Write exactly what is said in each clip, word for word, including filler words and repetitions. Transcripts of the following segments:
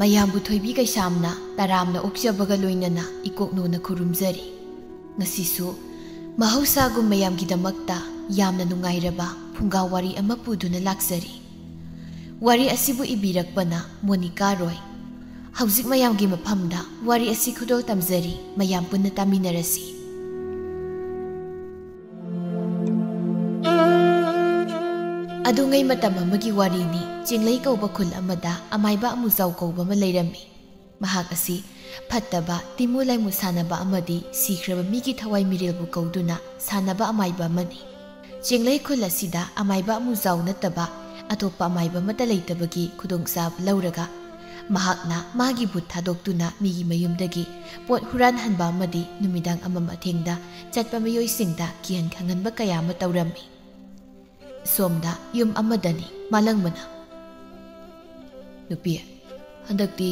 ꯃꯌꯥꯝꯕꯨ ꯊꯣꯏꯕꯤ ꯀꯩꯁꯥꯝꯅ ꯇꯔꯥꯝꯅ ꯑꯣꯛꯆꯕꯒ ꯂꯣꯏꯅꯅ ꯏꯀꯣꯛꯅꯣꯅ ꯈꯨꯔꯨꯝꯖꯔꯤ꯫ ꯉꯁꯤꯁꯨ ꯃꯍꯧꯁꯥꯒꯨꯝ ꯃꯌꯥꯝꯒꯤꯗꯃꯛꯇ ꯌꯥꯝꯅ ꯅꯨꯡꯉꯥꯏꯔꯕ ꯐꯨꯡꯒꯥ ꯋꯥꯔꯤ ꯑꯃ ꯄꯨꯗꯨꯅ ꯂꯥꯛꯆꯔꯤ꯫ ꯋꯥꯔꯤ ꯑꯁꯤꯕꯨ ꯏꯕꯤꯔꯛꯄꯅ ꯃꯣꯅꯤꯀꯥ ꯔꯣꯏ꯫ ꯍꯧꯖꯤꯛ ꯃꯌꯥꯝꯒꯤ ꯃꯐꯝꯗ ꯋꯥꯔꯤ ꯑꯁꯤ ꯈꯨꯗꯣꯜ ꯇꯝꯖꯔꯤ, ꯃꯌꯥꯝ ꯄꯨꯟꯅ ꯇꯥꯃꯤꯟꯅꯔꯁꯤ꯫ ꯑꯗꯨꯉꯩ ꯃꯇꯝ ꯑꯃꯒꯤ ꯋꯥꯔꯤꯅꯤ꯫ ꯆꯤꯡꯂꯩ ꯀꯧꯕ ꯈꯨꯜ ꯑꯃꯗ ꯑꯃꯥꯏꯕ ꯑꯃꯨꯖꯥꯎ ꯀꯧꯕ ꯑꯃ ꯂꯩꯔꯝꯃꯤ꯫ ꯃꯍꯥꯛ ꯑꯁꯤ ꯐꯠꯇꯕ, ꯇꯤꯃꯨ ꯂꯥꯏꯃꯨ ꯁꯥꯟꯅꯕ ꯑꯃꯗꯤ ꯁꯤꯈ꯭ꯔꯕ ꯃꯤꯒꯤ ꯊꯋꯥꯏ ꯃꯤꯔꯦꯜꯕꯨ ꯀꯧꯗꯨꯅ ꯁꯥꯟꯅꯕ ꯑꯃꯥꯏꯕ ꯑꯃꯅꯤ꯫ ꯆꯤꯡꯂꯩ ꯈꯨꯜ ꯑꯁꯤꯗ ꯑꯃꯥꯏꯕ ꯑꯃꯨꯖꯥꯎ ꯅꯠꯇꯕ ꯑꯇꯣꯞꯄ ꯑꯃꯥꯏꯕ ꯑꯃꯠꯇ ꯂꯩꯇꯕꯒꯤ ꯈꯨꯗꯣꯡꯆꯥꯕ ꯂꯧꯔꯒ, ꯃꯍꯥꯛꯅ ꯃꯥꯒꯤ ꯚꯨꯠ ꯊꯥꯗꯣꯛꯇꯨꯅ ꯃꯤꯒꯤ ꯃꯌꯨꯝꯗꯒꯤ ꯄꯣꯠ ꯍꯨꯔꯥꯟꯍꯟꯕ ꯑꯃꯗꯤ ꯅꯨꯃꯤꯗꯥꯡ ꯑꯃꯝ ꯑꯊꯦꯡꯗ ꯆꯠꯄ ꯃꯤꯑꯣꯏꯁꯤꯡꯗ ꯀꯤꯍꯟ ꯈꯪꯍꯟꯕ ꯀꯌꯥ ꯑꯃ ꯇꯧꯔꯝꯃꯤ꯫ ꯁꯣꯝꯗ ꯌꯨꯝ ꯑꯃꯗꯅꯤ ꯃꯥꯂꯪꯕꯅ, "ꯅꯨꯄꯤ, ꯍꯟꯗꯛꯇꯤ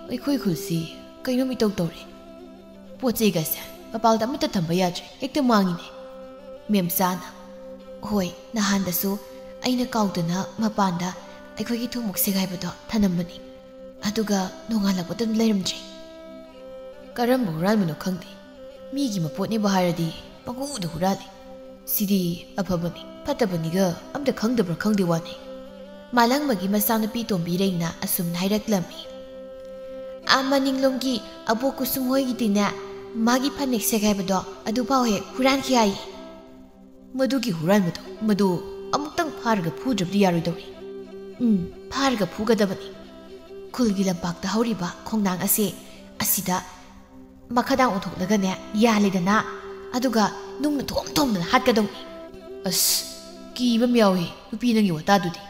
ꯑꯩꯈꯣꯏ ꯈꯨꯜꯁꯤ ꯀꯩꯅꯣꯝ ꯏꯇꯧ ꯇꯧꯔꯦ꯫ ꯄꯣꯠ ꯆꯩꯒꯁꯦ ꯃꯄꯥꯜꯗ ꯑꯃꯠꯇ ꯊꯝꯕ ꯌꯥꯗ꯭ꯔꯦ, ꯍꯦꯛꯇ ꯃꯥꯡꯉꯤꯅꯦ꯫" ꯃꯦꯝꯆꯥꯅ, "ꯍꯣꯏ, ꯅꯍꯥꯟꯗꯁꯨ ꯑꯩꯅ ꯀꯥꯎꯗꯅ ꯃꯄꯥꯟꯗ ꯑꯩꯈꯣꯏꯒꯤ ꯊꯨꯝꯃꯣꯛ ꯁꯦꯒꯥꯏꯕꯗꯣ ꯊꯅꯝꯕꯅꯤ, ꯑꯗꯨꯒ ꯅꯣꯡꯉꯥꯜꯂꯛꯄꯗ ꯂꯩꯔꯝꯗ꯭ꯔꯦ꯫ ꯀꯔꯝꯕ ꯍꯨꯔꯥꯟꯕꯅꯣ ꯈꯪꯗꯦ, ꯃꯤꯒꯤ ꯃꯄꯣꯠꯅꯦꯕꯨ ꯍꯥꯏꯔꯗꯤ ꯄꯪꯍꯨꯗ ꯍꯨꯔꯥꯜꯂꯤ꯫ ꯁꯤꯗꯤ ꯑꯐꯕꯅꯤ ꯐꯠꯇꯕꯅꯤꯒ ꯑꯝꯇ ꯈꯪꯗꯕ꯭ꯔꯥ ꯈꯪꯗꯦ ꯋꯥꯅꯤ꯫" ꯃꯥꯂꯪꯕꯒꯤ ꯃꯆꯥꯅꯨꯄꯤ ꯇꯣꯝꯕꯤꯔꯩꯅ ꯑꯁꯨꯝꯅ ꯍꯥꯏꯔꯛꯂꯝꯃꯤ, "ꯑꯥ ꯃꯅꯤꯡꯂꯣꯝꯒꯤ ꯑꯕꯣꯛ ꯀꯨꯁꯨꯝ ꯍꯣꯏꯒꯤꯗꯤꯅꯦ, ꯃꯥꯒꯤ ꯐꯅꯦꯛ ꯁꯦꯒꯥꯏꯕꯗꯣ ꯑꯗꯨꯐꯥꯎ ꯍꯦꯛ ꯍꯨꯔꯥꯟꯈꯤ ꯍꯥꯏꯌꯦ꯫ ꯃꯗꯨꯒꯤ ꯍꯨꯔꯥꯟꯕꯗꯣ, ꯃꯗꯨ ꯑꯃꯨꯛꯇꯪ ꯐꯥꯔꯒ ꯐꯨꯗ꯭ꯔꯕꯗꯤ ꯌꯥꯔꯣꯏꯗꯧꯔꯤ꯫ ꯎꯝ, ꯐꯥꯔꯒ ꯐꯨꯒꯗꯕꯅꯤ꯫ ꯈꯨꯜꯒꯤ ꯂꯝꯄꯥꯛꯇ ꯍꯧꯔꯤꯕ ꯈꯣꯡꯅꯥꯡ ꯑꯁꯦ, ꯑꯁꯤꯗ ꯃꯈꯥꯗꯥꯡ ꯑꯣꯟꯊꯣꯛꯂꯒꯅꯦ ꯌꯥꯜꯂꯦꯗꯅ, ꯑꯗꯨꯒ ꯅꯨꯡꯅ ꯊꯣꯝ ꯊꯣꯝꯗꯅ ꯍꯥꯠꯀꯗꯧꯅꯤ꯫" "ꯑꯁ, ꯀꯤꯕ ꯑꯃ ꯌꯥꯎꯏ ꯅꯨꯄꯤ, ꯅꯪꯒꯤ ꯋꯥꯇꯥꯗꯨꯗꯤ꯫"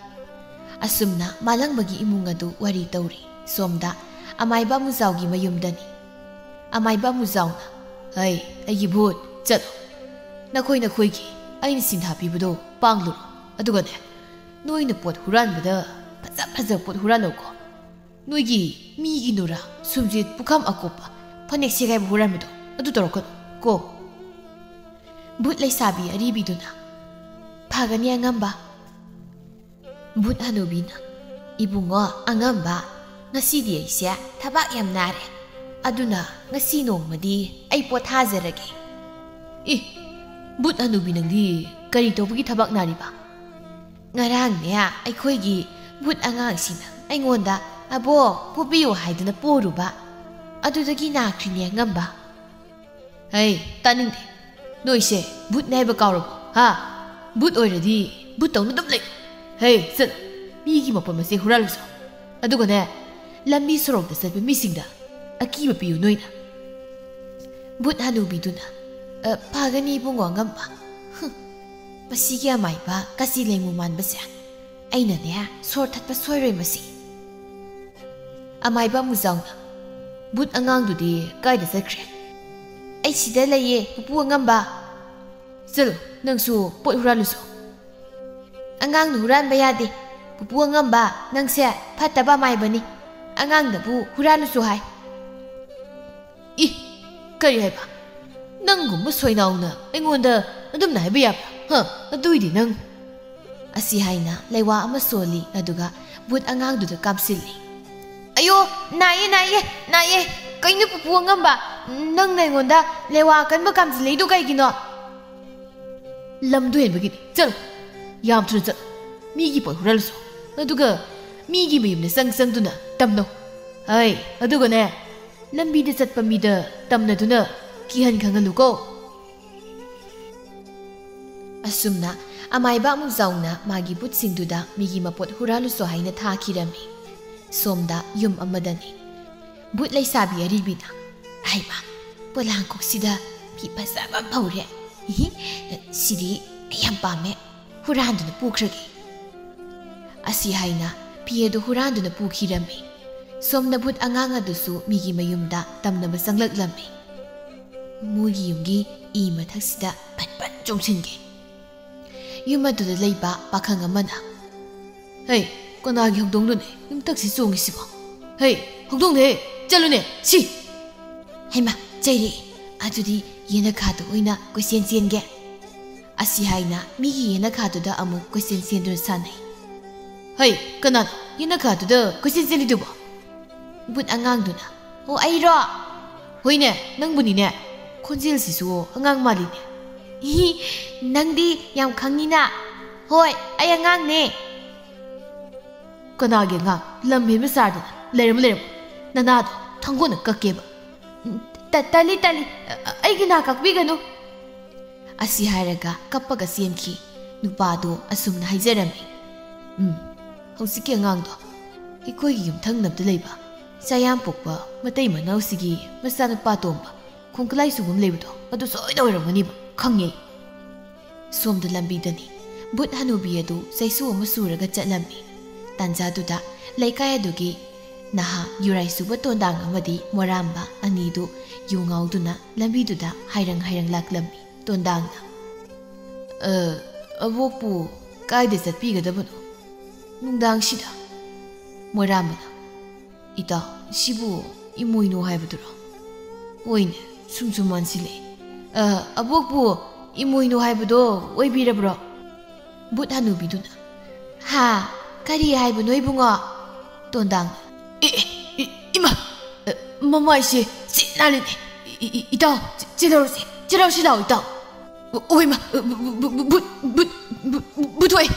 ꯑꯁꯨꯝꯅ ꯃꯥꯂꯪꯕꯒꯤ ꯏꯃꯨꯡ ꯑꯗꯨ ꯋꯥꯔꯤ ꯇꯧꯔꯤ꯫ ꯁꯣꯝꯗ ꯑꯃꯥꯏꯕ ꯑꯃꯨꯖꯥꯎꯒꯤ ꯃꯌꯨꯝꯗꯅꯤ꯫ ꯑꯃꯥꯏꯕ ꯑꯃꯨꯖꯥꯎꯅ, "ꯍꯩ, ꯑꯩꯒꯤ ꯚꯨꯠ, ꯆꯠꯂꯣ꯫ ꯅꯈꯣꯏ ꯅꯈꯣꯏꯒꯤ ꯑꯩꯅ ꯁꯤꯟꯊꯥ ꯄꯤꯕꯗꯣ ꯄꯥꯡꯂꯨꯔꯣ꯫ ꯑꯗꯨꯒꯅꯦ, ꯅꯣꯏꯅ ꯄꯣꯠ ꯍꯨꯔꯥꯟꯕꯗ ꯐꯖ ꯐꯖꯕ ꯄꯣꯠ ꯍꯨꯔꯥꯜꯂꯧꯀꯣ꯫ ꯅꯣꯏꯒꯤ ꯃꯤꯒꯤ ꯅꯨꯔꯥ, ꯁꯨꯝꯖꯤꯠ, ꯄꯨꯈꯝ ꯑꯀꯣꯞꯄ, ꯐꯅꯦꯛ ꯁꯦꯒꯥꯏꯕ ꯍꯨꯔꯥꯟꯕꯗꯣ ꯑꯗꯨ ꯇꯧꯔꯛꯀꯅꯨ ꯀꯣ꯫" ꯚꯨꯠ ꯂꯩꯁꯥꯕꯤ ꯑꯔꯤꯕꯤꯗꯨꯅ, "ꯐꯒꯅꯤ ꯑꯉꯝꯕ꯫" ꯚꯨꯠ ꯍꯅꯨꯕꯤꯅ, "ꯏꯕꯨꯡꯉꯣ ꯑꯉꯝꯕ, "ꯉꯁꯤꯗꯤ ꯑꯩꯁꯦ ꯊꯕꯛ ꯌꯥꯝ ꯅꯥꯔꯦ, ꯑꯗꯨꯅ ꯉꯁꯤ ꯅꯣꯡꯃꯗꯤ ꯑꯩ ꯄꯣꯊꯥꯖꯔꯒꯦ꯫" "ꯏ, ꯕꯨꯠ ꯍꯅꯨꯕꯤ, ꯅꯪꯗꯤ ꯀꯔꯤ ꯇꯧꯕꯒꯤ ꯊꯕꯛ ꯅꯥꯔꯤꯕ?" "ꯉꯔꯥꯡꯅꯦ, ꯑꯩꯈꯣꯏꯒꯤ ꯕꯨꯠ ꯑꯉꯥꯡꯁꯤꯅ ꯑꯩꯉꯣꯟꯗ 'ꯑꯕꯣ, ꯄꯣꯕꯤꯌꯨ' ꯍꯥꯏꯗꯨꯅ ꯄꯣꯔꯨꯕ, ꯑꯗꯨꯗꯒꯤ ꯅꯥꯈ꯭ꯔꯤꯅꯦ ꯑꯉꯝꯕ꯫" "ꯍꯩ, ꯇꯥꯅꯤꯡꯗꯦ꯫ ꯅꯣꯏꯁꯦ ꯕꯨꯠꯅꯦ ꯍꯥꯏꯕ ꯀꯥꯎꯔꯕꯣ? ꯍꯥ? ꯕꯨꯠ ꯑꯣꯏꯔꯗꯤ ꯕꯨꯠ ꯇꯧꯅ ꯑꯗꯨꯝ ꯂꯩ꯫ ꯍꯩ, ꯆꯠꯂꯣ, ꯃꯤꯒꯤ ꯃꯄꯣꯠ ꯃꯆꯩ ꯍꯨꯔꯥꯜꯂꯨꯁꯣ꯫ ꯑꯗꯨꯒꯅꯦ, ꯂꯝꯕꯤ ꯁꯣꯔꯣꯛꯇ ꯆꯠꯄ ꯃꯤꯁꯤꯡꯗ ꯑꯀꯤꯕ ꯄꯤꯌꯨ ꯅꯣꯏꯅ꯫" ꯕꯨꯠ ꯍꯅꯨꯕꯤꯗꯨꯅ, "ꯑ, ꯐꯒꯅꯤ, ꯏꯕꯨꯡꯉꯣ ꯑꯉꯝꯕ꯫ ꯍꯨꯝ, ꯃꯁꯤꯒꯤ ꯑꯃꯥꯏꯕ ꯀꯥꯆꯤ ꯂꯩꯃꯨ ꯃꯥꯟꯕꯁꯦ꯫ ꯑꯩꯅꯅꯦ, ꯁꯣꯔ ꯊꯠꯄ ꯁꯣꯏꯔꯣꯏ ꯃꯁꯤ꯫" ꯑꯃꯥꯏꯕ ꯑꯃꯨꯖꯥꯎꯅ, "ꯕꯨꯠ ꯑꯉꯥꯡꯗꯨꯗꯤ ꯀꯥꯏꯗ ꯆꯠꯈ꯭ꯔꯦ?" "ꯑꯩ ꯁꯤꯗ ꯂꯩꯌꯦ, ꯄꯨꯄꯨ ꯑꯉꯝꯕ꯫" "ꯆꯠꯂꯣ, ꯅꯪꯁꯨ ꯄꯣꯠ ꯍꯨꯔꯥꯜꯂꯨꯁꯣ꯫" "ꯑꯉꯥꯡꯅ ꯍꯨꯔꯥꯟꯕ ꯌꯥꯗꯦ꯫ ꯄꯨꯄꯨ ꯑꯉꯝꯕ, ꯅꯪꯁꯦ ꯐꯠꯇꯕ ꯑꯃꯥꯏꯕꯅꯤ꯫ ꯑꯉꯥꯡꯗꯕꯨ ꯍꯨꯔꯥꯜꯂꯨꯁꯨ ꯍꯥꯏ꯫" "ꯏ, ꯀꯔꯤ ꯍꯥꯏꯕ? ꯅꯪꯒꯨꯝꯕ ꯁꯣꯏꯅꯥꯎꯅ ꯑꯩꯉꯣꯟꯗ ꯑꯗꯨꯝꯅ ꯍꯥꯏꯕ ꯌꯥꯕ꯭ꯔꯥ? ꯍ, ꯑꯗꯨꯏꯗꯤ ꯅꯪ꯫" ꯑꯁꯤ ꯍꯥꯏꯅ ꯂꯩꯋꯥ ꯑꯃ ꯁꯣꯜꯂꯤ, ꯑꯗꯨꯒ ꯕꯨꯠ ꯑꯉꯥꯡꯗꯨꯗ ꯀꯥꯞꯁꯤꯜꯂꯤ꯫ "ꯑꯌꯣ, ꯅꯥꯏꯌꯦ, ꯅꯥꯏꯌꯦ, ꯅꯥꯏꯌꯦ꯫ ꯀꯩꯅꯣ ꯄꯨꯄꯨ ꯑꯉꯝꯕ, ꯅꯪꯅ ꯑꯩꯉꯣꯟꯗ ꯂꯩꯋꯥ ꯑꯀꯟꯕ ꯀꯥꯝꯁꯤꯜꯂꯛꯏꯗꯣ ꯀꯩꯒꯤꯅꯣ?" "ꯂꯝꯗꯣ ꯍꯦꯟꯕꯒꯤꯅꯤ꯫ ꯆꯠꯂꯣ, ꯌꯥꯝ ꯊꯨꯅ ꯆꯠꯂꯣ꯫ ꯃꯤꯒꯤ ꯄꯣꯠ ꯍꯨꯔꯥꯜꯂꯨꯁꯣ꯫ ꯑꯗꯨꯒ ꯃꯤꯒꯤ ꯃꯌꯨꯝꯗ ꯆꯪ ꯆꯪꯗꯨꯅ ꯇꯝꯅꯧ꯫ ꯍꯩ, ꯑꯗꯨꯒꯅꯦ, ꯂꯝꯕꯤꯗ ꯆꯠꯄ ꯃꯤꯗ ꯇꯝꯅꯗꯨꯅ ꯀꯤꯍꯟ ꯈꯪꯍꯜꯂꯨꯀꯣ꯫" ꯑꯁꯨꯝꯅ ꯑꯃꯥꯏꯕ ꯑꯃꯨꯖꯥꯎꯅ ꯃꯥꯒꯤ ꯕꯨꯠꯁꯤꯡꯗꯨꯗ ꯃꯤꯒꯤ ꯃꯄꯣꯠ ꯍꯨꯔꯥꯜꯂꯨꯁꯣ ꯍꯥꯏꯅ ꯊꯥꯈꯤꯔꯝꯃꯤ꯫ ꯁꯣꯝꯗ ꯌꯨꯝ ꯑꯃꯗꯅꯤ꯫ ꯕꯨꯠ ꯂꯩꯁꯥꯕꯤ ꯑꯔꯤꯕꯤꯅ, "ꯍꯩꯃꯥ, ꯄꯣꯂꯥꯡꯈꯣꯛꯁꯤꯗ ꯐꯤ ꯐꯖꯕ ꯑꯃ ꯐꯧꯔꯦ꯫ ꯏꯍꯤ, ꯁꯤꯗꯤ ꯑꯩ ꯌꯥꯝ ꯄꯥꯝꯃꯦ꯫ ꯍꯨꯔꯥꯟꯗꯨꯅ ꯄꯨꯈ꯭ꯔꯒꯦ꯫" ꯑꯁꯤ ꯍꯥꯏꯅ ꯐꯤ ꯑꯗꯨ ꯍꯨꯔꯥꯟꯗꯨꯅ ꯄꯨꯈꯤꯔꯝꯃꯤ꯫ ꯁꯣꯝꯗ ꯕꯨꯠ ꯑꯉꯥꯡ ꯑꯗꯨꯁꯨ ꯃꯤꯒꯤ ꯃꯌꯨꯝꯗ ꯇꯝꯅꯕ ꯆꯪꯂꯛꯂꯝꯃꯤ꯫ ꯃꯣꯏꯒꯤ ꯌꯨꯝꯒꯤ ꯏ ꯃꯊꯛꯁꯤꯗ ꯐꯠ ꯐꯠ ꯆꯣꯡꯁꯤꯟꯒꯦ꯫ ꯌꯨꯝ ꯑꯗꯨꯗ ꯂꯩꯕ ꯄꯥꯈꯪ ꯑꯃꯅ, "ꯍꯩ, ꯀꯅꯥꯒꯤ ꯍꯧꯗꯣꯡꯅꯣꯅꯦ ꯌꯨꯝꯊꯛꯁꯤ ꯆꯣꯡꯉꯤꯁꯤꯕꯣ? ꯍꯩ, ꯍꯧꯗꯣꯡꯅꯦ, ꯆꯠꯂꯨꯅꯦ, ꯁꯤ!" "ꯍꯩꯃꯥ, ꯆꯩꯔꯦ꯫ ꯑꯗꯨꯗꯤ ꯌꯦꯅꯈꯥꯗ ꯑꯣꯏꯅ ꯀꯣꯏꯆꯦꯟ ꯆꯦꯟꯒꯦ꯫" ꯑꯁꯤ ꯍꯥꯏꯅ ꯃꯤꯒꯤ ꯌꯦꯅꯈꯥꯗꯨꯗ ꯑꯃꯨꯛ ꯀꯣꯏꯆꯦꯟ ꯆꯦꯟꯗꯨꯅ ꯁꯥꯟꯅꯩ꯫ "ꯍꯩ, ꯀꯅꯥꯅꯣ ꯌꯦꯅꯈꯥꯗꯨꯗ ꯀꯣꯏꯆꯦꯟ ꯆꯦꯜꯂꯤꯗꯨꯕꯣ? ꯕꯨꯠ ꯑꯉꯥꯡꯗꯨꯅ, "ꯑꯣ, ꯑꯩꯔꯣ?" "ꯍꯣꯏꯅꯦ, ꯅꯪꯕꯨꯅꯤꯅꯦ꯫ ꯈꯣꯟꯖꯦꯜꯁꯤꯁꯨ ꯑꯉꯥꯡ ꯃꯥꯜꯂꯤꯅꯦ꯫" "ꯍꯤ, ꯅꯪꯗꯤ ꯌꯥꯝ ꯈꯪꯉꯤꯅ꯫" "ꯍꯣꯏ, ꯑꯩ ꯑꯉꯥꯡꯅꯦ꯫" "ꯀꯅꯥꯒꯤ ꯑꯉꯥꯡ? ꯂꯝ ꯍꯦꯟꯕ ꯁꯥꯗꯅ ꯂꯩꯔꯝꯃꯨ, ꯂꯩꯔꯝꯃꯨ꯫ ꯅꯅꯥꯗꯣ ꯊꯥꯡꯒꯣꯟꯅ ꯀꯛꯀꯦꯕ꯫" "ꯇ-, ꯇꯜꯂꯤ, ꯇꯜꯂꯤ꯫ ꯑ-, ꯑꯩꯒꯤ ꯅꯥ ꯀꯛꯄꯤꯒꯅꯨ꯫" ꯑꯁꯤ ꯍꯥꯏꯔꯒ ꯀꯞꯄꯒ ꯆꯦꯟꯈꯤ꯫ ꯅꯨꯄꯥꯗꯣ ꯑꯁꯨꯝꯅ ꯍꯥꯏꯖꯔꯝꯃꯤ, "ꯎꯝ, ꯍꯧꯖꯤꯛꯀꯤ ꯑꯉꯥꯡꯗꯣ ꯑꯩꯈꯣꯏꯒꯤ ꯌꯨꯝꯊꯪꯅꯕꯗ ꯂꯩꯕ ꯆꯌꯥꯝ ꯄꯣꯛꯄ ꯃꯇꯩ ꯃꯅꯥꯎꯁꯤꯒꯤ ꯃꯆꯥꯅꯨꯄꯥ ꯇꯣꯝꯕ ꯈꯣꯡꯀꯂꯥꯏ ꯁꯨꯕꯝ ꯂꯩꯕꯗꯣ, ꯑꯗꯨ ꯁꯣꯏꯗ ꯑꯣꯏꯔꯝꯒꯅꯤꯕ, ꯈꯪꯉꯦ꯫" ꯁꯣꯝꯗ ꯂꯝꯕꯤꯗꯅꯤ ꯕꯨꯠ ꯍꯅꯨꯕꯤ ꯑꯗꯨ ꯆꯩꯁꯨ ꯑꯃ ꯁꯨꯔꯒ ꯆꯠꯂꯝꯃꯤ꯫ ꯇꯥꯟꯖꯥꯗꯨꯗ ꯂꯩꯀꯥꯏ ꯑꯗꯨꯒꯤ ꯅꯍꯥ ꯌꯨꯔꯥꯏ ꯁꯨꯕ ꯇꯣꯟꯗꯥꯡ ꯑꯃꯗꯤ ꯃꯣꯔꯥꯝꯕ ꯑꯅꯤꯗꯨ ꯌꯨ ꯉꯥꯎꯗꯨꯅ ꯂꯝꯕꯤꯗꯨꯗ ꯍꯥꯏꯔꯪ ꯍꯥꯏꯔꯪ ꯂꯥꯛꯂꯝꯃꯤ꯫ ꯇꯣꯟꯗꯥꯡꯅ, "ꯑ, ꯑꯕꯣꯛꯄꯨ ꯀꯥꯏꯗ ꯆꯠꯄꯤꯒꯗꯕꯅꯣ ꯅꯨꯡꯗꯥꯡꯁꯤꯗ?" ꯃꯣꯔꯥꯝꯕꯅ, "ꯏꯇꯥꯎ, ꯁꯤꯕꯨ ꯏꯃꯣꯏꯅꯨ ꯍꯥꯏꯕꯗꯨꯔꯣ? ꯍꯣꯏꯅꯦ, ꯁꯨꯝ ꯁꯨꯝ ꯃꯥꯟꯁꯤꯜꯂꯛꯑꯦ꯫ ꯑ, ꯑꯕꯣꯛꯄꯨ ꯏꯃꯣꯏꯅꯨ ꯍꯥꯏꯕꯗꯣ ꯑꯣꯏꯕꯤꯔꯕ꯭ꯔꯣ?" ꯕꯨꯠ ꯍꯅꯨꯕꯤꯗꯨꯅ, "ꯍꯥ? ꯀꯔꯤ ꯍꯥꯏꯕꯅꯣ ꯏꯕꯨꯡꯉꯣ?" ꯇꯣꯟꯗꯥꯡ, "ꯑꯦ, ꯑꯦ, ꯏ-, ꯏꯃꯥ! ꯑ, ꯃꯃꯥꯏꯁꯦ ꯁꯤꯠ ꯅꯥꯜꯂꯤꯅꯦ꯫ ꯏ-, ꯏ-, ꯏꯇꯥꯎ, ꯆꯦ-, ꯆꯦꯜꯍꯧꯔꯁꯤ, ꯆꯦꯜꯍꯧꯔꯁꯤ ꯂꯥꯛꯑꯣ ꯏꯇꯥꯎ꯫ ꯑꯣ, ꯑꯣꯏꯃꯥ, ꯕꯨ-, ꯕꯨ-, ꯕꯨ-, ꯕꯨꯠ, ꯕꯨꯠ, ꯕꯨꯠ, ꯕꯨꯠ ꯊꯣꯛꯑꯦ!"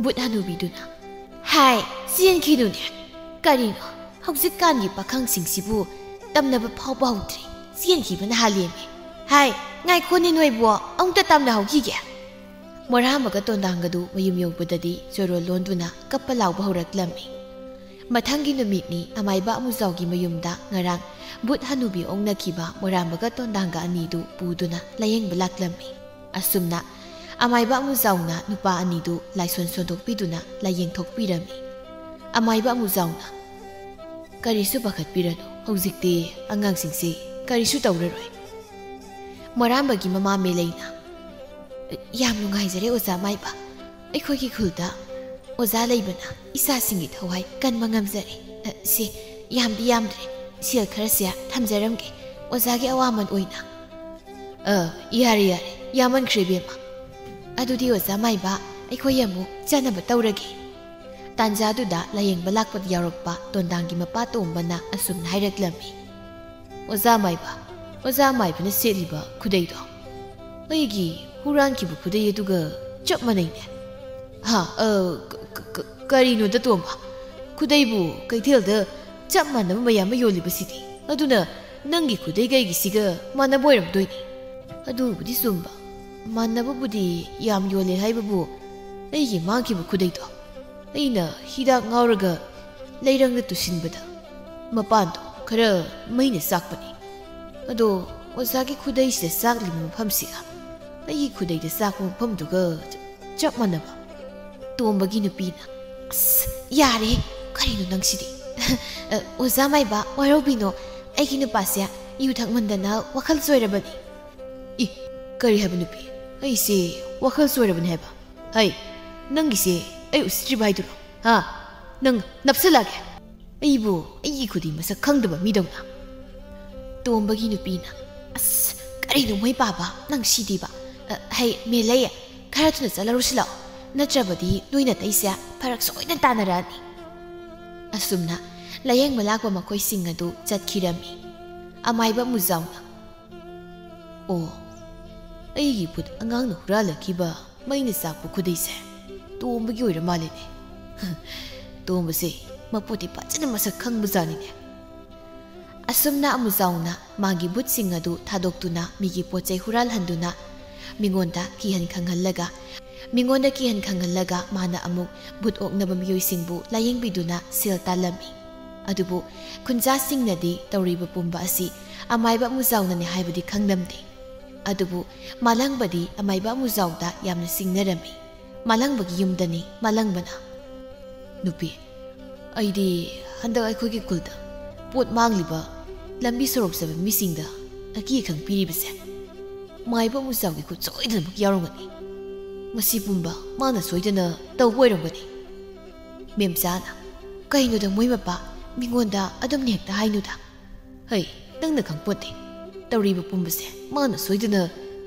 ꯕꯨꯠ ꯍꯅꯨꯕꯤꯗꯨꯅ, "ꯍꯥꯏ, ꯆꯦꯟꯈꯤꯅꯨꯅꯦ꯫ ꯀꯔꯤꯅꯣ? ꯍꯧꯖꯤꯛꯀꯥꯟꯒꯤ ꯄꯥꯈꯪꯁꯤꯡꯁꯤꯕꯨ ꯇꯝꯅꯕ ꯐꯥꯎꯕ ꯍꯧꯗ꯭ꯔꯤ꯫ ꯆꯦꯟꯈꯤꯕꯅ ꯍꯥꯜꯂꯦꯃꯤ꯫ ꯍꯥꯏ, ꯉꯥꯏꯈꯣꯅꯦ ꯅꯣꯏꯕꯨ, ꯑꯃꯨꯛꯇ ꯇꯝꯅꯍꯧꯈꯤꯒꯦ꯫" ꯃꯣꯔꯥꯝꯕꯒ ꯇꯣꯟꯗꯥꯡꯒꯗꯨ ꯃꯌꯨꯝ ꯌꯧꯕꯗꯗꯤ ꯆꯣꯔꯣꯜ ꯂꯣꯟꯗꯨꯅ ꯀꯞꯄ ꯂꯥꯎꯕ ꯍꯧꯔꯛꯂꯝꯃꯤ꯫ ꯃꯊꯪꯒꯤ ꯅꯨꯃꯤꯠꯅꯤ ꯑꯃꯥꯏꯕ ꯑꯃꯨꯖꯥꯎꯒꯤ ꯃꯌꯨꯝꯗ ꯉꯔꯥꯡ ꯕꯨꯠ ꯍꯅꯨꯕꯤ ꯑꯣꯛꯅꯈꯤꯕ ꯃꯣꯔꯥꯝꯕꯒ ꯇꯣꯟꯗꯥꯡꯒ ꯑꯅꯤꯗꯨ ꯄꯨꯗꯨꯅ ꯂꯥꯌꯦꯡꯕ ꯂꯥꯛꯂꯝꯃꯤ꯫ ꯑꯁꯨꯝꯅ ꯑꯃꯥꯏꯕ ꯑꯃꯨꯖꯥꯎꯅ ꯅꯨꯄꯥ ꯑꯅꯤꯗꯨ ꯂꯥꯏꯁꯣꯟ ꯁꯣꯟꯗꯣꯛꯄꯤꯗꯨꯅ ꯂꯥꯌꯦꯡꯊꯣꯛꯄꯤꯔꯝꯃꯤ꯫ ꯑꯃꯥꯏꯕ ꯑꯃꯨꯖꯥꯎꯅ, "ꯀꯔꯤꯁꯨ ꯄꯥꯈꯠꯄꯤꯔꯅꯨ, ꯍꯧꯖꯤꯛꯇꯤ ꯑꯉꯥꯡꯁꯤꯡꯁꯤ ꯀꯔꯤꯁꯨ ꯇꯧꯔꯔꯣꯏ꯫" ꯃꯣꯔꯥꯝꯕꯒꯤ ꯃꯃꯥ ꯃꯦꯂꯩꯅ, "ꯌꯥꯝ ꯅꯨꯡꯉꯥꯏꯖꯔꯦ ꯑꯣꯖꯥ ꯃꯥꯏꯕ꯫ ꯑꯩꯈꯣꯏꯒꯤ ꯈꯨꯜꯗ ꯑꯣꯖꯥ ꯂꯩꯕꯅ ꯏꯆꯥꯁꯤꯡꯒꯤ ꯊꯋꯥꯏ ꯀꯟꯕ ꯉꯝꯖꯔꯦ꯫ ꯑ, ꯁꯦ, ꯌꯥꯝꯗꯤ ꯌꯥꯝꯗ꯭ꯔꯦ, ꯁꯦꯜ ꯈꯔꯁꯦ ꯊꯝꯖꯔꯝꯒꯦ ꯑꯣꯖꯥꯒꯤ ꯑꯋꯥꯃꯟ ꯑꯣꯏꯅ꯫" "ꯑ, ꯌꯥꯔꯦ, ꯌꯥꯔꯦ, ꯌꯥꯝꯃꯟꯈ꯭ꯔꯦ ꯏꯕꯦꯝꯃ꯫ ꯑꯗꯨꯗꯤ ꯑꯣꯖꯥ ꯃꯥꯏꯕ, ꯑꯩꯈꯣꯏ ꯑꯃꯨꯛ ꯆꯠꯅꯕ ꯇꯧꯔꯒꯦ꯫" ꯇꯥꯟꯖꯥꯗꯨꯗ ꯂꯥꯌꯦꯡꯕ ꯂꯥꯛꯄꯗ ꯌꯥꯎꯔꯛꯄ ꯇꯣꯟꯗꯥꯡꯒꯤ ꯃꯄꯥ ꯇꯣꯝꯕꯅ ꯑꯁꯨꯝꯅ ꯍꯥꯏꯔꯛꯂꯝꯃꯤ꯫ "ꯑꯣꯖꯥ ꯃꯥꯏꯕ, ꯑꯣꯖꯥ ꯃꯥꯏꯕꯅ ꯁꯦꯠꯂꯤꯕ ꯈꯨꯗꯩꯗꯣ ꯑꯩꯒꯤ ꯍꯨꯔꯥꯟꯈꯤꯕ ꯈꯨꯗꯩ ꯑꯗꯨꯒ ꯆꯞ ꯃꯥꯟꯅꯩꯅꯦ꯫" "ꯍꯥ? ꯑ, ꯀ-, ꯀ-, ꯀ-, ꯀꯔꯤꯅꯣꯗ ꯇꯣꯝꯕ? ꯈꯨꯗꯩꯕꯨ ꯀꯩꯊꯦꯜꯗ ꯆꯞ ꯃꯥꯟꯅꯕ ꯃꯌꯥꯝ ꯑꯃ ꯌꯣꯜꯂꯤꯕꯁꯤꯗꯤ꯫ ꯑꯗꯨꯅ ꯅꯪꯒꯤ ꯈꯨꯗꯩꯒ ꯑꯩꯒꯤꯁꯤꯒ ꯃꯥꯟꯅꯕ ꯑꯣꯏꯔꯝꯗꯣꯏꯅꯤ꯫" ꯑꯗꯨꯕꯨꯗꯤ ꯆꯨꯝꯕ꯫ ꯃꯥꯟꯅꯕꯕꯨꯗꯤ ꯌꯥꯝ ꯌꯣꯜꯂꯦ ꯍꯥꯏꯕꯕꯨ ꯑꯩꯒꯤ ꯃꯥꯡꯈꯤꯕ ꯈꯨꯗꯩꯗꯣ ꯑꯩꯅ ꯍꯤꯗꯥꯛ ꯉꯥꯎꯔꯒ ꯂꯩꯔꯪꯗ ꯇꯨꯁꯤꯟꯕꯗ ꯃꯄꯥꯟꯗꯣ ꯈꯔ ꯃꯩꯅ ꯆꯥꯛꯄꯅꯤ꯫ ꯑꯗꯣ ꯑꯣꯖꯥꯒꯤ ꯈꯨꯗꯩꯁꯤꯗ ꯆꯥꯛꯂꯤꯕ ꯃꯐꯝꯁꯤꯒ ꯑꯩꯒꯤ ꯈꯨꯗꯩꯗ ꯆꯥꯛꯄ ꯃꯐꯝꯗꯨꯒ ꯆꯞ ꯃꯥꯟꯅꯕ꯫ ꯇꯣꯝꯕꯒꯤ ꯅꯨꯄꯤꯅ, "ꯑꯁ, ꯌꯥꯔꯦ, ꯀꯔꯤꯅꯣ ꯅꯪꯁꯤꯗꯤ?" "ꯑ, ꯑꯣꯖꯥ ꯃꯥꯏꯕ, ꯋꯥꯔꯧꯕꯤꯅꯣ, ꯑꯩꯒꯤ ꯅꯨꯄꯥꯁꯦ ꯌꯨ ꯊꯛꯃꯟꯗꯅ ꯋꯥꯈꯜ ꯆꯣꯏꯔꯕꯅꯤ꯫" "ꯏ, ꯀꯔꯤ ꯍꯥꯏꯕ ꯅꯨꯄꯤ? ꯑꯩꯁꯦ ꯋꯥꯈꯜ ꯆꯣꯏꯔꯕꯅꯤ ꯍꯥꯏꯕ? ꯍꯩ, ꯅꯪꯒꯤꯁꯦ ꯑꯩ ꯎꯁꯤꯠꯇ꯭ꯔꯤꯕ ꯍꯥꯏꯗꯨꯔꯣ? ꯍꯥ? ꯅꯪ ꯅꯞꯁꯤꯜꯂꯛꯑꯒꯦ꯫ ꯑꯩꯕꯨ ꯑꯩꯒꯤ ꯈꯨꯗꯤ ꯃꯁꯛ ꯈꯪꯗꯕ ꯃꯤꯗꯧꯅ꯫" ꯇꯣꯝꯕꯒꯤ ꯅꯨꯄꯤꯅ, "ꯑꯁ, ꯀꯔꯤꯅꯣ ꯃꯣꯏ ꯄꯥꯕ? ꯅꯪ ꯁꯤꯗꯤꯕ꯫ ꯑ, ꯍꯩ, ꯃꯦꯂꯩ, ꯈꯔ ꯊꯨꯅ ꯆꯠꯂꯔꯨꯁꯤ ꯂꯥꯛꯑꯣ꯫ ꯅꯠꯇ꯭ꯔꯕꯗꯤ ꯅꯣꯏ ꯅꯥꯇꯩꯁꯦ ꯐꯔꯛ ꯁꯣꯏꯗꯅ ꯇꯥꯅꯔꯛꯑꯅꯤ꯫" ꯑꯁꯨꯝꯅ ꯂꯥꯌꯦꯡꯕ ꯂꯥꯛꯄ ꯃꯈꯣꯏꯁꯤꯡ ꯑꯗꯨ ꯆꯠꯈꯤꯔꯝꯃꯤ꯫ ꯑꯃꯥꯏꯕ ꯃꯨꯖꯥꯎꯅ, "ꯑꯣ, ꯑꯩꯒꯤ ꯚꯨꯠ ꯑꯉꯥꯡꯅ ꯍꯨꯔꯥꯜꯂꯛꯈꯤꯕ ꯃꯩꯅ ꯆꯥꯛꯄ ꯈꯨꯗꯩꯁꯦ ꯇꯣꯝꯕꯒꯤ ꯑꯣꯏꯔ ꯃꯥꯜꯂꯦꯅꯦ꯫ ꯇꯣꯝꯕꯁꯦ ꯃꯄꯣꯠꯇꯤ ꯐꯖꯅ ꯃꯁꯛ ꯈꯪꯕꯖꯥꯠꯅꯤꯅꯦ꯫" ꯑꯁꯨꯝꯅ ꯑꯃꯨꯖꯥꯎꯅ ꯃꯥꯒꯤ ꯚꯨꯠꯁꯤꯡ ꯑꯗꯨ ꯊꯥꯗꯣꯛꯇꯨꯅ ꯃꯤꯒꯤ ꯄꯣꯠ ꯆꯩ ꯍꯨꯔꯥꯜꯍꯟꯗꯨꯅ ꯃꯤꯉꯣꯟꯗ ꯀꯤꯍꯟ ꯈꯪꯍꯜꯂꯒ, ꯃꯤꯉꯣꯟꯗ ꯀꯤꯍꯟ ꯈꯪꯍꯜꯂꯒ ꯃꯥꯅ ꯑꯃꯨꯛ ꯚꯨꯠ ꯑꯣꯛꯅꯕ ꯃꯤꯑꯣꯏꯁꯤꯡꯕꯨ ꯂꯥꯌꯦꯡꯕꯤꯗꯨꯅ ꯁꯦꯜ ꯇꯥꯜꯂꯝꯃꯤ꯫ ꯑꯗꯨꯕꯨ ꯈꯨꯟꯖꯥꯁꯤꯡꯅꯗꯤ ꯇꯧꯔꯤꯕ ꯄꯨꯝꯕ ꯑꯁꯤ ꯑꯃꯥꯏꯕ ꯑꯃꯨꯖꯥꯎꯅꯅꯤ ꯍꯥꯏꯕꯗꯤ ꯈꯪꯂꯝꯗꯦ꯫ ꯑꯗꯨꯕꯨ ꯃꯥꯂꯪꯕꯗꯤ ꯑꯃꯥꯏꯕ ꯑꯃꯨꯖꯥꯎꯗ ꯌꯥꯝꯅ ꯆꯤꯡꯅꯔꯝꯃꯤ꯫ ꯃꯥꯂꯪꯕꯒꯤ ꯌꯨꯝꯗꯅꯤ ꯃꯥꯂꯪꯕꯅ, "ꯅꯨꯄꯤ, ꯑꯩꯗꯤ ꯍꯟꯗꯛ ꯑꯩꯈꯣꯏꯒꯤ ꯈꯨꯜꯗ ꯄꯣꯠ ꯃꯥꯡꯂꯤꯕ, ꯂꯝꯕꯤ ꯁꯣꯔꯣꯛ ꯆꯠꯄ ꯃꯤꯁꯤꯡꯗ ꯑꯀꯤ ꯑꯈꯪ ꯄꯤꯔꯤꯕꯁꯦ ꯃꯥꯏꯕ ꯑꯃꯨꯖꯥꯎꯒꯤ ꯈꯨꯠ ꯁꯣꯏꯗꯅꯃꯛ ꯌꯥꯎꯔꯝꯒꯅꯤ꯫ ꯃꯁꯤ ꯄꯨꯝꯕ ꯃꯥꯅ ꯁꯣꯏꯗꯅ ꯇꯧꯕ ꯑꯣꯏꯔꯝꯒꯅꯤ꯫" ꯃꯦꯝꯆꯥꯅ, "ꯀꯩꯅꯣꯗ ꯃꯣꯏ ꯃꯄꯥ, ꯃꯤꯉꯣꯟꯗ ꯑꯗꯨꯝꯅ ꯍꯦꯛꯇ ꯍꯥꯏꯅꯨꯗ꯫ ꯍꯩ, ꯅꯪꯅ ꯈꯪꯄꯣꯠꯇꯦ꯫ ꯇꯧꯔꯤꯕ ꯄꯨꯝꯕꯁꯦ ꯃꯥꯅ ꯁꯣꯏꯗꯅ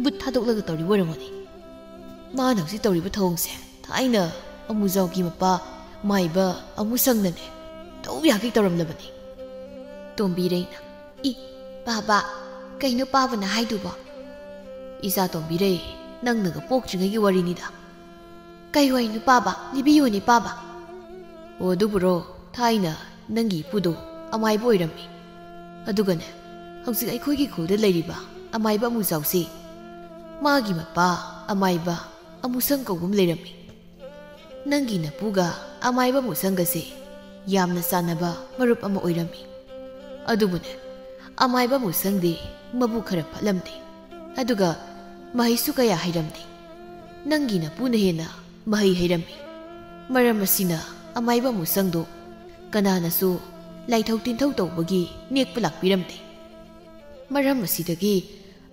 ꯕꯨꯠ ꯊꯥꯗꯣꯛꯂꯒ ꯇꯧꯔꯤꯕ ꯑꯣꯏꯔꯝꯒꯅꯤ꯫ ꯃꯥꯅ ꯍꯧꯖꯤꯛ ꯇꯧꯔꯤꯕ ꯊꯧꯑꯣꯡꯁꯦ ꯊꯥꯏꯅ ꯑꯃꯨꯖꯥꯎꯒꯤ ꯃꯄꯥ ꯑꯃꯥꯏꯕ ꯑꯃꯨꯁꯪꯅꯅꯦ ꯇꯧ ꯌꯥꯈꯩ ꯇꯧꯔꯝꯂꯕꯅꯤ꯫ ꯇꯣꯝꯕꯤꯔꯩꯅ, "ꯏ, ꯄꯥꯕ, ꯀꯩꯅꯣ ꯄꯥꯕꯅ ꯍꯥꯏꯗꯨꯕꯣ?" "ꯏꯆꯥ ꯇꯣꯝꯕꯤꯔꯩ, ꯅꯪꯅꯒ ꯄꯣꯛꯇ꯭ꯔꯤꯉꯩꯒꯤ ꯋꯥꯔꯤꯅꯤꯗ꯫" "ꯀꯩ ꯋꯥꯔꯤꯅꯣ ꯄꯥꯕ? ꯂꯤꯕꯤꯌꯨꯅꯦ ꯄꯥꯕ꯫" "ꯑꯣ, ꯑꯗꯨꯕꯨꯔꯣ, ꯊꯥꯏꯅ ꯅꯪꯒꯤ ꯏꯄꯨꯗꯣ ꯑꯃꯥꯏꯕ ꯑꯣꯏꯔꯝꯃꯤ꯫ ꯑꯗꯨꯒꯅꯦ, ꯍꯧꯖꯤꯛ ꯑꯩꯈꯣꯏꯒꯤ ꯈꯨꯜꯗ ꯂꯩꯔꯤꯕ ꯑꯃꯥꯏꯕ ꯑꯃꯨꯖꯥꯎꯁꯤ, ꯃꯥꯒꯤ ꯃꯄꯥ ꯑꯃꯥꯏꯕ ꯑꯃꯨꯁꯪ ꯀꯧꯕ ꯑꯃ ꯂꯩꯔꯝꯃꯤ꯫ ꯅꯪꯒꯤ ꯅꯄꯨꯒ ꯑꯃꯥꯏꯕ ꯑꯃꯨꯁꯪꯒꯁꯦ ꯌꯥꯝꯅ ꯆꯥꯟꯅꯕ ꯃꯔꯨꯞ ꯑꯃ ꯑꯣꯏꯔꯝꯃꯤ꯫ ꯑꯗꯨꯕꯨꯅꯦ, ꯑꯃꯥꯏꯕ ꯑꯃꯨꯁꯪꯗꯤ ꯃꯕꯨꯛ ꯈꯔ ꯐꯠꯂꯝꯗꯦ꯫ ꯑꯗꯨꯒ ꯃꯍꯩꯁꯨ ꯀꯌꯥ ꯍꯩꯔꯝꯗꯦ꯫ ꯅꯪꯒꯤ ꯅꯄꯨꯅ ꯍꯦꯟꯅ ꯃꯍꯩ ꯍꯩꯔꯝꯃꯤ꯫ ꯃꯔꯝ ꯑꯁꯤꯅ ꯑꯃꯥꯏꯕ ꯑꯃꯨꯁꯪꯗꯣ ꯀꯅꯥꯅꯁꯨ ꯂꯥꯏꯊꯧ ꯇꯤꯟꯊꯧ ꯇꯧꯕꯒꯤ ꯅꯦꯛꯄ ꯂꯥꯛꯄꯤꯔꯝꯗꯦ꯫ ꯃꯔꯝ ꯑꯁꯤꯗꯒꯤ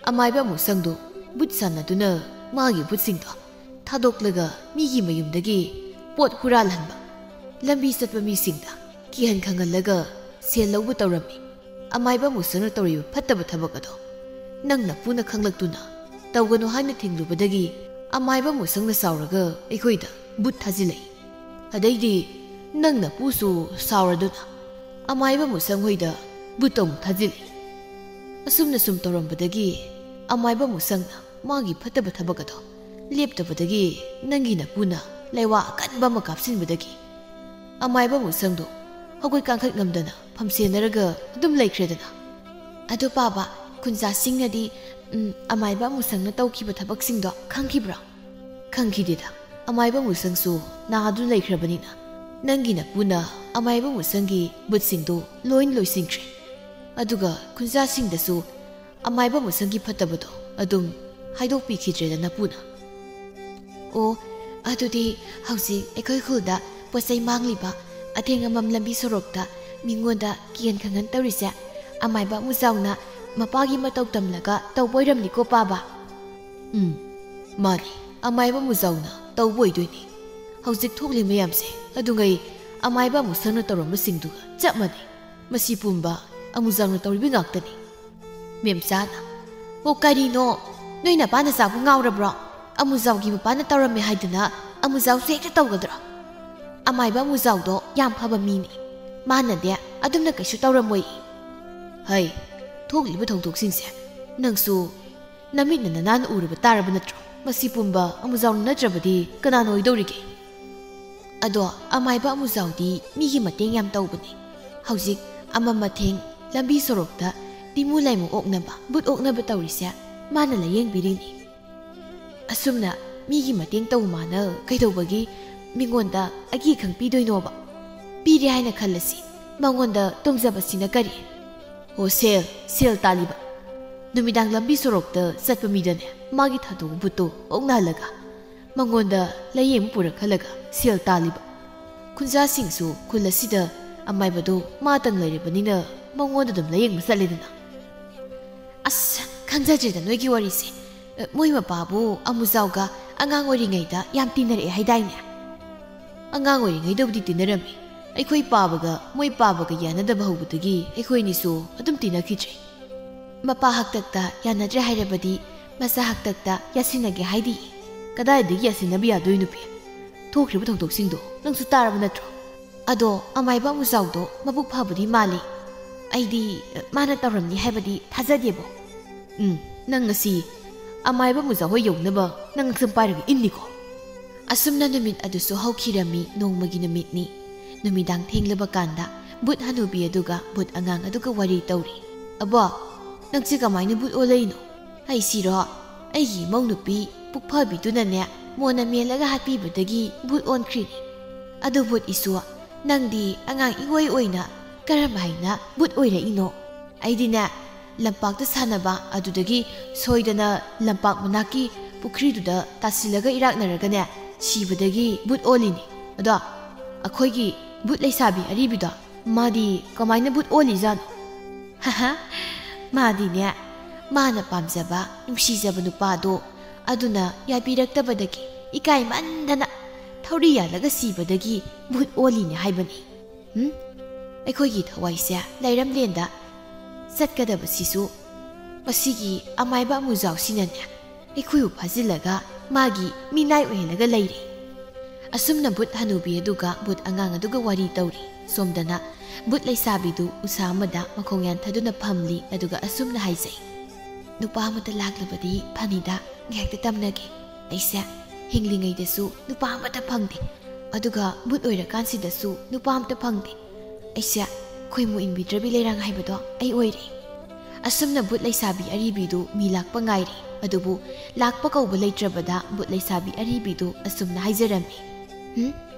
ꯑꯃꯥꯏꯕ ꯑꯃꯨꯁꯪꯗꯣ ꯕꯨꯠ ꯁꯥꯟꯅꯗꯨꯅ ꯃꯥꯒꯤ ꯕꯨꯠꯁꯤꯡꯗꯣ ꯊꯥꯗꯣꯛꯂꯒ ꯃꯤꯒꯤ ꯃꯌꯨꯝꯗꯒꯤ ꯄꯣꯠ ꯍꯨꯔꯥꯜꯍꯟꯕ, ꯂꯝꯕꯤ ꯆꯠꯄ ꯃꯤꯁꯤꯡꯗ ꯀꯤꯍꯟ ꯈꯪꯍꯜꯂꯒ ꯁꯦꯜ ꯂꯧꯕ ꯇꯧꯔꯝꯃꯤ꯫ ꯑꯃꯥꯏꯕ ꯑꯃꯨꯁꯪꯅ ꯇꯧꯔꯤꯕ ꯐꯠꯇꯕ ꯊꯕꯛ ꯑꯗꯣ ꯅꯪ ꯅꯄꯨꯅ ꯈꯪꯂꯛꯇꯨꯅ ꯇꯧꯒꯅꯨ ꯍꯥꯏꯅ ꯊꯤꯡꯂꯨꯕꯗꯒꯤ ꯑꯃꯥꯏꯕ ꯑꯃꯨꯁꯪꯅ ꯁꯥꯎꯔꯒ ꯑꯩꯈꯣꯏꯗ ꯕꯨꯠ ꯊꯥꯖꯤꯜꯂꯛꯏ꯫ ꯑꯗꯩꯗꯤ ꯅꯪ ꯅꯄꯨꯁꯨ ꯁꯥꯎꯔꯗꯨꯅ ꯑꯃꯥꯏꯕ ꯑꯃꯨꯁꯪ ꯍꯣꯏꯗ ꯕꯨꯠ ꯑꯃꯨꯛ ꯊꯥꯖꯤꯜꯂꯤ꯫ ꯑꯁꯨꯝꯅ ꯁꯨꯝ ꯇꯧꯔꯝꯕꯗꯒꯤ ꯑꯃꯥꯏꯕ ꯑꯃꯨꯁꯪꯅ ꯃꯥꯒꯤ ꯐꯠꯇꯕ ꯊꯕꯛ ꯑꯗꯣ ꯂꯦꯞꯇꯕꯗꯒꯤ ꯅꯪꯒꯤ ꯅꯄꯨꯅ ꯂꯩꯋꯥ ꯑꯀꯟꯕ ꯑꯃ ꯀꯥꯞꯁꯤꯟꯕꯗꯒꯤ ꯑꯃꯥꯏꯕ ꯑꯃꯨꯁꯪꯗꯣ ꯍꯧꯒꯠ ꯀꯥꯡꯈꯠ ꯉꯝꯗꯅ ꯐꯝꯁꯦꯟꯅꯔꯒ ꯑꯗꯨꯝ ꯂꯩꯈ꯭ꯔꯦꯗꯅ꯫ ꯑꯗꯣ ꯄꯥꯕ, ꯈꯨꯟꯖꯥꯁꯤꯡꯅꯗꯤ, ꯎꯝ, ꯑꯃꯥꯏꯕ ꯑꯃꯨꯁꯪꯅ ꯇꯧꯈꯤꯕ ꯊꯕꯛꯁꯤꯡꯗꯣ ꯈꯪꯈꯤꯕ꯭ꯔꯣ? ꯈꯪꯈꯤꯗꯦꯗ꯫ ꯑꯃꯥꯏꯕ ꯑꯃꯨꯁꯪꯁꯨ ꯅꯥꯗꯨꯅ ꯂꯩꯈ꯭ꯔꯕꯅꯤꯅ ꯅꯪꯒꯤ ꯅꯄꯨꯅ ꯑꯃꯥꯏꯕ ꯑꯃꯨꯁꯪꯒꯤ ꯕꯨꯠꯁꯤꯡꯗꯣ ꯂꯣꯏ ꯂꯣꯏꯁꯤꯟꯈ꯭ꯔꯦ꯫ ꯑꯗꯨꯒ ꯈꯨꯟꯖꯥꯁꯤꯡꯗꯁꯨ ꯑꯃꯥꯏꯕ ꯑꯃꯨꯁꯪꯒꯤ ꯐꯠꯇꯕꯗꯣ ꯑꯗꯨꯝ ꯍꯥꯏꯗꯣꯛꯄꯤꯈꯤꯗ꯭ꯔꯦꯗ ꯅꯄꯨꯅ꯫ ꯑꯣ, ꯑꯗꯨꯗꯤ ꯍꯧꯖꯤꯛ ꯑꯩꯈꯣꯏ ꯈꯨꯜꯗ ꯄꯣꯠ ꯆꯩ ꯃꯥꯡꯂꯤꯕ, ꯑꯊꯦꯡ ꯑꯃꯝ ꯂꯝꯕꯤ ꯁꯣꯔꯣꯛꯇ ꯃꯤꯉꯣꯟꯗ ꯀꯤꯍꯟ ꯈꯪꯍꯟ ꯇꯧꯔꯤꯁꯦ ꯑꯃꯥꯏꯕ ꯑꯃꯨꯖꯥꯎꯅ ꯃꯄꯥꯒꯤ ꯃꯇꯧ ꯇꯝꯂꯒ ꯇꯧꯕ ꯑꯣꯏꯔꯝꯅꯤꯀꯣ ꯄꯥꯕ? ꯎꯝ, ꯃꯥꯅꯤ, ꯑꯃꯥꯏꯕ ꯑꯃꯨꯖꯥꯎꯅ ꯇꯧꯕ ꯑꯣꯏꯗꯣꯏꯅꯤ꯫ ꯍꯧꯖꯤꯛ ꯊꯣꯛꯂꯤ ꯃꯌꯥꯝꯁꯦ ꯑꯗꯨꯉꯩ ꯑꯃꯥꯏꯕ ꯑꯃꯨꯁꯪꯅ ꯇꯧꯔꯝꯕꯁꯤꯡꯗꯨꯒ ꯆꯞ ꯃꯥꯟꯅꯩ꯫ ꯃꯁꯤ ꯄꯨꯝꯕ ꯑꯃꯨꯖꯥꯎꯅ ꯇꯧꯔꯤꯕ ꯉꯥꯛꯇꯅꯤ꯫ ꯃꯦꯝꯆꯥꯅ, "ꯑꯣ, ꯀꯔꯤꯅꯣ? ꯅꯣꯏ ꯅꯄꯥ ꯅꯆꯥꯕꯨ ꯉꯥꯎꯔꯕ꯭ꯔꯣ? ꯑꯃꯨꯖꯥꯎꯒꯤ ꯃꯄꯥꯅ ꯇꯧꯔꯝꯃꯦ ꯍꯥꯏꯗꯅ ꯑꯃꯨꯖꯥꯎꯁꯨ ꯍꯦꯛꯇ ꯇꯧꯒꯗ꯭ꯔꯣ?" ꯑꯃꯥꯏꯕ ꯑꯃꯨꯖꯥꯎꯗꯣ ꯌꯥꯝ ꯐꯕ ꯃꯤꯅꯤ꯫ ꯃꯥꯅꯗꯤ ꯑꯗꯨꯝꯅ ꯀꯩꯁꯨ ꯇꯧꯔꯝꯃꯣꯏ꯫ ꯍꯩ, ꯊꯣꯛꯂꯤꯕ ꯊꯧꯗꯣꯛꯁꯤꯡꯁꯦ ꯅꯪꯁꯨ ꯅꯃꯤꯠꯅ ꯅꯅꯥꯟꯅ ꯎꯔꯕ ꯇꯥꯔꯕ ꯅꯠꯇ꯭ꯔꯣ? ꯃꯁꯤ ꯄꯨꯝꯕ ꯑꯃꯨꯖꯥꯎꯅ ꯅꯠꯇ꯭ꯔꯕꯗꯤ ꯀꯅꯥꯅ ꯑꯣꯏꯗꯧꯔꯤꯒꯦ? ꯑꯗꯣ ꯑꯃꯥꯏꯕ ꯑꯃꯨꯖꯥꯎꯗꯤ ꯃꯤꯒꯤ ꯃꯇꯦꯡ ꯌꯥꯝ ꯇꯧꯕꯅꯤ꯫ ꯍꯧꯖꯤꯛ ꯑꯃ ꯃꯊꯦꯡ ꯂꯝꯕꯤ ꯁꯣꯔꯣꯛꯇ ꯇꯤꯃꯨ ꯂꯥꯏꯃꯨ ꯑꯣꯛꯅꯕ, ꯕꯨꯠ ꯑꯣꯛꯅꯕ ꯇꯧꯔꯤꯁꯦ ꯃꯥꯅ ꯂꯥꯌꯦꯡꯕꯤꯔꯤꯅꯤ꯫ ꯑꯁꯨꯝꯅ ꯃꯤꯒꯤ ꯃꯇꯦꯡ ꯇꯧ ꯃꯥꯅ ꯀꯩꯗꯧꯕꯒꯤ ꯃꯤꯉꯣꯟꯗ ꯑꯒꯤ ꯈꯪ ꯄꯤꯗꯣꯏꯅꯣꯕ? ꯄꯤꯔꯦ ꯍꯥꯏꯅ ꯈꯜꯂꯁꯤ, ꯃꯉꯣꯟꯗ ꯇꯣꯡꯖꯕꯁꯤꯅ ꯀꯔꯤ? ꯑꯣ, ꯁꯦꯜ, ꯁꯦꯜ ꯇꯥꯜꯂꯤꯕ꯫ ꯅꯨꯃꯤꯗꯥꯡ ꯂꯝꯕꯤ ꯁꯣꯔꯣꯛꯇ ꯆꯠꯄ ꯃꯤꯗꯅꯦ ꯃꯥꯒꯤ ꯊꯥꯗꯣꯛꯄ ꯕꯨꯠꯇꯣ ꯑꯣꯛꯅꯍꯜꯂꯒ ꯃꯉꯣꯟꯗ ꯂꯥꯏꯌꯦꯡꯕ ꯄꯨꯔꯛꯍꯜꯂꯒ ꯁꯦꯜ ꯇꯥꯜꯂꯤꯕ꯫ ꯈꯨꯟꯖꯥꯁꯤꯡꯁꯨ ꯈꯨꯜ ꯑꯁꯤꯗ ꯑꯃꯥꯏꯕꯗꯣ ꯃꯥꯇꯪ ꯂꯩꯔꯕꯅꯤꯅ ꯃꯉꯣꯟꯗ ꯑꯗꯨꯝ ꯂꯥꯏꯌꯦꯡꯕ ꯆꯠꯂꯦꯗꯅ꯫ ꯑꯁ, ꯈꯪꯖꯗ꯭ꯔꯦꯗ ꯅꯣꯏꯒꯤ ꯋꯥꯔꯤꯁꯦ꯫ ꯑ, ꯃꯣꯏ ꯃꯄꯥꯕꯨ ꯑꯃꯨꯖꯥꯎꯒ ꯑꯉꯥꯡ ꯑꯣꯏꯔꯤꯉꯩꯗ ꯌꯥꯝ ꯇꯤꯟꯅꯔꯛꯑꯦ ꯍꯥꯏꯗꯥꯏꯅꯦ? ꯑꯉꯥꯡ ꯑꯣꯏꯔꯤꯉꯩꯗꯕꯨꯗꯤ ꯇꯤꯟꯅꯔꯝꯃꯤ꯫ ꯑꯩꯈꯣꯏ ꯄꯥꯕꯒ ꯃꯣꯏ ꯄꯥꯕꯒ ꯌꯥꯅꯗꯕ ꯍꯧꯕꯗꯒꯤ ꯑꯩꯈꯣꯏ ꯑꯅꯤꯁꯨ ꯑꯗꯨꯝ ꯇꯤꯟꯅꯈꯤꯗ꯭ꯔꯦ꯫ ꯃꯄꯥ ꯍꯥꯛꯇꯛꯇ ꯌꯥꯅꯗ꯭ꯔꯦ ꯍꯥꯏꯔꯕꯗꯤ ꯃꯆꯥ ꯍꯥꯛꯇꯛꯇ ꯌꯥꯁꯤꯟꯅꯒꯦ ꯍꯥꯏꯗꯤ꯫ ꯀꯗꯥꯏꯗꯒꯤ ꯌꯥꯁꯤꯟꯅꯕ ꯌꯥꯗꯣꯏꯅꯣ ꯄꯤ? ꯊꯣꯛꯈ꯭ꯔꯤꯕ ꯊꯧꯗꯣꯛꯁꯤꯡꯗꯣ ꯅꯪꯁꯨ ꯇꯥꯔꯕ ꯅꯠꯇ꯭ꯔꯣ? ꯑꯗꯣ ꯑꯃꯥꯏꯕ ꯑꯃꯨꯖꯥꯎꯗꯣ ꯃꯕꯨꯛ ꯐꯕꯗꯤ ꯃꯥꯜꯂꯤ꯫ ꯑꯩꯗꯤ, ꯑ, ꯃꯥꯅ ꯇꯧꯔꯝꯅꯤ ꯍꯥꯏꯕꯗꯤ ꯊꯥꯖꯗꯦꯕꯣ꯫ ꯎꯝ, ꯅꯪ ꯉꯁꯤ ꯑꯃꯥꯏꯕ ꯑꯃꯨꯖꯥꯎ ꯍꯣꯏ ꯌꯧꯅꯕ ꯅꯪ ꯁꯨꯝ ꯄꯥꯏꯔꯒ ꯏꯟꯅꯤꯀꯣ꯫ ꯑꯁꯨꯝꯅ ꯅꯨꯃꯤꯠ ꯑꯗꯨꯁꯨ ꯍꯧꯈꯤꯔꯝꯃꯤ꯫ ꯅꯣꯡꯃꯒꯤ ꯅꯨꯃꯤꯠꯅꯤ꯫ ꯅꯨꯃꯤꯗꯥꯡ ꯊꯦꯡꯂꯕ ꯀꯥꯟꯗ ꯕꯨꯠ ꯍꯅꯨꯕꯤ ꯑꯗꯨꯒ ꯕꯨꯠ ꯑꯉꯥꯡ ꯑꯗꯨꯒ ꯋꯥꯔꯤ ꯇꯧꯔꯤ꯫ "ꯑꯕꯣ, ꯅꯪꯁꯦ ꯀꯃꯥꯏꯅ ꯕꯨꯠ ꯑꯣꯜꯂꯛꯏꯅꯣ?" "ꯑꯩꯁꯤꯔꯣ? ꯑꯩꯒꯤ ꯏꯃꯧ ꯅꯨꯄꯤ ꯄꯨꯛꯐꯕꯤꯗꯨꯅꯅꯦ ꯃꯣꯟꯅ ꯃꯦꯜꯂꯒ ꯍꯥꯠꯄꯤꯕꯗꯒꯤ ꯕꯨꯠ ꯑꯣꯟꯈ꯭ꯔꯤꯅꯤ꯫ ꯑꯗꯨ ꯕꯨꯠ ꯏꯁꯨ, ꯅꯪꯗꯤ ꯑꯉꯥꯡ ꯏꯑꯣꯏ ꯑꯣꯏꯅ ꯀꯔꯝ ꯍꯥꯏꯅ ꯕꯨꯠ ꯑꯣꯏꯔꯛꯏꯅꯣ?" "ꯑꯩꯗꯤꯅꯦ, ꯂꯝꯄꯥꯛꯇ ꯁꯥꯟꯅꯕ, ꯑꯗꯨꯗꯒꯤ ꯁꯣꯏꯗꯅ ꯂꯝꯄꯥꯛ ꯃꯅꯥꯛꯀꯤ ꯄꯨꯈ꯭ꯔꯤꯗꯨꯗ ꯇꯥꯁꯤꯜꯂꯒ ꯏꯔꯥꯛꯅꯔꯒꯅꯦ ꯁꯤꯕꯗꯒꯤ ꯕꯨꯠ ꯑꯣꯜꯂꯤꯅꯤ꯫ ꯑꯗꯣ ꯑꯩꯈꯣꯏꯒꯤ ꯕꯨꯠ ꯂꯩꯁꯥꯕꯤ ꯑꯔꯤꯕꯤꯗꯣ, ꯃꯥꯗꯤ ꯀꯃꯥꯏꯅ ꯕꯨꯠ ꯑꯣꯜꯂꯤꯖꯥꯠꯅꯣ?" "ꯍꯥꯍꯥ, ꯃꯥꯗꯤꯅꯦ, ꯃꯥꯅ ꯄꯥꯝꯖꯕ, ꯅꯨꯡꯁꯤꯖꯕ ꯅꯨꯄꯥꯗꯣ ꯑꯗꯨꯅ ꯌꯥꯕꯤꯔꯛꯇꯕꯗꯒꯤ ꯏꯀꯥꯏꯃꯟꯗꯅ ꯊꯧꯔꯤ ꯌꯥꯜꯂꯒ ꯁꯤꯕꯗꯒꯤ ꯕꯨꯠ ꯑꯣꯜꯂꯤꯅꯦ ꯍꯥꯏꯕꯅꯤ꯫ ꯎꯝ? ꯑꯩꯈꯣꯏꯒꯤ ꯊꯋꯥꯏꯁꯦ ꯂꯥꯏꯔꯝꯂꯦꯟꯗ ꯆꯠꯀꯗꯕꯁꯤꯁꯨ ꯃꯁꯤꯒꯤ ꯑꯃꯥꯏꯕ ꯑꯃꯨꯖꯥꯎꯁꯤꯅꯅꯦ ꯑꯩꯈꯣꯏꯕꯨ ꯐꯥꯖꯤꯜꯂꯒ ꯃꯥꯒꯤ ꯃꯤꯅꯥꯏ ꯑꯣꯏꯍꯜꯂꯒ ꯂꯩꯔꯦ꯫ ꯑꯁꯨꯝꯅ ꯚꯨꯠ ꯍꯅꯨꯕꯤ ꯑꯗꯨꯒ ꯚꯨꯠ ꯑꯉꯥꯡ ꯑꯗꯨꯒ ꯋꯥꯔꯤ ꯇꯧꯔꯤ꯫ ꯁꯣꯝꯗꯅ ꯚꯨꯠ ꯂꯩꯁꯥꯕꯤꯗꯨ ꯎꯁꯥ ꯑꯃꯗ ꯃꯈꯣꯡ ꯌꯥꯟꯊꯗꯨꯅ ꯐꯝꯂꯤ, ꯑꯗꯨꯒ ꯑꯁꯨꯝꯅ ꯍꯥꯏꯖꯩ, "ꯅꯨꯄꯥ ꯑꯃꯇ ꯂꯥꯛꯂꯕꯗꯤ ꯐꯅꯤꯗ, ꯉꯥꯏꯍꯥꯛꯇ ꯇꯝꯅꯒꯦ꯫ ꯑꯩꯁꯦ ꯍꯤꯡꯂꯤꯉꯩꯗꯁꯨ ꯅꯨꯄꯥ ꯑꯃꯇ ꯐꯪꯗꯦ, ꯑꯗꯨꯒ ꯚꯨꯠ ꯑꯣꯏꯔꯀꯥꯟꯁꯤꯗꯁꯨ ꯅꯨꯄꯥ ꯑꯃꯇ ꯐꯪꯗꯦ꯫ ꯑꯩꯁꯦ ꯈꯣꯏꯃꯨ ꯏꯟꯕꯤꯗ꯭ꯔꯕꯤ ꯂꯩꯔꯥꯡ ꯍꯥꯏꯕꯗꯣ ꯑꯩ ꯑꯣꯏꯔꯦ꯫" ꯑꯁꯨꯝꯅ ꯚꯨꯠ ꯂꯩꯁꯥꯕꯤ ꯑꯔꯤꯕꯤꯗꯨ ꯃꯤ ꯂꯥꯛꯄ ꯉꯥꯏꯔꯤ꯫ ꯑꯗꯨꯕꯨ ꯂꯥꯛꯄ ꯀꯧꯕ ꯂꯩꯇ꯭ꯔꯕꯗ ꯚꯨꯠ ꯂꯩꯁꯥꯕꯤ ꯑꯔꯤꯕꯤꯗꯨ ꯑꯁꯨꯝꯅ ꯍꯥꯏꯖꯔꯝꯃꯤ, "ꯍꯨꯝ,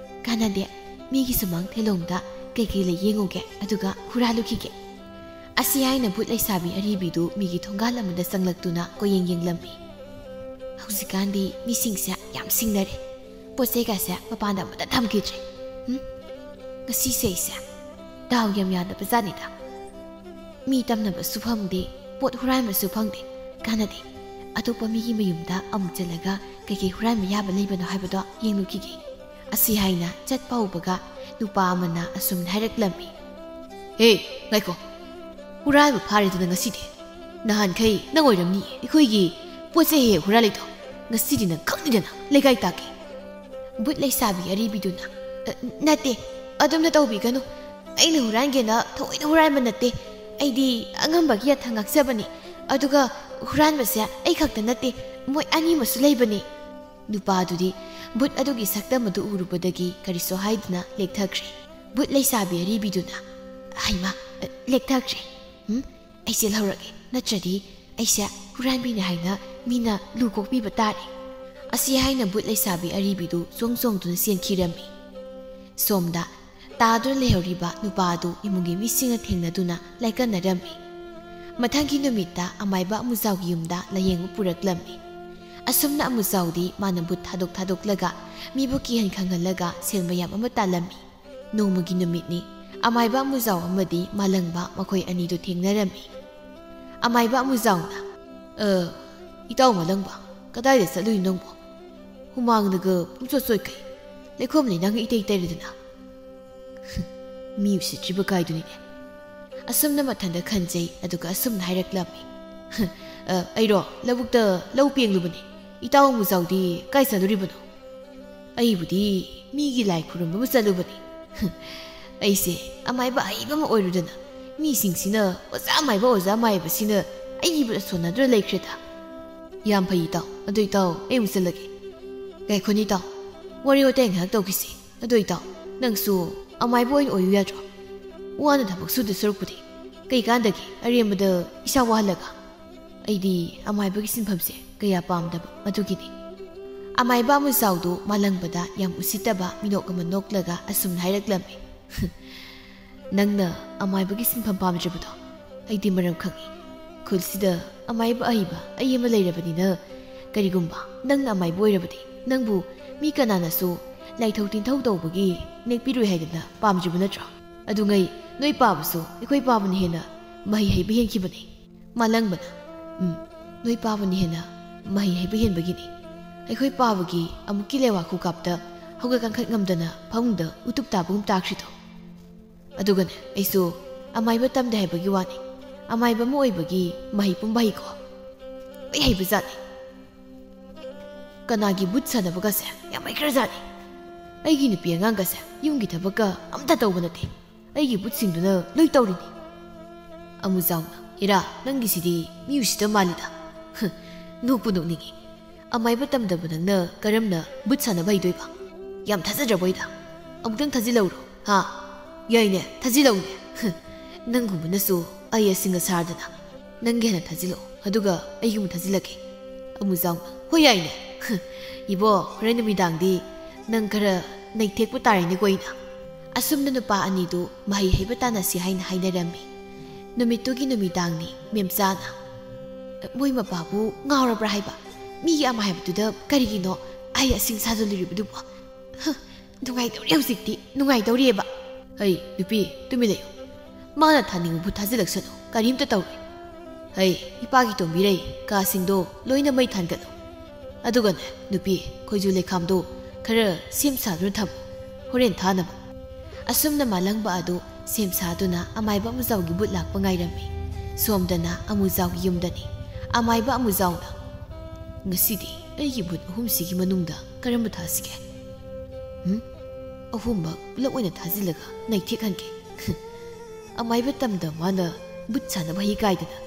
ꯀꯥꯟꯅꯗꯦ꯫ ꯃꯤꯒꯤ ꯁꯨꯃꯥꯡ ꯊꯦꯂꯣꯡꯗ ꯀꯩꯀꯩ ꯂꯩ ꯌꯦꯡꯉꯨꯒꯦ, ꯑꯗꯨꯒ ꯍꯨꯔꯥꯜꯂꯨꯈꯤꯒꯦ꯫" ꯑꯁꯤ ꯍꯥꯏꯅ ꯚꯨꯠ ꯂꯩꯁꯥꯕꯤ ꯑꯔꯤꯕꯤꯗꯨ ꯃꯤꯒꯤ ꯊꯣꯡꯒꯥꯜ ꯑꯃꯗ ꯆꯪꯂꯛꯇꯨꯅ ꯀꯣꯌꯦꯡ ꯌꯦꯡꯂꯝꯃꯤ꯫ "ꯍꯧꯖꯤꯛꯀꯥꯟꯗꯤ ꯃꯤꯁꯤꯡꯁꯦ ꯌꯥꯝ ꯁꯤꯡꯅꯔꯦ꯫ ꯄꯣꯠ ꯆꯩꯒꯁꯦ ꯃꯄꯥꯟꯗ ꯑꯃꯠꯇ ꯊꯝꯈꯤꯗ꯭ꯔꯦ꯫ ꯍꯨꯝ? ꯉꯁꯤꯁꯦ ꯑꯩꯁꯦ ꯗꯥꯎ ꯌꯥꯝ ꯌꯥꯗꯕ ꯖꯥꯠꯅꯤꯗ꯫ ꯃꯤ ꯇꯝꯅꯕꯁꯨ ꯐꯪꯗꯦ, ꯄꯣꯠ ꯍꯨꯔꯥꯟꯕꯁꯨ ꯐꯪꯗꯦ꯫ ꯀꯥꯟꯅꯗꯦ꯫ ꯑꯇꯣꯞꯄ ꯃꯤꯒꯤ ꯃꯌꯨꯝꯗ ꯑꯃꯨꯛ ꯆꯠꯂꯒ ꯀꯩꯀꯩ ꯍꯨꯔꯥꯟꯕ ꯌꯥꯕ ꯂꯩꯕꯅꯣ ꯍꯥꯏꯕꯗꯣ ꯌꯦꯡꯂꯨꯈꯤꯒꯦ꯫" ꯑꯁꯤ ꯍꯥꯏꯅ ꯆꯠꯄ ꯍꯧꯕꯒ ꯅꯨꯄꯥ ꯑꯃꯅ ꯑꯁꯨꯝꯅ ꯍꯥꯏꯔꯛꯂꯝꯃꯤ, "ꯍꯦ, ꯉꯥꯏꯈꯣ꯫ ꯍꯨꯔꯥꯟꯕ ꯐꯥꯔꯦꯗꯅ ꯉꯁꯤꯗꯤ꯫ ꯅꯍꯥꯟꯈꯩ ꯅꯪ ꯑꯣꯏꯔꯝꯅꯤ ꯑꯩꯈꯣꯏꯒꯤ ꯄꯣꯠ ꯆꯩ ꯍꯦꯛ ꯍꯦꯛ ꯍꯨꯔꯥꯜꯂꯤꯗꯣ꯫ ꯉꯁꯤꯗꯤ ꯅꯪ ꯈꯪꯅꯤꯗꯅ ꯂꯩꯀꯥꯏ ꯇꯥꯛꯀꯦ꯫" ꯚꯨꯠ ꯂꯩꯁꯥꯕꯤ ꯑꯔꯤꯕꯤꯗꯨꯅ, "ꯑ, ꯅꯠꯇꯦ, ꯑꯗꯨꯝꯅ ꯇꯧꯕꯤꯒꯅꯨ꯫ ꯑꯩꯅ ꯍꯨꯔꯥꯟꯒꯦꯅ ꯊꯑꯣꯏꯅ ꯍꯨꯔꯥꯟꯕ ꯅꯠꯇꯦ꯫ ꯑꯩꯗꯤ ꯑꯉꯝꯕꯒꯤ ꯌꯥꯊꯪ ꯉꯥꯛꯆꯕꯅꯤ꯫ ꯑꯗꯨꯒ ꯍꯨꯔꯥꯟꯕꯁꯦ ꯑꯩ ꯈꯛꯇ ꯅꯠꯇꯦ, ꯃꯣꯏ ꯑꯅꯤ ꯑꯃꯁꯨ ꯂꯩꯕꯅꯤ꯫" ꯅꯨꯄꯥꯗꯨꯗꯤ ꯚꯨꯠ ꯑꯗꯨꯒꯤ ꯁꯛꯇꯝ ꯑꯗꯨ ꯎꯔꯨꯕꯗꯒꯤ ꯀꯔꯤꯁꯨ ꯍꯥꯏꯗꯅ ꯂꯦꯛꯊꯈ꯭ꯔꯦ꯫ ꯚꯨꯠ ꯂꯩꯁꯥꯕꯤ ꯑꯔꯤꯕꯤꯗꯨꯅ, "ꯍꯩꯃꯥ, ꯑ, ꯂꯦꯛꯊꯈ꯭ꯔꯦ꯫ ꯎꯝ, ꯑꯩ ꯆꯦꯜꯍꯧꯔꯒꯦ, ꯅꯠꯇ꯭ꯔꯗꯤ ꯑꯩꯁꯦ ꯍꯨꯔꯥꯟꯕꯤꯅꯤ ꯍꯥꯏꯅ ꯃꯤꯅ ꯂꯨ ꯀꯣꯛꯄꯤꯕ ꯇꯥꯔꯦ꯫" ꯑꯁꯤ ꯍꯥꯏꯅ ꯚꯨꯠ ꯂꯩꯁꯥꯕꯤ ꯑꯔꯤꯕꯤꯗꯨ ꯆꯣꯡ ꯆꯣꯡꯗꯨꯅ ꯆꯦꯟꯈꯤꯔꯝꯃꯤ꯫ ꯁꯣꯝꯗ ꯇꯥꯗꯨꯅ ꯂꯩꯍꯧꯔꯤꯕ ꯅꯨꯄꯥ ꯑꯗꯨ ꯏꯃꯨꯡꯒꯤ ꯃꯤꯁꯤꯡꯅ ꯊꯦꯡꯅꯗꯨꯅ ꯂꯥꯏꯀꯠꯅꯔꯝꯃꯤ꯫ ꯃꯊꯪꯒꯤ ꯅꯨꯃꯤꯠꯇ ꯑꯃꯥꯏꯕ ꯑꯃꯨꯖꯥꯎꯒꯤ ꯌꯨꯝꯗ ꯂꯥꯌꯦꯡꯕ ꯄꯨꯔꯛꯂꯝꯃꯤ꯫ ꯑꯁꯨꯝꯅ ꯑꯃꯨꯖꯥꯎꯗꯤ ꯃꯥꯅ ꯚꯨꯠ ꯊꯥꯗꯣꯛ ꯊꯥꯗꯣꯛꯂꯒ ꯃꯤꯕꯨ ꯀꯤꯍꯟ ꯈꯪꯍꯜꯂꯒ ꯁꯦꯜ ꯃꯌꯥꯝ ꯑꯃ ꯇꯥꯜꯂꯝꯃꯤ꯫ ꯅꯣꯡꯃꯒꯤ ꯅꯨꯃꯤꯠꯅꯤ꯫ ꯑꯃꯥꯏꯕ ꯑꯃꯨꯖꯥꯎ ꯑꯃꯗꯤ ꯃꯥꯂꯪꯕ ꯃꯈꯣꯏ ꯑꯅꯤꯗꯨ ꯊꯦꯡꯅꯔꯝꯃꯤ꯫ ꯑꯃꯥꯏꯕ ꯑꯃꯨꯖꯥꯎꯅ, "ꯑ, ꯏꯇꯥꯎ ꯃꯥꯂꯪꯕ, ꯀꯗꯥꯏꯗ ꯆꯠꯂꯨꯏ ꯅꯪꯕꯣ? ꯍꯨꯃꯥꯡꯅꯒ ꯄꯨꯡꯆꯣꯠ ꯆꯣꯠꯈꯩ, ꯂꯩꯈꯣꯝ ꯂꯩꯅꯥꯡꯅ ꯏꯇꯩ ꯇꯩꯔꯗꯅ꯫" ꯃꯤ ꯎꯁꯤꯠꯇ꯭ꯔꯤꯕ ꯀꯥꯏꯗꯨꯅꯤꯅꯦ꯫ ꯑꯁꯨꯝꯅ ꯃꯊꯟꯇ ꯈꯟꯖꯩ, ꯑꯗꯨꯒ ꯑꯁꯨꯝꯅ ꯍꯥꯏꯔꯛꯂꯝꯃꯤ, "ꯑ, ꯑꯩꯔꯣ? ꯂꯧꯕꯨꯛꯇ ꯂꯧ ꯄꯦꯡꯂꯨꯕꯅꯤ꯫ ꯏꯇꯥꯎ ꯑꯃꯨꯖꯥꯎꯗꯤ ꯀꯥꯏ ꯆꯠꯂꯨꯔꯤꯕꯅꯣ?" ꯑꯩꯕꯨꯗꯤ ꯃꯤꯒꯤ ꯂꯥꯏ ꯈꯨꯔꯨꯝꯕ ꯑꯃ ꯆꯠꯂꯨꯕꯅꯤ꯫ ꯑꯩꯁꯦ ꯑꯃꯥꯏꯕ ꯑꯍꯩꯕ ꯑꯃ ꯑꯣꯏꯔꯨꯗꯅ ꯃꯤꯁꯤꯡꯁꯤꯅ "ꯑꯣꯖꯥ ꯑꯃꯥꯏꯕ, ꯑꯣꯖꯥ ꯑꯃꯥꯏꯕꯁꯤꯅ" ꯑꯩꯒꯤ ꯏꯕꯨꯗ ꯁꯣꯟꯅꯗꯨꯅ ꯂꯩꯈ꯭ꯔꯦꯗ꯫ "ꯌꯥꯝ ꯐꯩ ꯏꯇꯥꯎ, ꯑꯗꯨ ꯏꯇꯥꯎ ꯑꯩ ꯑꯃꯨꯛ ꯆꯠꯂꯒꯦ꯫" "ꯉꯥꯏꯈꯣꯅꯤ ꯏꯇꯥꯎ, ꯋꯥꯔꯤ ꯋꯥꯇꯥꯏ ꯉꯥꯏꯍꯥꯛ ꯇꯧꯈꯤꯁꯤ꯫ ꯑꯗꯣ ꯏꯇꯥꯎ, ꯅꯪꯁꯨ ꯑꯃꯥꯏꯕ ꯑꯣꯏꯅ ꯑꯣꯏꯌꯨ ꯌꯥꯗ꯭ꯔꯣ? ꯋꯥꯅ ꯊꯕꯛ ꯁꯨꯗ ꯁꯔꯨꯛꯄꯨꯗꯤ ꯀꯩ ꯀꯥꯟꯗꯒꯤ ꯑꯔꯦꯝꯕꯗ ꯏꯁꯥ ꯋꯥꯍꯜꯂꯒ?" ꯑꯩꯗꯤ ꯑꯃꯥꯏꯕꯒꯤ ꯁꯤꯟꯐꯝꯁꯦ ꯀꯌꯥ ꯄꯥꯝꯗꯕ ꯑꯗꯨꯒꯤꯅꯤ꯫ ꯑꯃꯥꯏꯕ ꯑꯃꯨꯖꯥꯎꯗꯨ ꯃꯥꯂꯪꯕꯗ ꯌꯥꯝ ꯎꯁꯤꯠꯇꯕ ꯃꯤꯅꯣꯛ ꯑꯃ ꯅꯣꯛꯂꯒ ꯑꯁꯨꯝꯅ ꯍꯥꯏꯔꯛꯂꯝꯃꯤ꯫ "ꯅꯪꯅ ꯑꯃꯥꯏꯕꯒꯤ ꯁꯤꯟꯐꯝ ꯄꯥꯝꯗ꯭ꯔꯤꯕꯗꯣ ꯑꯩꯗꯤ ꯃꯔꯝ ꯈꯪꯏ꯫ ꯈꯨꯜꯁꯤꯗ ꯑꯃꯥꯏꯕ ꯑꯍꯩꯕ ꯑꯩ ꯑꯃ ꯂꯩꯔꯕꯅꯤꯅ, ꯀꯔꯤꯒꯨꯝꯕ ꯅꯪꯅ ꯑꯃꯥꯏꯕ ꯑꯣꯏꯔꯕꯗꯤ ꯅꯪꯕꯨ ꯃꯤ ꯀꯅꯥꯅꯁꯨ ꯂꯥꯏꯊꯧ ꯇꯤꯟꯊꯧ ꯇꯧꯕꯒꯤ ꯅꯦꯛꯄꯤꯔꯣꯏ ꯍꯥꯏꯗꯅ ꯄꯥꯝꯗ꯭ꯔꯤꯕ ꯅꯠꯇ꯭ꯔꯣ? ꯑꯗꯨꯉꯩ ꯅꯣꯏ ꯄꯥꯕꯁꯨ ꯑꯩꯈꯣꯏ ꯄꯥꯕꯅ ꯍꯦꯟꯅ ꯃꯍꯩ ꯍꯩꯕ ꯍꯦꯟꯈꯤꯕꯅꯤ꯫" ꯃꯥꯂꯪꯕꯅ, "ꯎꯝ, ꯅꯣꯏ ꯄꯥꯕꯅ ꯍꯦꯟꯅ ꯃꯍꯩ ꯍꯩꯕ ꯍꯦꯟꯕꯒꯤꯅꯤ꯫ ꯑꯩꯈꯣꯏ ꯄꯥꯕꯒꯤ ꯑꯃꯨꯛꯀꯤ ꯂꯩꯋꯥ ꯈꯨꯀꯥꯞꯇ ꯍꯧꯒꯠ ꯀꯥꯡꯈꯠ ꯉꯝꯗꯅ ꯐꯃꯨꯡꯗ ꯎꯇꯨꯞ ꯇꯥꯕꯒꯨꯝ ꯇꯥꯈ꯭ꯔꯤꯗꯣ꯫ ꯑꯗꯨꯒꯅꯦ, ꯑꯩꯁꯨ ꯑꯃꯥꯏꯕ ꯇꯝꯗꯦ ꯍꯥꯏꯕꯒꯤ ꯋꯥꯅꯤ, ꯑꯃꯥꯏꯕ ꯑꯃ ꯑꯣꯏꯕꯒꯤ ꯃꯍꯩ ꯄꯨꯝꯕ ꯍꯩꯀꯣ꯫ ꯂꯣꯏ ꯍꯩꯕꯖꯥꯠꯅꯤ꯫ ꯀꯅꯥꯒꯤ ꯕꯨꯠ ꯁꯥꯟꯅꯕꯒꯁꯦ ꯌꯥꯝ ꯍꯩꯈ꯭ꯔꯖꯥꯠꯅꯤ꯫ ꯑꯩꯒꯤ ꯅꯨꯄꯤ ꯑꯉꯥꯡꯒꯁꯦ ꯌꯨꯝꯒꯤ ꯊꯕꯛꯀ ꯑꯝꯇ ꯇꯧꯕ ꯅꯠꯇꯦ꯫ ꯑꯩꯒꯤ ꯕꯨꯠꯁꯤꯡꯗꯨꯅ ꯂꯣꯏ ꯇꯧꯔꯤꯅꯤ꯫" ꯑꯃꯨꯖꯥꯎꯅ, "ꯏꯔꯥ, ꯅꯪꯒꯤꯁꯤꯗꯤ ꯃꯤ ꯎꯁꯤꯠꯇ ꯃꯥꯜꯂꯤꯗ꯫" ꯍ, ꯅꯣꯛꯄꯨ ꯅꯣꯛꯅꯤꯡꯉꯤ꯫ ꯑꯃꯥꯏꯕ ꯇꯝꯗꯕ ꯅꯪꯅ ꯀꯔꯝꯅ ꯕꯨꯠ ꯁꯥꯟꯅꯕ ꯍꯩꯗꯣꯏꯕ? ꯌꯥꯝ ꯊꯥꯖꯗ꯭ꯔꯕꯣꯏꯗ? ꯑꯃꯨꯛꯇꯪ ꯊꯥꯖꯤꯜꯂꯧꯔꯣ, ꯍꯥ? ꯌꯥꯏꯅꯦ, ꯊꯥꯖꯤꯜꯂꯧꯅꯦ꯫ ꯍ, ꯅꯪꯒꯨꯝꯕꯅꯁꯨ ꯑꯩ ꯑꯁꯤꯡ ꯑꯁꯥꯔꯗꯅ꯫ ꯅꯪꯒꯤ ꯍꯦꯟꯅ ꯊꯥꯖꯤꯜꯂꯛꯑꯣ, ꯑꯗꯨꯒ ꯑꯩꯒꯤ ꯑꯃꯨꯛ ꯊꯥꯖꯤꯜꯂꯛꯀꯦ꯫ ꯑꯃꯨꯖꯥꯎꯅ, "ꯍꯣꯏ, ꯌꯥꯏꯅꯦ꯫ ꯍ, ꯏꯕꯣ, ꯍꯣꯔꯦꯟ ꯅꯨꯃꯤꯗꯥꯡꯗꯤ ꯅꯪ ꯈꯔ ꯅꯩꯊꯦꯛꯄ ꯇꯥꯔꯦꯅꯦꯀꯣ ꯑꯩꯅ꯫" ꯑꯁꯨꯝꯅ ꯅꯨꯄꯥ ꯑꯅꯤꯗꯨ ꯃꯍꯩ ꯍꯩꯕ ꯇꯥꯟꯅꯁꯤ ꯍꯥꯏꯅ ꯍꯥꯏꯅꯔꯝꯃꯤ꯫ ꯅꯨꯃꯤꯠꯇꯨꯒꯤ ꯅꯨꯃꯤꯗꯥꯡꯅꯤ꯫ ꯃꯦꯝꯆꯥꯅ, "ꯃꯣꯏ ꯃꯄꯥꯕꯨ ꯉꯥꯎꯔꯕ꯭ꯔꯥ ꯍꯥꯏꯕ? ꯃꯤꯒꯤ ꯑꯃ ꯍꯥꯏꯕꯗꯨꯗ ꯀꯔꯤꯒꯤꯅꯣ ꯑꯩ ꯑꯁꯤꯡ ꯁꯥꯖꯜꯂꯨꯔꯤꯕꯗꯨꯕꯨ? ꯍ, ꯅꯨꯡꯉꯥꯏꯗꯧꯔꯤ ꯍꯧꯖꯤꯛꯇꯤ, ꯅꯨꯡꯉꯥꯏꯗꯧꯔꯤꯑꯕ꯫" "ꯍꯩ, ꯅꯨꯄꯤ, ꯇꯨꯃꯤꯟ ꯂꯩꯌꯨ꯫ ꯃꯥꯅ ꯊꯥꯅꯤꯡꯕꯕꯨ ꯊꯥꯖꯤꯜꯂꯛꯁꯅꯨ, ꯀꯔꯤꯝꯇ ꯇꯧꯔꯣꯏ꯫ ꯍꯩ, ꯏꯄꯥꯒꯤ ꯇꯣꯝꯕꯤꯔꯩ, ꯀꯥꯁꯤꯡꯗꯣ ꯂꯣꯏꯅ ꯃꯩ ꯊꯥꯟꯒꯠꯂꯨ꯫ ꯑꯗꯨꯒꯅꯦ, ꯅꯨꯄꯤ, ꯈꯣꯏꯖꯨ ꯂꯩꯈꯥꯝꯗꯣ ꯈꯔ ꯁꯦꯝ ꯁꯥꯗꯨꯅ ꯊꯝꯃꯨ, ꯍꯣꯔꯦꯟ ꯊꯥꯅꯕ꯫" ꯑꯁꯨꯝꯅ ꯃꯥꯂꯪꯕ ꯑꯗꯨ ꯁꯦꯝ ꯁꯥꯗꯨꯅ ꯑꯃꯥꯏꯕ ꯑꯃꯨꯖꯥꯎꯒꯤ ꯕꯨꯠ ꯂꯥꯛꯄ ꯉꯥꯏꯔꯝꯃꯤ꯫ ꯁꯣꯝꯗꯅ ꯑꯃꯨꯖꯥꯎꯒꯤ ꯌꯨꯝꯗꯅꯤ꯫ ꯑꯃꯥꯏꯕ ꯑꯃꯨꯖꯥꯎꯅ, "ꯉꯁꯤꯗꯤ ꯑꯩꯒꯤ ꯕꯨꯠ ꯑꯍꯨꯝꯁꯤꯒꯤ ꯃꯅꯨꯡꯗ ꯀꯔꯝꯕ ꯊꯥꯁꯤꯒꯦ? ꯎꯝ? ꯑꯍꯨꯝꯃꯛ ꯄꯨꯂꯞ ꯑꯣꯏꯅ ꯊꯥꯖꯤꯜꯂꯒ ꯅꯩꯊꯦꯛꯍꯟꯒꯦ꯫ ꯑꯃꯥꯏꯕ ꯇꯝꯗ ꯃꯥꯅ ꯕꯨꯠ ꯁꯥꯟꯅꯕ ꯍꯩ ꯀꯥꯏꯗꯅ꯫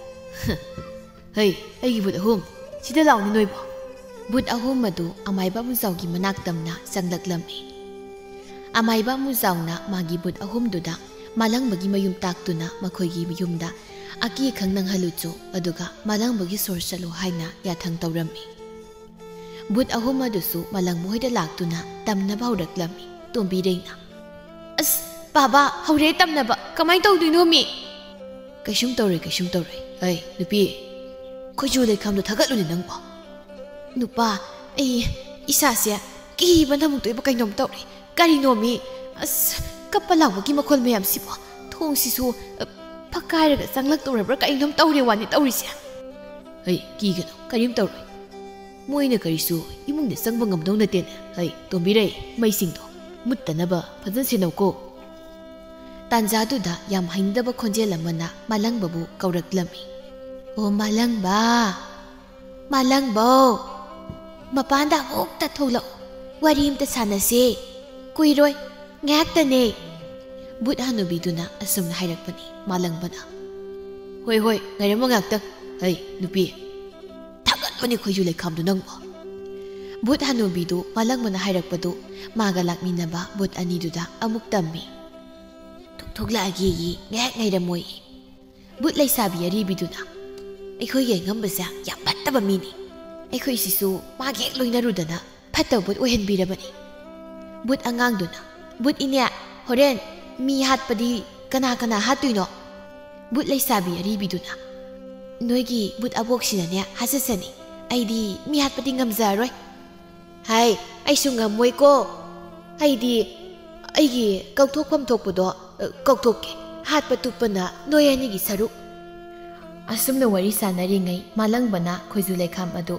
ꯍꯩ, ꯑꯩꯒꯤ ꯕꯨꯠ ꯑꯍꯨꯝ, ꯁꯤꯗ ꯂꯥꯎꯅꯦ ꯅꯣꯏꯕꯣ꯫ ꯕꯨꯠ ꯑꯍꯨꯝ ꯑꯗꯨ ꯑꯃꯥꯏꯕ ꯑꯃꯨꯖꯥꯎꯒꯤ ꯃꯅꯥꯛ ꯇꯝꯅ ꯆꯪꯂꯛꯂꯝꯃꯤ꯫ ꯑꯃꯥꯏꯕ ꯑꯃꯨꯖꯥꯎꯅ ꯃꯥꯒꯤ ꯕꯨꯠ ꯑꯍꯨꯝꯗꯨꯗ ꯃꯥꯂꯪꯕꯒꯤ ꯃꯌꯨꯝ ꯇꯥꯛꯇꯨꯅ ꯃꯈꯣꯏꯒꯤ ꯌꯨꯝꯗ ꯑꯀꯤ ꯑꯈꯪ ꯅꯪꯍꯜꯂꯨꯆꯣ, ꯑꯗꯨꯒ ꯃꯥꯂꯪꯕꯒꯤ ꯁꯣꯔ ꯆꯠꯂꯨ ꯍꯥꯏꯅ ꯌꯥꯊꯪ ꯇꯧꯔꯝꯃꯤ꯫ ꯕꯨꯠ ꯑꯍꯨꯝ ꯑꯗꯨꯁꯨ ꯃꯥꯂꯪꯕ ꯍꯣꯏꯗ ꯂꯥꯛꯇꯨꯅ ꯇꯝꯅꯕ ꯍꯧꯔꯛꯂꯝꯃꯤ꯫ ꯇꯣꯝꯕꯤꯔꯩꯅ, "ꯑꯁ, ꯕꯥꯕꯥ, ꯍꯧꯔꯦ ꯇꯝꯅꯕ꯫ ꯀꯃꯥꯏ ꯇꯧꯗꯣꯏꯅꯣ ꯃꯤ?" "ꯀꯩꯁꯨꯝ ꯇꯧꯔꯣꯏ, ꯀꯩꯁꯨꯝ ꯇꯧꯔꯣꯏ꯫ ꯑꯩ, ꯅꯨꯄꯤ, ꯈꯣꯏꯖꯨ ꯂꯩꯈꯥꯝꯗꯣ ꯊꯥꯒꯠꯂꯨꯅꯦ ꯅꯪꯕꯣ꯫" "ꯅꯨꯄꯥ, ꯑꯩ ꯏꯁꯥꯁꯦ ꯀꯤꯕꯅ ꯑꯃꯨꯛꯇꯣꯏꯕ ꯀꯩꯅꯣꯝ ꯇꯧꯔꯦ꯫ ꯀꯔꯤꯅꯣ ꯃꯤ? ꯑꯁ, ꯀꯞꯄ ꯂꯥꯎꯕꯒꯤ ꯃꯈꯣꯜ ꯃꯌꯥꯝꯁꯤꯕꯣ? ꯊꯣꯡꯁꯤꯁꯨ, ꯑ, ꯐꯛꯀꯥꯏꯔꯒ ꯆꯪꯂꯛꯇꯧꯔꯕ꯭ꯔꯥ ꯀꯩꯅꯣꯝ ꯇꯧꯔꯦ ꯋꯥꯅꯤ ꯇꯧꯔꯤꯁꯦ꯫" "ꯍꯩ, ꯀꯤꯒꯅꯨ, ꯀꯔꯤꯝ ꯇꯧꯔꯣꯏ꯫ ꯃꯣꯏꯅ ꯀꯔꯤꯁꯨ ꯏꯃꯨꯡꯗ ꯆꯪꯕ ꯉꯝꯗꯧ ꯅꯠꯇꯦꯅꯦ꯫ ꯍꯩ, ꯇꯣꯝꯕꯤꯔꯩ, ꯃꯩꯁꯤꯡꯗꯣ ꯃꯨꯠꯇꯅꯕ ꯐꯖꯅ ꯁꯦꯟꯅꯧꯀꯣ꯫" ꯇꯥꯟꯖꯥꯗꯨꯗ ꯌꯥꯝ ꯍꯩꯅꯗꯕ ꯈꯣꯟꯖꯦꯜ ꯑꯃꯅ ꯃꯥꯂꯪꯕꯕꯨ ꯀꯧꯔꯛꯂꯝꯃꯤ꯫ "ꯑꯣ ꯃꯥꯂꯪꯕ, ꯃꯥꯂꯪꯕꯧ, ꯃꯄꯥꯟꯗ ꯑꯃꯨꯛꯇ ꯊꯣꯛꯂꯛꯑꯣ, ꯋꯥꯔꯤ ꯑꯝꯇ ꯁꯥꯟꯅꯁꯦ꯫ ꯀꯨꯏꯔꯣꯏ, ꯉꯥꯏꯍꯥꯛꯇꯅꯦ꯫" ꯕꯨꯠ ꯍꯅꯨꯕꯤꯗꯨꯅ ꯑꯁꯨꯝꯅ ꯍꯥꯏꯔꯛꯄꯅꯤ ꯃꯥꯂꯪꯕꯅ꯫ "ꯍꯣꯏ, ꯍꯣꯏ, ꯉꯥꯏꯔꯝꯃꯣ ꯉꯥꯏꯍꯥꯛꯇꯪ꯫ ꯍꯩ, ꯅꯨꯄꯤ, ꯊꯥꯒꯠꯄꯅꯤ ꯈꯣꯏꯖꯨ ꯂꯩꯈꯥꯝꯗꯣ ꯅꯪꯕꯣ꯫" ꯕꯨꯠ ꯍꯅꯨꯕꯤꯗꯨ ꯃꯥꯂꯪꯕꯅ ꯍꯥꯏꯔꯛꯄꯗꯨ ꯃꯥꯒ ꯂꯥꯛꯃꯤꯟꯅꯕ ꯕꯨꯠ ꯑꯅꯤꯗꯨꯗ ꯑꯃꯨꯛ ꯇꯝꯃꯤ꯫ "ꯊꯣꯛ-, ꯊꯣꯛꯂꯛꯑꯒꯦꯌꯦ, ꯉꯥꯏꯍꯥꯛ ꯉꯥꯏꯔꯝꯃꯣꯌꯦ꯫" ꯕꯨꯠ ꯂꯩꯁꯥꯕꯤ ꯑꯔꯤꯕꯤꯗꯨꯅ, "ꯑꯩꯈꯣꯏꯒꯤ ꯑꯉꯝꯕꯁꯦ ꯌꯥꯝ ꯐꯠꯇꯕ ꯃꯤꯅꯤ꯫ ꯑꯩꯈꯣꯏ ꯁꯤꯁꯨ ꯃꯥꯒ ꯍꯦꯛ ꯂꯣꯏꯅꯔꯨꯗꯅ ꯐꯠꯇꯕ ꯕꯨꯠ ꯑꯣꯏꯍꯟꯕꯤꯔꯕꯅꯤ꯫" ꯕꯨꯠ ꯑꯉꯥꯡꯗꯨꯅ, "ꯕꯨꯠ ꯏꯅꯦ, ꯍꯣꯔꯦꯟ ꯃꯤ ꯍꯥꯠꯄꯗꯤ ꯀꯅꯥ ꯀꯅꯥ ꯍꯥꯠꯇꯣꯏꯅꯣ?" ꯕꯨꯠ ꯂꯩꯁꯥꯕꯤ ꯑꯔꯤꯕꯤꯗꯨꯅ, "ꯅꯣꯏꯒꯤ ꯕꯨꯠ ꯑꯕꯣꯛꯁꯤꯅꯅꯦ ꯍꯥꯠꯆꯁꯅꯤ꯫ ꯑꯩꯗꯤ ꯃꯤ ꯍꯥꯠꯄꯗꯤ ꯉꯝꯖꯔꯔꯣꯏ꯫" "ꯍꯥꯏ, ꯑꯩꯁꯨ ꯉꯝꯃꯣꯏꯀꯣ꯫ ꯑꯩꯗꯤ ꯑꯩꯒꯤ ꯀꯧꯊꯣꯛꯐꯝ ꯊꯣꯛꯄꯗꯣ, ꯑ, ꯀꯧꯊꯣꯛꯀꯦ꯫ ꯍꯥꯠꯄ ꯇꯨꯞꯄꯅ ꯅꯣꯏ ꯑꯅꯤꯒꯤ ꯁꯔꯨꯛ꯫" ꯑꯁꯨꯝꯅ ꯋꯥꯔꯤ ꯁꯥꯟꯅꯔꯤꯉꯩ ꯃꯥꯂꯪꯕꯅ ꯈꯣꯏꯖꯨ ꯂꯩꯈꯥꯝ ꯑꯗꯨ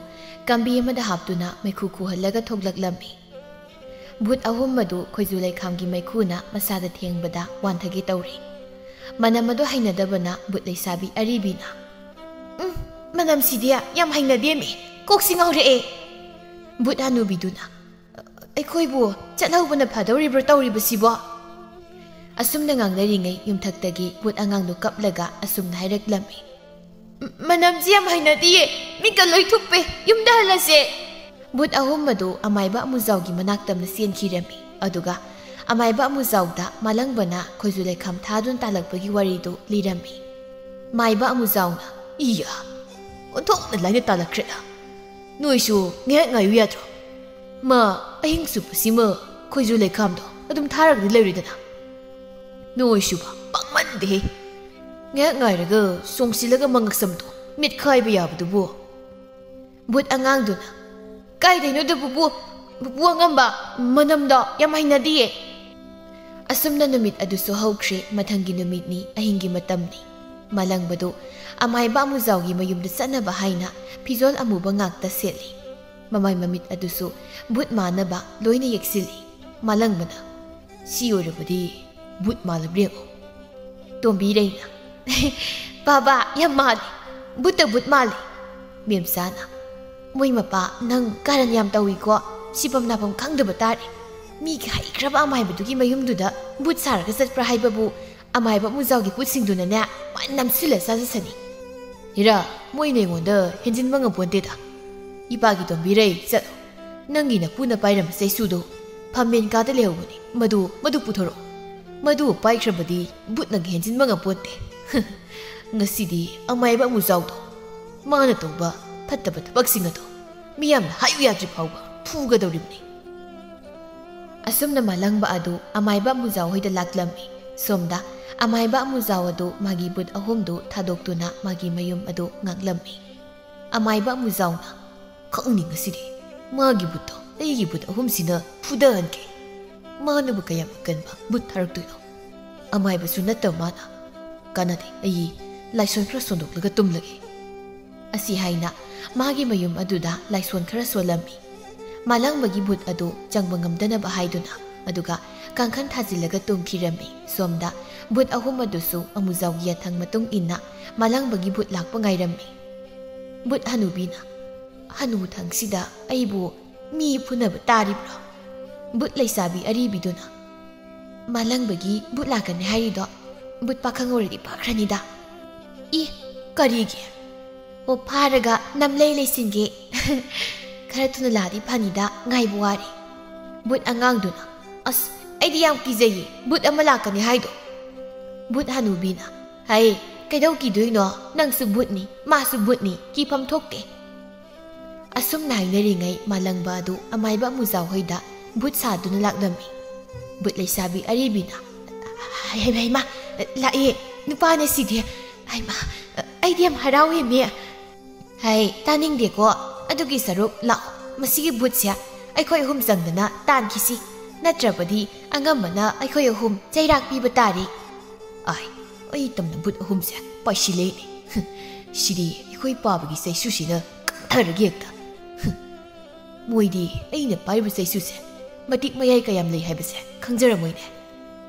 ꯀꯝꯕꯤ ꯑꯃꯗ ꯍꯥꯞꯇꯨꯅ ꯃꯩꯈꯨ ꯈꯨꯍꯜꯂꯒ ꯊꯣꯛꯂꯛꯂꯝꯃꯤ꯫ ꯕꯨꯠ ꯑꯍꯨꯝ ꯑꯗꯨ ꯈꯣꯏꯖꯨ ꯂꯩꯈꯥꯝꯒꯤ ꯃꯩꯈꯨꯅ ꯃꯁꯥꯗ ꯊꯦꯡꯕꯗ ꯋꯥꯟꯊꯒꯦ ꯇꯧꯔꯦ꯫ ꯃꯅꯝ ꯑꯗꯨ ꯍꯩꯅꯗꯕꯅ ꯕꯨꯠ ꯂꯩꯁꯥꯕꯤ ꯑꯔꯤꯕꯤꯅ, "ꯎꯝ, ꯃꯅꯝꯁꯤꯗꯤ ꯌꯥꯝ ꯍꯩꯅꯗꯦꯃꯤ, ꯀꯣꯛꯁꯤ ꯉꯥꯎꯔꯛꯑꯦ꯫" ꯕꯨꯠ ꯍꯅꯨꯕꯤꯗꯨꯅ, ꯑꯩꯈꯣꯏꯕꯨ ꯆꯠꯍꯧꯕꯅ ꯐꯗꯧꯔꯤꯕ꯭ꯔꯣ ꯇꯧꯔꯤꯕꯁꯤꯕꯣ?" ꯑꯁꯨꯝꯅ ꯉꯥꯡꯅꯔꯤꯉꯩ ꯌꯨꯝꯊꯛꯇꯒꯤ ꯕꯨꯠ ꯑꯉꯥꯡꯗꯨ ꯀꯞꯂꯒ ꯑꯁꯨꯝꯅ ꯍꯥꯏꯔꯛꯂꯝꯃꯤ, "ꯃ-, ꯃꯅꯝꯁꯤ ꯌꯥꯝ ꯍꯩꯅꯗꯤꯌꯦ꯫ ꯃꯤꯠꯀ ꯂꯣꯏ ꯊꯨꯞꯄꯦ꯫ ꯌꯨꯝꯗ ꯍꯜꯂꯁꯦ꯫" ꯕꯨꯠ ꯑꯍꯨꯝ ꯑꯗꯨ ꯑꯃꯥꯏꯕ ꯑꯃꯨꯖꯥꯎꯒꯤ ꯃꯅꯥꯛꯇꯝꯅ ꯆꯦꯟꯈꯤꯔꯝꯃꯤ꯫ ꯑꯗꯨꯒ ꯑꯃꯥꯏꯕ ꯑꯃꯨꯖꯥꯎꯗ ꯃꯥꯂꯪꯕꯅ ꯈꯣꯏꯖꯨ ꯂꯩꯈꯥꯝ ꯊꯥꯗꯨꯅ ꯇꯥꯜꯂꯛꯄꯒꯤ ꯋꯥꯔꯤꯗꯨ ꯂꯤꯔꯝꯃꯤ꯫ ꯃꯥꯏꯕ ꯑꯃꯨꯖꯥꯎꯅ, "ꯏꯌꯥ, ꯑꯣꯟꯊꯣꯛꯅ ꯂꯥꯏꯅ ꯇꯥꯜꯂꯛꯈ꯭ꯔꯦꯗ꯫ ꯅꯣꯏꯁꯨ ꯉꯥꯏꯍꯥꯛ ꯉꯥꯏꯌꯨ ꯌꯥꯗ꯭ꯔꯣ? ꯃꯥ ꯑꯍꯤꯡ ꯆꯨꯞꯄꯁꯤꯃ ꯈꯣꯏꯖꯨ ꯂꯩꯈꯥꯝꯗꯣ ꯑꯗꯨꯝ ꯊꯥꯔꯒꯗꯤ ꯂꯩꯔꯦꯗꯅ꯫ ꯅꯣꯏꯁꯨꯕ ꯄꯥꯡꯃꯟꯗꯦꯍꯦ꯫ ꯉꯥꯏꯍꯥꯛ ꯉꯥꯏꯔꯒ ꯆꯣꯡꯁꯤꯜꯂꯒ ꯃꯉꯛꯁꯝꯗꯣ ꯃꯤꯠꯈꯥꯏꯕ ꯌꯥꯕꯗꯨꯕꯨ꯫" ꯕꯨꯠ ꯑꯉꯥꯡꯗꯨꯅ, "ꯀꯥꯏꯗꯩꯅꯣꯗ ꯄꯨꯄꯨ, ꯄꯨꯄꯨ ꯑꯉꯝꯕ, ꯃꯅꯝꯗꯣ ꯌꯥꯝ ꯍꯩꯅꯗꯤꯌꯦ꯫" ꯑꯁꯨꯝꯅ ꯅꯨꯃꯤꯠ ꯑꯗꯨꯁꯨ ꯍꯧꯈ꯭ꯔꯦ꯫ ꯃꯊꯪꯒꯤ ꯅꯨꯃꯤꯠꯅꯤ, ꯑꯍꯤꯡꯒꯤ ꯃꯇꯝꯅꯤ꯫ ꯃꯥꯂꯪꯕꯗꯨ ꯑꯃꯥꯏꯕ ꯑꯃꯨꯖꯥꯎꯒꯤ ꯃꯌꯨꯝꯗ ꯆꯠꯅꯕ ꯍꯥꯏꯅ ꯐꯤꯖꯣꯜ ꯑꯃꯨꯕ ꯉꯥꯛꯇ ꯁꯦꯠꯂꯤ꯫ ꯃꯃꯥꯏ ꯃꯃꯤꯠ ꯑꯗꯨꯁꯨ ꯕꯨꯠ ꯃꯥꯟꯅꯕ ꯂꯣꯏꯅ ꯌꯦꯛꯁꯤꯜꯂꯤ꯫ ꯃꯥꯂꯪꯕꯅ, "ꯁꯤ ꯑꯣꯏꯔꯕꯗꯤ ꯕꯨꯠ ꯃꯥꯜꯂꯕ꯭ꯔꯥ ꯌꯦꯡꯉꯣ꯫" ꯇꯣꯝꯕꯤꯔꯩꯅ, "ꯕꯥꯕꯥ, ꯌꯥꯝ ꯃꯥꯜꯂꯤ꯫ ꯕꯨꯠꯇ ꯕꯨꯠ ꯃꯥꯜꯂꯤ꯫" ꯃꯦꯝꯆꯥꯅ, "ꯃꯣꯏ ꯃꯄꯥ, ꯅꯪ ꯀꯥꯔꯟ ꯌꯥꯝ ꯇꯧꯏꯀꯣ꯫ ꯁꯤꯐꯝ ꯅꯥꯐꯝ ꯈꯪꯗꯕ ꯇꯥꯔꯦ꯫ ꯃꯤꯒꯤ ꯍꯩꯈ꯭ꯔꯕ ꯑꯃꯥꯏꯕꯗꯨꯒꯤ ꯃꯌꯨꯝꯗꯨꯗ ꯕꯨꯠ ꯁꯥꯔꯒ ꯆꯠꯄ꯭ꯔꯥ ꯍꯥꯏꯕꯕꯨ ꯑꯃꯥꯏꯕ ꯃꯨꯖꯥꯎꯒꯤ ꯕꯨꯠꯁꯤꯡꯗꯨꯅꯅꯦ ꯃꯥꯏ ꯅꯝꯁꯤꯜꯂ ꯆꯥꯖꯁꯅꯤ꯫" "ꯍꯤꯔꯥ, ꯃꯣꯏꯅ ꯑꯩꯉꯣꯟꯗ ꯍꯦꯟꯖꯤꯟꯕ ꯉꯝꯄꯣꯟꯇꯦꯗ꯫ ꯏꯄꯥꯒꯤ ꯇꯣꯝꯕꯤꯔꯩ, ꯆꯠꯂꯣ꯫ ꯅꯪꯒꯤ ꯅꯄꯨꯅ ꯄꯥꯏꯔꯝꯕ ꯆꯩꯁꯨꯗꯣ ꯐꯝꯃꯦꯟ ꯀꯥꯗ ꯂꯩꯍꯧꯕꯅꯤ꯫ ꯃꯗꯨ, ꯃꯗꯨ ꯄꯨꯊꯣꯔꯛꯑꯣ꯫ ꯃꯗꯨ ꯄꯥꯏꯈ꯭ꯔꯕꯗꯤ ꯕꯨꯠꯅꯒ ꯍꯦꯟꯖꯤꯟꯕ ꯉꯝꯄꯣꯟꯇꯦ꯫ ꯉꯁꯤꯗꯤ ꯑꯃꯥꯏꯕ ꯑꯃꯨꯖꯥꯎꯗꯣ ꯃꯥꯅ ꯇꯧꯕ ꯐꯠꯇꯕ ꯊꯕꯛꯁꯤꯡ ꯑꯗꯣ ꯃꯤꯌꯥꯝꯅ ꯍꯥꯏꯌꯨ ꯌꯥꯗ꯭ꯔꯤ ꯐꯥꯎꯕ ꯐꯨꯒꯗꯧꯔꯤꯕꯅꯤ꯫" ꯑꯁꯨꯝꯅ ꯃꯥꯂꯪꯕ ꯑꯗꯨ ꯑꯃꯥꯏꯕ ꯑꯃꯨꯖꯥꯎ ꯍꯣꯏꯗ ꯂꯥꯛꯂꯝꯃꯤ꯫ ꯁꯣꯝꯗ ꯑꯃꯥꯏꯕ ꯑꯃꯨꯖꯥꯎ ꯑꯗꯨ ꯃꯥꯒꯤ ꯕꯨꯠ ꯑꯍꯨꯝꯗꯨ ꯊꯥꯗꯣꯛꯇꯨꯅ ꯃꯥꯒꯤ ꯃꯌꯨꯝ ꯑꯗꯨ ꯉꯥꯛꯂꯝꯃꯤ꯫ ꯑꯃꯥꯏꯕ ꯑꯃꯨꯖꯥꯎꯅ, "ꯈꯪꯅꯤ ꯉꯁꯤꯗꯤ꯫ ꯃꯥꯒꯤ ꯕꯨꯠꯇꯣ ꯑꯩꯒꯤ ꯕꯨꯠ ꯑꯍꯨꯝꯁꯤꯅ ꯐꯨꯗꯍꯟꯒꯦ꯫ ꯃꯥꯅꯕꯨ ꯀꯌꯥꯝ ꯑꯀꯟꯕ ꯕꯨꯠ ꯊꯥꯔꯛꯇꯣꯏꯅꯣ? ꯑꯃꯥꯏꯕꯁꯨ ꯅꯠꯇꯕ ꯃꯥꯅ꯫ ꯀꯥꯟꯅꯗꯦ, ꯑꯩ ꯂꯥꯏꯁꯣꯟ ꯈꯔ ꯁꯣꯟꯗꯣꯛꯂꯒ ꯇꯨꯝꯂꯒꯦ꯫" ꯑꯁꯤ ꯍꯥꯏꯅ ꯃꯥꯒꯤ ꯃꯌꯨꯝ ꯑꯗꯨꯗ ꯂꯥꯏꯁꯣꯟ ꯈꯔ ꯁꯣꯜꯂꯝꯃꯤ꯫ ꯃꯥꯂꯪꯕꯒꯤ ꯕꯨꯠ ꯑꯗꯨ ꯆꯪꯕ ꯉꯝꯗꯅꯕ ꯍꯥꯏꯗꯨꯅ, ꯑꯗꯨꯒ ꯀꯥꯡꯈꯟ ꯊꯥꯖꯤꯜꯂꯒ ꯇꯨꯝꯈꯤꯔꯝꯃꯤ꯫ ꯁꯣꯝꯗ ꯕꯨꯠ ꯑꯍꯨꯝ ꯑꯗꯨꯁꯨ ꯑꯃꯨꯖꯥꯎꯒꯤ ꯌꯥꯊꯪ ꯃꯇꯨꯡ ꯏꯟꯅ ꯃꯥꯂꯪꯕꯒꯤ ꯕꯨꯠ ꯂꯥꯛꯄ ꯉꯥꯏꯔꯝꯃꯤ꯫ ꯕꯨꯠ ꯍꯅꯨꯕꯤꯅ, "ꯍꯅꯨꯊꯪꯁꯤꯗ ꯑꯩꯕꯨ ꯃꯤ ꯐꯨꯅꯕ ꯇꯥꯔꯤꯕ꯭ꯔꯣ? ꯕꯨꯠ ꯂꯩꯁꯥꯕꯤ ꯑꯔꯤꯕꯤꯗꯨꯅ, "ꯃꯥꯂꯪꯕꯒꯤ ꯕꯨꯠ ꯂꯥꯛꯀꯅꯤ ꯍꯥꯏꯔꯤꯗꯣ ꯕꯨꯠ ꯄꯥꯈꯪ ꯑꯣꯏꯔꯗꯤ ꯐꯈ꯭ꯔꯅꯤꯗ꯫ ꯏ, ꯀꯔꯤꯒꯤ? ꯑꯣ, ꯐꯥꯔꯒ ꯅꯝꯂꯩ ꯂꯩꯁꯤꯟꯒꯦ꯫ ꯈꯔ ꯊꯨꯅ ꯂꯥꯛꯑꯗꯤ ꯐꯅꯤꯗ, ꯉꯥꯏꯕ ꯋꯥꯔꯦ꯫" ꯕꯨꯠ ꯑꯉꯥꯡꯗꯨꯅ, "ꯑꯁ, ꯑꯩꯗꯤ ꯌꯥꯝ ꯀꯤꯖꯩꯌꯦ ꯕꯨꯠ ꯑꯃ ꯂꯥꯛꯀꯅꯤ ꯍꯥꯏꯗꯣ꯫" ꯕꯨꯠ ꯍꯅꯨꯕꯤꯅ, "ꯍꯩ, ꯀꯩꯗꯧ ꯀꯤꯗꯣꯏꯅꯣ? ꯅꯪꯁꯨ ꯕꯨꯠꯅꯤ, ꯃꯥꯁꯨ ꯕꯨꯠꯅꯤ, ꯀꯤꯐꯝ ꯊꯣꯛꯇꯦ꯫" ꯑꯁꯨꯝꯅ ꯍꯥꯏꯅꯔꯤꯉꯩ ꯃꯥꯂꯪꯕ ꯑꯗꯨ ꯑꯃꯥꯏꯕ ꯑꯃꯨꯖꯥꯎ ꯍꯣꯏꯗ ꯕꯨꯠ ꯁꯥꯗꯨꯅ ꯂꯥꯛꯂꯝꯃꯤ꯫ ꯕꯨꯠ ꯂꯩꯁꯥꯕꯤ ꯑꯔꯤꯕꯤꯅ, "ꯍꯩ, ꯍꯩꯃꯥ, ꯂꯥꯛꯑꯦ, ꯅꯨꯄꯥꯅ ꯁꯤꯗꯤ꯫ ꯍꯩꯃꯥ, ꯑꯩꯗꯤ ꯌꯥꯝ ꯍꯔꯥꯎꯋꯦ, ꯃꯦ꯫" "ꯍꯩ, ꯇꯥꯅꯤꯡꯗꯦꯀꯣ꯫ ꯑꯗꯨꯒꯤ ꯁꯔꯨꯛ ꯂꯥꯛꯑꯣ, ꯃꯁꯤꯒꯤ ꯕꯨꯠꯁꯦ ꯑꯩꯈꯣꯏ ꯑꯍꯨꯝ ꯆꯪꯗꯅ ꯇꯥꯟꯈꯤꯁꯤ꯫ ꯅꯠꯇ꯭ꯔꯕꯗꯤ ꯑꯉꯝꯕꯅ ꯑꯩꯈꯣꯏ ꯑꯍꯨꯝ ꯆꯩꯔꯥꯛ ꯄꯤꯕ ꯇꯥꯔꯦ꯫" "ꯑꯥꯏ, ꯑꯩ ꯇꯝꯅ ꯕꯨꯠ ꯑꯍꯨꯝꯁꯦ ꯄꯥꯏꯁꯤꯜꯂꯦꯅꯦ꯫ ꯁꯤꯗꯤ ꯑꯩꯈꯣꯏ ꯄꯥꯕꯒꯤ ꯆꯩꯁꯨꯁꯤꯅ ꯀꯛꯊꯔꯒꯦ ꯍꯦꯛꯇ꯫ ꯃꯣꯏꯗꯤ ꯑꯩꯅ ꯄꯥꯏꯔꯤꯕ ꯆꯩꯁꯨꯁꯦ ꯃꯇꯤꯛ ꯃꯌꯥꯏ ꯀꯌꯥꯝ ꯂꯩ ꯍꯥꯏꯕꯁꯦ ꯈꯪꯖꯔꯝꯃꯣꯏꯅꯦ꯫"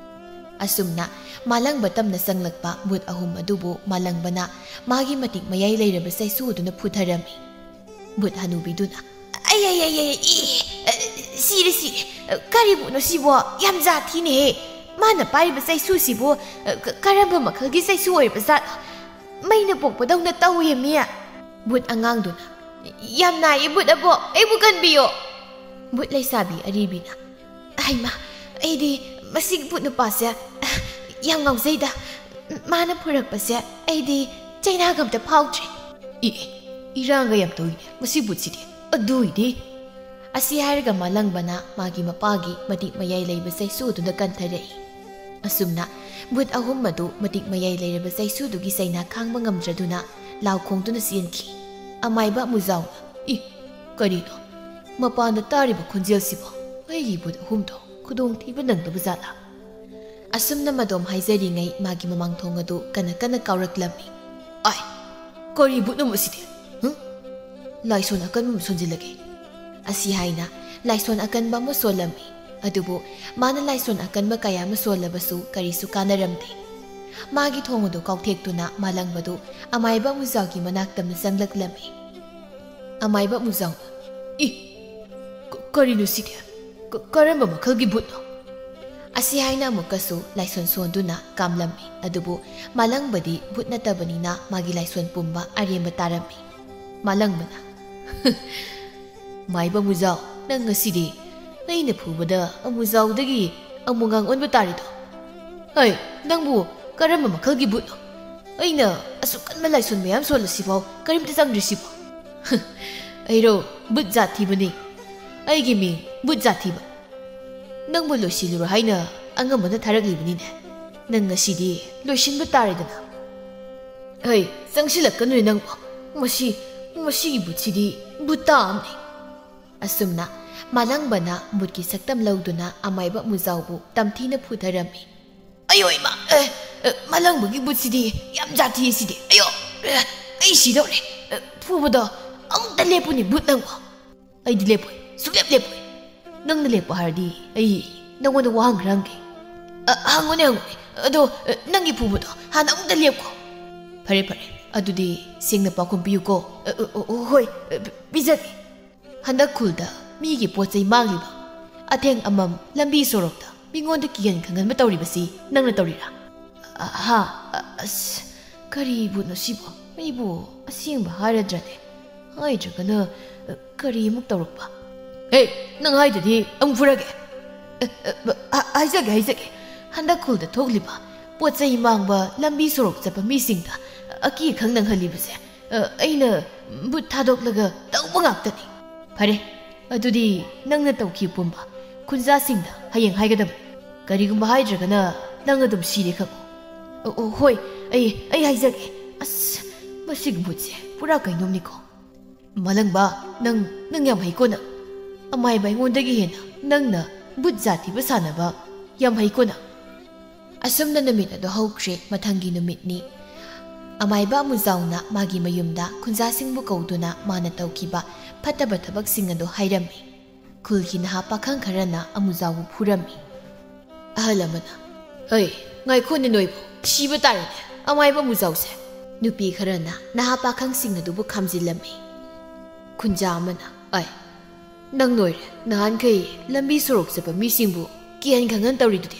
ꯑꯁꯨꯝꯅ ꯃꯥꯂꯪꯕ ꯇꯝꯅ ꯆꯪꯂꯛꯄ ꯕꯨꯠ ꯑꯍꯨꯝ ꯑꯗꯨꯕꯨ ꯃꯥꯂꯪꯕꯅ ꯃꯥꯒꯤ ꯃꯇꯤꯛ ꯃꯌꯥꯏ ꯂꯩꯔꯕ ꯆꯩꯁꯨ ꯑꯗꯨꯅ ꯐꯨꯊꯔꯝꯃꯤ꯫ ꯕꯨꯠ ꯍꯅꯨꯕꯤꯗꯨꯅ, "ꯑꯩ, ꯑꯩ, ꯑꯩ, ꯑꯩ, ꯏ, ꯑ, ꯁꯤꯔꯦ, ꯁꯤꯔꯦ꯫ ꯑ, ꯀꯔꯤ ꯕꯨꯠꯅꯣ ꯁꯤꯕꯣ? ꯌꯥꯝ ꯖꯥꯊꯤꯅꯦꯍꯦ꯫ ꯃꯥꯅ ꯄꯥꯏꯔꯤꯕ ꯆꯩꯁꯨꯁꯤꯕꯨ, ꯑ, ꯀ-, ꯀꯔꯝꯕ ꯃꯈꯜꯒꯤ ꯆꯩꯁꯨ ꯑꯣꯏꯔꯤꯕ ꯖꯥꯠꯅꯣ? ꯃꯩꯅ ꯄꯣꯛꯄꯗꯧꯅ ꯇꯧꯏ, ꯃꯤ꯫" ꯕꯨꯠ ꯑꯉꯥꯡꯗꯨꯅ, "ꯌꯥꯝ ꯅꯥꯏꯌꯦ, ꯕꯨꯠ ꯑꯕꯣꯛ, ꯑꯩꯕꯨ ꯀꯟꯕꯤꯌꯣ꯫" ꯕꯨꯠ ꯂꯩꯁꯥꯕꯤ ꯑꯔꯤꯕꯤꯅ, "ꯍꯩꯃꯥ, ꯑꯩꯗꯤ ꯃꯁꯤꯒꯤ ꯕꯨꯠ ꯅꯨꯄꯥꯁꯦ ꯌꯥꯝ ꯉꯥꯎꯖꯩꯗ꯫ ꯃꯥꯅ ꯐꯨꯔꯛꯄꯁꯦ ꯑꯩꯗꯤ ꯆꯩꯅꯥꯒ ꯑꯝꯇ ꯐꯥꯎꯗ꯭ꯔꯤ꯫" "ꯏ, ꯏꯔꯥꯡꯒ ꯌꯥꯝ ꯇꯧꯏꯅꯦ ꯃꯁꯤ ꯕꯨꯠꯁꯤꯗꯤ꯫ ꯑꯗꯨꯏꯗꯤ꯫" ꯑꯁꯤ ꯍꯥꯏꯔꯒ ꯃꯥꯂꯪꯕꯅ ꯃꯥꯒꯤ ꯃꯄꯥꯒꯤ ꯃꯇꯤꯛ ꯃꯌꯥꯏ ꯂꯩꯕ ꯆꯩꯁꯨ ꯑꯗꯨꯅ ꯀꯟꯊꯔꯛꯏ꯫ ꯑꯁꯨꯝꯅ ꯕꯨꯠ ꯑꯍꯨꯝ ꯑꯗꯨ ꯃꯇꯤꯛ ꯃꯌꯥꯏ ꯂꯩꯔꯕ ꯆꯩꯁꯨꯗꯨꯒꯤ ꯆꯩꯅꯥ ꯈꯥꯡꯕ ꯉꯝꯗ꯭ꯔꯗꯨꯅ ꯂꯥꯎ ꯈꯣꯡꯗꯨꯅ ꯆꯦꯟꯈꯤ꯫ ꯑꯃꯥꯏꯕ ꯑꯃꯨꯖꯥꯎꯅ, "ꯏ, ꯀꯔꯤꯅꯣ? ꯃꯄꯥꯟꯗ ꯇꯥꯔꯤꯕ ꯈꯣꯟꯖꯦꯜꯁꯤꯕꯣ? ꯑꯩꯒꯤ ꯕꯨꯠ ꯑꯍꯨꯝꯗꯣ ꯈꯨꯗꯣꯡꯊꯤꯕ ꯅꯪꯗꯕ ꯖꯥꯠꯂꯥ?" ꯑꯁꯨꯝꯅ ꯃꯗꯣꯝ ꯍꯥꯏꯖꯔꯤꯉꯩ ꯃꯥꯒꯤ ꯃꯃꯥꯡ ꯊꯣꯡ ꯑꯗꯨ ꯀꯟꯅ ꯀꯟꯅ ꯀꯥꯎꯔꯛꯂꯝꯃꯤ꯫ "ꯑꯥꯏ, ꯀꯔꯤ ꯕꯨꯠꯅꯣ ꯃꯁꯤꯗꯤ? ꯍꯨꯝ? ꯂꯥꯏꯁꯣꯟ ꯑꯀꯟꯕ ꯑꯃ ꯁꯣꯟꯖꯤꯜꯂꯒꯦ꯫" ꯑꯁꯤ ꯍꯥꯏꯅ ꯂꯥꯏꯁꯣꯟ ꯑꯀꯟꯕ ꯑꯃ ꯁꯣꯜꯂꯝꯃꯤ꯫ ꯑꯗꯨꯕꯨ ꯃꯥꯅ ꯂꯥꯏꯁꯣꯟ ꯑꯀꯟꯕ ꯀꯌꯥ ꯑꯃ ꯁꯣꯜꯂꯕꯁꯨ ꯀꯔꯤꯁꯨ ꯀꯥꯟꯅꯔꯝꯗꯦ꯫ ꯃꯥꯒꯤ ꯊꯣꯡ ꯑꯗꯨ ꯀꯥꯎꯊꯦꯛꯇꯨꯅ ꯃꯥꯂꯪꯕꯗꯨ ꯑꯃꯥꯏꯕ ꯑꯃꯨꯖꯥꯎꯒꯤ ꯃꯅꯥꯛꯇ ꯑꯃ ꯆꯪꯂꯛꯂꯝꯃꯤ꯫ ꯑꯃꯥꯏꯕ ꯑꯃꯨꯖꯥꯎꯅ, "ꯏ, ꯀ-, ꯀꯔꯤꯅꯣ ꯁꯤꯗꯤ? "ꯀ-, ꯀꯔꯝꯕ ꯃꯈꯜꯒꯤ ꯚꯨꯠꯅꯣ?" ꯑꯁꯤ ꯍꯥꯏꯅ ꯑꯃꯨꯛꯀꯁꯨ ꯂꯥꯏꯁꯣꯟ ꯁꯣꯟꯗꯨꯅ ꯀꯥꯝꯂꯝꯃꯤ꯫ ꯑꯗꯨꯕꯨ ꯃꯥꯂꯪꯕꯗꯤ ꯚꯨꯠ ꯅꯠꯇꯕꯅꯤꯅ ꯃꯥꯒꯤ ꯂꯥꯏꯁꯣꯟ ꯄꯨꯝꯕ ꯑꯔꯦꯝꯕ ꯇꯥꯔꯝꯃꯤ꯫ ꯃꯥꯂꯪꯕꯅ, "ꯃꯥꯏꯕ ꯑꯃꯨꯖꯥꯎ, ꯅꯪ ꯉꯁꯤꯗꯤ ꯑꯩꯅ ꯐꯨꯕꯗ ꯑꯃꯨꯖꯥꯎꯗꯒꯤ ꯑꯃꯨꯉꯥꯡ ꯑꯣꯟꯕ ꯇꯥꯔꯦꯗꯣ꯫ ꯍꯩ, ꯅꯪꯕꯨ ꯀꯔꯝꯕ ꯃꯈꯜꯒꯤ ꯚꯨꯠꯅꯣ? ꯑꯩꯅ ꯑꯁꯨꯛ ꯀꯟꯕ ꯂꯥꯏꯁꯣꯟ ꯃꯌꯥꯝ ꯁꯣꯜꯂꯁꯤꯐꯥꯎ ꯀꯔꯤꯝꯇ ꯆꯪꯗ꯭ꯔꯤꯁꯤꯕꯣ?" "ꯑꯩꯔꯣ ꯚꯨꯠ ꯖꯥꯠ ꯊꯤꯕꯅꯤ꯫ ꯑꯩꯒꯤ ꯃꯤꯡ ꯚꯨꯠ ꯖꯥꯠ ꯊꯤꯕ꯫ ꯅꯪꯕꯨ ꯂꯣꯏꯁꯤꯜꯂꯨꯔꯣ ꯍꯥꯏꯅ ꯑꯉꯝꯕꯅ ꯊꯥꯔꯛꯂꯤꯕꯅꯤꯅꯦ꯫ ꯅꯪ ꯉꯁꯤꯗꯤ ꯂꯣꯏꯁꯤꯟꯕ ꯇꯥꯔꯦꯗꯅ꯫" "ꯍꯩ, ꯆꯪꯁꯤꯜꯂꯛꯀꯅꯨꯅꯦ ꯅꯪꯕꯨ꯫ ꯃꯁꯤ, ꯃꯁꯤꯒꯤ ꯚꯨꯠꯁꯤꯗꯤ ꯚꯨꯠꯇꯥ ꯑꯃꯅꯤ꯫" ꯑꯁꯨꯝꯅ ꯃꯥꯂꯪꯕꯅ ꯚꯨꯠꯀꯤ ꯁꯛꯇꯝ ꯂꯧꯗꯨꯅ ꯑꯃꯥꯏꯕ ꯑꯃꯨꯖꯥꯎꯕꯨ ꯇꯝꯊꯤꯅ ꯐꯨꯊꯔꯝꯃꯤ꯫ "ꯑꯌꯣ ꯏꯃꯥ, ꯑꯦ, ꯑꯦ, ꯃꯥꯂꯪꯕꯒꯤ ꯚꯨꯠꯁꯤꯗꯤ ꯌꯥꯝ ꯖꯥꯊꯤ ꯁꯤꯗꯤ꯫ ꯑꯌꯣ, ꯑꯦ, ꯑꯩ ꯁꯤꯗꯧꯔꯦ꯫ ꯑꯦ, ꯐꯨꯕꯗꯣ ꯑꯃꯨꯛꯇ ꯂꯦꯞꯄꯨꯅꯦ ꯚꯨꯠ ꯅꯪꯕꯨ꯫" "ꯑꯩꯗꯤ ꯂꯦꯞꯄꯣꯏ, ꯁꯨꯡꯂꯦꯞ ꯂꯦꯞꯄꯣꯏ꯫ ꯅꯪꯅ ꯂꯦꯞꯄꯣ ꯍꯥꯏꯔꯗꯤ ꯑꯩ ꯅꯪꯉꯣꯟꯗ ꯋꯥꯍꯪ ꯈꯔ ꯍꯪꯒꯦ꯫" "ꯑ, ꯍꯪꯉꯨꯅꯦ, ꯍꯪꯉꯨꯅꯦ꯫ ꯑꯗꯣ, ꯑ, ꯅꯪꯒꯤ ꯐꯨꯕꯗꯣ ꯍꯥꯟꯅ ꯑꯃꯨꯛꯇ ꯂꯦꯞꯈꯣ꯫" "ꯐꯔꯦ, ꯐꯔꯦ꯫ ꯑꯗꯨꯗꯤ ꯁꯦꯡꯅ ꯄꯥꯎꯈꯨꯝ ꯄꯤꯌꯨꯀꯣ꯫" "ꯑ, ꯑ, ꯑ, ꯑ, ꯍꯣꯏ, ꯑ, ꯄꯤ-, ꯄꯤꯖꯒꯦ꯫" "ꯍꯟꯗꯛ ꯈꯨꯜꯗ ꯃꯤꯒꯤ ꯄꯣꯠ ꯆꯩ ꯃꯥꯡꯂꯤꯕ, ꯑꯊꯦꯡ ꯑꯃꯝ ꯂꯝꯕꯤ ꯁꯣꯔꯣꯛꯇ ꯃꯤꯉꯣꯟꯗ ꯀꯤꯍꯟ ꯈꯪꯍꯟꯕ ꯇꯧꯔꯤꯕꯁꯤ ꯅꯪꯅ ꯇꯧꯔꯤꯔꯥ?" "ꯑ, ꯍꯥ, ꯑ, ꯑꯁ, ꯀꯔꯤ ꯚꯨꯠꯅꯣ ꯁꯤꯕꯣ? ꯑꯩꯕꯨ ꯑꯁꯦꯡꯕ ꯍꯥꯏꯔꯗ꯭ꯔꯅꯦ? ꯍꯥꯏꯗ꯭ꯔꯒꯅ, ꯑ, ꯀꯔꯤ ꯑꯃꯨꯛ ꯇꯧꯔꯛꯄ?" "ꯍꯦ, ꯅꯪ ꯍꯥꯏꯗ꯭ꯔꯗꯤ ꯑꯃꯨꯛ ꯐꯨꯔꯒꯦ꯫" "ꯑ, ꯑ, ꯑ, ꯍꯥꯏꯖꯒꯦ, ꯍꯥꯏꯖꯒꯦ꯫ ꯍꯟꯗꯛ ꯈꯨꯜꯗ ꯊꯣꯛꯂꯤꯕ ꯄꯣꯠ ꯆꯩ ꯃꯥꯡꯕ, ꯂꯝꯕꯤ ꯁꯣꯔꯣꯛ ꯆꯠꯄ ꯃꯤꯁꯤꯡꯗ ꯑꯀꯤ ꯑꯈꯪ ꯅꯪꯍꯜꯂꯤꯕꯁꯦ, ꯑ, ꯑꯩꯅ ꯚꯨꯠ ꯊꯥꯗꯣꯛꯂꯒ ꯇꯧꯕ ꯉꯥꯛꯇꯅꯤ꯫" "ꯐꯔꯦ, ꯑꯗꯨꯗꯤ ꯅꯪꯅ ꯇꯧꯈꯤꯕ ꯄꯨꯝꯕ ꯈꯨꯟꯖꯥꯁꯤꯡꯗ ꯍꯌꯦꯡ ꯍꯥꯏꯒꯗꯕꯅꯤ꯫ ꯀꯔꯤꯒꯨꯝꯕ ꯍꯥꯏꯗ꯭ꯔꯒꯅ ꯅꯪ ꯑꯗꯨꯝ ꯁꯤꯔꯦ ꯈꯪꯉꯨ꯫" "ꯑꯣ, ꯑꯣ, ꯍꯣꯏ, ꯑꯩ, ꯑꯩ ꯍꯥꯏꯖꯒꯦ꯫" "ꯑꯁ, ꯃꯁꯤꯒꯤ ꯚꯨꯠꯁꯦ ꯄꯨꯔꯥ ꯀꯩꯅꯣꯝꯅꯤꯀꯣ꯫" "ꯃꯥꯂꯪꯕ, ꯅꯪ, ꯅꯪ ꯌꯥꯝ ꯍꯩꯀꯣ ꯅꯪ꯫ ꯑꯃꯥꯏꯕ ꯑꯩꯉꯣꯟꯗꯒꯤ ꯍꯦꯟꯅ ꯅꯪꯅ ꯚꯨꯠ ꯖꯥꯠ ꯊꯤꯕ ꯁꯥꯟꯅꯕ ꯌꯥꯝ ꯍꯩꯀꯣ ꯅꯪ꯫" ꯑꯁꯨꯝꯅ ꯅꯨꯃꯤꯠ ꯑꯗꯨ ꯍꯧꯈ꯭ꯔꯦ꯫ ꯃꯊꯪꯒꯤ ꯅꯨꯃꯤꯠꯅꯤ꯫ ꯑꯃꯥꯏꯕ ꯑꯃꯨꯖꯥꯎꯅ ꯃꯥꯒꯤ ꯃꯌꯨꯝꯗ ꯈꯨꯟꯖꯥꯁꯤꯡꯕꯨ ꯀꯧꯗꯨꯅ ꯃꯥꯅ ꯇꯧꯈꯤꯕ ꯐꯠꯇꯕ ꯊꯕꯛꯁꯤꯡ ꯑꯗꯨ ꯍꯥꯏꯔꯝꯃꯤ꯫ ꯈꯨꯜꯒꯤ ꯅꯍꯥ ꯄꯥꯈꯪ ꯈꯔꯅ ꯑꯃꯨꯖꯥꯎꯕꯨ ꯐꯨꯔꯝꯃꯤ꯫ ꯑꯍꯜ ꯑꯃꯅ, "ꯍꯩ, ꯉꯥꯏꯈꯣꯅꯦ ꯅꯣꯏꯕꯨ, ꯁꯤꯕ ꯇꯥꯔꯦꯅꯦ, ꯑꯃꯥꯏꯕ ꯑꯃꯨꯖꯥꯎꯁꯦ꯫" ꯅꯨꯄꯤ ꯈꯔꯅ ꯅꯍꯥ ꯄꯥꯈꯪꯁꯤꯡ ꯑꯗꯨꯕꯨ ꯈꯥꯝꯖꯤꯜꯂꯝꯃꯤ꯫ ꯈꯨꯟꯖꯥ ꯑꯃꯅ, "ꯑꯩ, "ꯅꯪ ꯅꯣꯏꯔꯦ꯫ ꯅꯍꯥꯟꯈꯩ ꯂꯝꯕꯤ ꯁꯣꯔꯣꯛ ꯆꯠꯄ ꯃꯤꯁꯤꯡꯕꯨ ꯀꯤꯍꯟ ꯈꯪꯍꯟ ꯇꯧꯔꯤꯗꯨꯗꯤ,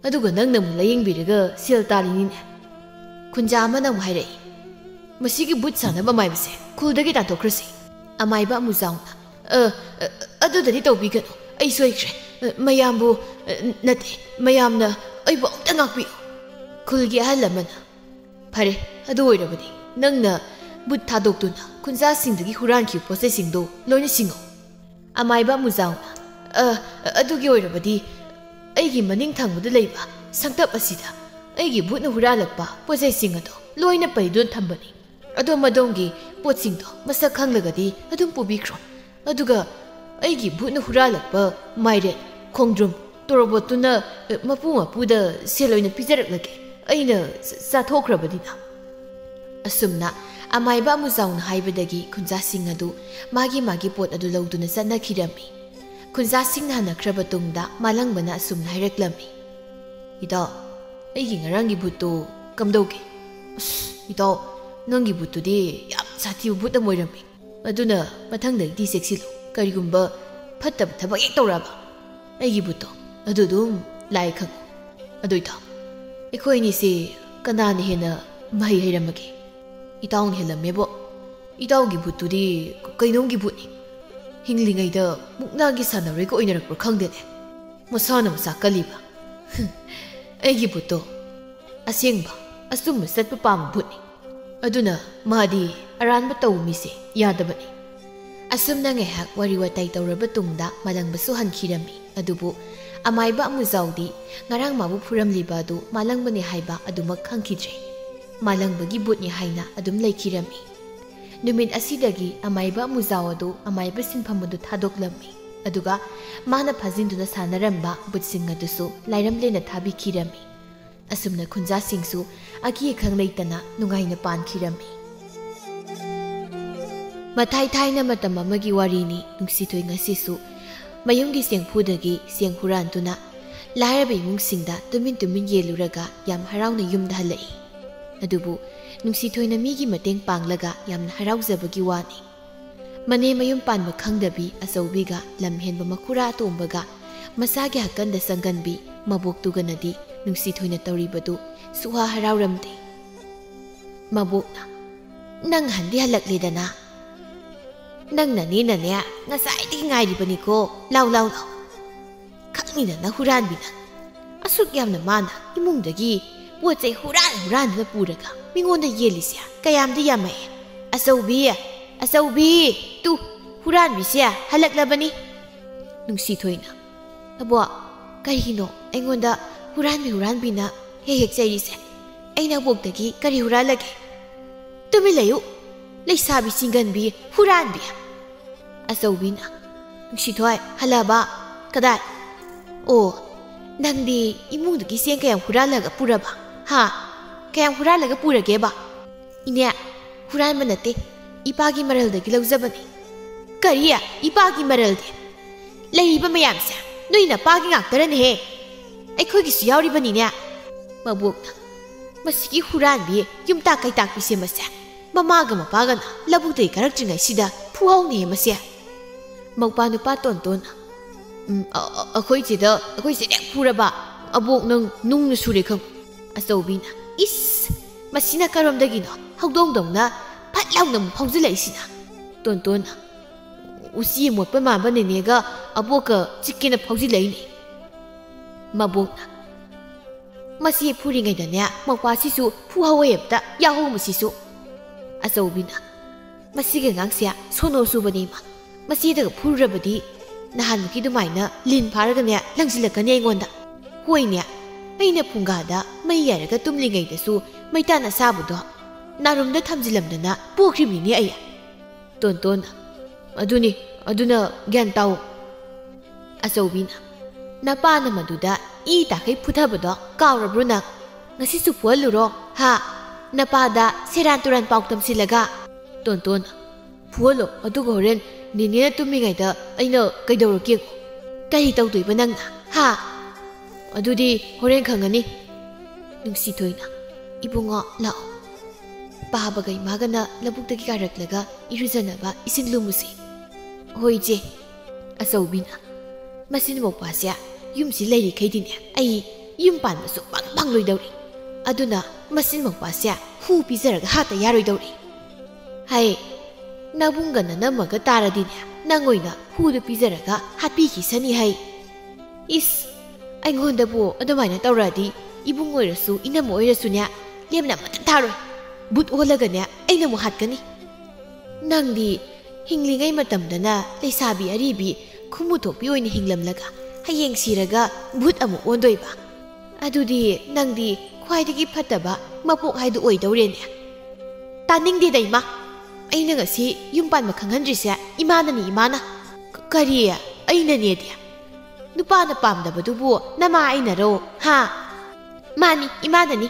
ꯑꯗꯨꯒ ꯅꯪꯅ ꯑꯃꯨꯛ ꯂꯥꯌꯦꯡꯕꯤꯔꯒ ꯁꯦꯜ ꯇꯥꯜꯂꯤꯅꯤꯅꯦ?" ꯈꯨꯟꯖꯥ ꯑꯃꯅ ꯑꯃꯨꯛ ꯍꯥꯏꯔꯛꯏ꯫ "ꯃꯁꯤꯒꯤ ꯚꯨꯠ ꯁꯥꯟꯅꯕ ꯑꯃꯥꯏꯕꯁꯦ ꯈꯨꯜꯗꯒꯤ ꯇꯥꯟꯊꯣꯛꯈ꯭ꯔꯁꯤ꯫" ꯑꯃꯥꯏꯕ ꯑꯃꯨꯖꯥꯎꯅ, "ꯑ, ꯑ, ꯑꯗꯨꯗꯗꯤ ꯇꯧꯕꯤꯒꯅꯨ꯫ ꯑꯩ ꯁꯣꯏꯈ꯭ꯔꯦ꯫ ꯑ, ꯃꯌꯥꯝꯕꯨ, ꯑ, ꯅꯠꯇꯦ, ꯃꯌꯥꯝꯅ ꯑꯩꯕꯨ ꯑꯃꯨꯛꯇ ꯉꯥꯛꯄꯤꯌꯨ꯫" ꯈꯨꯜꯒꯤ ꯑꯍꯜ ꯑꯃꯅ, "ꯐꯔꯦ, ꯑꯗꯨ ꯑꯣꯏꯔꯕꯗꯤ ꯅꯪꯅ ꯚꯨꯠ ꯊꯥꯗꯣꯛꯇꯨꯅ ꯈꯨꯟꯖꯥꯁꯤꯡꯗꯒꯤ ꯍꯨꯔꯥꯟꯈꯤꯕ ꯄꯣꯠꯆꯩꯁꯤꯡꯗꯨ ꯂꯣꯏꯅ ꯁꯤꯡꯉꯨ꯫" ꯑꯃꯥꯏꯕ ꯑꯃꯨꯖꯥꯎꯅ, "ꯑ, ꯑꯗꯨꯒꯤ ꯑꯣꯏꯔꯕꯗꯤ ꯑꯩꯒꯤ ꯃꯅꯤꯡ ꯊꯪꯕꯗ ꯂꯩꯕ ꯁꯪꯇꯞ ꯑꯁꯤꯗ ꯑꯩꯒꯤ ꯚꯨꯠꯅ ꯍꯨꯔꯥꯜꯂꯛꯄ ꯄꯣꯠꯆꯩꯁꯤꯡ ꯑꯗꯨ ꯂꯣꯏꯅ ꯄꯩꯗꯨꯅ ꯊꯝꯕꯅꯤ꯫ ꯑꯗꯣꯝ ꯑꯗꯣꯝꯒꯤ ꯄꯣꯠꯁꯤꯡꯗꯣ ꯃꯁꯛ ꯈꯪꯂꯒꯗꯤ ꯑꯗꯨꯝ ꯄꯨꯕꯤꯈ꯭ꯔꯣ꯫ ꯑꯗꯨꯒ ꯑꯩꯒꯤ ꯚꯨꯠꯅ ꯍꯨꯔꯥꯜꯂꯛꯄ ꯃꯥꯏꯔꯦꯟ, ꯈꯣꯡꯗ꯭ꯔꯨꯝ, ꯇꯣꯔꯣꯕꯣꯠꯇꯨꯅ, ꯑ, ꯃꯄꯨ ꯃꯄꯨꯗ ꯁꯦꯜ ꯑꯣꯏꯅ ꯄꯤꯖꯔꯛꯂꯒꯦ꯫ ꯑꯩꯅ ꯆ-, ꯆꯥꯊꯣꯛꯈ꯭ꯔꯕꯅꯤꯅ꯫" ꯑꯁꯨꯝꯅ ꯑꯃꯥꯏꯕ ꯑꯃꯨꯖꯥꯎꯅ ꯍꯥꯏꯕꯗꯒꯤ ꯈꯨꯟꯖꯥꯁꯤꯡ ꯑꯗꯨ ꯃꯥꯒꯤ ꯃꯥꯒꯤ ꯄꯣꯠ ꯑꯗꯨ ꯂꯧꯗꯨꯅ ꯆꯠꯅꯈꯤꯔꯝꯃꯤ꯫ ꯈꯨꯟꯖꯥꯁꯤꯡꯅ ꯍꯟꯅꯈ꯭ꯔꯕ ꯇꯨꯡꯗ ꯃꯥꯂꯪꯕꯅ ꯑꯁꯨꯝꯅ ꯍꯥꯏꯔꯛꯂꯝꯃꯤ, "ꯏꯇꯥꯎ, ꯑꯩꯒꯤ ꯉꯔꯥꯡꯒꯤ ꯚꯨꯠꯇꯨ ꯀꯝꯗꯧꯒꯦ?" "ꯑꯁ, ꯏꯇꯥꯎ, ꯅꯪꯒꯤ ꯚꯨꯠꯇꯨꯗꯤ ꯌꯥꯝ ꯁꯥꯊꯤꯕ ꯚꯨꯠ ꯑꯃ ꯑꯣꯏꯔꯝꯃꯤ꯫ ꯑꯗꯨꯅ ꯃꯊꯪꯗꯒꯤꯗꯤ ꯆꯦꯛꯁꯤꯜꯂꯨ꯫ ꯀꯔꯤꯒꯨꯝꯕ ꯐꯠꯇꯕ ꯊꯕꯛ ꯍꯦꯛ ꯇꯧꯔꯛꯑꯕ, ꯑꯩꯒꯤ ꯚꯨꯠꯇꯣ ꯑꯗꯨ ꯑꯗꯨꯝ ꯂꯥꯏ ꯈꯪꯉꯨ꯫ ꯑꯗꯨ ꯏꯇꯥꯎ, ꯑꯩꯈꯣꯏ ꯑꯅꯤꯁꯦ ꯀꯅꯥꯅ ꯍꯦꯟꯅ ꯃꯍꯩ ꯍꯩꯔꯝꯃꯒꯦ?" "ꯏꯇꯥꯎꯅ ꯍꯦꯜꯂꯝꯃꯦꯕꯣ꯫ ꯏꯇꯥꯎꯒꯤ ꯚꯨꯠꯇꯨꯗꯤ ꯀꯩꯅꯣꯝꯒꯤ ꯚꯨꯠꯅꯤ꯫ ꯍꯤꯡꯂꯤꯉꯩꯗ ꯃꯨꯛꯅꯥꯒꯤ ꯁꯥꯟꯅꯔꯣꯏꯒ ꯑꯣꯏꯅꯔꯛꯄ꯭ꯔꯥ ꯈꯪꯗꯦꯅꯦ꯫ ꯃꯁꯥꯅ ꯃꯁꯥ ꯀꯜꯂꯤꯕ꯫" "ꯑꯩꯒꯤ ꯚꯨꯠꯇꯣ ꯑꯁꯦꯡꯕ, ꯑꯆꯨꯝꯕ ꯆꯠꯄ ꯄꯥꯝꯕ ꯚꯨꯠꯅꯤ꯫ ꯑꯗꯨꯅ ꯃꯥꯗꯤ ꯑꯔꯥꯟꯕ ꯇꯧꯕ ꯃꯤꯁꯦ ꯌꯥꯗꯕꯅꯤ꯫" ꯑꯁꯨꯝꯅ ꯉꯥꯏꯍꯥꯛ ꯋꯥꯔꯤ ꯋꯥꯇꯥꯏ ꯇꯧꯔꯕ ꯇꯨꯡꯗ ꯃꯥꯂꯪꯕꯁꯨ ꯍꯟꯈꯤꯔꯝꯃꯤ꯫ ꯑꯗꯨꯕꯨ ꯑꯃꯥꯏꯕ ꯑꯃꯨꯖꯥꯎꯗꯤ ꯉꯔꯥꯡ ꯃꯥꯕꯨ ꯐꯨꯔꯝꯂꯤꯕ ꯑꯗꯨ ꯃꯥꯂꯪꯕꯅꯤ ꯍꯥꯏꯕ ꯑꯗꯨꯃꯛ ꯈꯪꯈꯤꯗ꯭ꯔꯦ꯫ ꯃꯥꯂꯪꯕꯒꯤ ꯚꯨꯠꯅꯤ ꯍꯥꯏꯅ ꯑꯗꯨꯝ ꯂꯩꯈꯤꯔꯝꯃꯤ꯫ ꯅꯨꯃꯤꯠ ꯑꯁꯤꯗꯒꯤ ꯑꯃꯥꯏꯕ ꯑꯃꯨꯖꯥꯎ ꯑꯗꯨ ꯑꯃꯥꯏꯕ ꯁꯤꯟꯐꯝ ꯑꯗꯨ ꯊꯥꯗꯣꯛꯂꯝꯃꯤ꯫ ꯑꯗꯨꯒ ꯃꯥꯅ ꯐꯥꯖꯤꯟꯗꯨꯅ ꯁꯥꯟꯅꯔꯝꯕ ꯚꯨꯠꯁꯤꯡ ꯑꯗꯨꯁꯨ ꯂꯥꯏꯔꯝꯂꯦꯟꯅ ꯊꯥꯕꯤꯈꯤꯔꯝꯃꯤ꯫ ꯑꯁꯨꯝꯅ ꯈꯨꯟꯖꯥꯁꯤꯡꯁꯨ ꯑꯀꯤ ꯑꯈꯪ ꯂꯩꯇꯅ ꯅꯨꯡꯉꯥꯏꯅ ꯄꯥꯟꯈꯤꯔꯝꯃꯤ꯫ ꯃꯊꯥꯏ ꯊꯥꯏꯅ ꯃꯇꯝ ꯑꯃꯒꯤ ꯋꯥꯔꯤꯅꯤ꯫ ꯅꯨꯡꯁꯤꯊꯣꯏ ꯉꯁꯤꯁꯨ ꯃꯌꯨꯝꯒꯤ ꯆꯦꯡꯐꯨꯗꯒꯤ ꯆꯦꯡ ꯍꯨꯔꯥꯟꯗꯨꯅ ꯂꯥꯏꯔꯕ ꯏꯃꯨꯡꯁꯤꯡꯗ ꯇꯨꯃꯤꯟ ꯇꯨꯃꯤꯟ ꯌꯦꯜꯂꯨꯔꯒ ꯌꯥꯝ ꯍꯔꯥꯎꯅ ꯌꯨꯝꯗ ꯍꯜꯂꯛꯏ꯫ ꯑꯗꯨꯕꯨ ꯅꯨꯡꯁꯤꯊꯣꯏꯅ ꯃꯤꯒꯤ ꯃꯇꯦꯡ ꯄꯥꯡꯂꯒ ꯌꯥꯝꯅ ꯍꯔꯥꯎꯖꯕꯒꯤ ꯋꯥꯅꯤ꯫ ꯃꯅꯦ ꯃꯌꯨꯝ ꯄꯥꯟꯕ ꯈꯪꯗꯕꯤ ꯑꯆꯧꯕꯤꯒ ꯂꯝ ꯍꯦꯟꯕ ꯃꯈꯨꯔꯥ ꯑꯇꯣꯝꯕꯒ ꯃꯁꯥꯒꯤ ꯍꯛꯀꯟꯗ ꯆꯪꯒꯟꯕꯤ ꯃꯕꯣꯛꯇꯨꯒꯅꯗꯤ ꯅꯨꯡꯁꯤꯊꯣꯏꯅ ꯇꯧꯔꯤꯕꯗꯨ ꯁꯨꯛꯍꯥ ꯍꯔꯥꯎꯔꯝꯗꯦ꯫ ꯃꯕꯣꯛꯅ, "ꯅꯪ ꯍꯟꯗꯤ ꯍꯜꯂꯛꯂꯦꯗꯅ? ꯅꯪꯅꯅꯦꯅꯅꯦ ꯉꯁꯥꯏꯗꯒꯤ ꯉꯥꯏꯔꯤꯕꯅꯤꯀꯣ꯫ ꯂꯥꯎ, ꯂꯥꯎ, ꯂꯥꯎ꯫ ꯈꯪꯅꯤꯗꯅ ꯍꯨꯔꯥꯟꯕꯤꯅ꯫ ꯑꯁꯨꯛ ꯌꯥꯝꯅ ꯃꯥꯅ ꯏꯃꯨꯡꯗꯒꯤ ꯄꯣꯠ ꯆꯩ ꯍꯨꯔꯥꯟ ꯍꯨꯔꯥꯟꯗꯨꯅ ꯄꯨꯔꯒ ꯃꯤꯉꯣꯟꯗ ꯌꯦꯜꯂꯤꯁꯦ ꯀꯌꯥꯝꯗꯤ ꯌꯥꯝꯃꯛꯑꯦ꯫ ꯑꯆꯧꯕꯤ, ꯑꯆꯧꯕꯤ, ꯇꯨ, ꯍꯨꯔꯥꯟꯕꯤꯁꯦ ꯍꯜꯂꯛꯂꯕꯅꯤ꯫" ꯅꯨꯡꯁꯤꯊꯣꯏꯅ, "ꯑꯕꯣꯛ, ꯀꯔꯤꯒꯤꯅꯣ ꯑꯩꯉꯣꯟꯗ ꯍꯨꯔꯥꯟꯕꯤ ꯍꯨꯔꯥꯟꯕꯤꯅ ꯍꯦꯛ ꯍꯦꯛ ꯆꯩꯔꯤꯁꯦ? ꯑꯩꯅ ꯑꯕꯣꯛꯇꯒꯤ ꯀꯔꯤ ꯍꯨꯔꯥꯜꯂꯒꯦ?" "ꯇꯨꯃꯤꯟ ꯂꯩꯌꯨ, ꯂꯩꯁꯥꯕꯤ ꯆꯤꯡꯒꯟꯕꯤ ꯍꯨꯔꯥꯟꯕꯤ!" ꯑꯆꯧꯕꯤꯅ, "ꯅꯨꯡꯁꯤꯊꯣꯏ, ꯍꯜꯂꯛꯑꯕ? ꯀꯗꯥꯏ? ꯑꯣ, ꯅꯪꯗꯤ ꯏꯃꯨꯡꯗꯒꯤ ꯆꯦꯡ ꯀꯌꯥꯝ ꯍꯨꯔꯥꯜꯂꯒ ꯄꯨꯔꯕ? ꯍꯥ? ꯀꯌꯥꯝ ꯍꯨꯔꯥꯜꯂꯒ ꯄꯨꯔꯒꯦꯕ?" "ꯏꯅꯦ, ꯍꯨꯔꯥꯟꯕ ꯅꯠꯇꯦ, ꯏꯄꯥꯒꯤ ꯃꯔꯜꯗꯒꯤ ꯂꯧꯖꯕꯅꯤ꯫" "ꯀꯔꯤ? ꯏꯄꯥꯒꯤ ꯃꯔꯜꯗꯤ? ꯂꯩꯔꯤꯕ ꯃꯌꯥꯝꯁꯦ ꯅꯣꯏ ꯅꯄꯥꯒꯤ ꯉꯥꯛꯇꯔꯅꯦꯍꯦ꯫ ꯑꯩꯈꯣꯏꯒꯤꯁꯨ ꯌꯥꯎꯔꯤꯕꯅꯤꯅꯦ꯫" ꯃꯕꯣꯛꯅ, "ꯃꯁꯤꯒꯤ ꯍꯨꯔꯥꯟꯕꯤ ꯌꯨꯝꯇꯥꯛ ꯀꯩꯇꯥꯛꯄꯤꯁꯦ ꯃꯁꯦ꯫ ꯃꯃꯥꯒ ꯃꯄꯥꯒꯅ ꯂꯧꯕꯨꯛꯇꯒꯤ ꯀꯥꯔꯛꯇ꯭ꯔꯤꯉꯩꯁꯤꯗ ꯐꯨꯍꯧꯅꯦ ꯃꯁꯦ꯫" ꯃꯧꯄꯥ ꯅꯨꯄꯥ ꯇꯣꯟꯇꯣꯟꯅ, "ꯎꯝ, ꯑ-, ꯑ-, ꯑꯩꯈꯣꯏ ꯆꯦꯗ, ꯑꯩꯈꯣꯏ ꯆꯦꯗ ꯍꯦꯛ ꯐꯨꯔꯕ, ꯑꯕꯣꯛ ꯅꯪ ꯅꯨꯡꯅ ꯁꯨꯔꯦ ꯈꯪꯉꯨ꯫" ꯑꯆꯧꯕꯤꯅ, "ꯏꯁ! ꯃꯁꯤꯅ ꯀꯔꯣꯝꯗꯒꯤꯅꯣ ꯍꯧꯗꯣꯡꯗꯧꯅ ꯐꯠ ꯂꯥꯎꯅ ꯑꯃꯨꯛ ꯐꯥꯎꯖꯤꯜꯂꯛꯏꯁꯤꯅ?" ꯇꯣꯟꯇꯣꯟꯅ, "ꯎꯆꯤ ꯃꯣꯠꯄ ꯃꯥꯟꯕ ꯅꯦꯅꯦꯒ ꯑꯕꯣꯛꯀ ꯆꯤꯛꯀꯦꯅ ꯐꯥꯎꯖꯤꯜꯂꯛꯏꯅꯦ꯫" ꯃꯕꯣꯛꯅ, "ꯃꯁꯤ ꯐꯨꯔꯤꯉꯩꯗꯅꯦ ꯃꯧꯄꯥꯁꯤꯁꯨ ꯐꯨꯍꯧꯋꯦ ꯑꯝꯇ, ꯌꯥꯍꯧ ꯃꯁꯤꯁꯨ꯫" ꯑꯆꯧꯕꯤꯅ, "ꯃꯁꯤꯒꯤ ꯑꯉꯥꯡꯁꯦ ꯁꯣꯅꯣ ꯆꯨꯕꯅꯦ ꯏꯃꯥ꯫ ꯃꯆꯦꯗꯒ ꯐꯨꯔꯨꯔꯕꯗꯤ ꯅꯍꯥꯟꯃꯨꯛꯀꯤ ꯑꯗꯨꯃꯥꯏꯅ ꯂꯤꯟ ꯐꯥꯔꯒꯅꯦ ꯂꯪꯁꯤꯜꯂꯛꯀꯅꯤ ꯑꯩꯉꯣꯟꯗ꯫ ꯍꯣꯏꯅꯦ, ꯑꯩꯅ ꯐꯨꯡꯒꯥꯗ ꯃꯩ ꯌꯥꯏꯔꯒ ꯇꯨꯝꯂꯤꯉꯩꯗꯁꯨ ꯃꯩꯇꯥꯟ ꯑꯁꯥꯕꯗꯣ ꯅꯥꯔꯨꯝꯗ ꯊꯝꯖꯤꯜꯂꯝꯗꯅ ꯄꯣꯛꯈ꯭ꯔꯤꯕꯅꯤꯅꯦ ꯑꯩ꯫" ꯇꯣꯟꯇꯣꯟ, "ꯑꯗꯨꯅꯤ, ꯑꯗꯨꯅ ꯒ꯭ꯌꯥꯟ ꯇꯥꯎ꯫" ꯑꯆꯧꯕꯤꯅ, "ꯅꯄꯥꯅ ꯃꯗꯨꯗ ꯏ ꯇꯥꯈꯩ ꯐꯨꯊꯕꯗꯣ ꯀꯥꯎꯔꯕ꯭ꯔꯣ ꯅꯪ? ꯉꯁꯤꯁꯨ ꯐꯨꯍꯜꯂꯨꯔꯣ, ꯍꯥ? ꯅꯄꯥꯗ ꯁꯦꯔꯥꯟ ꯇꯨꯔꯥꯟ ꯄꯥꯎ ꯇꯝꯁꯤꯜꯂꯒ?" ꯇꯣꯟꯇꯣꯟ, "ꯐꯨꯍꯜꯂꯣ, ꯑꯗꯨꯒ ꯍꯣꯔꯦꯟ ꯅꯦꯅꯦꯅ ꯇꯨꯝꯃꯤꯉꯩꯗ ꯑꯩꯅ ꯀꯩꯗꯧꯔꯛꯀꯦ? ꯀꯔꯤ ꯇꯧꯗꯣꯏꯕ ꯅꯪꯅ, ꯍꯥ? ꯑꯗꯨꯗꯤ ꯍꯣꯔꯦꯟ ꯈꯪꯉꯅꯤ꯫" ꯅꯨꯡꯁꯤꯊꯣꯏꯅ, "ꯏꯕꯨꯡꯉꯣ, ꯂꯥꯛꯑꯣ꯫" ꯄꯥꯕꯒ ꯏꯃꯥꯒꯅ ꯂꯧꯕꯨꯛꯇꯒꯤ ꯀꯥꯔꯛꯂꯒ ꯏꯔꯨꯖꯅꯕ ꯏꯁꯤꯡ ꯂꯨꯝꯃꯨꯁꯤ꯫ "ꯍꯣꯏ ꯏꯆꯦ꯫" ꯑꯆꯧꯕꯤꯅ, "ꯃꯁꯤꯅ ꯃꯧꯄꯥꯁꯦ ꯌꯨꯝꯁꯤ ꯂꯩꯔꯤꯈꯩꯗꯤꯅꯦ ꯑꯩ ꯌꯨꯝ ꯄꯥꯟꯕꯁꯨ ꯄꯪ ꯐꯪꯂꯣꯏꯗꯧꯔꯤ꯫ ꯑꯗꯨꯅ ꯃꯁꯤꯅ ꯃꯧꯄꯥꯁꯦ ꯍꯨ ꯄꯤꯖꯔꯒ ꯍꯥꯠꯇ ꯌꯥꯔꯣꯏꯗꯧꯔꯤ꯫ ꯍꯥꯏ, ꯅꯕꯨꯡꯒ ꯅꯅꯝꯃꯒ ꯇꯥꯔꯗꯤꯅꯦ ꯅꯪ ꯑꯣꯏꯅ ꯍꯨꯗꯨ ꯄꯤꯖꯔꯒ ꯍꯥꯠꯄꯤꯈꯤꯁꯅꯤ ꯍꯥꯏ꯫ ꯏꯁ, ꯑꯩꯉꯣꯟꯗꯕꯨ ꯑꯗꯨꯃꯥꯏꯅ ꯇꯧꯔꯛꯑꯗꯤ ꯏꯕꯨꯡ ꯑꯣꯏꯔꯁꯨ ꯏꯅꯝꯃ ꯑꯣꯏꯔꯁꯨꯅꯦ ꯂꯦꯝꯅ ꯑꯃꯇ ꯊꯥꯔꯣꯏ꯫ ꯕꯨꯠ ꯑꯣꯜꯂꯒꯅꯦ ꯑꯩꯅ ꯑꯃꯨꯛ ꯍꯥꯠꯀꯅꯤ꯫ ꯅꯪꯗꯤ ꯍꯤꯡꯂꯤꯉꯩ ꯃꯇꯝꯗꯅ ꯂꯩꯁꯥꯕꯤ ꯑꯔꯤꯕꯤ ꯈꯨꯃꯨ ꯊꯣꯛꯄꯤ ꯑꯣꯏꯅ ꯍꯤꯡꯂꯝꯂꯒ ꯍꯌꯦꯡ ꯁꯤꯔꯒ ꯕꯨꯠ ꯑꯃꯨꯛ ꯑꯣꯟꯗꯣꯏꯕ꯫ ꯑꯗꯨꯗꯤ ꯅꯪꯗꯤ ꯈ꯭ꯋꯥꯏꯗꯒꯤ ꯐꯠꯇꯕ ꯃꯄꯣꯛ ꯍꯥꯏꯗꯨ ꯑꯣꯏꯗꯧꯔꯦꯅꯦ꯫ ꯇꯥꯅꯤꯡꯗꯦꯗ ꯏꯃꯥ꯫ ꯑꯩꯅ ꯉꯁꯤ ꯌꯨꯝ ꯄꯥꯟꯕ ꯈꯪꯍꯟꯗ꯭ꯔꯤꯁꯦ ꯏꯃꯥꯅꯅꯤ, ꯏꯃꯥꯅ꯫ "ꯀ-, ꯀꯔꯤ? ꯑꯩꯅꯅꯦꯗꯤ? ꯅꯨꯄꯥꯅ ꯄꯥꯝꯗꯕꯗꯨꯕꯨ ꯅꯃꯥ ꯑꯩꯅꯔꯣ? ꯍꯥ?" "ꯃꯥꯅꯤ, ꯏꯃꯥꯅꯅꯤ꯫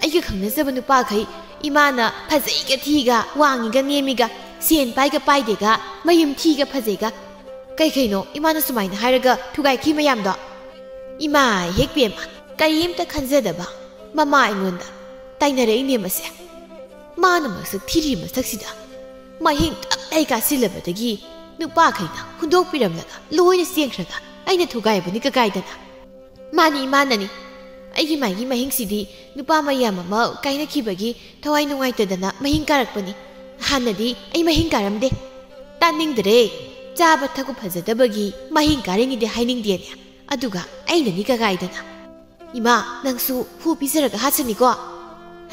ꯑꯩꯒ ꯈꯪꯅꯖꯕ ꯅꯨꯄꯥꯈꯩ ꯏꯃꯥꯅ ꯐꯖꯩꯒ ꯊꯤꯒ, ꯋꯥꯡꯉꯤꯒ ꯅꯦꯝꯃꯤꯒ, ꯁꯦꯟ ꯄꯥꯏꯒ ꯄꯥꯏꯗꯦꯒ, ꯃꯌꯨꯝ ꯊꯤꯒ ꯐꯖꯩꯒ꯫ ꯀꯩ ꯀꯩꯅꯣ ꯏꯃꯥꯅ ꯁꯨꯃꯥꯏꯅ ꯍꯥꯏꯔꯒ ꯊꯨꯒꯥꯏꯈꯤ ꯃꯌꯥꯝꯗꯣ?" ꯏꯃꯥ ꯍꯦꯛ ꯄꯦꯝꯃ, ꯀꯔꯤꯝꯇ ꯈꯟꯖꯗꯕ ꯃꯃꯥ ꯑꯩꯉꯣꯟꯗ ꯇꯥꯏꯅꯔꯛꯏꯅꯦ ꯃꯁꯦ꯫ ꯃꯥꯅ ꯃꯁꯛ ꯊꯤꯔꯤ ꯃꯁꯛꯁꯤꯗ ꯃꯍꯤꯡ ꯇꯞ ꯇꯥꯏ ꯀꯥꯁꯤꯜꯂꯕꯗꯒꯤ ꯅꯨꯄꯥꯈꯩꯅ ꯍꯨꯟꯗꯣꯛꯄꯤꯔꯝꯂꯒ ꯂꯣꯏꯅ ꯆꯦꯟꯈ꯭ꯔꯒ ꯑꯩꯅ ꯊꯨꯒꯥꯏꯕꯅꯤ ꯀꯀꯥꯏꯗꯅ꯫ "ꯃꯥꯅꯤ, ꯏꯃꯥꯅꯅꯤ꯫ ꯑꯩꯒꯤ ꯃꯥꯏꯒꯤ ꯃꯍꯤꯡꯁꯤꯗꯤ ꯅꯨꯄꯥ ꯃꯌꯥꯝ ꯑꯃ ꯀꯥꯏꯅꯈꯤꯕꯒꯤ ꯊꯋꯥꯏ ꯅꯨꯡꯉꯥꯏꯇꯗꯅ ꯃꯍꯤꯡ ꯀꯥꯔꯛꯄꯅꯤ꯫ ꯍꯥꯟꯅꯗꯤ ꯑꯩ ꯃꯍꯤꯡ ꯀꯥꯔꯝꯗꯦ꯫" "ꯇꯥꯅꯤꯡꯗ꯭ꯔꯦ꯫ ꯆꯥꯕ ꯊꯛꯄ ꯐꯖꯗꯕꯒꯤ ꯃꯍꯤꯡ ꯀꯥꯔꯤꯅꯤꯗꯤ ꯍꯥꯏꯅꯤꯡꯗꯦꯅꯦ꯫ ꯑꯗꯨꯒ ꯑꯩꯅꯅꯤ ꯀꯀꯥꯏꯗꯅ꯫ ꯏꯃꯥ, ꯅꯪꯁꯨ ꯍꯨ ꯄꯤꯖꯔꯒ ꯍꯥꯠꯁꯅꯤꯀꯣ?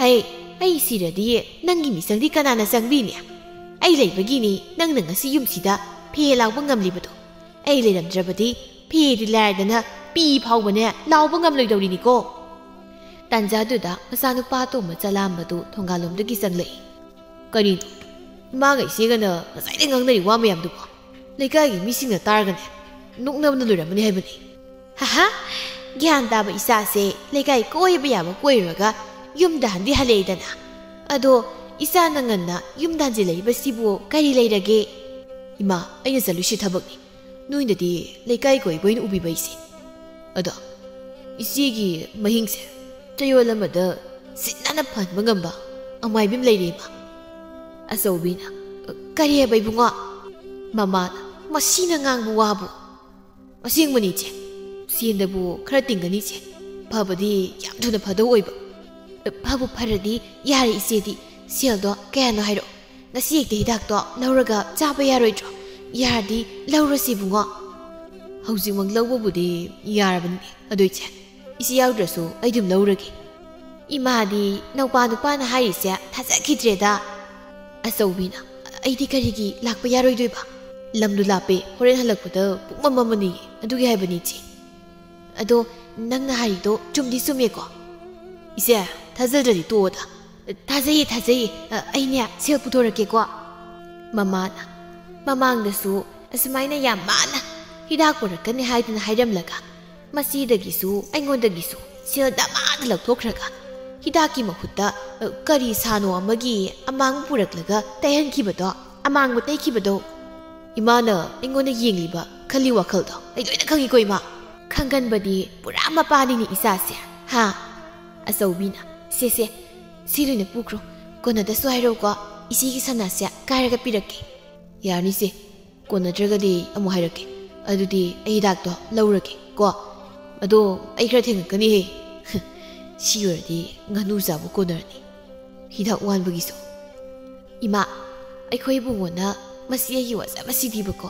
ꯍꯩ, ꯑꯩ ꯁꯤꯔꯗꯤ ꯅꯪꯒꯤ ꯃꯤꯆꯪꯗꯤ ꯀꯅꯥꯅ ꯆꯪꯕꯤꯅꯤ? ꯑꯩ ꯂꯩꯕꯒꯤꯅꯤ ꯅꯪꯅ ꯉꯁꯤ ꯌꯨꯝꯁꯤꯗ ꯐꯦ ꯂꯥꯎꯕ ꯉꯝꯂꯤꯕꯗꯣ꯫ ꯑꯩ ꯂꯩꯔꯝꯗ꯭ꯔꯕꯗꯤ ꯐꯦꯗꯤ ꯂꯥꯏꯔꯗꯅ ꯄꯤ ꯐꯥꯎꯕꯅꯦ ꯂꯥꯎꯕ ꯉꯝꯂꯣꯏꯗꯧꯔꯤꯅꯤꯀꯣ꯫" ꯇꯥꯟꯖꯥꯗꯨꯗ ꯃꯆꯥꯅꯨꯄꯥ ꯑꯇꯣꯝꯕ ꯆꯂꯥꯝꯕꯗꯨ ꯊꯣꯡꯒꯥꯜꯂꯣꯝꯗꯒꯤ ꯆꯪꯂꯛꯏ꯫ "ꯀꯔꯤꯅꯣ? ꯏꯃꯥꯒ ꯏꯆꯦꯒꯅ ꯉꯁꯥꯏꯗꯩ ꯉꯥꯡꯅꯔꯤ ꯋꯥ ꯃꯌꯥꯝꯗꯨꯕꯣ? ꯂꯩꯀꯥꯏꯒꯤ ꯃꯤꯁꯤꯡꯅ ꯇꯥꯔꯒꯅꯦ ꯅꯣꯛꯅꯕꯅ ꯂꯣꯏꯔꯝꯃꯅꯤ ꯍꯥꯏꯕꯅꯤ꯫" "ꯍꯥꯍꯥ, ꯒ꯭ꯌꯥꯟ ꯇꯥꯕ ꯏꯆꯥꯁꯦ ꯂꯩꯀꯥꯏ ꯀꯣꯏꯕ ꯌꯥꯕ ꯀꯣꯏꯔꯨꯔꯒ ꯌꯨꯝꯗ ꯍꯟꯗꯤ ꯍꯜꯂꯛꯏꯗꯅ꯫ ꯑꯗꯣ ꯏꯆꯥꯅ ꯉꯟꯅ ꯌꯨꯝꯗ ꯍꯟꯖꯤꯜꯂꯛꯏꯕꯁꯤꯕꯨ ꯀꯔꯤ ꯂꯩꯔꯒꯦ?" "ꯏꯃꯥ, ꯑꯩꯅ ꯆꯠꯂꯨꯁꯤ ꯊꯕꯛꯅꯤ꯫ ꯅꯣꯏꯅꯗꯤ ꯂꯩꯀꯥꯏ ꯀꯣꯏꯕ ꯑꯣꯏꯅ ꯎꯕꯤꯕ ꯑꯩꯁꯦ꯫ ꯑꯗꯣ ꯏꯆꯦꯒꯤ ꯃꯍꯤꯡꯁꯦ ꯆꯌꯣꯜ ꯑꯃꯗ ꯁꯤꯠ ꯅꯥꯟꯅ ꯐꯍꯟꯕ ꯉꯝꯕ ꯑꯃꯥꯏꯕꯤ ꯑꯃ ꯂꯩꯔꯦ ꯏꯃꯥ꯫ ꯑꯆꯧꯕꯤꯅ, "ꯀꯔꯤ ꯍꯥꯏꯕ ꯏꯕꯨꯡꯉꯣ?" ꯃꯃꯥꯅ, "ꯃꯁꯤꯅ ꯉꯥꯡꯕ ꯋꯥꯕꯨ!" "ꯑꯁꯦꯡꯕꯅꯤ ꯏꯆꯦ, ꯁꯦꯟꯗꯕꯨ ꯈꯔ ꯇꯤꯡꯒꯅꯤ ꯏꯆꯦ꯫ ꯐꯕꯗꯤ ꯌꯥꯝ ꯊꯨꯅ ꯐꯗꯧ ꯑꯣꯏꯕ꯫ ꯐꯕꯨ ꯐꯔꯗꯤ ꯌꯥꯔꯦ ꯏꯆꯦꯗꯤ, ꯁꯦꯜꯗꯣ ꯀꯌꯥꯅꯣ ꯍꯥꯏꯔꯛꯑꯣ꯫ ꯉꯁꯤ ꯍꯦꯛꯇ ꯍꯤꯗꯥꯛꯇꯣ ꯂꯧꯔꯒ ꯆꯥꯕ ꯌꯥꯔꯣꯏꯗ꯭ꯔꯣ? ꯌꯥꯔꯗꯤ ꯂꯧꯔꯁꯤ ꯏꯕꯨꯡꯉꯣ꯫" "ꯍꯧꯖꯤꯛꯃꯛ ꯂꯧꯕꯕꯨꯗꯤ ꯌꯥꯔꯕꯅꯤ ꯑꯗꯨ ꯏꯆꯦ꯫ ꯏꯆꯦ ꯌꯥꯎꯗ꯭ꯔꯁꯨ ꯑꯩ ꯑꯗꯨꯝ ꯂꯧꯔꯒꯦ꯫" ꯏꯃꯥꯗꯤ ꯅꯧꯄꯥ ꯅꯨꯄꯥꯅ ꯍꯥꯏꯔꯤꯁꯦ ꯊꯥꯖꯈꯤꯗ꯭ꯔꯦꯗ꯫ ꯑꯆꯧꯕꯤꯅ, "ꯑꯩꯗꯤ ꯀꯔꯤꯒꯤ ꯂꯥꯛꯄ ꯌꯥꯔꯣꯏꯗꯣꯏꯕ? ꯂꯝꯗꯨ ꯂꯥꯞꯄꯦ, ꯍꯣꯔꯦꯟ ꯍꯜꯂꯛꯄꯗ ꯄꯨꯡꯃꯝ ꯃꯝꯃꯅꯤ, ꯑꯗꯨꯒꯤ ꯍꯥꯏꯕꯅꯤ ꯏꯆꯦ꯫ ꯑꯗꯣ ꯅꯪꯅ ꯍꯥꯏꯔꯤꯗꯣ ꯆꯨꯝꯗꯤ ꯆꯨꯝꯃꯦꯀꯣ?" "ꯏꯆꯦ, ꯊꯥꯖꯗ꯭ꯔꯗꯤ ꯇꯣꯛꯑꯣꯗ꯫" "ꯊꯥꯖꯩꯌꯦ, ꯊꯥꯖꯩꯌꯦ꯫ ꯑ, ꯑꯩꯅꯦ ꯁꯦꯜ ꯄꯨꯊꯣꯔꯛꯀꯦꯀꯣ꯫" ꯃꯃꯥꯅ, ꯃꯃꯥꯡꯗꯁꯨ ꯑꯁꯨꯃꯥꯏꯅ ꯌꯥꯝ ꯃꯥꯅ ꯍꯤꯗꯥꯛ ꯄꯨꯔꯛꯀꯅꯤ ꯍꯥꯏꯗꯅ ꯍꯥꯏꯔꯝꯂꯒ ꯃꯆꯦꯗꯒꯤꯁꯨ ꯑꯩꯉꯣꯟꯗꯒꯤꯁꯨ ꯁꯦꯜ ꯗꯃꯥꯗ ꯂꯧꯊꯣꯛꯈ꯭ꯔꯒ ꯍꯤꯗꯥꯛꯀꯤ ꯃꯍꯨꯠꯇ, ꯑ, ꯀꯔꯤ ꯁꯥꯅꯣ ꯑꯃꯒꯤ ꯑꯃꯥꯡꯕ ꯄꯨꯔꯛꯂꯒ ꯇꯩꯍꯟꯈꯤꯕꯗꯣ, ꯑꯃꯥꯡꯕ ꯇꯩꯈꯤꯕꯗꯣ꯫ ꯏꯃꯥꯅ ꯑꯩꯉꯣꯟꯗ ꯌꯦꯡꯂꯤꯕ ꯈꯜꯂꯤ ꯋꯥꯈꯜꯗꯣ ꯑꯩ ꯂꯣꯏꯅ ꯈꯪꯉꯤꯀꯣ ꯏꯃꯥ꯫ ꯈꯪꯒꯟꯕꯗꯤ ꯄꯨꯔꯥ ꯃꯄꯥꯅꯤꯅꯦ ꯏꯆꯥꯁꯦ, ꯍꯥ?" ꯑꯆꯧꯕꯤꯅ, "ꯁꯦ, ꯁꯦ, ꯁꯤ ꯂꯣꯏꯅ ꯄꯨꯈ꯭ꯔꯣ꯫ ꯀꯣꯟꯅꯗꯁꯨ ꯍꯥꯏꯔꯛꯎꯀꯣ, ꯏꯆꯦꯒꯤ ꯁꯅꯥꯁꯦ ꯀꯥꯏꯔꯒ ꯄꯤꯔꯛꯀꯦ꯫" "ꯌꯥꯔꯅꯤꯁꯦ, ꯀꯣꯟꯅꯗ꯭ꯔꯒꯗꯤ ꯑꯃꯨꯛ ꯍꯥꯏꯔꯛꯀꯦ꯫ ꯑꯗꯨꯗꯤ ꯑꯩ ꯍꯤꯗꯥꯛꯇꯣ ꯂꯧꯔꯒꯦ ꯀꯣ꯫ ꯑꯗꯣ ꯑꯩ ꯈꯔ ꯊꯦꯡꯉꯛꯀꯅꯤꯍꯦ꯫" ꯁꯤ ꯑꯣꯏꯔꯗꯤ ꯉꯥꯅꯨ ꯆꯥꯕ ꯀꯣꯟꯅꯔꯅꯤ꯫ ꯍꯤꯗꯥꯛ ꯋꯥꯟꯕꯒꯤꯁꯨ꯫ "ꯏꯃꯥ, ꯑꯩꯈꯣꯏ ꯏꯕꯨꯡꯉꯣꯅ ꯃꯁꯤ ꯑꯩꯒꯤ ꯋꯥꯖꯕꯁꯤꯗꯤꯕꯀꯣ꯫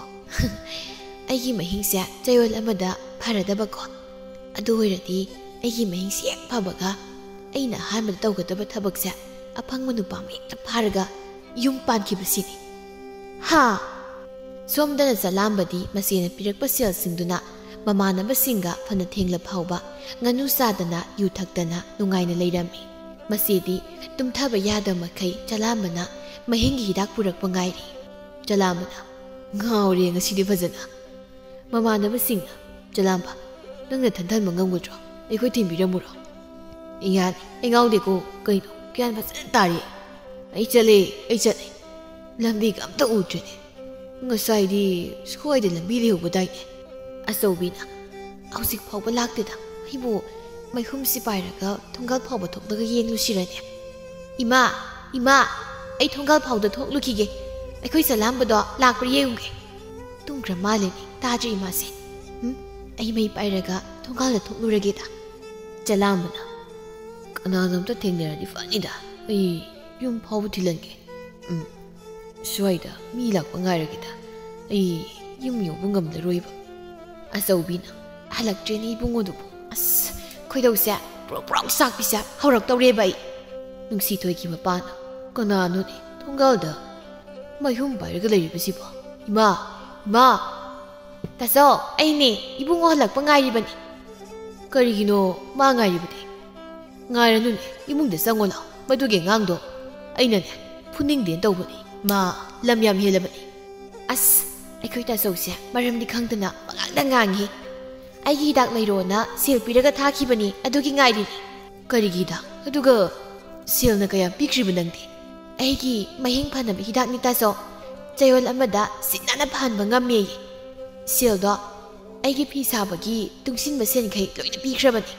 ꯑꯩꯒꯤ ꯃꯍꯤꯡꯁꯦ ꯆꯌꯣꯜ ꯑꯃꯗ ꯐꯔꯗꯕꯀꯣ꯫ ꯑꯗꯨ ꯑꯣꯏꯔꯗꯤ ꯑꯩꯒꯤ ꯃꯍꯤꯡꯁꯦ ꯍꯦꯛ ꯐꯕꯒ ꯑꯩꯅ ꯑꯍꯥꯟꯕꯗ ꯇꯧꯒꯗꯕ ꯊꯕꯛꯁꯦ ꯑꯐꯪꯕ ꯅꯨꯄꯥ ꯑꯃ ꯍꯦꯛꯇ ꯐꯥꯔꯒ ꯌꯨꯝ ꯄꯥꯟꯈꯤꯕꯁꯤꯅꯤ꯫" ꯍꯥ? ꯁꯣꯝꯗꯅ ꯆꯂꯥꯝꯕꯗꯤ ꯃꯆꯦꯅ ꯄꯤꯔꯛꯄ ꯁꯦꯜꯁꯤꯡꯗꯨꯅ ꯃꯃꯥꯟꯅꯕꯁꯤꯡꯒ ꯐꯅ ꯊꯦꯡꯂ ꯐꯥꯎꯕ ꯉꯥꯅꯨ ꯆꯥꯗꯅ ꯌꯨ ꯊꯛꯇꯅ ꯅꯨꯡꯉꯥꯏꯅ ꯂꯩꯔꯝꯃꯤ꯫ ꯃꯆꯦꯗꯤ ꯇꯨꯝꯊꯕ ꯌꯥꯗꯕ ꯃꯈꯩ ꯆꯂꯥꯝꯕꯅ ꯃꯍꯤꯡꯒꯤ ꯍꯤꯗꯥꯛ ꯄꯨꯔꯛꯄ ꯉꯥꯏꯔꯤ꯫ ꯆꯂꯥꯝꯕꯅ, "ꯉꯥꯎꯔꯦ ꯉꯁꯤꯗꯤ ꯐꯖꯅ꯫" ꯃꯃꯥꯟꯅꯕꯁꯤꯡꯅ, "ꯆꯂꯥꯝꯕ, ꯅꯪ ꯅꯊꯟ ꯍꯟꯕ ꯉꯝꯒꯗ꯭ꯔꯣ? ꯑꯩꯈꯣꯏ ꯊꯤꯟꯕꯤꯔꯝꯃꯨꯔꯣ?" "ꯌꯥꯅꯤ, ꯑꯩ ꯉꯥꯎꯗꯦꯀꯣ꯫ ꯀꯩꯅꯣ, ꯒ꯭ꯌꯥꯟ ꯐꯖꯅ ꯇꯥꯔꯤ꯫ ꯑꯩ ꯆꯠꯂꯦ, ꯑꯩ ꯆꯠꯂꯦ꯫ ꯂꯝꯕꯤꯒ ꯑꯝꯇ ꯎꯗ꯭ꯔꯦꯅꯦ꯫ ꯉꯁꯥꯏꯗꯤ ꯁ꯭ꯋꯥꯏꯗ ꯂꯝꯕꯤ ꯂꯩꯍꯧꯕꯗꯥꯏꯅꯦ?" ꯑꯆꯧꯕꯤꯅ, "ꯍꯧꯖꯤꯛ ꯐꯥꯎꯕ ꯂꯥꯛꯇꯦꯗ꯫ ꯑꯩꯕꯨ ꯃꯩꯍꯨꯝꯁꯤ ꯄꯥꯏꯔꯒ ꯊꯣꯡꯒꯥꯜ ꯐꯥꯎꯕ ꯊꯣꯛꯂꯒ ꯌꯦꯡꯂꯨꯁꯤꯔꯅꯦ?" "ꯏꯃꯥ, ꯏꯃꯥ, ꯑꯩ ꯊꯣꯡꯒꯥꯜ ꯐꯥꯎꯗ ꯊꯣꯛꯂꯨꯈꯤꯒꯦ꯫ ꯑꯩꯈꯣꯏ ꯆꯂꯥꯝꯕꯗꯣ ꯂꯥꯛꯄ꯭ꯔꯥ ꯌꯦꯡꯉꯨꯒꯦ꯫" ꯇꯨꯝꯈ꯭ꯔ ꯃꯥꯜꯂꯦꯅꯦ, ꯇꯥꯗ꯭ꯔꯦ ꯏꯃꯥꯁꯦ꯫ ꯎꯝ, ꯑꯩ ꯃꯩ ꯄꯥꯏꯔꯒ ꯊꯣꯡꯒꯥꯜꯗ ꯊꯣꯛꯂꯨꯔꯒꯦꯗ꯫ ꯆꯂꯥꯝꯕꯅ, "ꯀꯅꯥꯅꯣꯝꯇ ꯊꯦꯡꯅꯔꯗꯤ ꯐꯅꯤꯗ꯫ ꯑꯩ ꯌꯨꯝ ꯐꯥꯎꯕ ꯊꯤꯜꯍꯟꯒꯦ꯫ ꯎꯝ, ꯁ꯭ꯋꯥꯏꯗ ꯃꯤ ꯂꯥꯛꯄ ꯉꯥꯏꯔꯒꯦꯗ꯫ ꯑꯩ ꯌꯨꯝ ꯌꯧꯕ ꯉꯝꯂꯔꯣꯏꯕ꯫" ꯑꯆꯧꯕꯤꯅ, "ꯍꯜꯂꯛꯇ꯭ꯔꯦꯅꯦ ꯏꯕꯨꯡꯉꯣꯗꯨꯕꯨ꯫ ꯑꯁ, ꯈꯣꯏꯗꯧꯁꯦ ꯄ꯭ꯔꯣꯛ ꯄ꯭ꯔꯣꯛ ꯆꯥꯛꯄꯤꯁꯦ ꯍꯧꯔꯛꯇꯧꯔꯦꯕ ꯑꯩ꯫" ꯅꯨꯡꯁꯤꯊꯣꯏꯒꯤ ꯃꯄꯥꯅ, "ꯀꯅꯥꯅꯣꯅꯦ ꯊꯣꯡꯒꯥꯜꯗ ꯃꯩꯍꯨꯝ ꯄꯥꯏꯔꯒ ꯂꯩꯔꯤꯕꯁꯤꯕꯣ? ꯏꯃꯥ, ꯏꯃꯥ!" "ꯇꯥꯆꯧ, ꯑꯩꯅꯦ, ꯏꯕꯨꯡꯉꯣ ꯍꯜꯂꯛꯄ ꯉꯥꯏꯔꯤꯕꯅꯤ꯫" "ꯀꯔꯤꯒꯤꯅꯣ ꯃꯥ ꯉꯥꯏꯔꯤꯕꯗꯤ?" "ꯉꯥꯏꯔꯅꯨꯅꯦ, ꯏꯃꯨꯡꯗ ꯆꯪꯉꯣ ꯂꯥꯎ꯫ ꯃꯗꯨꯒꯤ ꯑꯉꯥꯡꯗꯣ ꯑꯩꯅꯅꯦ, ꯐꯨꯅꯤꯡꯗꯦꯅ ꯇꯧꯕꯅꯤ꯫ ꯃꯥ ꯂꯝ ꯌꯥꯝ ꯍꯦꯜꯂꯕꯅꯤ꯫" "ꯑꯁ, ꯑꯩꯈꯣꯏ ꯇꯥꯆꯧꯁꯦ ꯃꯔꯝꯗꯤ ꯈꯪꯗꯅ ꯄꯉꯥꯡꯗ ꯉꯥꯡꯉꯤ꯫ ꯑꯩꯒꯤ ꯍꯤꯗꯥꯛ ꯂꯩꯔꯣꯅ ꯁꯦꯜ ꯄꯤꯔꯒ ꯊꯥꯈꯤꯕꯅꯤ, ꯑꯗꯨꯒꯤ ꯉꯥꯏꯔꯤꯅꯤ꯫" "ꯀꯔꯤꯒꯤ ꯍꯤꯗꯥꯛ? ꯑꯗꯨꯒ ꯁꯦꯜꯅ ꯀꯌꯥꯝ ꯄꯤꯈ꯭ꯔꯤꯕ ꯅꯪꯗꯤ?" "ꯑꯩꯒꯤ ꯃꯍꯤꯡ ꯐꯅꯕ ꯍꯤꯗꯥꯛꯅꯤ ꯇꯥꯆꯧ꯫ ꯆꯌꯣꯜ ꯑꯃꯗ ꯁꯤꯠ ꯅꯥꯟꯅ ꯐꯍꯟꯕ ꯉꯝꯃꯦꯌꯦ꯫ ꯁꯦꯜꯗꯣ ꯑꯩꯒꯤ ꯐꯤ ꯁꯥꯕꯒꯤ ꯇꯨꯡꯁꯤꯟꯕ ꯁꯦꯟꯈꯩ ꯂꯣꯏꯅ ꯄꯤꯈ꯭ꯔꯕꯅꯤ꯫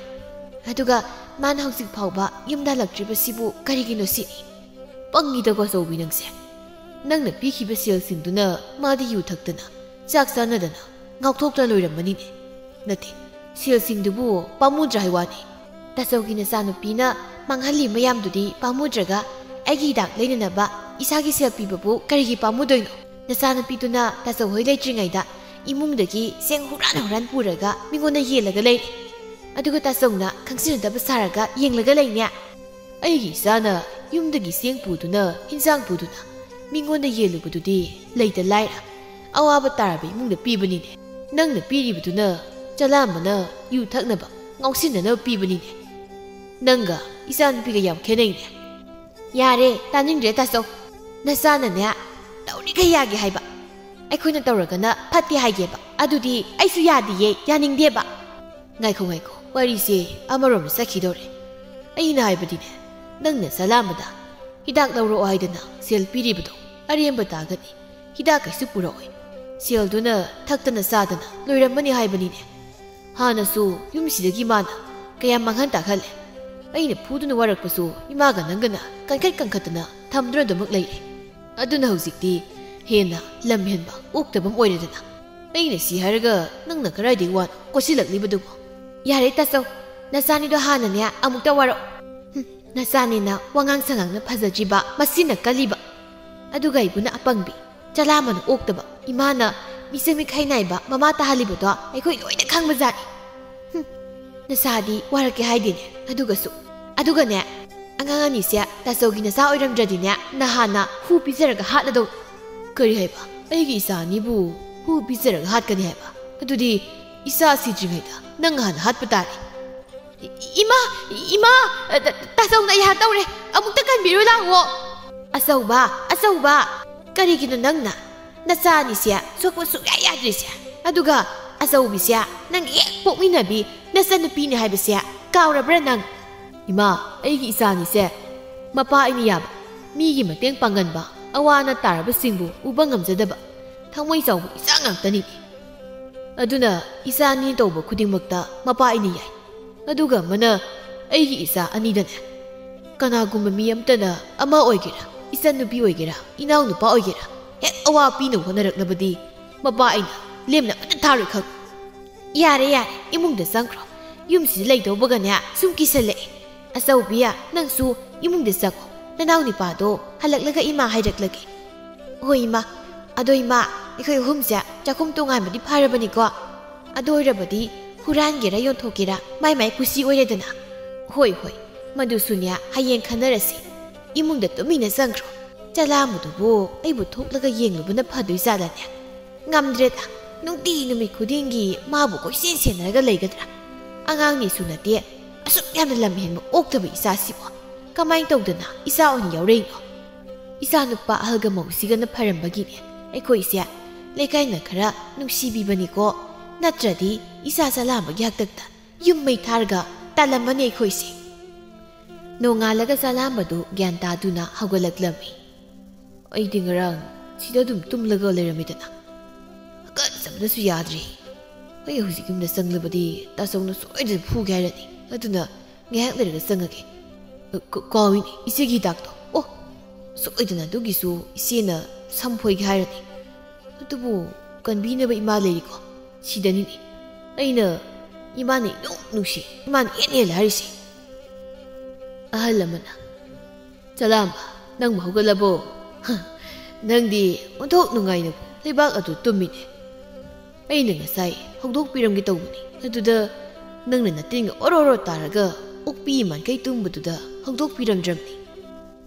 ꯑꯗꯨꯒ ꯃꯥꯅ ꯍꯧꯖꯤꯛ ꯐꯥꯎꯕ ꯌꯨꯝꯗ ꯍꯜꯂꯛꯇ꯭ꯔꯤꯕꯁꯤꯕꯨ ꯀꯔꯤꯒꯤꯅꯣ ꯁꯤꯅꯤ꯫" "ꯄꯪꯉꯤꯗꯀꯣ ꯑꯆꯧꯕꯤ ꯅꯪꯁꯦ꯫ ꯅꯪꯅ ꯄꯤꯈꯤꯕ ꯁꯦꯜꯁꯤꯡꯗꯨꯅ ꯃꯥꯗꯤ ꯌꯨ ꯊꯛꯇꯅ, ꯆꯥꯛ ꯆꯥꯅꯗꯅ, ꯉꯥꯎꯊꯣꯛꯇꯅ ꯂꯣꯏꯔꯝꯃꯅꯤꯅꯦ꯫ ꯅꯠꯇꯦ, ꯁꯦꯜꯁꯤꯡꯗꯨꯕꯨ ꯄꯥꯝꯃꯨꯗ꯭ꯔꯥ ꯍꯥꯏ ꯋꯥꯅꯤ꯫ ꯇꯥꯆꯧꯒꯤ ꯅꯆꯥꯅꯨꯄꯤꯅ ꯃꯥꯡꯍꯜꯂꯤ ꯃꯌꯥꯝꯗꯨꯗꯤ ꯄꯥꯝꯃꯨꯗ꯭ꯔꯒ ꯑꯩꯒꯤ ꯍꯤꯗꯥꯛ ꯂꯩꯅꯅꯕ ꯏꯁꯥꯒꯤ ꯁꯦꯜ ꯄꯤꯕꯕꯨ ꯀꯔꯤꯒꯤ ꯄꯥꯝꯃꯨꯗꯣꯏꯅꯣ? ꯅꯆꯥꯅꯨꯄꯤꯗꯨꯅ ꯇꯥꯆꯧ ꯍꯣꯏ ꯂꯩꯇ꯭ꯔꯤꯉꯩꯗ ꯏꯃꯨꯡꯗꯒꯤ ꯆꯦꯡ ꯍꯨꯔꯥꯟ ꯍꯨꯔꯥꯟ ꯄꯨꯔꯒ ꯃꯤꯉꯣꯟꯗ ꯌꯦꯜꯂꯒ ꯂꯩꯔꯦ꯫ ꯑꯗꯨꯒ ꯇꯥꯆꯧꯅ ꯈꯪꯖꯤꯟꯅꯗꯕ ꯁꯥꯔꯒ ꯌꯦꯡꯂꯒ ꯂꯩꯅꯦ꯫ ꯑꯩꯒꯤ ꯏꯆꯥꯅ ꯌꯨꯝꯗꯒꯤ ꯆꯦꯡ ꯄꯨꯗꯨꯅ, ꯍꯤꯟꯖꯥꯡ ꯄꯨꯗꯨꯅ ꯃꯤꯉꯣꯟꯗ ꯌꯦꯜꯂꯨꯕꯗꯨꯗꯤ ꯂꯩꯇ ꯂꯥꯏꯔ ꯑꯋꯥꯕ ꯇꯥꯔꯕ ꯏꯃꯨꯡꯗ ꯄꯤꯕꯅꯤꯅꯦ꯫ ꯅꯪꯅ ꯄꯤꯔꯤꯕꯗꯨꯅ ꯆꯂꯥꯝꯕꯅ ꯌꯨ ꯊꯛꯅꯕ, ꯉꯥꯎꯁꯤꯟꯅꯅꯕ ꯄꯤꯕꯅꯤꯅꯦ꯫ ꯅꯪꯒ ꯏꯆꯥꯅꯨꯄꯤꯒ ꯌꯥꯝ ꯈꯦꯠꯅꯩꯅꯦ꯫" "ꯌꯥꯔꯦ, ꯇꯥꯅꯤꯡꯗ꯭ꯔꯦ ꯇꯥꯆꯧ꯫ ꯅꯆꯥꯅꯅꯦ, ꯇꯧꯔꯤꯈꯩ ꯌꯥꯒꯦ ꯍꯥꯏꯕ꯫ ꯑꯩꯈꯣꯏꯅ ꯇꯧꯔꯒꯅ ꯐꯠꯇꯦ ꯍꯥꯏꯒꯦꯕ꯫ ꯑꯗꯨꯗꯤ ꯑꯩꯁꯨ ꯌꯥꯗꯤꯌꯦ, ꯌꯥꯅꯤꯡꯗꯦꯕ꯫" "ꯉꯥꯏꯈꯣ, ꯉꯥꯏꯈꯣ, ꯋꯥꯔꯤꯁꯦ ꯑꯃꯔꯣꯝꯗ ꯆꯠꯈꯤꯗꯧꯔꯦ꯫ ꯑꯩꯅ ꯍꯥꯏꯕꯗꯤꯅꯦ, ꯅꯪꯅ ꯆꯂꯥꯝꯕꯗ ꯍꯤꯗꯥꯛ ꯂꯧꯔꯛꯑꯣ ꯍꯥꯏꯗꯅ ꯁꯦꯜ ꯄꯤꯔꯤꯕꯗꯣ ꯑꯔꯦꯝꯕ ꯇꯥꯒꯅꯤ꯫ ꯍꯤꯗꯥꯛ ꯀꯩꯁꯨ ꯄꯨꯔꯛꯑꯣꯏ꯫ ꯁꯦꯜꯗꯨꯅ ꯊꯛꯇꯅ ꯆꯥꯗꯅ ꯂꯣꯏꯔꯝꯃꯅꯤ ꯍꯥꯏꯕꯅꯤꯅꯦ꯫ ꯍꯥꯟꯅꯁꯨ ꯌꯨꯝꯁꯤꯗꯒꯤ ꯃꯥꯅ ꯀꯌꯥꯝ ꯃꯥꯡꯍꯟ ꯇꯥꯛꯍꯜꯂꯦ꯫ ꯑꯩꯅ ꯐꯨꯗꯨꯅ ꯋꯥꯔꯛꯄꯁꯨ ꯏꯃꯥꯒ ꯅꯪꯒꯅ ꯀꯟꯈꯠ ꯀꯟꯈꯠꯇꯅ ꯊꯝꯗꯨꯅ ꯑꯗꯨꯃꯛ ꯂꯩꯔꯦ꯫ ꯑꯗꯨꯅ ꯍꯧꯖꯤꯛꯇꯤ ꯍꯦꯟꯅ ꯂꯝ ꯍꯦꯟꯕ ꯑꯣꯛꯇꯕ ꯑꯃ ꯑꯣꯏꯔꯦꯗꯅ꯫ ꯑꯩꯅ ꯁꯤ ꯍꯥꯏꯔꯒ ꯅꯪꯅ ꯀꯗꯥꯏꯗꯒꯤ ꯋꯥꯅꯣ ꯀꯣꯠꯁꯤꯜꯂꯛꯂꯤꯕꯗꯨꯕꯨ? ꯌꯥꯔꯦ ꯇꯥꯆꯧ, ꯅꯆꯥꯅꯤꯗꯣ ꯍꯥꯟꯅꯅꯦ ꯑꯃꯨꯛꯇ ꯋꯥꯔꯛꯑꯣ꯫ ꯍꯨꯝ, ꯅꯆꯥꯅꯤꯅ ꯋꯥꯉꯥꯡ ꯁꯉꯥꯡꯅ ꯐꯖꯗ꯭ꯔꯤꯕ, ꯃꯁꯤꯟꯅ ꯀꯜꯂꯤꯕ꯫ ꯑꯗꯨꯒ ꯑꯩꯕꯨꯅ ꯑꯄꯪꯕꯤ, ꯆꯂꯥꯃꯅ ꯑꯣꯛꯇꯕ, ꯏꯃꯥꯅ ꯃꯤꯆꯪ ꯃꯤꯈꯥꯏ ꯅꯥꯏꯕ ꯃꯃꯥ ꯇꯥꯍꯜꯂꯤꯕꯗꯣ ꯑꯩꯈꯣꯏ ꯂꯣꯏꯅ ꯈꯪꯕꯖꯥꯠꯅꯤ꯫ ꯍꯨꯝ, ꯅꯆꯥꯗꯤ ꯋꯥꯔꯛꯀꯦ ꯍꯥꯏꯗꯦꯅꯦ꯫ ꯑꯗꯨꯒꯁꯨ, ꯑꯗꯨꯒꯅꯦ, ꯑꯉꯥꯡ ꯑꯅꯤꯁꯦ ꯇꯥꯆꯧꯒꯤ ꯅꯆꯥ ꯑꯣꯏꯔꯝꯗ꯭ꯔꯗꯤꯅꯦ, ꯅꯍꯥꯟꯅ ꯍꯨ ꯄꯤꯖꯔꯒ ꯍꯥꯠꯂꯗꯧ꯫ ꯀꯔꯤ ꯍꯥꯏꯕ? ꯑꯩꯒꯤ ꯏꯆꯥ ꯑꯅꯤꯕꯨ ꯍꯨ ꯄꯤꯖꯔꯒ ꯍꯥꯠꯀꯅꯤ ꯍꯥꯏꯕ? ꯑꯗꯨꯗꯤ ꯏꯆꯥ ꯁꯤꯗ꯭ꯔꯤꯉꯩꯗ ꯅꯪ ꯍꯥꯟꯅ ꯍꯥꯠꯄ ꯇꯥꯔꯦ꯫ ꯏ-, ꯏꯃꯥ, ꯏꯃꯥ, ꯇꯥ-, ꯇꯥꯆꯧꯅ ꯑꯩ ꯍꯥꯠꯇꯧꯔꯦ꯫ ꯑꯃꯨꯛꯇ ꯀꯟꯕꯤꯔꯨ ꯂꯥꯛꯑꯣ꯫ ꯑꯆꯧꯕ, ꯑꯆꯧꯕ, ꯀꯔꯤꯒꯤꯅꯣ ꯅꯪꯅ ꯅꯆꯥ ꯑꯅꯤꯁꯦ ꯁꯣꯛꯄ ꯁꯨꯡꯌꯥ ꯌꯥꯗ꯭ꯔꯤꯁꯦ? ꯑꯗꯨꯒ ꯑꯆꯧꯕꯤꯁꯦ ꯅꯪ ꯍꯦꯛ ꯄꯣꯛꯃꯤꯟꯅꯕꯤ ꯅꯆꯟꯅꯨꯄꯤꯅꯦ ꯍꯥꯏꯕꯁꯦ ꯀꯥꯎꯔꯕ꯭ꯔꯥ ꯅꯪ? ꯏꯃꯥ, ꯑꯩꯒꯤ ꯏꯆꯥ ꯑꯅꯤꯁꯦ ꯃꯄꯥ ꯑꯩꯅ ꯌꯥꯕ, ꯃꯤꯒꯤ ꯃꯇꯦꯡ ꯄꯥꯡꯒꯟꯕ, ꯑꯋꯥ ꯑꯅꯥ ꯇꯥꯔꯕꯁꯤꯡꯕꯨ ꯎꯕ ꯉꯝꯖꯗꯕ, ꯊꯃꯣꯏ ꯆꯥꯎꯕ ꯏꯆꯥ ꯉꯥꯛꯇꯅꯤ꯫ ꯑꯗꯨꯅ ꯏꯆꯥ ꯑꯅꯤ ꯇꯧꯕ ꯈꯨꯗꯤꯡꯃꯛꯇ ꯃꯄꯥ ꯑꯩꯅ ꯌꯥꯏ꯫ ꯑꯗꯨꯒ ꯑꯃꯅ, ꯑꯩꯒꯤ ꯏꯆꯥ ꯑꯅꯤꯗꯅꯦ, ꯀꯅꯥꯒꯨꯝꯕ ꯃꯤ ꯑꯃꯇꯅ, ꯑꯃ ꯑꯣꯏꯒꯦꯔꯥ, ꯏꯆꯟꯅꯨꯄꯤ ꯑꯣꯏꯒꯦꯔꯥ, ꯏꯅꯥꯎꯅꯨꯄꯥ ꯑꯣꯏꯒꯦꯔꯥ, ꯍꯦꯛ ꯑꯋꯥ ꯄꯤꯅꯕ ꯍꯣꯠꯅꯔꯛꯂꯕꯗꯤ ꯃꯄꯥ ꯑꯩꯅ ꯂꯦꯝꯅ ꯑꯃꯠꯇ ꯊꯥꯔꯣꯏ ꯈꯪ꯫ ꯌꯥꯔꯦ, ꯌꯥꯔꯦ, ꯏꯃꯨꯡꯗ ꯆꯪꯈ꯭ꯔꯣ꯫ ꯌꯨꯝꯁꯤꯗ ꯂꯩꯗꯧꯕꯒꯅꯦ ꯁꯨꯝ ꯀꯤꯁꯜꯂꯛꯑꯦ꯫ ꯑꯆꯧꯕꯤ, ꯅꯪꯁꯨ ꯏꯃꯨꯡꯗ ꯆꯪꯉꯣ꯫ ꯅꯅꯥꯎ ꯅꯨꯄꯥꯗꯣ ꯍꯜꯂꯛꯂꯒ ꯏꯃꯥ ꯍꯥꯏꯔꯛꯂꯒꯦ꯫ ꯍꯣꯏ ꯏꯃꯥ꯫ ꯑꯗꯣ ꯏꯃꯥ, ꯑꯩꯈꯣꯏ ꯑꯍꯨꯝꯁꯦ ꯆꯥꯛꯈꯨꯝ ꯇꯣꯉꯥꯟꯕꯗꯤ ꯐꯔꯕꯅꯤꯀꯣ? ꯑꯗꯨ ꯑꯣꯏꯔꯕꯗꯤ ꯍꯨꯔꯥꯟꯒꯦꯔꯥ ꯌꯣꯟꯊꯣꯛꯀꯦꯔꯥ ꯃꯥꯏ ꯃꯥꯏ ꯀꯨꯁꯤ ꯑꯣꯏꯔꯦꯗꯅ꯫ ꯍꯣꯏ ꯍꯣꯏ, ꯃꯗꯨꯁꯨꯅꯦ ꯍꯌꯦꯡ ꯈꯟꯅꯔꯁꯤ꯫ ꯏꯃꯨꯡꯗ ꯇꯨꯃꯤꯟꯅ ꯆꯪꯈ꯭ꯔꯣ꯫ ꯆꯂꯥꯝꯕꯗꯨꯕꯨ ꯑꯩꯕꯨ ꯊꯣꯛꯂꯒ ꯌꯦꯡꯂꯨꯕꯅ ꯐꯗꯣꯏ ꯖꯥꯠꯂꯅꯦ? ꯉꯝꯗ꯭ꯔꯦꯗ, ꯅꯨꯡꯇꯤ ꯅꯨꯃꯤꯠ ꯈꯨꯗꯤꯡꯒꯤ ꯃꯥꯕꯨ ꯀꯣꯏꯁꯦꯟ ꯁꯦꯟꯅꯔꯒ ꯂꯩꯒꯗ꯭ꯔꯥ? ꯑꯉꯥꯡꯅꯤꯁꯨ ꯅꯠꯇꯦ, ꯑꯁꯨꯛ ꯌꯥꯝꯅ ꯂꯝ ꯍꯦꯟꯕ ꯑꯣꯛꯇꯕ ꯏꯆꯥꯁꯤꯕꯨ ꯀꯃꯥꯏꯅ ꯇꯧꯗꯅ ꯏꯆꯥ ꯑꯣꯏꯅ ꯌꯥꯎꯔꯛꯏꯅꯣ? ꯏꯆꯥ ꯅꯨꯄꯥ ꯑꯍꯜꯒ ꯃꯧꯁꯤꯒꯅ ꯐꯔꯝꯕꯒꯤꯅꯦ ꯑꯩꯈꯣꯏꯁꯦ ꯂꯩꯀꯥꯏꯅ ꯈꯔ ꯅꯨꯡꯁꯤꯕꯤꯕꯅꯤꯀꯣ, ꯅꯠꯇ꯭ꯔꯗꯤ ꯏꯆꯥ ꯆꯂꯥꯝꯕꯒꯤ ꯍꯥꯛꯇꯛꯇ ꯌꯨꯝ ꯃꯩ ꯊꯥꯔꯒ ꯇꯥꯜꯂꯝꯃꯅꯤ ꯑꯩꯈꯣꯏꯁꯦ꯫ ꯅꯣꯡꯉꯥꯜꯂꯒ ꯆꯂꯥꯝꯕꯗꯨ ꯒ꯭ꯌꯥꯟ ꯇꯥꯗꯨꯅ ꯍꯧꯒꯠꯂꯛꯂꯝꯃꯤ꯫ ꯑꯩꯗꯤ ꯉꯔꯥꯡ ꯁꯤꯗ ꯑꯗꯨꯝ ꯇꯨꯝꯂꯒ ꯂꯩꯔꯝꯃꯤꯗꯅ꯫ ꯍꯥꯀꯠꯆꯕꯅꯁꯨ ꯌꯥꯗ꯭ꯔꯦ꯫ ꯑꯩ ꯍꯧꯖꯤꯛ ꯌꯨꯝꯗ ꯆꯪꯂꯕꯗꯤ ꯇꯥꯆꯧꯅ ꯁꯣꯏꯗꯅ ꯐꯨꯒꯦ ꯍꯥꯏꯔꯅꯤ꯫ ꯑꯗꯨꯅ ꯉꯥꯏꯍꯥꯛ ꯂꯩꯔꯒ ꯆꯪꯉꯒꯦ꯫ ꯑ, ꯀ-, ꯀꯥꯎꯏꯅꯦ, ꯏꯆꯦꯒꯤ ꯍꯤꯗꯥꯛꯇꯣ꯫ ꯑꯣ, ꯁꯣꯏꯗꯅ ꯑꯗꯨꯒꯤꯁꯨ ꯏꯆꯦꯅ ꯁꯝ ꯐꯣꯏꯒꯦ ꯍꯥꯏꯔꯅꯤ꯫ ꯑꯗꯨꯕꯨ ꯀꯟꯕꯤꯅꯕ ꯏꯃꯥ ꯂꯩꯔꯤꯀꯣ, ꯁꯤꯗꯅꯤꯅꯦ꯫ ꯑꯩꯅ ꯏꯃꯥꯅ ꯏꯅꯨꯡ ꯅꯨꯡꯁꯤ, ꯏꯃꯥꯅ ꯍꯦꯟꯅ ꯍꯦꯜꯂꯦ ꯍꯥꯏꯔꯤꯁꯦ꯫ ꯑꯍꯜ ꯑꯃꯅ, "ꯆꯂꯥꯝꯕ, ꯅꯪꯕꯨ ꯍꯧꯒꯠꯂꯕꯣ? ꯍ, ꯅꯪꯗꯤ ꯑꯣꯟꯊꯣꯛ ꯅꯨꯡꯉꯥꯏꯅ ꯂꯩꯕꯥꯛ ꯑꯗꯨ ꯇꯨꯝꯃꯤꯅꯦ꯫ ꯑꯩꯅ ꯉꯁꯥꯏ ꯍꯧꯗꯣꯛꯄꯤꯔꯝꯒꯦ ꯇꯧꯕꯅꯤ, ꯑꯗꯨꯗ ꯅꯪꯅ ꯅꯇꯤꯟꯒ ꯑꯣꯔꯣ ꯑꯣꯔꯣ ꯇꯥꯔꯒ ꯑꯣꯛꯄꯤ ꯃꯥꯟꯈꯩ ꯇꯨꯝꯕꯗꯨꯗ ꯍꯧꯗꯣꯛꯄꯤꯔꯝꯗ꯭ꯔꯕꯅꯤ꯫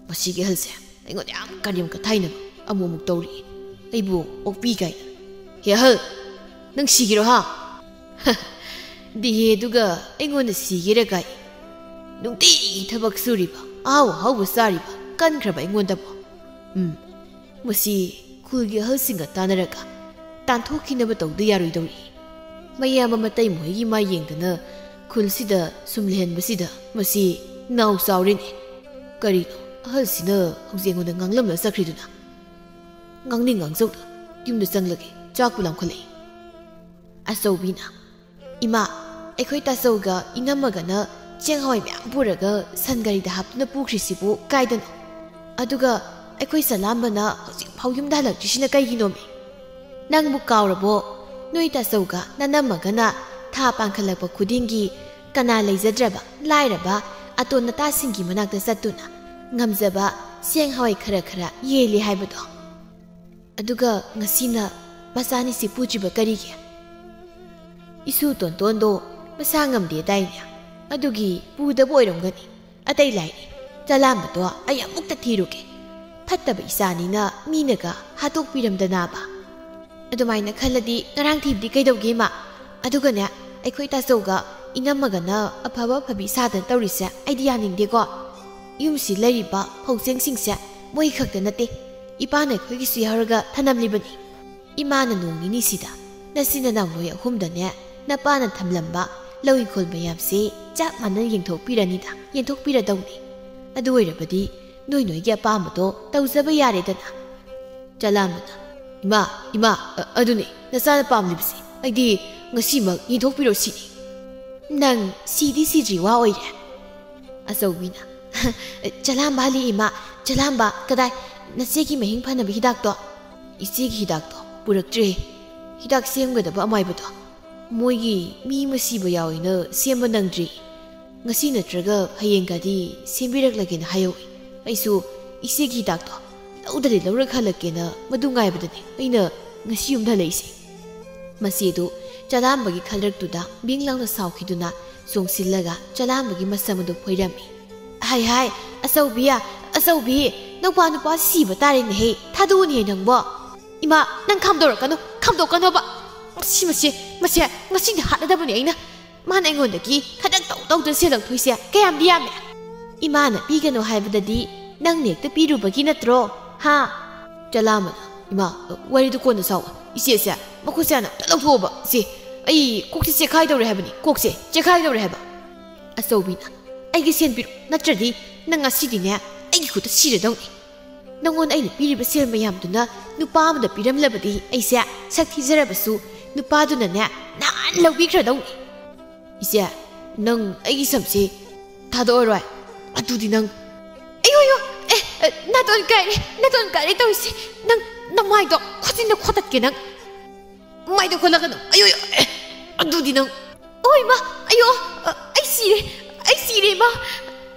ꯃꯁꯤꯒꯤ ꯑꯍꯜꯁꯦ ꯑꯩꯉꯣꯟꯗ ꯌꯥꯝ ꯀꯔꯦꯝ ꯀꯊꯥꯏꯅꯕ ꯑꯃꯨꯛ ꯑꯃꯨꯛ ꯇꯧꯔꯛꯏ꯫ ꯑꯩꯕꯨ ꯑꯣꯛꯄꯤ ꯀꯥꯏꯅ꯫ ꯍꯦ ꯑꯍꯜ, ꯅꯪ ꯁꯤꯒꯦꯔꯣ ꯍꯥ? ꯗꯤꯍꯦ, ꯑꯗꯨꯒ ꯑꯩꯉꯣꯟꯗ ꯁꯤꯒꯦꯔ ꯀꯥꯏ꯫ ꯅꯨꯡꯇꯤꯒꯤ ꯊꯕꯛ ꯁꯨꯔꯤꯕ, ꯑꯍꯥꯎ ꯑꯍꯥꯎꯕ ꯆꯥꯔꯤꯕ, ꯀꯟꯈ꯭ꯔꯕ ꯑꯩꯉꯣꯟꯗꯕꯨ꯫ ꯎꯝ, ꯃꯁꯤ ꯈꯨꯜꯒꯤ ꯑꯍꯜꯁꯤꯡꯒ ꯇꯥꯟꯅꯔꯒ ꯇꯥꯟꯊꯣꯛꯈꯤꯅꯕ ꯇꯧꯗ ꯌꯥꯔꯣꯏꯗꯧꯔꯤ꯫ ꯃꯌꯥꯝꯕ ꯃꯇꯩ ꯃꯈꯣꯏꯒꯤ ꯃꯥ ꯌꯦꯡꯗꯅ ꯈꯨꯜꯁꯤꯗ ꯁꯨꯝ ꯂꯩꯍꯟꯕꯁꯤꯗ ꯃꯁꯤ ꯅꯥꯎ ꯆꯥꯎꯔꯦꯅꯦ꯫ ꯀꯔꯤꯅꯣ ꯑꯍꯜꯁꯤꯅ ꯍꯧꯖꯤꯛ ꯑꯩꯉꯣꯟꯗ ꯉꯥꯡꯂꯝꯂ ꯆꯠꯈ꯭ꯔꯤꯗꯨꯅ? ꯉꯥꯡꯅꯤꯡ ꯉꯥꯡꯖꯧꯗ, ꯌꯨꯝꯗ ꯆꯪꯂꯒꯦ, ꯆꯥꯛꯄꯨ ꯂꯥꯝꯈꯠꯂꯛꯏ꯫ ꯑꯆꯧꯕꯤꯅ, "ꯏꯃꯥ, ꯑꯩꯈꯣꯏ ꯇꯥꯆꯧꯒ ꯏꯅꯝꯃꯒꯅ ꯆꯦꯡ ꯍꯋꯥꯏ ꯃꯌꯥꯝ ꯄꯨꯔꯒ ꯁꯟ ꯒꯥꯔꯤꯗ ꯍꯥꯞꯇꯨꯅ ꯄꯨꯈ꯭ꯔꯤꯁꯤꯕꯨ ꯀꯥꯏꯗꯅꯣ? ꯑꯗꯨꯒ ꯑꯩꯈꯣꯏ ꯆꯂꯥꯝꯕꯅ ꯍꯧꯖꯤꯛꯐꯥꯎ ꯌꯨꯝꯗ ꯍꯜꯂꯛꯇ꯭ꯔꯤꯁꯤꯅ ꯀꯩꯒꯤꯅꯣꯃꯤ? ꯅꯪꯕꯨ ꯀꯥꯎꯔꯕꯣ? ꯅꯣꯏ ꯇꯥꯆꯧꯒ ꯅꯅꯝꯃꯒꯅ ꯊꯥ ꯄꯥꯟꯈꯠꯂꯛꯄ ꯈꯨꯗꯤꯡꯒꯤ ꯀꯅꯥ ꯂꯩꯖꯗ꯭ꯔꯕ, ꯂꯥꯏꯔꯕ ꯑꯇꯣꯟ ꯑꯇꯥꯁꯤꯡꯒꯤ ꯃꯅꯥꯛꯇ ꯆꯠꯇꯨꯅ ꯉꯝꯖꯕ ꯆꯦꯡ ꯍꯋꯥꯏ ꯈꯔ ꯈꯔ ꯌꯦꯜꯂꯤ ꯍꯥꯏꯕꯗꯣ? ꯑꯗꯨꯒ ꯉꯁꯤꯅ ꯃꯆꯥꯅꯤꯁꯤ ꯄꯨꯗ꯭ꯔꯤꯕ ꯀꯔꯤꯒꯤ? ꯏꯁꯨ ꯇꯣꯟꯇꯣꯟꯗꯣ ꯃꯁꯥ ꯉꯝꯗꯦꯗꯥꯏꯅꯦ? ꯑꯗꯨꯒꯤ ꯄꯨꯗꯕ ꯑꯣꯏꯔꯝꯒꯅꯤ꯫ ꯑꯇꯩ ꯂꯥꯏꯔꯤ, ꯆꯂꯥꯝꯕꯗꯣ ꯑꯩ ꯑꯃꯨꯛꯇ ꯊꯤꯔꯨꯒꯦ꯫ ꯐꯠꯇꯕ ꯏꯆꯥꯅꯤꯅ ꯃꯤꯅꯒ ꯍꯥꯠꯇꯣꯛꯄꯤꯔꯝꯗꯅꯕ꯫ ꯑꯗꯨꯃꯥꯏꯅ ꯈꯜꯂꯗꯤ ꯉꯔꯥꯡ ꯊꯤꯕꯗꯤ ꯀꯩꯗꯧꯒꯦ, ꯏꯃꯥ? ꯑꯗꯨꯒꯅꯦ, ꯑꯩꯈꯣꯏ ꯇꯥꯆꯧꯒ ꯏꯅꯝꯃꯒꯅ ꯑꯐꯕ ꯑꯐꯕꯤ ꯁꯥꯗꯅ ꯇꯧꯔꯤꯁꯦ ꯑꯩꯗꯤ ꯌꯥꯅꯤꯡꯗꯦꯀꯣ꯫ ꯌꯨꯝꯁꯤ ꯂꯩꯔꯤꯕ ꯐꯧꯆꯦꯡꯁꯤꯡꯁꯦ ꯃꯣꯏ ꯈꯛꯇ ꯅꯠꯇꯦ, ꯏꯄꯥꯅ ꯑꯩꯈꯣꯏꯒꯤꯁꯨ ꯌꯥꯎꯔꯒ ꯊꯅꯝꯂꯤꯕꯅꯤ꯫ ꯏꯃꯥꯅ ꯅꯣꯡ ꯅꯤꯅꯤꯁꯤꯗ ꯅꯆꯤꯟ ꯅꯅꯥꯎ ꯅꯣꯏ ꯑꯍꯨꯝꯗꯅꯦ ꯅꯄꯥꯅ ꯊꯝꯂꯝꯕ ꯂꯧ ꯏꯪꯈꯣꯜ ꯃꯌꯥꯝꯁꯦ ꯆꯞ ꯃꯥꯟꯅꯅ ꯌꯦꯡꯊꯣꯛꯄꯤꯔꯅꯤꯗ, ꯌꯦꯟꯊꯣꯛꯄꯤꯔꯗꯧꯅꯤ꯫ ꯑꯗꯨ ꯑꯣꯏꯔꯕꯗꯤ ꯅꯣꯏ ꯅꯣꯏꯒꯤ ꯑꯄꯥꯝꯕꯗꯣ ꯇꯧꯖꯕ ꯌꯥꯔꯦꯗꯅ꯫" ꯆꯂꯥꯝꯕꯅ, "ꯏꯃꯥ, ꯏꯃꯥ, ꯑ-, ꯑꯗꯨꯅꯦ ꯅꯆꯥꯅ ꯄꯥꯝꯂꯤꯕꯁꯦ꯫ ꯑꯩꯗꯤ ꯉꯁꯤꯃꯛ ꯌꯦꯟꯊꯣꯛꯄꯤꯔꯣ ꯁꯤꯅꯤ꯫" "ꯅꯪ ꯁꯤꯗꯤ ꯁꯤꯗ꯭ꯔꯤ ꯋꯥ ꯑꯣꯏꯔꯦ꯫ ꯑꯆꯧꯕꯤꯅ, "ꯆꯂꯥꯝꯕ ꯍꯜꯂꯛꯏ, ꯏꯃꯥ꯫ ꯆꯂꯥꯝꯕ, ꯀꯗꯥꯏ? ꯅꯆꯦꯒꯤ ꯃꯍꯤꯡ ꯐꯅꯕ ꯍꯤꯗꯥꯛꯇꯣ?" "ꯏꯆꯦꯒꯤ ꯍꯤꯗꯥꯛꯇꯣ ꯄꯨꯔꯛꯇ꯭ꯔꯦ꯫ ꯍꯤꯗꯥꯛ ꯁꯦꯝꯒꯗꯕ ꯑꯃꯥꯏꯕꯗꯣ ꯃꯣꯏꯒꯤ ꯃꯤ ꯑꯃ ꯁꯤꯕ ꯌꯥꯎꯋꯦꯅ ꯁꯦꯝꯕ ꯅꯪꯗ꯭ꯔꯤ꯫ ꯉꯁꯤ ꯅꯠꯇ꯭ꯔꯒ ꯍꯌꯦꯡꯒꯗꯤ ꯁꯦꯝꯕꯤꯔꯛꯂꯒꯦꯅ ꯍꯥꯏꯍꯧꯏ꯫ ꯑꯩꯁꯨ ꯏꯆꯦꯒꯤ ꯍꯤꯗꯥꯛꯇꯣ ꯂꯧꯗꯗꯤ ꯂꯧꯔꯛ ꯍꯜꯂꯛꯀꯦꯅ ꯃꯗꯨ ꯉꯥꯏꯕꯗꯅꯦ ꯑꯩꯅ ꯉꯁꯤ ꯌꯨꯝꯗ ꯍꯜꯂꯛꯏꯁꯦ꯫" ꯃꯆꯦꯗꯨ ꯆꯂꯥꯝꯕꯒꯤ ꯈꯜꯂꯛꯇꯨꯗ ꯕꯤꯡ ꯂꯥꯎꯅ ꯁꯥꯎꯈꯤꯗꯨꯅ ꯆꯣꯡꯁꯤꯜꯂꯒ ꯆꯂꯥꯝꯕꯒꯤ ꯃꯁꯝ ꯑꯗꯨ ꯐꯣꯏꯔꯝꯃꯤ꯫ "ꯍꯥꯏ ꯍꯥꯏ, ꯑꯆꯧꯕꯤ, ꯑꯆꯧꯕꯤ, ꯅꯧꯄꯥ ꯅꯨꯄꯥ ꯁꯤꯕ ꯇꯥꯔꯦꯅꯦꯍꯦ, ꯊꯥꯗꯣꯛꯎꯅꯦꯍꯦ ꯅꯪꯕꯣ꯫ ꯏꯃꯥ, ꯅꯪ ꯈꯥꯝꯗꯣꯔꯛꯀꯅꯨ, ꯈꯥꯝꯗꯣꯛꯀꯅꯣꯕ꯫ ꯃꯁꯤ, ꯃꯁꯤ, ꯃꯁꯦ, ꯉꯁꯤꯗꯤ ꯍꯥꯠꯂꯗꯕꯅꯦ ꯑꯩꯅ꯫ ꯃꯥꯅ ꯑꯩꯉꯣꯟꯗꯒꯤ ꯈꯗꯛ ꯇꯧ ꯇꯧꯗꯅ ꯁꯦꯜ ꯂꯧꯊꯣꯛꯏꯁꯦ ꯀꯌꯥꯝꯗꯤ ꯌꯥꯝꯃꯦ꯫ ꯏꯃꯥꯅ ꯄꯤꯒꯅꯨ ꯍꯥꯏꯕꯗꯗꯤ ꯅꯪꯅ ꯍꯦꯛꯇ ꯄꯤꯔꯨꯕꯒꯤ ꯅꯠꯇ꯭ꯔꯣ? ꯍꯥ?" ꯆꯂꯥꯝꯕꯅ, "ꯏꯃꯥ, ꯋꯥꯔꯤꯗꯨ ꯀꯣꯟꯅ ꯁꯥꯎ꯫ ꯏꯆꯦꯁꯦ, ꯃꯈꯨꯠꯁꯦ ꯍꯥꯟꯅ ꯑꯝꯇ ꯂꯧꯊꯣꯛꯑꯣꯕ꯫ ꯏꯆꯦ, ꯑꯩ ꯀꯣꯛꯁꯦ ꯆꯦꯈꯥꯏꯗꯧꯔꯦ ꯍꯥꯏꯕꯅꯤ, ꯀꯣꯛꯁꯦ ꯆꯦꯈꯥꯏꯗꯧꯔꯦ ꯍꯥꯏꯕ꯫" ꯑꯆꯧꯕꯤꯅ, "ꯑꯩꯒꯤ ꯁꯦꯟ ꯄꯤꯔꯣ, ꯅꯠꯇ꯭ꯔꯗꯤ ꯅꯪ ꯉꯁꯤꯗꯤꯅꯦ ꯑꯩꯒꯤ ꯈꯨꯠꯇ ꯁꯤꯔꯗꯧꯅꯤ꯫ ꯅꯪꯉꯣꯟꯗ ꯑꯩꯅ ꯄꯤꯔꯤꯕ ꯁꯦꯜ ꯃꯌꯥꯝꯗꯨꯅ ꯅꯨꯄꯥ ꯑꯃꯗ ꯄꯤꯔꯝꯂꯕꯗꯤ ꯑꯩꯁꯦ ꯁꯛ ꯊꯤꯖꯔꯕꯁꯨ ꯅꯨꯄꯥꯗꯨꯅꯅꯦ ꯅꯍꯥꯟ ꯂꯧꯕꯤꯈ꯭ꯔꯗꯧꯅꯤ꯫" "ꯏꯆꯦ, ꯅꯪ ꯑꯩꯒꯤ ꯁꯝꯁꯦ ꯊꯥꯗꯣꯛꯑꯔꯣꯏ? ꯑꯗꯨꯗꯤ ꯅꯪ"꯫ "ꯑꯌꯣ, ꯑꯌꯣ, ꯑꯦ, ꯑꯦ, ꯅꯥꯇꯣꯟ ꯀꯥꯏꯔꯦ, ꯅꯥꯇꯣꯟ ꯀꯥꯏꯔꯦ ꯇꯧꯔꯤꯁꯦ꯫ ꯅꯪ ꯅꯃꯥꯏꯗꯣ ꯈꯨꯖꯤꯟꯅ ꯈꯣꯠꯇꯠꯀꯦ ꯅꯪ꯫ ꯃꯥꯏꯗ ꯈꯣꯠꯂꯛꯀꯅꯨ꯫ ꯑꯌꯣ, ꯑꯌꯣ, ꯑꯦ, ꯑꯗꯨꯗꯤ ꯅꯪ"꯫ "ꯑꯣ ꯏꯃꯥ, ꯑꯌꯣ, ꯑ, ꯑꯩ ꯁꯤꯔꯦ, ꯑꯩ ꯁꯤꯔꯦ ꯏꯃꯥ꯫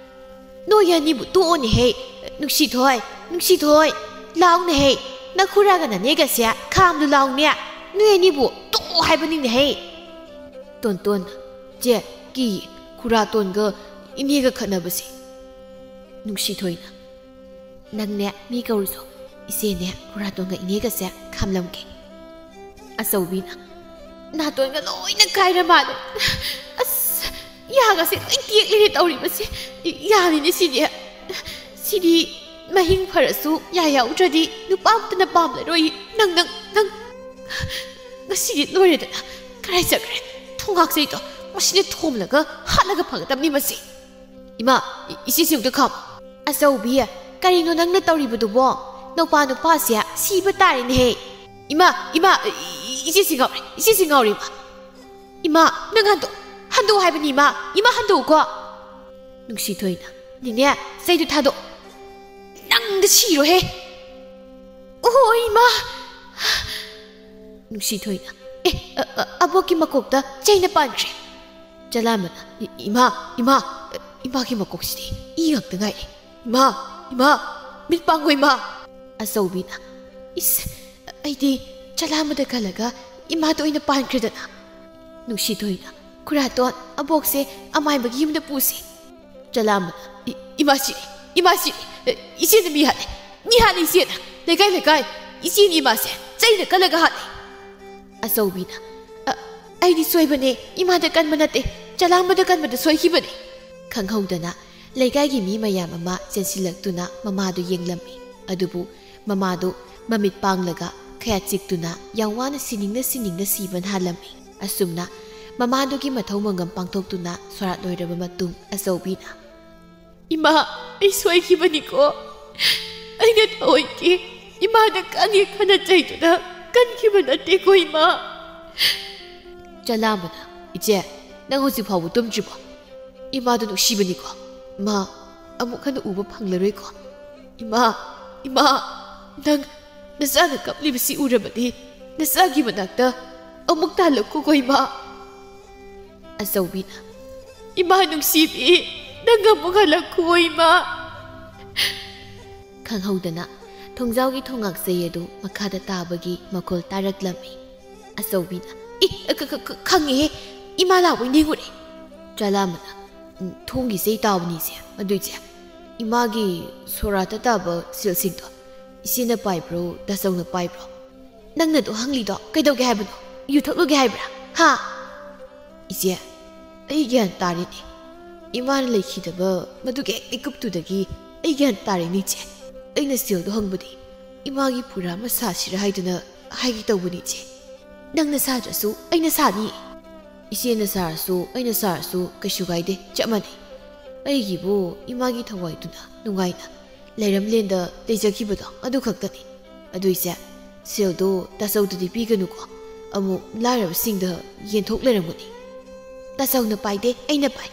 ꯅꯣꯏ ꯑꯅꯤꯕꯨ ꯇꯣꯛꯑꯣꯅꯦꯍꯦ꯫ ꯅꯨꯡꯁꯤꯊꯣꯏ, ꯅꯨꯡꯁꯤꯊꯣꯏ, ꯂꯥꯎꯅꯦꯍꯦ꯫ ꯅꯈꯨꯔꯥꯒ ꯅꯅꯦꯒꯁꯦ ꯈꯥꯝꯂꯨ ꯂꯥꯎꯅꯦ꯫ ꯅꯣꯏ ꯑꯅꯤꯕꯨ ꯇꯣꯛꯑꯣ ꯍꯥꯏꯕꯅꯤꯅꯦꯍꯦ꯫" ꯇꯣꯟꯇꯣꯟ, "ꯆꯦ, ꯀꯤ, ꯈꯨꯔꯥꯇꯣꯟꯒ ꯏꯅꯦꯒ ꯈꯠꯅꯕꯁꯦ꯫" ꯅꯨꯡꯁꯤꯊꯣꯏꯅ, "ꯅꯪꯅꯦ ꯃꯤ ꯀꯧꯔꯨꯁꯣ, ꯏꯆꯦꯅꯦ ꯈꯨꯔꯥꯇꯣꯟꯒ ꯏꯅꯦꯒꯁꯦ ꯈꯥꯝꯂꯝꯒꯦ꯫" ꯑꯆꯧꯕꯤꯅ, "ꯅꯥꯇꯣꯟꯒ ꯂꯣꯏꯅ ꯀꯥꯏꯔ ꯃꯥꯜꯂꯦ꯫ ꯑꯁ, ꯌꯥꯒꯁꯦ ꯂꯣꯏ ꯇꯦꯛꯂꯦꯅꯦ ꯇꯧꯔꯤꯕꯁꯦ꯫ ꯌꯥꯅꯤꯅꯦ ꯁꯤꯗꯤ꯫ ꯁꯤꯗꯤ ꯃꯍꯤꯡ ꯐꯔꯁꯨ ꯌꯥ ꯌꯥꯎꯗ꯭ꯔꯗꯤ ꯅꯨꯄꯥ ꯑꯝꯇꯅ ꯄꯥꯝꯂꯔꯣꯏ꯫ ꯅꯪ, ꯅꯪ, ꯅꯪ꯫ ꯉꯁꯤꯗꯤ ꯂꯣꯏꯔꯦꯗꯅ꯫ ꯀꯔꯥꯏ ꯆꯠꯈ꯭ꯔꯦ? ꯊꯣꯡꯒꯥꯛꯆꯩꯗꯣ ꯃꯁꯤꯅ ꯊꯣꯝꯂꯒ ꯍꯥꯠꯂꯒ ꯐꯒꯗꯕꯅꯤ ꯃꯁꯤ꯫" "ꯏꯃꯥ, ꯏ-, ꯏꯆꯦꯁꯤ ꯑꯝꯇ ꯈꯥꯝ꯫" "ꯑꯆꯧꯕꯤ, ꯀꯔꯤꯅꯣ ꯅꯪꯅ ꯇꯧꯔꯤꯕꯗꯨꯕꯣ? ꯅꯧꯄꯥ ꯅꯨꯄꯥꯁꯦ ꯁꯤꯕ ꯇꯥꯔꯦꯅꯦꯍꯦ꯫" "ꯏꯃꯥ, ꯏꯃꯥ, ꯏ-, ꯏ-, ꯏꯆꯦꯁꯤ ꯉꯥꯎꯔꯦ, ꯏꯆꯦꯁꯤ ꯉꯥꯎꯔꯦ, ꯏꯃꯥ꯫ ꯏꯃꯥ, ꯅꯪ ꯍꯟꯗꯣꯛ, ꯍꯟꯗꯣꯛꯑꯣ ꯍꯥꯏꯕꯅꯤ, ꯏꯃꯥ, ꯏꯃꯥ, ꯍꯟꯗꯣꯛꯎꯀꯣ꯫" ꯅꯨꯡꯁꯤꯊꯣꯏꯅ, "ꯅꯦꯅꯦ, ꯆꯩꯗꯨ ꯊꯥꯗꯣꯛ꯫ ꯅꯪꯗ ꯁꯤꯔꯣꯍꯦ!" "ꯑꯣ, ꯏꯃꯥ!" ꯅꯨꯡꯁꯤꯊꯣꯏꯅ, "ꯑꯦ, ꯑ, ꯑ, ꯑꯕꯣꯛꯀꯤ ꯃꯀꯣꯛꯇ ꯆꯩꯅ ꯄꯥꯟꯈ꯭ꯔꯦ!" ꯆꯂꯥꯝꯕꯅ, "ꯏ-, ꯏꯃꯥ, ꯏꯃꯥ, ꯏꯃꯥꯒꯤ ꯃꯀꯣꯛꯁꯤꯗꯤ ꯏ ꯉꯥꯛꯇ ꯉꯥꯏꯔꯦ꯫ ꯏꯃꯥ, ꯏꯃꯥ, ꯃꯤꯠ ꯄꯥꯡꯉꯣ, ꯏꯃꯥ!" ꯑꯆꯧꯕꯤꯅ, "ꯏꯁ, ꯑꯩꯗꯤ ꯆꯂꯥꯝꯕꯗ ꯀꯜꯂꯒ ꯏꯃꯥꯗ ꯑꯣꯏꯅ ꯄꯥꯟꯈ꯭ꯔꯦꯗꯅ!" ꯅꯨꯡꯁꯤꯊꯣꯏꯅ, "ꯈꯨꯔꯥꯇꯣꯟ, ꯑꯕꯣꯛꯁꯦ ꯑꯃꯥꯏꯕꯒꯤ ꯌꯨꯝꯗ ꯄꯨꯁꯤ!" ꯆꯂꯥꯝꯕꯅ, "ꯏ-, ꯏꯃꯥ ꯁꯤꯔꯦ, ꯏꯃꯥ ꯁꯤꯔꯦ! ꯑꯦ, ꯏꯆꯦꯅ ꯃꯤ ꯍꯥꯠꯂꯦ, ꯃꯤ ꯍꯥꯠꯂꯦ ꯏꯆꯦꯅ! ꯂꯩꯀꯥꯏ, ꯂꯩꯀꯥꯏ, ꯏꯆꯦꯅꯤ ꯏꯃꯥꯁꯦ ꯆꯩꯅ ꯀꯜꯂꯒ ꯍꯥꯠꯂꯦ!" ꯑꯆꯧꯕꯤꯅ, "ꯑ, ꯑꯩꯗꯤ ꯁꯣꯏꯕꯅꯦ, ꯏꯃꯥꯗ ꯀꯟꯕ ꯅꯠꯇꯦ, ꯆꯂꯥꯝꯕꯗ ꯀꯟꯕꯗ ꯁꯣꯏꯈꯤꯕꯅꯦ!" ꯈꯪꯍꯧꯗꯅ ꯂꯩꯀꯥꯏꯒꯤ ꯃꯤ ꯃꯌꯥꯝ ꯑꯃ ꯆꯦꯟꯁꯤꯜꯂꯛꯇꯨꯅ ꯃꯃꯥꯗꯨ ꯌꯦꯡꯂꯝꯃꯤ꯫ ꯑꯗꯨꯕꯨ ꯃꯃꯥꯗꯨ ꯃꯃꯤꯠ ꯄꯥꯡꯂꯒ ꯈꯌꯥꯠ ꯆꯤꯛꯇꯨꯅ ꯌꯥꯝ ꯋꯥꯅ ꯁꯤꯅꯤꯡꯅ ꯁꯤꯅꯤꯡꯅ ꯁꯤꯕ ꯅꯥꯜꯂꯝꯃꯤ꯫ ꯑꯁꯨꯝꯅ ꯃꯃꯥꯗꯨꯒꯤ ꯃꯊꯧ ꯃꯉꯝ ꯄꯥꯡꯊꯣꯛꯇꯨꯅ ꯁꯣꯔꯥꯠ ꯂꯣꯏꯔꯕ ꯃꯇꯨꯡ ꯑꯆꯧꯕꯤꯅ, "ꯏꯃꯥ, ꯑꯩ ꯁꯣꯏꯈꯤꯕꯅꯤꯀꯣ꯫ ꯑꯩꯅ ꯊꯑꯣꯏꯀꯤ ꯏꯃꯥꯗ ꯀꯟꯒꯦ ꯈꯟꯅ ꯆꯩꯗꯨꯅ ꯀꯟꯈꯤꯕ ꯅꯠꯇꯦꯀꯣ, ꯏꯃꯥ!" ꯆꯂꯥꯝꯕꯅ, "ꯏꯆꯦ, ꯅꯪ ꯍꯧꯖꯤꯛ ꯐꯥꯎꯕ ꯇꯨꯝꯗ꯭ꯔꯤꯕꯣ? ꯏꯃꯥꯗꯣ ꯅꯨꯡꯁꯤꯕꯅꯤꯀꯣ꯫ ꯃꯥ ꯑꯃꯨꯛ ꯍꯟꯅ ꯎꯕ ꯐꯪꯂꯔꯣꯏꯀꯣ꯫ ꯏꯃꯥ, ꯏꯃꯥ, ꯅꯪ ꯅꯆꯥꯅ ꯀꯞꯂꯤꯕꯁꯤ ꯎꯔꯕꯗꯤ ꯅꯆꯥꯒꯤ ꯃꯅꯥꯛꯇ ꯑꯃꯨꯛ ꯇꯥꯜꯂꯛꯈꯣꯀꯣ, ꯏꯃꯥ!" ꯑꯆꯧꯕꯤꯅ, "ꯏꯃꯥ ꯅꯨꯡꯁꯤꯕꯤ, ꯅꯪ ꯑꯃꯨꯛ ꯍꯜꯂꯛꯈꯣ, ꯏꯃꯥ!" ꯈꯪꯍꯧꯗꯅ ꯊꯣꯡꯖꯥꯎꯒꯤ ꯊꯣꯡꯉꯥꯛꯆꯩ ꯑꯗꯨ ꯃꯈꯥꯗ ꯇꯥꯕꯒꯤ ꯃꯈꯣꯜ ꯇꯥꯔꯛꯂꯝꯃꯤ꯫ ꯑꯆꯧꯕꯤꯅ, "ꯏ, ꯈ-, ꯈ-, ꯈ-, ꯈꯪꯉꯦꯍꯦ, ꯏꯃꯥ ꯂꯥꯎꯕꯩ ꯅꯤꯡꯉꯨꯔꯦ!" ꯆꯂꯥꯝꯕꯅ, "ꯎꯝ, ꯊꯣꯡꯒꯤ ꯆꯩ ꯇꯥꯕꯅꯤ ꯏꯆꯦ꯫ ꯑꯗꯨ ꯏꯆꯦ, ꯏꯃꯥꯒꯤ ꯁꯣꯔꯥꯠꯇ ꯇꯥꯕ ꯁꯤꯜꯁꯤꯡꯗꯣ ꯏꯆꯦꯅ ꯄꯥꯏꯕ꯭ꯔꯣ, ꯗꯥꯆꯧꯅ ꯄꯥꯏꯕ꯭ꯔꯣ? ꯅꯪꯅ ꯑꯗꯨ ꯍꯪꯂꯤꯗꯣ ꯀꯩꯗꯧꯒꯦ ꯍꯥꯏꯕꯅꯣ? ꯌꯨ ꯊꯛꯂꯨꯒꯦ ꯍꯥꯏꯕ꯭ꯔꯥ? ꯍꯥ?" "ꯏꯆꯦ, ꯑꯩ ꯒ꯭ꯌꯥꯟ ꯇꯥꯔꯦꯅꯦ꯫ ꯏꯃꯥꯅ ꯂꯩꯈꯤꯗꯕ ꯃꯗꯨꯒꯤ ꯍꯦꯛ ꯃꯤꯀꯨꯞꯇꯨꯗꯒꯤ ꯑꯩ ꯒ꯭ꯌꯥꯟ ꯇꯥꯔꯦꯅꯦ, ꯏꯆꯦ꯫ ꯑꯩꯅ ꯁꯤꯜꯗꯣ ꯍꯪꯕꯗꯤ ꯏꯃꯥꯒꯤ ꯄꯨꯔꯥ ꯑꯃ ꯁꯥꯁꯤꯔꯥ ꯍꯥꯏꯗꯨꯅ ꯍꯥꯏꯒꯦ ꯇꯧꯕꯅꯤ, ꯏꯆꯦ꯫ ꯅꯪꯅ ꯁꯥꯗ꯭ꯔꯁꯨ ꯑꯩꯅ ꯁꯥꯅꯤ꯫ ꯏꯆꯦꯅ ꯁꯥꯔꯁꯨ ꯑꯩꯅ ꯁꯥꯔꯁꯨ ꯀꯩꯁꯨ ꯀꯥꯏꯗꯦ, ꯆꯞ ꯃꯥꯟꯅꯩ꯫ ꯑꯩꯒꯤꯕꯨ ꯏꯃꯥꯒꯤ ꯊꯋꯥꯏꯗꯨꯅ ꯅꯨꯡꯉꯥꯏꯅ ꯂꯩꯔꯝꯂꯦꯟꯗ ꯂꯩꯖꯈꯤꯕꯗꯣ ꯑꯗꯨ ꯈꯛꯇꯅꯤ꯫ ꯑꯗꯨ ꯏꯆꯦ, ꯁꯤꯜꯗꯣ ꯇꯥꯆꯧꯗꯗꯤ ꯄꯤꯒꯅꯨꯀꯣ, ꯑꯃꯨꯛ ꯂꯥꯏꯔꯕꯁꯤꯡꯗ ꯌꯦꯟꯊꯣꯛ ꯂꯩꯔꯝꯒꯅꯤ꯫" "ꯇꯥꯆꯧꯅ ꯄꯥꯏꯗꯦ, ꯑꯩꯅ ꯄꯥꯏ꯫"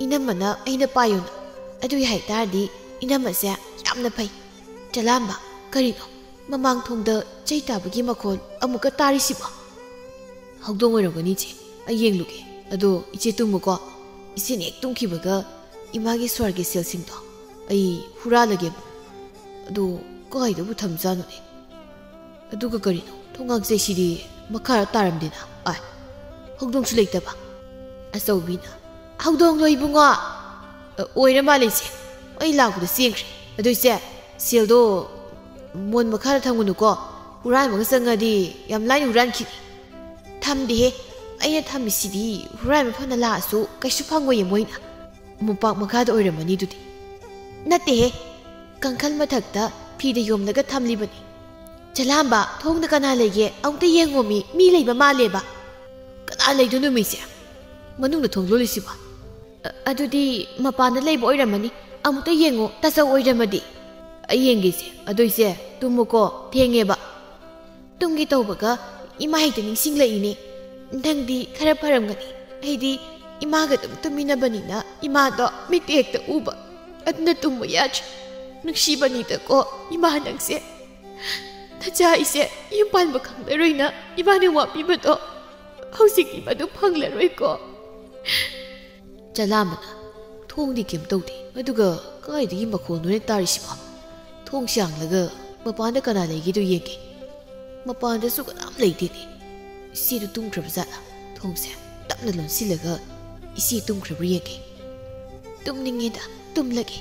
ꯏꯅꯝꯃꯅ ꯑꯩꯅ ꯄꯥꯏꯌꯨꯅ꯫ ꯑꯗꯨꯒꯤ ꯍꯥꯏꯇꯥꯔꯗꯤ ꯏꯅꯝꯃꯁꯦ ꯌꯥꯝꯅ ꯐꯩ꯫ ꯆꯂꯥꯝꯕ, ꯀꯔꯤꯅꯣ? ꯃꯃꯥꯡ ꯊꯣꯡꯗ ꯆꯩ ꯇꯥꯕꯒꯤ ꯃꯈꯣꯜ ꯑꯃꯨꯛꯀ ꯇꯥꯔꯤꯁꯤꯕꯣ? ꯍꯧꯗꯣꯡ ꯑꯣꯏꯔꯝꯒꯅꯤ ꯏꯆꯦ, ꯑꯩ ꯌꯦꯡꯂꯨꯒꯦ꯫ ꯑꯗꯣ ꯏꯆꯦ ꯇꯨꯝꯃꯨꯀꯣ꯫ ꯏꯆꯦꯅ ꯍꯦꯛ ꯇꯨꯝꯈꯤꯕꯒ ꯏꯃꯥꯒꯤ ꯁ꯭ꯋꯔꯒꯤ ꯁꯦꯜꯁꯤꯡꯗꯣ ꯑꯩ ꯍꯨꯔꯥꯜꯂꯒꯦꯕ꯫ ꯑꯗꯣ ꯀꯥꯏꯗꯕꯨ ꯊꯝꯖꯥꯠꯅꯣꯅꯦ? ꯑꯗꯨꯒ ꯀꯔꯤꯅꯣ, ꯊꯣꯡꯒꯥꯡ ꯆꯩꯁꯤꯗꯤ ꯃꯈꯥ ꯇꯥꯔꯝꯗꯦꯅ? ꯑꯥꯏ, ꯍꯧꯗꯣꯡꯁꯨ ꯂꯩꯇꯕ꯫ ꯑꯆꯧꯕꯤꯅ, "ꯍꯧꯗꯣꯡꯂꯣ ꯏꯕꯨꯡꯉꯣ?" "ꯑ, ꯑꯣꯏꯔ ꯃꯥꯜꯂꯦ ꯏꯆꯦ, ꯑꯩ ꯂꯥꯛꯄꯗ ꯆꯦꯟꯈ꯭ꯔꯦ꯫ ꯑꯗꯣ ꯏꯆꯦ, ꯁꯦꯜꯗꯣ ꯃꯣꯟ ꯃꯈꯥꯗ ꯊꯝꯒꯅꯨꯀꯣ, ꯍꯨꯔꯥꯟꯕꯒ ꯆꯪꯉꯗꯤ ꯌꯥꯝ ꯂꯥꯏꯅ ꯍꯨꯔꯥꯟꯈꯤꯅꯤ꯫" "ꯊꯝꯗꯦꯍꯦ, ꯑꯩꯅ ꯊꯝꯃꯤꯁꯤꯗꯤ ꯍꯨꯔꯥꯟꯕ ꯐꯅ ꯂꯥꯛꯑꯁꯨ ꯀꯩꯁꯨ ꯐꯪꯉꯣꯏꯌꯦ ꯃꯣꯏꯅ꯫ ꯃꯣꯝꯄꯥꯛ ꯃꯈꯥꯗ ꯑꯣꯏꯔꯝꯃꯅꯤ ꯑꯗꯨꯗꯤ꯫" "ꯅꯠꯇꯦꯍꯦ, ꯀꯥꯡꯈꯜ ꯃꯊꯛꯇ ꯐꯤꯗ ꯌꯣꯝꯂꯒ ꯊꯝꯂꯤꯕꯅꯤ꯫" "ꯆꯂꯥꯝꯕ, ꯊꯣꯡꯗ ꯀꯅꯥ ꯂꯩꯒꯦ? ꯑꯃꯨꯛꯇ ꯌꯦꯡꯉꯣꯃꯤ, ꯃꯤ ꯂꯩꯕ ꯃꯥꯜꯂꯦꯕ꯫" "ꯀꯅꯥ ꯂꯩꯗꯣꯏꯅꯣ ꯃꯤꯁꯦ? ꯃꯅꯨꯡꯗ ꯊꯣꯡ ꯂꯣꯜꯂꯤꯁꯤꯕꯣ?" "ꯑ-, ꯑꯗꯨꯗꯤ ꯃꯄꯥꯟꯗ ꯂꯩꯕ ꯑꯣꯏꯔꯝꯃꯅꯤ꯫ ꯑꯃꯨꯛꯇ ꯌꯦꯡꯉꯣ, ꯇꯥꯆꯧ ꯑꯣꯏꯔꯝꯃꯗꯤ꯫" "ꯑꯩ ꯌꯦꯡꯒꯦꯁꯦ꯫ ꯑꯗꯣ ꯏꯆꯦ, ꯇꯨꯝꯃꯨꯀꯣ, ꯊꯦꯡꯉꯦꯕ꯫" ꯇꯨꯝꯒꯦ ꯇꯧꯕꯒ ꯏꯃꯥ ꯍꯦꯛꯇ ꯅꯤꯡꯁꯤꯡꯂꯛꯏꯅꯦ꯫ "ꯅꯪꯗꯤ ꯈꯔ ꯐꯔꯝꯒꯅꯤ꯫ ꯑꯩꯗꯤ ꯏꯃꯥꯒ ꯑꯗꯨꯝ ꯇꯨꯝꯃꯤꯟꯅꯕꯅꯤꯅ ꯏꯃꯥꯗꯣ ꯃꯤꯠꯇ ꯍꯦꯛꯇ ꯎꯕ꯫ ꯑꯗꯨꯅ ꯇꯨꯝꯕ ꯌꯥꯗ꯭ꯔꯦ꯫ ꯅꯨꯡꯁꯤꯕꯅꯤꯗꯀꯣ ꯏꯃꯥ ꯅꯪꯁꯦ꯫ ꯅꯆꯥ ꯑꯩꯁꯦ ꯌꯨꯝ ꯄꯥꯟꯕ ꯈꯪꯂꯔꯣꯏꯅ ꯏꯃꯥꯅ ꯋꯥꯕꯤꯕꯗꯣ ꯍꯧꯖꯤꯛꯇꯤ ꯃꯗꯨ ꯐꯪꯂꯔꯣꯏꯀꯣ꯫" ꯆꯂꯥꯝꯕꯅ, "ꯊꯣꯡꯗꯤ ꯀꯩꯝ ꯇꯧꯗꯦ, ꯑꯗꯨꯒ ꯀꯥꯏꯗꯒꯤ ꯃꯈꯣꯟꯅꯣꯅꯦ ꯇꯥꯔꯤꯁꯤꯕꯣ? ꯊꯣꯡꯁꯦ ꯍꯥꯡꯂꯒ ꯃꯄꯥꯟꯗ ꯀꯅꯥ ꯂꯩꯒꯦꯗꯣ ꯌꯦꯡꯒꯦ꯫" ꯃꯄꯥꯟꯗꯁꯨ ꯀꯅꯥꯝ ꯂꯩꯇꯦꯅꯦ꯫ ꯏꯆꯦꯗꯨ ꯇꯨꯝꯈ꯭ꯔꯕ ꯖꯥꯠꯂꯥ? ꯊꯣꯡꯁꯦ ꯇꯞꯅ ꯂꯣꯟꯁꯤꯜꯂꯒ ꯏꯆꯦ ꯇꯨꯝꯈ꯭ꯔꯕ꯭ꯔꯥ ꯌꯦꯡꯒꯦ꯫ ꯇꯨꯝꯅꯤꯡꯉꯦꯗ, ꯇꯨꯝꯂꯒꯦ꯫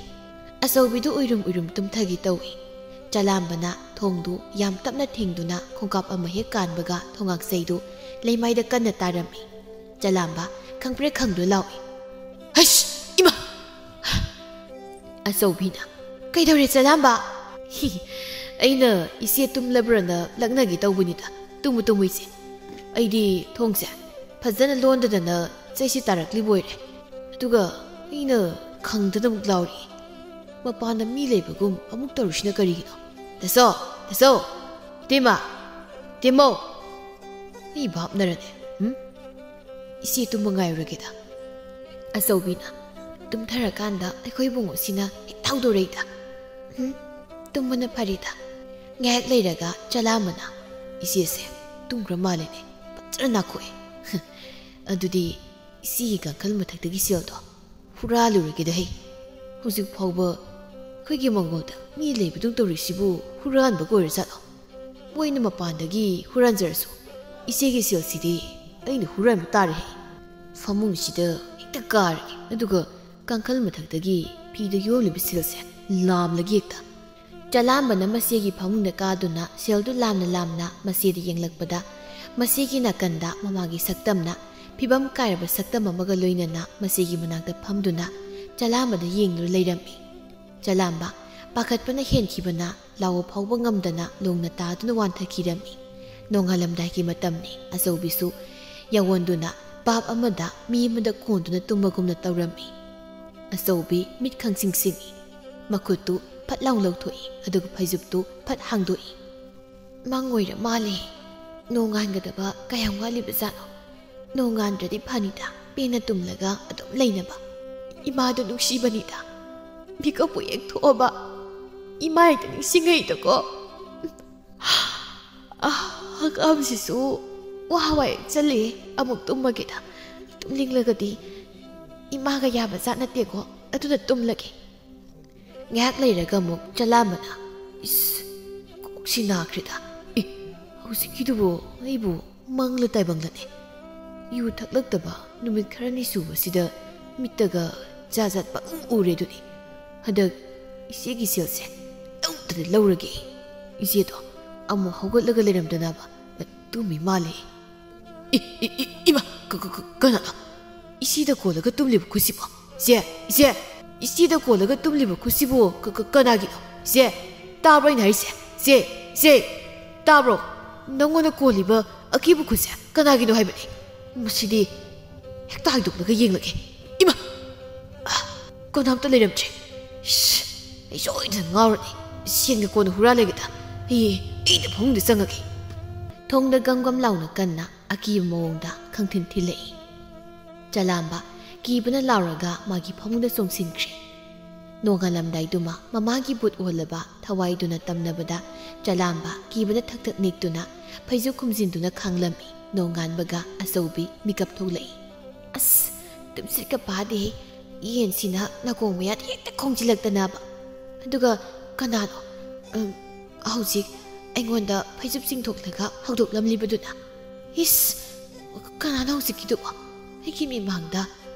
ꯑꯆꯧꯕꯤꯗꯨ ꯎꯏꯔꯨꯝ ꯎꯏꯔꯨꯝ ꯇꯨꯝꯊꯒꯦ ꯇꯧꯏ꯫ ꯆꯂꯥꯝꯕꯅ ꯊꯣꯡꯗꯨ ꯌꯥꯝ ꯇꯞꯅ ꯊꯤꯡꯗꯨꯅ ꯈꯣꯡꯀꯥꯞ ꯑꯃ ꯍꯦꯛ ꯀꯥꯟꯕꯒ ꯊꯣꯡꯉꯥꯛꯆꯩꯗꯨ ꯂꯩꯃꯥꯏꯗ ꯀꯟꯅ ꯇꯥꯔꯝꯃꯤ꯫ ꯆꯂꯥꯝꯕ ꯈꯪꯄ꯭ꯔꯦꯛ ꯈꯪꯗꯨꯅ ꯂꯥꯎꯏ, "ꯍꯩꯁ! ꯏꯃꯥ!" ꯑꯆꯧꯕꯤꯅ, "ꯀꯩꯗꯧꯔꯦ ꯆꯂꯥꯝꯕ?" "ꯍꯤ, ꯑꯩꯅ ꯏꯆꯦ ꯇꯨꯝꯂꯕ꯭ꯔꯅ ꯂꯛꯅꯒꯦ ꯇꯧꯕꯅꯤꯗ꯫ ꯇꯨꯝꯃꯨ, ꯇꯨꯝꯃꯨ ꯏꯆꯦ꯫ ꯑꯩꯗꯤ ꯊꯣꯡꯁꯦ ꯐꯖꯅ ꯂꯣꯟꯗꯗꯅ ꯆꯩꯁꯤ ꯇꯥꯔꯛꯂꯤꯕ ꯑꯣꯏꯔꯦ꯫ ꯑꯗꯨꯒ ꯑꯩꯅ ꯈꯪꯗꯅ ꯑꯃꯨꯛ ꯂꯥꯎꯔꯤ꯫ ꯃꯄꯥꯟꯗ ꯃꯤ ꯂꯩꯕꯒꯨꯝ ꯑꯃꯨꯛ ꯇꯧꯔꯤꯁꯤꯅ ꯀꯔꯤꯒꯤꯅꯣ? ꯇꯥꯆꯧ, ꯇꯥꯆꯧ! ꯏꯇꯩꯃ! ꯏꯇꯩꯃꯧ!" ꯑꯩ ꯚꯥꯞꯅꯔꯅꯦ꯫ ꯎꯝ? ꯏꯆꯦ ꯇꯨꯝꯕ ꯉꯥꯏꯔꯨꯔꯒꯦꯗ꯫ ꯑꯆꯧꯕꯤꯅ, ꯇꯨꯝꯊꯔꯀꯥꯟꯗ ꯑꯩꯈꯣꯏ ꯏꯕꯨꯡꯉꯣꯁꯤꯅ ꯍꯦꯛꯇ ꯍꯧꯗꯣꯔꯛꯏꯗ꯫ "ꯍꯨꯝ, ꯇꯨꯝꯕꯅ ꯐꯔꯦꯗ꯫" ꯉꯥꯏꯍꯥꯛ ꯂꯩꯔꯒ ꯆꯂꯥꯝꯕꯅ, "ꯏꯆꯦꯁꯦ ꯇꯨꯝꯈ꯭ꯔ ꯃꯥꯜꯂꯦꯅꯦ, ꯐꯖꯅ ꯅꯥꯈꯣꯛꯑꯦ꯫ ꯑꯗꯨꯗꯤ ꯏꯆꯦꯒꯤ ꯀꯥꯡꯈꯜ ꯃꯊꯛꯇꯒꯤ ꯁꯦꯜꯗꯣ ꯍꯨꯔꯥꯜꯂꯨꯔꯒꯦꯗ ꯍꯩ꯫ ꯍꯧꯖꯤꯛ ꯐꯥꯎꯕ ꯑꯩꯈꯣꯏꯒꯤ ꯃꯪꯒꯣꯜꯗ ꯃꯤ ꯂꯩꯕꯗꯧ ꯇꯧꯔꯤꯁꯤꯕꯨ ꯍꯨꯔꯥꯟꯕꯒ ꯑꯣꯏꯔꯖꯥꯠꯂꯣ? ꯃꯣꯏꯅ ꯃꯄꯥꯟꯗꯒꯤ ꯍꯨꯔꯥꯟꯖꯔꯁꯨ, ꯏꯆꯦꯒꯤ ꯁꯦꯜꯁꯤꯗꯤ ꯑꯩꯅ ꯍꯨꯔꯥꯟꯕ ꯇꯥꯔꯦ ꯍꯩ꯫ ꯐꯃꯨꯡꯁꯤꯗ ꯍꯦꯛꯇ ꯀꯥꯔꯒꯦ, ꯑꯗꯨꯒ ꯀꯥꯡꯈꯜ ꯃꯊꯛꯇꯒꯤ ꯐꯤꯗ ꯌꯣꯝꯂꯤꯕ ꯁꯦꯜꯁꯦ ꯂꯥꯝꯂꯒꯦ ꯍꯦꯛꯇ꯫" ꯆꯂꯥꯝꯕꯅ ꯃꯆꯦꯒꯤ ꯐꯃꯨꯡꯗ ꯀꯥꯗꯨꯅ ꯁꯦꯜꯗꯨ ꯂꯥꯝꯅ ꯂꯥꯝꯅ ꯃꯆꯦꯗ ꯌꯦꯡꯂꯛꯄꯗ, ꯃꯆꯦꯒꯤ ꯅꯥꯀꯟꯗ ꯃꯃꯥꯒꯤ ꯁꯛꯇꯝꯅ ꯐꯤꯕꯝ ꯀꯥꯏꯔꯕ ꯁꯛꯇꯝ ꯑꯃꯒ ꯂꯣꯏꯅꯅ ꯃꯆꯦꯒꯤ ꯃꯅꯥꯛꯇ ꯐꯝꯗꯨꯅ ꯆꯂꯥꯝꯕꯗ ꯌꯦꯡꯗꯨꯅ ꯂꯩꯔꯝꯃꯤ꯫ ꯆꯂꯥꯝꯕ ꯄꯥꯈꯠꯄꯅ ꯍꯦꯟꯈꯤꯕꯅ ꯂꯥꯎꯕ ꯐꯥꯎꯕ ꯉꯝꯗꯅ ꯂꯣꯡꯅ ꯇꯥꯗꯨꯅ ꯋꯥꯟꯊꯈꯤꯔꯝꯃꯤ꯫ ꯅꯣꯡꯉꯥꯜꯂꯝꯗꯥꯏꯒꯤ ꯃꯇꯝꯅꯤ꯫ ꯑꯆꯧꯕꯤꯁꯨ ꯌꯥꯋꯣꯟꯗꯨꯅ ꯄꯥꯞ ꯑꯃꯗ ꯃꯤ ꯑꯃꯗ ꯀꯣꯟꯗꯨꯅ ꯇꯨꯝꯕꯒꯨꯝꯅ ꯇꯧꯔꯝꯃꯤ꯫ ꯑꯆꯧꯕꯤ ꯃꯤꯠ ꯈꯪꯁꯤꯡ ꯁꯤꯡꯏ꯫ ꯃꯈꯨꯠꯇꯨ ꯐꯠ ꯂꯥꯎ ꯂꯧꯊꯣꯛꯏ, ꯑꯗꯨꯒ ꯐꯩꯖꯨꯞꯇꯨ ꯐꯠ ꯍꯥꯡꯗꯣꯛꯏ꯫ "ꯃꯪ ꯑꯣꯏꯔ ꯃꯥꯜꯂꯦ꯫ ꯅꯣꯡꯉꯥꯟꯒꯗꯕ ꯀꯌꯥꯝ ꯋꯥꯠꯂꯤꯕꯖꯥꯠꯅꯣ? ꯅꯣꯡꯉꯥꯟꯗ꯭ꯔꯗꯤ ꯐꯅꯤꯗ, ꯄꯦꯟꯅ ꯇꯨꯝꯂꯒ ꯑꯗꯨꯝ ꯂꯩꯅꯕ꯫ ꯏꯃꯥꯗꯣ ꯅꯨꯡꯁꯤꯕꯅꯤꯗ꯫ ꯃꯤꯀꯞꯄꯨ ꯍꯦꯛ ꯊꯣꯛꯑꯕ ꯏꯃꯥ ꯍꯦꯛꯇ ꯅꯤꯡꯁꯤꯡꯉꯛꯏꯗꯀꯣ꯫ ꯑꯥ, ꯍꯛꯀꯥꯝꯁꯤꯁꯨ ꯋꯥ ꯋꯥ ꯍꯦꯛ ꯆꯜꯂꯦ꯫ ꯑꯃꯨꯛ ꯇꯨꯝꯃꯒꯦꯗ꯫ ꯇꯨꯝꯅꯤꯡꯂꯒꯗꯤ ꯏꯃꯥꯒ ꯌꯥꯕ ꯖꯥꯠ ꯅꯠꯇꯦꯀꯣ꯫ ꯑꯗꯨꯅ ꯇꯨꯝꯂꯒꯦ꯫" ꯉꯥꯏꯍꯥꯛ ꯂꯩꯔꯒ ꯑꯃꯨꯛ ꯆꯂꯥꯝꯕꯅ, "ꯏꯁ, ꯀꯣꯛꯁꯤ ꯅꯥꯈ꯭ꯔꯦꯗ꯫ ꯑꯦ, ꯍꯧꯖꯤꯛꯀꯤꯗꯨꯕꯨ ꯑꯩꯕꯨ ꯃꯪꯂ ꯇꯥꯏꯕꯪꯂꯅꯦ? ꯌꯨ ꯊꯛꯂꯛꯇꯕ ꯅꯨꯃꯤꯠ ꯈꯔꯅꯤ ꯁꯨꯕꯁꯤꯗ ꯃꯤꯠꯇꯒ ꯖꯥꯠ ꯖꯥꯠ ꯄꯪꯎ ꯎꯔꯦ ꯑꯗꯨꯅꯤ꯫ ꯍꯟꯗꯛ ꯏꯆꯦꯒꯤ ꯁꯦꯜꯁꯦ ꯂꯧꯗꯅ ꯂꯧꯔꯒꯦ꯫ ꯏꯆꯦꯗꯣ ꯑꯃꯨꯛ ꯍꯧꯒꯠꯂꯒ ꯂꯩꯔꯝꯗꯅꯕ ꯇꯨꯝꯃꯤ ꯃꯥꯜꯂꯦ꯫" "ꯏ, ꯏ, ꯏ, ꯏꯃꯥ, ꯀ-, ꯀ-, ꯀ-, ꯀꯅꯥꯅꯣ? ꯏꯆꯦꯗ ꯀꯣꯜꯂꯒ ꯇꯨꯝꯂꯤꯕ ꯈꯨꯠꯁꯤꯕꯣ? ꯏꯆꯦ, ꯏꯆꯦ, ꯏꯆꯦꯗ ꯀꯣꯜꯂꯒ ꯇꯨꯝꯂꯤꯕ ꯈꯨꯠꯁꯤꯕꯨ ꯀ-, ꯀ-, ꯀꯅꯥꯒꯤꯅꯣ? ꯏꯆꯦ, ꯇꯥꯕ꯭ꯔꯣ ꯑꯩꯅ ꯍꯥꯏꯔꯤꯁꯦ? ꯏꯆꯦ, ꯏꯆꯦ, ꯇꯥꯕ꯭ꯔꯣ? ꯅꯪꯉꯣꯟꯗ ꯀꯣꯜꯂꯤꯕ ꯑꯀꯤꯕ ꯈꯨꯠꯁꯦ ꯀꯅꯥꯒꯤꯅꯣ ꯍꯥꯏꯕꯅꯦ? ꯃꯁꯤꯗꯤ ꯍꯦꯛꯇ ꯍꯥꯏꯗꯣꯛꯂꯒ ꯌꯦꯡꯂꯒꯦ꯫ ꯏꯃꯥ! ꯑ, ꯀꯅꯥꯝꯇ ꯂꯩꯔꯝꯗ꯭ꯔꯦ꯫ ꯏꯁ, ꯑꯩ ꯁꯣꯏꯗꯅ ꯉꯥꯎꯔꯅꯤ꯫ ꯁꯦꯟꯒ ꯀꯣꯟꯅ ꯍꯨꯔꯥꯜꯂꯒꯦꯗ꯫ ꯑꯩ, ꯑꯩꯗ ꯐꯃꯨꯡꯗ ꯆꯪꯉꯒꯦ꯫" ꯊꯣꯡꯗ ꯒꯝ ꯒꯝ ꯂꯥꯎꯅ ꯀꯟꯅ ꯑꯀꯤꯕ ꯃꯑꯣꯡꯗ ꯈꯪꯊꯤꯟ ꯊꯤꯜꯂꯛꯏ꯫ ꯆꯂꯥꯝꯕ ꯀꯤꯕꯅ ꯂꯥꯎꯔꯒ ꯃꯥꯒꯤ ꯐꯃꯨꯡꯗ ꯆꯣꯡꯁꯤꯟꯈ꯭ꯔꯦ꯫ ꯅꯣꯡꯉꯥꯜꯂꯝꯗꯥꯏꯗꯨꯃ ꯃꯃꯥꯒꯤ ꯕꯨꯠ ꯑꯣꯜꯂꯕ ꯊꯋꯥꯏꯗꯨꯅ ꯇꯝꯅꯕꯗ ꯆꯂꯥꯝꯕ ꯀꯤꯕꯅ ꯊꯛ ꯊꯛ ꯅꯤꯛꯇꯨꯅ ꯐꯩꯖꯨꯞ ꯈꯨꯝꯖꯤꯟꯗꯨꯅ ꯈꯥꯡꯂꯝꯃꯤ꯫ ꯅꯣꯡꯉꯥꯟꯕꯒ ꯑꯆꯧꯕꯤ ꯃꯤꯀꯞ ꯊꯣꯛꯂꯛꯏ꯫ "ꯑꯁ, ꯇꯨꯝꯁꯤꯠꯀ ꯐꯥꯗꯦꯍꯦ꯫ ꯌꯦꯟꯁꯤꯅ ꯅꯥꯀꯣꯡ ꯃꯌꯥꯗ ꯍꯦꯛꯇ ꯈꯣꯡꯖꯤꯜꯂꯛꯇꯅꯕ꯫ ꯑꯗꯨꯒ ꯀꯅꯥꯅꯣ, ꯎꯝ, ꯍꯧꯖꯤꯛ ꯑꯩꯉꯣꯟꯗ ꯐꯩꯖꯨꯞ ꯆꯤꯡꯊꯣꯛꯂꯒ ꯍꯧꯗꯣꯛꯂꯝꯂꯤꯕꯗꯨꯅ? ꯏꯁ, ꯀꯅꯥꯅꯣ ꯍꯧꯖꯤꯛꯀꯤꯗꯨꯕꯣ? ꯑꯩꯒꯤ ꯃꯤꯃꯥꯡꯗ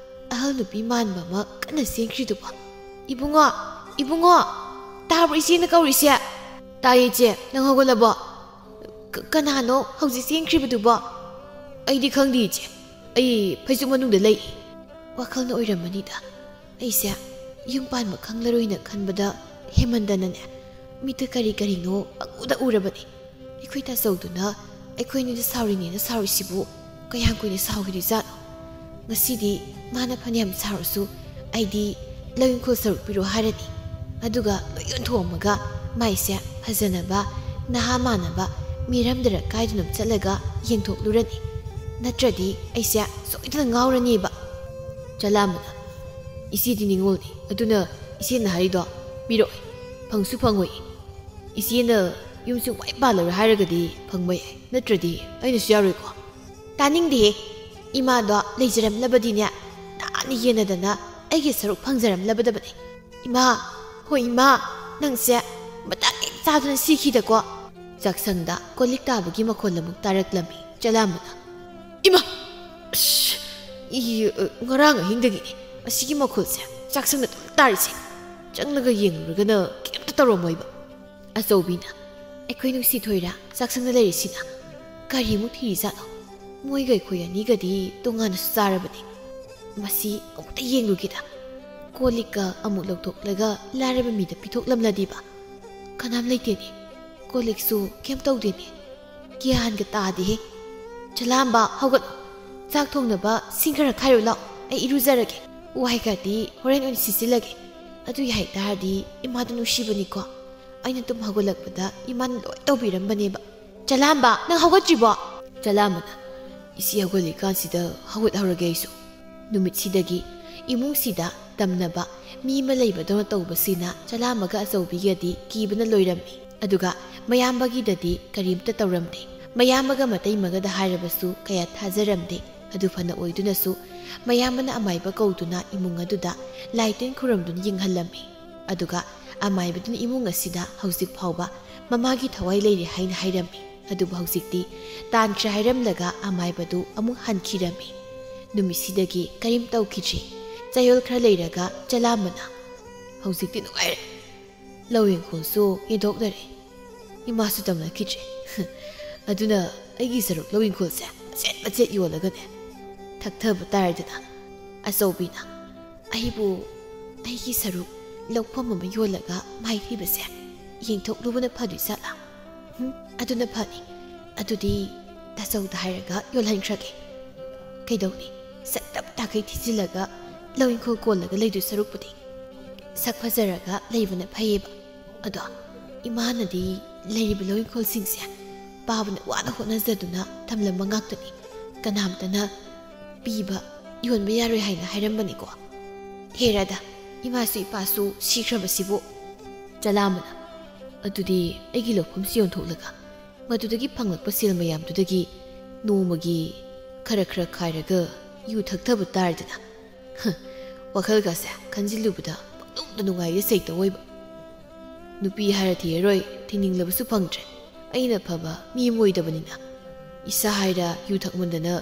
ꯑꯍꯜ ꯅꯨꯄꯤ ꯃꯥꯟꯕ ꯑꯃ ꯀꯟꯅ ꯆꯦꯟꯈ꯭ꯔꯤꯗꯨꯕꯣ? ꯏꯕꯨꯡꯉꯣ, ꯏꯕꯨꯡꯉꯣ, ꯇꯥꯕ꯭ꯔꯣ ꯏꯆꯦꯅ ꯀꯧꯔꯤꯁꯦ?" "ꯇꯥꯏꯌꯦ ꯏꯆꯦ, ꯅꯪ ꯍꯧꯒꯠꯂꯕꯣ?" "ꯀ-, ꯀꯅꯥꯅꯣ ꯍꯧꯖꯤꯛ ꯆꯦꯟꯈ꯭ꯔꯤꯕꯗꯨꯕꯣ?" "ꯑꯩꯗꯤ ꯈꯪꯗꯦ ꯏꯆꯦ, ꯑꯩ ꯐꯩꯖꯨꯞ ꯃꯅꯨꯡꯗ ꯂꯩ꯫" ꯋꯥꯈꯜꯅ ꯑꯣꯏꯔꯝꯃꯅꯤꯗ꯫ ꯑꯩꯁꯦ ꯌꯨꯝ ꯄꯥꯟꯕ ꯈꯪꯂꯔꯣꯏꯅ ꯈꯟꯕꯗ ꯍꯦꯃꯟꯗꯅꯅꯦ, ꯃꯤꯠꯇ ꯀꯔꯤ ꯀꯔꯤꯅꯣ ꯄꯪꯎꯗ ꯎꯔꯕꯅꯤ꯫ ꯑꯩꯈꯣꯏ ꯇꯥꯆꯧꯗꯨꯅ ꯑꯩꯈꯣꯏ ꯑꯅꯤꯗ ꯁꯥꯎꯔꯤꯅꯦꯅ ꯁꯥꯎꯔꯤꯁꯤꯕꯨ ꯀꯌꯥꯝ ꯀꯨꯏꯅ ꯁꯥꯎꯈꯤꯗꯣꯏꯖꯥꯠꯅꯣ? ꯉꯁꯤꯗꯤ ꯃꯥꯅ ꯐꯅꯌꯥꯝ ꯁꯥꯎꯔꯁꯨ ꯑꯩꯗꯤ ꯂꯧ ꯏꯪꯈꯣꯜ ꯁꯔꯨꯛ ꯄꯤꯔꯣ ꯍꯥꯏꯔꯅꯤ꯫ ꯑꯗꯨꯒ ꯂꯣꯏ ꯌꯣꯟꯊꯣꯛꯑꯝꯃꯒ ꯃꯥꯏꯁꯦ ꯐꯖꯅꯕ, ꯅꯍꯥ ꯃꯥꯟꯅꯕ, ꯃꯤꯔꯝꯗꯔ ꯀꯥꯏꯗꯅꯣꯝ ꯆꯠꯂꯒ ꯌꯦꯡꯊꯣꯛꯂꯨꯔꯅꯤ꯫ ꯅꯠꯇ꯭ꯔꯗꯤ ꯑꯩꯁꯦ ꯁꯣꯏꯗꯅ ꯉꯥꯎꯔꯅꯤꯕ꯫ ꯆꯂꯥꯝꯕꯅ, "ꯏꯆꯦꯗꯤ ꯅꯤꯉꯣꯜꯅꯤ, ꯑꯗꯨꯅ ꯏꯆꯦꯅ ꯍꯥꯏꯔꯤꯗꯣ ꯄꯤꯔꯛꯑꯣꯏ, ꯐꯪꯁꯨ ꯐꯪꯉꯣꯏ꯫ ꯏꯆꯦꯅ ꯌꯨꯝꯁꯨ ꯃꯥꯏ ꯄꯥꯜꯂꯔꯣꯏ ꯍꯥꯏꯔꯒꯗꯤ ꯐꯪꯕ ꯌꯥꯏ, ꯅꯠꯇ꯭ꯔꯗꯤ ꯑꯩꯅꯁꯨ ꯌꯥꯔꯣꯏꯀꯣ?" "ꯇꯥꯅꯤꯡꯗꯦꯍꯦ꯫ ꯏꯃꯥꯗꯣ ꯂꯩꯖꯔꯝꯂꯕꯗꯤꯅꯦ, ꯅꯍꯥꯟꯅ ꯌꯦꯟꯅꯗꯅ ꯑꯩꯒꯤ ꯁꯔꯨꯛ ꯐꯪꯖꯔꯝꯂꯕꯗꯕꯅꯤ꯫" "ꯏꯃꯥ, ꯍꯣꯏ ꯏꯃꯥ, ꯅꯪꯁꯦ ꯃꯇꯥꯡ ꯍꯦꯛ ꯆꯥꯗꯅ ꯁꯤꯈꯤꯗꯀꯣ꯫" ꯆꯥꯛꯁꯪꯗ ꯀꯣꯜ ꯂꯤꯛ ꯇꯥꯕꯒꯤ ꯃꯈꯣꯜ ꯑꯃꯨꯛ ꯇꯥꯔꯛꯂꯝꯃꯤ꯫ ꯆꯂꯥꯝꯕꯅ, "ꯏꯃꯥ! ꯑꯁ, ꯏ, ꯑ, ꯉꯔꯥꯡ ꯑꯍꯤꯡꯗꯒꯤꯅꯦ ꯑꯁꯤꯒꯤ ꯃꯈꯣꯜꯁꯦ ꯆꯥꯛꯁꯪꯗ ꯑꯗꯨꯝ ꯇꯥꯔꯤꯁꯦ꯫ ꯆꯪꯂꯒ ꯌꯦꯡꯂꯨꯔꯒꯅ ꯀꯩꯝꯇ ꯇꯧꯔꯝꯃꯣꯏꯕ꯫" ꯑꯆꯧꯕꯤꯅ, "ꯑꯩꯈꯣꯏ ꯅꯨꯡꯁꯤꯊꯣꯏꯔꯥ ꯆꯥꯛꯁꯪꯗ ꯂꯩꯔꯤꯁꯤꯅ? ꯀꯔꯤꯃꯨꯛ ꯊꯤꯔꯤꯖꯥꯠꯅꯣ? ꯃꯣꯏꯒ ꯑꯩꯈꯣꯏ ꯑꯅꯤꯒꯗꯤ ꯇꯣꯉꯥꯟꯅꯁꯨ ꯆꯥꯔꯕꯅꯤ꯫ ꯃꯁꯤ ꯑꯃꯨꯛꯇ ꯌꯦꯡꯂꯨꯒꯦꯗ꯫ ꯀꯣꯜ ꯂꯤꯛꯀ ꯑꯃꯨꯛ ꯂꯧꯊꯣꯛꯂꯒ ꯂꯥꯏꯔꯕ ꯃꯤꯗ ꯄꯤꯊꯣꯛꯂꯝꯂꯗꯤꯕ꯫ ꯀꯅꯥꯝ ꯂꯩꯇꯦꯅꯦ꯫ ꯀꯣꯜ ꯂꯤꯛꯁꯨ ꯀꯩꯝ ꯇꯧꯗꯦꯅꯦ꯫ ꯒ꯭ꯌꯥꯟꯒ ꯇꯥꯗꯦꯍꯦ꯫ ꯆꯂꯥꯝꯕ, ꯍꯧꯒꯠꯂꯣ꯫ ꯆꯥꯛ ꯊꯣꯡꯅꯕ ꯁꯤꯡ ꯈꯔ ꯈꯥꯏꯔꯨ ꯂꯥꯎ꯫ ꯑꯩ ꯏꯔꯨꯖꯔꯒꯦ꯫ ꯋꯥꯏꯒꯗꯤ ꯍꯣꯔꯦꯟ ꯑꯣꯏꯅ ꯁꯤꯠꯆꯤꯜꯂꯒꯦ꯫ ꯑꯗꯨ ꯌꯥꯏ ꯇꯥꯔꯗꯤ ꯏꯃꯥꯗꯣ ꯅꯨꯡꯁꯤꯕꯅꯤꯀꯣ꯫ ꯑꯩꯅ ꯇꯨꯝ ꯍꯧꯒꯠꯂꯛꯄꯗ ꯏꯃꯥꯅ ꯂꯣꯏ ꯇꯧꯕꯤꯔꯝꯕꯅꯦꯕ꯫" "ꯆꯂꯥꯝꯕ, ꯅꯪ ꯍꯧꯒꯠꯇ꯭ꯔꯤꯕꯣ?" ꯆꯂꯥꯝꯕꯅ, "ꯏꯆꯦ ꯍꯧꯒꯠꯂꯤꯀꯥꯟꯁꯤꯗ ꯍꯧꯒꯠꯍꯧꯔꯒꯦ ꯑꯩꯁꯨ꯫ ꯅꯨꯃꯤꯠꯁꯤꯗꯒꯤ ꯏꯃꯨꯡꯁꯤꯗ ꯇꯝꯅꯕ ꯃꯤ ꯑꯃ ꯂꯩꯕꯗꯧꯅ ꯇꯧꯕꯁꯤꯅ ꯆꯂꯥꯝꯕꯒ ꯑꯆꯧꯕꯤꯒꯗꯤ ꯀꯤꯕꯅ ꯂꯣꯏꯔꯝꯃꯤ꯫ ꯑꯗꯨꯒ ꯃꯌꯥꯝꯕꯒꯤꯗꯗꯤ ꯀꯔꯤꯝꯇ ꯇꯧꯔꯝꯗꯦ꯫ ꯃꯌꯥꯝꯕꯒ ꯃꯇꯩꯃꯒꯗ ꯍꯥꯏꯔꯕꯁꯨ ꯀꯌꯥ ꯊꯥꯖꯔꯝꯗꯦ꯫ ꯑꯗꯨ ꯐꯅ ꯑꯣꯏꯗꯨꯅꯁꯨ ꯃꯌꯥꯝꯕꯅ ꯑꯃꯥꯏꯕ ꯀꯧꯗꯨꯅ ꯏꯃꯨꯡ ꯑꯗꯨꯗ ꯂꯥꯏ ꯇꯤꯟ ꯈꯨꯔꯨꯝꯗꯨꯅ ꯌꯦꯡꯍꯜꯂꯝꯃꯤ꯫ ꯑꯗꯨꯒ ꯑꯃꯥꯏꯕꯗꯨꯅ ꯏꯃꯨꯡ ꯑꯁꯤꯗ ꯍꯧꯖꯤꯛ ꯐꯥꯎꯕ ꯃꯃꯥꯒꯤ ꯊꯋꯥꯏ ꯂꯩꯔꯤ ꯍꯥꯏꯅ ꯍꯥꯏꯔꯝꯃꯤ꯫ ꯑꯗꯨꯕꯨ ꯍꯧꯖꯤꯛꯇꯤ ꯇꯥꯟꯈ꯭ꯔꯦ ꯍꯥꯏꯔꯝꯂꯒ ꯑꯃꯥꯏꯕꯗꯨ ꯑꯃꯨꯛ ꯍꯟꯈꯤꯔꯝꯃꯤ꯫ ꯅꯨꯃꯤꯠꯁꯤꯗꯒꯤ ꯀꯔꯤꯝ ꯇꯧꯈꯤꯗ꯭ꯔꯤ꯫ ꯆꯌꯣꯜ ꯈꯔ ꯂꯩꯔꯒ ꯆꯂꯥꯝꯕꯅ, "ꯍꯧꯖꯤꯛꯇꯤ ꯅꯨꯡꯉꯥꯏꯔꯦ꯫ ꯂꯧ ꯏꯪꯈꯣꯜꯁꯨ ꯌꯦꯟꯊꯣꯛꯅꯔꯦ꯫ ꯏꯃꯥꯁꯨ ꯇꯝꯅꯈꯤꯗ꯭ꯔꯦ꯫ ꯑꯗꯨꯅ ꯑꯩꯒꯤ ꯁꯔꯨꯛ ꯂꯧ ꯏꯪꯈꯣꯜꯁꯦ ꯃꯆꯦꯠ ꯃꯆꯦꯠ ꯌꯣꯜꯂꯒꯅꯦ ꯊꯛꯊꯕ ꯇꯥꯔꯦꯗꯅ꯫" ꯑꯆꯧꯕꯤꯅ, "ꯑꯩꯕꯨ ꯑꯩꯒꯤ ꯁꯔꯨꯛ ꯂꯧꯐꯝ ꯑꯃ ꯌꯣꯜꯂꯒ ꯃꯥꯏꯊꯤꯕꯁꯦ ꯌꯦꯡꯊꯣꯛꯂꯨꯕꯅ ꯐꯗꯣꯏ ꯖꯥꯠꯂꯥ? ꯍꯨꯝ, ꯑꯗꯨꯅ ꯐꯅꯤ꯫ ꯑꯗꯨꯗꯤ ꯇꯥꯆꯧꯗ ꯍꯥꯏꯔꯒ ꯌꯣꯜꯍꯟꯈ꯭ꯔꯒꯦ꯫ ꯀꯩꯗꯧꯅꯤ, ꯁꯛ ꯇꯞ ꯇꯥꯈꯩ ꯊꯤꯖꯤꯜꯂꯒ ꯂꯧ ꯏꯪꯈꯣꯜ ꯀꯣꯜꯂꯒ ꯂꯩꯗꯣꯏ ꯁꯔꯨꯛꯄꯨꯗꯤ ꯁꯛ ꯐꯖꯔꯒ ꯂꯩꯕꯅ ꯐꯩꯌꯦꯕ꯫ ꯑꯗꯣ ꯏꯃꯥꯅꯗꯤ ꯂꯩꯔꯤꯕ ꯂꯧ ꯏꯪꯈꯣꯜꯁꯤꯡꯁꯦ ꯄꯥꯕꯅ ꯋꯥꯅ ꯍꯣꯠꯅꯖꯗꯨꯅ ꯊꯝꯂꯝꯕ ꯉꯥꯛꯇꯅꯤ꯫ ꯀꯅꯥꯝꯇꯅ ꯄꯤꯕ, ꯌꯣꯟꯕ ꯌꯥꯔꯣꯏ ꯍꯥꯏꯅ ꯍꯥꯏꯔꯝꯕꯅꯤꯀꯣ꯫ ꯍꯦꯔꯥꯗ, ꯏꯃꯥꯁꯨ ꯏꯄꯥꯁꯨ ꯁꯤꯈ꯭ꯔꯕꯁꯤꯕꯨ꯫" ꯆꯂꯥꯝꯕꯅ, "ꯑꯗꯨꯗꯤ ꯑꯩꯒꯤ ꯂꯧꯐꯝꯁꯤ ꯌꯣꯟꯊꯣꯛꯂꯒ ꯃꯗꯨꯗꯒꯤ ꯐꯪꯂꯛꯄ ꯁꯦꯜ ꯃꯌꯥꯝꯗꯨꯗꯒꯤ ꯅꯣꯡꯃꯒꯤ ꯈꯔ ꯈꯔ ꯈꯥꯏꯔꯒ ꯌꯨ ꯊꯛꯊꯕ ꯇꯥꯔꯦꯗꯅ꯫" ꯍ, ꯋꯥꯈꯜꯒꯁꯦ ꯈꯟꯖꯤꯜꯂꯨꯕꯗ ꯄꯪꯅꯨꯡꯗ ꯅꯨꯡꯉꯥꯏꯌꯦ ꯁꯩꯇ ꯑꯣꯏꯕ꯫ ꯅꯨꯄꯤ ꯍꯥꯏꯔ ꯊꯤꯔꯔꯣꯏ, ꯊꯤꯅꯤꯡꯂꯕꯁꯨ ꯐꯪꯗ꯭ꯔꯦ꯫ ꯑꯩꯅ ꯐꯕ ꯃꯤ ꯑꯃ ꯑꯣꯏꯗꯕꯅꯤꯅ꯫ ꯏꯁꯥ ꯍꯥꯏꯔ ꯌꯨ ꯊꯛꯃꯟꯗꯅ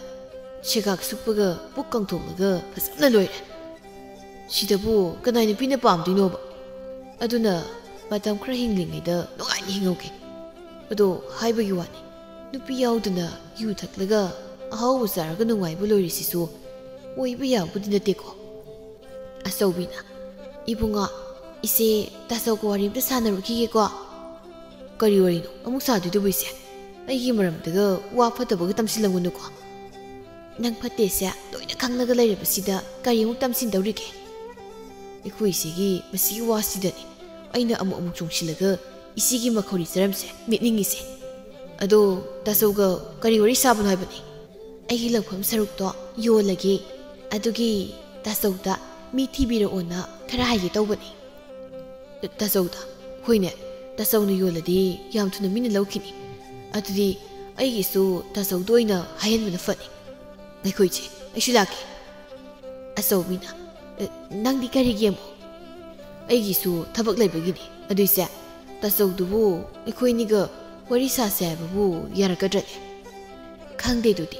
ꯁꯦꯒꯥꯛ ꯁꯨꯞꯄꯒ ꯄꯨꯛ ꯀꯪꯊꯣꯛꯂꯒ ꯐꯖꯅ ꯂꯣꯏꯔꯦ꯫ ꯁꯤꯗꯕꯨ ꯀꯅꯥꯏ ꯅꯨꯄꯤꯅ ꯄꯥꯝꯗꯣꯏꯅꯣꯕ? ꯑꯗꯨꯅ ꯃꯇꯝ ꯈꯔ ꯍꯤꯡꯂꯤꯉꯩꯗ ꯅꯨꯡꯉꯥꯏꯅ ꯍꯤꯡꯍꯧꯒꯦ꯫ ꯑꯗꯣ ꯍꯥꯏꯕꯒꯤ ꯋꯥꯅꯤ, ꯅꯨꯄꯤ ꯌꯥꯎꯗꯅ ꯌꯨ ꯊꯛꯂꯒ ꯑꯍꯥꯎꯕ ꯆꯥꯔꯒ ꯅꯨꯡꯉꯥꯏꯕ ꯂꯣꯏꯔꯤꯁꯤꯁꯨ ꯑꯣꯏꯕ ꯌꯥꯕꯨꯗꯤ ꯅꯠꯇꯦꯀꯣ꯫ ꯑꯆꯧꯕꯤꯅ, "ꯏꯕꯨꯡꯉꯣ, ꯏꯆꯦ ꯇꯥꯆꯧꯒ ꯋꯥꯔꯤ ꯑꯝꯇ ꯁꯥꯟꯅꯔꯨꯈꯤꯒꯦꯀꯣ꯫" "ꯀꯔꯤ ꯋꯥꯔꯤꯅꯣ ꯑꯃꯨꯛ ꯁꯥꯗꯣꯏꯗꯨꯕꯨ ꯏꯆꯦ? ꯑꯩꯒꯤ ꯃꯔꯝꯗꯒ ꯋꯥ ꯐꯠꯇꯕꯒ ꯇꯝꯁꯤꯜꯂꯝꯒꯅꯨꯀꯣ꯫ ꯅꯪ ꯐꯠꯇꯦꯁꯦ ꯂꯣꯏꯅ ꯈꯪꯂꯒ ꯂꯩꯔꯕꯁꯤꯗ ꯀꯔꯤ ꯑꯃꯨꯛ ꯇꯝꯁꯤꯟꯗꯧꯔꯤꯒꯦ?" ꯑꯩꯈꯣꯏ ꯏꯆꯦꯒꯤ ꯃꯁꯤꯒꯤ ꯋꯥꯁꯤꯗꯅꯤ ꯑꯩꯅ ꯑꯃꯨꯛ ꯑꯃꯨꯛ ꯆꯣꯡꯁꯤꯜꯂꯒ ꯏꯆꯦꯒꯤ ꯃꯈꯧꯔꯤ ꯆꯔꯝꯁꯦ ꯃꯦꯠꯅꯤꯡꯉꯤꯁꯦ꯫ "ꯑꯗꯣ ꯇꯥꯆꯧꯒ ꯀꯔꯤ ꯋꯥꯔꯤ ꯁꯥꯕꯅꯣ ꯍꯥꯏꯕꯅꯤ?" "ꯑꯩꯒꯤ ꯂꯧꯐꯝ ꯁꯔꯨꯛꯇꯣ ꯌꯣꯜꯂꯒꯦ, ꯑꯗꯨꯒꯤ ꯇꯥꯆꯧꯗ ꯃꯤ ꯊꯤꯕꯤꯔꯛꯑꯣꯅ ꯈꯔ ꯍꯥꯏꯒꯦ ꯇꯧꯕꯅꯤ꯫ ꯇꯥꯆꯧꯗ? ꯍꯣꯏꯅꯦ, ꯇꯥꯆꯧꯅ ꯌꯣꯜꯂꯗꯤ ꯌꯥꯝ ꯊꯨꯅ ꯃꯤꯅ ꯂꯧꯈꯤꯅꯤ꯫ ꯑꯗꯨꯗꯤ ꯑꯩꯒꯤꯁꯨ ꯇꯥꯆꯧꯗ ꯑꯣꯏꯅ ꯍꯥꯏꯍꯟꯕꯅ ꯐꯅꯤ꯫ ꯉꯥꯏꯈꯣ ꯏꯆꯦ, ꯑꯩꯁꯨ ꯂꯥꯛꯀꯦ꯫ ꯑꯆꯧꯕꯤꯅ, "ꯑꯦ, ꯅꯪꯗꯤ ꯀꯔꯤꯒꯤ ꯑꯃꯨꯛ?" "ꯑꯩꯒꯤꯁꯨ ꯊꯕꯛ ꯂꯩꯕꯒꯤꯅꯤ꯫ ꯑꯗꯨꯏꯁꯦ, ꯇꯥꯆꯧꯗꯨꯕꯨ ꯑꯩꯈꯣꯏꯅꯤꯒ ꯋꯥꯔꯤ ꯁꯥꯁꯦ ꯍꯥꯏꯕꯕꯨ ꯌꯥꯔꯛꯀꯗ꯭ꯔꯅꯦ?" "ꯈꯪꯗꯦ ꯑꯗꯨꯗꯤ,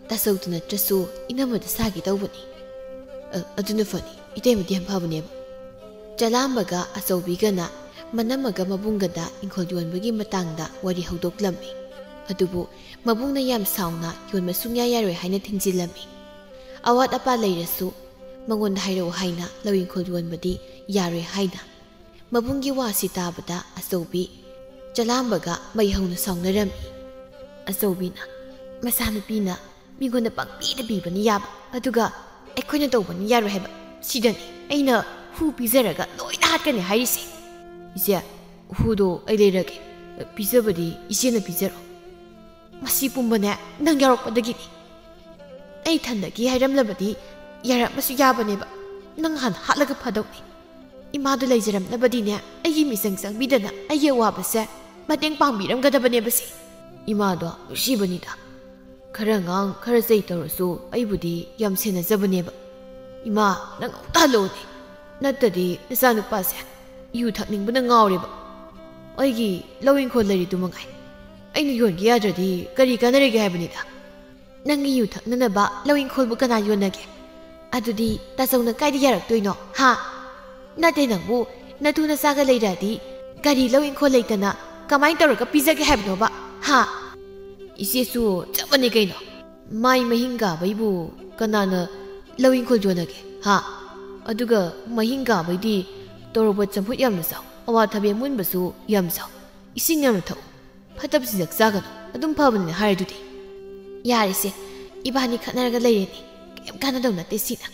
ꯇꯥꯆꯧꯗꯨ ꯅꯠꯇ꯭ꯔꯁꯨ ꯏꯅꯝꯃꯗ ꯁꯥꯒꯦ ꯇꯧꯕꯅꯤ꯫ ꯑ, ꯑꯗꯨꯅ ꯐꯅꯤ, ꯏꯇꯩꯃꯗꯤ ꯌꯥꯝ ꯐꯕꯅꯦꯕ꯫" ꯆꯂꯥꯝꯕꯒ ꯑꯆꯧꯕꯤꯒꯅ ꯃꯅꯝꯃꯒ ꯃꯕꯨꯡꯒꯗ ꯏꯪꯈꯣꯜ ꯌꯣꯟꯕꯒꯤ ꯃꯇꯥꯡꯗ ꯋꯥꯔꯤ ꯍꯧꯗꯣꯛꯂꯝꯃꯤ꯫ ꯑꯗꯨꯕꯨ ꯃꯕꯨꯡꯅ ꯌꯥꯝ ꯁꯥꯎꯅ ꯌꯣꯟꯕ ꯁꯨꯡꯌꯥ ꯌꯥꯔꯣꯏ ꯍꯥꯏꯅ ꯊꯤꯡꯖꯤꯜꯂꯝꯃꯤ꯫ ꯑꯋꯥꯠ ꯑꯄꯥ ꯂꯩꯔꯁꯨ ꯃꯉꯣꯟꯗ ꯍꯥꯏꯔꯛꯎ ꯍꯥꯏꯅ ꯂꯧ ꯏꯪꯈꯣꯜ ꯌꯣꯟꯕꯗꯤ ꯌꯥꯔꯣꯏ ꯍꯥꯏꯅ ꯃꯕꯨꯡꯒꯤ ꯋꯥꯁꯤ ꯇꯥꯕꯗ ꯑꯆꯧꯕꯤ ꯆꯂꯥꯝꯕꯒ ꯃꯩ ꯍꯧꯅ ꯁꯥꯎꯅꯔꯝꯃꯤ꯫ ꯑꯆꯧꯕꯤꯅ, "ꯃꯆꯥꯅꯨꯄꯤꯅ ꯃꯤꯉꯣꯟꯗ ꯄꯪꯄꯤꯗ ꯄꯤꯕꯅ ꯌꯥꯕ, ꯑꯗꯨꯒ ꯑꯩꯈꯣꯏꯅ ꯇꯧꯕꯅ ꯌꯥꯔꯣꯏ ꯍꯥꯏꯕ꯫ ꯁꯤꯗꯅꯤ ꯑꯩꯅ ꯍꯨ ꯄꯤꯖꯔꯒ ꯂꯣꯏꯅ ꯍꯥꯠꯀꯅꯤ ꯍꯥꯏꯔꯤꯁꯦ꯫" "ꯏꯆꯦ, ꯍꯨꯗꯣ ꯑꯩ ꯂꯩꯔꯒꯦ꯫ ꯄꯤꯖꯕꯗꯤ ꯏꯆꯦꯅ ꯄꯤꯖꯔꯣ꯫ ꯃꯁꯤ ꯄꯨꯝꯕꯅꯦ ꯅꯪ ꯌꯥꯎꯔꯛꯄꯗꯒꯤꯅꯤ꯫ ꯑꯩ ꯏꯊꯟꯗꯒꯤ ꯍꯥꯏꯔꯝꯂꯕꯗꯤ ꯌꯥꯔꯝꯕꯁꯨ ꯌꯥꯕꯅꯦꯕ꯫ ꯅꯪ ꯍꯥꯟꯅ ꯍꯥꯠꯂꯒ ꯐꯗꯧꯅꯤ꯫ ꯏꯃꯥꯗꯨ ꯂꯩꯖꯔꯝꯂꯕꯗꯤꯅꯦ, ꯑꯩꯒꯤ ꯃꯤꯆꯪ ꯆꯪꯕꯤꯗꯅ ꯑꯩꯒꯤ ꯑꯋꯥꯕꯁꯦ ꯃꯇꯦꯡ ꯄꯥꯡꯕꯤꯔꯝꯒꯗꯕꯅꯦꯕꯁꯦ꯫" "ꯏꯃꯥꯗꯣ ꯅꯨꯡꯁꯤꯕꯅꯤꯗ꯫ ꯈꯔ ꯉꯥꯡ, ꯈꯔ ꯆꯩ ꯇꯧꯔꯁꯨ ꯑꯩꯕꯨꯗꯤ ꯌꯥꯝ ꯁꯦꯟꯅꯖꯕꯅꯦꯕ꯫ ꯏꯃꯥ, ꯅꯪ ꯑꯃꯨꯛꯇ ꯍꯜꯂꯛꯎꯅꯦ꯫ ꯅꯠꯇꯗꯤ ꯅꯆꯥꯅꯨꯄꯥꯁꯦ ꯌꯨ ꯊꯛꯅꯤꯡꯕꯅ ꯉꯥꯎꯔꯦꯕ꯫ ꯑꯩꯒꯤ ꯂꯧ ꯏꯪꯈꯣꯜ ꯂꯩꯔꯤꯗꯨ ꯃꯉꯥꯏ꯫ ꯑꯩꯅ ꯌꯣꯟꯒꯦ ꯌꯥꯗ꯭ꯔꯗꯤ ꯀꯔꯤ ꯀꯥꯟꯅꯔꯤꯒꯦ ꯍꯥꯏꯕꯅꯤꯗ꯫" "ꯅꯪꯒꯤ ꯌꯨ ꯊꯛꯅꯅꯕ ꯂꯧ ꯏꯪꯈꯣꯜꯕꯨ ꯀꯅꯥ ꯌꯣꯟꯅꯒꯦ? ꯑꯗꯨꯗꯤ ꯇꯥꯆꯧꯅ ꯀꯥꯏꯗ ꯌꯥꯔꯛꯇꯣꯏꯅꯣ, ꯍꯥ? ꯅꯠꯇꯦ, ꯅꯪꯕꯨ ꯅꯇꯨ ꯅꯆꯥꯒ ꯂꯩꯔꯛꯑꯗꯤ ꯀꯔꯤ ꯂꯧ ꯏꯪꯈꯣꯜ ꯂꯩꯇꯅ ꯀꯃꯥꯏꯅ ꯇꯧꯔꯒ ꯄꯤꯖꯒꯦ ꯍꯥꯏꯕꯅꯣꯕ, ꯍꯥ?" "ꯏꯆꯦꯁꯨ ꯆꯞ ꯃꯥꯟꯅꯩ ꯀꯩꯅꯣ꯫ ꯃꯥꯏ ꯃꯍꯤꯡ ꯀꯥꯕꯩꯕꯨ ꯀꯅꯥꯅ ꯂꯧ ꯏꯪꯈꯣꯜ ꯌꯣꯟꯅꯒꯦ, ꯍꯥ? ꯑꯗꯨꯒ ꯃꯍꯤꯡ ꯀꯥꯕꯩꯗꯤ ꯇꯣꯔꯣꯕꯣꯠ ꯆꯝꯐꯨꯠ ꯌꯥꯝꯅ ꯆꯥꯎ, ꯑꯋꯥꯊꯕꯤ ꯑꯃꯨꯟꯕꯁꯨ ꯌꯥꯝ ꯆꯥꯎ, ꯏꯁꯤꯡ ꯌꯥꯝꯅ ꯊꯛꯎ꯫ ꯐꯠꯇꯕ ꯆꯤꯟꯖꯥꯛ ꯆꯥꯒꯅꯨ, ꯑꯗꯨꯝ ꯐꯕꯅꯤꯅ ꯍꯥꯏꯔꯗꯨꯗꯤ꯫" "ꯌꯥꯔꯦꯁꯦ, ꯏꯕꯥꯅꯤ ꯈꯠꯅꯔꯒ ꯂꯩꯔꯦꯅꯦ, ꯀꯩꯝ ꯀꯥꯟꯅꯗꯧ ꯅꯠꯇꯦ ꯁꯤꯅ꯫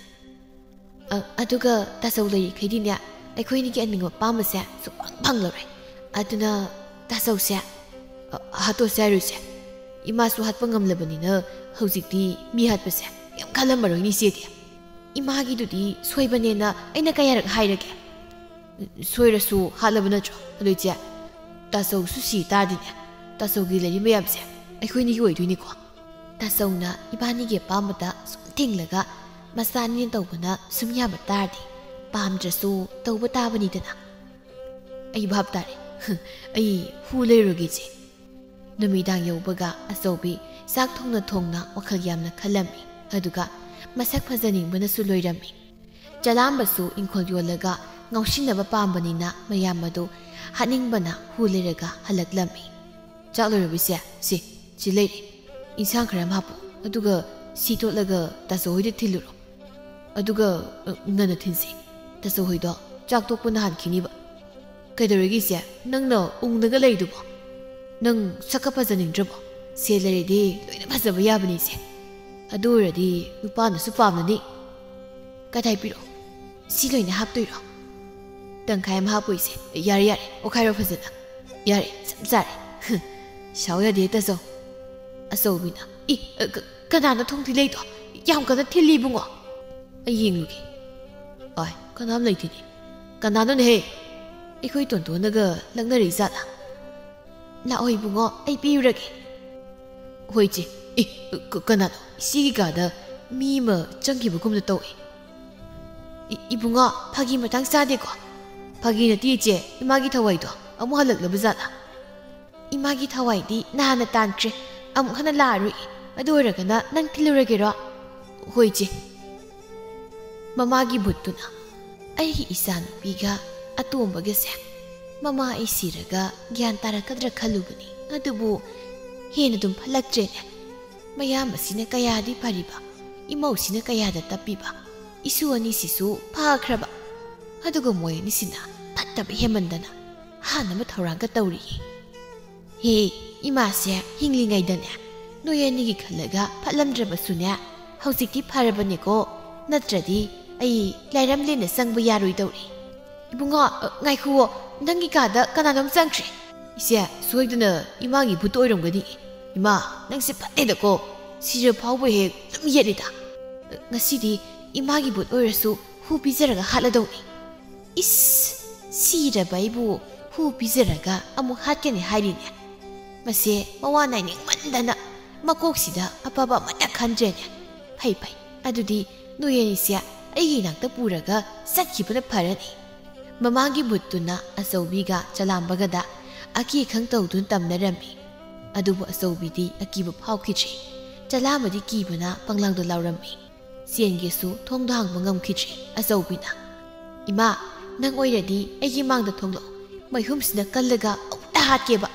ꯑ, ꯑꯗꯨꯒ ꯇꯥꯆꯧ ꯂꯩꯔꯤꯈꯩꯗꯤꯅꯦ, ꯑꯩꯈꯣꯏꯅꯤꯒꯤ ꯑꯅꯤꯡꯕ ꯑꯄꯥꯝꯕꯁꯦ ꯁꯨꯛꯐꯪ ꯐꯪꯂꯔꯣꯏ꯫ ꯑꯗꯨꯅ ꯇꯥꯆꯧꯁꯦ, ꯑ, ꯍꯥꯠꯇꯣꯛꯁꯦ ꯍꯥꯏꯔꯨꯁꯦ꯫ ꯏꯃꯥꯁꯨ ꯍꯥꯠꯄ ꯉꯝꯂꯕꯅꯤꯅ ꯍꯧꯖꯤꯛꯇꯤ ꯃꯤ ꯍꯥꯠꯄꯁꯦ ꯀꯩꯝ ꯈꯜꯂꯝꯃꯔꯣꯏꯅꯦ ꯏꯆꯦꯗꯤ꯫" ꯏꯃꯥꯒꯤꯗꯨꯗꯤ ꯁꯣꯏꯕꯅꯦꯅ ꯑꯩꯅ ꯀꯌꯥꯔꯛ ꯍꯥꯏꯔꯒꯦ? ꯁꯣꯏꯔꯁꯨ ꯍꯥꯠꯂꯕ ꯅꯠꯇ꯭ꯔꯣ? ꯑꯗꯨ ꯏꯆꯦ, ꯇꯥꯆꯧꯁꯨ ꯁꯤ ꯇꯥꯔꯗꯤꯅꯦ, ꯇꯥꯆꯧꯒꯤ ꯂꯩꯔꯤ ꯃꯌꯥꯝꯁꯦ ꯑꯩꯈꯣꯏꯅꯤꯒꯤ ꯑꯣꯏꯗꯣꯏꯅꯤꯀꯣ꯫ ꯇꯥꯆꯧꯅ ꯏꯕꯥꯅꯤꯒꯤ ꯑꯄꯥꯝꯕꯗ ꯁꯨꯝ ꯊꯤꯡꯂꯒ ꯃꯆꯥꯅꯤꯅ ꯇꯧꯕꯅ ꯁꯨꯝ ꯌꯥꯕ ꯇꯥꯔꯗꯤ ꯄꯥꯝꯗ꯭ꯔꯁꯨ ꯇꯧꯕ ꯇꯥꯕꯅꯤꯗꯅ꯫ ꯑꯩ ꯚꯥꯞ ꯇꯥꯔꯦ꯫ ꯑꯩ ꯍꯨ ꯂꯩꯔꯨꯒꯦ ꯏꯆꯦ꯫ ꯅꯨꯃꯤꯗꯥꯡ ꯌꯧꯕꯒ ꯑꯆꯧꯕꯤ ꯆꯥꯛ ꯊꯣꯡꯅ ꯊꯣꯡꯅ ꯋꯥꯈꯜ ꯌꯥꯝꯅ ꯈꯜꯂꯝꯃꯤ꯫ ꯑꯗꯨꯒ ꯃꯁꯛ ꯐꯖꯅꯤꯡꯕꯅꯁꯨ ꯂꯣꯏꯔꯝꯃꯤ꯫ ꯆꯂꯥꯝꯕꯁꯨ ꯏꯪꯈꯣꯜ ꯌꯣꯜꯂꯒ ꯉꯥꯎꯁꯤꯟꯅꯕ ꯄꯥꯝꯕꯅꯤꯅ ꯃꯌꯥꯝ ꯑꯗꯨ ꯍꯥꯠꯅꯤꯡꯕꯅ ꯍꯨ ꯂꯩꯔꯒ ꯍꯜꯂꯛꯂꯝꯃꯤ꯫ "ꯆꯥꯛ ꯂꯣꯏꯔꯕꯣ ꯏꯆꯦ? ꯁꯤ, ꯁꯤ ꯂꯩꯔꯦ꯫ ꯏꯟꯁꯥꯡ ꯈꯔ ꯑꯃ ꯍꯥꯞꯄꯣ꯫ ꯑꯗꯨꯒ ꯁꯤ ꯇꯣꯠꯂꯒ ꯇꯥꯆꯧ ꯍꯣꯏꯗ ꯊꯤꯜꯂꯨꯔꯣ꯫ ꯑꯗꯨꯒ, ꯑ, ꯉꯟꯅ ꯊꯤꯟꯁꯤ꯫ ꯇꯥꯆꯧ ꯍꯣꯏꯗꯣ ꯆꯥꯛ ꯇꯣꯛꯄꯅ ꯍꯥꯟꯈꯤꯅꯤꯕ꯫" "ꯀꯩꯗꯧꯔꯒꯦ ꯏꯆꯦ? ꯅꯪꯅ ꯎꯪꯗꯒ ꯂꯩꯗꯨꯕꯣ? ꯅꯪ ꯁꯛꯀ ꯐꯖꯅꯤꯡꯗ꯭ꯔꯕꯣ? ꯁꯦꯜ ꯂꯩꯔꯗꯤ ꯂꯣꯏꯅ ꯐꯖꯕ ꯌꯥꯕꯅꯤ ꯏꯆꯦ꯫ ꯑꯗꯨ ꯑꯣꯏꯔꯗꯤ ꯅꯨꯄꯥꯅꯁꯨ ꯄꯥꯝꯅꯅꯤ꯫" "ꯀꯗꯥꯏ ꯄꯤꯔꯛꯑꯣ? ꯁꯤ ꯂꯣꯏꯅ ꯍꯥꯞꯇꯣꯏꯔꯣ?" "ꯇꯪꯈꯥꯏ ꯑꯃ ꯍꯥꯞꯄꯣ ꯏꯆꯦ꯫" "ꯌꯥꯔꯦ, ꯌꯥꯔꯦ, ꯑꯣꯠꯈꯥꯏꯔꯣ ꯐꯖꯅ꯫ ꯌꯥꯔꯦ, ꯆꯞ ꯆꯥꯔꯦ꯫" "ꯁꯥꯎ ꯌꯥꯗꯦ ꯇꯥꯆꯧ꯫" ꯑꯆꯧꯕꯤꯅ, "ꯏ, ꯑ, ꯀ-, ꯀꯅꯥꯅꯣ ꯊꯣꯡ ꯊꯤꯜꯂꯛꯏꯗꯣ? ꯌꯥꯝ ꯀꯟꯅ ꯊꯤꯜꯂꯤ ꯏꯕꯨꯡꯉꯣ꯫ ꯑꯩ ꯌꯦꯡꯂꯨꯒꯦ꯫ ꯑꯥꯏ, ꯀꯅꯥꯝ ꯂꯩꯇꯦꯅꯦ꯫ ꯀꯅꯥꯅꯣꯅꯦꯍꯦ? ꯑꯩꯈꯣꯏ ꯇꯣꯟꯇꯣꯟꯅꯒ ꯂꯛꯅꯔꯛꯏ ꯖꯥꯠꯂꯥ? ꯂꯥꯛꯑꯣ ꯏꯕꯨꯡꯉꯣ, ꯑꯩ ꯄꯤꯔꯨꯔꯒꯦ꯫" "ꯍꯣꯏ ꯏꯆꯦ꯫ ꯏ, ꯀ-, ꯀꯅꯥꯅꯣ? ꯏꯆꯦꯒꯤ ꯀꯥꯗ ꯃꯤ ꯑꯃ ꯆꯪꯈꯤꯕꯒꯨꯝꯅ ꯇꯧꯏ꯫" "ꯏ-, ꯏꯕꯨꯡꯉꯣ, ꯐꯥꯒꯤ ꯃꯇꯥꯡ ꯆꯥꯗꯦꯀꯣ꯫" "ꯐꯥꯒꯤ ꯅꯠꯇꯦ ꯏꯆꯦ, ꯏꯃꯥꯒꯤ ꯊꯋꯥꯏꯗꯣ ꯑꯃꯨꯛ ꯍꯜꯂꯛꯂꯕ ꯖꯥꯠꯂꯥ?" "ꯏꯃꯥꯒꯤ ꯊꯋꯥꯏꯗꯤ ꯅꯍꯥꯟꯅ ꯇꯥꯟꯈ꯭ꯔꯦ, ꯑꯃꯨꯛ ꯍꯟꯅ ꯂꯥꯛꯑꯔꯣꯏ꯫ ꯑꯗꯨ ꯑꯣꯏꯔꯒꯅ ꯅꯪ ꯊꯤꯜꯂꯨꯔꯒꯦꯔꯣ?" "ꯍꯣꯏ ꯏꯆꯦ꯫" ꯃꯃꯥꯒꯤ ꯚꯨꯠꯇꯨꯅ ꯑꯩꯒꯤ ꯏꯆꯥꯅꯨꯄꯤꯒ ꯑꯇꯣꯝꯕꯒꯁꯦ ꯃꯃꯥ ꯑꯩ ꯁꯤꯔꯒ ꯒ꯭ꯌꯥꯟ ꯇꯥꯔꯛꯀꯗ꯭ꯔꯥ ꯈꯜꯂꯨꯕꯅꯤ꯫ ꯑꯗꯨꯕꯨ ꯍꯦꯟꯅ ꯑꯗꯨꯝ ꯐꯠꯂꯛꯇ꯭ꯔꯦꯅꯦ꯫ ꯃꯌꯥꯝꯕꯁꯤꯅ ꯀꯌꯥꯗꯤ ꯐꯔꯤꯕ, ꯏꯃꯧꯁꯤꯅ ꯀꯌꯥꯗ ꯇꯞꯄꯤꯕ, ꯏꯁꯨ ꯑꯅꯤꯁꯤꯁꯨ ꯐꯈ꯭ꯔꯕ꯫ ꯑꯗꯨꯒ ꯃꯣꯏ ꯑꯅꯤꯁꯤꯅ ꯐꯠꯇꯕ ꯍꯦꯟꯃꯟꯗꯅ ꯍꯥꯠꯅꯕ ꯊꯧꯔꯥꯡꯒ ꯇꯧꯔꯤꯌꯦ꯫ ꯍꯦ, ꯏꯃꯥꯁꯦ ꯍꯤꯡꯂꯤꯉꯩꯗꯅꯦ ꯅꯣꯏ ꯑꯅꯤꯒꯤ ꯈꯜꯂꯒ ꯐꯠꯂꯝꯗ꯭ꯔꯕꯁꯨꯅꯦ, ꯍꯧꯖꯤꯛꯇꯤ ꯐꯔꯕꯅꯦꯀꯣ, ꯅꯠꯇ꯭ꯔꯗꯤ ꯑꯩ ꯂꯥꯏꯔꯝꯂꯦꯟꯗ ꯆꯪꯕ ꯌꯥꯔꯣꯏꯗꯧꯔꯤ꯫ ꯏꯕꯨꯡꯉꯣ, ꯑ, ꯉꯥꯏꯈꯨꯋꯣ, ꯅꯪꯒꯤ ꯀꯥꯗ ꯀꯅꯥꯅꯣꯝ ꯆꯪꯈ꯭ꯔꯦ꯫ ꯏꯆꯦ, ꯁꯣꯏꯗꯅ ꯏꯃꯥꯒꯤ ꯚꯨꯠ ꯑꯣꯏꯔꯝꯒꯅꯤ꯫ ꯏꯃꯥ, ꯅꯪꯁꯦ ꯐꯠꯇꯦꯗꯀꯣ, ꯁꯤꯔ ꯐꯥꯎꯕ ꯍꯦꯛ ꯑꯗꯨꯝ ꯌꯦꯠꯂꯤꯗ꯫ ꯑ, ꯉꯁꯤꯗꯤ ꯏꯃꯥꯒꯤ ꯚꯨꯠ ꯑꯣꯏꯔꯁꯨ ꯍꯨ ꯄꯤꯖꯔꯒ ꯍꯥꯠꯂꯗꯧꯅꯤ꯫ ꯏꯁ, ꯁꯤꯔꯕ ꯑꯩꯕꯨ ꯍꯨ ꯄꯤꯖꯔꯒ ꯑꯃꯨꯛ ꯍꯥꯠꯀꯅꯤ ꯍꯥꯏꯔꯤꯅꯦ꯫ ꯃꯁꯦ ꯃꯋꯥ ꯅꯥꯏꯅꯤꯡꯃꯟꯗꯅ ꯃꯀꯣꯛꯁꯤꯗ ꯑꯐꯕ ꯑꯃꯠꯇ ꯈꯟꯗ꯭ꯔꯦꯅꯦ꯫ ꯐꯩ ꯐꯩ, ꯑꯗꯨꯗꯤ ꯅꯣꯏ ꯑꯅꯤꯁꯦ ꯑꯩꯒꯤ ꯏꯅꯥꯛꯇ ꯄꯨꯔꯒ ꯆꯠꯈꯤꯕꯅ ꯐꯔꯅꯤ꯫ ꯃꯃꯥꯒꯤ ꯚꯨꯠꯇꯨꯅ ꯑꯆꯧꯕꯤꯒ ꯆꯂꯥꯝꯕꯒꯗ ꯑꯀꯤ ꯑꯈꯪ ꯇꯧꯗꯨꯅ ꯇꯝꯅꯔꯝꯃꯤ꯫ ꯑꯗꯨꯕꯨ ꯑꯆꯧꯕꯤꯗꯤ ꯑꯀꯤꯕ ꯐꯥꯎꯈꯤꯗ꯭ꯔꯤ꯫ ꯆꯂꯥꯝꯕꯗꯤ ꯀꯤꯕꯅ ꯄꯪꯂꯥꯎꯗ ꯂꯥꯎꯔꯝꯃꯤ꯫ ꯆꯦꯟꯒꯦꯁꯨ ꯊꯣꯡꯗꯣ ꯍꯥꯡꯕ ꯉꯝꯈꯤꯗ꯭ꯔꯤ꯫ ꯑꯆꯧꯕꯤꯅ, "ꯏꯃꯥ, ꯅꯪ ꯑꯣꯏꯔꯗꯤ ꯑꯩꯒꯤ ꯃꯥꯡꯗ ꯊꯣꯛꯂꯛꯑꯣ, ꯃꯩꯍꯨꯝꯁꯤꯅ ꯀꯜꯂꯒ ꯑꯃꯨꯛꯇ ꯍꯥꯠꯀꯦꯕ꯫"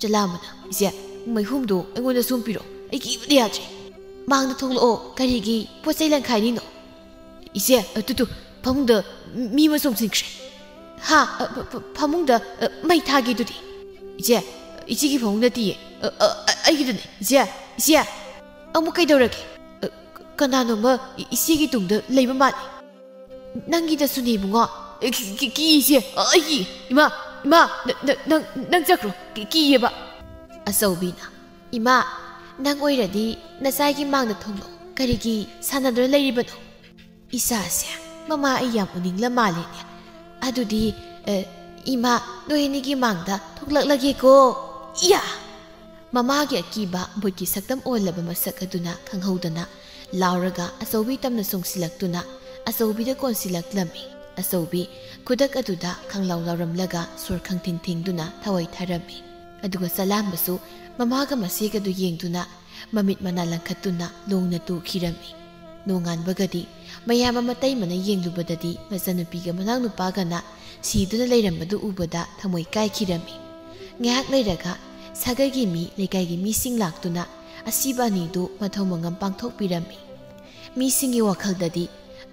ꯆꯂꯥꯝꯕꯅ, "ꯏꯆꯦ, ꯃꯩꯍꯨꯝꯗꯣ ꯑꯩꯉꯣꯟꯗ ꯁꯨꯝ ꯄꯤꯔꯛꯑꯣ, ꯑꯩ ꯀꯤꯕꯅ ꯌꯥꯗ꯭ꯔꯦ꯫" "ꯃꯥꯡꯗ ꯊꯣꯛꯂꯛꯑꯣ, ꯀꯔꯤꯒꯤ ꯄꯣꯠ ꯆꯩ ꯂꯪꯈꯥꯏꯔꯤꯅꯣ?" "ꯏꯆꯦ, ꯑꯗꯨꯗꯣ ꯐꯃꯨꯡꯗ ꯃꯤ ꯑꯃ ꯆꯣꯡꯁꯤꯟꯈ꯭ꯔꯦ꯫" "ꯍꯥ? ꯑ, ꯐ-, ꯐ-, ꯐꯃꯨꯡꯗ, ꯑ, ꯃꯩ ꯊꯥꯒꯦꯗꯨꯗꯤ?" "ꯏꯆꯦ, ꯏꯆꯦꯒꯤ ꯐꯃꯨꯡ ꯅꯠꯇꯤꯌꯦ꯫ ꯑ, ꯑ, ꯑ, ꯑꯩꯒꯤꯗꯨꯅꯦ꯫ ꯏꯆꯦ, ꯏꯆꯦ, ꯑꯃꯨꯛ ꯀꯩꯗꯧꯔꯒꯦ?" "ꯑ, ꯀ-, ꯀꯅꯥꯅꯣꯝꯃ ꯏ-, ꯏꯆꯦꯒꯤ ꯇꯨꯡꯗ ꯂꯩꯕ ꯃꯥꯜꯂꯤ꯫" "ꯅꯪꯒꯤꯗꯁꯨꯅꯦ, ꯏꯕꯨꯡꯉꯣ꯫" "ꯑꯦ, ꯀꯤ-, ꯀꯤ-, ꯀꯤꯌꯦ ꯏꯆꯦ꯫ ꯑ, ꯑꯩꯒꯤ, ꯏꯃꯥ, ꯏꯃꯥ, ꯅ-, ꯅ-, ꯅꯪ, ꯅꯪ ꯆꯠꯈ꯭ꯔꯣ꯫ ꯀꯤ-, ꯀꯤꯌꯦꯕ꯫" ꯑꯆꯧꯕꯤꯅ, "ꯏꯃꯥ, ꯅꯪ ꯑꯣꯏꯔꯗꯤ ꯅꯆꯥꯒꯤ ꯃꯥꯡꯗ ꯊꯣꯛꯂꯛꯑꯣ꯫ ꯀꯔꯤꯒꯤ ꯁꯥꯟꯅꯗꯨꯅ ꯂꯩꯔꯤꯕꯅꯣ?" "ꯏꯆꯥꯁꯦ, ꯃꯃꯥ ꯑꯩ ꯌꯥꯝ ꯎꯅꯤꯡꯂ ꯃꯥꯜꯂꯦꯅꯦ꯫ ꯑꯗꯨꯗꯤ, ꯑ, ꯏꯃꯥ, ꯅꯣꯏ ꯑꯅꯤꯒꯤ ꯃꯥꯡꯗ ꯊꯣꯛꯂꯛꯂꯒꯦꯀꯣ꯫" ꯏꯌꯥ! ꯃꯃꯥꯒꯤ ꯑꯀꯤꯕ ꯚꯨꯠꯀꯤ ꯁꯛꯇꯝ ꯑꯣꯜꯂꯕ ꯃꯁꯛ ꯑꯗꯨꯅ ꯈꯪꯍꯧꯗꯅ ꯂꯥꯎꯔꯒ ꯑꯆꯧꯕꯤ ꯇꯝꯅ ꯆꯣꯡꯁꯤꯜꯂꯛꯇꯨꯅ ꯑꯆꯧꯕꯤꯗ ꯀꯣꯟꯁꯤꯜꯂꯛꯂꯝꯃꯤ꯫ ꯑꯆꯧꯕꯤ ꯈꯨꯗꯛ ꯑꯗꯨꯗ ꯈꯪꯂꯥꯎ ꯂꯥꯎꯔꯝꯂꯒ ꯁꯣꯔ ꯈꯪꯊꯤꯡ ꯊꯤꯡꯗꯨꯅ ꯊꯋꯥꯏ ꯊꯥꯔꯝꯃꯤ꯫ ꯑꯗꯨꯒ ꯆꯂꯥꯝꯕꯁꯨ ꯃꯃꯥꯒ ꯃꯆꯦꯒꯗꯨ ꯌꯦꯡꯗꯨꯅ ꯃꯃꯤꯠ ꯃꯅꯥ ꯂꯪꯈꯠꯇꯨꯅ ꯂꯣꯡꯅ ꯇꯨꯈꯤꯔꯝꯃꯤ꯫ ꯅꯣꯡꯉꯥꯟꯕꯒꯗꯤ ꯃꯌꯥꯝ ꯑꯃ ꯇꯩꯃꯅ ꯌꯦꯡꯂꯨꯕꯗꯗꯤ ꯃꯆꯟꯅꯨꯄꯤꯒ ꯃꯅꯥꯎꯅꯨꯄꯥꯒꯅ ꯁꯤꯗꯨꯅ ꯂꯩꯔꯝꯕꯗꯨ ꯎꯕꯗ ꯊꯃꯣꯏ ꯀꯥꯏꯈꯤꯔꯝꯃꯤ꯫ ꯉꯥꯏꯍꯥꯛ ꯂꯩꯔꯒ ꯁꯥꯒꯩꯒꯤ ꯃꯤ, ꯂꯩꯀꯥꯏꯒꯤ ꯃꯤꯁꯤꯡ ꯂꯥꯛꯇꯨꯅ ꯑꯁꯤꯕ ꯑꯅꯤꯗꯨ ꯃꯊꯧ ꯃꯉꯝ ꯄꯥꯡꯊꯣꯛꯄꯤꯔꯝꯃꯤ꯫ ꯃꯤꯁꯤꯡꯒꯤ ꯋꯥꯈꯜꯗꯗꯤ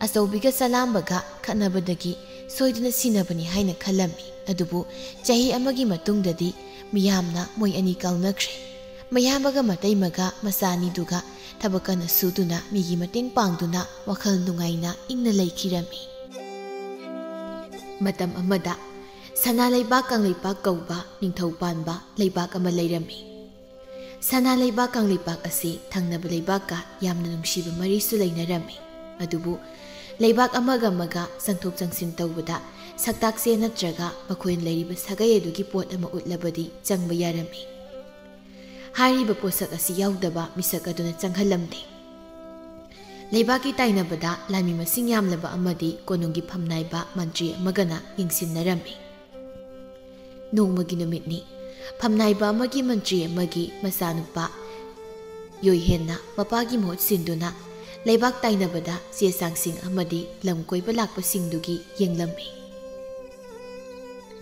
ꯑꯆꯧꯕꯤꯒ ꯆꯂꯥꯝꯕꯒ ꯈꯠꯅꯕꯗꯒꯤ ꯁꯣꯏꯗꯨꯅ ꯁꯤꯅꯕꯅꯤ ꯍꯥꯏꯅ ꯈꯜꯂꯝꯃꯤ꯫ ꯑꯗꯨꯕꯨ ꯆꯍꯤ ꯑꯃꯒꯤ ꯃꯇꯨꯡꯗꯗꯤ ꯃꯤꯌꯥꯝꯅ ꯃꯣꯏ ꯑꯅꯤ ꯀꯥꯎꯅꯈ꯭ꯔꯦ꯫ ꯃꯌꯥꯝꯕꯒ ꯃꯇꯩꯃꯒ ꯃꯆꯥ ꯑꯅꯤꯗꯨꯒ ꯊꯕꯛ ꯀꯟꯅ ꯁꯨꯗꯨꯅ ꯃꯤꯒꯤ ꯃꯇꯦꯡ ꯄꯥꯡꯗꯨꯅ ꯋꯥꯈꯜ ꯅꯨꯡꯉꯥꯏꯅ ꯏꯪꯅ ꯂꯩꯈꯤꯔꯝꯃꯤ꯫ ꯃꯇꯝ ꯑꯃꯗ ꯁꯅꯥ ꯂꯩꯕꯥꯛ ꯀꯪꯂꯩꯄꯥꯛ ꯀꯧꯕ ꯅꯤꯡꯊꯧ ꯄꯥꯟꯕ ꯂꯩꯕꯥꯛ ꯑꯃ ꯂꯩꯔꯝꯃꯤ꯫ ꯁꯅꯥ ꯂꯩꯕꯥꯛ ꯀꯪꯂꯩꯄꯥꯛ ꯑꯁꯤ ꯊꯪꯅꯕ ꯂꯩꯕꯥꯛꯀ ꯌꯥꯝꯅ ꯅꯨꯡꯁꯤꯕ ꯃꯔꯤꯁꯨ ꯂꯩꯅꯔꯝꯃꯤ꯫ ꯑꯗꯨꯕꯨ ꯂꯩꯕꯥꯛ ꯑꯃꯒ ꯑꯃꯒ ꯆꯪꯊꯣꯛ ꯆꯪꯁꯤꯟ ꯇꯧꯕꯗ ꯁꯛꯇꯥꯛꯁꯦ ꯅꯠꯇ꯭ꯔꯒ ꯃꯈꯣꯏꯅ ꯂꯩꯔꯤꯕ ꯁꯥꯒꯩ ꯑꯗꯨꯒꯤ ꯄꯣꯠ ꯑꯃ ꯎꯠꯂꯕꯗꯤ ꯆꯪꯕ ꯌꯥꯔꯝꯃꯤ꯫ ꯍꯥꯏꯔꯤꯕ ꯄꯣꯠꯁꯛ ꯑꯁꯤ ꯌꯥꯎꯗꯕ ꯃꯤꯁꯛ ꯑꯗꯨꯅ ꯆꯪꯍꯜꯂꯝꯗꯦ꯫ ꯂꯩꯕꯥꯛꯀꯤ ꯇꯥꯏꯅꯕꯗ ꯂꯥꯟꯃꯤ ꯃꯁꯤꯡ ꯌꯥꯝꯂꯕ ꯑꯃꯗꯤ ꯀꯣꯅꯨꯡꯒꯤ ꯐꯝꯅꯥꯏꯕ ꯃꯟꯇ꯭ꯔꯤ ꯑꯃꯒꯅ ꯌꯦꯡꯁꯤꯟꯅꯔꯝꯃꯤ꯫ ꯅꯣꯡꯃꯒꯤ ꯅꯨꯃꯤꯠꯅꯤ꯫ ꯐꯝꯅꯥꯏꯕ ꯑꯃꯒꯤ ꯃꯟꯇ꯭ꯔꯤ ꯑꯃꯒꯤ ꯃꯆꯥꯅꯨꯄꯥ ꯌꯣꯏꯍꯦꯟꯅ ꯃꯄꯥꯒꯤ ꯃꯍꯨꯠ ꯁꯤꯟꯗꯨꯅ ꯂꯩꯕꯥꯛ ꯇꯥꯏꯅꯕꯗ ꯆꯦ ꯆꯥꯡꯁꯤꯡ ꯑꯃꯗꯤ ꯂꯝ ꯀꯣꯏꯕ ꯂꯥꯛꯄꯁꯤꯡꯗꯨꯒꯤ ꯌꯦꯡꯂꯝꯃꯤ꯫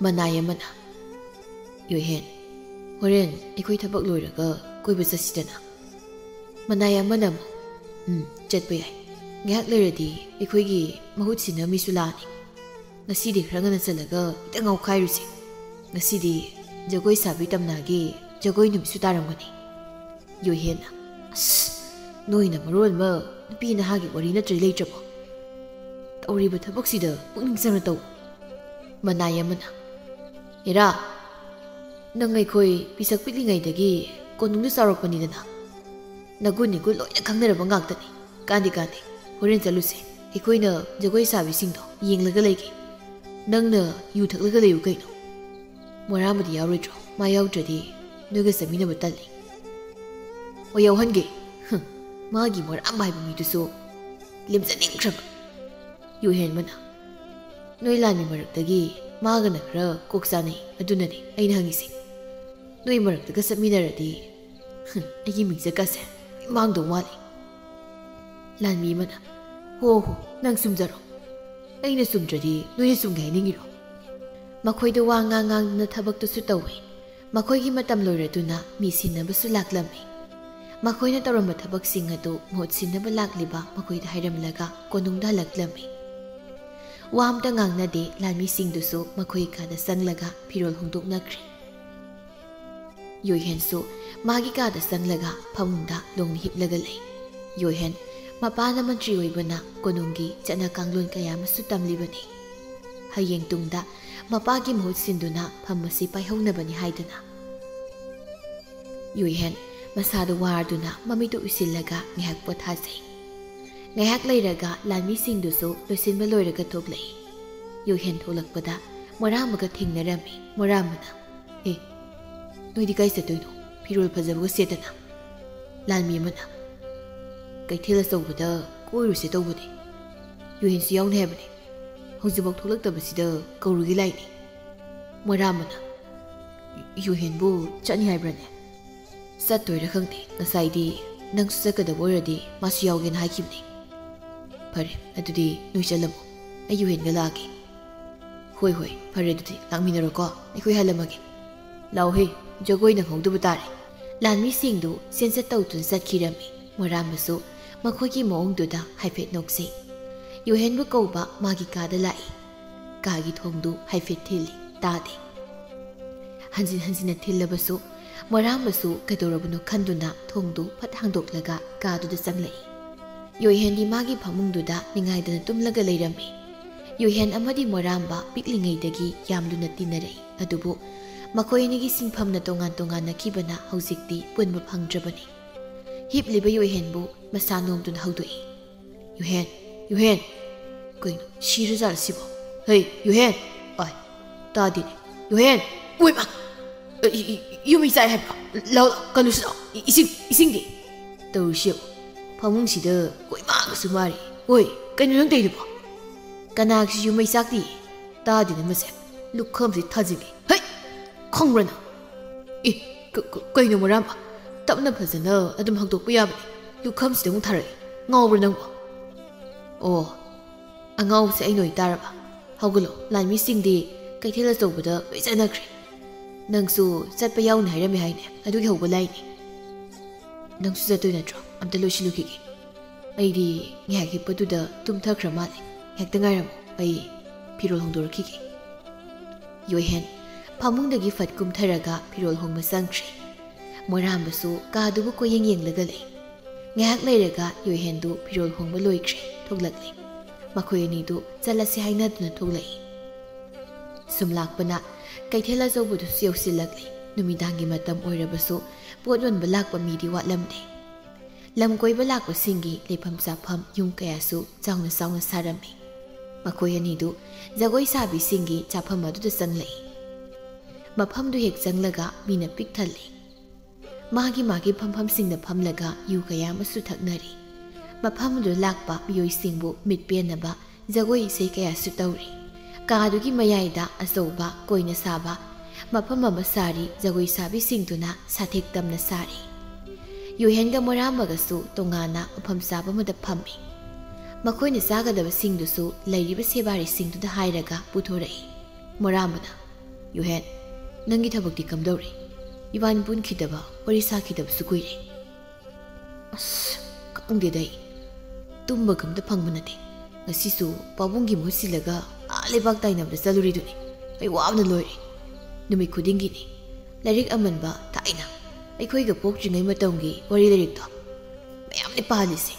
ꯃꯅꯥꯏ ꯑꯃꯅ, "ꯌꯣꯏꯍꯦꯟ, ꯍꯣꯔꯦꯟ ꯑꯩꯈꯣꯏ ꯊꯕꯛ ꯂꯣꯏꯔꯒ ꯀꯣꯏꯕ ꯆꯠꯁꯤꯗꯅ?" ꯃꯅꯥꯏ ꯑꯃꯅ ꯑꯃꯨꯛ, "ꯎꯝ, ꯆꯠꯄ ꯌꯥꯏ꯫ ꯉꯥꯏꯍꯥꯛ ꯂꯩꯔꯗꯤ ꯑꯩꯈꯣꯏꯒꯤ ꯃꯍꯨꯠ ꯁꯤꯟꯅ ꯃꯤꯁꯨ ꯂꯥꯛꯑꯅꯤ꯫ ꯉꯁꯤꯗꯤ ꯈꯔ ꯉꯟꯅ ꯆꯠꯂꯒ ꯈꯤꯇꯪ ꯉꯥꯎꯈꯥꯏꯔꯨꯁꯤ꯫ ꯉꯁꯤꯗꯤ ꯖꯒꯣꯏ ꯁꯥꯕꯤ ꯇꯝꯅꯥꯒꯤ ꯖꯒꯣꯏ ꯅꯨꯃꯤꯠꯁꯨ ꯇꯥꯔꯝꯒꯅꯤ꯫" ꯌꯣꯏꯍꯦꯟꯅ, "ꯑꯁ, ꯅꯣꯏꯅ ꯃꯔꯣꯟ ꯑꯃ ꯅꯨꯄꯤ ꯅꯍꯥꯒꯤ ꯋꯥꯔꯤ ꯅꯠꯇ꯭ꯔꯗꯤ ꯂꯩꯇ꯭ꯔꯕꯣ? ꯇꯧꯔꯤꯕ ꯊꯕꯛꯁꯤꯗ ꯄꯨꯛꯅꯤꯡ ꯆꯪꯅ ꯇꯧ꯫" ꯃꯅꯥꯏ ꯑꯃꯅ, "ꯍꯦꯔꯥ, ꯅꯪ ꯑꯩꯈꯣꯏ ꯄꯤꯁꯛ ꯄꯤꯛꯂꯤꯉꯩꯗꯒꯤ ꯀꯣꯅꯨꯡꯗ ꯆꯥꯎꯔꯛꯄꯅꯤꯗꯅ꯫ ꯅꯒꯨꯟ ꯏꯒꯨꯟ ꯂꯣꯏꯅ ꯈꯪꯅꯔꯕ ꯉꯥꯛꯇꯅꯤ꯫ ꯀꯥꯟꯗꯦ, ꯀꯥꯟꯗꯦ, ꯍꯣꯔꯦꯟ ꯆꯠꯂꯨꯁꯦ꯫ ꯑꯩꯈꯣꯏꯅ ꯖꯒꯣꯏ ꯁꯥꯕꯤꯁꯤꯡꯗꯣ ꯌꯦꯡꯂꯒ ꯂꯩꯒꯦ꯫ ꯅꯪꯅ ꯌꯨ ꯊꯛꯂꯒ ꯂꯩꯌꯨ ꯀꯩꯅꯣ꯫ ꯃꯣꯔꯥ ꯑꯃꯗꯤ ꯌꯥꯎꯔꯣꯏꯗ꯭ꯔꯣ? ꯃꯥ ꯌꯥꯎꯗ꯭ꯔꯗꯤ ꯅꯣꯏꯒ ꯆꯠꯃꯤꯟꯅꯕ ꯇꯜꯂꯤ꯫" "ꯑꯣ, ꯌꯥꯎꯍꯟꯒꯦ꯫ ꯍꯨꯝ, ꯃꯥꯒꯤ ꯃꯣꯔꯥ ꯑꯃ ꯍꯥꯏꯕ ꯃꯤꯗꯨꯁꯨ ꯂꯦꯝꯖꯅꯤꯡꯈ꯭ꯔꯕ꯫" ꯌꯨꯍꯦꯟꯕꯅ, "ꯅꯣꯏ ꯂꯥꯟꯃꯤ ꯃꯔꯛꯇꯒꯤ ꯃꯥꯒꯅ ꯈꯔ ꯀꯣꯛ ꯆꯥꯅꯩ, ꯑꯗꯨꯅꯅꯦ ꯑꯩꯅ ꯍꯪꯉꯤꯁꯦ꯫ ꯅꯣꯏ ꯃꯔꯛꯇꯒ ꯆꯠꯃꯤꯟꯅꯔꯗꯤ, ꯍꯨꯝ, ꯑꯩꯒꯤ ꯃꯤꯡꯆꯠꯀꯁꯦ ꯂꯣꯏ ꯃꯥꯡꯗꯧ ꯃꯥꯜꯂꯤ꯫" ꯂꯥꯟꯃꯤ ꯑꯃꯅ, "ꯍꯣ ꯍꯣ, ꯅꯪ ꯆꯨꯝꯖꯔꯣ꯫ ꯑꯩꯅ ꯆꯨꯝꯗ꯭ꯔꯗꯤ ꯅꯣꯏꯅ ꯆꯨꯝꯒꯦ ꯍꯥꯏꯅꯤꯡꯉꯤꯔꯣ?" ꯃꯈꯣꯏꯗ ꯋꯥ ꯉꯥꯡ ꯉꯥꯡꯗꯨꯅ ꯊꯕꯛꯇꯨꯁꯨ ꯇꯧꯏ꯫ ꯃꯈꯣꯏꯒꯤ ꯃꯇꯝ ꯂꯣꯏꯔꯗꯨꯅ ꯃꯤ ꯁꯤꯟꯅꯕꯁꯨ ꯂꯥꯛꯂꯝꯃꯤ꯫ ꯃꯈꯣꯏꯅ ꯇꯧꯔꯝꯕ ꯊꯕꯛꯁꯤꯡ ꯑꯗꯨ ꯃꯍꯨꯠ ꯁꯤꯟꯅꯕ ꯂꯥꯛꯂꯤꯕ ꯃꯈꯣꯏꯗ ꯍꯥꯏꯔꯝꯂꯒ ꯀꯣꯅꯨꯡꯗ ꯍꯜꯂꯛꯂꯝꯃꯤ꯫ ꯋꯥ ꯑꯝꯇ ꯉꯥꯡꯅꯗꯦ, ꯂꯥꯟꯃꯤꯁꯤꯡꯗꯨꯁꯨ ꯃꯈꯣꯏ ꯀꯥꯗ ꯆꯪꯂꯒ ꯐꯤꯔꯣꯜ ꯍꯣꯡꯗꯣꯛꯅꯈ꯭ꯔꯦ꯫ ꯌꯨꯏꯍꯦꯟꯁꯨ ꯃꯥꯒꯤ ꯀꯥꯗ ꯆꯪꯂꯒ ꯐꯃꯨꯡꯗ ꯂꯣꯡꯅ ꯍꯤꯞꯂꯒ ꯂꯩ꯫ ꯌꯨꯏꯍꯦꯟ ꯃꯄꯥꯅ ꯃꯟꯇ꯭ꯔꯤ ꯑꯣꯏꯕꯅ ꯀꯣꯅꯨꯡꯒꯤ ꯆꯠꯅ ꯀꯥꯡꯂꯣꯟ ꯀꯌꯥ ꯑꯃꯁꯨ ꯇꯝꯂꯤꯕꯅꯤ꯫ ꯍꯌꯦꯡ ꯇꯨꯡꯗ ꯃꯄꯥꯒꯤ ꯃꯍꯨꯠ ꯁꯤꯟꯗꯨꯅ ꯐꯝ ꯑꯁꯤ ꯄꯥꯏꯍꯧꯅꯕꯅꯤ ꯍꯥꯏꯗꯅ꯫ ꯌꯨꯏꯍꯦꯟ ꯃꯁꯥꯗꯨ ꯋꯥꯔꯗꯨꯅ ꯃꯃꯤꯠꯇꯨ ꯎꯏꯁꯤꯜꯂꯒ ꯉꯥꯏꯍꯥꯛ ꯄꯣꯊꯥꯖꯩ꯫ ꯉꯥꯏꯍꯥꯛ ꯂꯩꯔꯒ ꯂꯥꯟꯃꯤꯁꯤꯡꯗꯨꯁꯨ ꯂꯣꯏꯁꯤꯟꯕ ꯂꯣꯏꯔꯒ ꯊꯣꯛꯂꯛꯏ꯫ ꯌꯨꯍꯦꯟ ꯊꯣꯛꯂꯛꯄꯗ ꯃꯣꯔꯥꯝꯕꯒ ꯊꯦꯡꯅꯔꯝꯃꯤ꯫ ꯃꯣꯔꯥꯝꯕꯅ, "ꯑꯦ, ꯅꯣꯏꯗꯤ ꯀꯥꯏ ꯆꯠꯇꯣꯏꯅꯣ? ꯐꯤꯔꯣꯜ ꯐꯖꯕꯒ ꯁꯦꯠꯇꯅ?" ꯂꯥꯟꯃꯤ ꯑꯃꯅ, "ꯀꯩꯊꯦꯜ ꯑꯆꯧꯕꯗ ꯀꯣꯏꯔꯨꯁꯦ ꯇꯧꯕꯅꯦ꯫ ꯌꯨꯍꯦꯟꯁꯨ ꯌꯥꯎꯅꯤ ꯍꯥꯏꯕꯅꯦ꯫ ꯍꯧꯖꯤꯛꯐꯥꯎ ꯊꯣꯛꯂꯛꯇꯕꯁꯤꯗ ꯀꯧꯔꯨꯒꯦ ꯂꯥꯛꯏꯅꯦ꯫" ꯃꯣꯔꯥꯝꯕꯅ, "ꯌꯨꯍꯦꯟꯕꯨ ꯆꯠꯅꯤ ꯍꯥꯏꯕ꯭ꯔꯅꯦ?" "ꯆꯠꯇꯣꯏꯔꯥ ꯈꯪꯗꯦ꯫ ꯉꯁꯥꯏꯗꯤ ꯅꯪꯁꯨ ꯆꯠꯀꯗꯕ ꯑꯣꯏꯔꯗꯤ ꯃꯥꯁꯨ ꯌꯥꯎꯒꯦꯅ ꯍꯥꯏꯈꯤꯕꯅꯦ꯫" "ꯐꯔꯦ, ꯑꯗꯨꯗꯤ ꯅꯣꯏ ꯆꯠꯂꯝꯃꯣ, ꯑꯩ ꯌꯨꯍꯦꯟꯒ ꯂꯥꯛꯑꯒꯦ꯫" "ꯍꯣꯏ ꯍꯣꯏ, ꯐꯔꯦ, ꯑꯗꯨꯗꯤ ꯂꯥꯛꯃꯤꯟꯅꯔꯣꯀꯣ, ꯑꯩꯈꯣꯏ ꯍꯜꯂꯝꯃꯒꯦ꯫ ꯂꯥꯛꯑꯣꯍꯦ, ꯖꯒꯣꯏ ꯅꯪꯍꯧꯗꯕ ꯇꯥꯔꯦ꯫" ꯂꯥꯟꯃꯤꯁꯤꯡꯗꯨ ꯆꯦꯟꯆꯠ ꯇꯧꯗꯨꯅ ꯆꯠꯈꯤꯔꯝꯃꯤ꯫ ꯃꯣꯔꯥꯝꯕꯁꯨ ꯃꯈꯣꯏꯒꯤ ꯃꯑꯣꯡꯗꯨꯗ ꯍꯥꯏꯐꯦꯠ ꯅꯣꯛꯆꯩ꯫ ꯌꯨꯍꯦꯟꯕꯨ ꯀꯧꯕ ꯃꯥꯒꯤ ꯀꯥꯗ ꯂꯥꯛꯏ꯫ ꯀꯥꯒꯤ ꯊꯣꯡꯗꯨ ꯍꯥꯏꯐꯦꯠ ꯊꯤꯜꯂꯤ, ꯇꯥꯗꯦ꯫ ꯍꯟꯖꯤꯟ ꯍꯟꯖꯤꯟꯅ ꯊꯤꯜꯂꯕꯁꯨ ꯃꯣꯔꯥꯝꯕꯁꯨ ꯀꯩꯗꯧꯔꯕꯅꯣ ꯈꯟꯗꯨꯅ ꯊꯣꯡꯗꯨ ꯐꯠ ꯍꯥꯡꯗꯣꯛꯂꯒ ꯀꯥꯗꯨꯗ ꯆꯪꯂꯛꯏ꯫ ꯌꯨꯍꯦꯟꯗꯤ ꯃꯥꯒꯤ ꯐꯃꯨꯡꯗꯨꯗ ꯅꯤꯡꯉꯥꯏꯗꯅ ꯇꯨꯝꯂꯒ ꯂꯩꯔꯝꯃꯤ꯫ ꯌꯨꯍꯦꯟ ꯑꯃꯗꯤ ꯃꯣꯔꯥꯝꯕ ꯄꯤꯛꯂꯤꯉꯩꯗꯒꯤ ꯌꯥꯝ ꯂꯨꯅ ꯇꯤꯟꯅꯔꯛꯏ, ꯑꯗꯨꯕꯨ ꯃꯈꯣꯏ ꯑꯅꯤꯒꯤ ꯁꯤꯟꯐꯝꯅ ꯇꯣꯉꯥꯟ ꯇꯣꯉꯥꯟꯅꯈꯤꯕꯅ ꯍꯧꯖꯤꯛꯇꯤ ꯄꯨꯟꯕ ꯐꯪꯗ꯭ꯔꯕꯅꯤ꯫ ꯍꯤꯞꯂꯤꯕ ꯌꯨꯍꯦꯟꯕꯨ ꯃꯁꯥ ꯅꯣꯝꯗꯨꯅ ꯍꯧꯗꯣꯛꯏ꯫ "ꯌꯨꯍꯦꯟ, ꯌꯨꯍꯦꯟ!" "ꯀꯩꯅꯣ, ꯁꯤꯔꯖꯥꯠꯂ ꯁꯤꯕꯣ? ꯍꯩ, ꯌꯨꯍꯦꯟ! ꯑꯥꯏ, ꯇꯥꯗꯦꯅꯦ꯫ ꯌꯨꯍꯦꯟ! ꯎꯏꯃꯥ! ꯑ, ꯏ-, ꯏ-, ꯌꯨꯝꯃꯩ ꯆꯥꯛꯑꯦ ꯍꯥꯏꯕ꯭ꯔꯣ? ꯂꯥꯎ, ꯂꯥꯎ, ꯀꯜꯂꯨꯁꯤ ꯂꯥꯎ꯫ ꯏ-, ꯏꯁꯤꯡ, ꯏꯁꯤꯡꯗꯤ?" ꯇꯧꯔꯤꯁꯤ ꯌꯦꯡꯉꯨ꯫ ꯐꯃꯨꯡꯁꯤꯗ ꯀꯣꯏꯃꯥꯒꯁꯨ ꯃꯥꯔꯤ꯫ "ꯍꯣꯏ, ꯀꯩꯅꯣ ꯅꯪ ꯇꯧꯔꯤꯗꯨꯕꯣ?" "ꯀꯅꯥꯒꯤꯁꯨ ꯌꯨꯝꯃꯩ ꯆꯥꯛꯇꯤ?" "ꯇꯥꯗꯦꯅꯦ ꯃꯁꯦ꯫ ꯂꯨꯈꯝꯁꯤ ꯊꯥꯖꯤꯜꯂꯤ꯫ ꯍꯩ! ꯈꯪꯕ꯭ꯔꯥ ꯅꯪ?" "ꯑꯦ, ꯀ-, ꯀ-, ꯀꯩꯅꯣ ꯃꯣꯔꯥꯝꯕ? ꯇꯞꯅ ꯐꯖꯅ ꯑꯗꯨꯝ ꯍꯧꯗꯣꯛꯄ ꯌꯥꯕꯅꯦ꯫ ꯂꯨꯈꯝꯁꯤꯗ ꯑꯃꯨꯛ ꯊꯥꯔꯛꯑꯦ꯫ ꯉꯥꯎꯕ꯭ꯔꯥ ꯅꯪꯕꯣ?" "ꯑꯣ, ꯑꯉꯥꯎꯕꯁꯦ ꯑꯩꯅ ꯑꯣꯏ ꯇꯥꯔꯕ? ꯍꯧꯒꯠꯂꯣ, ꯂꯥꯟꯃꯤꯁꯤꯡꯗꯤ ꯀꯩꯊꯦꯜ ꯑꯆꯧꯕꯗ ꯂꯣꯏ ꯆꯠꯅꯈ꯭ꯔꯦ꯫ ꯅꯪꯁꯨ ꯆꯠꯄ ꯌꯥꯎꯅꯤ ꯍꯥꯏꯔꯝꯃꯦ ꯍꯥꯏꯅꯦ, ꯑꯗꯨꯒꯤ ꯍꯧꯕ ꯂꯥꯛꯏꯅꯦ꯫ ꯅꯪꯁꯨ ꯆꯠꯇꯣꯏ ꯅꯠꯇ꯭ꯔꯣ? ꯑꯝꯇ ꯂꯣꯏꯁꯤꯜꯂꯨꯈꯤꯒꯦ꯫ ꯑꯩꯗꯤ ꯉꯥꯏꯍꯥꯛ ꯍꯤꯞꯄꯗꯨꯗ ꯇꯨꯝꯊꯈ꯭ꯔ ꯃꯥꯜꯂꯦ꯫ ꯉꯥꯏꯍꯥꯛꯇ ꯉꯥꯏꯔꯝꯃꯣ, ꯑꯩ ꯐꯤꯔꯣꯜ ꯍꯣꯡꯗꯣꯔꯛꯈꯤꯒꯦ꯫" ꯌꯣꯏꯍꯦꯟ ꯐꯃꯨꯡꯗꯒꯤ ꯐꯠ ꯀꯨꯝꯊꯔꯒ ꯐꯤꯔꯣꯜ ꯍꯣꯡꯕ ꯆꯪꯈ꯭ꯔꯦ꯫ ꯃꯣꯔꯥꯝꯕꯁꯨ ꯀꯥꯗꯨꯕꯨ ꯀꯣꯏꯌꯦꯡ ꯌꯦꯡꯂꯒ ꯂꯩ꯫ ꯉꯥꯏꯍꯥꯛ ꯂꯩꯔꯒ ꯌꯣꯏꯍꯦꯟꯗꯨ ꯐꯤꯔꯣꯜ ꯍꯣꯡꯕ ꯂꯣꯏꯈ꯭ꯔꯦ, ꯊꯣꯛꯂꯛꯂꯦ꯫ ꯃꯈꯣꯏ ꯑꯅꯤꯗꯨ ꯆꯠꯂꯁꯤ ꯍꯥꯏꯅꯗꯨꯅ ꯊꯣꯛꯂꯛꯏ꯫ ꯁꯨꯝ ꯂꯥꯛꯄꯅ ꯀꯩꯊꯦꯜ ꯑꯆꯧꯕꯗꯨꯁꯨ ꯌꯧꯁꯤꯜꯂꯛꯂꯦ꯫ ꯅꯨꯃꯤꯗꯥꯡꯒꯤ ꯃꯇꯝ ꯑꯣꯏꯔꯕꯁꯨ ꯄꯣꯠ ꯌꯣꯟꯕ ꯂꯥꯛꯄ ꯃꯤꯗꯤ ꯋꯥꯠꯂꯝꯗꯦ꯫ ꯂꯝ ꯀꯣꯏꯕ ꯂꯥꯛꯄꯁꯤꯡꯒꯤ ꯂꯩꯐꯝ ꯆꯥꯐꯝ ꯌꯨꯝ ꯀꯌꯥꯁꯨ ꯆꯥꯎꯅ ꯆꯥꯎꯅ ꯁꯥꯔꯝꯃꯤ꯫ ꯃꯈꯣꯏ ꯑꯅꯤꯗꯨ ꯖꯒꯣꯏ ꯁꯥꯕꯤꯁꯤꯡꯒꯤ ꯆꯥꯐꯝ ꯑꯗꯨꯗ ꯆꯪꯂꯛꯏ꯫ ꯃꯐꯝꯗꯨ ꯍꯦꯛ ꯆꯪꯂꯒ ꯃꯤꯅ ꯄꯤꯛ ꯊꯜꯂꯤ꯫ ꯃꯥꯒꯤ ꯃꯥꯒꯤ ꯐꯝꯐꯝꯁꯤꯡꯗ ꯐꯝꯂꯒ ꯌꯨ ꯀꯌꯥ ꯑꯃꯁꯨ ꯊꯛꯅꯔꯤ꯫ ꯃꯐꯝ ꯑꯗꯨꯗ ꯂꯥꯛꯄ ꯃꯤꯑꯣꯏꯁꯤꯡꯕꯨ ꯃꯤꯠ ꯄꯦꯟꯅꯕ ꯖꯒꯣꯏ ꯏꯁꯩ ꯀꯌꯥꯁꯨ ꯇꯧꯔꯤ꯫ ꯀꯥꯗꯨꯒꯤ ꯃꯌꯥꯏꯗ ꯑꯆꯧꯕ ꯀꯣꯏꯅ ꯁꯥꯕ ꯃꯐꯝ ꯑꯃ ꯁꯥꯔꯤ꯫ ꯖꯒꯣꯏ ꯁꯥꯕꯤꯁꯤꯡꯗꯨꯅ ꯁꯥꯊꯦꯛ ꯇꯝꯅ ꯁꯥꯔꯤ꯫ ꯌꯨꯍꯦꯟꯒ ꯃꯣꯔꯥꯝꯕꯒꯁꯨ ꯇꯣꯉꯥꯟꯅ ꯃꯐꯝ ꯆꯥꯕ ꯑꯃꯗ ꯐꯝꯃꯤ꯫ ꯃꯈꯣꯏꯅ ꯆꯥꯒꯗꯕꯁꯤꯡꯗꯨꯁꯨ ꯂꯩꯔꯤꯕ ꯁꯦꯕꯥꯔꯤꯁꯤꯡꯗꯨꯗ ꯍꯥꯏꯔꯒ ꯄꯨꯊꯣꯔꯛꯏ꯫ ꯃꯣꯔꯥꯝꯕꯅ, "ꯌꯨꯍꯦꯟ, ꯅꯪꯒꯤ ꯊꯕꯛꯇꯤ ꯀꯝꯗꯧꯔꯤ? ꯏꯕꯥꯅꯤ ꯄꯨꯟꯈꯤꯗꯕ, ꯋꯥꯔꯤ ꯁꯥꯈꯤꯗꯕꯁꯨ ꯀꯨꯏꯔꯦ꯫" "ꯑꯁ, ꯈꯪꯗꯦꯗ ꯑꯩ꯫ ꯇꯨꯝꯕꯒ ꯑꯝꯇ ꯐꯪꯕ ꯅꯠꯇꯦ꯫ ꯉꯁꯤꯁꯨ ꯄꯥꯕꯨꯡꯒꯤ ꯃꯍꯨꯠ ꯁꯤꯜꯂꯒ ꯑꯥ ꯂꯩꯕꯥꯛ ꯇꯥꯏꯅꯕꯗ ꯆꯠꯂꯨꯔꯤꯗꯨꯅꯤ꯫ ꯑꯩ ꯋꯥꯕꯅ ꯂꯣꯏꯔꯦ꯫ ꯅꯨꯃꯤꯠ ꯈꯨꯗꯤꯡꯒꯤꯅꯤ꯫ ꯂꯥꯏꯔꯤꯛ ꯑꯃꯟꯕ ꯊꯥꯏꯅ ꯑꯩꯈꯣꯏꯒ ꯄꯣꯛꯇ꯭ꯔꯤꯉꯩ ꯃꯇꯝꯒꯤ ꯋꯥꯔꯤ ꯂꯥꯏꯔꯤꯛꯇꯣ ꯃꯌꯥꯝꯅꯦ ꯄꯥꯜꯂꯤꯁꯦ꯫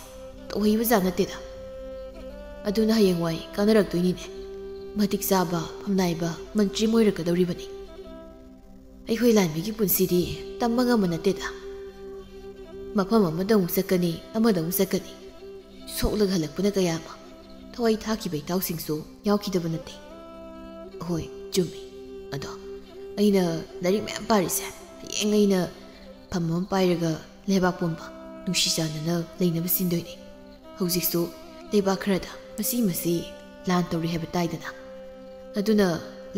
ꯇꯧꯍꯩꯕꯖꯥꯠ ꯅꯠꯇꯦꯗ꯫ ꯑꯗꯨꯅ ꯍꯌꯦꯡꯋꯥꯏ ꯀꯥꯟꯅꯔꯛꯇꯣꯏꯅꯤꯅꯦ꯫ ꯃꯇꯤꯛ ꯆꯥꯕ, ꯐꯝꯅꯥꯏꯕ ꯃꯟꯇ꯭ꯔꯤ ꯑꯃ ꯑꯣꯏꯔꯛꯀꯗꯧꯔꯤꯕꯅꯤ꯫ ꯑꯩꯈꯣꯏ ꯂꯥꯟꯃꯤꯒꯤ ꯄꯨꯟꯁꯤꯗꯤ ꯇꯝꯕ ꯉꯝꯕ ꯅꯠꯇꯦꯗ꯫ ꯃꯐꯝ ꯑꯃꯗ ꯑꯃꯨꯛ ꯆꯠꯀꯅꯤ, ꯑꯃꯗ ꯑꯃꯨꯛ ꯆꯠꯀꯅꯤ꯫ ꯁꯣꯛꯂꯒ ꯍꯜꯂꯛꯄꯅ ꯀꯌꯥ ꯑꯃ꯫ ꯊꯋꯥꯏ ꯊꯥꯈꯤꯕ ꯏꯇꯥꯎꯁꯤꯡꯁꯨ ꯌꯥꯎꯈꯤꯗꯕ ꯅꯠꯇꯦ꯫" "ꯍꯣꯏ, ꯆꯨꯝꯃꯤ꯫ ꯑꯗꯣ ꯑꯩꯅ ꯂꯥꯏꯔꯤꯛ ꯃꯌꯥꯝ ꯄꯥꯔꯤꯁꯦ, ꯍꯌꯦꯡ ꯑꯩꯅ ꯐꯝ ꯑꯃ ꯄꯥꯏꯔꯒ ꯂꯩꯕꯥꯛ ꯄꯨꯝꯕ ꯅꯨꯡꯁꯤ ꯆꯥꯟꯅꯅ ꯂꯩꯅꯕ ꯁꯤꯟꯗꯣꯏꯅꯤ꯫ ꯍꯧꯖꯤꯛꯁꯨ ꯂꯩꯕꯥꯛ ꯈꯔꯗ ꯃꯁꯤ ꯃꯁꯤ ꯂꯥꯟ ꯇꯧꯔꯤ ꯍꯥꯏꯕ ꯇꯥꯏꯗꯅ꯫ ꯑꯗꯨꯅ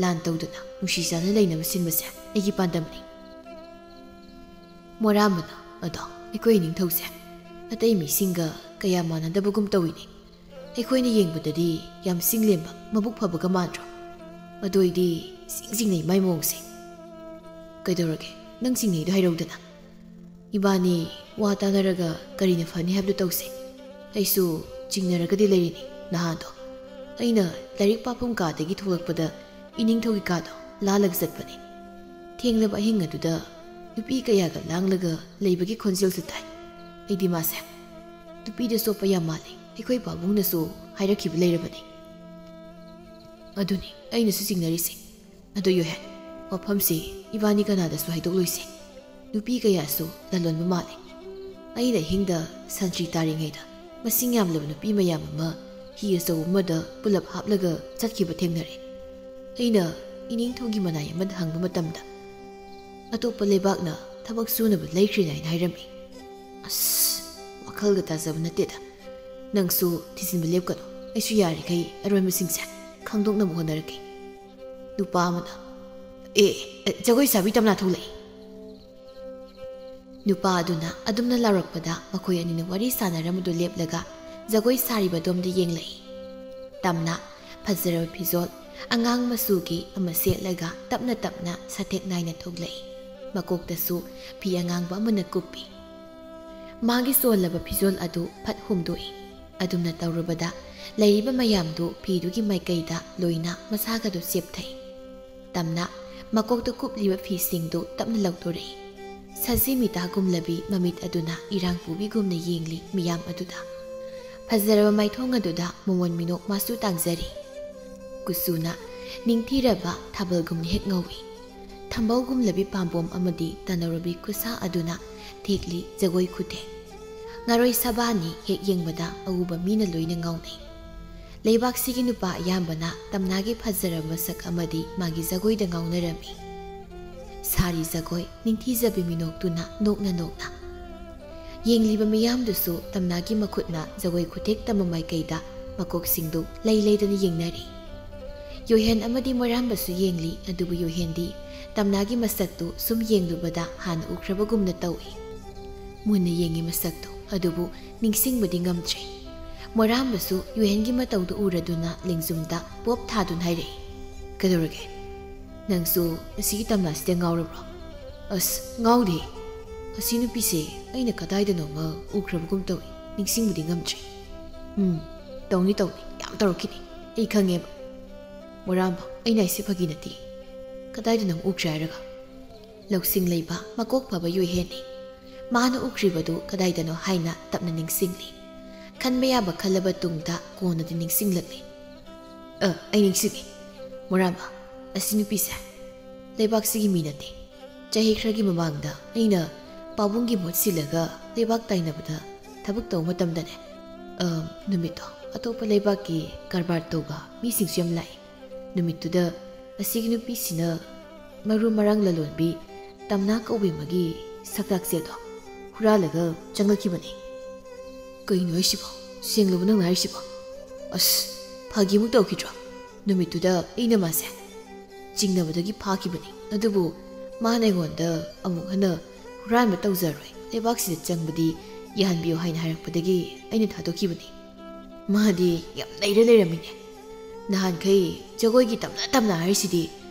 ꯂꯥꯟ ꯇꯧꯗꯅ ꯅꯨꯡꯁꯤ ꯆꯥꯟꯅ ꯂꯩꯅꯕ ꯁꯤꯟꯕꯁꯦ ꯑꯩꯒꯤ ꯄꯥꯟꯗꯝꯅꯤ꯫" ꯃꯣꯔꯥꯝꯕꯅ, "ꯑꯗꯣ ꯑꯩꯈꯣꯏ ꯏꯅꯤꯡꯊꯧꯁꯦ ꯑꯇꯩ ꯃꯤꯁꯤꯡꯒ ꯀꯌꯥ ꯃꯥꯟꯅꯗꯕꯒꯨꯝ ꯇꯧꯏꯅꯦ꯫ ꯑꯩꯈꯣꯏꯅ ꯌꯦꯡꯕꯗꯗꯤ ꯌꯥꯝ ꯆꯤꯡꯂꯦꯝꯕ, ꯃꯕꯨꯛ ꯐꯕꯒ ꯃꯥꯟꯗ꯭ꯔꯣ? ꯑꯗꯨ ꯑꯩꯗꯤ ꯏꯆꯤꯡ ꯆꯤꯡꯅꯩ ꯃꯥꯏ ꯃꯑꯣꯡꯁꯦ꯫" "ꯀꯩꯗꯧꯔꯒꯦ? ꯅꯪ ꯆꯤꯡꯅꯩꯗꯣ ꯍꯥꯏꯔꯧꯗꯅ꯫ ꯏꯕꯥꯅꯤ ꯋꯥ ꯇꯥꯅꯔꯒ ꯀꯔꯤꯅ ꯐꯅꯤ ꯍꯥꯏꯕꯗꯨ ꯇꯧꯁꯦ꯫ ꯑꯩꯁꯨ ꯆꯤꯡꯅꯔꯒꯗꯤ ꯂꯩꯔꯤꯅꯤ꯫ ꯅꯍꯥꯟꯗꯣ ꯑꯩꯅ ꯂꯥꯏꯔꯤꯛ ꯄꯥꯐꯝ ꯀꯥꯗꯒꯤ ꯊꯣꯛꯂꯛꯄꯗ ꯏꯅꯤꯡꯊꯧꯒꯤ ꯀꯥꯗꯣ ꯂꯥꯜꯂꯒ ꯆꯠꯄꯅꯤ꯫ ꯊꯦꯡꯂꯕ ꯑꯍꯤꯡ ꯑꯗꯨꯗ ꯅꯨꯄꯤ ꯀꯌꯥꯒ ꯂꯥꯡꯂꯒ ꯂꯩꯕꯒꯤ ꯈꯣꯟꯖꯦꯜꯁꯨ ꯇꯥꯏ꯫ ꯑꯩꯗꯤ ꯃꯥꯁꯦ ꯅꯨꯄꯤꯗ ꯆꯣꯞꯄ ꯌꯥꯝ ꯃꯥꯜꯂꯤ꯫ ꯑꯩꯈꯣꯏ ꯄꯥꯕꯨꯡꯅꯁꯨ ꯍꯥꯏꯔꯛꯈꯤꯕ ꯂꯩꯔꯕꯅꯤ꯫" "ꯑꯗꯨꯅꯤ ꯑꯩꯅꯁꯨ ꯆꯤꯡꯅꯔꯤꯁꯦ꯫ ꯑꯗꯨ ꯌꯨꯍꯦꯟ, ꯋꯥꯐꯝꯁꯤ ꯏꯕꯥꯅꯤ ꯀꯅꯥꯗꯁꯨ ꯍꯥꯏꯗꯣꯛꯂꯣꯏꯁꯦ꯫ ꯅꯨꯄꯤ ꯀꯌꯥꯁꯨ ꯂꯂꯣꯟꯕ ꯃꯥꯜꯂꯤ꯫" ꯑꯩꯅ ꯑꯍꯤꯡꯗ ꯁꯟꯇ꯭ꯔꯤ ꯇꯥꯔꯤꯉꯩꯗ ꯃꯁꯤꯡ ꯌꯥꯝꯂꯕ ꯅꯨꯄꯤ ꯃꯌꯥꯝ ꯑꯃ ꯍꯤ ꯑꯆꯧꯕ ꯑꯃꯗ ꯄꯨꯂꯞ ꯍꯥꯞꯂꯒ ꯆꯠꯈꯤꯕ ꯊꯦꯡꯅꯔꯦ꯫ ꯑꯩꯅ ꯏꯅꯤꯡꯊꯧꯒꯤ ꯃꯅꯥꯏ ꯑꯃꯗ ꯍꯪꯕ ꯃꯇꯝꯗ, "ꯑꯇꯣꯞꯄ ꯂꯩꯕꯥꯛꯅ ꯊꯕꯛ ꯁꯨꯅꯕ ꯂꯩꯈ꯭ꯔꯦ" ꯍꯥꯏꯅ ꯍꯥꯏꯔꯝꯃꯤ꯫ ꯑꯁ, ꯋꯥꯈꯜꯒ ꯇꯥꯖꯕ ꯅꯠꯇꯦꯗ꯫ ꯅꯪꯁꯨ ꯊꯤꯖꯤꯟꯕ ꯂꯦꯞꯀꯅꯨ꯫ ꯑꯩꯁꯨ ꯌꯥꯔꯤꯈꯩ ꯑꯔꯣꯟꯕꯁꯤꯡꯁꯦ ꯈꯪꯗꯣꯛꯅꯕ ꯍꯣꯠꯅꯔꯛꯀꯦ꯫ ꯅꯨꯄꯥ ꯑꯃꯅ, "ꯑꯦ, ꯑꯦ, ꯖꯒꯣꯏ ꯁꯥꯕꯤ ꯇꯝꯅꯥ ꯊꯣꯛꯂꯛꯏ!" ꯅꯨꯄꯥ ꯑꯗꯨꯅ ꯑꯗꯨꯝꯅ ꯂꯥꯎꯔꯛꯄꯗ ꯃꯈꯣꯏ ꯑꯅꯤꯅ ꯋꯥꯔꯤ ꯁꯥꯟꯅꯔꯝꯕꯗꯨ ꯂꯦꯞꯂꯒ ꯖꯒꯣꯏ ꯁꯥꯔꯤꯕ ꯑꯗꯣꯝꯗ ꯌꯦꯡꯂꯛꯏ꯫ ꯇꯝꯅꯥ ꯐꯖꯔꯕ ꯐꯤꯖꯣꯜ ꯑꯉꯥꯡ ꯃꯆꯨꯒꯤ ꯑꯃ ꯁꯦꯠꯂꯒ ꯇꯞꯅ ꯇꯞꯅ ꯁꯥꯊꯦꯛ ꯅꯥꯏꯅ ꯊꯣꯛꯂꯛꯏ꯫ ꯃꯀꯣꯛꯇꯁꯨ ꯐꯤ ꯑꯉꯥꯡꯕ ꯑꯃꯅ ꯀꯨꯞꯄꯤ꯫ ꯃꯥꯒꯤ ꯆꯣꯜꯂꯕ ꯐꯤꯖꯣꯜ ꯑꯗꯨ ꯐꯠ ꯍꯨꯝꯗꯣꯛꯏ꯫ ꯑꯗꯨꯝꯅ ꯇꯧꯔꯨꯕꯗ ꯂꯩꯔꯤꯕ ꯃꯌꯥꯝꯗꯨ ꯐꯤꯗꯨꯒꯤ ꯃꯥꯏꯀꯩꯗ ꯂꯣꯏꯅ ꯃꯁꯥꯒꯗꯨ ꯆꯦꯞꯊꯩ꯫ ꯇꯝꯅ ꯃꯀꯣꯛꯇ ꯀꯨꯞꯂꯤꯕ ꯐꯤꯁꯤꯡꯗꯨ ꯇꯞꯅ ꯂꯧꯊꯣꯔꯛꯏ꯫ ꯁꯖꯤ ꯃꯤꯇꯥꯒꯨꯝꯂꯕꯤ ꯃꯃꯤꯠ ꯑꯗꯨꯅ ꯏꯔꯥꯡ ꯄꯨꯕꯤꯒꯨꯝꯅ ꯌꯦꯡꯂꯤ ꯃꯤꯌꯥꯝ ꯑꯗꯨꯗ꯫ ꯐꯖꯔꯕ ꯃꯥꯏꯊꯣꯡ ꯑꯗꯨꯗ ꯃꯃꯣꯟ ꯃꯤꯅꯣꯛ ꯃꯥꯁꯨ ꯇꯥꯡꯖꯔꯤ꯫ ꯀꯨꯆꯨꯅ ꯅꯤꯡꯊꯤꯔꯕ ꯊꯥꯕꯜꯒꯨꯝꯅ ꯍꯦꯛ ꯉꯧꯏ꯫ ꯊꯝꯕꯧꯒꯨꯝꯂꯕꯤ ꯄꯥꯝꯕꯣꯝ ꯑꯃꯗꯤ ꯇꯅꯧꯔꯕꯤ ꯈꯨꯠꯁꯥ ꯑꯗꯨꯅ ꯊꯦꯛꯂꯤ ꯖꯒꯣꯏ ꯈꯨꯊꯦꯛ꯫ ꯉꯥꯔꯣꯏ ꯁꯕꯥꯅꯤ ꯍꯦꯛ ꯌꯦꯡꯕꯗ ꯑꯎꯕ ꯃꯤꯅ ꯂꯣꯏꯅ ꯉꯥꯎꯅꯩ꯫ ꯂꯩꯕꯥꯛꯁꯤꯒꯤ ꯅꯨꯄꯥ ꯑꯌꯥꯝꯕꯅ ꯇꯝꯅꯥꯒꯤ ꯐꯖꯔꯕ ꯃꯁꯛ ꯑꯃꯗꯤ ꯃꯥꯒꯤ ꯖꯒꯣꯏꯗ ꯉꯥꯎꯅꯔꯝꯃꯤ꯫ ꯁꯥꯔꯤ ꯖꯒꯣꯏ ꯅꯤꯡꯊꯤꯖꯕꯤ ꯃꯤꯅꯣꯛꯇꯨꯅ ꯅꯣꯛꯅ ꯅꯣꯛꯅ꯫ ꯌꯦꯡꯂꯤꯕ ꯃꯤꯌꯥꯝꯗꯨꯁꯨ ꯇꯝꯅꯥꯒꯤ ꯃꯈꯨꯠꯅ ꯖꯒꯣꯏ ꯈꯨꯊꯦꯛ ꯇꯝꯕ ꯃꯥꯏꯀꯩꯗ ꯃꯀꯣꯛꯁꯤꯡꯗꯨ ꯂꯩ ꯂꯩꯗꯅ ꯌꯦꯡꯅꯔꯤ꯫ ꯌꯣꯏꯍꯦꯟ ꯑꯃꯗꯤ ꯃꯣꯏꯔꯥꯝꯕꯁꯨ ꯌꯦꯡꯂꯤ, ꯑꯗꯨꯕꯨ ꯌꯣꯏꯍꯦꯟꯗꯤ ꯇꯝꯅꯥꯒꯤ ꯃꯁꯛꯇꯨ ꯁꯨꯝ ꯌꯦꯡꯂꯨꯕꯗ ꯍꯥꯟꯅ ꯎꯈ꯭ꯔꯕꯒꯨꯝꯅ ꯇꯧꯏ꯫ ꯃꯨꯟꯅ ꯌꯦꯡꯉꯤ ꯃꯁꯛꯇꯨ, ꯑꯗꯨꯕꯨ ꯅꯤꯡꯁꯤꯡꯕꯗꯤ ꯉꯝꯗ꯭ꯔꯦ꯫ ꯃꯣꯏꯔꯥꯝꯕꯁꯨ ꯌꯣꯏꯍꯦꯟꯒꯤ ꯃꯇꯧꯗꯨ ꯎꯔꯗꯨꯅ ꯂꯦꯡꯖꯨꯝꯗ ꯄꯣꯞ ꯊꯥꯗꯨꯅ ꯍꯥꯏꯔꯛꯏ, "ꯀꯩꯗꯧꯔꯒꯦ? ꯅꯪꯁꯨ ꯑꯁꯤꯒꯤ ꯇꯝꯅꯥꯁꯤꯗ ꯉꯥꯎꯔꯕ꯭ꯔꯣ?" "ꯑꯁ, ꯉꯥꯎꯗꯦ꯫ ꯑꯁꯤ ꯅꯨꯄꯤꯁꯦ ꯑꯩꯅ ꯀꯗꯥꯏꯗꯅꯣꯃ ꯎꯈ꯭ꯔꯕꯒꯨꯝ ꯇꯧꯏ, ꯅꯤꯡꯁꯤꯡꯕꯗꯤ ꯉꯝꯗ꯭ꯔꯦ꯫" "ꯎꯝ, ꯇꯧꯅꯤ ꯇꯧꯅꯤ, ꯌꯥꯝ ꯇꯧꯔꯛꯈꯤꯅꯤ, ꯑꯩ ꯈꯪꯉꯦꯕ꯫" "ꯃꯣꯏꯔꯥꯝꯕ, ꯑꯩꯅ ꯍꯥꯏꯁꯦ ꯐꯥꯒꯤ ꯅꯠꯇꯦ꯫ ꯀꯗꯥꯏꯗ ꯅꯪ ꯎꯈ꯭ꯔꯦ ꯍꯥꯏꯔꯒ?" ꯂꯧꯁꯤꯡ ꯂꯩꯕ, ꯃꯀꯣꯛ ꯐꯕ ꯌꯣꯏꯍꯦꯟꯅꯤ꯫ ꯃꯥꯅ ꯎꯈ꯭ꯔꯤꯕꯗꯨ ꯀꯗꯥꯏꯗꯅꯣ ꯍꯥꯏꯅ ꯇꯞꯅ ꯅꯤꯡꯁꯤꯡꯂꯤ꯫ ꯈꯟꯕ ꯌꯥꯕ ꯈꯜꯂꯕ ꯇꯨꯡꯗ ꯀꯣꯟꯅꯗꯤ ꯅꯤꯡꯁꯤꯡꯂꯛꯂꯤ꯫ "ꯑ, ꯑꯩ ꯅꯤꯡꯁꯤꯡꯉꯤ꯫ ꯃꯣꯏꯔꯥꯝꯕ, ꯑꯁꯤ ꯅꯨꯄꯤꯁꯦ ꯂꯩꯕꯥꯛꯁꯤꯒꯤ ꯃꯤ ꯅꯠꯇꯦ꯫ ꯆꯍꯤ ꯈꯔꯒꯤ ꯃꯃꯥꯡꯗ ꯑꯩꯅ ꯄꯥꯕꯨꯡꯒꯤ ꯃꯍꯨꯠ ꯁꯤꯜꯂꯒ ꯂꯩꯕꯥꯛ ꯇꯥꯏꯅꯕꯗ ꯊꯕꯛ ꯇꯧꯕ ꯃꯇꯝꯗꯅꯦ, ꯑ, ꯅꯨꯃꯤꯠꯇꯣ ꯑꯇꯣꯞꯄ ꯂꯩꯕꯥꯛꯀꯤ ꯀꯔꯕꯥꯔ ꯇꯧꯕ ꯃꯤꯁꯤꯡꯁꯨ ꯌꯥꯝ ꯂꯥꯛꯏ꯫ ꯅꯨꯃꯤꯠꯇꯨꯗ ꯑꯁꯤꯒꯤ ꯅꯨꯄꯤꯁꯤꯅ ꯃꯔꯨ ꯃꯔꯥꯡ ꯂꯂꯣꯟꯕꯤ ꯇꯝꯅꯥ ꯀꯧꯕꯤ ꯑꯃꯒꯤ ꯁꯛꯇꯥꯛꯆꯦꯗꯣ ꯍꯨꯔꯥꯜꯂꯒ ꯆꯪꯂꯛꯈꯤꯕꯅꯤ꯫ "ꯀꯩꯅꯣ ꯍꯥꯏꯁꯤꯕꯣ? ꯁꯦꯡꯂꯕ ꯅꯪꯅ ꯍꯥꯏꯔꯤꯁꯤꯕꯣ?" "ꯑꯁ, ꯐꯥꯒꯤꯃꯨꯛ ꯇꯧꯈꯤꯗ꯭ꯔꯣ? ꯅꯨꯃꯤꯠꯇꯨꯗ ꯑꯩꯅ ꯃꯥꯁꯦ ꯆꯤꯡꯅꯕꯗꯒꯤ ꯐꯥꯈꯤꯕꯅꯤ꯫ ꯑꯗꯨꯕꯨ ꯃꯥꯅ ꯑꯩꯉꯣꯟꯗ ꯑꯃꯨꯛ ꯍꯟꯅ ꯍꯨꯔꯥꯟꯕ ꯇꯧꯖꯔꯣꯏ, ꯂꯩꯕꯥꯛꯁꯤꯗ ꯆꯪꯕꯗꯤ ꯌꯥꯍꯟꯕꯤꯌꯨ ꯍꯥꯏꯅ ꯍꯥꯏꯔꯛꯄꯗꯒꯤ ꯑꯩꯅ ꯊꯥꯗꯣꯛꯈꯤꯕꯅꯤ꯫ ꯃꯥꯗꯤ ꯌꯥꯝ ꯅꯩꯔ ꯂꯩꯔꯝꯃꯤꯅꯦ꯫ ꯅꯍꯥꯟꯈꯩ ꯖꯒꯣꯏꯒꯤ ꯇꯝꯅ ꯇꯝꯅ ꯍꯥꯏꯔꯤꯁꯤꯗꯤ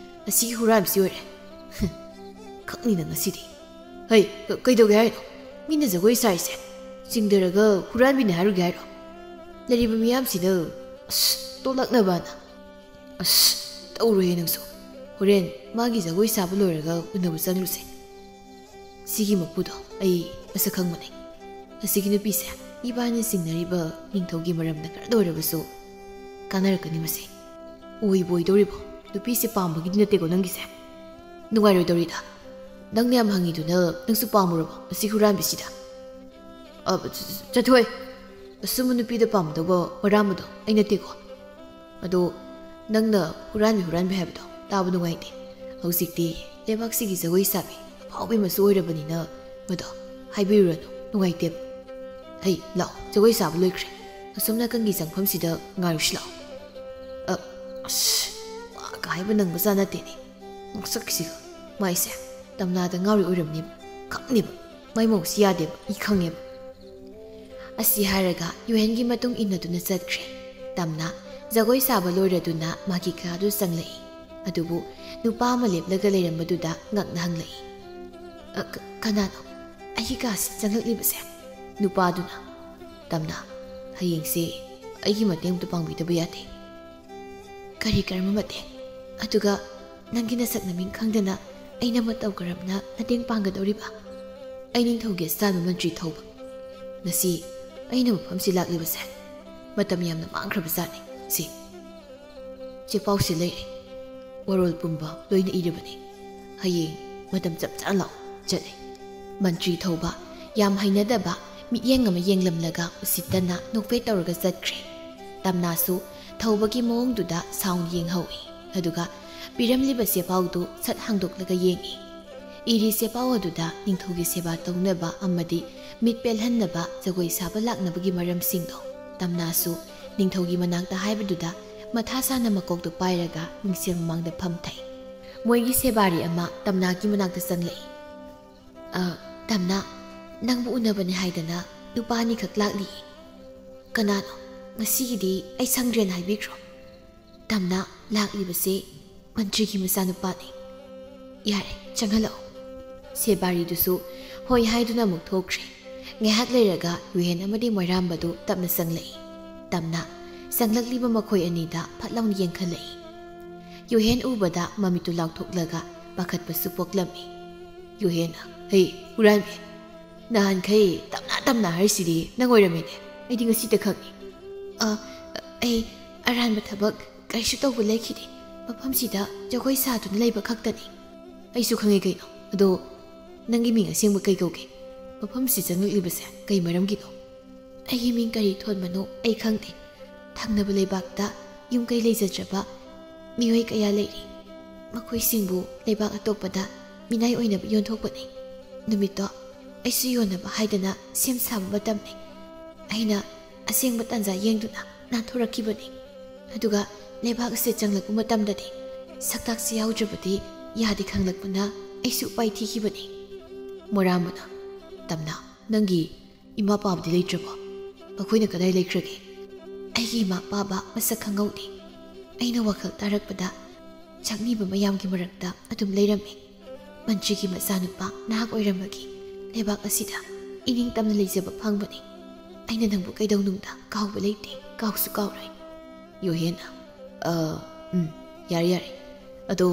ꯑꯁꯤꯒꯤ ꯍꯨꯔꯥꯟꯕꯁꯤ ꯑꯣꯏꯔꯦ꯫ ꯈꯪꯅꯤꯅ ꯉꯁꯤꯗꯤ꯫ ꯍꯩ, ꯀ-, ꯀꯩꯗꯧꯒꯦ ꯍꯥꯏꯅꯣ? ꯃꯤꯅ ꯖꯒꯣꯏ ꯁꯥꯔꯤꯁꯦ ꯆꯤꯡꯊꯔꯒ ꯍꯨꯔꯥꯟꯕꯤꯅꯦ ꯍꯥꯏꯔꯨꯒꯦ ꯍꯥꯏꯔꯣ? ꯂꯩꯔꯤꯕ ꯃꯤꯌꯥꯝꯁꯤꯗ ꯑꯁ ꯇꯣꯂꯛꯅꯕꯅ꯫ ꯑꯁ, ꯇꯧꯔꯣꯏꯌꯦ ꯅꯪꯁꯨ꯫ ꯍꯣꯔꯦꯟ ꯃꯥꯒꯤ ꯖꯒꯣꯏ ꯁꯥꯕ ꯂꯣꯏꯔꯒ ꯎꯅꯕ ꯆꯪꯂꯨꯁꯦ꯫ ꯁꯤꯒꯤ ꯃꯄꯨꯗꯣ ꯑꯩ ꯃꯁꯛ ꯈꯪꯕꯅꯦ꯫ ꯑꯁꯤꯒꯤ ꯅꯨꯄꯤꯁꯦ ꯏꯕꯥꯅꯤ ꯆꯤꯡꯅꯔꯤꯕ ꯅꯤꯡꯊꯧꯒꯤ ꯃꯔꯝꯗ ꯈꯔꯗ ꯑꯣꯏꯔꯕꯁꯨ ꯀꯥꯟꯅꯔꯛꯀꯅꯤ ꯃꯁꯦ꯫ ꯑꯣꯏꯕ ꯑꯣꯏꯗꯧꯔꯤꯕꯣ? ꯅꯨꯄꯤꯁꯦ ꯄꯥꯝꯕꯒꯤꯗꯤ ꯅꯠꯇꯦꯀꯣ ꯅꯪꯒꯤꯁꯦ? ꯅꯨꯡꯉꯥꯏꯔꯣꯏꯗꯧꯔꯤꯗ꯫ ꯅꯪꯅ ꯌꯥꯝ ꯍꯪꯉꯤꯗꯨꯅ ꯅꯪꯁꯨ ꯄꯥꯝꯃꯨꯔꯕꯣ ꯑꯁꯤ ꯍꯨꯔꯥꯟꯕꯤꯁꯤꯗ? ꯑ, ꯆ-, ꯆ-, ꯆꯠꯊꯣꯏ꯫ ꯑꯁꯨꯝꯕ ꯅꯨꯄꯤꯗ ꯄꯥꯝꯃꯨꯗꯧꯕ ꯃꯔꯥꯝꯕꯗꯣ ꯑꯩ ꯅꯠꯇꯦꯀꯣ꯫ ꯑꯗꯣ ꯅꯪꯅ ꯍꯨꯔꯥꯟꯕꯤ ꯍꯨꯔꯥꯟꯕꯤ ꯍꯥꯏꯕꯗꯣ ꯇꯥꯕ ꯅꯨꯡꯉꯥꯏꯇꯦ꯫ ꯍꯧꯖꯤꯛꯇꯤ ꯂꯩꯕꯥꯛꯁꯤꯒꯤ ꯖꯒꯣꯏ ꯁꯥꯕꯤ ꯑꯐꯥꯎꯕꯤ ꯑꯃꯁꯨ ꯑꯣꯏꯔꯕꯅꯤꯅ ꯃꯗꯣ ꯍꯥꯏꯕꯤꯔꯨꯔꯅꯨ, ꯅꯨꯡꯉꯥꯏꯇꯦꯕ꯫ ꯍꯩ, ꯂꯥꯛꯑꯣ, ꯖꯒꯣꯏ ꯁꯥꯕ ꯂꯣꯏꯈ꯭ꯔꯦ꯫ ꯑꯁꯣꯝ ꯅꯥꯀꯟꯒꯤ ꯆꯪꯐꯝꯁꯤꯗ ꯉꯥꯏꯔꯨꯁꯤ ꯂꯥꯛꯑꯣ꯫ ꯑ, ꯑꯁ, ꯋꯥꯒ ꯍꯥꯏꯕ ꯅꯪꯕꯖꯥꯠ ꯅꯠꯇꯦꯅꯦ꯫ ꯃꯁꯛꯁꯤꯒ ꯃꯥꯏꯁꯦ ꯇꯝꯅꯥꯗ ꯉꯥꯎꯔꯤ ꯑꯣꯏꯔꯝꯅꯦꯕ꯫ ꯈꯪꯅꯦꯕ꯫ ꯃꯥꯏ ꯃꯑꯣꯡꯁꯤ ꯌꯥꯗꯦꯕ꯫ ꯑꯩ ꯈꯪꯉꯦꯕ꯫ ꯑꯁꯤ ꯍꯥꯏꯔꯒ ꯌꯨꯍꯦꯟꯒꯤ ꯃꯇꯨꯡ ꯏꯟꯅꯗꯨꯅ ꯆꯠꯈ꯭ꯔꯦ꯫ ꯇꯝꯅꯥ ꯖꯒꯣꯏ ꯁꯥꯕ ꯂꯣꯏꯔꯗꯨꯅ ꯃꯥꯒꯤ ꯀꯥꯗꯨ ꯆꯪꯂꯛꯏ꯫ ꯑꯗꯨꯕꯨ ꯅꯨꯄꯥ ꯑꯃ ꯂꯦꯞꯂꯒ ꯂꯩꯔꯝꯕꯗꯨꯗ ꯉꯛꯅ ꯍꯪꯂꯛꯏ, "ꯑ, ꯀ-, ꯀꯅꯥꯅꯣ ꯑꯩꯒꯤ ꯀꯥꯁꯤ ꯆꯪꯂꯛꯂꯤꯕꯁꯦ?" ꯅꯨꯄꯥꯗꯨꯅ, "ꯇꯝꯅꯥ, ꯍꯌꯦꯡꯁꯦ ꯑꯩꯒꯤ ꯃꯇꯦꯡ ꯑꯝꯇ ꯄꯥꯡꯕꯤꯗꯕ ꯌꯥꯗꯦ꯫" "ꯀꯔꯤ ꯀꯔꯝꯕ ꯃꯇꯦꯡ? ꯑꯗꯨꯒ ꯅꯪꯒꯤ ꯅꯁꯛ ꯅꯃꯤꯡ ꯈꯪꯗꯅ ꯑꯩꯅ ꯃꯇꯧ ꯀꯔꯝꯅ ꯃꯇꯦꯡ ꯄꯥꯡꯒꯗꯧꯔꯤꯕ? ꯑꯩ ꯅꯤꯡꯊꯧꯒꯤ ꯑꯁꯥꯟꯕ ꯃꯟꯇ꯭ꯔꯤ ꯊꯧꯕ꯫ ꯉꯁꯤ ꯑꯩꯅ ꯃꯐꯝꯁꯤ ꯂꯥꯛꯂꯤꯕꯁꯦ ꯃꯇꯝ ꯌꯥꯝꯅ ꯃꯥꯡꯈ꯭ꯔꯕꯖꯥꯠꯅꯤ꯫ ꯁꯤ ꯆꯦꯄꯥꯎꯁꯦ ꯂꯩꯔꯦ꯫ ꯋꯥꯔꯣꯜ ꯄꯨꯝꯕ ꯂꯣꯏꯅ ꯏꯔꯕꯅꯤ꯫ ꯍꯌꯦꯡ ꯃꯇꯝ ꯆꯞ ꯆꯥꯅ ꯂꯥꯛꯑꯣ꯫" ꯆꯠꯂꯦ꯫ ꯃꯟꯇ꯭ꯔꯤ ꯊꯧꯕ ꯌꯥꯝ ꯍꯩꯅꯗꯕ ꯃꯤꯠꯌꯦꯡ ꯑꯃ ꯌꯦꯡꯂꯝꯂꯒ ꯎꯁꯤꯠꯇꯅ ꯅꯣꯛꯐꯦꯠ ꯇꯧꯔꯒ ꯆꯠꯈ꯭ꯔꯦ꯫ ꯇꯝꯅꯥꯁꯨ ꯊꯧꯕꯒꯤ ꯃꯑꯣꯡꯗꯨꯗ ꯁꯥꯎꯅ ꯌꯦꯡꯍꯧꯏ꯫ ꯑꯗꯨꯒ ꯄꯤꯔꯝꯂꯤꯕ ꯆꯦꯄꯥꯎꯗꯨ ꯁꯠ ꯍꯥꯡꯗꯣꯛꯂꯒ ꯌꯦꯡꯏ꯫ ꯏꯔꯤ ꯆꯦꯄꯥꯎ ꯑꯗꯨꯗ ꯅꯤꯡꯊꯧꯒꯤ ꯁꯦꯕꯥ ꯇꯧꯅꯕ ꯑꯃꯗꯤ ꯃꯤꯠ ꯄꯦꯜꯍꯟꯅꯕ ꯖꯒꯣꯏ ꯁꯥꯕ ꯂꯥꯛꯅꯕꯒꯤ ꯃꯔꯝꯁꯤꯡꯗꯣ꯫ ꯇꯝꯅꯥꯁꯨ ꯅꯤꯡꯊꯧꯒꯤ ꯃꯅꯥꯛꯇ ꯍꯥꯏꯕꯗꯨꯗ ꯃꯊꯥ ꯁꯥꯅ ꯃꯀꯣꯛꯇꯨ ꯄꯥꯏꯔꯒ ꯃꯤꯡꯁꯦꯜ ꯃꯃꯥꯡꯗ ꯐꯝꯊꯩ꯫ ꯃꯣꯏꯒꯤ ꯁꯦꯕꯥꯔꯤ ꯑꯃ ꯇꯝꯅꯥꯒꯤ ꯃꯅꯥꯛꯇ ꯆꯪꯂꯛꯏ꯫ "ꯑ, ꯇꯝꯅꯥ, ꯅꯪꯕꯨ ꯎꯅꯕꯅꯦ ꯍꯥꯏꯗꯅ ꯅꯨꯄꯥ ꯑꯅꯤꯈꯛ ꯂꯥꯛꯂꯤ꯫ ꯀꯅꯥꯅꯣ? ꯉꯁꯤꯒꯤꯗꯤ ꯑꯩ ꯁꯪꯗ꯭ꯔꯦꯅ ꯍꯥꯏꯕꯤꯈ꯭ꯔꯣ꯫ ꯇꯝꯅꯥ, ꯂꯥꯛꯂꯤꯕꯁꯦ ꯃꯟꯇ꯭ꯔꯤꯒꯤ ꯃꯆꯥꯅꯨꯄꯥꯅꯤ꯫ ꯌꯥꯔꯦ, ꯆꯪꯍꯜꯂꯛꯑꯣ꯫" ꯁꯦꯕꯥꯔꯤꯗꯨꯁꯨ ꯍꯣꯏ ꯍꯥꯏꯗꯨꯅ ꯑꯃꯨꯛ ꯊꯣꯛꯈ꯭ꯔꯦ꯫ ꯉꯥꯏꯍꯥꯛ ꯂꯩꯔꯒ ꯌꯨꯍꯦꯟ ꯑꯃꯗꯤ ꯃꯣꯏꯔꯥꯝꯕꯗꯨ ꯇꯞꯅ ꯆꯪꯂꯛꯏ꯫ ꯇꯝꯅꯥ ꯆꯪꯂꯛꯂꯤꯕ ꯃꯈꯣꯏ ꯑꯅꯤꯗ ꯐꯠ ꯂꯥꯎꯅ ꯌꯦꯡꯈꯠꯂꯛꯏ꯫ ꯌꯨꯍꯦꯟ ꯎꯕꯗ ꯃꯃꯤꯠꯇꯨ ꯂꯥꯎꯊꯣꯛꯂꯒ ꯄꯥꯈꯠꯄꯁꯨ ꯄꯣꯛꯂꯝꯃꯤ꯫ ꯌꯨꯍꯦꯟꯅ, "ꯍꯦ, ꯍꯨꯔꯥꯟꯕꯤ, ꯅꯍꯥꯟꯈꯩ ꯇꯝꯅꯥ ꯇꯝꯅꯥ ꯍꯥꯏꯔꯤꯁꯤꯗꯤ ꯅꯪ ꯑꯣꯏꯔꯝꯃꯤꯅꯦ꯫ ꯑꯩꯗꯤ ꯉꯁꯤꯗ ꯈꯪꯉꯤ꯫" "ꯑ, ꯑꯩ ꯑꯔꯥꯟꯕ ꯊꯕꯛ ꯀꯔꯤꯁꯨ ꯇꯧꯕ ꯂꯩꯈꯤꯗꯦ꯫ ꯃꯐꯝꯁꯤꯗ ꯖꯒꯣꯏ ꯁꯥꯗꯨꯅ ꯂꯩꯕ ꯈꯛꯇꯅꯤ꯫" "ꯑꯩꯁꯨ ꯈꯪꯉꯤ ꯀꯩꯅꯣ꯫ ꯑꯗꯣ ꯅꯪꯒꯤ ꯃꯤꯡ ꯑꯁꯦꯡꯕ ꯀꯩ ꯀꯧꯒꯦ? ꯃꯐꯝꯁꯤ ꯆꯪꯂꯛꯂꯤꯕꯁꯦ ꯀꯩ ꯃꯔꯝꯒꯤꯅꯣ?" "ꯑꯩꯒꯤ ꯃꯤꯡ ꯀꯔꯤ ꯊꯣꯟꯕꯅꯣ ꯑꯩ ꯈꯪꯗꯦ꯫ ꯊꯪꯅꯕ ꯂꯩꯕꯥꯛꯇ ꯌꯨꯝ ꯀꯩ ꯂꯩꯖꯗ꯭ꯔꯕ ꯃꯤꯑꯣꯏ ꯀꯌꯥ ꯂꯩꯔꯤ꯫ ꯃꯈꯣꯏꯁꯤꯡꯕꯨ ꯂꯩꯕꯥꯛ ꯑꯇꯣꯞꯄꯗ ꯃꯤꯅꯥꯏ ꯑꯣꯏꯅꯕ ꯌꯣꯟꯊꯣꯛꯄꯅꯤ꯫ ꯅꯨꯃꯤꯠꯇꯣ ꯑꯩꯁꯨ ꯌꯣꯟꯅꯕ ꯍꯥꯏꯗꯅ ꯁꯦꯝ ꯁꯥꯕ ꯃꯇꯝꯅꯤ꯫ ꯑꯩꯅ ꯑꯁꯦꯡꯕ ꯇꯥꯟꯖꯥ ꯌꯦꯡꯗꯨꯅ ꯅꯥꯟꯊꯣꯔꯛꯈꯤꯕꯅꯤ꯫ ꯑꯗꯨꯒ ꯂꯩꯕꯥꯛ ꯑꯁꯤꯗ ꯆꯪꯂꯛꯄ ꯃꯇꯝꯗꯗꯤ ꯁꯛꯇꯥꯛꯁꯤ ꯌꯥꯎꯗ꯭ꯔꯕꯗꯤ ꯌꯥꯗꯦ ꯈꯪꯂꯛꯄꯅ ꯑꯩꯁꯨ ꯎꯄꯥꯏ ꯊꯤꯈꯤꯕꯅꯤ꯫" ꯃꯣꯔꯥꯝꯕꯅ, "ꯇꯝꯅꯥ, ꯅꯪꯒꯤ ꯏꯃꯥ ꯄꯥꯕꯗꯤ ꯂꯩꯇ꯭ꯔꯕꯣ? ꯃꯈꯣꯏꯅ ꯀꯗꯥꯏ ꯂꯩꯈ꯭ꯔꯒꯦ?" "ꯑꯩꯒꯤ ꯏꯃꯥ ꯄꯥꯕ ꯃꯁꯛ ꯈꯪꯍꯧꯗꯦ꯫ ꯑꯩꯅ ꯋꯥꯈꯜ ꯇꯥꯔꯛꯄꯗ ꯆꯥꯛꯅꯤꯕ ꯃꯌꯥꯝꯒꯤ ꯃꯔꯛꯇ ꯑꯗꯨꯝ ꯂꯩꯔꯝꯃꯤ꯫ ꯃꯟꯇ꯭ꯔꯤꯒꯤ ꯃꯆꯥꯅꯨꯄꯥ ꯅꯍꯥꯛ ꯑꯣꯏꯔꯝꯕꯒꯤ ꯂꯩꯕꯥꯛ ꯑꯁꯤꯗ ꯏꯅꯤꯡ ꯇꯝꯅ ꯂꯩꯖꯕ ꯐꯪꯕꯅꯤ꯫ ꯑꯩꯅ ꯅꯪꯕꯨ ꯀꯩꯗꯧꯅꯨꯡꯗ ꯀꯥꯎꯕ ꯂꯩꯇꯦ, ꯀꯥꯎꯁꯨ ꯀꯥꯎꯔꯣꯏ꯫" ꯌꯨꯍꯦꯟꯅ, "ꯑ, ꯎꯝ, ꯌꯥꯔꯦ, ꯌꯥꯔꯦ꯫ ꯑꯗꯣ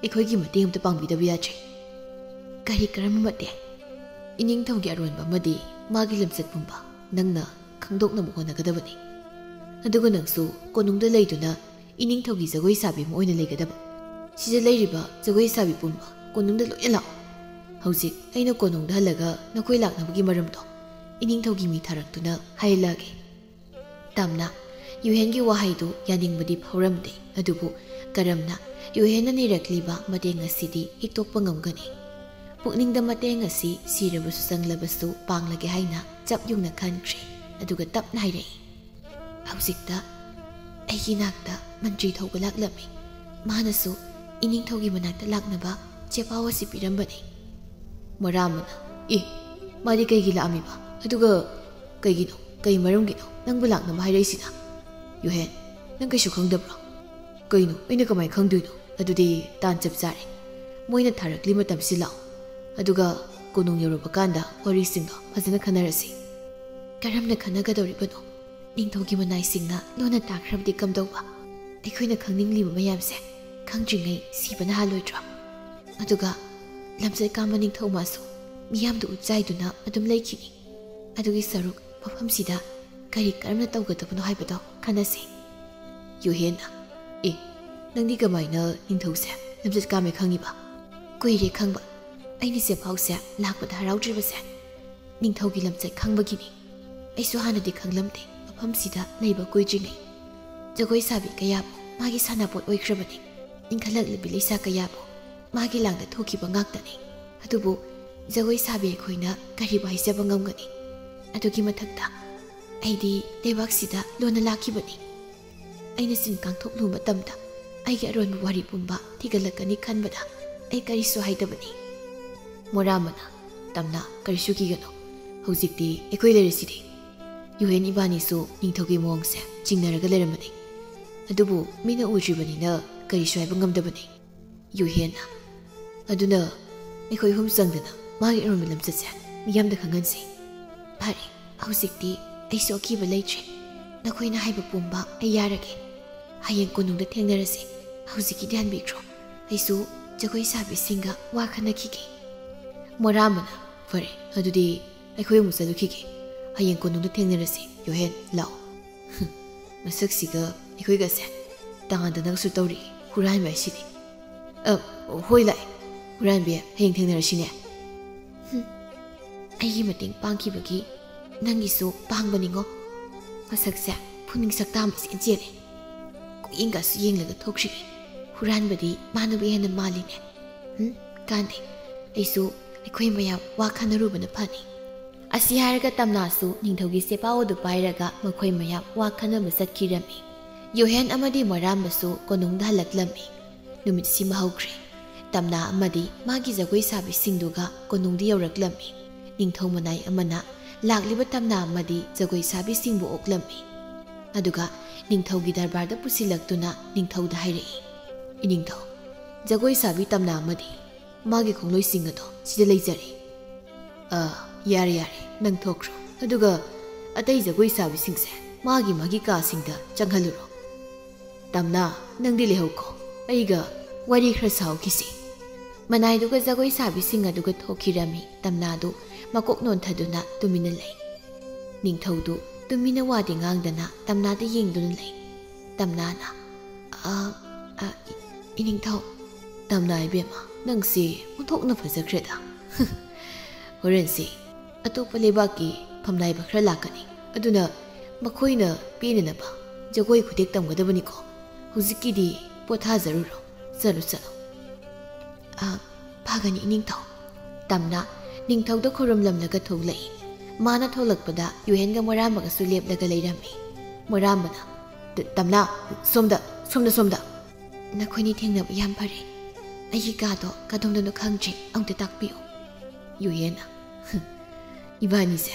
ꯑꯩꯈꯣꯏꯒꯤ ꯃꯇꯦꯡ ꯑꯝꯇ ꯄꯥꯡꯕꯤꯗꯕ ꯌꯥꯗ꯭ꯔꯦ꯫" "ꯀꯔꯤ ꯀꯔꯝꯕ ꯃꯇꯦꯡ?" "ꯏꯅꯤꯡꯊꯧꯒꯤ ꯑꯔꯣꯟꯕ ꯑꯃꯗꯤ ꯃꯥꯒꯤ ꯂꯝꯆꯠ ꯄꯨꯝꯕ ꯅꯪꯅ ꯈꯪꯗꯣꯛꯅꯕ ꯍꯣꯠꯅꯒꯗꯕꯅꯤ꯫ ꯑꯗꯨꯒ ꯅꯪꯁꯨ ꯀꯣꯅꯨꯡꯗ ꯂꯩꯗꯨꯅ ꯏꯅꯤꯡꯊꯧꯒꯤ ꯖꯒꯣꯏ ꯁꯥꯕꯤ ꯑꯃ ꯑꯣꯏꯅ ꯂꯩꯒꯗꯕ꯫ ꯁꯤꯗ ꯂꯩꯔꯤꯕ ꯖꯒꯣꯏ ꯁꯥꯕꯤ ꯄꯨꯝꯕ ꯀꯣꯅꯨꯡꯗ ꯂꯣꯏꯅ ꯂꯥꯛꯑꯣ꯫" ꯍꯧꯖꯤꯛ ꯑꯩꯅ ꯀꯣꯅꯨꯡꯗ ꯍꯜꯂꯒ ꯅꯈꯣꯏ ꯂꯥꯛꯅꯕꯒꯤ ꯃꯔꯝꯗꯣ ꯏꯅꯤꯡꯊꯧꯒꯤ ꯃꯤ ꯊꯥꯔꯛꯇꯨꯅ ꯍꯥꯏꯍꯜꯂꯛꯑꯒꯦ꯫ ꯇꯝꯅ ꯌꯨꯍꯦꯟꯒꯤ ꯋꯥꯍꯩꯗꯨ ꯌꯥꯅꯤꯡꯕꯗꯤ ꯐꯥꯎꯔꯝꯗꯦ, ꯑꯗꯨꯕꯨ ꯀꯔꯝꯅ ꯌꯨꯍꯦꯟꯅ ꯅꯤꯔꯛꯂꯤꯕ ꯃꯇꯦꯡ ꯑꯁꯤꯗꯤ ꯍꯤꯛꯇꯣꯛꯄ ꯉꯝꯒꯅꯤ? ꯄꯨꯛꯅꯤꯡꯗ ꯃꯇꯦꯡ ꯑꯁꯤ ꯁꯤꯔꯕꯁꯨ ꯆꯪꯂꯕꯁꯨ ꯄꯥꯡꯂꯒꯦ ꯍꯥꯏꯅ ꯆꯞ ꯌꯨꯡꯅ ꯈꯟꯈ꯭ꯔꯦ, ꯑꯗꯨꯒ ꯇꯞꯅ ꯍꯥꯏꯔꯛꯏ, "ꯍꯧꯖꯤꯛꯇ ꯑꯩꯒꯤ ꯅꯥꯛꯇ ꯃꯟꯇ꯭ꯔꯤ ꯊꯧꯕ ꯂꯥꯛꯂꯝꯃꯤ꯫ ꯃꯥꯅꯁꯨ ꯏꯅꯤꯡꯊꯧꯒꯤ ꯃꯅꯥꯛꯇ ꯂꯥꯛꯅꯕ ꯆꯦꯄꯥꯎ ꯑꯁꯤ ꯄꯤꯔꯝꯕꯅꯤ꯫" ꯃꯣꯔꯥꯃꯅ, "ꯑꯦ, ꯃꯥꯗꯤ ꯀꯩꯒꯤ ꯂꯥꯛꯑꯝꯃꯤꯕ? ꯑꯗꯨꯒ ꯀꯩꯒꯤꯅꯣ? ꯀꯩ ꯃꯔꯝꯒꯤꯅꯣ ꯅꯪꯕꯨ ꯂꯥꯛꯅꯕ ꯍꯥꯏꯔꯛꯏꯁꯤꯅ? ꯌꯨꯍꯦꯟ, ꯅꯪ ꯀꯩꯁꯨ ꯈꯪꯗꯕ꯭ꯔꯣ? ꯀꯩꯅꯣ, ꯑꯩꯅ ꯀꯃꯥꯏꯅ ꯈꯪꯗꯣꯏꯅꯣ? ꯑꯗꯨꯗꯤ ꯇꯥꯟ ꯆꯞ ꯆꯥꯔꯦ꯫ ꯃꯣꯏꯅ ꯊꯥꯔꯛꯂꯤ ꯃꯇꯝꯁꯤ ꯂꯥꯛꯑꯣ꯫ ꯑꯗꯨꯒ ꯀꯣꯅꯨꯡ ꯌꯧꯔꯕ ꯀꯥꯟꯗ ꯋꯥꯔꯤꯁꯤꯡꯗꯣ ꯐꯖꯅ ꯈꯟꯅꯔꯁꯤ꯫" "ꯀꯔꯝꯅ ꯈꯟꯅꯒꯗꯧꯔꯤꯕꯅꯣ? ꯅꯤꯡꯊꯧꯒꯤ ꯃꯅꯥꯏꯁꯤꯡꯅ ꯂꯣꯟꯅ ꯇꯥꯈ꯭ꯔꯕꯗꯤ ꯀꯝꯗꯧꯕ? ꯑꯩꯈꯣꯏꯅ ꯈꯪꯅꯤꯡꯂꯤꯕ ꯃꯌꯥꯝꯁꯦ ꯈꯪꯗ꯭ꯔꯤꯉꯩ ꯁꯤꯕꯅ ꯍꯥꯜꯂꯣꯏꯗ꯭ꯔꯣ? ꯑꯗꯨꯒ ꯂꯝꯆꯠ ꯀꯥꯝꯕ ꯅꯤꯡꯊꯧ ꯃꯥꯁꯨ ꯃꯤꯌꯥꯝꯗ ꯎꯠꯆꯥꯏꯗꯨꯅ ꯑꯗꯨꯝ ꯂꯩꯈꯤꯅꯤ꯫ ꯑꯗꯨꯒꯤ ꯁꯔꯨꯛ ꯃꯐꯝꯁꯤꯗ ꯀꯔꯤ ꯀꯔꯝꯅ ꯇꯧꯒꯗꯕꯅꯣ ꯍꯥꯏꯕꯗꯣ ꯈꯟꯅꯁꯤ꯫" ꯌꯨꯍꯦꯟꯅ, "ꯑꯦ, ꯅꯪꯗꯤ ꯀꯃꯥꯏꯅ ꯅꯤꯡꯊꯧꯁꯦ ꯂꯝꯆꯠ ꯀꯥꯝꯃꯦ ꯈꯪꯉꯤꯕ?" "ꯀꯨꯏꯔꯦ ꯈꯪꯕ꯫ ꯑꯩꯅ ꯆꯦꯐꯥꯎꯁꯦ ꯂꯥꯛꯄꯗ ꯍꯔꯥꯎꯗ꯭ꯔꯤꯕꯁꯦ ꯅꯤꯡꯊꯧꯒꯤ ꯂꯝꯆꯠ ꯈꯪꯕꯒꯤꯅꯤ꯫ ꯑꯩꯁꯨ ꯍꯥꯟꯅꯗꯤ ꯈꯪꯂꯝꯗꯦ, ꯃꯐꯝꯁꯤꯗ ꯂꯩꯕ ꯀꯨꯏꯗ꯭ꯔꯤꯉꯩ꯫ ꯖꯒꯣꯏ ꯁꯥꯕꯤ ꯀꯌꯥꯕꯨ ꯃꯥꯒꯤ ꯁꯥꯟꯅꯄꯣꯠ ꯑꯣꯏꯈ꯭ꯔꯕꯅꯤ꯫ ꯏꯟꯈꯠꯂꯛꯂꯕꯤ ꯂꯩꯁꯥ ꯀꯌꯥꯕꯨ ꯃꯥꯒꯤ ꯂꯥꯡꯗ ꯊꯣꯛꯈꯤꯕ ꯉꯥꯛꯇꯅꯤ꯫ ꯑꯗꯨꯕꯨ ꯖꯒꯣꯏ ꯁꯥꯕꯤ ꯑꯩꯈꯣꯏꯅ ꯀꯔꯤꯕꯨ ꯍꯥꯏꯖꯕ ꯉꯝꯒꯅꯤ? ꯑꯗꯨꯒꯤ ꯃꯊꯛꯇ ꯑꯩꯗꯤ ꯂꯩꯕꯥꯛꯁꯤꯗ ꯂꯣꯟꯅ ꯂꯥꯛꯈꯤꯕꯅꯤ꯫ ꯑꯩꯅ ꯆꯤꯟ ꯀꯥꯡꯊꯣꯛꯂꯨꯕ ꯃꯇꯝꯗ ꯑꯩꯒꯤ ꯑꯔꯣꯟꯕ ꯋꯥꯔꯤ ꯄꯨꯝꯕ ꯊꯤꯒꯠꯂꯛꯀꯅꯤ ꯈꯟꯕꯗ ꯑꯩ ꯀꯔꯤꯁꯨ ꯍꯥꯏꯗꯕꯅꯤ꯫" ꯃꯣꯔꯥꯃꯅ, "ꯇꯝꯅ, ꯀꯔꯤꯁꯨ ꯀꯤꯒꯅꯨ꯫ ꯍꯧꯖꯤꯛꯇꯤ ꯑꯩꯈꯣꯏ ꯂꯩꯔꯤꯁꯤꯗꯤ꯫" ꯌꯨꯍꯦꯟ ꯏꯕꯥꯅꯤꯁꯨ ꯅꯤꯡꯊꯧꯒꯤ ꯃꯑꯣꯡꯁꯦ ꯆꯤꯡꯅꯔꯒ ꯂꯩꯔꯝꯕꯅꯤ꯫ ꯑꯗꯨꯕꯨ ꯃꯤꯅ ꯎꯗ꯭ꯔꯤꯕꯅꯤꯅ ꯀꯔꯤꯁꯨ ꯍꯥꯏꯕ ꯉꯝꯗꯕꯅꯤ꯫ ꯌꯨꯍꯦꯟꯅ, "ꯑꯗꯨꯅ ꯑꯩꯈꯣꯏ ꯑꯍꯨꯝ ꯆꯪꯗꯅ ꯃꯥꯒꯤ ꯑꯔꯣꯟꯕ ꯂꯝꯆꯠꯁꯦ ꯃꯤꯌꯥꯝꯗ ꯈꯪꯍꯟꯁꯤ꯫" "ꯐꯔꯦ, ꯍꯧꯖꯤꯛꯇꯤ ꯑꯩꯁꯨ ꯑꯀꯤꯕ ꯂꯩꯇ꯭ꯔꯦ꯫ ꯅꯈꯣꯏꯅ ꯍꯥꯏꯕ ꯄꯨꯝꯕ ꯑꯩ ꯌꯥꯔꯒꯦ꯫ ꯍꯌꯦꯡ ꯀꯣꯅꯨꯡꯗ ꯊꯦꯡꯅꯔꯁꯤ꯫ ꯍꯧꯖꯤꯛꯀꯤꯗꯤ ꯍꯟꯕꯤꯈ꯭ꯔꯣ꯫ ꯑꯩꯁꯨ ꯖꯒꯣꯏ ꯁꯥꯕꯤꯁꯤꯡꯒ ꯋꯥ ꯈꯟꯅꯈꯤꯒꯦ꯫" ꯃꯣꯔꯥꯃꯅ, "ꯐꯔꯦ, ꯑꯗꯨꯗꯤ ꯑꯩꯈꯣꯏ ꯑꯃꯨꯛ ꯆꯠꯂꯨꯈꯤꯒꯦ꯫ ꯍꯌꯦꯡ ꯀꯣꯅꯨꯡꯗ ꯊꯦꯡꯅꯔꯁꯤ꯫ ꯌꯨꯍꯦꯟ, ꯂꯥꯛꯑꯣ꯫" ꯃꯁꯛꯁꯤꯒ ꯑꯩꯈꯣꯏꯒꯁꯦ ꯇꯥꯟꯗꯅꯒꯁꯨ ꯇꯧꯔꯤ, ꯍꯨꯔꯥꯟꯕ ꯍꯥꯏꯁꯤꯗꯤ꯫ "ꯑ, ꯍꯣꯏ, ꯂꯥꯛꯑꯦ꯫ ꯍꯨꯔꯥꯟꯕꯤ, ꯍꯌꯦꯡ ꯊꯦꯡꯅꯔꯁꯤꯅꯦ꯫" ꯑꯩꯒꯤ ꯃꯇꯦꯡ ꯄꯥꯡꯈꯤꯕꯒꯤ ꯅꯪꯒꯤꯁꯨ ꯄꯥꯡꯕꯅꯤꯉꯣ꯫ ꯃꯁꯛꯁꯦ ꯐꯨꯅꯤꯡ ꯁꯛꯇꯥ ꯑꯃ ꯏꯆꯦꯜ ꯆꯦꯜꯂꯦ꯫ ꯀꯣꯛꯌꯦꯡꯒꯁꯨ ꯌꯦꯡꯂꯒ ꯊꯣꯛꯈ꯭ꯔꯤꯅꯦ꯫ ꯍꯨꯔꯥꯟꯕꯗꯤ ꯃꯥꯅꯕꯨ ꯍꯦꯟꯅ ꯃꯥꯜꯂꯤꯅꯦ꯫ ꯎꯝ, ꯀꯥꯟꯗꯦ꯫ ꯑꯩꯁꯨ ꯑꯩꯈꯣꯏ ꯃꯌꯥꯝ ꯋꯥ ꯈꯟꯅꯔꯨꯕꯅ ꯐꯅꯤ꯫ ꯑꯁꯤ ꯍꯥꯏꯔꯒ ꯇꯝꯅꯥꯁꯨ ꯅꯤꯡꯊꯧꯒꯤ ꯆꯦꯄꯥꯎ ꯑꯗꯨ ꯄꯥꯏꯔꯒ ꯃꯈꯣꯏ ꯃꯌꯥꯝ ꯋꯥ ꯈꯟꯅꯕ ꯆꯠꯈꯤꯔꯝꯃꯤ꯫ ꯌꯨꯍꯦꯟ ꯑꯃꯗꯤ ꯃꯣꯏꯔꯥꯝꯕꯁꯨ ꯀꯣꯅꯨꯡꯗ ꯍꯜꯂꯛꯂꯝꯃꯤ꯫ ꯅꯨꯃꯤꯠ ꯁꯤꯃ ꯍꯧꯈ꯭ꯔꯦ꯫ ꯇꯝꯅꯥ ꯑꯃꯗꯤ ꯃꯥꯒꯤ ꯖꯒꯣꯏ ꯁꯥꯕꯤꯁꯤꯡꯗꯨꯒ ꯀꯣꯅꯨꯡꯗ ꯌꯧꯔꯛꯂꯝꯃꯤ꯫ ꯅꯤꯡꯊꯧ ꯃꯅꯥꯏ ꯑꯃꯅ ꯂꯥꯛꯂꯤꯕ ꯇꯝꯅꯥ ꯑꯃꯗꯤ ꯖꯒꯣꯏ ꯁꯥꯕꯤꯁꯤꯡꯕꯨ ꯑꯣꯛꯂꯝꯃꯤ꯫ ꯑꯗꯨꯒ ꯅꯤꯡꯊꯧꯒꯤ ꯗꯔꯕꯥꯔꯗ ꯄꯨꯁꯤꯜꯂꯛꯇꯨꯅ ꯅꯤꯡꯊꯧꯗ ꯍꯥꯏꯔꯛꯏ, "ꯏꯅꯤꯡꯊꯧ, ꯖꯒꯣꯏ ꯁꯥꯕꯤ ꯇꯝꯅꯥ ꯑꯃꯗꯤ ꯃꯥꯒꯤ ꯈꯣꯡꯂꯣꯏꯁꯤꯡ ꯑꯗꯣ ꯁꯤꯗ ꯂꯩꯖꯔꯦ꯫ ꯑ, ꯌꯥꯔꯦ, ꯌꯥꯔꯦ, ꯅꯪ ꯊꯣꯛꯈ꯭ꯔꯣ꯫ ꯑꯗꯨꯒ ꯑꯇꯩ ꯖꯒꯣꯏ ꯁꯥꯕꯤꯁꯤꯡꯁꯦ ꯃꯥꯒꯤ ꯃꯥꯒꯤ ꯀꯥꯁꯤꯡꯗ ꯆꯪꯍꯜꯂꯨꯔꯣ꯫ ꯇꯝꯅꯥ, ꯅꯪꯗꯤ ꯂꯩꯍꯧꯀꯣ, ꯑꯩꯒ ꯋꯥꯔꯤ ꯈꯔ ꯁꯥꯍꯧꯈꯤꯁꯤ꯫" ꯃꯅꯥꯏꯗꯨꯒ ꯖꯒꯣꯏ ꯁꯥꯕꯤꯁꯤꯡ ꯑꯗꯨꯒ ꯊꯣꯛꯈꯤꯔꯝꯃꯤ꯫ ꯇꯝꯅꯥꯗꯨ ꯃꯀꯣꯛ ꯅꯣꯟꯊꯗꯨꯅ ꯇꯨꯃꯤꯟꯅ ꯂꯩ꯫ ꯅꯤꯡꯊꯧꯗꯨ ꯇꯨꯃꯤꯟꯅ ꯋꯥꯗꯤ ꯉꯥꯡꯗꯅ ꯇꯝꯅꯥꯗ ꯌꯦꯡꯗꯨꯅ ꯂꯩ꯫ ꯇꯝꯅꯥꯅ, "ꯑ, ꯑ, ꯏ-, ꯏꯅꯤꯡꯊꯧ꯫" "ꯇꯝꯅꯥ ꯏꯕꯦꯝꯃ, ꯅꯪꯁꯤ ꯑꯣꯟꯊꯣꯛꯅ ꯐꯖꯈ꯭ꯔꯦꯗ꯫" "ꯍꯣꯔꯦꯟꯁꯤ ꯑꯇꯣꯞꯄ ꯂꯩꯕꯥꯛꯀꯤ ꯐꯝꯅꯥꯏꯕ ꯈꯔ ꯂꯥꯛꯀꯅꯤ, ꯑꯗꯨꯅ ꯃꯈꯣꯏꯅ ꯄꯦꯟꯅꯅꯕ ꯖꯒꯣꯏ ꯈꯨꯗꯦꯛ ꯇꯝꯒꯗꯕꯅꯤꯀꯣ꯫ ꯍꯧꯖꯤꯛꯀꯤꯗꯤ ꯄꯣꯊꯥꯖꯔꯨꯔꯣ꯫ ꯆꯠꯂꯨ, ꯆꯠꯂꯨ꯫" "ꯑ, ꯐꯒꯅꯤ, ꯏꯅꯤꯡꯊꯧ꯫" ꯇꯝꯅꯥ ꯅꯤꯡꯊꯧꯗ ꯈꯨꯔꯨꯝꯂꯝꯂꯒ ꯊꯣꯛꯂꯛꯏ꯫ ꯃꯥꯅ ꯊꯣꯛꯂꯛꯄꯗ ꯌꯨꯍꯦꯟꯒ ꯃꯣꯏꯔꯥꯝꯕꯒꯁꯨ ꯂꯦꯞꯂꯒ ꯂꯩꯔꯝꯃꯤ꯫ ꯃꯣꯏꯔꯥꯝꯕꯅ, "ꯇ-, ꯇꯝꯅꯥ, ꯁꯣꯝꯗ, ꯁꯣꯝꯗ, ꯁꯣꯝꯗ!" "ꯅꯈꯣꯏꯅꯤ ꯊꯦꯡꯅꯕ ꯌꯥꯝ ꯐꯔꯦ꯫ ꯑꯩꯒꯤ ꯀꯥꯗꯣ ꯀꯗꯣꯝꯗꯅꯣ ꯈꯪꯗ꯭ꯔꯦ, ꯑꯃꯨꯛꯇ ꯇꯥꯛꯄꯤꯌꯨ꯫" ꯌꯨꯍꯦꯟꯅ, "ꯍꯝ, ꯏꯕꯥꯅꯤꯁꯦ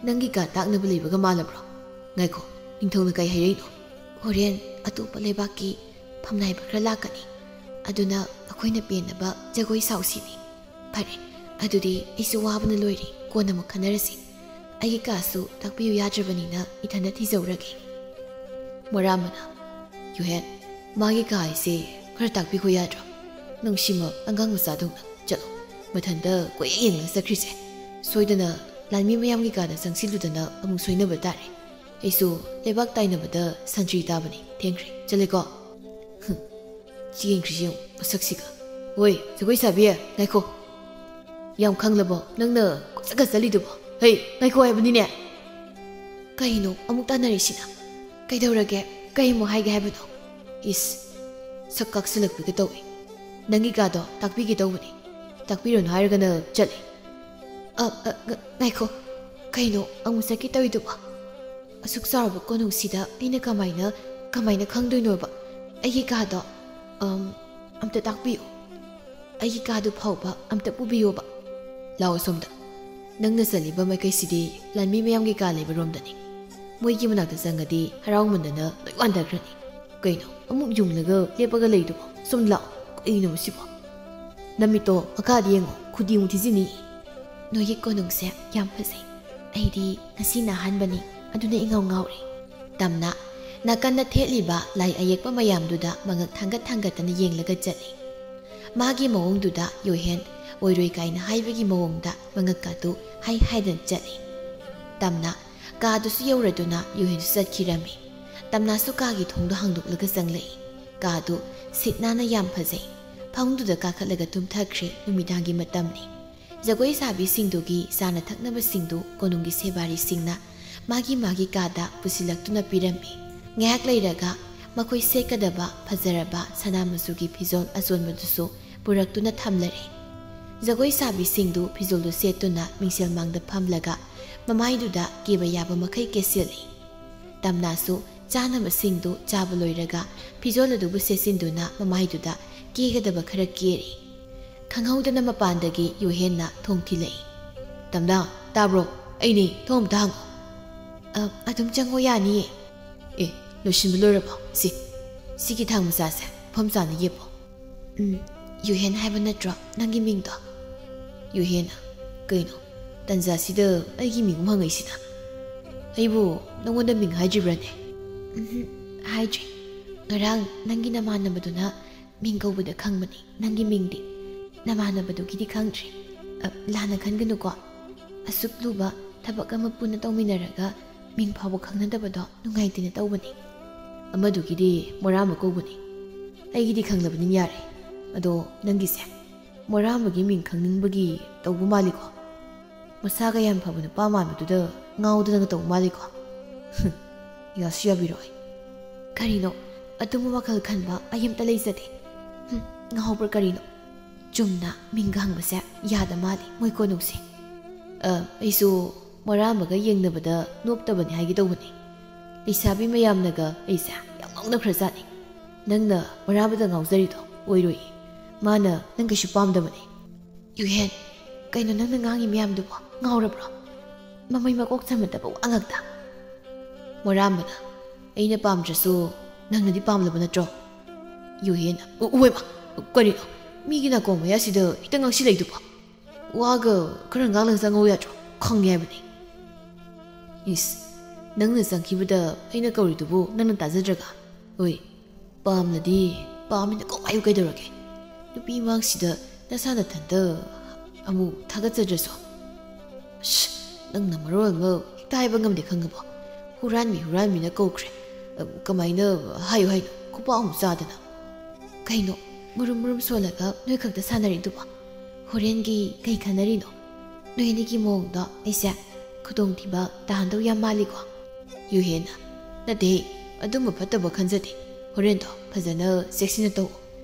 ꯅꯪꯒꯤ ꯀꯥ ꯇꯥꯛꯅꯕ ꯂꯩꯕꯒ ꯃꯥꯜꯂꯕ꯭ꯔꯣ? ꯉꯥꯏꯈꯣ, ꯅꯤꯡꯊꯧꯅ ꯀꯩ ꯍꯥꯏꯔꯛꯏꯅꯣ?" "ꯍꯣꯔꯦꯟ ꯑꯇꯣꯞꯄ ꯂꯩꯕꯥꯛꯀꯤ ꯐꯝꯅꯥꯏꯕ ꯈꯔ ꯂꯥꯛꯀꯅꯤ, ꯑꯗꯨꯅ ꯑꯩꯈꯣꯏꯅ ꯄꯦꯟꯅꯕ ꯖꯒꯣꯏ ꯁꯥꯎꯁꯤꯅꯤ꯫" "ꯐꯔꯦ, ꯑꯗꯨꯗꯤ ꯑꯩꯁꯨ ꯋꯥꯕꯅ ꯂꯣꯏꯔꯦ, ꯀꯣꯟꯅ ꯑꯃꯨꯛ ꯈꯟꯅꯔꯁꯤ꯫ ꯑꯩꯒꯤ ꯀꯥꯁꯨ ꯇꯥꯛꯄꯤꯌꯨ ꯌꯥꯗ꯭ꯔꯕꯅꯤꯅ ꯏꯊꯟꯗ ꯊꯤꯖꯧꯔꯒꯦ꯫" ꯃꯣꯏꯔꯥꯝꯕꯅ, "ꯌꯨꯍꯦꯟ, ꯃꯥꯒꯤ ꯀꯥ ꯍꯥꯏꯁꯦ ꯈꯔ ꯇꯥꯛꯄꯤꯈꯣ ꯌꯥꯗ꯭ꯔꯣ? ꯅꯪ ꯁꯤꯃ ꯑꯉꯥꯡ ꯃꯆꯥꯗꯧꯅ ꯆꯠꯂꯣ꯫ ꯃꯊꯟꯇ ꯀꯣꯏꯌꯦꯡ ꯌꯦꯡꯂꯒ ꯆꯠꯈ꯭ꯔꯤꯁꯦ꯫ ꯁꯣꯏꯗꯅ ꯂꯥꯟꯃꯤ ꯃꯌꯥꯝꯒꯤ ꯀꯥꯗ ꯆꯪꯁꯤꯜꯂꯨꯗꯅ ꯑꯃꯨꯛ ꯁꯣꯏꯅꯕ ꯇꯥꯔꯦ꯫ ꯑꯩꯁꯨ ꯂꯩꯕꯥꯛ ꯇꯥꯏꯅꯕꯗ ꯁꯟꯇ꯭ꯔꯤ ꯇꯥꯕꯅꯤ, ꯊꯦꯡꯈ꯭ꯔꯦ, ꯆꯠꯂꯦꯀꯣ꯫" ꯍꯨꯝ, ꯆꯦꯟꯈ꯭ꯔꯤꯁꯤ ꯌꯦꯡꯉꯨ, ꯃꯁꯛꯁꯤꯒ꯫ "ꯍꯣꯏ, ꯖꯒꯣꯏ ꯁꯥꯕꯤ, ꯉꯥꯏꯈꯣ꯫" ꯌꯥꯝ ꯈꯪꯂꯕꯣ ꯅꯪꯅ ꯀꯣꯏꯆꯠꯀ ꯆꯠꯂꯤꯗꯨꯕꯣ? ꯍꯩ, ꯉꯥꯏꯈꯣ ꯍꯥꯏꯕꯅꯤꯅꯦ꯫ ꯀꯩꯅꯣ ꯑꯃꯨꯛ ꯇꯥꯟꯅꯔꯤꯁꯤꯅ? ꯀꯩꯗꯧꯔꯒꯦ? ꯀꯩ ꯑꯃꯨꯛ ꯍꯥꯏꯒꯦ ꯍꯥꯏꯕꯅꯣ? ꯏꯁ, ꯁꯛ ꯀꯥꯛꯁꯤꯜꯂꯛꯄꯤꯒ ꯇꯧꯏ꯫ ꯅꯪꯒꯤ ꯀꯥꯗꯣ ꯇꯥꯛꯄꯤꯒꯦ ꯇꯧꯕꯅꯤ, ꯇꯥꯛꯄꯤꯔꯨꯅꯨ ꯍꯥꯏꯔꯒꯅ ꯆꯠꯂꯤ꯫ ꯑ, ꯑ, ꯉ-, ꯉꯥꯏꯈꯣ, ꯀꯩꯅꯣ ꯑꯃꯨꯛ ꯆꯠꯀꯦ ꯇꯧꯔꯤꯗꯨꯕꯣ? ꯑꯁꯨꯛ ꯆꯥꯎꯔꯕ ꯀꯣꯅꯨꯡꯁꯤꯗ ꯑꯩꯅ ꯀꯃꯥꯏꯅ, ꯀꯃꯥꯏꯅ ꯈꯪꯗꯣꯏꯅꯣꯕ ꯑꯩꯒꯤ ꯀꯥꯗꯣ? ꯑꯝ, ꯑꯝꯇ ꯇꯥꯛꯄꯤꯌꯨ꯫ ꯑꯩꯒꯤ ꯀꯥꯗꯨ ꯐꯥꯎꯕ ꯑꯝꯇ ꯄꯨꯕꯤꯌꯣꯕ꯫ ꯂꯥꯛꯑꯣ ꯁꯣꯝꯗ꯫ ꯅꯪꯅ ꯆꯠꯂꯤꯕ ꯃꯥꯏꯀꯩꯁꯤꯗꯤ ꯂꯥꯟꯃꯤ ꯃꯌꯥꯝꯒꯤ ꯀꯥ ꯂꯩꯕ ꯔꯣꯝꯗꯅꯤ꯫ ꯃꯣꯏꯒꯤ ꯃꯅꯥꯛꯇ ꯆꯪꯉꯗꯤ ꯍꯔꯥꯎꯃꯟꯗꯅ ꯂꯣꯏ ꯋꯥꯟꯊꯈ꯭ꯔꯅꯤ꯫ ꯀꯩꯅꯣ, ꯑꯃꯨꯛ ꯌꯨꯡꯂꯒ ꯂꯦꯞꯄꯒ ꯂꯩꯗꯨꯕꯣ? ꯁꯨꯝ ꯂꯥꯛꯑꯣ꯫ ꯀꯩꯅꯣ ꯁꯤꯕꯣ? ꯅꯃꯤꯠꯇꯣ ꯃꯈꯥꯗ ꯌꯦꯡꯉꯣ, ꯈꯨꯗꯤ ꯑꯃꯨꯛ ꯊꯤꯖꯤꯟꯅꯤ꯫ ꯅꯣꯏꯒꯤ ꯀꯣꯅꯨꯡꯁꯦ ꯌꯥꯝ ꯐꯖꯩ꯫ ꯑꯩꯗꯤ ꯉꯁꯤꯅ ꯑꯍꯥꯟꯕꯅꯤ, ꯑꯗꯨꯅ ꯏꯉꯥꯎ ꯉꯥꯎꯔꯤ꯫ ꯇꯝꯅ ꯅꯥꯀꯟꯗ ꯊꯦꯠꯂꯤꯕ ꯂꯥꯏ ꯑꯌꯦꯛꯄ ꯃꯌꯥꯝꯗꯨꯗ ꯃꯉꯛ ꯊꯥꯡꯒꯠ ꯊꯥꯡꯒꯠꯇꯅ ꯌꯦꯡꯂꯒ ꯆꯠꯂꯤ꯫ ꯃꯥꯒꯤ ꯃꯑꯣꯡꯗꯨꯗ ꯌꯣꯍꯦꯟ ꯑꯣꯏꯔꯣꯏ ꯀꯥꯏꯅ ꯍꯥꯏꯕꯒꯤ ꯃꯑꯣꯡꯗ ꯃꯉꯛꯀꯥꯗꯨ ꯍꯥꯏ ꯍꯥꯏꯗꯅ ꯆꯠꯂꯤ꯫ ꯇꯝꯅ ꯀꯥꯗꯨꯁꯨ ꯌꯧꯔꯗꯨꯅ ꯌꯣꯍꯦꯟꯁꯨ ꯆꯠꯈꯤꯔꯝꯃꯤ꯫ ꯇꯝꯅꯥꯁꯨ ꯀꯥꯒꯤ ꯊꯣꯡꯗꯣ ꯍꯥꯡꯗꯣꯛꯂꯒ ꯆꯪꯂꯛꯏ꯫ ꯀꯥꯗꯨ ꯁꯤꯠ ꯅꯥꯟꯅ ꯌꯥꯝ ꯐꯖꯩ꯫ ꯐꯃꯨꯡꯗꯨꯗ ꯀꯥꯈꯠꯂꯒ ꯇꯨꯝꯊꯈ꯭ꯔꯦ꯫ ꯅꯨꯃꯤꯗꯥꯡꯒꯤ ꯃꯇꯝꯅꯤ꯫ ꯖꯒꯣꯏ ꯁꯥꯕꯤꯁꯤꯡꯗꯨꯒꯤ ꯆꯥꯅ ꯊꯛꯅꯕꯁꯤꯡꯗꯨ ꯀꯣꯅꯨꯡꯒꯤ ꯁꯦꯕꯥꯔꯤꯁꯤꯡꯅ ꯃꯥꯒꯤ ꯃꯥꯒꯤ ꯀꯥꯗ ꯄꯨꯁꯤꯜꯂꯛꯇꯨꯅ ꯄꯤꯔꯝꯃꯤ꯫ ꯉꯥꯏꯍꯥꯛ ꯂꯩꯔꯒ ꯃꯈꯣꯏ ꯁꯦꯠꯀꯗꯕ ꯐꯖꯔꯕ ꯁꯅꯥ ꯃꯆꯨꯒꯤ ꯐꯤꯖꯣꯜ ꯑꯆꯣꯟꯕꯗꯨꯁꯨ ꯄꯨꯔꯛꯇꯨꯅ ꯊꯝꯂꯔꯦ꯫ ꯖꯒꯣꯏ ꯁꯥꯕꯤꯁꯤꯡꯗꯨ ꯐꯤꯖꯣꯜꯗꯨ ꯁꯦꯠꯇꯨꯅ ꯃꯤꯡꯁꯦꯜ ꯃꯥꯡꯗ ꯐꯝꯂꯒ ꯃꯃꯥꯏꯗꯨꯗ ꯀꯦꯕ ꯌꯥꯕ ꯃꯈꯩ ꯀꯦꯁꯤꯜꯂꯤ꯫ ꯇꯝꯅꯥꯁꯨ ꯆꯥꯅꯕꯁꯤꯡꯗꯨ ꯆꯥꯕ ꯂꯣꯏꯔꯒ ꯐꯤꯖꯣꯜ ꯑꯗꯨꯕꯨ ꯁꯦꯠꯆꯤꯟꯗꯨꯅ ꯃꯃꯥꯏꯗꯨꯗ ꯀꯦꯒꯗꯕ ꯈꯔ ꯀꯦꯔꯤ꯫ ꯈꯪꯍꯧꯗꯅ ꯃꯄꯥꯟꯗꯒꯤ ꯌꯣꯍꯦꯟꯅ ꯊꯣꯡ ꯊꯤꯜꯂꯛꯏ꯫ "ꯇꯝꯅꯥ, ꯇꯥꯕ꯭ꯔꯣ? ꯑꯩꯅꯦ, ꯊꯣꯡ ꯑꯝꯇ ꯍꯥꯡꯉꯣ꯫" "ꯑ, ꯑꯗꯨꯝ ꯆꯪꯉꯣ, ꯌꯥꯅꯤꯌꯦ꯫" "ꯑꯦ, ꯂꯣꯏꯁꯤꯟꯕ ꯂꯣꯏꯔꯕꯣ? ꯁꯤ, ꯁꯤꯒꯤ ꯊꯥꯡ ꯃꯆꯥꯁꯦ ꯃꯐꯝ ꯆꯥꯅ ꯌꯦꯞꯄꯣ꯫" "ꯎꯝ, ꯌꯨꯍꯦꯟ ꯍꯥꯏꯕ ꯅꯠꯇ꯭ꯔꯣ ꯅꯪꯒꯤ ꯃꯤꯡꯗꯣ?" "ꯌꯨꯍꯦꯟ? ꯀꯩꯅꯣ, ꯇꯟꯖꯥꯁꯤꯗ ꯑꯩꯒꯤ ꯃꯤꯡ ꯑꯃꯨꯛ ꯍꯪꯉꯛꯏꯁꯤꯅ? ꯑꯩꯕꯨ ꯅꯪꯉꯣꯟꯗ ꯃꯤꯡ ꯍꯥꯏꯗ꯭ꯔꯤꯕ꯭ꯔꯥꯅꯦ?" "ꯎꯝꯍꯨꯝ, ꯍꯥꯏꯗ꯭ꯔꯤ꯫ ꯉꯔꯥꯡ ꯅꯪꯒꯤ ꯅꯃꯥꯟꯅꯕꯗꯨꯅ ꯃꯤꯡ ꯀꯧꯕꯗ ꯈꯪꯕꯅꯤ ꯅꯪꯒꯤ ꯃꯤꯡꯗꯤ꯫ ꯅꯃꯥꯟꯅꯕꯗꯨꯒꯤꯗꯤ ꯈꯪꯗ꯭ꯔꯤ꯫ ꯑ, ꯂꯥꯟꯅ ꯈꯟꯒꯅꯨꯀꯣ꯫ ꯑꯁꯨꯛ ꯂꯨꯕ ꯊꯕꯛ ꯑꯃ ꯄꯨꯟꯅ ꯇꯧꯃꯤꯟꯅꯔꯒ ꯃꯤꯡ ꯐꯥꯎꯕ ꯈꯪꯅꯗꯕꯗꯣ ꯅꯨꯡꯉꯥꯏꯇꯦꯅ ꯇꯧꯕꯅꯤ꯫" "ꯑꯃꯗꯨꯒꯤꯗꯤ ꯃꯣꯔꯥꯝꯕ ꯀꯧꯕꯅꯤ꯫ ꯑꯩꯒꯤꯗꯤ ꯈꯪꯂꯕꯅꯤꯅ ꯌꯥꯔꯦ꯫ ꯑꯗꯣ ꯅꯪꯒꯤꯁꯦ?" ꯃꯣꯔꯥꯝꯕꯒꯤ ꯃꯤꯡ ꯈꯪꯅꯤꯡꯕꯒꯤ ꯇꯧꯕ ꯃꯥꯜꯂꯤꯀꯣ꯫ ꯃꯁꯥꯒ ꯌꯥꯝ ꯐꯕ ꯅꯨꯄꯥ ꯃꯥꯟꯕꯗꯨꯗ ꯉꯥꯎꯗꯅꯒ ꯇꯧꯕ ꯃꯥꯜꯂꯤꯀꯣ꯫ ꯌꯥꯁꯨ ꯌꯥꯕꯤꯔꯣꯏ꯫ ꯀꯔꯤꯅꯣ? ꯑꯗꯨꯝꯕ ꯋꯥꯈꯜ ꯈꯟꯕ ꯑꯩ ꯑꯝꯇ ꯂꯩꯖꯗꯦ꯫ ꯍꯨꯝ, ꯉꯥꯎꯕ꯭ꯔꯥ ꯀꯔꯤꯅꯣ? ꯆꯨꯝꯅ ꯃꯤꯡꯒ ꯍꯪꯕꯁꯦ ꯌꯥꯗ ꯃꯥꯜꯂꯤ ꯃꯣꯏ ꯀꯣꯅꯨꯡꯁꯦ꯫ ꯑ, ꯑꯩꯁꯨ ꯃꯣꯔꯥꯝꯕꯒ ꯌꯦꯡꯅꯕꯗ ꯅꯣꯞꯇꯕꯅꯤ ꯍꯥꯏꯒꯦ ꯇꯧꯕꯅꯤ꯫ ꯂꯩꯁꯥꯕꯤ ꯃꯌꯥꯝꯅꯒ ꯑꯩꯁꯦ ꯌꯥꯝ ꯉꯥꯎꯅꯈ꯭ꯔꯖꯥꯠꯅꯤ꯫ ꯅꯪꯅ ꯃꯣꯔꯥꯝꯕꯗ ꯉꯥꯎꯖꯔꯤꯗꯣ ꯑꯣꯏꯔꯣꯏꯌꯦ꯫ ꯃꯥꯅ ꯅꯪ ꯀꯩꯁꯨ ꯄꯥꯝꯗꯕꯅꯤ꯫ ꯌꯨꯍꯦꯟ, ꯀꯩꯅꯣ ꯅꯪꯅ ꯉꯥꯡꯉꯤ ꯃꯌꯥꯝꯗꯨꯕꯣ? ꯉꯥꯎꯔꯕ꯭ꯔꯣ? ꯃꯃꯩ ꯃꯀꯣꯛ ꯆꯝꯃꯗꯕ ꯋꯥ ꯉꯥꯛꯇ꯫ ꯃꯣꯔꯥꯝꯕꯅ, ꯑꯩꯅ ꯄꯥꯝꯗ꯭ꯔꯁꯨ ꯅꯪꯅꯗꯤ ꯄꯥꯝꯂꯕ ꯅꯠꯇ꯭ꯔꯣ? ꯌꯨꯍꯦꯟꯅ, ꯎ-, ꯎꯋꯦꯕ, ꯀꯔꯤꯅꯣ? ꯃꯤꯒꯤ ꯅꯥꯀꯣꯡ ꯃꯌꯥꯁꯤꯗ ꯍꯦꯛꯇ ꯉꯥꯡꯁꯤꯜꯂꯛꯏꯗꯨꯕꯣ? ꯋꯥꯒ ꯈꯔ ꯉꯥꯡꯂꯒ ꯆꯪꯉꯧ ꯌꯥꯗ꯭ꯔꯣ? ꯈꯪꯉꯦ ꯍꯥꯏꯕꯅꯤ꯫ ꯏꯁ, ꯅꯪꯅ ꯆꯪꯈꯤꯕꯗ ꯑꯩꯅ ꯀꯧꯔꯤꯗꯨꯕꯨ ꯅꯪꯅ ꯇꯥꯖꯗ꯭ꯔꯒ? ꯍꯣꯏ, ꯄꯥꯝꯂꯗꯤ ꯄꯥꯝꯃꯤꯅ ꯀꯣꯛ ꯍꯥꯏꯌꯨ ꯀꯩꯗꯧꯔꯒꯦ? ꯅꯨꯄꯤ ꯃꯥꯡꯁꯤꯗ ꯅꯁꯥ ꯅꯊꯟꯇ ꯑꯃꯨꯛ ꯊꯥꯒꯠꯆꯗ꯭ꯔꯁꯨ꯫ ꯑꯁ, ꯅꯪꯅ ꯃꯔꯣꯜ ꯑꯃ ꯍꯦꯛꯇ ꯍꯥꯏꯕ ꯉꯝꯗꯦ ꯈꯪꯉꯕꯣ? ꯍꯨꯔꯥꯟꯕꯤ ꯍꯨꯔꯥꯟꯕꯤꯅ ꯀꯧꯈ꯭ꯔꯦ꯫ ꯑ, ꯀꯃꯥꯏꯅ ꯍꯥꯏꯌꯨ ꯍꯥꯏꯅꯣ? ꯈꯨꯄꯥꯛ ꯑꯃꯨꯛ ꯆꯥꯗꯅ꯫ ꯀꯩꯅꯣ, ꯃꯨꯔꯨꯝ ꯃꯨꯔꯨꯝ ꯁꯣꯜꯂꯒ ꯅꯣꯏ ꯈꯛꯇ ꯁꯥꯟꯅꯔꯤꯗꯨꯕꯣ? ꯍꯣꯔꯦꯟꯒꯤ ꯀꯩ ꯈꯟꯅꯔꯤꯅꯣ? ꯅꯣꯏ ꯑꯅꯤꯒꯤ ꯃꯑꯣꯡꯗꯣ ꯑꯩꯁꯦ ꯈꯨꯗꯣꯡꯊꯤꯕ ꯇꯥꯍꯟꯗꯧ ꯌꯥꯝ ꯃꯥꯜꯂꯤꯀꯣ? ꯌꯨꯍꯦꯟꯅ, ꯅꯠꯇꯦ, ꯑꯗꯨꯝꯕ ꯐꯠꯇꯕ ꯈꯟꯖꯗꯦ꯫ ꯍꯣꯔꯦꯟꯗꯣ ꯐꯖꯅ ꯆꯦꯛꯁꯤꯟꯅ ꯇꯧ꯫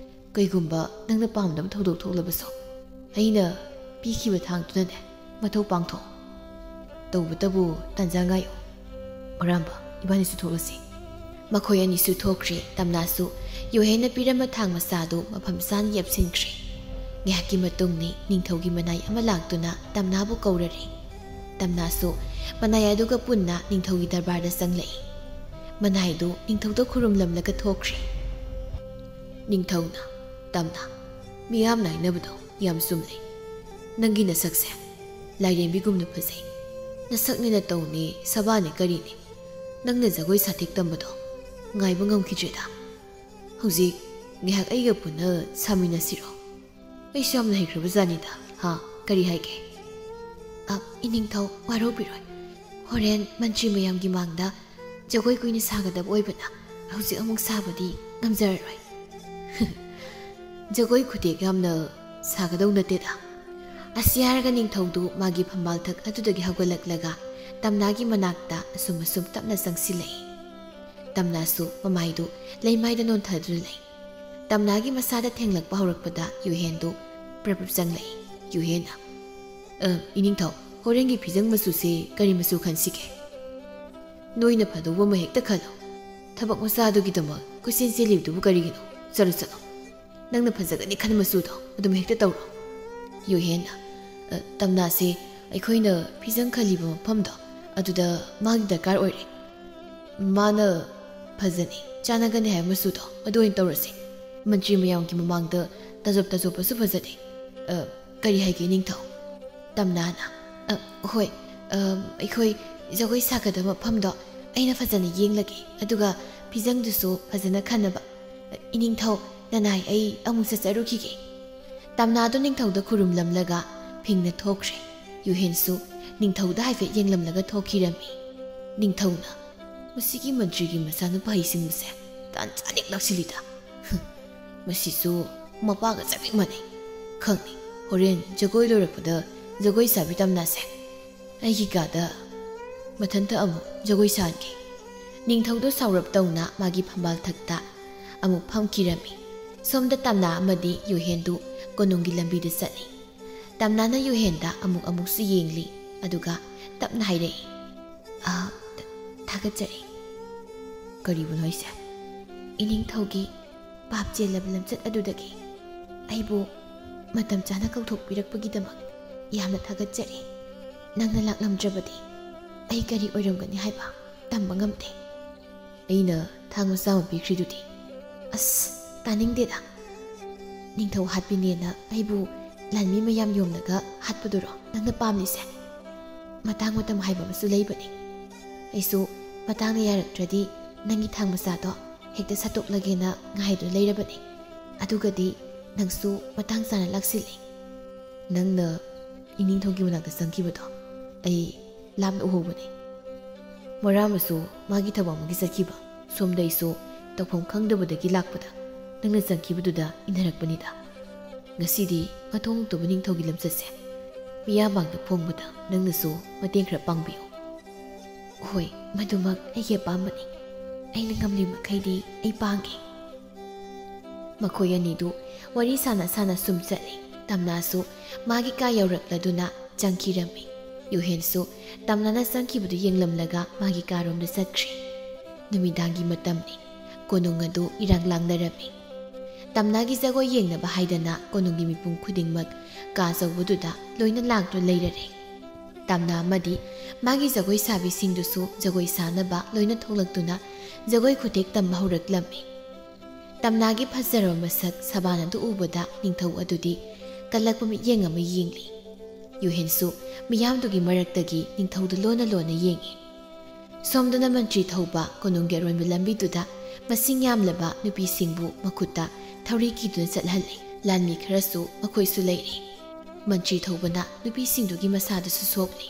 ꯀꯩꯒꯨꯝꯕ ꯅꯪꯅ ꯄꯥꯝꯗꯕ ꯊꯧꯗꯣꯛ ꯊꯣꯛꯂꯕꯁꯨ, ꯑꯩꯅ ꯄꯤꯈꯤꯕ ꯊꯥꯡꯗꯨꯅꯅꯦ ꯃꯊꯧ ꯄꯥꯡꯊꯣꯛ꯫ ꯇꯧꯕꯇꯕꯨ ꯇꯥꯟꯖꯥ ꯉꯥꯏꯌꯨ꯫ ꯃꯣꯔꯥꯝꯕ, ꯏꯕꯥꯅꯤꯁꯨ ꯊꯣꯛꯂꯁꯤ꯫ ꯃꯈꯣꯏ ꯑꯅꯤꯁꯨ ꯊꯣꯛꯈ꯭ꯔꯦ꯫ ꯇꯝꯅꯥꯁꯨ ꯌꯨꯍꯦꯟꯅ ꯄꯤꯔꯝꯕ ꯊꯥꯡ ꯃꯆꯥꯗꯨ ꯃꯐꯝ ꯆꯥꯅ ꯌꯦꯞꯁꯤꯟꯈ꯭ꯔꯦ꯫ ꯉꯥꯏꯍꯥꯛꯀꯤ ꯃꯇꯨꯡꯅꯤ ꯅꯤꯡꯊꯧꯒꯤ ꯃꯅꯥꯏ ꯑꯃ ꯂꯥꯛꯇꯨꯅ ꯇꯝꯅꯥꯕꯨ ꯀꯧꯔꯔꯦ꯫ ꯇꯝꯅꯥꯁꯨ ꯃꯅꯥꯏ ꯑꯗꯨꯒ ꯄꯨꯟꯅ ꯅꯤꯡꯊꯧꯒꯤ ꯗꯔꯕꯥꯔꯗ ꯆꯪꯂꯛꯏ꯫ ꯃꯅꯥꯏꯗꯨ ꯅꯤꯡꯊꯧꯗ ꯈꯨꯔꯨꯝꯂꯝꯂꯒ ꯊꯣꯛꯈ꯭ꯔꯦ꯫ ꯅꯤꯡꯊꯧꯅ, ꯇꯝꯅꯥ, ꯃꯤꯌꯥꯝꯅ ꯍꯥꯏꯅꯕꯗꯣ ꯌꯥꯝ ꯆꯨꯝꯂꯦ꯫ ꯅꯪꯒꯤ ꯅꯁꯛꯁꯦ ꯂꯥꯏꯔꯦꯝꯕꯤꯒꯨꯝꯅ ꯐꯖꯩ꯫ ꯅꯁꯛꯅꯦ ꯅꯇꯧꯅꯦ ꯁꯕꯥꯅꯦ ꯀꯔꯤꯅꯦ? ꯅꯪꯅ ꯖꯒꯣꯏ ꯁꯥꯊꯦꯛ ꯇꯝꯕꯗꯣ ꯉꯥꯏꯕ ꯉꯝꯈꯤꯗ꯭ꯔꯦꯗ꯫ ꯍꯧꯖꯤꯛ ꯉꯥꯏꯍꯥꯛ ꯑꯩꯒ ꯄꯨꯟꯅ ꯁꯥꯃꯤꯟꯅꯁꯤꯔꯣ? ꯑꯩꯁꯨ ꯌꯥꯝꯅ ꯍꯩꯈ꯭ꯔꯕ ꯖꯥꯠꯅꯤꯗ꯫ ꯍꯥ, ꯀꯔꯤ ꯍꯥꯏꯒꯦ? ꯑ, ꯏꯅꯤꯡꯊꯧ, ꯋꯥꯔꯧꯕꯤꯔꯣꯏ꯫ ꯍꯣꯔꯦꯟ ꯃꯟꯇ꯭ꯔꯤ ꯃꯌꯥꯝꯒꯤ ꯃꯥꯡꯗ ꯖꯒꯣꯏ ꯀꯨꯏꯅ ꯁꯥꯒꯗꯕ ꯑꯣꯏꯕꯅ ꯍꯧꯖꯤꯛ ꯑꯃꯨꯛ ꯁꯥꯕꯗꯤ ꯉꯝꯖꯔꯔꯣꯏ꯫ ꯖꯒꯣꯏ ꯈꯨꯊꯦꯛ ꯌꯥꯝꯅ ꯁꯥꯒꯗꯧ ꯅꯠꯇꯦꯗ꯫ ꯑꯁꯤ ꯍꯥꯏꯔꯒ ꯅꯤꯡꯊꯧꯗꯨ ꯃꯥꯒꯤ ꯐꯝꯕꯥꯜꯊꯛ ꯑꯗꯨꯗꯒꯤ ꯍꯧꯒꯠꯂꯛꯂꯒ ꯇꯝꯅꯥꯒꯤ ꯃꯅꯥꯛꯇ ꯑꯁꯨꯝ ꯑꯁꯨꯝ ꯇꯞꯅ ꯆꯪꯁꯤꯜꯂꯛꯏ꯫ ꯇꯝꯅꯥꯁꯨ ꯃꯃꯥꯏꯗꯨ ꯂꯩꯃꯥꯏꯗ ꯅꯣꯟꯊꯗꯨꯅ ꯂꯩ꯫ ꯇꯝꯅꯥꯒꯤ ꯃꯁꯥꯗ ꯊꯦꯡꯂꯛꯄ ꯍꯧꯔꯛꯄꯗ ꯌꯨꯍꯦꯟꯗꯨ ꯄ꯭ꯔꯞ ꯄ꯭ꯔꯞ ꯆꯪꯂꯛꯏ꯫ ꯌꯨꯍꯦꯟꯅ, "ꯑ, ꯏꯅꯤꯡꯊꯧ, ꯍꯣꯔꯦꯟꯒꯤ ꯐꯤꯖꯪ ꯃꯆꯨꯁꯦ ꯀꯔꯤ ꯃꯆꯨ ꯈꯟꯁꯤꯒꯦ? ꯅꯣꯏꯅ ꯐꯗꯧꯕ ꯑꯃ ꯍꯦꯛꯇ ꯈꯜꯂꯣ꯫ ꯊꯕꯛ ꯃꯆꯥꯗꯨꯒꯤꯗꯃꯛ ꯀꯣꯏꯆꯦꯟ ꯆꯦꯜꯂꯤꯕꯗꯨꯕꯨ ꯀꯔꯤꯒꯤꯅꯣ? ꯆꯠꯂꯣ, ꯆꯠꯂꯣ꯫ ꯅꯪꯅ ꯐꯖꯒꯅꯤ ꯈꯟꯕ ꯃꯆꯨꯗꯣ ꯑꯗꯨꯝ ꯍꯦꯛꯇ ꯇꯧꯔꯣ꯫" ꯌꯨꯍꯦꯟꯅ, "ꯑ, ꯇꯝꯅꯥꯁꯦ ꯑꯩꯈꯣꯏꯅ ꯐꯤꯖꯪ ꯈꯜꯂꯤꯕ ꯃꯐꯝꯗꯣ ꯑꯗꯨꯗ ꯃꯥꯒꯤ ꯗꯔꯀꯥꯔ ꯑꯣꯏꯔꯦ꯫ ꯃꯥꯅ ꯐꯖꯅꯤ, ꯆꯥꯟꯅꯒꯅꯤ ꯍꯥꯏꯕ ꯃꯆꯨꯗꯣ ꯑꯗꯨ ꯑꯣꯏꯅ ꯇꯧꯔꯁꯦ꯫ ꯃꯟꯇ꯭ꯔꯤ ꯃꯌꯥꯝꯒꯤ ꯃꯃꯥꯡꯗ ꯇꯥꯖꯣꯞ ꯇꯥꯖꯣꯞꯄꯁꯨ ꯐꯖꯅꯤ꯫ ꯑ, ꯀꯔꯤ ꯍꯥꯏꯒꯦ, ꯅꯤꯡꯊꯧ?" ꯇꯝꯅꯥꯅ, "ꯑ, ꯍꯣꯏ, ꯑ, ꯑꯩꯈꯣꯏ ꯖꯒꯣꯏ ꯁꯥꯒꯗꯕ ꯃꯐꯝꯗꯣ ꯑꯩꯅ ꯐꯖꯅ ꯌꯦꯡꯂꯒꯦ, ꯑꯗꯨꯒ ꯐꯤꯖꯪꯗꯨꯁꯨ ꯐꯖꯅ ꯈꯟꯅꯕ꯫ ꯏꯅꯤꯡꯊꯧ, ꯅꯅꯥꯏ, ꯑꯩ ꯑꯃꯨꯛ ꯆꯠꯆꯔꯨꯈꯤꯒꯦ꯫" ꯇꯝꯅꯥꯗꯨ ꯅꯤꯡꯊꯧꯗ ꯈꯨꯔꯨꯝꯂꯝꯂꯒ ꯐꯤꯡꯅ ꯊꯣꯛꯈ꯭ꯔꯦ꯫ ꯌꯨꯍꯦꯟꯁꯨ ꯅꯤꯡꯊꯧꯗ ꯍꯥꯏꯐꯦꯠ ꯌꯦꯡꯂꯝꯂꯒ ꯊꯣꯛꯈꯤꯔꯝꯃꯤ꯫ ꯅꯤꯡꯊꯧꯅ, "ꯃꯁꯤꯒꯤ ꯃꯟꯇ꯭ꯔꯤꯒꯤ ꯃꯆꯥꯅꯨꯄꯥ ꯍꯩꯁꯤꯡꯕꯁꯦ ꯇꯥꯟ ꯆꯥꯅꯤꯡ ꯂꯥꯛꯁꯤꯜꯂꯤꯗ꯫ ꯍꯨꯝ, ꯃꯁꯤꯁꯨ ꯃꯄꯥꯒ ꯆꯞ ꯍꯦꯛ ꯃꯥꯟꯅꯩ꯫ ꯈꯪꯅꯤ, ꯍꯣꯔꯦꯟ ꯖꯒꯣꯏ ꯂꯣꯏꯔꯛꯄꯗ ꯖꯒꯣꯏ ꯁꯥꯕꯤ ꯇꯝꯅꯥꯁꯦ ꯑꯩꯒꯤ ꯀꯥꯗ ꯃꯊꯟꯇ ꯑꯃꯨꯛ ꯖꯒꯣꯏ ꯁꯥꯍꯟꯒꯦ꯫" ꯅꯤꯡꯊꯧꯗꯣ ꯁꯥꯎꯔꯞ ꯇꯧꯅ ꯃꯥꯒꯤ ꯐꯝꯕꯥꯜ ꯊꯛꯇ ꯑꯃꯨꯛ ꯐꯝꯈꯤꯔꯝꯃꯤ꯫ ꯁꯣꯝꯗ ꯇꯝꯅꯥ ꯑꯃꯗꯤ ꯌꯨꯍꯦꯟꯗꯨ ꯀꯣꯅꯨꯡꯒꯤ ꯂꯝꯕꯤꯗ ꯆꯠꯂꯤ꯫ ꯇꯝꯅꯥꯅ ꯌꯨꯍꯦꯟꯗ ꯑꯃꯨꯛ ꯑꯃꯨꯛꯁꯨ ꯌꯦꯡꯂꯤ, ꯑꯗꯨꯒ ꯇꯞꯅ ꯍꯥꯏꯔꯛꯏ, "ꯑ, ꯊ-, ꯊꯥꯒꯠꯆꯔꯤ꯫" "ꯀꯔꯤꯕꯨꯅꯣ ꯍꯥꯏꯁꯦ?" "ꯏꯅꯤꯡꯊꯧꯒꯤ ꯄꯥꯞ ꯆꯦꯜꯂꯕ ꯂꯝꯆꯠ ꯑꯗꯨꯗꯒꯤ ꯑꯩꯕꯨ ꯃꯇꯝ ꯆꯥꯅ ꯀꯧꯊꯣꯛꯄꯤꯔꯛꯄꯒꯤꯗꯃꯛ ꯌꯥꯝꯅ ꯊꯥꯒꯠꯆꯔꯤ꯫ ꯅꯪꯅ ꯂꯥꯛꯂꯝꯗ꯭ꯔꯕꯗꯤ ꯑꯩ ꯀꯔꯤ ꯑꯣꯏꯔꯝꯒꯅꯤ ꯍꯥꯏꯕ ꯇꯝꯕ ꯉꯝꯗꯦ꯫" "ꯑꯩꯅ ꯊꯥꯡ ꯃꯆꯥ ꯑꯃ ꯄꯤꯈ꯭ꯔꯤꯗꯨꯗꯤ?" "ꯑꯁ, ꯇꯥꯅꯤꯡꯗꯦꯗ꯫ ꯅꯤꯡꯊꯧ ꯍꯥꯠꯄꯤꯅꯦꯅ ꯑꯩꯕꯨ ꯂꯥꯟꯃꯤ ꯃꯌꯥꯝ ꯌꯣꯝꯂꯒ ꯍꯥꯠꯄꯗꯨꯔꯣ ꯅꯪꯅ ꯄꯥꯝꯂꯤꯁꯦ? ꯃꯇꯥꯡ ꯃꯇꯝ ꯍꯥꯏꯕ ꯑꯃꯁꯨ ꯂꯩꯕꯅꯤ꯫ ꯑꯩꯁꯨ ꯃꯇꯥꯡꯅ ꯌꯥꯔꯛꯇ꯭ꯔꯗꯤ ꯅꯪꯒꯤ ꯊꯥꯡ ꯃꯆꯥꯗꯣ ꯍꯦꯛꯇ ꯁꯠꯇꯣꯛꯂꯒꯦꯅ ꯉꯥꯏꯗꯨꯅ ꯂꯩꯔꯕꯅꯤ꯫ ꯑꯗꯨꯒꯗꯤ ꯅꯪꯁꯨ ꯃꯇꯥꯡ ꯆꯥꯅ ꯂꯥꯛꯁꯤꯜꯂꯤ꯫" "ꯅꯪꯅ ꯏꯅꯤꯡꯊꯧꯒꯤ ꯃꯅꯥꯛꯇ ꯆꯪꯈꯤꯕꯗꯣ ꯑꯩ ꯂꯥꯞꯅ ꯎꯍꯧꯕꯅꯤ꯫ ꯃꯔꯥ ꯑꯃꯁꯨ ꯃꯥꯒꯤ ꯊꯕꯛ ꯑꯃꯒꯤ ꯆꯠꯈꯤꯕ, ꯁꯣꯝꯗ ꯑꯩꯁꯨ ꯇꯧꯐꯝ ꯈꯪꯗꯕꯗꯒꯤ ꯂꯥꯛꯄꯗ ꯅꯪꯅ ꯆꯪꯈꯤꯕꯗꯨꯗ ꯏꯟꯅꯔꯛꯄꯅꯤꯗ꯫" "ꯉꯁꯤꯗꯤ ꯃꯊꯣꯡ ꯍꯨꯛꯇꯕ ꯅꯤꯡꯊꯧꯒꯤ ꯂꯝꯆꯠꯁꯦ ꯃꯤꯌꯥꯝ ꯃꯥꯡꯗ ꯐꯣꯡꯕꯗ ꯅꯪꯅꯁꯨ ꯃꯇꯦꯡ ꯈꯔ ꯄꯥꯡꯕꯤꯌꯨ"꯫ "ꯍꯣꯏ, ꯃꯗꯨꯃꯛ ꯑꯩꯒꯤ ꯑꯄꯥꯝꯕꯅꯤ꯫ ꯑꯩꯅ ꯉꯝꯂꯤ ꯃꯈꯩꯗꯤ ꯑꯩ ꯄꯥꯡꯒꯦ"꯫ ꯃꯈꯣꯏ ꯑꯅꯤꯗꯨ ꯋꯥꯔꯤ ꯁꯥꯟꯅ ꯁꯥꯟꯅ ꯁꯨꯝ ꯆꯠꯂꯤ꯫ ꯇꯝꯅꯥꯁꯨ ꯃꯥꯒꯤ ꯀꯥ ꯌꯧꯔꯛꯂꯗꯨꯅ ꯆꯪꯈꯤꯔꯝꯃꯤ꯫ ꯌꯨꯍꯦꯟꯁꯨ ꯇꯝꯅꯥꯅ ꯆꯪꯈꯤꯕꯗꯨ ꯌꯦꯡꯂꯝꯂꯒ ꯃꯥꯒꯤ ꯀꯥꯔꯣꯝꯗ ꯆꯠꯈ꯭ꯔꯦ꯫ ꯅꯨꯃꯤꯗꯥꯡꯒꯤ ꯃꯇꯝꯅꯤ꯫ ꯀꯣꯅꯨꯡ ꯑꯗꯨ ꯏꯔꯥꯡ ꯂꯥꯡꯅꯔꯝꯃꯤ꯫ ꯇꯝꯅꯥꯒꯤ ꯖꯒꯣꯏ ꯌꯦꯡꯅꯕ ꯍꯥꯏꯗꯅ ꯀꯣꯅꯨꯡꯒꯤ ꯃꯤꯄꯨꯝ ꯈꯨꯗꯤꯡꯃꯛ ꯀꯥ ꯑꯆꯧꯕꯗꯨꯗ ꯂꯣꯏꯅ ꯂꯥꯛꯇꯨꯅ ꯂꯩꯔꯔꯦ꯫ ꯇꯝꯅꯥ ꯑꯃꯗꯤ ꯃꯥꯒꯤ ꯖꯒꯣꯏ ꯁꯥꯕꯤꯁꯤꯡꯗꯨꯁꯨ ꯖꯒꯣꯏ ꯁꯥꯅꯕ ꯂꯣꯏꯅ ꯊꯣꯛꯂꯛꯇꯨꯅ ꯖꯒꯣꯏ ꯈꯨꯊꯦꯛ ꯇꯝꯕ ꯍꯧꯔꯛꯂꯝꯃꯤ꯫ ꯇꯝꯅꯥꯒꯤ ꯐꯖꯔꯕ ꯃꯁꯛ ꯁꯕꯥꯟ ꯑꯗꯨ ꯎꯕꯗ ꯅꯤꯡꯊꯧ ꯑꯗꯨꯗꯤ ꯀꯜꯂꯛꯄ ꯃꯤꯠꯌꯦꯡ ꯑꯃ ꯌꯦꯡꯂꯤ꯫ ꯌꯨꯍꯦꯟꯁꯨ ꯃꯤꯌꯥꯝꯗꯨꯒꯤ ꯃꯔꯛꯇꯒꯤ ꯅꯤꯡꯊꯧꯗ ꯂꯣꯟꯅ ꯂꯣꯟꯅ ꯌꯦꯡꯏ꯫ ꯁꯣꯝꯗꯅ ꯃꯟꯇ꯭ꯔꯤ ꯊꯧꯕ ꯀꯣꯅꯨꯡꯒꯤ ꯑꯔꯣꯟꯕ ꯂꯝꯕꯤꯗꯨꯗ ꯃꯁꯤꯡ ꯌꯥꯝꯂꯕ ꯅꯨꯄꯤꯁꯤꯡꯕꯨ ꯃꯈꯨꯠꯇ ꯊꯧꯔꯤ ꯀꯤꯗꯨꯅ ꯆꯠꯍꯜꯂꯤ꯫ ꯂꯥꯟꯃꯤ ꯈꯔꯁꯨ ꯃꯈꯣꯏꯁꯨ ꯂꯩꯔꯤ꯫ ꯃꯟꯇ꯭ꯔꯤ ꯊꯧꯕꯅ ꯅꯨꯄꯤꯁꯤꯡꯗꯨꯒꯤ ꯃꯁꯥꯗꯁꯨ ꯁꯣꯛꯂꯤ꯫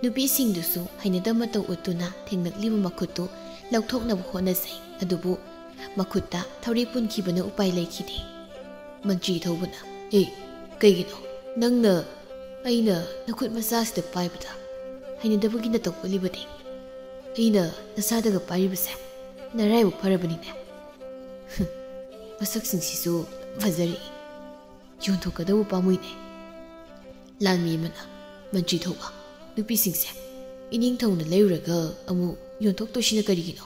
ꯅꯨꯄꯤꯁꯤꯡꯗꯨꯁꯨ ꯍꯩꯅꯗꯕ ꯃꯇꯧ ꯎꯠꯇꯨꯅ ꯊꯦꯡꯂꯛꯂꯤꯕ ꯃꯈꯨꯠꯇꯨ ꯂꯧꯊꯣꯛꯅꯕ ꯍꯣꯠꯅꯖꯩ, ꯑꯗꯨꯕꯨ ꯃꯈꯨꯠꯇ ꯊꯧꯔꯤ ꯄꯨꯟꯈꯤꯕꯅ ꯎꯄꯥꯏ ꯂꯩꯈꯤꯗꯦ꯫ ꯃꯟꯇ꯭ꯔꯤ ꯊꯧꯕꯅ, "ꯑꯦ, ꯀꯩꯒꯤꯅꯣ? ꯅꯪꯅ ꯑꯩꯅ ꯅꯈꯨꯠ ꯃꯆꯥꯁꯤꯗ ꯄꯥꯏꯕꯗ ꯍꯩꯅꯗꯕꯒꯤ ꯅꯇꯧ ꯎꯠꯂꯤꯕꯅꯤ꯫ ꯑꯩꯅ ꯅꯁꯥꯗꯒ ꯄꯥꯏꯔꯤꯕꯁꯦ ꯅꯔꯥꯏꯕꯛ ꯐꯔꯕꯅꯤꯅꯦ꯫ ꯃꯁꯛꯁꯤꯡꯁꯤꯁꯨ ꯐꯖꯔꯤ꯫ ꯌꯣꯟꯊꯣꯛꯀꯗꯧꯕ ꯄꯥꯝꯃꯨꯏꯅꯦ"꯫ ꯂꯥꯟꯃꯤ ꯑꯃꯅ, "ꯃꯟꯇ꯭ꯔꯤ ꯊꯧꯕ, ꯅꯨꯄꯤꯁꯤꯡꯁꯦ ꯏꯅꯤꯡꯊꯧꯅ ꯂꯩꯔꯨꯔꯒ ꯑꯃꯨꯛ ꯌꯣꯟꯊꯣꯛꯇꯣꯏꯁꯤꯅ ꯀꯔꯤꯒꯤꯅꯣ?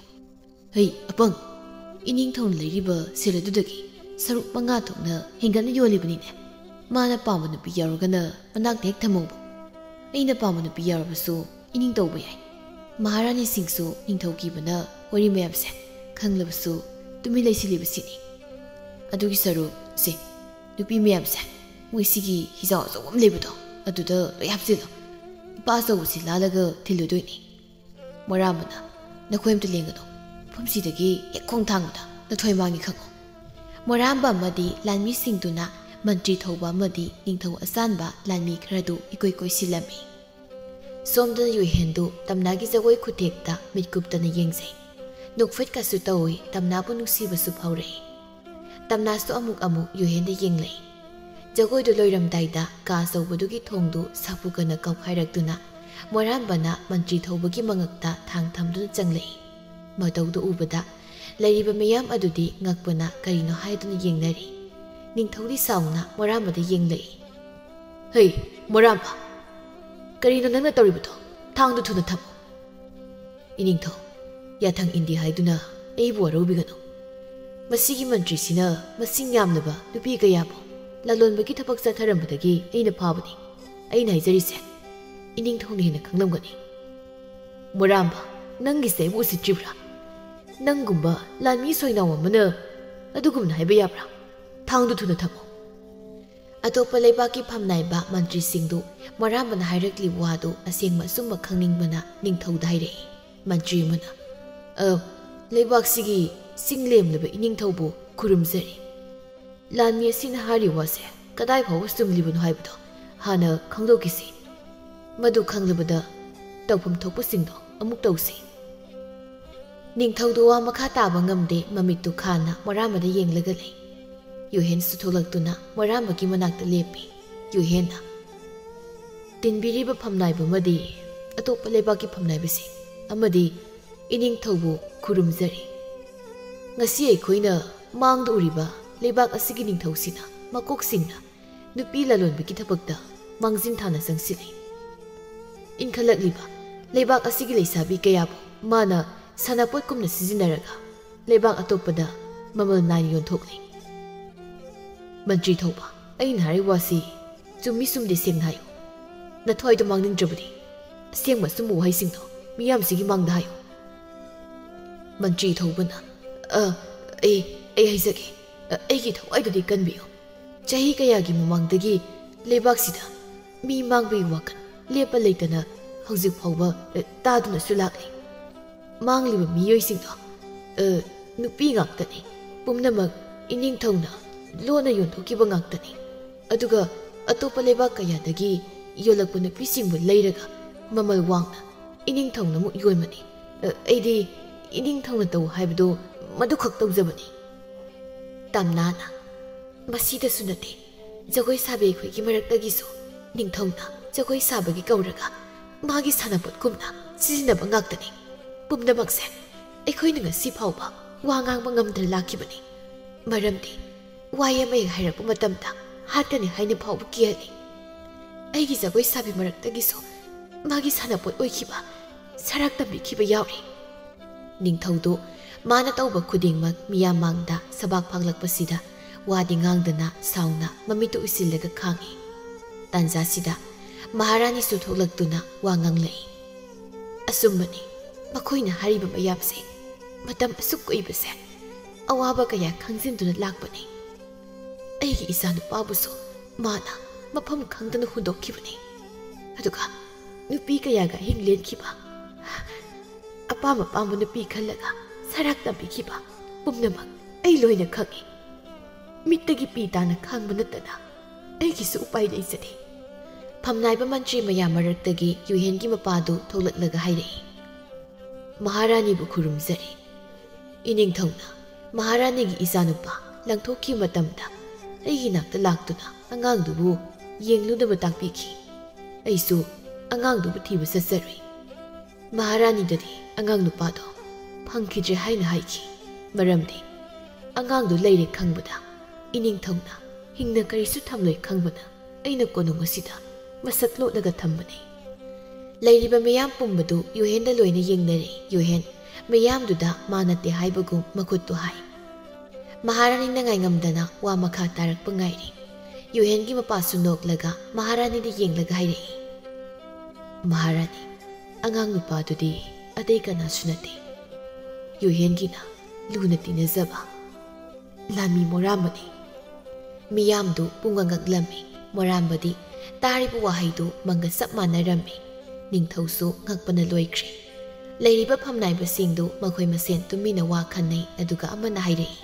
ꯍꯩ, ꯑꯄꯪ! ꯏꯅꯤꯡꯊꯧꯅ ꯂꯩꯔꯤꯕ ꯁꯦꯜ ꯑꯗꯨꯗꯒꯤ ꯁꯔꯨꯛ ꯃꯉꯥ ꯊꯣꯛꯅ ꯍꯦꯟꯒꯠꯅ ꯌꯣꯜꯂꯤꯕꯅꯤꯅꯦ꯫ ꯃꯥꯅ ꯄꯥꯝꯕ ꯅꯨꯄꯤ ꯌꯥꯎꯔꯒꯅ ꯃꯅꯥꯛꯇ ꯍꯦꯛ ꯊꯝꯍꯧꯕ꯫ ꯑꯩꯅ ꯄꯥꯝꯕ ꯅꯨꯄꯤ ꯌꯥꯎꯔꯕꯁꯨ ꯏꯅꯤꯡ ꯇꯧꯕ ꯌꯥꯏ꯫ ꯃꯍꯥꯔꯥꯅꯤꯁꯤꯡꯁꯨ ꯅꯤꯡꯊꯧ ꯀꯤꯕꯅ ꯋꯥꯔꯤ ꯃꯌꯥꯝꯁꯦ ꯈꯪꯂꯕꯁꯨ ꯇꯨꯃꯤꯟ ꯂꯩꯁꯤꯜꯂꯤꯕꯁꯤꯅꯤ꯫ ꯑꯗꯨꯒꯤ ꯁꯔꯨꯛ ꯁꯦ, ꯅꯨꯄꯤ ꯃꯌꯥꯝꯁꯦ, ꯃꯣꯏ ꯁꯤꯒꯤ ꯍꯤꯖꯥꯎ ꯑꯆꯧꯕ ꯑꯃ ꯂꯩꯕꯗꯣ, ꯑꯗꯨꯗ ꯂꯣꯏ ꯍꯥꯞꯆꯤꯜꯂꯣ꯫ ꯅꯨꯄꯥ ꯑꯆꯧꯕꯁꯤ ꯂꯥꯜꯂꯒ ꯊꯤꯜꯂꯨꯗꯣꯏꯅꯤ"꯫ ꯃꯣꯔꯥꯝꯕꯅ, "ꯅꯈꯣꯏ ꯑꯝꯇ ꯂꯦꯡꯒꯅꯨ꯫ ꯃꯐꯝꯁꯤꯗꯒꯤ ꯍꯦꯛ ꯈꯣꯡ ꯊꯥꯡꯕꯗ ꯅꯊꯣꯏ ꯃꯥꯡꯉꯤ ꯈꯪꯉꯨ"꯫ ꯃꯣꯔꯥꯝꯕ ꯑꯃꯗꯤ ꯂꯥꯟꯃꯤꯁꯤꯡꯗꯨꯅ ꯃꯟꯇ꯭ꯔꯤ ꯊꯧꯕ ꯑꯃꯗꯤ ꯅꯤꯡꯊꯧ ꯑꯆꯥꯟꯕ ꯂꯥꯟꯃꯤ ꯈꯔꯗꯨ ꯏꯀꯣꯏ ꯀꯣꯏꯁꯤꯜꯂꯝꯃꯤ꯫ ꯁꯣꯝꯗꯅ ꯌꯨꯍꯦꯟꯗꯨ ꯇꯝꯅꯥꯒꯤ ꯖꯒꯣꯏ ꯈꯨꯊꯦꯛꯇ ꯃꯤꯠꯀꯨꯞꯇꯅ ꯌꯦꯡꯖꯩ꯫ ꯅꯣꯛꯐꯦꯠꯀꯁꯨ ꯇꯧꯏ, ꯇꯝꯅꯥꯕꯨ ꯅꯨꯡꯁꯤꯕꯁꯨ ꯐꯥꯎꯔꯛꯏ꯫ ꯇꯝꯅꯥꯁꯨ ꯑꯃꯨꯛ ꯑꯃꯨꯛ ꯌꯨꯍꯦꯟꯗ ꯌꯦꯡꯂꯛꯏ꯫ ꯖꯒꯣꯏꯗꯨ ꯂꯣꯏꯔꯝꯗꯥꯏꯗ ꯀꯥ ꯑꯆꯧꯕꯗꯨꯒꯤ ꯊꯣꯡꯗꯨ ꯁꯥꯐꯨ ꯀꯟꯅ ꯀꯥꯎꯈꯥꯏꯔꯛꯇꯨꯅ ꯃꯣꯔꯥꯝꯕꯅ ꯃꯟꯇ꯭ꯔꯤ ꯊꯧꯕꯒꯤ ꯃꯉꯛꯇ ꯊꯥꯡ ꯊꯝꯗꯨꯅ ꯆꯪꯂꯛꯏ꯫ ꯃꯇꯧꯗꯨ ꯎꯕꯗ ꯂꯩꯔꯤꯕ ꯃꯤꯌꯥꯝ ꯑꯗꯨꯗꯤ ꯉꯛꯄꯅ ꯀꯔꯤꯅꯣ ꯍꯥꯏꯗꯨꯅ ꯌꯦꯡꯅꯔꯤ꯫ ꯅꯤꯡꯊꯧꯗꯤ ꯁꯥꯎꯅ ꯃꯣꯔꯥꯝꯕꯗ ꯌꯦꯡꯂꯛꯏ꯫ "ꯍꯩ, ꯃꯣꯔꯥꯝꯕ, ꯀꯔꯤꯅꯣ ꯅꯪꯅ ꯇꯧꯔꯤꯕꯗꯣ? ꯊꯥꯡꯗꯨ ꯊꯨꯅ ꯊꯝꯃꯨ!" "ꯏꯅꯤꯡꯊꯧ, ꯌꯥꯊꯪ ꯏꯟꯗꯦ ꯍꯥꯏꯗꯨꯅ ꯑꯩꯕꯨ ꯋꯥꯔꯧꯕꯤꯒꯅꯨ꯫ ꯃꯁꯤꯒꯤ ꯃꯟꯇ꯭ꯔꯤꯁꯤꯅ ꯃꯁꯤꯡ ꯌꯥꯝꯂꯕ ꯅꯨꯄꯤ ꯀꯌꯥꯕꯨ ꯂꯂꯣꯟꯕꯒꯤ ꯊꯕꯛ ꯆꯠꯊꯔꯝꯕꯗꯒꯤ ꯑꯩꯅ ꯐꯥꯕꯅꯤ꯫ ꯑꯩꯅ ꯍꯥꯏꯖꯔꯤꯁꯦ ꯏꯅꯤꯡꯊꯧꯅ ꯍꯦꯟꯅ ꯈꯪꯂꯝꯒꯅꯤ꯫" "ꯃꯣꯔꯥꯝꯕ, ꯅꯪꯒꯤꯁꯦ ꯑꯩꯕꯨ ꯎꯁꯤꯠꯇ꯭ꯔꯤꯕ꯭ꯔꯥ? ꯅꯪꯒꯨꯝꯕ ꯂꯥꯟꯃꯤ ꯁꯣꯏꯅꯥꯎ ꯑꯃꯅ ꯑꯗꯨꯒꯨꯝꯅ ꯍꯥꯏꯕ ꯌꯥꯕ꯭ꯔꯥ? ꯊꯥꯡꯗꯨ ꯊꯨꯅ ꯊꯝꯃꯨ!" ꯑꯇꯣꯞꯄ ꯂꯩꯕꯥꯛꯀꯤ ꯐꯝꯅꯥꯏꯕ ꯃꯟꯇ꯭ꯔꯤꯁꯤꯡꯗꯨ ꯃꯣꯔꯥꯝꯕꯅ ꯍꯥꯏꯔꯛꯂꯤꯕ ꯋꯥꯗꯨ ꯑꯁꯦꯡꯕ ꯑꯆꯨꯝꯕ ꯈꯪꯅꯤꯡꯕꯅ ꯅꯤꯡꯊꯧꯗ ꯍꯥꯏꯔꯛꯏ꯫ ꯃꯟꯇ꯭ꯔꯤ ꯑꯃꯅ, "ꯑ, ꯂꯩꯕꯥꯛꯁꯤꯒꯤ ꯆꯤꯡꯂꯦꯝꯂꯕ ꯏꯅꯤꯡꯊꯧꯕꯨ ꯈꯨꯔꯨꯝꯖꯔꯤ꯫ ꯂꯥꯟꯃꯤ ꯑꯁꯤꯅ ꯍꯥꯏꯔꯤꯕ ꯋꯥꯁꯦ ꯀꯗꯥꯏ ꯐꯥꯎꯕ ꯆꯨꯝꯂꯤꯕꯅꯣ ꯍꯥꯏꯕꯗꯣ ꯍꯥꯟꯅ ꯈꯪꯗꯣꯛꯈꯤꯁꯤ꯫ ꯃꯗꯨ ꯈꯪꯂꯕꯗ ꯇꯧꯐꯝ ꯊꯣꯛꯄꯁꯤꯡꯗꯣ ꯑꯃꯨꯛ ꯇꯧꯁꯤ꯫" ꯅꯤꯡꯊꯧꯗꯨ ꯋꯥ ꯃꯈꯥ ꯇꯥꯕ ꯉꯝꯗꯦ, ꯃꯃꯤꯠꯇꯨ ꯈꯥꯅ ꯃꯣꯔꯥꯝꯕꯗ ꯌꯦꯡꯂꯒ ꯂꯩ꯫ ꯌꯨꯍꯦꯟꯁꯨ ꯊꯣꯛꯂꯛꯇꯨꯅ ꯃꯣꯔꯥꯝꯕꯒꯤ ꯃꯅꯥꯛꯇ ꯂꯦꯞꯄꯤ꯫ ꯌꯨꯍꯦꯟꯅ, "ꯇꯤꯟꯕꯤꯔꯤꯕ ꯐꯝꯅꯥꯏꯕ ꯑꯃꯗꯤ ꯑꯇꯣꯞꯄ ꯂꯩꯕꯥꯛꯀꯤ ꯐꯝꯅꯥꯏꯕꯁꯤꯡ ꯑꯃꯗꯤ ꯏꯅꯤꯡꯊꯧꯕꯨ ꯈꯨꯔꯨꯝꯖꯔꯤ꯫ ꯉꯁꯤ ꯑꯩꯈꯣꯏꯅ ꯃꯥꯡꯗ ꯎꯔꯤꯕ ꯂꯩꯕꯥꯛ ꯑꯁꯤꯒꯤ ꯅꯤꯡꯊꯧꯁꯤꯅ ꯃꯀꯣꯛꯁꯤꯡꯅ ꯅꯨꯄꯤ ꯂꯂꯣꯟꯕꯒꯤ ꯊꯕꯛꯇ ꯃꯥꯡꯖꯤꯟ ꯊꯥꯅ ꯆꯪꯁꯤꯜꯂꯤ꯫ ꯏꯟꯈꯠꯂꯛꯂꯤꯕ ꯂꯩꯕꯥꯛ ꯑꯁꯤꯒꯤ ꯂꯩꯁꯥꯕꯤ ꯀꯌꯥꯕꯨ ꯃꯥꯅ ꯁꯥꯟꯅꯄꯣꯠꯀꯨꯝꯅ ꯁꯤꯖꯤꯟꯅꯔꯒ ꯂꯩꯕꯥꯛ ꯑꯇꯣꯞꯄꯗ ꯃꯃꯜ ꯅꯥꯏꯅ ꯌꯣꯟꯊꯣꯛꯂꯤ꯫" "ꯃꯟꯇ꯭ꯔꯤ ꯊꯧꯕ, ꯑꯩꯅ ꯍꯥꯏꯔꯤꯕ ꯋꯥꯁꯤ ꯆꯨꯝꯃꯤ ꯆꯨꯝꯗꯦ ꯁꯦꯡꯅ ꯍꯥꯏꯌꯨ꯫ ꯅꯊ꯭ꯋꯥꯏꯗꯣ ꯃꯥꯡꯅꯤꯡꯗ꯭ꯔꯕꯗꯤ ꯑꯁꯦꯡꯕ ꯑꯆꯨꯝꯕ ꯋꯥꯍꯩꯁꯤꯡꯗꯣ ꯃꯤꯌꯥꯝꯁꯤꯒꯤ ꯃꯥꯡꯗ ꯍꯥꯏꯌꯨ꯫" ꯃꯟꯇ꯭ꯔꯤ ꯊꯧꯕꯅ, "ꯑ, ꯑꯩ, ꯑꯩ ꯍꯥꯏꯖꯒꯦ꯫ ꯑ, ꯑꯩꯒꯤ ꯊꯋꯥꯏꯗꯨꯗꯤ ꯀꯟꯕꯤꯌꯨ꯫ ꯆꯍꯤ ꯀꯌꯥꯒꯤ ꯃꯃꯥꯡꯗꯒꯤ ꯂꯩꯕꯥꯛꯁꯤꯗ ꯃꯤ ꯃꯥꯡꯕꯒꯤ ꯋꯥꯈꯜ ꯂꯦꯞꯄ ꯂꯩꯇꯅ ꯍꯧꯖꯤꯛ ꯐꯥꯎꯕ, ꯑ, ꯇꯥꯗꯨꯅꯁꯨ ꯂꯥꯛꯂꯤ꯫ ꯃꯥꯡꯂꯤꯕ ꯃꯤꯑꯣꯏꯁꯤꯡꯗꯣ, ꯑ, ꯅꯨꯄꯤ ꯉꯥꯛꯇꯅꯤ꯫ ꯄꯨꯝꯅꯃꯛ ꯏꯅꯤꯡꯊꯧꯅ ꯂꯣꯟꯅ ꯌꯣꯟꯊꯣꯛꯈꯤꯕ ꯉꯥꯛꯇꯅꯤ꯫ ꯑꯗꯨꯒ ꯑꯇꯣꯞꯄ ꯂꯩꯕꯥꯛ ꯀꯌꯥꯗꯒꯤ ꯌꯣꯜꯂꯛꯄ ꯅꯨꯄꯤꯁꯤꯡꯕꯨ ꯂꯩꯔꯒ ꯃꯃꯜ ꯋꯥꯡꯅ ꯏꯅꯤꯡꯊꯧꯅ ꯑꯃꯨꯛ ꯌꯣꯟꯕꯅꯤ꯫ ꯑ, ꯑꯩꯗꯤ ꯏꯅꯤꯡꯊꯧꯅ ꯇꯧ ꯍꯥꯏꯕꯗꯨ ꯃꯗꯨꯈꯛ ꯇꯧꯖꯕꯅꯤ꯫" ꯇꯝꯅꯥꯅ, "ꯃꯁꯤꯗꯁꯨ ꯅꯠꯇꯦ, ꯖꯒꯣꯏ ꯁꯥꯕꯤ ꯑꯩꯈꯣꯏꯒꯤ ꯃꯔꯛꯇꯒꯤꯁꯨ ꯅꯤꯡꯊꯧꯅ ꯖꯒꯣꯏ ꯁꯥꯕꯒꯤ ꯀꯧꯔꯒ ꯃꯥꯒꯤ ꯁꯥꯟꯅꯄꯣꯠꯀꯨꯝꯅ ꯁꯤꯖꯤꯟꯅꯕ ꯉꯥꯛꯇꯅꯤ꯫ ꯄꯨꯝꯅꯃꯛꯁꯦ ꯑꯩꯈꯣꯏꯅ ꯉꯁꯤ ꯐꯥꯎꯕ ꯋꯥ ꯉꯥꯡꯕ ꯉꯝꯗꯅ ꯂꯥꯛꯈꯤꯕꯅꯤ꯫ ꯃꯔꯝꯗꯤ ꯋꯥ ꯑꯃ ꯍꯦꯛ ꯍꯥꯏꯔꯛꯄ ꯃꯇꯝꯗ ꯍꯥꯠꯀꯅꯤ ꯍꯥꯏꯅ ꯐꯥꯎꯕ ꯀꯤꯍꯜꯂꯤ꯫ ꯑꯩꯒꯤ ꯖꯒꯣꯏ ꯁꯥꯕꯤ ꯃꯔꯛꯇꯒꯤꯁꯨ ꯃꯥꯒꯤ ꯁꯥꯟꯅꯄꯣꯠ ꯑꯣꯏꯈꯤꯕ ꯁꯔꯥꯛ ꯇꯝꯕꯤꯈꯤꯕ ꯌꯥꯎꯔꯤ꯫ ꯅꯤꯡꯊꯧꯗꯨ ꯃꯥꯅ ꯇꯧꯕ ꯈꯨꯗꯤꯡꯃꯛ ꯃꯤꯌꯥꯝ ꯃꯥꯡꯗ ꯁꯕꯥꯛ ꯐꯥꯛꯂꯛꯄꯁꯤꯗ ꯋꯥꯗꯤ ꯉꯥꯡꯗꯅ ꯁꯥꯎꯅ ꯃꯃꯤꯠꯇꯨ ꯎꯏꯁꯤꯜꯂꯒ ꯈꯥꯡꯉꯤ꯫ ꯇꯥꯟꯖꯥꯁꯤꯗ ꯃꯍꯥꯔꯥꯅꯤꯁꯨ ꯊꯣꯛꯂꯛꯇꯨꯅ ꯋꯥ ꯉꯥꯡꯂꯛꯏ꯫ "ꯑꯆꯨꯝꯕꯅꯤ, ꯃꯈꯣꯏꯅ ꯍꯥꯏꯔꯤꯕ ꯃꯌꯥꯝꯁꯦ ꯃꯇꯝ ꯑꯁꯨꯛ ꯀꯨꯏꯕꯁꯦ ꯑꯋꯥꯕ ꯀꯌꯥ ꯈꯪꯖꯤꯟꯗꯨꯅ ꯂꯥꯛꯄꯅꯤ꯫ ꯑꯩꯒꯤ ꯏꯆꯥꯅꯨꯄꯥꯕꯨꯁꯨ ꯃꯥꯅ ꯃꯐꯝ ꯈꯪꯗꯅ ꯍꯨꯟꯗꯣꯛꯈꯤꯕꯅꯤ꯫ ꯑꯗꯨꯒ ꯅꯨꯄꯤ ꯀꯌꯥꯒ ꯑꯍꯤꯡ ꯂꯦꯟꯈꯤꯕ, ꯑꯄꯥꯝ ꯑꯄꯥꯝꯕ ꯅꯨꯄꯤ ꯈꯜꯂꯒ ꯁꯔꯥꯛ ꯇꯝꯕꯤꯈꯤꯕ ꯄꯨꯝꯅꯃꯛ ꯑꯩ ꯂꯣꯏꯅ ꯈꯪꯏ꯫ ꯃꯤꯠꯇꯒꯤ ꯄꯤ ꯇꯥꯅ ꯈꯪꯕ ꯅꯠꯇꯅ ꯑꯩꯒꯤꯁꯨ ꯎꯄꯥꯏ ꯂꯩꯖꯗꯦ꯫" ꯐꯝꯅꯥꯏꯕ ꯃꯟꯇ꯭ꯔꯤ ꯃꯌꯥꯝ ꯃꯔꯛꯇꯒꯤ ꯌꯨꯍꯦꯟꯒꯤ ꯃꯄꯥꯗꯨ ꯊꯣꯛꯂꯛꯂꯒ ꯍꯥꯏꯔꯛꯏ, "ꯃꯍꯥꯔꯥꯅꯤꯕꯨ ꯈꯨꯔꯨꯝꯖꯔꯤ꯫ ꯏꯅꯤꯡꯊꯧꯅ ꯃꯍꯥꯔꯥꯅꯤꯒꯤ ꯏꯆꯥꯅꯨꯄꯥ ꯂꯪꯊꯣꯛꯈꯤꯕ ꯃꯇꯝꯗ ꯑꯩꯒꯤ ꯅꯥꯛꯇ ꯂꯥꯛꯇꯨꯅ ꯑꯉꯥꯡꯗꯨꯕꯨ ꯌꯦꯡꯂꯨꯅꯕ ꯇꯥꯛꯄꯤꯈꯤ꯫ ꯑꯩꯁꯨ ꯑꯉꯥꯡꯗꯨꯕꯨ ꯊꯤꯕ ꯆꯠꯆꯔꯨꯏ꯫ ꯃꯍꯥꯔꯥꯅꯤꯗꯗꯤ ꯑꯉꯥꯡ ꯅꯨꯄꯥꯗꯣ ꯐꯪꯈꯤꯗ꯭ꯔꯦ ꯍꯥꯏꯅ ꯍꯥꯏꯈꯤ꯫ ꯃꯔꯝꯗꯤ ꯑꯉꯥꯡꯗꯨ ꯂꯩꯔꯦ ꯈꯪꯕꯗ ꯏꯅꯤꯡꯊꯧꯅ ꯍꯤꯡꯅ ꯀꯔꯤꯁꯨ ꯊꯝꯂꯣꯏ ꯈꯪꯕꯅ ꯑꯩꯅ ꯀꯣꯅꯨꯡ ꯑꯁꯤꯗ ꯃꯁꯛ ꯂꯣꯠꯂꯒ ꯊꯝꯕꯅꯤ꯫" ꯂꯩꯔꯤꯕ ꯃꯤꯌꯥꯝ ꯄꯨꯝꯕꯗꯨ ꯌꯨꯍꯦꯟꯗ ꯂꯣꯏꯅ ꯌꯦꯡꯅꯔꯦ꯫ ꯌꯨꯍꯦꯟ ꯃꯤꯌꯥꯝꯗꯨꯗ ꯃꯥ ꯅꯠꯇꯦ ꯍꯥꯏꯕꯒꯨꯝ ꯃꯈꯨꯠꯇꯨ ꯍꯥꯏ꯫ ꯃꯍꯥꯔꯥꯅꯤꯅ ꯉꯥꯏꯉꯝꯗꯅ ꯋꯥ ꯃꯈꯥ ꯇꯥꯔꯛꯄ ꯉꯥꯏꯔꯤ꯫ ꯌꯨꯍꯦꯟꯒꯤ ꯃꯄꯥꯁꯨ ꯅꯣꯛꯂꯒ ꯃꯍꯥꯔꯥꯅꯤꯗ ꯌꯦꯡꯂꯒ ꯍꯥꯏꯔꯛꯏ, "ꯃꯍꯥꯔꯥꯅꯤ, ꯑꯉꯥꯡ ꯅꯨꯄꯥꯗꯨꯗꯤ ꯑꯇꯩ ꯀꯅꯥꯁꯨ ꯅꯠꯇꯦ꯫ ꯌꯨꯍꯦꯟꯒꯤꯅ ꯂꯨꯅ ꯇꯤꯟꯅꯖꯕ ꯂꯥꯟꯃꯤ ꯃꯣꯔꯥꯝꯕꯅꯤ꯫" ꯃꯤꯌꯥꯝꯗꯨ ꯄꯨꯡꯉꯛ ꯉꯛꯂꯝꯃꯤ꯫ ꯃꯣꯔꯥꯝꯕꯗꯤ ꯇꯥꯔꯤꯕ ꯋꯥꯍꯩꯗꯨ ꯃꯪꯒ ꯆꯞ ꯃꯥꯟꯅꯔꯝꯃꯤ꯫ ꯅꯤꯡꯊꯧꯁꯨ ꯉꯛꯄꯅ ꯂꯣꯏꯈ꯭ꯔꯦ꯫ ꯂꯩꯔꯤꯕ ꯐꯝꯅꯥꯏꯕꯁꯤꯡꯗꯨ ꯃꯈꯣꯏ ꯃꯁꯦꯟ ꯇꯨꯃꯤꯟꯅ ꯋꯥ ꯈꯟꯅꯩ, ꯑꯗꯨꯒ ꯑꯃꯅ ꯍꯥꯏꯔꯛꯏ,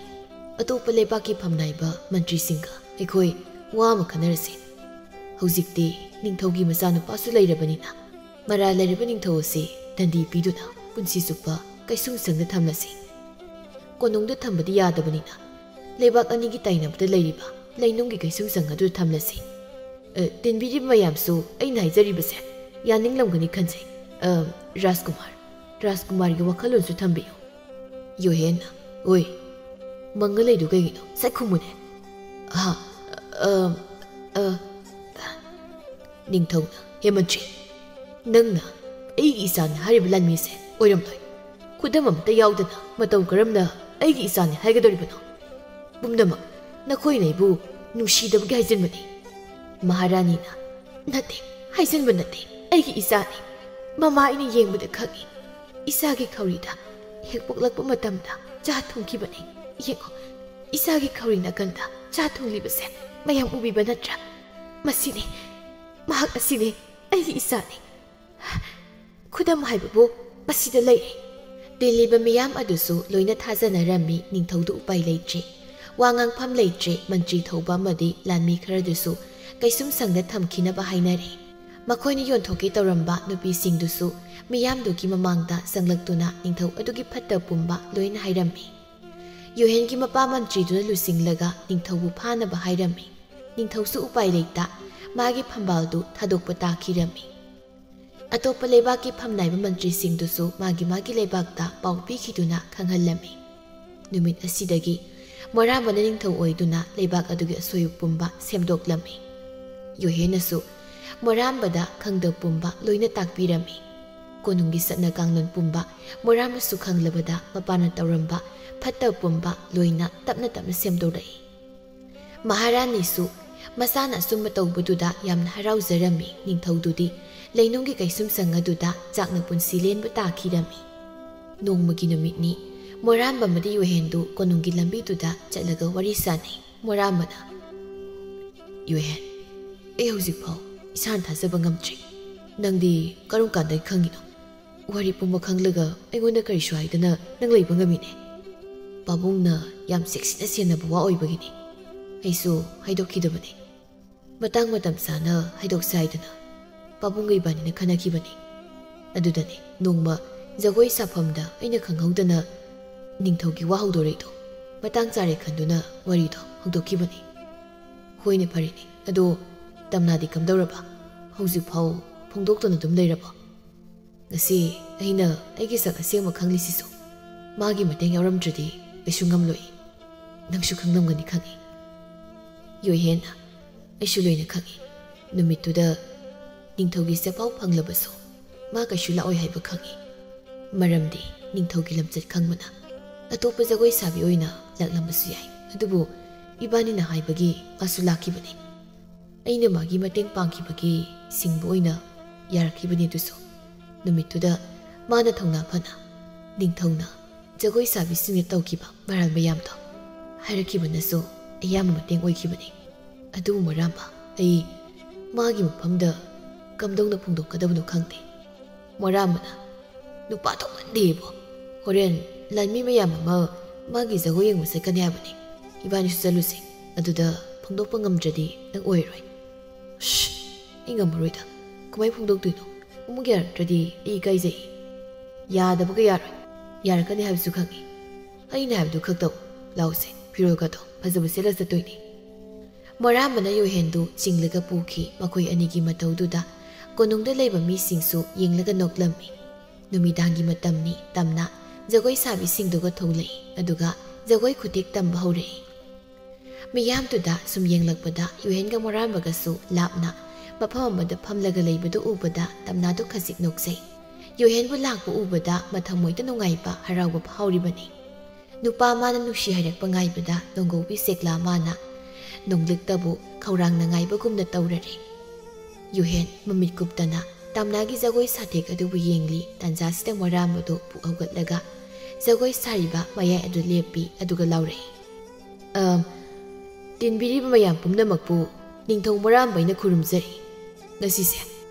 "ꯑꯇꯣꯞꯄ ꯂꯩꯕꯥꯛꯀꯤ ꯐꯝꯅꯥꯏꯕ ꯃꯟꯇ꯭ꯔꯤꯁꯤꯡꯒ ꯑꯩꯈꯣꯏ ꯋꯥ ꯑꯃ ꯈꯟꯅꯔꯁꯤ꯫ ꯍꯧꯖꯤꯛꯇꯤ ꯅꯤꯡꯊꯧꯒꯤ ꯃꯆꯥꯅꯨꯄꯥꯁꯨ ꯂꯩꯔꯕꯅꯤꯅ, ꯃꯔꯥꯜ ꯂꯩꯔꯕ ꯅꯤꯡꯊꯧ ꯑꯁꯤ ꯗꯟꯗꯤ ꯄꯤꯗꯨꯅ ꯄꯨꯟꯁꯤ ꯆꯨꯞꯄ ꯀꯩꯁꯨꯝꯁꯪꯗ ꯊꯝꯂꯁꯤ꯫ ꯀꯣꯅꯨꯡꯗ ꯊꯝꯕꯗꯤ ꯌꯥꯗꯕꯅꯤꯅ, ꯂꯩꯕꯥꯛ ꯑꯅꯤꯒꯤ ꯇꯥꯏꯅꯕꯗ ꯂꯩꯔꯤꯕ ꯂꯩꯅꯨꯡꯒꯤ ꯀꯩꯁꯨꯝꯁꯪ ꯑꯗꯨꯗ ꯊꯝꯂꯁꯤ꯫ ꯑ, ꯇꯤꯟꯕꯤꯔꯤꯕ ꯃꯌꯥꯝꯁꯨ ꯑꯩꯅ ꯍꯥꯏꯖꯔꯤꯕꯁꯦ ꯌꯥꯅꯤꯡꯂꯝꯒꯅꯤ ꯈꯟꯖꯩ꯫ ꯑ, ꯔꯥꯖꯀꯨꯃꯥꯔ, ꯔꯥꯖꯀꯨꯃꯥꯔꯒꯤ ꯋꯥꯈꯜꯂꯣꯟꯁꯨ ꯊꯝꯕꯤꯌꯨ꯫ ꯌꯣꯍꯦꯟꯅ, "ꯑꯣꯏ, ꯃꯪꯉ ꯂꯩꯗꯨ ꯀꯩꯒꯤꯅꯣ? ꯁꯠ ꯈꯨꯝꯃꯨꯅꯦ꯫" "ꯍꯥ? ꯑ, ꯑ, ꯑ, ꯅꯤꯡꯊꯧꯅ, ꯍꯦ ꯃꯟꯇ꯭ꯔꯤ, ꯅꯪꯅ ꯑꯩꯒꯤ ꯏꯆꯥꯅꯤ ꯍꯥꯏꯔꯤꯕ ꯂꯥꯟꯃꯤꯁꯦ ꯑꯣꯏꯔꯝꯂꯣꯏ꯫ ꯈꯨꯗꯝ ꯑꯃꯠꯇ ꯌꯥꯎꯗꯅ ꯃꯇꯧ ꯀꯔꯝꯅ ꯑꯩꯒꯤ ꯏꯆꯥꯅꯤ ꯍꯥꯏꯒꯗꯧꯔꯤꯕꯅꯣ? ꯄꯨꯝꯅꯃꯛ ꯅꯈꯣꯏꯅ ꯑꯩꯕꯨ ꯅꯨꯡꯁꯤꯗꯕꯒꯤ ꯍꯥꯏꯖꯤꯟꯕꯅꯤ꯫" ꯃꯍꯥꯔꯥꯅꯤꯅ, "ꯅꯠꯇꯦ, ꯍꯥꯏꯖꯤꯟꯕ ꯅꯠꯇꯦ, ꯑꯩꯒꯤ ꯏꯆꯥꯅꯤ꯫ ꯃꯃꯥ ꯑꯩꯅ ꯌꯦꯡꯕꯗ ꯈꯪꯏ꯫ ꯏꯆꯥꯒꯤ ꯈꯧꯔꯤꯗ ꯍꯦꯛ ꯄꯣꯛꯂꯛꯄ ꯃꯇꯝꯗ ꯆꯥ ꯊꯨꯡꯈꯤꯕꯅꯤ꯫ ꯌꯦꯡꯉꯣ, ꯏꯆꯥꯒꯤ ꯈꯧꯔꯤ ꯅꯥꯀꯟꯗ ꯆꯥ ꯊꯨꯡꯂꯤꯕꯁꯦ ꯃꯌꯥꯝ ꯎꯕꯤꯕ ꯅꯠꯇ꯭ꯔꯥ? ꯃꯁꯤꯅꯤ, ꯃꯍꯥꯛ ꯑꯁꯤꯅꯤ, ꯑꯩꯒꯤ ꯏꯆꯥꯅꯤ꯫ ꯈꯨꯗꯝ ꯍꯥꯏꯕꯕꯨ ꯃꯁꯤꯗ ꯂꯩꯔꯦ꯫" ꯇꯤꯜꯂꯤꯕ ꯃꯤꯌꯥꯝ ꯑꯗꯨꯁꯨ ꯂꯣꯏꯅ ꯊꯥꯖꯅꯔꯝꯃꯤ꯫ ꯅꯤꯡꯊꯧꯗꯨ ꯎꯄꯥꯏ ꯂꯩꯇ꯭ꯔꯦ꯫ ꯋꯥ ꯉꯥꯡꯐꯝ ꯂꯩꯇ꯭ꯔꯦ꯫ ꯃꯟꯇ꯭ꯔꯤ ꯊꯧꯕ ꯑꯃꯗꯤ ꯂꯥꯟꯃꯤ ꯈꯔꯗꯨꯁꯨ ꯀꯩꯁꯨꯝꯁꯪꯗ ꯊꯝꯈꯤꯅꯕ ꯍꯥꯏꯅꯔꯦ꯫ ꯃꯈꯣꯏꯅ ꯌꯣꯟꯊꯣꯛꯀꯦ ꯇꯧꯔꯝꯕ ꯅꯨꯄꯤꯁꯤꯡꯗꯨꯁꯨ ꯃꯤꯌꯥꯝꯗꯨꯒꯤ ꯃꯃꯥꯡꯗ ꯆꯪꯂꯛꯇꯨꯅ ꯅꯤꯡꯊꯧ ꯑꯗꯨꯒꯤ ꯐꯠꯇ ꯄꯨꯝꯕ ꯂꯣꯏꯅ ꯍꯥꯏꯔꯝꯃꯤ꯫ ꯌꯣꯍꯦꯟꯒꯤ ꯃꯄꯥ ꯃꯟꯇ꯭ꯔꯤꯗꯨꯅ ꯂꯨꯆꯤꯡꯂꯒ ꯅꯤꯡꯊꯧꯕꯨ ꯐꯥꯅꯕ ꯍꯥꯏꯔꯝꯃꯤ꯫ ꯅꯤꯡꯊꯧꯁꯨ ꯎꯄꯥꯏ ꯂꯩꯇ ꯃꯥꯒꯤ ꯐꯝꯕꯥꯜꯗꯨ ꯊꯥꯗꯣꯛꯄ ꯇꯥꯈꯤꯔꯝꯃꯤ꯫ ꯑꯇꯣꯞꯄ ꯂꯩꯕꯥꯛꯀꯤ ꯐꯝꯅꯥꯏꯕ ꯃꯟꯇ꯭ꯔꯤꯁꯤꯡꯗꯨꯁꯨ ꯃꯥꯒꯤ ꯃꯥꯒꯤ ꯂꯩꯕꯥꯛꯇ ꯄꯥꯎ ꯄꯤꯈꯤꯗꯨꯅ ꯈꯪꯍꯜꯂꯝꯃꯤ꯫ ꯅꯨꯃꯤꯠ ꯑꯁꯤꯗꯒꯤ ꯃꯣꯔꯥꯝꯕꯅ ꯅꯤꯡꯊꯧ ꯑꯣꯏꯗꯨꯅ ꯂꯩꯕꯥꯛ ꯑꯗꯨꯒꯤ ꯑꯁꯣꯏꯕ ꯄꯨꯝꯕ ꯁꯦꯝꯗꯣꯛꯂꯝꯃꯤ꯫ ꯌꯣꯍꯦꯟꯅꯁꯨ ꯃꯣꯔꯥꯝꯕꯗ ꯈꯪꯗꯕ ꯄꯨꯝꯕ ꯂꯣꯏꯅ ꯇꯥꯛꯄꯤꯔꯝꯃꯤ꯫ ꯀꯣꯅꯨꯡꯒꯤ ꯆꯠꯅ ꯀꯥꯡꯂꯣꯟ ꯄꯨꯝꯕ ꯃꯣꯔꯥꯝꯕꯁꯨ ꯈꯪꯂꯕꯗ ꯃꯄꯥꯅ ꯇꯧꯔꯝꯕ ꯐꯠꯇꯕ ꯄꯨꯝꯕ ꯂꯣꯏꯅ ꯇꯞꯅ ꯇꯞꯅ ꯁꯦꯝꯗꯣꯔꯛꯏ꯫ ꯃꯍꯥꯔꯥꯅꯤꯁꯨ ꯃꯆꯥꯅ ꯑꯆꯨꯝꯕ ꯇꯧꯕꯗꯨꯗ ꯌꯥꯝꯅ ꯍꯔꯥꯎꯖꯔꯝꯃꯤ꯫ ꯅꯤꯡꯊꯧꯗꯨꯗꯤ ꯂꯩꯅꯨꯡꯒꯤ ꯀꯩꯁꯨꯝꯁꯪ ꯑꯗꯨꯗ ꯆꯥꯛꯅ ꯄꯨꯟꯁꯤ ꯂꯦꯟꯕ ꯇꯥꯈꯤꯔꯝꯃꯤ꯫ ꯅꯣꯡꯃꯒꯤ ꯅꯨꯃꯤꯠꯅꯤ꯫ ꯃꯣꯔꯥꯝꯕ ꯑꯃꯗꯤ ꯌꯣꯍꯦꯟꯗꯨ ꯀꯣꯅꯨꯡꯒꯤ ꯂꯝꯕꯤꯗꯨꯗ ꯆꯠꯂꯒ ꯋꯥꯔꯤ ꯁꯥꯅꯩ꯫ ꯃꯣꯔꯥꯝꯕꯅ, "ꯌꯣꯍꯦꯟ, ꯑꯩ ꯍꯧꯖꯤꯛꯐꯥꯎ ꯏꯁꯥꯅ ꯊꯥꯖꯕ ꯉꯝꯗ꯭ꯔꯤ꯫ ꯅꯪꯗꯤ ꯀꯔꯝ ꯀꯥꯟꯗꯒꯤ ꯈꯪꯉꯤꯅꯣ? ꯋꯥꯔꯤ ꯄꯨꯝꯕ ꯈꯪꯂꯒ ꯑꯩꯉꯣꯟꯗ ꯀꯔꯤꯁꯨ ꯍꯥꯏꯗꯅ ꯅꯪ ꯂꯩꯕ ꯉꯝꯃꯤꯅꯦ꯫ ꯄꯥꯕꯨꯡꯅ ꯌꯥꯝ ꯆꯦꯛꯁꯤꯟꯅ ꯁꯦꯟꯅꯕ ꯋꯥ ꯑꯣꯏꯕꯒꯤꯅꯤ꯫ ꯑꯩꯁꯨ ꯍꯥꯏꯗꯣꯛꯈꯤꯗꯕꯅꯤ꯫ ꯃꯇꯥꯡ ꯃꯇꯝ ꯆꯥꯅ ꯍꯥꯏꯗꯣꯛꯁꯦ ꯍꯥꯏꯗꯅ ꯄꯥꯕꯨꯡꯒ ꯏꯕꯥꯅꯤꯅ ꯈꯟꯅꯈꯤꯕꯅꯤ꯫ ꯑꯗꯨꯗꯅꯦ ꯅꯣꯡꯃ ꯖꯒꯣꯏ ꯁꯥꯐꯝꯗ ꯑꯩꯅ ꯈꯪꯍꯧꯗꯅ ꯅꯤꯡꯊꯧꯒꯤ ꯋꯥ ꯍꯧꯗꯣꯔꯛꯏꯗꯣ꯫ ꯃꯇꯥꯡ ꯆꯥꯔꯦ ꯈꯟꯗꯨꯅ ꯋꯥꯔꯤꯗꯣ ꯍꯧꯗꯣꯛꯈꯤꯕꯅꯤ꯫" "ꯍꯣꯏꯅꯦ, ꯐꯔꯦꯅꯦ꯫ ꯑꯗꯣ ꯇꯝꯅꯥꯗꯤ ꯀꯝꯗꯧꯔꯕ? ꯍꯧꯖꯤꯛꯐꯥꯎ ꯐꯣꯡꯗꯣꯛꯇꯅ ꯑꯗꯨꯝ ꯂꯩꯔꯕꯣ? ꯉꯁꯤ ꯑꯩꯅ ꯑꯩꯒꯤ ꯁꯛ ꯑꯁꯦꯡꯕ ꯈꯪꯂꯤꯁꯤꯁꯨ ꯃꯥꯒꯤ ꯃꯇꯦꯡ ꯌꯥꯎꯔꯝꯗ꯭ꯔꯗꯤ ꯀꯩꯁꯨ ꯉꯝꯂꯣꯏ꯫ ꯅꯪꯁꯨ ꯈꯪꯂꯝꯒꯅꯤ ꯈꯪꯏ꯫" ꯌꯣꯏꯍꯦꯟꯅ, "ꯑꯩꯁꯨ ꯂꯣꯏꯅ ꯈꯪꯏ꯫ ꯅꯨꯃꯤꯠꯇꯨꯗ ꯅꯤꯡꯊꯧꯒꯤ ꯆꯦꯄꯥꯎ ꯐꯪꯂꯕꯁꯨ ꯃꯥ ꯀꯩꯁꯨ ꯂꯥꯛꯑꯣꯏ ꯍꯥꯏꯕ ꯈꯪꯏ꯫ ꯃꯔꯝꯗꯤ ꯅꯤꯡꯊꯧꯒꯤ ꯂꯝꯆꯠ ꯈꯪꯕꯅ ꯑꯇꯣꯞꯄ ꯖꯒꯣꯏ ꯁꯥꯕꯤ ꯑꯣꯏꯅ ꯂꯥꯛꯂꯝꯕꯁꯨ ꯌꯥꯏ꯫ ꯑꯗꯨꯕꯨ ꯏꯕꯥꯅꯤꯅ ꯍꯥꯏꯕꯒꯤ ꯃꯥꯁꯨ ꯂꯥꯛꯈꯤꯕꯅꯤ꯫ ꯑꯩꯅ ꯃꯥꯒꯤ ꯃꯇꯦꯡ ꯄꯥꯡꯈꯤꯕꯒꯤ ꯁꯤꯡꯕ ꯑꯣꯏꯅ ꯌꯥꯔꯛꯈꯤꯕꯅꯤ꯫ ꯑꯗꯨꯁꯨ ꯅꯨꯃꯤꯠꯇꯨꯗ ꯃꯥꯅ ꯊꯧꯅꯥ ꯐꯅ ꯅꯤꯡꯊꯧꯅ ꯖꯒꯣꯏ ꯁꯥꯕꯤꯁꯤꯡꯅ ꯇꯧꯈꯤꯕ ꯃꯔꯥꯜ ꯃꯌꯥꯝꯗꯣ ꯍꯥꯏꯔꯛꯈꯤꯕꯅꯁꯨ ꯑꯌꯥꯝꯕ ꯃꯇꯦꯡ ꯑꯣꯏꯈꯤꯕꯅꯤ꯫ ꯑꯗꯨꯕꯨ ꯃꯔꯥꯝꯕ, ꯑꯩ ꯃꯥꯒꯤ ꯃꯐꯝꯗ ꯀꯝꯗꯧꯅ ꯐꯣꯡꯗꯣꯛꯀꯗꯕꯅꯣ ꯈꯪꯗꯦ꯫" ꯃꯔꯥꯝꯕꯅ, "ꯅꯨꯄꯥ ꯊꯣꯛꯃꯟꯗꯦꯕꯣ꯫ ꯍꯣꯔꯦꯟ ꯂꯥꯟꯃꯤ ꯃꯌꯥꯝ ꯑꯃ ꯃꯥꯒꯤ ꯖꯒꯣꯏ ꯌꯦꯡꯕ ꯆꯠꯀꯅꯤ ꯍꯥꯏꯕꯅꯤ꯫ ꯏꯕꯥꯅꯤꯁꯨ ꯆꯠꯂꯨꯁꯦ꯫ ꯑꯗꯨꯗ ꯐꯣꯡꯗꯣꯛꯄ ꯉꯝꯗ꯭ꯔꯗꯤ ꯅꯪ ꯑꯣꯏꯔꯣꯏ꯫" "ꯁ꯭ꯁ, ꯑꯩ ꯉꯝꯃꯔꯣꯏꯗ꯫ ꯀꯃꯥꯏ ꯐꯣꯡꯗꯣꯛꯇꯣꯏꯅꯣ? ꯑꯃꯨꯛ ꯌꯥꯔꯛꯇ꯭ꯔꯗꯤ ꯑꯩ ꯏꯀꯥꯏꯖꯩ꯫" "ꯌꯥꯗꯕꯒ ꯌꯥꯔꯣꯏ꯫ ꯌꯥꯔꯛꯀꯅꯤ ꯍꯥꯏꯕꯁꯨ ꯈꯪꯉꯤ꯫ ꯑꯩꯅ ꯍꯥꯏꯕꯗꯨ ꯈꯛ ꯇꯧ꯫ ꯂꯥꯎꯁꯦ, ꯐꯤꯔꯣꯜꯒꯗꯣ ꯐꯖꯕ ꯁꯦꯠꯂ ꯆꯠꯇꯣꯏꯅꯤ꯫" ꯃꯔꯥꯝꯕꯅ ꯌꯣꯍꯦꯟꯗꯨ ꯆꯤꯡꯂꯒ ꯄꯨꯈꯤ꯫ ꯃꯈꯣꯏ ꯑꯅꯤꯒꯤ ꯃꯇꯧꯗꯨꯗ ꯀꯣꯅꯨꯡꯗ ꯂꯩꯕ ꯃꯤꯁꯤꯡꯁꯨ ꯌꯦꯡꯂꯒ ꯅꯣꯛꯂꯝꯃꯤ꯫ ꯅꯨꯃꯤꯗꯥꯡꯒꯤ ꯃꯇꯝꯅꯤ꯫ ꯇꯝꯅ ꯖꯒꯣꯏ ꯁꯥꯕꯤꯁꯤꯡꯗꯨꯒ ꯊꯣꯛꯂꯛꯏ, ꯑꯗꯨꯒ ꯖꯒꯣꯏ ꯈꯨꯊꯦꯛ ꯇꯝꯕ ꯍꯧꯔꯛꯏ꯫ ꯃꯤꯌꯥꯝꯗꯨꯗ ꯁꯨꯝ ꯌꯦꯡꯂꯛꯄꯗ ꯌꯨꯍꯦꯟꯒ ꯃꯣꯔꯥꯝꯕꯒꯁꯨ ꯂꯥꯞꯅ ꯃꯐꯝ ꯑꯃꯗ ꯐꯝꯂꯒ ꯂꯩꯕꯗꯨ ꯎꯕꯗ ꯇꯝꯅꯥꯗꯨ ꯈꯖꯤꯛ ꯅꯣꯛꯆꯩ꯫ ꯌꯨꯍꯦꯟꯕꯨ ꯂꯥꯛꯄ ꯎꯕꯗ ꯃꯊꯃꯣꯏꯗ ꯅꯨꯡꯉꯥꯏꯕ, ꯍꯔꯥꯎꯕ ꯐꯥꯎꯔꯤꯕꯅꯤ꯫ ꯅꯨꯄꯥ ꯃꯥꯅ ꯅꯨꯡꯁꯤ ꯍꯥꯏꯔꯛꯄ ꯉꯥꯏꯕꯗ ꯅꯣꯡꯒꯧꯕꯤ ꯁꯦꯛꯂꯥ ꯃꯥꯅ ꯅꯣꯡꯂꯤꯛꯇꯕꯨ ꯈꯧꯔꯥꯡꯅ ꯉꯥꯏꯕꯒꯨꯝꯅ ꯇꯧꯔꯔꯦ꯫ ꯌꯨꯍꯦꯟ ꯃꯃꯤꯠ ꯀꯨꯞꯇꯅ ꯇꯝꯅꯥꯒꯤ ꯖꯒꯣꯏ ꯁꯥꯊꯦꯛ ꯑꯗꯨꯕꯨ ꯌꯦꯡꯂꯤ꯫ ꯇꯟꯖꯥꯁꯤꯗ ꯃꯣꯔꯥꯝꯕꯗꯨ ꯄꯨꯛ ꯍꯧꯒꯠꯂꯒ ꯖꯒꯣꯏ ꯁꯥꯔꯤꯕ ꯃꯌꯥꯏ ꯑꯗꯨ ꯂꯦꯞꯄꯤ, ꯑꯗꯨꯒ ꯂꯥꯎꯔꯛꯏ, "ꯑ, ꯇꯤꯟꯕꯤꯔꯤꯕ ꯃꯌꯥꯝ ꯄꯨꯝꯅꯃꯛꯄꯨ ꯅꯤꯡꯊꯧ ꯃꯣꯔꯥꯝꯕꯩꯅ ꯈꯨꯔꯨꯝꯖꯔꯤ꯫ ꯉꯁꯤꯁꯦ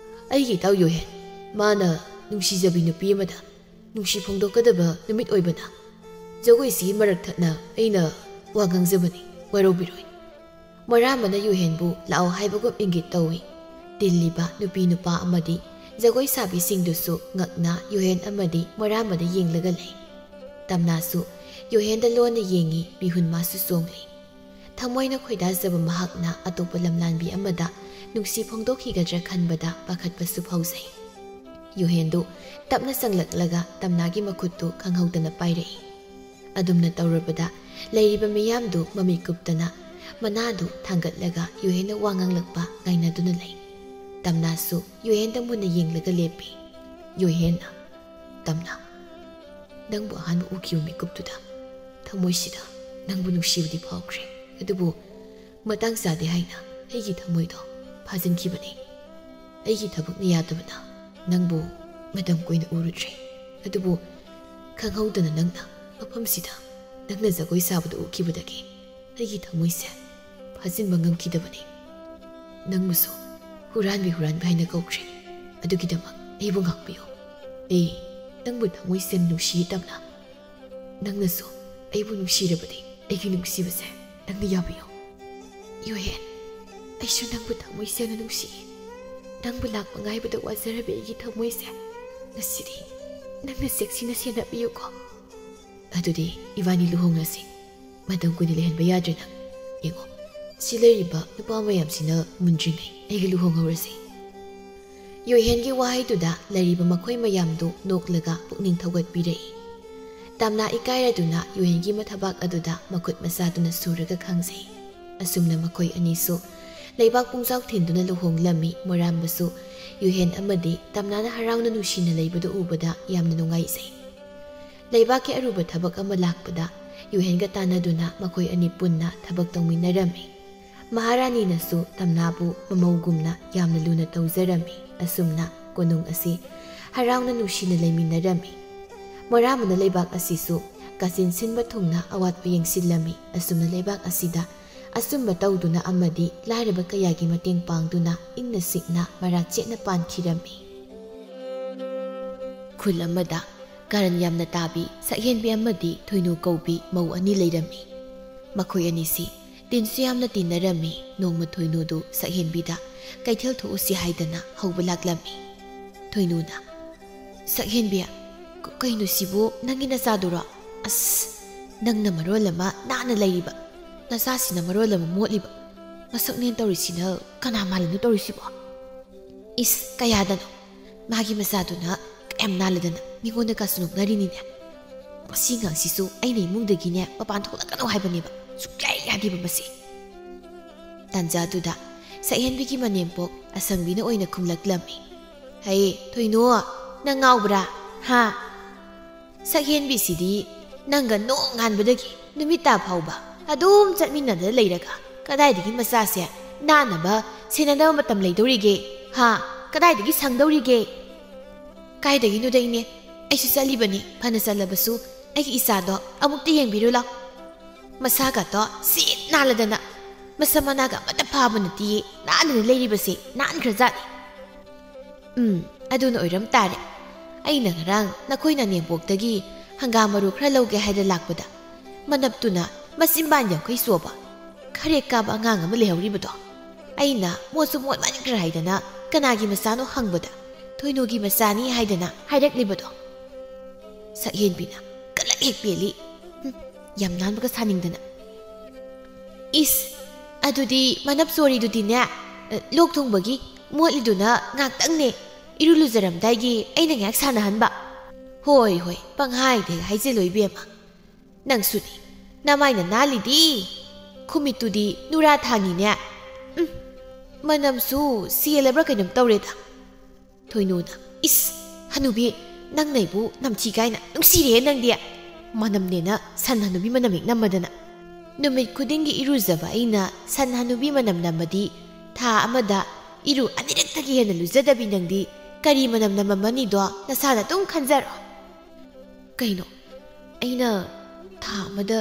ꯑꯩꯒꯤ ꯏꯇꯥꯎ ꯌꯣꯍꯦꯟ, ꯃꯥꯅ ꯅꯨꯡꯁꯤꯖꯕꯤ ꯅꯨꯄꯤ ꯑꯃꯗ ꯅꯨꯡꯁꯤ ꯐꯣꯡꯗꯣꯛꯀꯗꯕ ꯅꯨꯃꯤꯠ ꯑꯣꯏꯕꯅ ꯖꯒꯣꯏꯁꯤꯒꯤ ꯃꯔꯛ ꯊꯠꯅ ꯑꯩꯅ ꯋꯥ ꯉꯥꯡꯖꯕꯅꯤ, ꯋꯥꯔꯧꯕꯤꯔꯣꯏ꯫" ꯃꯣꯔꯥꯝꯕꯅ ꯌꯨꯍꯦꯟꯕꯨ ꯂꯥꯛꯑꯣ ꯍꯥꯏꯕꯒꯨꯝ ꯏꯪꯒꯤꯠ ꯇꯧꯏ꯫ ꯇꯤꯜꯂꯤꯕ ꯅꯨꯄꯤ ꯅꯨꯄꯥ ꯑꯃꯗꯤ ꯖꯒꯣꯏ ꯁꯥꯕꯤꯁꯤꯡꯗꯨꯁꯨ ꯉꯛꯅ ꯌꯨꯍꯦꯟ ꯑꯃꯗꯤ ꯃꯣꯔꯥꯝꯕꯗ ꯌꯦꯡꯂꯒ ꯂꯩ꯫ ꯇꯝꯅꯥꯁꯨ ꯌꯨꯍꯦꯟꯗ ꯂꯣꯟꯅ ꯌꯦꯡꯏ, ꯃꯤꯍꯨꯟ ꯃꯥꯁꯨ ꯆꯣꯡꯂꯤ꯫ ꯊꯃꯣꯏꯅ ꯈꯣꯏꯗꯥꯖꯕ ꯃꯍꯥꯛꯅ ꯑꯇꯣꯞꯄ ꯂꯝꯂꯥꯟꯕꯤ ꯑꯃꯗ ꯅꯨꯡꯁꯤ ꯐꯣꯡꯗꯣꯛꯈꯤꯒꯗ꯭ꯔꯥ ꯈꯟꯕꯗ ꯄꯥꯈꯠꯄꯁꯨ ꯐꯥꯎꯖꯩ꯫ ꯌꯨꯍꯦꯟꯗꯨ ꯇꯞꯅ ꯆꯪꯂꯛꯂꯒ ꯇꯝꯅꯥꯒꯤ ꯃꯈꯨꯠꯇꯨ ꯈꯪꯍꯧꯗꯅ ꯄꯥꯏꯔꯛꯏ꯫ ꯑꯗꯨꯝꯅ ꯇꯧꯔꯕꯗ ꯂꯩꯔꯤꯕ ꯃꯤꯌꯥꯝꯗꯨ ꯃꯃꯤꯠ ꯀꯨꯞꯇꯅ ꯃꯅꯥꯗꯨ ꯊꯥꯡꯒꯠꯂꯒ ꯌꯨꯍꯦꯟꯅ ꯋꯥ ꯉꯥꯡꯂꯛꯄ ꯉꯥꯏꯅꯗꯨꯅ ꯂꯩ꯫ ꯇꯝꯅꯥꯁꯨ ꯌꯨꯍꯦꯟꯗ ꯃꯨꯟꯅ ꯌꯦꯡꯂꯒ ꯂꯦꯞꯄꯤ꯫ ꯌꯨꯍꯦꯟꯅ, "ꯇꯝꯅꯥ, ꯅꯪꯕꯨ ꯑꯍꯥꯟꯕ ꯎꯈꯤꯕ ꯃꯤꯀꯨꯞꯇꯨꯗ ꯊꯃꯣꯏꯁꯤꯗ ꯅꯪꯕꯨ ꯅꯨꯡꯁꯤꯕꯗꯤ ꯐꯥꯎꯈ꯭ꯔꯦ, ꯑꯗꯨꯕꯨ ꯃꯇꯥꯡ ꯆꯥꯗꯦ ꯍꯥꯏꯅ ꯑꯩꯒꯤ ꯊꯃꯣꯏꯗꯣ ꯐꯥꯖꯤꯟꯈꯤꯕꯅꯤ꯫ ꯑꯩꯒꯤ ꯊꯕꯛꯅ ꯌꯥꯗꯕꯅ ꯅꯪꯕꯨ ꯃꯇꯝ ꯀꯨꯏꯅ ꯎꯔꯨꯗ꯭ꯔꯦ꯫ ꯑꯗꯨꯕꯨ ꯈꯪꯍꯧꯗꯅ ꯅꯪꯅ ꯃꯐꯝꯁꯤꯗ ꯅꯪꯅ ꯖꯒꯣꯏ ꯁꯥꯕꯗꯨ ꯎꯈꯤꯕꯗꯒꯤ ꯑꯩꯒꯤ ꯊꯃꯣꯏꯁꯦ ꯐꯥꯖꯤꯟꯕ ꯉꯝꯈꯤꯗꯕꯅꯤ꯫ ꯅꯪꯕꯨꯁꯨ ꯍꯨꯔꯥꯟꯕꯤ ꯍꯨꯔꯥꯟꯕꯤ ꯍꯥꯏꯅ ꯀꯧꯈ꯭ꯔꯦ꯫ ꯑꯗꯨꯒꯤꯗꯃꯛ ꯑꯩꯕꯨ ꯉꯥꯛꯄꯤꯌꯨ꯫ ꯑꯩ ꯅꯪꯕꯨ ꯊꯃꯣꯏ ꯁꯦꯡꯅ ꯅꯨꯡꯁꯤꯌꯦ, ꯇꯝꯅꯥ꯫ ꯅꯪꯅꯁꯨ ꯑꯩꯕꯨ ꯅꯨꯡꯁꯤꯔꯕꯗꯤ ꯑꯩꯒꯤ ꯅꯨꯡꯁꯤꯕꯁꯦ ꯅꯪꯅ ꯌꯥꯕꯤꯌꯨ꯫" "ꯌꯨꯍꯦꯟ, ꯑꯩꯁꯨ ꯅꯪꯕꯨ ꯊꯃꯣꯏ ꯁꯦꯡꯅ ꯅꯨꯡꯁꯤꯌꯦ꯫ ꯅꯪꯕꯨ ꯂꯥꯛꯄ ꯉꯥꯏꯕꯗ ꯋꯥꯖꯔꯕꯤ ꯑꯩꯒꯤ ꯊꯃꯣꯏꯁꯦ ꯉꯁꯤꯗꯤ ꯅꯪꯅ ꯆꯦꯛꯁꯤꯟꯅ ꯁꯦꯟꯅꯕꯤꯌꯨꯀꯣ꯫ ꯑꯗꯨꯗꯤ ꯏꯕꯥꯅꯤ ꯂꯨꯍꯣꯡꯂꯁꯤ꯫ ꯃꯇꯝ ꯀꯨꯏꯅ ꯂꯩꯍꯟꯕ ꯌꯥꯗ꯭ꯔꯦ ꯅꯪ꯫ ꯌꯦꯡꯉꯣ, ꯁꯤ ꯂꯩꯔꯤꯕ ꯅꯨꯄꯥ ꯃꯌꯥꯝꯁꯤꯅ ꯃꯨꯟꯗ꯭ꯔꯤꯉꯩ ꯑꯩꯒ ꯂꯨꯍꯣꯡꯍꯧꯔꯁꯤ꯫" ꯌꯨꯍꯦꯟꯒꯤ ꯋꯥꯍꯩꯗꯨꯗ ꯂꯩꯔꯤꯕ ꯃꯈꯣꯏ ꯃꯌꯥꯝꯗꯨ ꯅꯣꯛꯂꯒ ꯄꯨꯛꯅꯤꯡ ꯊꯧꯒꯠꯄꯤꯔꯛꯏ꯫ ꯇꯝꯅꯥ ꯏꯀꯥꯏꯔꯗꯨꯅ ꯌꯨꯍꯦꯟꯒꯤ ꯃꯊꯕꯥꯛ ꯑꯗꯨꯗ ꯃꯈꯨꯠ ꯃꯆꯥꯗꯨꯅ ꯁꯨꯔꯒ ꯈꯪꯖꯩ꯫ ꯑꯁꯨꯝꯅ ꯃꯈꯣꯏ ꯑꯅꯤꯁꯨ ꯂꯩꯕꯥꯛ ꯄꯨꯡꯖꯥꯎ ꯊꯤꯟꯗꯨꯅ ꯂꯨꯍꯣꯡꯂꯝꯃꯤ꯫ ꯃꯣꯔꯥꯝꯕꯁꯨ ꯌꯨꯍꯦꯟ ꯑꯃꯗꯤ ꯇꯝꯅꯥꯅ ꯍꯔꯥꯎꯅ ꯅꯨꯡꯁꯤꯅ ꯂꯩꯕꯗꯨ ꯎꯕꯗ ꯌꯥꯝꯅ ꯅꯨꯡꯉꯥꯏꯖꯩ꯫ ꯂꯩꯕꯥꯛꯀꯤ ꯑꯔꯨꯕ ꯊꯕꯛ ꯑꯃ ꯂꯥꯛꯄꯗ ꯌꯨꯍꯦꯟꯒ ꯇꯥꯟꯅꯗꯨꯅ ꯃꯈꯣꯏ ꯑꯅꯤ ꯄꯨꯟꯅ ꯊꯕꯛ ꯇꯧꯃꯤꯟꯅꯔꯝꯃꯤ꯫ ꯃꯍꯥꯔꯥꯅꯤꯅꯁꯨ ꯇꯝꯅꯥꯕꯨ ꯃꯃꯧꯒꯨꯝꯅ ꯌꯥꯝꯅ ꯂꯨꯅ ꯇꯧꯖꯔꯝꯃꯤ꯫ ꯑꯁꯨꯝꯅ ꯀꯣꯅꯨꯡ ꯑꯁꯤ ꯍꯔꯥꯎꯅ ꯅꯨꯡꯁꯤꯅ ꯂꯩꯃꯤꯟꯅꯔꯝꯃꯤ꯫ ꯃꯣꯔꯥꯃꯅ ꯂꯩꯕꯥꯛ ꯑꯁꯤꯁꯨ ꯀꯥꯆꯤꯟ ꯁꯤꯟꯕ ꯊꯨꯡꯅ ꯑꯋꯥꯠꯄ ꯌꯦꯡꯁꯤꯜꯂꯝꯃꯤ꯫ ꯑꯁꯨꯝꯅ ꯂꯩꯕꯥꯛ ꯑꯁꯤꯗ ꯑꯆꯨꯝꯕ ꯇꯧꯗꯨꯅ ꯑꯃꯗꯤ ꯂꯥꯏꯔꯕ ꯀꯌꯥꯒꯤ ꯃꯇꯦꯡ ꯄꯥꯡꯗꯨꯅ ꯏꯪꯅ ꯆꯤꯛꯅ ꯃꯔꯥ ꯆꯦꯠꯅ ꯄꯥꯟꯈꯤꯔꯝꯃꯤ꯫ ꯈꯨꯜ ꯑꯃꯗ ꯀꯥꯔꯟ ꯌꯥꯝꯅ ꯇꯥꯕꯤ ꯁꯛꯍꯦꯟꯕꯤ ꯑꯃꯗꯤ ꯊꯣꯏꯅꯨ ꯀꯧꯕꯤ ꯃꯧ ꯑꯅꯤ ꯂꯩꯔꯝꯃꯤ꯫ ꯃꯈꯣꯏ ꯑꯅꯤꯁꯤ ꯇꯤꯟꯁꯨ ꯌꯥꯝꯅ ꯇꯤꯟꯅꯔꯝꯃꯤ꯫ ꯅꯣꯡꯃ ꯊꯣꯏꯅꯨꯗꯨ ꯁꯛꯍꯦꯟꯕꯤꯗ ꯀꯩꯊꯦꯜ ꯊꯣꯛꯎꯁꯤ ꯍꯥꯏꯗꯅ ꯍꯧꯕ ꯂꯥꯛꯂꯝꯃꯤ꯫ ꯊꯣꯏꯅꯨꯅ, "ꯁꯛꯍꯦꯟꯕꯤ, ꯀ-, ꯀꯩꯅꯣ ꯁꯤꯕꯨ, ꯅꯪꯒꯤ ꯅꯆꯥꯗꯨꯔꯣ? ꯑꯁ, ꯅꯪꯅ ꯃꯔꯣꯜ ꯑꯃ ꯅꯥꯟꯅ ꯂꯩꯔꯤꯕ, ꯅꯆꯥꯁꯤꯅ ꯃꯔꯣꯜ ꯑꯃ ꯃꯣꯠꯂꯤꯕ꯫ ꯃꯁꯛꯅꯦꯅ ꯇꯧꯔꯤꯁꯤꯅ ꯀꯅꯥ ꯃꯥꯜꯂꯤꯅꯣ ꯇꯧꯔꯤꯁꯤꯕꯣ? ꯏꯁ, ꯀꯌꯥꯗꯅꯣ? ꯃꯥꯒꯤ ꯃꯆꯥꯗꯨꯅ ꯀꯌꯥꯝ ꯅꯥꯜꯂꯗꯅ ꯃꯤꯉꯣꯟꯗꯒꯁꯨ ꯅꯣꯛꯅꯔꯤꯅꯤꯅꯦ꯫ ꯃꯁꯤ ꯑꯉꯥꯡꯁꯤꯁꯨ ꯑꯩꯅ ꯏꯃꯨꯡꯗꯒꯤꯅꯦ ꯃꯄꯥꯟ ꯊꯣꯛꯂꯛꯀꯅꯣ ꯍꯥꯏꯕꯅꯦꯕ꯫ ꯁꯨꯛꯌꯥ ꯌꯥꯗꯦꯕ ꯃꯁꯤ꯫ ꯇꯥꯟꯖꯥꯗꯨꯗ ꯁꯛꯍꯦꯟꯕꯤꯒꯤ ꯃꯅꯦꯝꯄꯣꯛ ꯑꯁꯪꯕꯤꯅ ꯑꯣꯏꯅ ꯈꯨꯝꯂꯛꯂꯝꯃꯤ꯫ "ꯍꯩ, ꯊꯣꯏꯅꯨ, ꯅꯪ ꯉꯥꯎꯕ꯭ꯔꯥ? ꯍꯥ? ꯁꯛꯍꯦꯟꯕꯤꯁꯤꯗꯤ ꯅꯪꯒ ꯅꯣꯡꯉꯥꯟꯕꯗꯒꯤ ꯅꯨꯃꯤꯠ ꯇꯥ ꯐꯥꯎꯕ ꯑꯗꯨꯝ ꯆꯠꯃꯤꯟꯅꯗ ꯂꯩꯔꯒ ꯀꯗꯥꯏꯗꯒꯤ ꯃꯆꯥꯁꯦ ꯅꯥꯟꯅꯕ ꯁꯦꯟꯅꯅꯕ ꯃꯇꯝ ꯂꯩꯗꯧꯔꯤꯒꯦ? ꯍꯥ? ꯀꯗꯥꯏꯗꯒꯤ ꯁꯪꯗꯧꯔꯤꯒꯦ?" "ꯀꯥꯏꯗꯒꯤꯅꯣꯗ ꯏꯅꯦ, ꯑꯩꯁꯨ ꯆꯠꯂꯤꯕꯅꯤ, ꯐꯅ ꯆꯠꯂꯕꯁꯨ ꯑꯩꯒꯤ ꯏꯆꯥꯗꯣ ꯑꯃꯨꯛꯇ ꯌꯦꯡꯕꯤꯔꯨ ꯂꯥꯎ꯫ ꯃꯁꯥꯒꯇꯣ ꯁꯤꯠ ꯅꯥꯜꯂꯗꯅ, ꯃꯁꯝ ꯃꯅꯥꯒ ꯑꯃꯠꯇ ꯐꯥꯕ ꯅꯠꯇꯤꯌꯦ, ꯅꯥꯟꯅ ꯂꯩꯔꯤꯕꯁꯦ ꯅꯥꯟꯈ꯭ꯔꯖꯥꯠꯅꯤ꯫" "ꯎꯝ, ꯑꯗꯨꯅ ꯑꯣꯏꯔꯝ ꯇꯥꯔꯦ꯫ ꯑꯩꯅ ꯉꯔꯥꯡ ꯅꯈꯣꯏ ꯅꯅꯦꯝꯄꯣꯛꯇꯒꯤ ꯍꯪꯒꯥꯝ ꯃꯔꯨ ꯈꯔ ꯂꯧꯒꯦ ꯍꯥꯏꯗ ꯂꯥꯛꯄꯗ, ꯃꯅꯞꯇꯨꯅ ꯃꯆꯤꯟꯕꯥꯟ ꯌꯥꯡꯈꯩ ꯁꯨꯕ, ꯈꯔꯦꯛ ꯀꯥꯕ ꯑꯉꯥꯡ ꯑꯃ ꯂꯩꯍꯧꯔꯤꯕꯗꯣ꯫ ꯑꯩꯅ ꯃꯣꯠꯁꯨ ꯃꯣꯠꯃꯟꯈ꯭ꯔꯦ ꯍꯥꯏꯗꯅ ꯀꯅꯥꯒꯤ ꯃꯆꯥꯅꯣ ꯍꯪꯕꯗ, ꯊꯣꯏꯅꯨꯒꯤ ꯃꯆꯥꯅꯤ ꯍꯥꯏꯗꯅ ꯍꯥꯏꯔꯛꯂꯤꯕꯗꯣ꯫" ꯁꯛꯍꯦꯟꯕꯤꯅ ꯀꯂꯛ ꯍꯦꯛ ꯄꯦꯜꯂꯤ꯫ ꯍꯨꯝ, ꯌꯥꯝ ꯅꯥꯟꯕꯒ ꯁꯥꯅꯤꯡꯗꯅ꯫ "ꯏꯁ, ꯑꯗꯨꯗꯤ ꯃꯅꯞ ꯆꯣꯔꯤꯗꯨꯗꯤꯅꯦ, ꯑ, ꯂꯣꯛ ꯊꯨꯡꯕꯒꯤ ꯃꯣꯠꯂꯤꯗꯨꯅ ꯉꯥꯛꯇꯪꯅꯦ, ꯏꯔꯨ ꯂꯨꯖꯔꯝꯗꯥꯏꯒꯤ ꯑꯩꯅ ꯉꯥꯏꯍꯥꯛ ꯁꯥꯟꯅꯍꯟꯕ꯫" "ꯍꯣꯏ, ꯍꯣꯏ, ꯄꯪꯍꯥꯏꯗ ꯍꯦꯛ ꯍꯥꯏꯖꯤꯜꯂꯣ ꯏꯕꯦꯝꯃ꯫ ꯅꯪꯁꯨꯅꯤ, ꯅꯃꯥꯏꯅ ꯅꯥꯜꯂꯤꯗꯤ꯫ ꯈꯨꯃꯤꯠꯇꯨꯗꯤ ꯅꯨꯔꯥ ꯊꯥꯡꯉꯤꯅꯦ꯫ ꯎꯝ, ꯃꯅꯝꯁꯨ ꯆꯦꯜꯂꯕ꯭ꯔꯥ ꯀꯩꯅꯣꯝ ꯇꯧꯔꯦꯗ꯫" ꯊꯣꯏꯅꯨꯅ, "ꯏꯁ, ꯍꯅꯨꯕꯤ, ꯅꯪꯅ ꯑꯩꯕꯨ ꯅꯝꯊꯤ ꯀꯥꯏꯅ, ꯅꯨꯡꯁꯤꯔꯦꯍꯦ ꯅꯪꯗꯤ꯫ ꯃꯅꯝꯅꯦꯅ ꯁꯟ ꯍꯅꯨꯕꯤ ꯃꯅꯝ ꯍꯦꯛ ꯅꯝꯃꯗꯅ꯫ ꯅꯨꯃꯤꯠ ꯈꯨꯗꯤꯡꯒꯤ ꯏꯔꯨꯖꯕ ꯑꯩꯅ ꯁꯟ ꯍꯅꯨꯕꯤ ꯃꯅꯝ ꯅꯝꯃꯗꯤ ꯊꯥ ꯑꯃꯗ ꯏꯔꯨ ꯑꯅꯤꯔꯛꯇꯒꯤ ꯍꯦꯟꯅ ꯂꯨꯖꯗꯕꯤ ꯅꯪꯗꯤ ꯀꯔꯤ ꯃꯅꯝ ꯅꯝꯃꯝꯃꯅꯤꯗꯣ ꯅꯁꯥꯅ ꯑꯗꯨꯝ ꯈꯟꯖꯔꯣ꯫" "ꯀꯩꯅꯣ? ꯑꯩꯅ ꯊꯥ ꯑꯃꯗ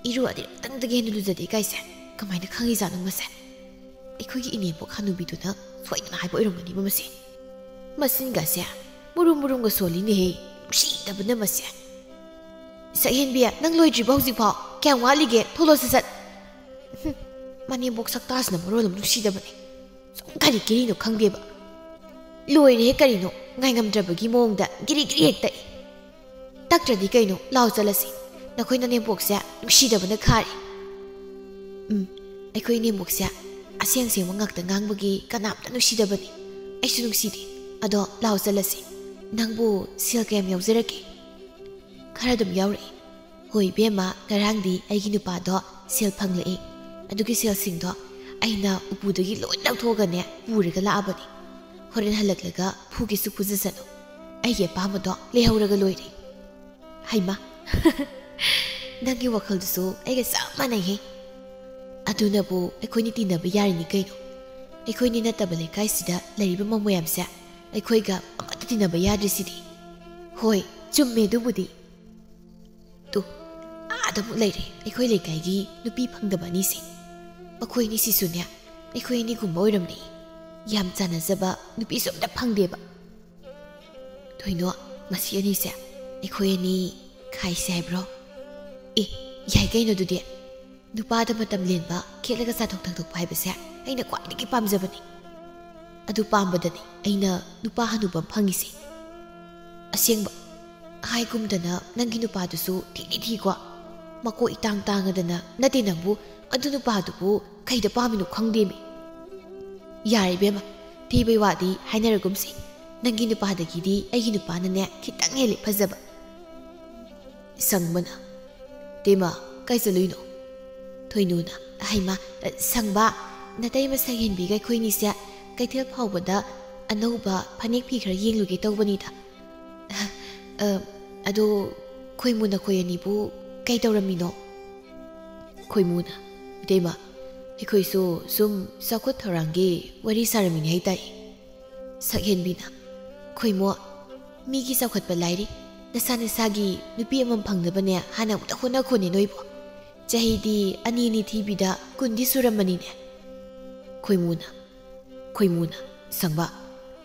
ꯏꯔꯨ ꯑꯅꯤꯔꯛꯇꯪꯗꯒꯤ ꯍꯦꯟꯅ ꯂꯨꯖꯗꯦ ꯀꯥꯏꯁꯦ ꯀꯃꯥꯏꯅ ꯈꯪꯉꯤꯖꯥꯠꯅꯣ ꯃꯁꯦ? ꯑꯩꯈꯣꯏꯒꯤ ꯏꯅꯦꯝꯕꯣꯛ ꯍꯅꯨꯕꯤꯗꯨꯅ ꯁꯣꯏꯗꯅ ꯍꯥꯏꯕ ꯑꯣꯏꯔꯝꯒꯅꯤꯕ ꯃꯁꯦ꯫ ꯃꯆꯤꯟꯒꯁꯦ ꯃꯨꯔꯨꯝ ꯃꯨꯔꯨꯝꯒ ꯁꯣꯜꯂꯤꯅꯦꯍꯦ, ꯅꯨꯡꯁꯤꯗꯕꯅ ꯃꯁꯦ꯫" "ꯁꯛꯍꯦꯟꯕꯤ, ꯅꯪ ꯂꯣꯏꯗ꯭ꯔꯤꯕꯣ ꯍꯧꯖꯤꯛꯐꯥꯎ? ꯀꯌꯥꯝ ꯋꯥꯠꯂꯤꯒꯦ? ꯊꯣꯛꯂꯣ ꯁꯠ ꯁꯠ꯫" ꯍꯨꯝ, ꯃꯅꯦꯝꯕꯣꯛ ꯁꯛꯇꯥꯁꯤꯅ ꯃꯔꯣꯜ ꯑꯃ ꯅꯨꯡꯁꯤꯗꯕꯅꯦ꯫ ꯁꯨꯝ ꯀꯔꯤ ꯀꯔꯤꯅꯣ ꯈꯪꯗꯦꯕ꯫ ꯂꯣꯏꯔꯦꯍꯦ ꯀꯔꯤꯅꯣ, ꯉꯥꯏꯉꯝꯗ꯭ꯔꯕꯒꯤ ꯃꯑꯣꯡꯗ ꯒꯤꯔꯤ ꯒꯤꯔꯤ ꯍꯦꯛ ꯇꯛꯏ꯫ "ꯇꯛꯇ꯭ꯔꯗꯤ ꯀꯩꯅꯣ, ꯂꯥꯎ ꯆꯠꯂꯁꯤ꯫ ꯅꯈꯣꯏ ꯅꯅꯦꯝꯕꯣꯛꯁꯦ ꯅꯨꯡꯁꯤꯗꯕꯅ ꯈꯥꯔꯦ꯫ ꯎꯝ, ꯑꯩꯈꯣꯏ ꯏꯅꯦꯝꯕꯣꯛꯁꯦ ꯑꯁꯦꯡ ꯑꯁꯦꯡꯕ ꯉꯥꯛꯇ ꯉꯥꯡꯕꯒꯤ ꯀꯅꯥꯝꯇ ꯅꯨꯡꯁꯤꯗꯕꯅꯤ꯫ ꯑꯩꯁꯨ ꯅꯨꯡꯁꯤꯗꯦ꯫ ꯑꯗꯣ ꯂꯥꯛꯑꯣ ꯆꯠꯂꯁꯤ꯫ ꯅꯪꯕꯨ ꯁꯦꯜ ꯀꯌꯥꯝ ꯌꯥꯎꯖꯔꯛꯀꯦ? ꯈꯔ ꯑꯗꯨꯝ ꯌꯥꯎꯔꯛꯏ꯫ ꯍꯣꯏ ꯏꯕꯦꯝꯃ, ꯉꯔꯥꯡꯗꯤ ꯑꯩꯒꯤ ꯅꯨꯄꯥꯗꯣ ꯁꯦꯜ ꯐꯪꯂꯛꯏ꯫ ꯑꯗꯨꯒꯤ ꯁꯦꯜꯁꯤꯡꯗꯣ ꯑꯩꯅ ꯎꯄꯨꯗꯒꯤ ꯂꯣꯏ ꯂꯧꯊꯣꯛꯑꯒꯅꯦ ꯄꯨꯔꯒ ꯂꯥꯛꯑꯕꯅꯤ꯫ ꯍꯣꯔꯦꯟ ꯍꯜꯂꯛꯂꯒ ꯐꯨꯒꯦꯁꯨ ꯐꯨꯖꯁꯅꯨ꯫ ꯑꯩꯒꯤ ꯑꯄꯥꯝꯕꯗꯣ ꯂꯩꯍꯧꯔꯒ ꯂꯣꯏꯔꯦ꯫ ꯍꯩꯃꯥ, ꯅꯪꯒꯤ ꯋꯥꯈꯜꯗꯨꯁꯨ ꯑꯩꯒ ꯆꯞ ꯃꯥꯟꯅꯩꯍꯦ꯫ ꯑꯗꯨꯅꯕꯨ ꯑꯩꯈꯣꯏꯅꯤ ꯇꯤꯟꯅꯕ ꯌꯥꯔꯤꯅꯤ ꯀꯩꯅꯣ꯫ ꯑꯩꯈꯣꯏꯅꯤ ꯅꯠꯇꯕ ꯂꯩꯀꯥꯏꯁꯤꯗ ꯂꯩꯔꯤꯕ ꯃꯧ ꯃꯌꯥꯝꯁꯦ ꯑꯩꯈꯣꯏꯒ ꯑꯃꯠꯇ ꯇꯤꯟꯅꯕ ꯌꯥꯗ꯭ꯔꯤꯁꯤꯗꯤ꯫ ꯍꯣꯏ, ꯆꯨꯝꯃꯦ ꯑꯗꯨꯕꯨꯗꯤ꯫ ꯇꯨ, ꯑꯥꯗꯃꯨꯛ ꯂꯩꯔꯦ ꯑꯩꯈꯣꯏ ꯂꯩꯀꯥꯏꯒꯤ ꯅꯨꯄꯤ ꯐꯪꯗꯕ ꯑꯅꯤꯁꯦ꯫ ꯃꯈꯣꯏ ꯑꯅꯤꯁꯤꯁꯨꯅꯦ ꯑꯩꯈꯣꯏ ꯑꯅꯤꯒꯨꯝꯕ ꯑꯣꯏꯔꯝꯅꯤ꯫ ꯌꯥꯝ ꯆꯥꯟꯅꯖꯕ ꯅꯨꯄꯤꯁꯨ ꯑꯝꯇ ꯐꯪꯗꯦꯕ꯫ ꯊꯣꯏꯅꯣ, ꯃꯁꯤ ꯑꯅꯤꯁꯦ ꯑꯩꯈꯣꯏ ꯑꯅꯤ ꯈꯥꯏꯁꯦ ꯍꯥꯏꯕ꯭ꯔꯣ? ꯑꯦ, ꯌꯥꯏ ꯀꯩꯅꯣ ꯑꯗꯨꯗꯤ꯫ ꯅꯨꯄꯥꯗ ꯃꯇꯝ ꯂꯦꯟꯕ, ꯈꯦꯠꯂꯒ ꯆꯥꯊꯣꯛ ꯊꯛꯇꯣꯛꯄ ꯍꯥꯏꯕꯁꯦ ꯑꯩꯅ ꯈ꯭ꯋꯥꯏꯗꯒꯤ ꯄꯥꯝꯖꯕꯅꯤ꯫ ꯑꯗꯨ ꯄꯥꯝꯕꯗꯅꯤ ꯑꯩꯅ ꯅꯨꯄꯥ ꯍꯅꯨꯕ ꯑꯃ ꯐꯪꯉꯤꯁꯦ꯫ ꯑꯁꯦꯡꯕ, ꯍꯥꯏꯒꯨꯝꯗꯅ ꯅꯪꯒꯤ ꯅꯨꯄꯥꯗꯨꯁꯨ ꯊꯤꯗꯤ ꯊꯤꯀꯣ꯫ ꯃꯀꯣꯛ ꯏꯇꯥꯡ ꯇꯥꯡꯉꯗꯅ ꯅꯠꯇꯦ ꯅꯪꯕꯨ, ꯑꯗꯨ ꯅꯨꯄꯥꯗꯨꯕꯨ ꯀꯩꯗ ꯄꯥꯝꯃꯤꯅꯣ ꯈꯪꯗꯦꯃꯤ꯫ ꯌꯥꯔꯦ ꯏꯕꯦꯝꯃ, ꯊꯤꯕꯩ ꯋꯥꯗꯤ ꯍꯥꯏꯅꯔꯒꯨꯝꯁꯤ꯫ ꯅꯪꯒꯤ ꯅꯨꯄꯥꯗꯒꯤꯗꯤ ꯑꯩꯒꯤ ꯅꯨꯄꯥꯅꯅꯦ ꯈꯤꯇꯪ ꯍꯦꯜꯂꯦ ꯐꯖꯕ꯫ ꯁꯪꯕꯅ, "ꯇꯦꯃ, ꯀꯥꯏ ꯆꯠꯂꯨꯏꯅꯣ?" ꯊꯣꯏꯅꯨꯅ, "ꯍꯩꯃ, ꯁꯪꯕ, ꯅꯇꯩꯃ ꯁꯛꯍꯦꯟꯕꯤꯒ ꯑꯩꯈꯣꯏꯅꯤꯁꯦ ꯀꯩꯊꯦꯜ ꯐꯥꯎꯕꯗ ꯑꯅꯧꯕ ꯐꯅꯦꯛ ꯐꯤ ꯈꯔ ꯌꯦꯡꯂꯨꯒꯦ ꯇꯧꯕꯅꯤꯗ꯫ ꯑ, ꯑꯗꯣ ꯈꯣꯏꯃꯨ ꯅꯈꯣꯏ ꯑꯅꯤꯕꯨ ꯀꯩ ꯇꯧꯔꯝꯃꯤꯅꯣ?" ꯈꯣꯏꯃꯨꯅ, "ꯏꯇꯩꯃ, ꯑꯩꯈꯣꯏꯁꯨ ꯁꯨꯝ ꯆꯥꯎꯈꯠ ꯊꯧꯔꯥꯡꯒꯤ ꯋꯥꯔꯤ ꯁꯥꯔꯝꯃꯤꯅꯦ ꯍꯥꯏꯇꯥꯏ꯫" ꯁꯛꯍꯦꯟꯕꯤꯅ, "ꯈꯣꯏꯃꯨ, ꯃꯤꯒꯤ ꯆꯥꯎꯈꯠꯄ ꯂꯥꯏꯔꯤ, ꯅꯁꯥ ꯅꯁꯥꯒꯤ ꯅꯨꯄꯤ ꯑꯃꯃꯝ ꯐꯪꯅꯕꯅꯦ ꯍꯥꯟꯅ ꯑꯃꯨꯛꯇ ꯍꯣꯠꯅꯈꯣꯅꯦ ꯅꯣꯏꯕꯨ꯫ ꯆꯍꯤꯗꯤ ꯑꯅꯤ ꯑꯅꯤ ꯊꯤꯕꯤꯗ ꯀꯨꯟꯗꯤ ꯁꯨꯔꯝꯃꯅꯤꯅꯦ꯫" ꯈꯣꯏꯃꯨꯅ, ꯈꯣꯏꯃꯨꯅ, "ꯁꯪꯕ,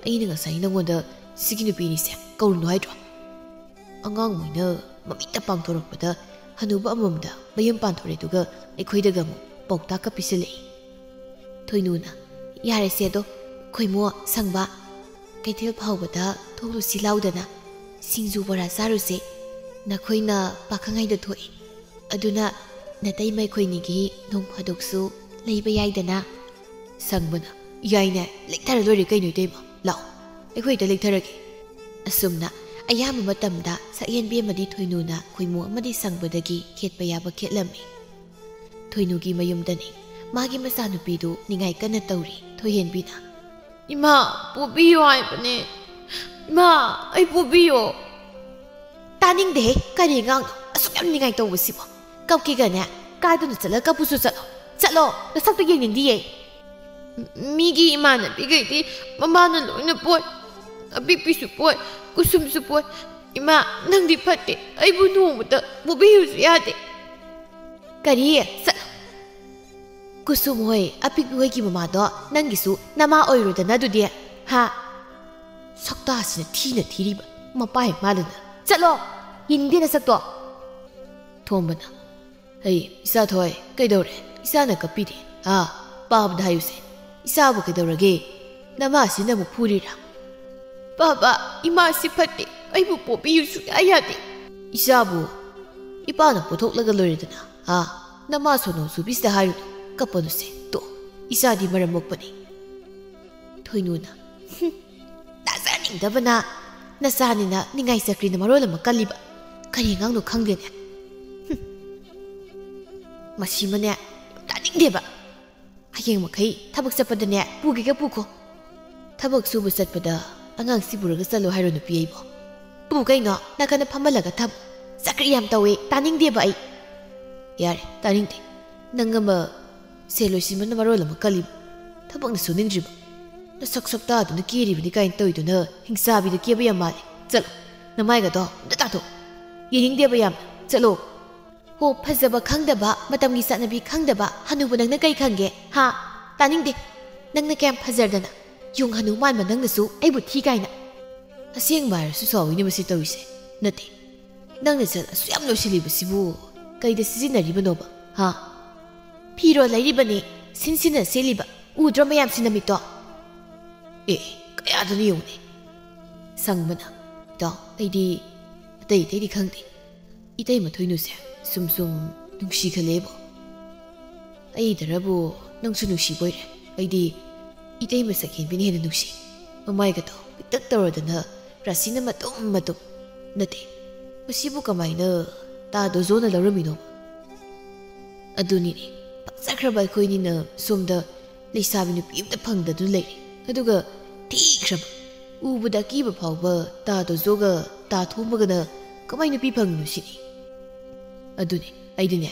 ꯑꯩꯅ ꯉꯁꯥꯏ ꯅꯪꯉꯣꯟꯗ ꯁꯤꯒꯤ ꯅꯨꯄꯤꯅꯤꯁꯦ ꯀꯧꯔꯨꯅꯨ ꯍꯥꯏꯗ꯭ꯔꯣ? ꯑꯉꯥꯡ ꯃꯣꯏꯅ ꯃꯃꯤꯠꯇ ꯄꯥꯡꯊꯣꯔꯛꯄꯗ ꯍꯅꯨꯕ ꯑꯃꯃꯝꯗ ꯃꯌꯨꯝ ꯄꯥꯟꯊꯣꯔꯦ, ꯑꯗꯨꯒ ꯑꯩꯈꯣꯏꯗꯒ ꯑꯃꯨꯛ ꯄꯥꯎꯇꯥꯛꯀ ꯄꯤꯁꯤꯜꯂꯛꯏ꯫" ꯊꯣꯏꯅꯨꯅ, "ꯌꯥꯔꯦꯁꯦ ꯑꯗꯣ, ꯈꯣꯏꯃꯨ, ꯁꯪꯕ, ꯀꯩꯊꯦꯜ ꯐꯥꯎꯕꯗ ꯊꯣꯛꯂꯨꯁꯤ ꯂꯥꯎꯗꯅ, ꯁꯤꯡꯖꯨ ꯕꯣꯔꯥ ꯆꯥꯔꯨꯁꯦ꯫ ꯅꯈꯣꯏꯅ ꯄꯥꯈꯪ ꯍꯥꯏꯗꯣ ꯊꯣꯛꯑꯦ, ꯑꯗꯨꯅ ꯅꯇꯩꯃ ꯑꯩꯈꯣꯏꯅꯤꯒꯤ ꯅꯣꯡ ꯐꯥꯗꯣꯛꯁꯨ ꯂꯩꯕ ꯌꯥꯏꯗꯅ꯫ ꯁꯪꯕꯅ, "ꯌꯥꯏꯅꯦ, ꯂꯦꯛꯊꯔ ꯂꯣꯏꯔꯦ ꯀꯩꯅꯣ ꯏꯇꯩꯃ, ꯂꯥꯛꯑꯣ, ꯑꯩꯈꯣꯏꯗ ꯂꯦꯛꯊꯔꯒꯦ"꯫ ꯑꯁꯨꯝꯅ ꯑꯌꯥꯝꯕ ꯃꯇꯝꯗ ꯁꯛꯍꯦꯟꯕꯤ ꯑꯃꯗꯤ ꯊꯣꯏꯅꯨꯅ ꯈꯣꯏꯃꯨ ꯑꯃꯗꯤ ꯁꯪꯕꯗꯒꯤ ꯈꯦꯠꯄ ꯌꯥꯕ ꯈꯦꯠꯂꯝꯃꯤ꯫ ꯊꯣꯏꯅꯨꯒꯤ ꯃꯌꯨꯝꯗꯅꯤ꯫ ꯃꯥꯒꯤ ꯃꯆꯥꯅꯨꯄꯤꯗꯨ ꯅꯤꯡꯉꯥꯏ ꯀꯟꯅ ꯇꯧꯔꯤ꯫ ꯊꯣꯏꯍꯦꯟꯕꯤꯅ, "ꯏꯃꯥ, ꯄꯣꯕꯤꯌꯣ ꯍꯥꯏꯕꯅꯦ꯫ ꯏꯃꯥ, ꯑꯩ ꯄꯣꯕꯤꯌꯣ"꯫ ꯇꯥꯅꯤꯡꯗꯦꯍꯦ, ꯀꯔꯤ ꯑꯉꯥꯡꯅꯣ ꯑꯁꯨꯛ ꯌꯥꯝ ꯅꯤꯡꯉꯥꯏ ꯇꯧꯕꯁꯤꯕꯣ? ꯀꯞꯀꯦꯒꯅꯦ, ꯀꯥꯏꯗꯅꯣ ꯆꯠꯂꯒ ꯀꯞꯄꯨꯁꯨ ꯆꯠꯂꯣ꯫ ꯆꯠꯂꯣ, ꯅꯁꯛꯇꯣ ꯌꯦꯡꯅꯤꯡꯗꯤꯌꯦ꯫ ꯃꯤꯒꯤ ꯏꯃꯥꯟꯅꯕꯤꯈꯩꯗꯤ ꯃꯃꯥꯅ ꯂꯣꯏꯅ ꯄꯣꯏ, ꯑꯄꯤꯛꯄꯤꯁꯨ ꯄꯣꯏ, ꯀꯨꯁꯨꯝꯁꯨ ꯄꯣꯏ꯫ ꯏꯃꯥ, ꯅꯪꯗꯤ ꯐꯠꯇꯦ, ꯑꯩꯕꯨ ꯅꯣꯡꯃꯇ ꯄꯣꯕꯤꯌꯨꯁꯨ ꯌꯥꯗꯦ꯫ ꯀꯔꯤ? ꯆꯠꯂꯣ꯫ ꯀꯨꯁꯨꯝ ꯍꯣꯏ, ꯑꯄꯤꯛꯄꯤ ꯍꯣꯏꯒꯤ ꯃꯃꯥꯗꯣ ꯅꯪꯒꯤꯁꯨ ꯅꯃꯥ ꯑꯣꯏꯔꯣꯗꯅ ꯑꯗꯨꯗꯤ, ꯍꯥ? ꯁꯛꯇꯥꯁꯤꯅ ꯊꯤꯅ ꯊꯤꯔꯤꯕ, ꯃꯄꯥ ꯍꯦꯛ ꯃꯥꯜꯂꯅ꯫ ꯆꯠꯂꯣ, ꯌꯦꯡꯅꯤꯡꯗꯦ ꯅꯁꯛꯇꯣ꯫ ꯊꯣꯝꯕꯅ, "ꯍꯩ, ꯏꯆꯥ ꯊꯣꯏ, ꯀꯩꯗꯧꯔꯦ? ꯏꯆꯥꯅ ꯀꯞꯄꯤꯗꯦ꯫ ꯑꯥ, ꯄꯥꯕꯗ ꯍꯥꯏꯌꯨꯁꯦ꯫ ꯏꯆꯥꯕꯨ ꯀꯩꯗꯧꯔꯒꯦ? ꯅꯃꯥꯁꯤꯅ ꯑꯃꯨꯛ ꯐꯨꯔꯤꯔꯥ?" "ꯕꯥꯕꯥ, ꯏꯃꯥꯁꯤ ꯐꯠꯇꯦ, ꯑꯩꯕꯨ ꯄꯣꯕꯤꯌꯨ ꯁꯨꯡꯌꯥ ꯌꯥꯗꯦ"꯫ "ꯏꯆꯥꯕꯨ ꯏꯄꯥꯅ ꯄꯨꯊꯣꯛꯂꯒ ꯂꯣꯏꯔꯦꯗꯅ꯫ ꯑꯥ, ꯅꯃꯥ ꯁꯣꯅꯣ ꯆꯨꯕꯤꯁꯤꯗ ꯍꯥꯏꯔꯨꯅꯨ, ꯀꯞꯄꯅꯨꯁꯦ꯫ ꯇꯣ, ꯏꯆꯥꯗꯤ ꯃꯔꯝ ꯃꯣꯛꯄꯅꯤ"꯫ ꯊꯣꯏꯅꯨꯅ, "ꯍꯨꯝ, ꯇꯥꯖꯅꯤꯡꯗꯕꯅ, ꯅꯆꯥꯅꯤꯅ ꯅꯤꯡꯉꯥꯏ ꯆꯀ꯭ꯔꯤꯅ ꯃꯔꯣꯜ ꯑꯃ ꯀꯜꯂꯤꯕ꯫ ꯀꯔꯤ ꯑꯉꯥꯡꯅꯣ ꯈꯪꯗꯦꯅꯦ꯫ ꯍꯨꯝ, ꯃꯁꯤꯃꯅꯦ, ꯌꯥꯝ ꯇꯥꯅꯤꯡꯗꯦꯕ꯫ ꯍꯌꯦꯡ ꯃꯈꯩ ꯊꯕꯛ ꯆꯠꯄꯗꯅꯦ, ꯄꯨꯒꯦꯒ ꯄꯨꯈꯣ꯫ ꯊꯕꯛ ꯁꯨꯕ ꯆꯠꯄꯗ ꯑꯉꯥꯡꯁꯤ ꯄꯨꯔꯒ ꯆꯠꯂꯣ ꯍꯥꯏꯔꯣ ꯅꯨꯄꯤ ꯑꯩꯕꯣ? ꯄꯨ ꯀꯩꯅꯣ, ꯅꯥꯀꯟꯗ ꯐꯝꯍꯜꯂꯒ ꯊꯝ꯫ ꯆꯀ꯭ꯔꯤ ꯌꯥꯝ ꯇꯧꯋꯦ, ꯇꯥꯅꯤꯡꯗꯦꯕ ꯑꯩ"꯫ "ꯌꯥꯔꯦ, ꯇꯥꯅꯤꯡꯗꯦ꯫ ꯅꯪ ꯑꯃ ꯁꯦꯜ ꯂꯣꯏꯁꯤꯟꯕꯅ ꯃꯔꯣꯜ ꯑꯃ ꯀꯜꯂꯤꯕ, ꯊꯕꯛꯅ ꯁꯨꯅꯤꯡꯗ꯭ꯔꯤꯕ꯫ ꯅꯁꯛ ꯁꯛꯇꯥꯗꯨꯅ ꯀꯦꯔꯤꯕꯅꯤ ꯀꯥꯏꯅ ꯇꯧꯔꯤꯗꯨꯅ ꯍꯤꯡꯆꯥꯕꯤꯗ ꯀꯦꯕ ꯌꯥꯝ ꯃꯥꯜꯂꯦ꯫ ꯆꯠꯂꯣ, ꯅꯃꯥꯏꯒꯗꯣ ꯑꯝꯇ ꯇꯥꯊꯣꯛ꯫ ꯌꯦꯡꯅꯤꯡꯗꯦꯕ ꯌꯥꯝ꯫ ꯆꯠꯂꯣ"꯫ ꯍꯣ, ꯐꯖꯕ ꯈꯪꯗꯕ, ꯃꯇꯝꯒꯤ ꯆꯠꯅꯕꯤ ꯈꯪꯗꯕ ꯍꯅꯨꯕ ꯅꯪꯅ ꯀꯩ ꯈꯪꯒꯦ? ꯍꯥ? ꯇꯥꯅꯤꯡꯗꯦ꯫ ꯅꯪꯅ ꯀꯌꯥꯝ ꯐꯖꯔꯗꯅ? ꯌꯣꯡ ꯍꯅꯨ ꯃꯥꯟꯕ ꯅꯪꯅꯁꯨ ꯑꯩꯕꯨ ꯊꯤ ꯀꯥꯏꯅ꯫ ꯑꯁꯦꯡꯕ ꯍꯥꯏꯔꯁꯨ ꯁꯥꯎꯏꯅꯦ ꯃꯁꯤ ꯇꯧꯔꯤꯁꯦ꯫ ꯅꯠꯇꯦ, ꯅꯪꯅ ꯁꯦꯜ ꯑꯁꯨꯛ ꯌꯥꯝ ꯂꯣꯏꯁꯤꯜꯂꯤꯕꯁꯤꯕꯨ ꯀꯩꯗ ꯁꯤꯖꯤꯟꯅꯔꯤꯕꯅꯣꯕ? ꯍꯥ? ꯐꯤꯔꯣꯜ ꯂꯩꯔꯤꯕꯅꯦ, ꯁꯤꯟ ꯁꯤꯟꯅ ꯁꯦꯠꯂꯤꯕ꯫ ꯎꯗ꯭ꯔꯣ ꯃꯌꯥꯝꯁꯤ ꯅꯃꯤꯠꯇꯣ? ꯑꯦ, ꯀꯌꯥꯗꯅꯣ ꯌꯦꯡꯉꯨꯅꯦ꯫ ꯁꯪꯕꯅ, "ꯏꯇꯥꯎ, ꯑꯩꯗꯤ ꯑꯇꯩ ꯑꯇꯩꯗꯤ ꯈꯪꯗꯦ꯫ ꯏꯇꯩꯃ ꯊꯣꯏꯅꯨꯁꯦ ꯁꯨꯝ ꯁꯨꯝ ꯅꯨꯡꯁꯤꯈꯠꯂꯦꯕꯣ꯫ ꯑꯩꯗꯔꯕꯨ ꯅꯪꯁꯨ ꯅꯨꯡꯁꯤꯕꯣꯏꯔꯦ꯫ ꯑꯩꯗꯤ ꯏꯇꯩ ꯃꯁꯛ ꯍꯦꯟꯕꯤꯅ ꯍꯦꯟꯅ ꯅꯨꯡꯁꯤ꯫ ꯃꯃꯥꯏꯒꯗꯣ ꯄꯤꯛꯇꯛ ꯇꯧꯔꯗꯅ ꯔꯥꯁꯤꯅ ꯃꯇꯨꯝ ꯃꯇꯨꯝ꯫ ꯅꯠꯇꯦ, ꯃꯁꯤꯕꯨ ꯀꯃꯥꯏꯅ ꯇꯥ ꯗꯣꯖꯣꯅ ꯂꯧꯔꯝꯃꯤꯅꯣ? ꯑꯗꯨꯅꯤꯅꯦ, ꯐꯖꯈ꯭ꯔꯕ ꯑꯩꯈꯣꯏꯅꯤꯅ ꯁꯣꯝꯗ ꯂꯩꯁꯥꯕꯤ ꯅꯨꯄꯤ ꯑꯝꯇ ꯐꯪꯗꯗꯨꯅ ꯂꯩꯔꯦ꯫ ꯑꯗꯨꯒ ꯊꯤꯈ꯭ꯔꯕ, ꯎꯕꯗ ꯑꯀꯤꯕ ꯐꯥꯎꯕ ꯇꯥ ꯗꯣꯖꯣꯒ ꯇꯥ ꯊꯣꯝꯕꯒꯅ ꯀꯃꯥꯏ ꯅꯨꯄꯤ ꯐꯪꯉꯤꯅꯣ ꯁꯤꯅꯤ꯫ ꯑꯗꯨꯅꯦ, ꯑꯩꯗꯤꯅꯦ,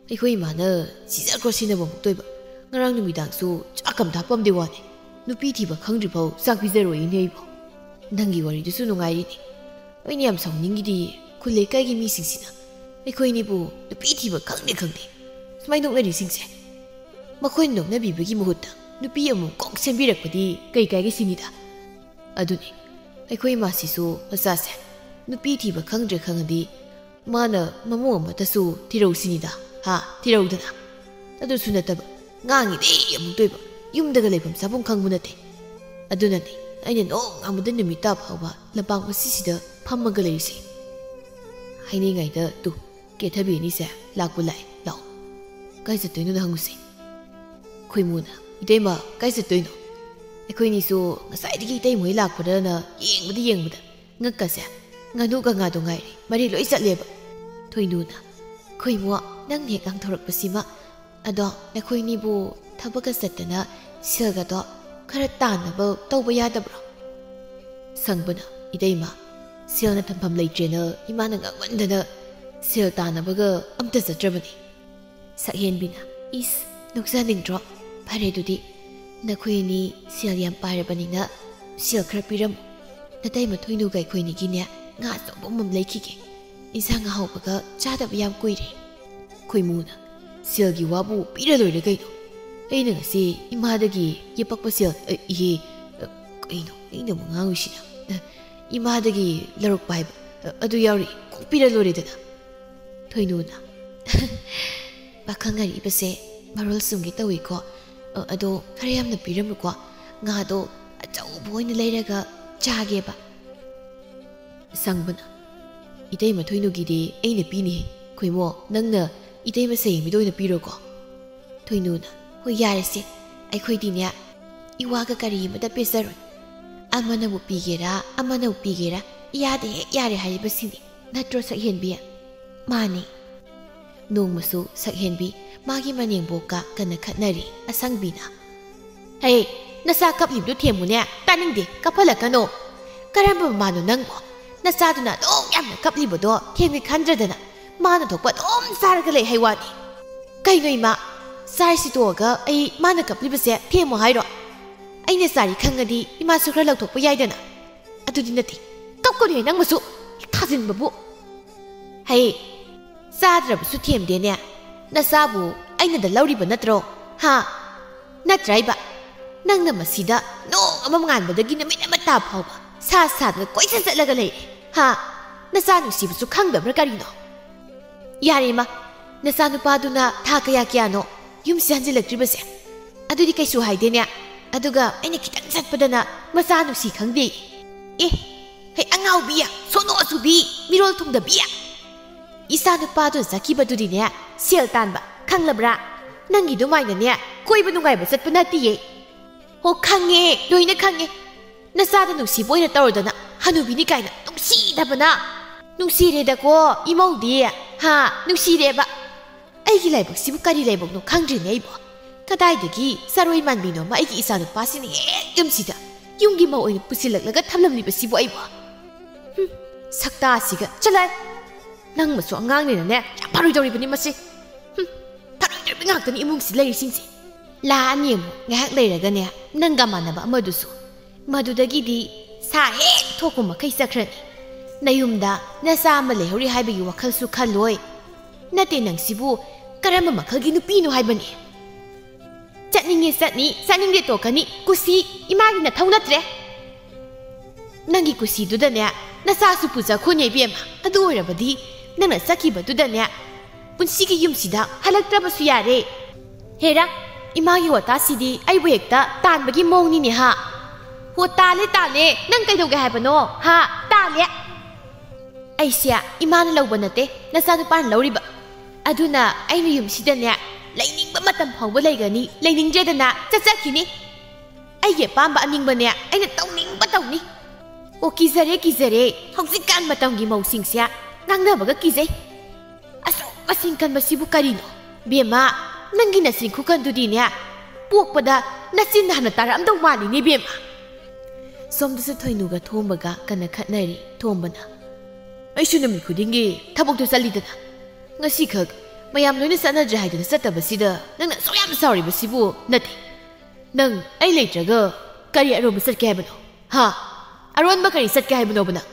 ꯑꯩꯈꯣꯏ ꯏꯃꯥꯅ ꯁꯤꯖꯈ꯭ꯔꯣ ꯁꯤꯅꯕ ꯑꯃꯨꯛꯇꯣꯏꯕ꯫ ꯉꯔꯥꯡ ꯅꯨꯃꯤꯗꯥꯡꯁꯨ ꯆꯥꯛ ꯑꯝꯇ ꯍꯥꯞꯄꯝꯗꯦ ꯋꯥꯅꯦ꯫ ꯅꯨꯄꯤ ꯊꯤꯕ ꯈꯪꯗ꯭ꯔꯤꯐꯥꯎ ꯆꯥꯛ ꯄꯤꯖꯔꯣꯏꯅꯦ ꯑꯩꯕꯨ꯫ ꯅꯪꯒꯤ ꯋꯥꯔꯤꯗꯨꯁꯨ ꯅꯨꯡꯉꯥꯏꯔꯤꯅꯦ꯫ ꯑꯩꯅ ꯌꯥꯝ ꯁꯥꯎꯅꯤꯡꯉꯤꯗꯤ ꯈꯨꯜ ꯂꯩꯀꯥꯏꯒꯤ ꯃꯤꯁꯤꯡꯁꯤꯅ ꯑꯩꯈꯣꯏꯅꯤꯕꯨ ꯅꯨꯄꯤ ꯊꯤꯕ ꯈꯪꯗꯦ ꯈꯪꯗꯦ ꯁꯨꯃꯥꯏꯅ ꯅꯣꯛꯅꯔꯤꯁꯤꯡꯁꯦ꯫ ꯃꯈꯣꯏꯅ ꯅꯣꯛꯅꯕꯤꯕꯒꯤ ꯃꯍꯨꯠꯇ ꯅꯨꯄꯤ ꯑꯃꯨꯛ ꯀꯣꯛ ꯁꯦꯝꯕꯤꯔꯛꯄꯗꯤ ꯀꯩ ꯀꯥꯏꯒꯦ ꯁꯤꯅꯤꯗ꯫ ꯑꯗꯨꯅꯤ, ꯑꯩꯈꯣꯏ ꯏꯃꯥꯁꯤꯁꯨ ꯃꯆꯥꯁꯦ ꯅꯨꯄꯤ ꯊꯤꯕ ꯈꯪꯗ꯭ꯔꯦ ꯈꯪꯉꯗꯤ ꯃꯥꯅ ꯃꯃꯧ ꯑꯃꯠꯇꯁꯨ ꯊꯤꯔꯧꯁꯤꯅꯤꯗ꯫ ꯍꯥ, ꯊꯤꯔꯧꯗꯅ꯫ ꯑꯗꯨꯁꯨ ꯅꯠꯇꯕ, ꯉꯥꯡꯉꯤꯗꯤ ꯑꯃꯨꯛꯇꯣꯏꯕ, ꯌꯨꯝꯗꯒ ꯂꯩꯐꯝ ꯆꯥꯐꯝ ꯈꯪꯕ ꯅꯠꯇꯦ꯫ ꯑꯗꯨꯅꯅꯤ ꯑꯩꯅ ꯅꯣꯡꯉꯥꯟꯕꯗ ꯅꯨꯃꯤꯠ ꯇꯥ ꯐꯥꯎꯕ ꯂꯝꯄꯥꯛ ꯃꯁꯤꯁꯤꯗ ꯐꯝꯃꯒ ꯂꯩꯔꯤꯁꯦ꯫ ꯍꯥꯏꯅꯤꯡꯉꯥꯏꯗ ꯇꯨ, ꯀꯦꯊꯕꯤ ꯑꯅꯤꯁꯦ ꯂꯥꯛꯄꯨ ꯂꯥꯛꯑꯦ, ꯂꯥꯛꯑꯣ꯫ ꯀꯥꯏ ꯆꯠꯇꯣꯏꯅꯣꯗ ꯍꯪꯉꯨꯁꯦ꯫ ꯈꯣꯏꯃꯨꯅ, "ꯏꯇꯩꯃ, ꯀꯥꯏ ꯆꯠꯇꯣꯏꯅꯣ?" ꯑꯩꯈꯣꯏꯅꯤꯁꯨ ꯉꯁꯥꯏꯗꯒꯤ ꯏꯇꯩꯃ ꯍꯣꯏ ꯂꯥꯛꯄ꯭ꯔꯅ ꯌꯦꯡꯕꯗ ꯌꯦꯡꯕꯗ ꯉꯛꯀꯁꯦ ꯉꯥꯅꯨꯒ ꯉꯥꯗꯣ ꯉꯥꯏꯔꯦ, ꯃꯔꯤ ꯂꯣꯏ ꯆꯠꯂꯦꯕ꯫ ꯊꯣꯏꯅꯨꯅ, "ꯈꯣꯏꯃꯨ, ꯅꯪꯅ ꯍꯦꯛ ꯉꯥꯡꯊꯣꯔꯛꯄꯁꯤꯃ꯫ ꯑꯗꯣ ꯅꯈꯣꯏꯅꯤꯕꯨ ꯊꯕꯛꯀ ꯆꯠꯇꯅ ꯁꯦꯜꯒꯗꯣ ꯈꯔ ꯇꯥꯟꯅꯕ ꯇꯧꯕ ꯌꯥꯗꯕ꯭ꯔꯣ?" ꯁꯪꯕꯅ, "ꯏꯇꯩꯃ, ꯁꯦꯜꯅ ꯊꯝꯐꯝ ꯂꯩꯇ꯭ꯔꯦꯅ ꯏꯃꯥꯅ ꯉꯥꯡꯃꯟꯗꯅ ꯁꯦꯜ ꯇꯥꯟꯅꯕꯒ ꯑꯝꯇ ꯆꯠꯇ꯭ꯔꯕꯅꯤ꯫" ꯁꯛꯍꯦꯟꯕꯤꯅ, "ꯏꯁ, ꯅꯣꯛꯆꯅꯤꯡꯗ꯭ꯔꯣ? ꯐꯔꯦ ꯑꯗꯨꯗꯤ, ꯅꯈꯣꯏ ꯑꯅꯤ ꯁꯦꯜ ꯌꯥꯝ ꯄꯥꯏꯔꯕꯅꯤꯅ ꯁꯦꯜ ꯈꯔ ꯄꯤꯔꯝꯃꯨ꯫ ꯅꯇꯩꯃ ꯊꯣꯏꯅꯨꯒ ꯑꯩꯈꯣꯏꯅꯤꯒꯤꯅꯦ ꯉꯥ ꯑꯆꯧꯕ ꯑꯃꯃꯝ ꯂꯩꯈꯤꯒꯦ꯫ ꯏꯟꯁꯥꯡ ꯑꯍꯥꯎꯕꯒ ꯆꯥꯗꯕ ꯌꯥꯝ ꯀꯨꯏꯔꯦ꯫" ꯈꯣꯏꯃꯨꯅ, "ꯁꯦꯜꯒꯤ ꯋꯥꯕꯨ ꯄꯤꯔ ꯂꯣꯏꯔꯦ ꯀꯩꯅꯣ꯫ ꯑꯩꯅ ꯉꯁꯤ ꯏꯃꯥꯗꯒꯤ ꯌꯦꯄꯛꯄ ꯁꯦꯜ, ꯑ, ꯏꯍꯦ, ꯑ, ꯀꯩꯅꯣ ꯑꯩꯅ ꯑꯃꯨꯛ ꯉꯥꯡꯉꯤꯁꯤꯅ? ꯑ, ꯏꯃꯥꯗꯒꯤ ꯂꯧꯔꯛꯄ ꯍꯥꯏꯕ, ꯑ, ꯑꯗꯨ ꯌꯥꯎꯔꯤ, ꯀꯣꯛ ꯄꯤꯔ ꯂꯣꯏꯔꯦꯗꯅ꯫" ꯊꯣꯏꯅꯨꯅ, "ꯄꯥꯈꯪ ꯑꯔꯤꯕꯁꯦ ꯃꯔꯣꯜ ꯆꯨꯝꯒꯦ ꯇꯧꯏꯀꯣ꯫ ꯑ, ꯑꯗꯣ ꯈꯔ ꯌꯥꯝꯅ ꯄꯤꯔꯝꯃꯨꯀꯣ꯫ ꯉꯥꯗꯣ ꯑꯆꯧꯕ ꯑꯣꯏꯅ ꯂꯩꯔꯒ ꯆꯥꯒꯦꯕ꯫" ꯁꯪꯕꯅ, "ꯏꯇꯩꯃ ꯊꯣꯏꯅꯨꯒꯤꯗꯤ ꯑꯩꯅ ꯄꯤꯅꯤ꯫ ꯈꯣꯏꯃꯣ, ꯅꯪꯅ ꯏꯇꯩꯃ ꯁꯌꯦꯡꯕꯤꯗ ꯑꯣꯏꯅ ꯄꯤꯔꯣꯀꯣ꯫ ꯊꯣꯏꯅꯨꯅ, "ꯍꯣꯏ, ꯌꯥꯔꯦꯁꯦ, ꯑꯩꯈꯣꯏꯗꯤꯅꯦ ꯏꯋꯥꯒ ꯀꯔꯤ ꯑꯃꯠꯇ ꯄꯤꯖꯔꯣꯏ꯫ ꯑꯃꯅꯕꯨ ꯄꯤꯒꯦꯔꯥ ꯑꯃꯅꯕꯨ ꯄꯤꯒꯦꯔꯥ, ꯏꯌꯥꯗ ꯍꯦꯛ ꯌꯥꯔꯦ ꯍꯥꯏꯔꯤꯕꯁꯤꯅꯤ꯫ ꯅꯠꯇ꯭ꯔꯣ ꯁꯛꯍꯦꯟꯕꯤ?" "ꯃꯥꯅꯤ꯫" ꯅꯣꯡꯃꯁꯨ ꯁꯛꯍꯦꯟꯕꯤ ꯃꯥꯒꯤ ꯃꯅꯦꯝꯕꯣꯛꯀ ꯀꯟꯅ ꯈꯠꯅꯔꯤ꯫ ꯑꯁꯪꯕꯤꯅ, "ꯍꯦ, ꯅꯆꯥ ꯀꯞꯂꯤꯕꯗꯨ ꯊꯦꯝꯃꯨꯅꯦ, ꯇꯥꯅꯤꯡꯗꯦ, ꯀꯞꯍꯜꯂꯛꯀꯅꯣ꯫ ꯀꯔꯝꯕ ꯃꯃꯥꯅꯣ ꯅꯪꯕꯣ? ꯅꯆꯥꯗꯨꯅ ꯑꯗꯨꯝ ꯌꯥꯝꯅ ꯀꯞꯂꯤꯕꯗꯣ ꯊꯦꯝꯒꯦ ꯈꯟꯗ꯭ꯔꯗꯅ ꯃꯥꯅ ꯊꯣꯛꯄ ꯑꯗꯨꯝ ꯆꯥꯔꯒ ꯂꯩ ꯍꯥꯏ ꯋꯥꯅꯤ꯫ ꯀꯩꯅꯣ ꯏꯃꯥ, ꯆꯥꯔꯤꯁꯤ ꯇꯣꯛꯑꯒ ꯑꯩ ꯃꯥꯅ ꯀꯞꯂꯤꯕꯁꯦ ꯊꯦꯝꯃꯣ ꯍꯥꯏꯔꯣ? ꯑꯩꯅ ꯆꯥꯔꯤ ꯈꯪꯉꯗꯤ ꯏꯃꯥꯁꯨ ꯈꯔ ꯂꯧꯊꯣꯛꯄ ꯌꯥꯏꯗꯅ꯫ ꯑꯗꯨꯗꯤ ꯅꯠꯇꯦ, ꯀꯞꯀꯅꯨꯍꯦ ꯅꯪꯃꯁꯨ, ꯊꯥꯖꯤꯟꯕꯕꯨ꯫ ꯍꯩ, ꯆꯥꯗ꯭ꯔꯕꯁꯨ ꯊꯦꯝꯗꯦꯅꯦ꯫ ꯅꯆꯥꯕꯨ ꯑꯩꯅꯗ ꯂꯧꯔꯤꯕ ꯅꯠꯇ꯭ꯔꯣ? ꯍꯥ? ꯅꯠꯇ꯭ꯔꯥ ꯏꯕ? ꯅꯪꯅ ꯃꯁꯤꯗ ꯅꯣꯡ ꯑꯃ ꯉꯥꯟꯕꯗꯒꯤ ꯅꯨꯃꯤꯠ ꯑꯃ ꯇꯥ ꯐꯥꯎꯕ ꯁꯥ ꯁꯥꯗꯅ ꯀꯣꯏꯆꯠ ꯆꯠꯂꯒ ꯂꯩꯔꯦ꯫ ꯍꯥ? ꯅꯆꯥ ꯅꯨꯡꯁꯤꯕꯁꯨ ꯈꯪꯗꯕ꯭ꯔꯥ ꯀꯔꯤꯅꯣ? ꯌꯥꯔꯦ ꯏꯃꯥ, ꯅꯆꯥꯅꯨꯄꯥꯗꯨꯅ ꯊꯥ ꯀꯌꯥ ꯀꯌꯥꯅꯣ ꯌꯨꯝꯁꯤ ꯍꯟꯖꯤꯜꯂꯛꯇ꯭ꯔꯤꯕꯁꯦ? ꯑꯗꯨꯗꯤ ꯀꯩꯁꯨ ꯍꯥꯏꯗꯦꯅꯦ꯫ ꯑꯗꯨꯒ ꯑꯩꯅ ꯈꯤꯇꯪ ꯆꯠꯄꯗꯅ ꯃꯆꯥ ꯅꯨꯡꯁꯤ ꯈꯪꯗꯦ꯫ ꯑꯦ, ꯍꯩ ꯑꯉꯥꯎꯕꯤ, ꯁꯣꯅꯣ ꯑꯆꯨꯕꯤ, ꯃꯤꯔꯣꯜ ꯊꯨꯡꯗꯕꯤ꯫ ꯏꯆꯥ ꯅꯨꯄꯥꯗꯨ ꯆꯠꯈꯤꯕꯗꯨꯗꯤꯅꯦ ꯁꯦꯜ ꯇꯥꯟꯕ, ꯈꯪꯂꯕ꯭ꯔꯥ? ꯅꯪꯒꯤ ꯑꯗꯨꯃꯥꯏꯅꯅꯦ ꯀꯣꯏꯕ ꯅꯨꯡꯉꯥꯏꯕ ꯆꯠꯄ ꯅꯠꯇꯤꯌꯦ꯫ ꯍꯣ, ꯈꯪꯉꯦ, ꯂꯣꯏꯅ ꯈꯪꯉꯦ꯫ ꯅꯆꯥꯗ ꯅꯨꯡꯁꯤꯕ ꯑꯣꯏꯅ ꯇꯧꯔꯗꯅ ꯍꯅꯨꯕꯤꯅꯤ ꯀꯥꯏꯅ ꯅꯨꯡꯁꯤꯗꯕꯅ꯫ ꯅꯨꯡꯁꯤꯔꯦꯗꯀꯣ ꯏꯃꯧꯗꯤ, ꯍꯥ, ꯅꯨꯡꯁꯤꯔꯦꯕ꯫ ꯑꯩꯒꯤ ꯂꯥꯏꯕꯛꯁꯤꯕꯨ ꯀꯔꯤ ꯂꯥꯏꯕꯛꯅꯣ ꯈꯪꯗ꯭ꯔꯦꯅꯦ ꯑꯩꯕꯣ꯫ ꯀꯗꯥꯏꯗꯒꯤ ꯆꯔꯣꯏ ꯃꯥꯟꯕꯤꯅꯣ ꯑꯃ ꯑꯩꯒꯤ ꯏꯆꯥꯅꯨꯄꯥꯁꯤꯅ ꯍꯦꯛ ꯌꯨꯝꯁꯤꯗ ꯌꯨꯝꯒꯤ ꯃꯧ ꯑꯣꯏꯅ ꯄꯨꯁꯤꯜꯂꯛꯂꯒ ꯊꯝꯂꯝꯂꯤꯕꯁꯤꯕꯨ ꯑꯩꯕꯣ꯫ ꯍꯨꯝ, ꯁꯛꯇꯥꯁꯤꯒ꯫ ꯆꯠꯂꯣꯍꯦ! ꯅꯪꯃꯁꯨ ꯑꯉꯥꯡꯅꯤꯅꯅꯦ ꯌꯥꯝ ꯐꯔꯣꯏꯗꯧꯔꯤꯕꯅꯤ ꯃꯁꯤ꯫ ꯍꯨꯝ, ꯐꯔꯣꯏꯗꯧꯔꯤꯕ ꯉꯥꯛꯇꯅꯤ ꯏꯃꯨꯡꯁꯤ ꯂꯩꯔꯤꯁꯤꯡꯁꯦ꯫ ꯂꯥꯛꯑꯅꯤ ꯑꯃꯨꯛ ꯉꯥꯏꯍꯥꯛ ꯂꯩꯔꯒꯅꯦ ꯅꯪꯒ ꯃꯥꯟꯅꯕ ꯑꯃꯗꯨꯁꯨ꯫ ꯃꯗꯨꯗꯒꯤꯗꯤ ꯁꯥ ꯍꯦꯛ ꯊꯣꯛꯄ ꯃꯈꯩ ꯆꯠꯈ꯭ꯔꯅꯤ꯫ ꯅꯌꯨꯝꯗ ꯅꯆꯥ ꯑꯃ ꯂꯩꯍꯧꯔꯤ ꯍꯥꯏꯕꯒꯤ ꯋꯥꯈꯜꯁꯨ ꯈꯜꯂꯣꯏ꯫ ꯅꯠꯇꯦ, ꯅꯪꯁꯤꯕꯨ ꯀꯔꯝꯕ ꯃꯈꯜꯒꯤ ꯅꯨꯄꯤꯅꯣ ꯍꯥꯏꯕꯅꯤ? ꯆꯠꯅꯤꯡꯉꯦ ꯆꯠꯅꯤ, ꯆꯠꯅꯤꯡꯗꯦ ꯇꯣꯛꯀꯅꯤ꯫ ꯀꯨꯁꯤ, ꯏꯃꯥꯒꯤ ꯅꯊꯧ ꯅꯠꯇ꯭ꯔꯦ꯫ ꯅꯪꯒꯤ ꯀꯨꯁꯤꯗꯨꯗꯅꯦ ꯅꯆꯥꯁꯨ ꯄꯨꯖꯈꯣꯅꯦ ꯏꯕꯦꯝꯃ꯫ ꯑꯗꯨ ꯑꯣꯏꯔꯕꯗꯤ ꯅꯪꯅ ꯆꯠꯈꯤꯕꯗꯨꯗꯅꯦ ꯄꯨꯟꯁꯤꯒꯤ ꯌꯨꯝꯁꯤꯗ ꯍꯜꯂꯛꯇ꯭ꯔꯕꯁꯨ ꯌꯥꯔꯦ꯫ ꯍꯦꯔꯥ, ꯏꯃꯥꯒꯤ ꯋꯥꯇꯥꯁꯤꯗꯤ ꯑꯩꯕꯨ ꯍꯦꯛꯇ ꯇꯥꯟꯕꯒꯤ ꯃꯑꯣꯡꯅꯤꯅꯦ ꯍꯥ? ꯍꯣ, ꯇꯥꯜꯂꯦ, ꯇꯥꯜꯂꯦ꯫ ꯅꯪ ꯀꯩꯗꯧꯒꯦ ꯍꯥꯏꯕꯅꯣ ꯍꯥ? ꯇꯥꯜꯂꯦ꯫ ꯑꯩꯁꯦ ꯏꯃꯥꯅ ꯂꯧꯕ ꯅꯠꯇꯦ, ꯅꯆꯥꯅꯨꯄꯥꯅ ꯂꯧꯔꯤꯕ꯫ ꯑꯗꯨꯅ ꯑꯩ ꯃꯌꯨꯝꯁꯤꯗꯅꯦ, ꯂꯩꯅꯤꯡꯕ ꯃꯇꯝ ꯐꯥꯎꯕ ꯂꯩꯒꯅꯤ, ꯂꯩꯅꯤꯡꯗ꯭ꯔꯦꯗꯅ ꯆꯠꯆꯈꯤꯅꯤ꯫ ꯑꯩꯒꯤ ꯑꯄꯥꯝꯕ ꯑꯅꯤꯡꯕꯅꯦ, ꯑꯩꯅ ꯇꯧꯅꯤꯡꯕ ꯇꯧꯅꯤ꯫ ꯑꯣ, ꯀꯤꯖꯔꯦ, ꯀꯤꯖꯔꯦ꯫ ꯍꯧꯖꯤꯛꯀꯥꯟ ꯃꯇꯝꯒꯤ ꯃꯧꯁꯤꯡꯁꯦ ꯉꯥꯡꯅꯕꯒ ꯀꯤꯖꯩ꯫ ꯑꯁꯨꯛ ꯃꯁꯤꯡ ꯀꯟꯕꯁꯤꯕꯨ ꯀꯔꯤꯅꯣ? ꯕꯦꯝꯃ, ꯅꯪꯒꯤ ꯅꯆꯤꯟ ꯈꯨꯀꯟꯗꯨꯗꯤꯅꯦ, ꯄꯣꯛꯄꯗ ꯅꯆꯤꯟ ꯍꯥꯟꯅ ꯇꯥꯔꯛꯑꯝꯗꯧ ꯃꯥꯜꯂꯤꯅꯦ, ꯕꯦꯝꯃ꯫ ꯁꯣꯝꯗꯁꯨ ꯊꯣꯏꯅꯨꯒ ꯊꯣꯝꯕꯒ ꯀꯟꯅ ꯈꯠꯅꯔꯤ꯫ ꯊꯣꯝꯕꯅ, "ꯑꯩꯁꯨ ꯅꯨꯃꯤꯠ ꯈꯨꯗꯤꯡꯒꯤ ꯊꯕꯛꯇꯨ ꯆꯠꯂꯤꯗꯅ, ꯉꯁꯤꯈꯛ ꯃꯌꯥꯝ ꯂꯣꯏꯅ ꯆꯠꯅꯗ꯭ꯔꯦ ꯍꯥꯏꯗꯨꯅ ꯆꯠꯇꯕꯁꯤꯗ ꯅꯪꯅ ꯑꯁꯨꯛ ꯌꯥꯝ ꯁꯥꯎꯔꯤꯕꯁꯤꯕꯨ ꯅꯠꯇꯦ꯫ ꯅꯪ ꯑꯩ ꯂꯩꯇ꯭ꯔꯒ ꯀꯔꯤ ꯑꯔꯣꯟꯕ ꯆꯠꯀꯦ ꯍꯥꯏꯕꯅꯣ? ꯍꯥ? ꯑꯔꯣꯟꯕ ꯀꯔꯤ ꯆꯠꯀꯦ ꯍꯥꯏꯕꯅꯣꯕ ꯅꯪ?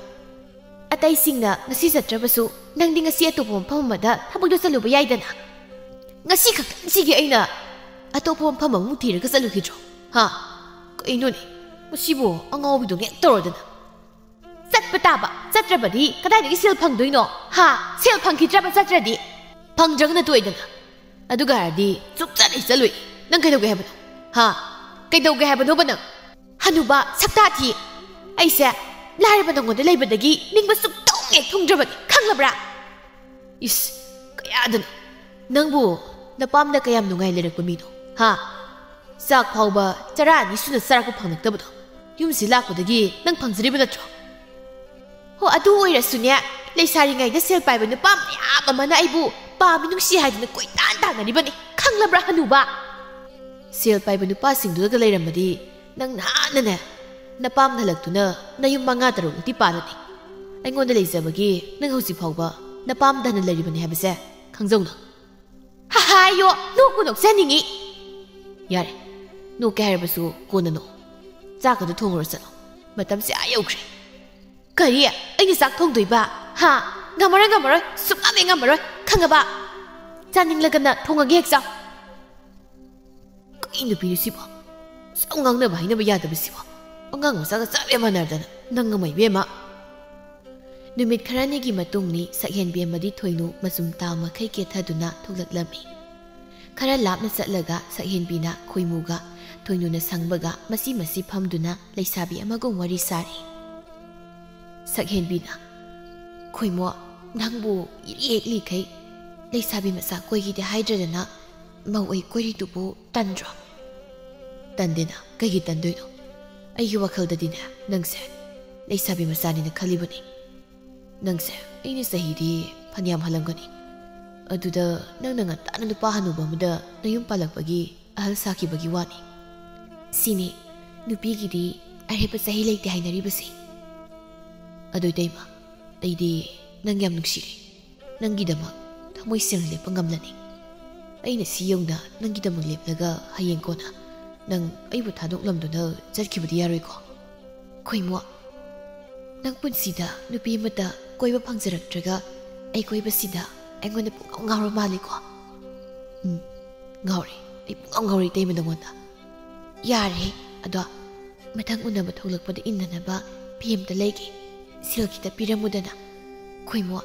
ꯑꯇꯩꯁꯤꯡꯅ ꯉꯁꯤ ꯆꯠꯇ꯭ꯔꯕꯁꯨ ꯅꯪꯗꯤ ꯉꯁꯤ ꯑꯇꯣꯞꯄ ꯃꯐꯝ ꯑꯃꯗ ꯊꯕꯛꯇꯣ ꯆꯠꯂꯨꯕ ꯌꯥꯏꯗꯅ꯫ ꯉꯁꯤ ꯈꯛꯇꯪꯁꯤꯒꯤ ꯑꯩꯅ ꯑꯇꯣꯞꯄ ꯃꯐꯝ ꯑꯃꯨꯛ ꯊꯤꯔꯒ ꯆꯠꯂꯨꯈꯤꯗ꯭ꯔꯣ? ꯍꯥ? ꯀꯩꯅꯣꯅꯦ? ꯃꯁꯤꯕꯨ ꯑꯉꯥꯎꯕꯤꯗꯧꯅ ꯍꯦꯛ ꯇꯧꯔꯗꯅ꯫ ꯆꯠꯄ ꯇꯥꯕ, ꯆꯠꯇ꯭ꯔꯕꯗꯤ ꯀꯗꯥꯏꯗꯒꯤ ꯁꯦꯜ ꯐꯪꯗꯣꯏꯅꯣ? ꯍꯥ? ꯁꯦꯜ ꯐꯪꯈꯤꯗ꯭ꯔꯕ ꯆꯠꯇ꯭ꯔꯗꯤ? ꯐꯪꯗ꯭ꯔꯒꯅ ꯇꯣꯛꯑꯦꯗꯅ꯫ ꯑꯗꯨꯒ ꯍꯥꯏꯔꯗꯤ ꯁꯨꯛꯆꯠ ꯍꯦꯛ ꯆꯠꯂꯣꯏ꯫ ꯅꯪ ꯀꯩꯗꯧꯒꯦ ꯍꯥꯏꯕꯅꯣ? ꯍꯥ? ꯀꯩꯗꯧꯒꯦ ꯍꯥꯏꯕꯅꯣꯕ ꯅꯪ? ꯍꯅꯨꯕ ꯁꯛꯇꯥ ꯊꯤ꯫ ꯑꯩꯁꯦ ꯂꯥꯏꯔꯕ ꯅꯪꯉꯣꯟꯗ ꯂꯩꯕꯗꯒꯤ ꯅꯤꯡꯕ ꯁꯨꯛꯊꯨꯡ ꯍꯦꯛ ꯊꯨꯡꯗ꯭ꯔꯕꯅꯤ, ꯈꯪꯂꯕ꯭ꯔꯥ? ꯏꯁ, ꯀꯌꯥꯗꯅꯣ? ꯅꯪꯕꯨ ꯅꯄꯥꯝꯗ ꯀꯌꯥꯝ ꯅꯨꯡꯉꯥꯏ ꯂꯩꯔꯛꯄ ꯃꯤꯅꯣ? ꯍꯥ? ꯆꯥꯛ ꯐꯥꯎꯕ ꯆꯔꯥ ꯑꯅꯤ ꯁꯨꯅ ꯆꯥꯔꯛꯄ ꯐꯪꯂꯛꯇꯕꯗꯣ ꯌꯨꯝꯁꯤ ꯂꯥꯛꯄꯗꯒꯤ ꯅꯪ ꯐꯪꯖꯔꯤꯕ ꯅꯠꯇ꯭ꯔꯣ? ꯍꯣ, ꯑꯗꯨ ꯑꯣꯏꯔꯁꯨꯅꯦ, ꯂꯩꯁꯥꯔꯤꯉꯩꯗ ꯁꯦꯜ ꯄꯥꯏꯕ ꯅꯨꯄꯥ ꯃꯌꯥꯝ ꯑꯃꯅ ꯑꯩꯕꯨ ꯄꯥꯝꯃꯤ ꯅꯨꯡꯁꯤ ꯍꯥꯏꯗꯨꯅ ꯀꯣꯏꯇꯥꯟ ꯇꯥꯟꯅꯔꯤꯕꯅꯤ, ꯈꯪꯂꯕ꯭ꯔꯥ ꯍꯅꯨꯕ? ꯁꯦꯜ ꯄꯥꯏꯕ ꯅꯨꯄꯥꯁꯤꯡꯗꯨꯗꯒ ꯂꯩꯔꯝꯃꯗꯤ ꯅꯪ ꯅꯍꯥꯟꯅꯅꯦ ꯅꯄꯥꯝꯗ ꯍꯜꯂꯛꯇꯨꯅ ꯅꯌꯨꯝ ꯃꯉꯥ ꯇꯔꯨꯛꯃꯨꯛꯇꯤ ꯄꯥꯜꯂꯅꯤ꯫ ꯑꯩꯉꯣꯟꯗ ꯂꯩꯖꯕꯒꯤ ꯅꯪ ꯍꯧꯖꯤꯛ ꯐꯥꯎꯕ ꯅꯄꯥꯝꯗ ꯍꯟꯅ ꯂꯩꯔꯤꯕꯅꯤ ꯍꯥꯏꯕꯁꯦ ꯈꯪꯖꯧ ꯅꯪ꯫ ꯍꯥꯏꯌꯣ, ꯅꯣꯛꯄꯨ ꯅꯣꯛꯆꯅꯤꯡꯉꯤ꯫ ꯌꯥꯔꯦ, ꯅꯣꯛꯀꯦ ꯍꯥꯏꯔꯕꯁꯨ ꯀꯣꯟꯅ ꯅꯣꯛ꯫ ꯆꯥꯛꯀꯗꯣ ꯊꯣꯡꯉꯨꯔꯣ ꯆꯠꯂꯣ, ꯃꯇꯝꯁꯦ ꯑꯥ ꯌꯧꯈ꯭ꯔꯦ꯫ ꯀꯔꯤ? ꯑꯩꯅ ꯆꯥꯛ ꯊꯣꯡꯗꯣꯏꯕ? ꯍꯥ? ꯉꯝꯃꯔꯣꯏ, ꯉꯝꯃꯔꯣꯏ, ꯁꯨꯡꯉꯝ ꯍꯦꯛ ꯉꯝꯃꯔꯣꯏ, ꯈꯪꯉꯕ? ꯆꯥꯅꯤꯡꯂꯒꯅ ꯊꯣꯡꯉꯒꯦ ꯍꯦꯛ ꯆꯥꯎ꯫ ꯀꯩ ꯅꯨꯄꯤꯅꯣ ꯁꯤꯕꯣ? ꯁꯨꯝ ꯉꯥꯡꯅꯕ ꯍꯥꯏꯅꯕ ꯌꯥꯗꯕꯁꯤꯕꯣ? ꯑꯉꯥꯡ ꯃꯆꯥꯒ ꯆꯞ ꯍꯦꯛ ꯃꯥꯟꯅꯔꯗꯅ꯫ ꯅꯪ ꯑꯃ ꯏꯕꯦꯝꯃ꯫ ꯅꯨꯃꯤꯠ ꯈꯔꯅꯤꯒꯤ ꯃꯇꯨꯡꯅꯤ ꯁꯛꯍꯦꯟꯕꯤ ꯑꯃꯗꯤ ꯊꯣꯏꯅꯨ ꯃꯆꯨꯝ ꯇꯥ ꯃꯈꯩ ꯀꯦꯊꯗꯨꯅ ꯊꯣꯛꯂꯛꯂꯝꯃꯤ꯫ ꯈꯔ ꯂꯥꯞꯅ ꯆꯠꯂꯒ ꯁꯛꯍꯦꯟꯕꯤꯅ ꯈꯣꯏꯃꯨꯒ ꯊꯣꯏꯅꯨꯅ ꯁꯪꯕꯒ ꯃꯁꯤ ꯃꯁꯤ ꯐꯝꯗꯨꯅ ꯂꯩꯁꯥꯕꯤ ꯑꯃꯒꯨꯝ ꯋꯥꯔꯤ ꯁꯥꯔꯤ꯫ ꯁꯛꯍꯦꯟꯕꯤꯅ, "ꯈꯣꯏꯃꯣ, ꯅꯪꯕꯨ ꯏꯔꯦꯛꯂꯤꯈꯩ ꯂꯩꯁꯥꯕꯤ ꯃꯆꯥ ꯀꯣꯏꯒꯦꯗꯤ ꯍꯥꯏꯗ꯭ꯔꯗꯅ ꯃꯧ ꯑꯩ ꯀꯣꯏꯔꯤꯗꯨꯕꯨ ꯇꯟꯗ꯭ꯔꯣ? ꯇꯟꯗꯦꯅ, ꯀꯩꯒꯤ ꯇꯟꯗꯣꯏꯅꯣ? ꯑꯩꯒꯤ ꯋꯥꯈꯜꯗꯗꯤꯅꯦ, ꯅꯪꯁꯦ ꯂꯩꯁꯥꯕꯤ ꯃꯆꯥꯅꯤꯅ ꯈꯜꯂꯤꯕꯅꯤ꯫ ꯅꯪꯁꯦ ꯑꯩꯅ ꯆꯍꯤꯗꯤ ꯐꯅꯌꯥꯝ ꯍꯜꯂꯝꯒꯅꯤ꯫ ꯑꯗꯨꯗ ꯅꯪꯅ ꯉꯟꯇꯥꯅ ꯅꯨꯄꯥ ꯍꯅꯨꯕ ꯑꯃꯗ ꯅꯌꯨꯝ ꯄꯥꯜꯂꯛꯄꯒꯤ ꯑꯍꯜ ꯁꯥꯈꯤꯕꯒꯤ ꯋꯥꯅꯤ꯫ ꯁꯤꯅꯤ ꯅꯨꯄꯤꯒꯤꯗꯤ ꯑꯔꯦꯞꯄ ꯆꯍꯤ ꯂꯩꯇꯦ ꯍꯥꯏꯅꯔꯤꯕꯁꯤ꯫ ꯑꯗꯨ ꯏꯇꯩꯃ, ꯑꯩꯗꯤ ꯅꯪ ꯌꯥꯝ ꯅꯨꯡꯁꯤꯔꯦ꯫ ꯅꯪꯒꯤꯗꯃꯛ ꯊꯃꯣꯏ ꯁꯦꯡꯅ ꯂꯦꯞꯄ ꯉꯝꯂꯅꯤ꯫ ꯑꯩꯅ ꯁꯤ ꯌꯧꯅ ꯅꯪꯒꯤꯗꯃꯛ ꯂꯦꯞꯂꯒ ꯍꯌꯦꯡ ꯀꯣꯟꯅ ꯅꯪ ꯑꯩꯕꯨ ꯊꯥꯗꯣꯛꯂꯝꯗꯨꯅ ꯆꯠꯈꯤꯕꯗꯤ ꯌꯥꯔꯣꯏꯀꯣ? ꯈꯣꯏꯃꯣ, ꯅꯪ ꯄꯨꯟꯁꯤꯗ ꯅꯨꯄꯤ ꯑꯃꯠꯇ ꯀꯣꯏꯕ ꯐꯪꯖꯔꯛꯇ꯭ꯔꯒ ꯑꯩ ꯀꯣꯏꯕꯁꯤꯗ ꯑꯩꯉꯣꯟꯗ ꯄꯨꯡꯉꯥꯎ ꯉꯥꯎꯔ ꯃꯥꯜꯂꯤꯀꯣ? ꯎꯝ, ꯉꯥꯎꯔꯦ꯫ ꯑꯩ ꯄꯨꯡꯉꯥꯎ ꯉꯥꯎꯔꯦ ꯏꯇꯩꯃ ꯅꯉꯣꯟꯗ꯫ ꯌꯥꯔꯦ, ꯑꯗꯣ ꯃꯊꯪ ꯎꯅꯕ ꯊꯣꯛꯂꯛꯄꯗ ꯏꯟꯅꯅꯕ ꯐꯤ ꯑꯝꯇ ꯂꯩꯒꯦ꯫ ꯁꯦꯜ ꯈꯤꯇ ꯄꯤꯔꯝꯃꯨꯗꯅ꯫ ꯈꯣꯏꯃꯣ,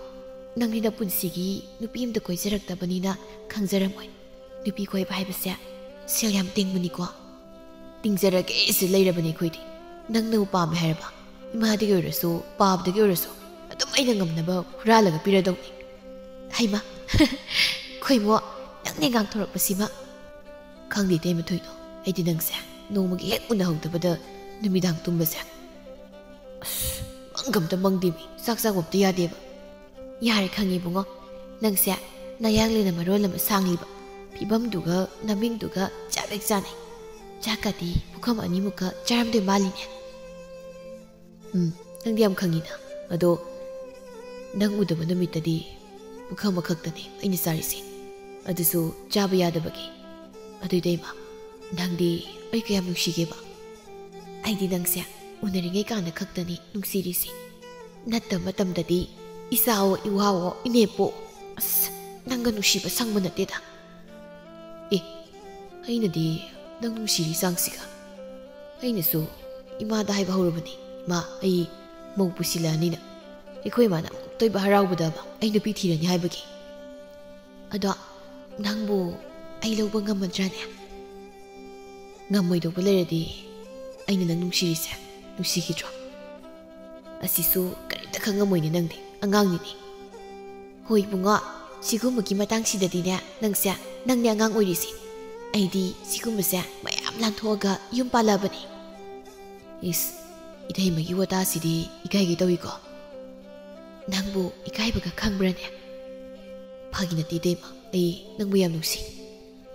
ꯅꯪꯗꯤ ꯅꯄꯨꯟꯁꯤꯒꯤ ꯅꯨꯄꯤ ꯑꯝꯇ ꯀꯣꯏꯖꯔꯛꯇꯕꯅꯤꯅ ꯈꯪꯖꯔꯝꯃꯣꯏ꯫ ꯅꯨꯄꯤ ꯀꯣꯏꯕ ꯍꯥꯏꯕꯁꯦ ꯁꯦꯜ ꯌꯥꯝ ꯇꯤꯡꯕꯅꯤꯀꯣ꯫ ꯇꯤꯡꯖꯔꯒꯦ ꯁꯤ ꯂꯩꯔꯕꯅꯤ ꯑꯩꯈꯣꯏꯗꯤ꯫ ꯅꯪꯅꯕꯨ ꯄꯥꯝꯃꯦ ꯍꯥꯏꯔꯕ, ꯏꯃꯥꯗꯒꯤ ꯑꯣꯏꯔꯁꯨ, ꯄꯥꯕꯗꯒꯤ ꯑꯣꯏꯔꯁꯨ ꯑꯗꯨꯝ ꯑꯩꯅ ꯉꯝꯅꯕ ꯍꯨꯔꯥꯜꯂꯒ ꯄꯤꯔꯗꯧꯅꯤ꯫ ꯍꯩꯃ, ꯈꯣꯏꯃꯣ, ꯅꯪꯅꯦ ꯉꯥꯡꯊꯣꯔꯛꯄꯁꯤꯃ꯫ ꯈꯪꯗꯦ ꯏꯇꯩꯃ ꯊꯣꯏꯗꯣ, ꯑꯩꯗꯤ ꯅꯪꯁꯦ ꯅꯣꯡꯃꯒꯤ ꯍꯦꯛ ꯎꯅꯍꯧꯗꯕꯗ ꯅꯨꯃꯤꯗꯥꯡ ꯇꯨꯝꯕꯁꯦ, ꯑꯁ, ꯃꯪꯒ ꯑꯝꯇ ꯃꯪꯗꯦꯃꯤ, ꯆꯥꯛ ꯆꯥꯕ ꯑꯝꯇ ꯌꯥꯗꯦꯕ꯫ ꯌꯥꯔꯦ, ꯈꯪꯉꯦ ꯏꯕꯨꯡꯉꯣ, ꯅꯪꯁꯦ ꯅꯌꯥꯡꯂꯦꯟꯅ ꯃꯔꯣꯜ ꯑꯃ ꯁꯥꯡꯂꯤꯕ, ꯐꯤꯕꯝꯗꯨꯒ ꯅꯃꯤꯡꯗꯨꯒ ꯆꯞ ꯍꯦꯛ ꯆꯥꯅꯩ꯫ ꯆꯥꯛꯀꯗꯤ ꯄꯨꯈꯝ ꯑꯅꯤꯃꯨꯛꯀ ꯆꯥꯔꯝꯗꯣꯏ ꯃꯥꯜꯂꯤꯅꯦ꯫ ꯎꯝ, ꯅꯪꯗꯤ ꯌꯥꯝ ꯈꯪꯉꯤꯅ꯫ ꯑꯗꯣ ꯅꯪ ꯎꯗꯕ ꯅꯨꯃꯤꯠꯇꯗꯤ ꯄꯨꯈꯝ ꯑꯃꯈꯛꯇꯅꯦ ꯑꯩꯅ ꯆꯥꯔꯤꯁꯦ, ꯑꯗꯨꯁꯨ ꯆꯥꯕ ꯌꯥꯗꯕꯒꯤ꯫ ꯑꯗꯨ ꯏꯇꯩꯃ, ꯅꯪꯗꯤ ꯑꯩ ꯀꯌꯥꯝ ꯅꯨꯡꯁꯤꯒꯦꯕ? ꯑꯩꯗꯤ ꯅꯪꯁꯦ ꯎꯅꯔꯤꯉꯩ ꯀꯥꯟꯗ ꯈꯛꯇꯅꯤ ꯅꯨꯡꯁꯤꯔꯤꯁꯦ꯫ ꯅꯠꯇꯕ ꯃꯇꯝꯗꯗꯤ ꯏꯆꯥꯋꯣ, ꯏꯋꯥꯋꯣ, ꯏꯅꯦꯄꯣ, ꯑꯁ, ꯅꯪꯒ ꯅꯨꯡꯁꯤꯕ ꯁꯪꯕ ꯅꯠꯇꯦꯗ꯫ ꯑꯦ, ꯑꯩꯅꯗꯤ ꯅꯪ ꯅꯨꯡꯁꯤꯔꯤ ꯆꯥꯡꯁꯤꯒ꯫ ꯑꯩꯅꯁꯨ ꯏꯃꯥꯗ ꯍꯥꯏꯕ ꯍꯧꯔꯕꯅꯤ, "ꯏꯃꯥ, ꯑꯩ ꯃꯧ ꯄꯨꯁꯤꯜꯂꯛꯑꯅꯤꯅ꯫ ꯑꯩꯈꯣꯏ ꯏꯃꯥꯅ ꯑꯃꯨꯛꯇꯣꯏꯕ ꯍꯔꯥꯎꯕꯗ ꯑꯃ ꯑꯩ ꯅꯨꯄꯤ ꯊꯤꯔꯅꯤ ꯍꯥꯏꯕꯒꯤ꯫ ꯑꯗꯣ ꯅꯪꯕꯨ ꯑꯩ ꯂꯧꯕ ꯉꯝꯃꯗ꯭ꯔꯥꯅꯦ?" ꯉꯝꯃꯣꯏꯗꯧꯕ ꯂꯩꯔꯗꯤ ꯑꯩꯅ ꯅꯪ ꯅꯨꯡꯁꯤꯔꯤꯁꯦ ꯅꯨꯡꯁꯤꯈꯤꯗ꯭ꯔꯣ? ꯑꯁꯤꯁꯨ ꯀꯔꯤꯝꯇ ꯈꯪꯉꯝꯃꯣꯏꯅꯦ ꯅꯪꯗꯤ, ꯑꯉꯥꯡꯅꯤꯅꯦ꯫ ꯍꯣꯏ ꯏꯕꯨꯡꯉꯣ, ꯁꯤꯒꯨꯝꯕꯒꯤ ꯃꯇꯥꯡꯁꯤꯗꯗꯤꯅꯦ, ꯅꯪꯁꯦ, ꯅꯪꯅꯦ ꯑꯉꯥꯡ ꯑꯣꯏꯔꯤꯁꯦ꯫ ꯑꯩꯗꯤ ꯁꯤꯒꯨꯝꯕꯁꯦ ꯃꯌꯥꯝ ꯂꯥꯟꯊꯣꯛꯑꯒ ꯌꯨꯝ ꯄꯥꯜꯂꯕꯅꯦ꯫ ꯏꯁ, ꯏꯇꯩꯃꯒꯤ ꯋꯥꯇꯥꯁꯤꯗꯤ ꯏꯀꯥꯏꯒꯦ ꯇꯧꯏꯀꯣ꯫ ꯅꯪꯕꯨ ꯏꯀꯥꯏꯕꯒ ꯈꯪꯕ꯭ꯔꯅꯦ? ꯐꯥꯒꯤ ꯅꯠꯇꯦ ꯏꯇꯩꯃ, ꯑꯩ ꯅꯪꯕꯨ ꯌꯥꯝ ꯅꯨꯡꯁꯤ꯫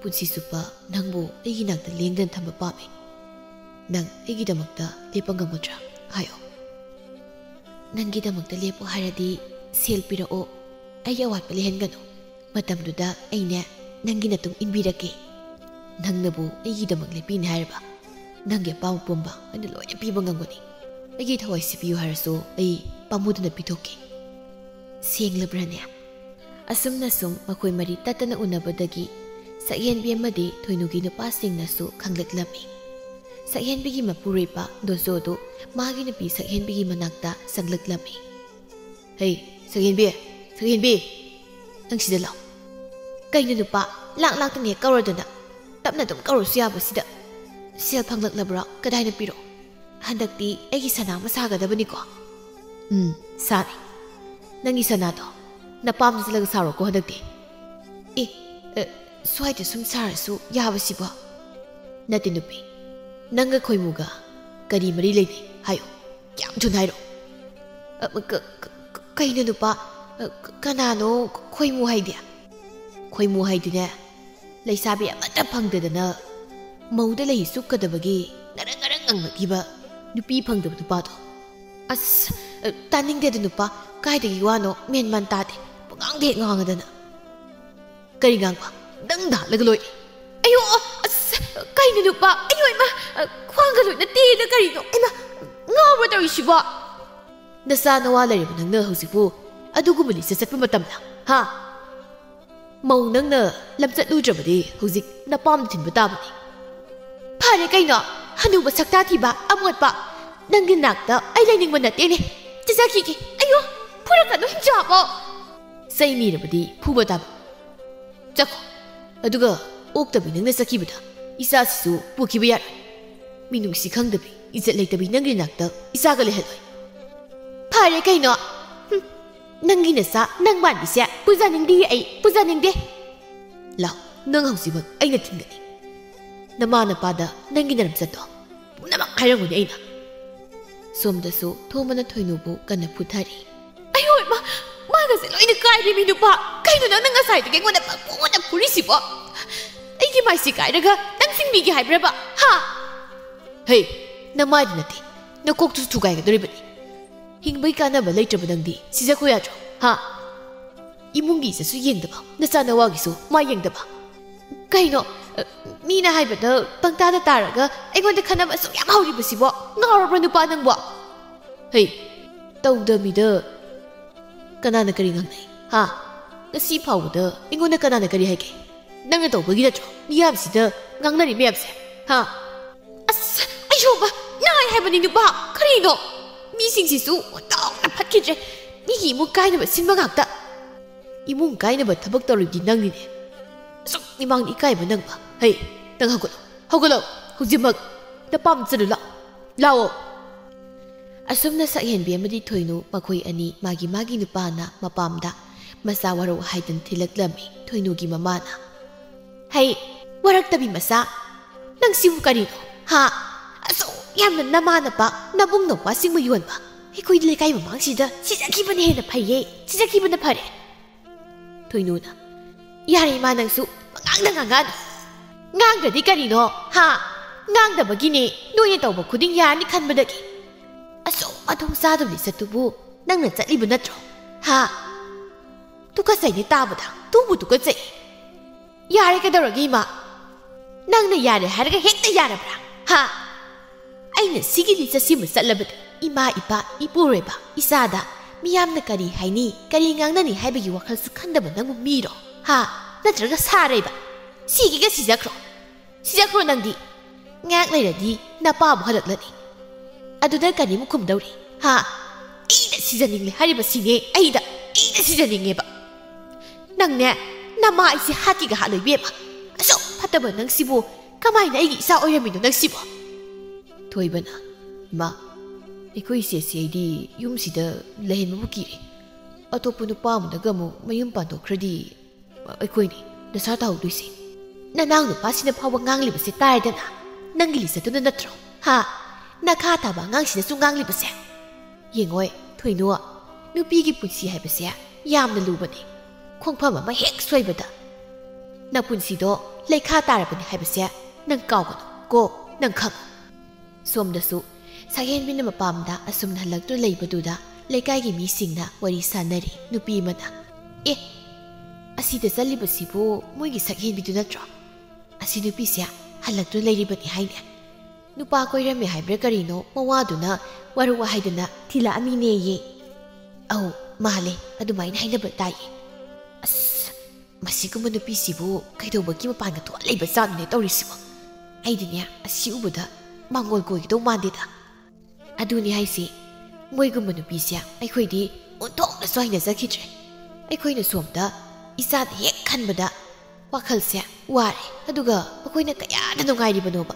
ꯄꯨꯟꯁꯤ ꯆꯨꯞꯄ ꯅꯪꯕꯨ ꯑꯩꯒꯤ ꯅꯥꯛꯇ ꯂꯦꯡꯗꯅ ꯊꯝꯕ ꯄꯥꯝꯃꯤ꯫ ꯅꯪ ꯑꯩꯒꯤꯗꯃꯛꯇ ꯂꯦꯞꯄ ꯉꯝꯒꯗ꯭ꯔꯥ? ꯍꯥꯏꯌꯣ꯫ ꯅꯪꯒꯤꯗꯃꯛꯇ ꯂꯦꯞꯄꯣ ꯍꯥꯏꯔꯗꯤ ꯁꯦꯜ ꯄꯤꯔꯛꯑꯣ, ꯑꯩꯒꯤ ꯑꯋꯥꯠꯄ ꯂꯩꯍꯟꯒꯅꯨ꯫ ꯃꯇꯝꯗꯨꯗ ꯑꯩꯅꯦ ꯅꯪꯒꯤ ꯅꯇꯨꯡ ꯏꯟꯕꯤꯔꯛꯀꯦ꯫ ꯅꯪꯅꯕꯨ ꯑꯩꯒꯤꯗꯃꯛ ꯂꯦꯞꯄꯤꯅꯤ ꯍꯥꯏꯔꯕ, ꯅꯪꯒꯤ ꯑꯄꯥꯝꯕ ꯄꯨꯝꯕ ꯑꯩꯅ ꯂꯣꯏꯅ ꯄꯤꯕ ꯉꯝꯒꯅꯤ꯫ ꯑꯩꯒꯤ ꯊꯋꯥꯏꯁꯤ ꯄꯤꯌꯨ ꯍꯥꯏꯔꯁꯨ ꯑꯩ ꯄꯥꯝꯃꯨꯗꯅ ꯄꯤꯊꯣꯛꯀꯦ꯫ ꯁꯦꯡꯂꯕ꯭ꯔꯅꯦ? ꯑꯁꯨꯝꯅ ꯁꯨꯝ ꯃꯈꯣꯏ ꯃꯔꯤ ꯇꯠꯇꯅ ꯎꯅꯕꯗꯒꯤ ꯁꯛꯍꯦꯟꯕꯤ ꯑꯃꯗꯤ ꯊꯣꯏꯅꯨꯒꯤ ꯅꯨꯄꯥꯁꯤꯡꯅꯁꯨ ꯈꯪꯂꯛꯂꯝꯃꯤ꯫ ꯁꯛꯍꯦꯟꯕꯤꯒꯤ ꯃꯄꯨꯔꯣꯏꯕ ꯗꯣꯖꯣꯗꯨ ꯃꯥꯒꯤ ꯅꯨꯄꯤ ꯁꯛꯍꯦꯟꯕꯤꯒꯤ ꯃꯅꯥꯛꯇ ꯆꯪꯂꯛꯂꯝꯃꯤ꯫ "ꯍꯩ, ꯁꯛꯍꯦꯟꯕꯤ, ꯁꯛꯍꯦꯟꯕꯤ, ꯅꯪ ꯁꯤꯗ ꯂꯥꯎ꯫" "ꯀꯩꯅꯣ ꯅꯨꯄꯥ, ꯂꯥꯛ ꯂꯥꯛꯇꯅ ꯍꯦꯛ ꯀꯧꯔꯗꯅ? ꯇꯞꯅ ꯑꯗꯨꯝ ꯀꯧꯔꯁꯨ ꯌꯥꯕꯁꯤꯗ꯫ ꯁꯦꯜ ꯐꯪꯂꯛꯂꯕ꯭ꯔꯣ? ꯀꯗꯥꯏꯅ ꯄꯤꯔꯣ? ꯍꯟꯗꯛꯇꯤ ꯑꯩꯒꯤ ꯁꯅꯥ ꯑꯃ ꯁꯥꯒꯗꯕꯅꯤꯀꯣ꯫" "ꯎꯝ, ꯁꯥꯅꯤ꯫ ꯅꯪꯒꯤ ꯁꯅꯥꯗꯣ ꯅꯄꯥꯝꯗ ꯆꯠꯂꯒ ꯁꯥꯔꯣꯀꯣ ꯍꯟꯗꯛꯇꯤ꯫" "ꯑꯦ, ꯑ, ꯁ꯭ꯋꯥꯏꯗ ꯁꯨꯝ ꯁꯥꯔꯁꯨ ꯌꯥꯕꯁꯤꯕꯣ?" "ꯅꯠꯇꯦ ꯅꯨꯄꯤ, ꯅꯪꯒ ꯈꯣꯏꯃꯨꯒ ꯀꯔꯤ ꯃꯔꯤ ꯂꯩꯅꯩ? ꯍꯥꯏꯌꯨ, ꯌꯥꯝ ꯊꯨꯅ ꯍꯥꯏꯔꯣ꯫" "ꯑ, ꯀ-, ꯀ-, ꯀ-, ꯀꯩꯅꯣ ꯅꯨꯄꯥ? ꯑ, ꯀ-, ꯀꯅꯥꯅꯣ ꯈꯣꯏꯃꯨ ꯍꯥꯏꯗꯤ?" "ꯈꯣꯏꯃꯨ ꯍꯥꯏꯗꯤꯅꯦ, ꯂꯩꯁꯥꯕꯤ ꯑꯃꯠꯇ ꯐꯪꯗꯗꯅ ꯃꯧꯗ ꯂꯩ ꯆꯨꯞꯀꯗꯕꯒꯤ ꯉꯔꯪ ꯉꯔꯪ ꯉꯪꯂꯛꯂꯤꯕ ꯅꯨꯄꯤ ꯐꯪꯗꯕ ꯅꯨꯄꯥꯗꯣ꯫" "ꯑꯁ, ꯑ, ꯇꯥꯅꯤꯡꯗꯦꯗ ꯅꯨꯄꯥ, ꯀꯥꯏꯗꯒꯤ ꯋꯥꯅꯣ ꯃꯦꯟ ꯃꯥꯟ ꯇꯥꯗꯦ, ꯄꯉꯥꯡꯗ ꯍꯦꯛ ꯉꯥꯡꯉꯗꯅ꯫" "ꯀꯔꯤ ꯉꯥꯡꯕ? ꯅꯪ ꯗꯥꯜꯂꯒ ꯂꯣꯏꯔꯦ꯫" "ꯑꯌꯣ, ꯑꯁ, ꯀꯩꯅꯣ ꯅꯨꯄꯥ? ꯑꯌꯣ ꯏꯃꯥ, ꯑ, ꯈ꯭ꯋꯥꯡꯒ ꯂꯣꯏꯅ ꯇꯦꯛꯑꯦꯗ ꯀꯔꯤꯅꯣ? ꯏꯃꯥ, ꯉꯥꯎꯕ꯭ꯔꯣ ꯇꯧꯔꯤꯁꯤꯕꯣ?" "ꯅꯆꯥ ꯅꯋꯥ ꯂꯩꯔꯕ ꯅꯪꯅ ꯍꯧꯖꯤꯛꯄꯨ ꯑꯗꯨꯒꯨꯝꯕ ꯂꯤꯆꯠ ꯆꯠꯄ ꯃꯇꯝꯂ? ꯍꯥ? ꯃꯧ ꯅꯪꯅ ꯂꯝꯆꯠ ꯂꯨꯗ꯭ꯔꯕꯗꯤ ꯍꯧꯖꯤꯛ ꯅꯄꯥꯝꯗ ꯊꯤꯟꯕ ꯇꯥꯕꯅꯤ꯫" "ꯐꯔꯦ ꯀꯩꯅꯣ, ꯍꯅꯨꯕ ꯁꯛꯇꯥ ꯊꯤꯕ, ꯑꯃꯣꯠꯄ, ꯅꯪꯒꯤ ꯅꯥꯛꯇ ꯑꯩ ꯂꯩꯅꯤꯡꯕ ꯅꯠꯇꯦꯅꯦ꯫ ꯆꯠꯆꯈꯤꯒꯦ꯫" "ꯑꯌꯣ, ꯐꯨꯔꯛꯀꯅꯨ, ꯍꯤꯡꯆꯥꯕꯣ꯫" "ꯆꯩ ꯅꯤꯔꯕꯗꯤ ꯐꯨꯕ ꯇꯥꯕ꯫ ꯆꯠꯈꯣ꯫ ꯑꯗꯨꯒ ꯑꯣꯛꯇꯕꯤ ꯅꯪꯅ ꯆꯠꯈꯤꯕꯗ ꯏꯆꯥꯁꯤꯁꯨ ꯄꯨꯈꯤꯕ ꯌꯥꯔꯣꯏ꯫ ꯃꯤꯅꯨꯡꯁꯤ ꯈꯪꯗꯕꯤ, ꯏꯖꯠ ꯂꯩꯇꯕꯤ ꯅꯪꯒꯤ ꯅꯥꯛꯇ ꯏꯆꯥꯒ ꯂꯩꯍꯜꯂꯣꯏ꯫" "ꯐꯔꯦ ꯀꯩꯅꯣ꯫ ꯍꯨꯝ, ꯅꯪꯒꯤ ꯅꯆꯥ, ꯅꯪ ꯃꯥꯟꯕꯤꯁꯦ ꯄꯨꯖꯅꯤꯡꯗꯦ ꯑꯩ, ꯄꯨꯖꯅꯤꯡꯗꯦ꯫ ꯂꯥꯎ, ꯅꯪ ꯍꯧꯖꯤꯛꯃꯛ ꯑꯩꯅ ꯊꯤꯟꯒꯅꯤ꯫ ꯅꯃꯥ ꯅꯄꯥꯗ ꯅꯪꯒꯤ ꯅꯔꯝꯆꯠꯇꯣ ꯄꯨꯝꯅꯃꯛ ꯍꯥꯏꯔꯝꯒꯅꯤ ꯑꯩꯅ꯫ ꯁꯣꯝꯗꯁꯨ ꯊꯣꯝꯕꯅ ꯊꯣꯏꯅꯨꯕꯨ ꯀꯟꯅ ꯐꯨꯊꯔꯤ꯫ ꯑꯌꯣ ꯏꯃꯥ, ꯃꯥꯒꯁꯦ ꯂꯣꯏꯅ ꯀꯥꯏꯔꯦ ꯃꯤ ꯅꯨꯄꯥ꯫ ꯀꯩꯅꯣ ꯅꯪꯅ ꯉꯁꯥꯏꯗꯒꯤ ꯑꯩꯉꯣꯟꯗ ꯄꯪꯐꯨꯗ ꯐꯨꯔꯤꯁꯤꯕꯣ? ꯑꯩꯒꯤ ꯃꯥꯏꯁꯤ ꯀꯥꯏꯔꯒ ꯅꯪ ꯁꯤꯡꯕꯤꯒꯦ ꯍꯥꯏꯕ꯭ꯔꯕ? ꯍꯥ? ꯍꯦ, ꯅꯃꯥꯏꯗꯤ ꯅꯠꯇꯦ, ꯅꯀꯣꯛꯇꯨꯁꯨ ꯊꯨꯒꯥꯏꯒꯗꯧꯔꯤꯕꯅꯤ꯫ ꯍꯤꯡꯕꯒꯤ ꯀꯥꯟꯅꯕ ꯂꯩꯇ꯭ꯔꯕ ꯅꯪꯗꯤ ꯁꯤꯖꯈꯣ ꯌꯥꯗ꯭ꯔꯣ? ꯍꯥ? ꯏꯃꯨꯡꯒꯤ ꯏꯆꯠꯁꯨ ꯌꯦꯡꯗꯕ, ꯅꯆꯥ ꯅꯋꯥꯒꯤꯁꯨ ꯃꯥ ꯌꯦꯡꯗꯕ꯫ ꯀꯩꯅꯣ, ꯑ, ꯃꯤꯅ ꯍꯥꯏꯕꯗ ꯄꯪꯇꯥꯗ ꯇꯥꯔꯒ ꯑꯩꯉꯣꯟꯗ ꯈꯟꯅꯕ ꯑꯁꯨꯛ ꯌꯥꯝ ꯍꯧꯔꯤꯕꯁꯤꯕꯣ? ꯉꯥꯎꯔꯕ꯭ꯔꯥ ꯅꯨꯄꯥ ꯅꯪꯕꯣ? ꯍꯩ, ꯇꯧꯗꯕꯤꯗ ꯀꯅꯥꯅ ꯀꯔꯤ ꯉꯥꯡꯅꯩ? ꯍꯥ? ꯉꯁꯤ ꯐꯥꯎꯕꯗ ꯑꯩꯉꯣꯟꯗ ꯀꯅꯥꯅ ꯀꯔꯤ ꯍꯥꯏꯒꯦ? ꯅꯪꯅ ꯇꯧꯕꯒꯤ ꯅꯠꯇ꯭ꯔꯣ ꯃꯤꯌꯥꯝꯁꯤꯗ ꯉꯥꯡꯅꯔꯤ ꯃꯌꯥꯝꯁꯦ? ꯍꯥ? ꯑꯁ, ꯑꯌꯣꯕ, ꯅꯥꯏ ꯍꯥꯏꯕꯅꯤ ꯅꯨꯄꯥ꯫ ꯀꯔꯤꯅꯣ? ꯃꯤꯁꯤꯡꯁꯤꯁꯨ ꯑꯣꯟꯊꯣꯛꯅ ꯐꯠꯈꯤꯗ꯭ꯔꯦ꯫ ꯃꯤꯒꯤ ꯏꯃꯨꯡ ꯀꯥꯏꯅꯕ ꯁꯤꯟꯕ ꯉꯥꯛꯇ꯫ ꯏꯃꯨꯡ ꯀꯥꯏꯅꯕ ꯊꯕꯛ ꯇꯧꯔꯤꯕꯗꯤ ꯅꯪꯅꯤꯅꯦ꯫ ꯑꯁꯨꯛ ꯃꯤꯃꯥꯡꯗ ꯏꯀꯥꯏꯕ ꯅꯪꯕ꯫ ꯍꯩ, ꯅꯪ ꯍꯧꯒꯠꯂꯣ, ꯍꯧꯒꯠꯂꯣ꯫ ꯍꯧꯖꯤꯛꯃꯛ ꯅꯄꯥꯝ ꯆꯠꯂꯨ ꯂꯥꯛꯑꯣ꯫ ꯂꯥꯛꯑꯣ꯫ ꯑꯁꯨꯝꯅ ꯁꯛꯍꯦꯟꯕꯤ ꯑꯃꯗꯤ ꯊꯣꯏꯅꯨ ꯃꯈꯣꯏ ꯑꯅꯤ ꯃꯥꯒꯤ ꯃꯥꯒꯤ ꯅꯨꯄꯥꯅ ꯃꯄꯥꯝꯗ ꯃꯆꯥ ꯋꯥꯔꯧ ꯍꯥꯏꯗꯅ ꯊꯤꯜꯂꯛꯂꯝꯃꯤ ꯊꯣꯏꯅꯨꯒꯤ ꯃꯃꯥꯅ꯫ ꯍꯩ, ꯋꯥꯔꯛꯇꯕꯤ ꯃꯆꯥ, ꯅꯪꯁꯤꯕꯨ ꯀꯔꯤꯅꯣ? ꯍꯥ? ꯑꯁꯨꯛ ꯌꯥꯝꯅ ꯅꯃꯥ ꯅꯄꯥ ꯅꯕꯨꯡ ꯅꯧꯄꯥꯁꯤꯡꯕꯨ ꯌꯣꯟꯕ ꯑꯩꯈꯣꯏ ꯂꯩꯀꯥꯏ ꯃꯃꯥꯡꯁꯤꯗ ꯁꯤꯖꯈꯤꯕꯅ ꯍꯦꯟꯅ ꯐꯩꯌꯦ, ꯁꯤꯖꯈꯤꯕꯅ ꯐꯔꯦ꯫ ꯊꯣꯏꯅꯨꯅ, ꯌꯥꯔꯦ ꯏꯃꯥ, ꯅꯪꯁꯨ ꯄꯉꯥꯡꯗ ꯉꯥꯡꯉꯛꯑꯅꯨ꯫ ꯉꯥꯡꯗ꯭ꯔꯗꯤ ꯀꯔꯤꯅꯣ? ꯍꯥ? ꯉꯥꯡꯗꯕꯒꯤꯅꯦ ꯅꯣꯏꯅ ꯇꯧꯕ ꯈꯨꯗꯤꯡ ꯌꯥꯔꯅꯤ ꯈꯟꯕꯗꯒꯤ꯫ ꯑꯁꯨꯛ ꯃꯊꯣꯡ ꯆꯥꯗꯕ ꯂꯤꯆꯠꯇꯨꯕꯨ ꯅꯪꯅ ꯆꯠꯂꯤꯕ ꯅꯠꯇ꯭ꯔꯣ? ꯍꯥ? ꯇꯨꯀꯠꯆꯩꯅꯦ ꯇꯥꯕꯗ, ꯇꯨꯕꯨ ꯇꯨꯀꯠꯆꯩ꯫ ꯌꯥꯔꯦ ꯀꯩꯗꯧꯔꯒꯦ ꯏꯃꯥ? ꯅꯪꯅ ꯌꯥꯔꯦ ꯍꯥꯏꯔꯒ ꯍꯦꯛꯇ ꯌꯥꯔꯕ꯭ꯔꯥ? ꯍꯥ? ꯑꯩꯅ ꯁꯤꯒꯤ ꯂꯤꯆꯠꯁꯤꯃ ꯆꯠꯂꯕꯗꯤ ꯏꯃꯥ ꯏꯄꯥ ꯏꯄꯨꯔꯣꯏꯕ ꯏꯆꯥꯗ ꯃꯤꯌꯥꯝꯅ ꯀꯔꯤ ꯍꯥꯏꯅꯤ, ꯀꯔꯤ ꯉꯥꯡꯅꯅꯤ ꯍꯥꯏꯕꯒꯤ ꯋꯥꯈꯜꯁꯨ ꯈꯟꯗꯕ ꯅꯪꯕꯨ ꯃꯤꯔꯣ? ꯍꯥ? ꯅꯠꯇ꯭ꯔꯒ ꯁꯥꯔꯩꯕ? ꯁꯤꯒꯦꯒ ꯁꯤꯖꯈ꯭ꯔꯣ꯫ ꯁꯤꯖꯈ꯭ꯔꯣ ꯅꯪꯗꯤ꯫ ꯉꯥꯏꯍꯥꯛ ꯂꯩꯔꯗꯤ ꯅꯄꯥꯕꯨ ꯍꯜꯂꯛꯂꯅꯤ꯫ ꯑꯗꯨꯗ ꯀꯔꯤꯃꯨꯛ ꯈꯨꯝꯗꯧꯔꯤ? ꯍꯥ? ꯑꯩꯗ ꯁꯤꯖꯅꯤꯡꯂꯦ ꯍꯥꯏꯔꯤꯕꯁꯤꯅꯦ, ꯑꯩꯗ, ꯑꯩꯗ ꯁꯤꯖꯅꯤꯡꯉꯦꯕ꯫ ꯅꯪꯅꯦ, ꯅꯃꯥ ꯑꯩꯁꯦ ꯍꯥꯠꯀꯦꯒ ꯍꯥꯠꯂꯣ ꯏꯕꯦꯝꯃ꯫ ꯑꯁꯨꯛ ꯐꯠꯇꯕ ꯅꯪꯁꯤꯕꯨ ꯀꯃꯥꯏꯅ ꯑꯩꯒꯤ ꯏꯆꯥ ꯑꯣꯏꯔꯝꯃꯤꯅꯣ ꯅꯪꯁꯤꯕꯣ? ꯊꯣꯏꯕꯅ, ꯏꯃꯥ, ꯑꯩꯈꯣꯏ ꯏꯆꯦꯁꯦ ꯑꯩꯗꯤ ꯌꯨꯝꯁꯤꯗ ꯂꯩꯍꯟꯕꯕꯨ ꯀꯤꯔꯦ꯫ ꯑꯇꯣꯞꯄ ꯅꯨꯄꯥ ꯑꯃꯗꯒ ꯑꯃꯨꯛ ꯃꯌꯨꯝ ꯄꯥꯟꯊꯣꯛꯈ꯭ꯔꯗꯤ ꯑꯩꯈꯣꯏꯅꯤ ꯗꯁꯥ ꯇꯥꯍꯧꯗꯣꯏꯁꯦ꯫ ꯅꯅꯥꯎ ꯅꯨꯄꯥꯁꯤꯅ ꯐꯥꯎꯕ ꯉꯥꯡꯂꯤꯕꯁꯦ ꯇꯥꯔꯦꯗꯅ, ꯅꯪꯒꯤ ꯂꯤꯆꯠꯇꯨꯅ ꯅꯠꯇ꯭ꯔꯣ? ꯍꯥ? ꯅꯈꯥ ꯇꯥꯕ ꯑꯉꯥꯡꯁꯤꯅꯁꯨ ꯉꯥꯡꯂꯤꯕꯁꯦ꯫ ꯌꯦꯡꯉꯣꯏ, ꯊꯣꯏꯅꯨ, ꯅꯨꯄꯤꯒꯤ ꯄꯨꯟꯁꯤ ꯍꯥꯏꯕꯁꯦ ꯌꯥꯝꯅ ꯂꯨꯕꯅꯤ꯫ ꯈꯣꯡꯐꯝ ꯑꯃ ꯍꯦꯛ ꯁꯣꯏꯕꯗ ꯅꯄꯨꯟꯁꯤꯗꯣ ꯂꯩꯈꯥ ꯇꯥꯔꯕꯅꯤ ꯍꯥꯏꯕꯁꯦ ꯅꯪ ꯀꯥꯎꯒꯅꯨ ꯀꯣ, ꯅꯪ ꯈꯪꯉꯨ꯫ ꯁꯣꯝꯗꯁꯨ ꯁꯛꯍꯦꯟꯕꯤꯅ ꯃꯄꯥꯝꯗ ꯑꯁꯨꯝꯅ ꯍꯜꯂꯛꯇꯨꯅ ꯂꯩꯕꯗꯨꯗ ꯂꯩꯀꯥꯏꯒꯤ ꯃꯤꯁꯤꯡꯅ ꯋꯥꯔꯤ ꯁꯥꯟꯅꯔꯤ꯫ ꯅꯨꯄꯤ ꯑꯃꯅ, "ꯑꯦ, ꯑꯁꯤꯗ ꯆꯠꯂꯤꯕꯁꯤꯕꯨ ꯃꯣꯏꯒꯤ ꯁꯛꯍꯦꯟꯕꯤꯗꯨ ꯅꯠꯇ꯭ꯔꯣ? ꯑꯁꯤ ꯅꯨꯄꯤꯁꯦ ꯍꯜꯂꯛꯇꯨꯅ ꯂꯩꯔꯤꯕꯅꯤ ꯍꯥꯏꯅꯦ꯫ ꯅꯨꯄꯥ ꯀꯣꯏꯔꯝꯃꯦ ꯍꯥꯏꯕ꯭ꯔꯥ ꯀꯔꯤꯅꯣ, ꯃꯋꯥꯗꯨꯅ ꯋꯥꯔꯧ ꯍꯥꯏꯗꯅ ꯊꯤꯜꯂꯛꯑꯃꯤꯅꯦꯌꯦ꯫" "ꯑꯧ, ꯃꯥꯜꯂꯦ, ꯑꯗꯨꯃꯥꯏꯅ ꯍꯥꯏꯅꯕ ꯇꯥꯏꯌꯦ꯫ ꯑꯁ, ꯃꯁꯤꯒꯨꯝꯕ ꯅꯨꯄꯤꯁꯤꯕꯨ ꯀꯩꯗꯧꯕꯒꯤ ꯃꯄꯥꯟꯒ ꯊꯣꯛꯑ ꯂꯩꯕ ꯖꯥꯠꯅꯣꯅꯦ ꯇꯧꯔꯤꯁꯤꯕꯣ? ꯑꯩꯗꯤꯅꯦ, ꯑꯁꯤ ꯎꯕꯗ ꯃꯥꯡꯒꯣꯜ ꯀꯣꯏꯒꯗꯧ ꯃꯥꯟꯗꯦꯗ꯫" "ꯑꯗꯨꯅꯤ ꯍꯥꯏꯁꯦ, ꯃꯣꯏꯒꯨꯝꯕ ꯅꯨꯄꯤꯁꯦ ꯑꯩꯈꯣꯏꯗꯤ ꯑꯣꯟꯊꯣꯛꯅꯁꯨ ꯍꯩꯅꯖꯈꯤꯗ꯭ꯔꯦ꯫ ꯑꯩꯈꯣꯏꯅ ꯁꯣꯝꯗ ꯏꯆꯥꯗ ꯍꯦꯛ ꯈꯟꯕꯗ ꯋꯥꯈꯜꯁꯦ ꯋꯥꯔꯦ, ꯑꯗꯨꯒ ꯃꯈꯣꯏꯅ ꯀꯌꯥꯗ ꯅꯨꯡꯉꯥꯏꯔꯤꯕꯅꯣꯕ꯫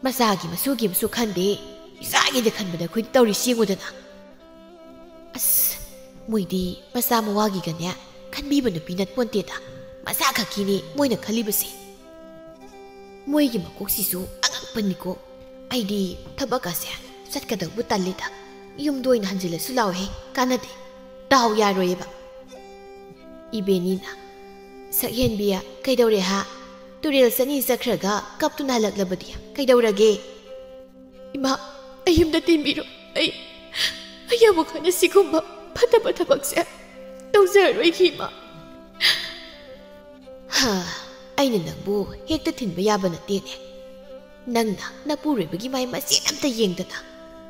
ꯃꯆꯥꯒꯤ ꯃꯁꯨꯒꯤ ꯑꯃꯁꯨ ꯈꯟꯗꯦ, ꯏꯆꯥꯒꯤꯗ ꯈꯟꯕꯗ ꯑꯩꯈꯣꯏꯗꯤ ꯇꯧꯔꯤꯁꯤ ꯌꯦꯡꯉꯨꯗꯅ꯫ ꯑꯁ, ꯃꯣꯏꯗꯤ ꯃꯆꯥ ꯃꯋꯥꯒꯤꯒꯅꯦ ꯈꯟꯕꯤꯕ ꯅꯨꯄꯤ ꯅꯠꯄꯣꯟꯇꯦꯗ, ꯃꯆꯥ ꯈꯛꯀꯤꯅꯤ ꯃꯣꯏꯅ ꯈꯜꯂꯤꯕꯁꯦ꯫ ꯃꯣꯏꯒꯤ ꯃꯀꯣꯛꯁꯤꯁꯨ ꯑꯉꯛꯄꯅꯤꯀꯣ꯫ ꯑꯩꯗꯤ ꯊꯕꯛ ꯑꯁꯦ ꯆꯠꯀꯗꯧꯕ ꯇꯜꯂꯤꯗ꯫ ꯌꯨꯝꯗ ꯑꯣꯏꯅ ꯍꯟꯖꯤꯜꯂꯁꯨ ꯂꯥꯎꯍꯦ, ꯀꯥꯟꯅꯗꯦ꯫ ꯗꯥꯎ ꯌꯥꯔꯣꯏꯌꯦꯕ꯫" ꯏꯕꯦꯅꯤꯅ, "ꯁꯛꯍꯦꯟꯕꯤ, ꯀꯩꯗꯧꯔꯦ ꯍꯥ? ꯇꯨꯔꯦꯜ ꯆꯅꯤ ꯆꯠꯈ꯭ꯔꯒ ꯀꯞꯇꯨꯅ ꯍꯜꯂꯛꯂꯕꯗꯤ ꯀꯩꯗꯧꯔꯒꯦ?" "ꯏꯃꯥ, ꯑꯩ ꯌꯨꯝꯗ ꯊꯤꯟꯕꯤꯔꯣ꯫ ꯑꯩ, ꯑꯩ ꯑꯃꯨꯛ ꯍꯟꯅ ꯁꯤꯒꯨꯝꯕ ꯐꯠꯇꯕ ꯊꯕꯛꯁꯦ ꯇꯧꯖꯔꯔꯣꯏꯒꯦ, ꯏꯃꯥ꯫" "ꯍꯥ, ꯑꯩꯅ ꯅꯪꯕꯨ ꯍꯦꯛꯇ ꯊꯤꯟꯕ ꯌꯥꯕ ꯅꯠꯇꯦꯅꯦ꯫ ꯅꯪꯅ ꯅꯄꯨꯔꯣꯏꯕꯒꯤ ꯃꯥꯏ ꯃꯆꯦꯠ ꯑꯝꯇ ꯌꯦꯡꯗꯅ,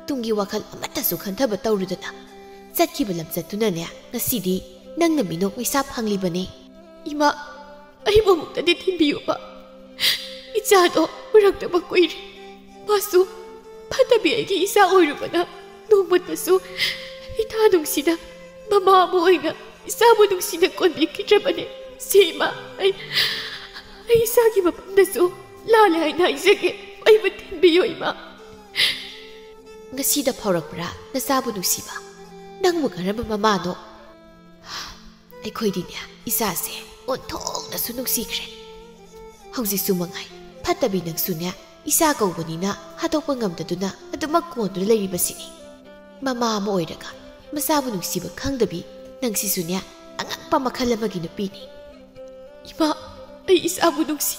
ꯇꯨꯡꯒꯤ ꯋꯥꯈꯜ ꯑꯃꯠꯇꯁꯨ ꯈꯟꯊꯕ ꯇꯧꯔꯨꯗꯅ ꯆꯠꯈꯤꯕ ꯂꯝꯆꯠꯇꯨꯅꯅꯦ, ꯉꯁꯤꯗꯤ ꯅꯪꯅ ꯃꯤꯅꯣꯛ ꯃꯩꯁꯥ ꯐꯪꯂꯤꯕꯅꯦ꯫" "ꯏꯃꯥ, ꯑꯩꯕꯨ ꯑꯃꯨꯛꯇꯗꯤ ꯊꯤꯟꯕꯤꯌꯨꯕ꯫ ꯏꯆꯥꯗꯣ ꯎꯔꯛꯇꯕ ꯀꯨꯏꯔꯦ꯫ ꯃꯥꯁꯨ ꯐꯠꯇꯕꯤ ꯑꯩꯒꯤ ꯏꯆꯥ ꯑꯣꯏꯔꯨꯕꯅ ꯅꯣꯡꯃꯇꯁꯨ ꯏꯊꯥ ꯅꯨꯡꯁꯤꯅ ꯃꯃꯥ ꯑꯃ ꯑꯣꯏꯅ ꯏꯆꯥꯕꯨ ꯅꯨꯡꯁꯤꯅ ꯀꯣꯟꯕꯤꯈꯤꯗ꯭ꯔꯕꯅꯦ꯫ ꯁꯤ ꯏꯃꯥ, ꯑꯩ, ꯑꯩ ꯏꯆꯥꯒꯤ ꯃꯐꯝꯗꯁꯨ ꯂꯥꯜꯂꯦ ꯍꯥꯏꯅ ꯍꯥꯏꯖꯒꯦ꯫ ꯑꯩꯕꯨ ꯊꯤꯟꯕꯤꯌꯨ, ꯏꯃꯥ꯫" "ꯉꯁꯤꯗ ꯐꯥꯎꯔꯛꯄ꯭ꯔꯥ ꯅꯆꯥꯕꯨ ꯅꯨꯡꯁꯤꯕ? ꯅꯪꯕꯨ ꯀꯔꯝꯕ ꯃꯃꯥꯅꯣ? ꯑꯩꯈꯣꯏꯗꯤꯅꯦ, ꯏꯆꯥꯁꯦ ꯑꯣꯟꯊꯣꯛꯅꯁꯨ ꯅꯨꯡꯁꯤꯈ꯭ꯔꯦ꯫ ꯍꯧꯖꯤꯛꯁꯨ ꯃꯉꯥꯏ, ꯐꯠꯇꯕꯤ ꯅꯪꯁꯨꯅꯦ, ꯏꯆꯥ ꯀꯧꯕꯅꯤꯅ ꯍꯥꯠꯇꯣꯛꯄ ꯉꯝꯗꯗꯨꯅ ꯑꯗꯨꯃꯛ ꯀꯣꯟꯗꯨꯅ ꯂꯩꯔꯤꯕꯁꯤꯅꯤ꯫ ꯃꯃꯥ ꯑꯃ ꯑꯣꯏꯔꯒ ꯃꯆꯥꯕꯨ ꯅꯨꯡꯁꯤꯕ ꯈꯪꯗꯕꯤ ꯅꯪꯁꯤꯁꯨꯅꯦ, ꯑꯉꯛꯄ ꯃꯈꯜ ꯑꯃꯒꯤ ꯅꯨꯄꯤꯅꯤ꯫ ꯏꯃꯥ, ꯑꯩ ꯏꯆꯥꯕꯨ ꯅꯨꯡꯁꯤ꯫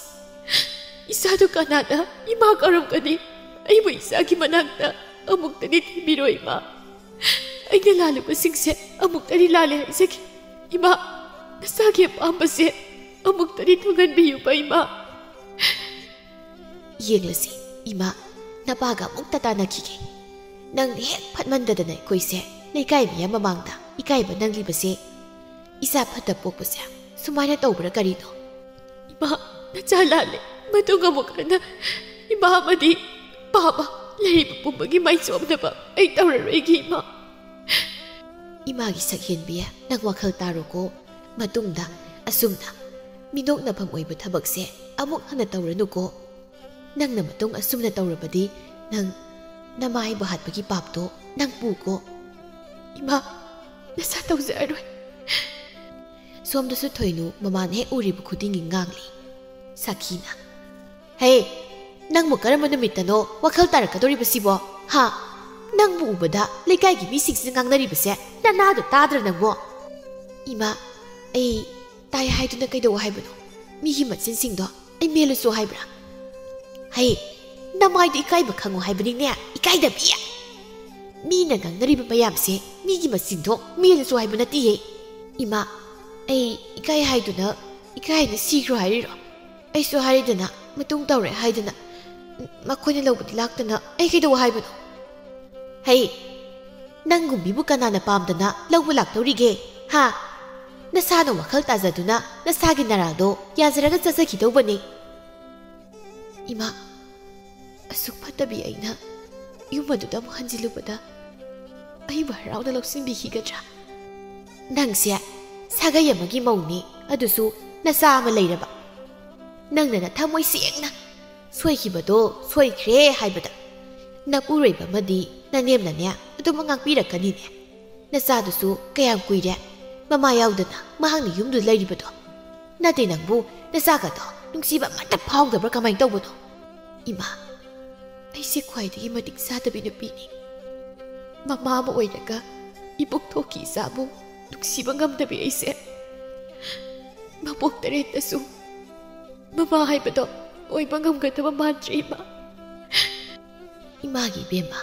ꯏꯆꯥꯗꯨ ꯀꯅꯥꯅ ꯏꯃꯥ ꯀꯧꯔꯝꯒꯅꯤ? ꯑꯩꯕꯨ ꯏꯆꯥꯒꯤ ꯃꯅꯥꯛꯇ ꯑꯃꯨꯛꯇꯗꯤ ꯊꯤꯟꯕꯤꯔꯣ, ꯏꯃꯥ꯫ ꯑꯩꯅ ꯂꯥꯜꯂꯨꯕꯁꯤꯡꯁꯦ ꯑꯃꯨꯛꯇꯗꯤ ꯂꯥꯜꯂꯦ ꯍꯥꯏꯖꯒꯦ꯫ ꯏꯃꯥ, ꯅꯆꯥꯒꯤ ꯑꯄꯥꯝꯕꯁꯦ ꯑꯃꯨꯛꯇꯗꯤ ꯊꯨꯡꯍꯟꯕꯤꯌꯨꯕ, ꯏꯃꯥ꯫ ꯌꯦꯡꯂꯁꯤ, ꯏꯃꯥ, ꯅꯄꯥꯒ ꯑꯃꯨꯛꯇ ꯇꯥꯟꯅꯈꯤꯒꯦ꯫ ꯅꯪ ꯍꯦꯛ ꯐꯠꯃꯟꯗꯗꯅ ꯑꯩꯈꯣꯏꯁꯦ ꯂꯩꯀꯥꯏ ꯃꯤꯌꯥꯝ ꯃꯃꯥꯡꯗ ꯏꯀꯥꯏꯕ ꯅꯪꯂꯤꯕꯁꯦ, ꯏꯆꯥ ꯐꯠꯇ ꯄꯣꯛꯄꯁꯦ ꯁꯨꯃꯥꯏꯅ ꯇꯧꯕ꯭ꯔꯥ ꯀꯔꯤꯅꯣ? ꯏꯃꯥ, ꯅꯆꯥ ꯂꯥꯜꯂꯦ꯫ ꯃꯇꯨꯡ ꯑꯃꯨꯛ ꯍꯟꯅ ꯏꯃꯥ ꯑꯃꯗꯤ ꯄꯥꯕ ꯂꯩꯔꯤꯕ ꯄꯨꯝꯕꯒꯤ ꯃꯥꯏꯆꯣꯝꯅꯕ ꯑꯩ ꯇꯧꯔꯔꯣꯏꯒꯦ, ꯏꯃꯥ꯫ ꯏꯃꯥꯒꯤ ꯁꯛꯍꯦꯟꯕꯤ, ꯅꯪ ꯋꯥꯈꯜ ꯇꯥꯔꯣꯀꯣ꯫ ꯃꯇꯨꯡꯗ ꯑꯁꯨꯝꯅ ꯃꯤꯅꯣꯛꯅꯐꯝ ꯑꯣꯏꯕ ꯊꯕꯛꯁꯦ ꯑꯃꯨꯛ ꯍꯟꯅ ꯇꯧꯔꯅꯨꯀꯣ꯫ ꯅꯪꯅ ꯃꯇꯨꯡ ꯑꯁꯨꯝꯅ ꯇꯧꯔꯕꯗꯤ ꯅꯪ ꯅꯃꯥꯏꯕꯨ ꯍꯥꯠꯄꯒꯤ ꯄꯥꯞꯇꯣ ꯅꯪ ꯄꯨꯀꯣ꯫ ꯏꯃꯥ, ꯅꯁꯥ ꯇꯧꯖꯔꯔꯣꯏ꯫ ꯁꯣꯝꯗꯁꯨ ꯊꯣꯏꯅꯨ ꯃꯃꯥꯅ ꯍꯦꯛ ꯎꯔꯤꯕ ꯈꯨꯗꯤꯡꯒꯤ ꯉꯥꯡꯂꯤ꯫ ꯁꯥꯈꯤꯅ, "ꯍꯦ, ꯅꯪꯕꯨ ꯀꯔꯝꯕ ꯅꯨꯃꯤꯠꯇꯅꯣ ꯋꯥꯈꯜ ꯇꯥꯔꯛꯀꯗꯧꯔꯤꯕꯁꯤꯕꯣ? ꯍꯥ? ꯅꯪꯕꯨ ꯎꯕꯗ ꯂꯩꯀꯥꯏꯒꯤ ꯃꯤꯁꯤꯡꯁꯤꯅ ꯉꯥꯡꯅꯔꯤꯕꯁꯦ ꯅꯅꯥꯗꯣ ꯇꯥꯗ꯭ꯔ ꯅꯪꯕꯣ?" ꯏꯃꯥ, ꯑꯩ ꯇꯥꯏ ꯍꯥꯏꯗꯨꯅ ꯀꯩꯗꯧ ꯍꯥꯏꯕꯅꯣ? ꯃꯤꯒꯤ ꯃꯆꯤꯟꯁꯤꯡꯗꯣ ꯑꯩ ꯃꯦꯜꯂꯨꯁꯨ ꯍꯥꯏꯕ꯭ꯔꯥ? ꯍꯩ, ꯅꯃꯥꯏꯗꯣ ꯏꯀꯥꯏꯕ ꯈꯪꯉꯣ ꯍꯥꯏꯕꯅꯤꯅꯦ, ꯏꯀꯥꯏꯗꯕꯤ! ꯃꯤꯅ ꯉꯥꯡꯅꯔꯤꯕ ꯃꯌꯥꯝꯁꯦ ꯃꯤꯒꯤ ꯃꯆꯤꯟꯗꯣ ꯃꯦꯜꯂꯨꯁꯨ ꯍꯥꯏꯕ ꯅꯠꯇꯦꯍꯦ꯫ ꯏꯃꯥ, ꯑꯩ ꯏꯀꯥꯏ ꯍꯥꯏꯗꯨꯅ, ꯏꯀꯥꯏ ꯍꯥꯏꯅ ꯁꯤꯈ꯭ꯔꯣ ꯍꯥꯏꯔꯤꯔꯣ? ꯑꯩꯁꯨ ꯍꯥꯏꯔꯤꯗꯅ, ꯃꯇꯨꯡ ꯇꯧꯔꯦ ꯍꯥꯏꯗꯅ, ꯃꯈꯣꯏꯅ ꯂꯧꯕꯗꯤ ꯂꯥꯛꯇꯅ ꯑꯩ ꯀꯩꯗꯧ ꯍꯥꯏꯕꯅꯣ? ꯍꯩ, ꯅꯪꯒꯨꯝꯕꯤꯕꯨ ꯀꯅꯥꯅ ꯄꯥꯝꯗꯅ ꯂꯧꯕ ꯂꯥꯛꯇꯧꯔꯤꯒꯦ? ꯍꯥ? ꯅꯁꯥꯅ ꯋꯥꯈꯜ ꯇꯥꯖꯗꯨꯅ ꯅꯁꯥꯒꯤ ꯅꯔꯥꯗꯣ ꯌꯥꯖꯔꯒ ꯆꯠꯆꯈꯤꯗꯧꯕꯅꯤ꯫ ꯏꯃꯥ, ꯑꯁꯨꯛ ꯐꯠꯇꯕꯤ ꯑꯩꯅ ꯌꯨꯝ ꯑꯗꯨꯗ ꯑꯃꯨꯛ ꯍꯟꯖꯤꯜꯂꯨꯕꯗ ꯑꯩꯕꯨ ꯍꯔꯥꯎꯅ ꯂꯧꯁꯤꯟꯕꯤꯈꯤꯒꯗ꯭ꯔꯥ? ꯅꯪꯁꯦ ꯁꯥꯒꯩ ꯑꯃꯒꯤ ꯃꯧꯅꯤ, ꯑꯗꯨꯁꯨ ꯅꯆꯥ ꯑꯃ ꯂꯩꯔꯕ꯫ ꯅꯪꯅ ꯅꯊꯃꯣꯏ ꯁꯦꯡꯅ ꯁꯣꯏꯈꯤꯕꯗꯣ ꯁꯣꯏꯈ꯭ꯔꯦ ꯍꯥꯏꯕꯗ ꯅꯄꯨꯔꯣꯏꯕ ꯑꯃꯗꯤ ꯅꯅꯦꯝꯅꯅꯦ ꯑꯗꯨꯃꯛ ꯉꯥꯛꯄꯤꯔꯛꯀꯅꯤꯅꯦ꯫ ꯅꯆꯥꯗꯨꯁꯨ ꯀꯌꯥꯝ ꯀꯨꯏꯔꯦ ꯃꯃꯥ ꯌꯥꯎꯗꯅ ꯃꯍꯥꯛꯅ ꯌꯨꯝꯗꯨꯗ ꯂꯩꯔꯤꯕꯗꯣ? ꯅꯠꯇꯦ, ꯅꯪꯕꯨ ꯅꯆꯥꯒꯗꯣ ꯅꯨꯡꯁꯤꯕ ꯑꯃꯠꯇ ꯐꯥꯎꯗꯕ꯭ꯔꯥ? ꯀꯃꯥꯏꯅ ꯇꯧꯕꯅꯣ? ꯏꯃꯥ, ꯑꯩꯁꯦ ꯈ꯭ꯋꯥꯏꯗꯒꯤ ꯃꯇꯤꯛ ꯆꯥꯗꯕꯤ ꯅꯨꯄꯤꯅꯤ꯫ ꯃꯃꯥ ꯑꯃ ꯑꯣꯏꯔꯒ ꯏꯕꯣꯛ ꯊꯣꯛꯈꯤ ꯏꯆꯥꯕꯨ ꯅꯨꯡꯁꯤꯕ ꯉꯝꯗꯕꯤ ꯑꯩꯁꯦ ꯃꯄꯣꯛ ꯇꯔꯦꯠꯇꯁꯨ ꯃꯃꯥ ꯍꯥꯏꯕꯗꯣ ꯑꯣꯏꯕ ꯉꯝꯒꯗꯕ ꯃꯥꯟꯗ꯭ꯔꯦ, ꯏꯃꯥ꯫ ꯏꯃꯥꯒꯤ ꯏꯕꯦꯝꯃ,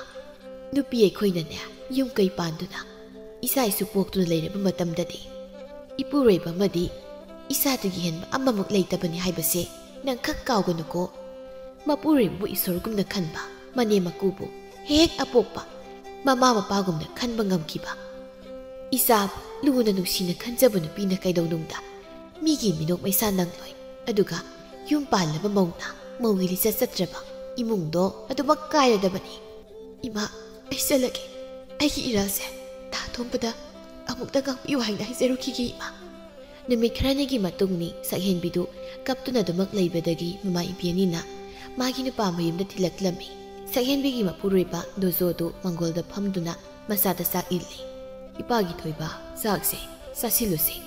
ꯅꯨꯄꯤ ꯑꯩꯈꯣꯏꯅꯅꯦ, ꯌꯨꯝ ꯀꯩ ꯄꯥꯟꯗꯨꯅ ꯏꯆꯥ ꯏꯁꯨ ꯄꯣꯛꯇꯨꯅ ꯂꯩꯔꯕ ꯃꯇꯝꯗꯗꯤ, ꯏꯄꯨꯔꯣꯏꯕ ꯑꯃꯗꯤ ꯏꯆꯥꯗꯨꯒꯤ ꯍꯦꯟꯕ ꯑꯃꯃꯨꯛ ꯂꯩꯇꯕꯅꯤ ꯍꯥꯏꯕꯁꯦ ꯅꯪ ꯈꯛ ꯀꯥꯎꯒꯅꯨꯀꯣ꯫ ꯃꯄꯨꯔꯣꯏꯕꯕꯨ ꯏꯁꯣꯔꯒꯨꯝꯅ ꯈꯟꯕ, ꯃꯅꯦꯝ ꯃꯀꯨꯕꯨ ꯍꯦꯛ ꯑꯄꯣꯛꯄ ꯃꯃꯥ ꯃꯄꯥꯒꯨꯝꯅ ꯈꯟꯕ ꯉꯝꯈꯤꯕ, ꯏꯆꯥꯕꯨ ꯂꯨꯅ ꯅꯨꯡꯁꯤꯅ ꯈꯟꯖꯕ ꯅꯨꯄꯤꯅ ꯀꯩꯗꯧꯅꯨꯡꯗ ꯃꯤꯒꯤ ꯃꯤꯅꯣꯛ ꯃꯩꯁꯥ ꯅꯪꯂꯣꯏ꯫ ꯑꯗꯨꯒ ꯌꯨꯝ ꯄꯥꯜꯂꯕ ꯃꯧꯅ ꯃꯧꯒꯤ ꯂꯤꯆꯠ ꯆꯠꯇ꯭ꯔꯕ ꯏꯃꯨꯡꯗꯣ ꯑꯗꯨꯃꯛ ꯀꯥꯏꯔꯗꯕꯅꯤ꯫ ꯏꯃꯥ, ꯑꯩ ꯆꯠꯂꯒꯦ꯫ ꯑꯩꯒꯤ ꯏꯔꯥꯜꯁꯦ ꯇꯥ ꯊꯣꯝꯕꯗ ꯑꯃꯨꯛꯇ ꯉꯥꯛꯄꯤꯌꯨ ꯍꯥꯏꯅ ꯍꯥꯏꯖꯔꯨꯈꯤꯒꯦ, ꯏꯃꯥ꯫ ꯅꯨꯃꯤꯠ ꯈꯔꯅꯤꯒꯤ ꯃꯇꯨꯡꯅꯤ꯫ ꯁꯛꯍꯦꯟꯕꯤꯗꯨ ꯀꯞꯇꯨꯅ ꯑꯗꯨꯃꯛ ꯂꯩꯕꯗꯒꯤ ꯃꯃꯥ ꯏꯕꯦꯟꯅꯤꯅ ꯃꯥꯒꯤ ꯅꯨꯄꯥ ꯃꯌꯨꯝꯗ ꯊꯤꯜꯂꯛꯂꯝꯃꯤ꯫ ꯁꯛꯍꯦꯟꯕꯤꯒꯤ ꯃꯄꯨꯔꯣꯏꯕ ꯗꯣꯖꯣꯗꯨ ꯃꯪꯒꯣꯜꯗ ꯐꯝꯗꯨꯅ ꯃꯆꯥꯗ ꯆꯥꯛ ꯏꯜꯂꯤ꯫ "ꯏꯄꯥꯒꯤ ꯊꯣꯏꯕ, ꯆꯥꯛꯁꯦ ꯆꯥꯁꯤꯜꯂꯨꯁꯤ꯫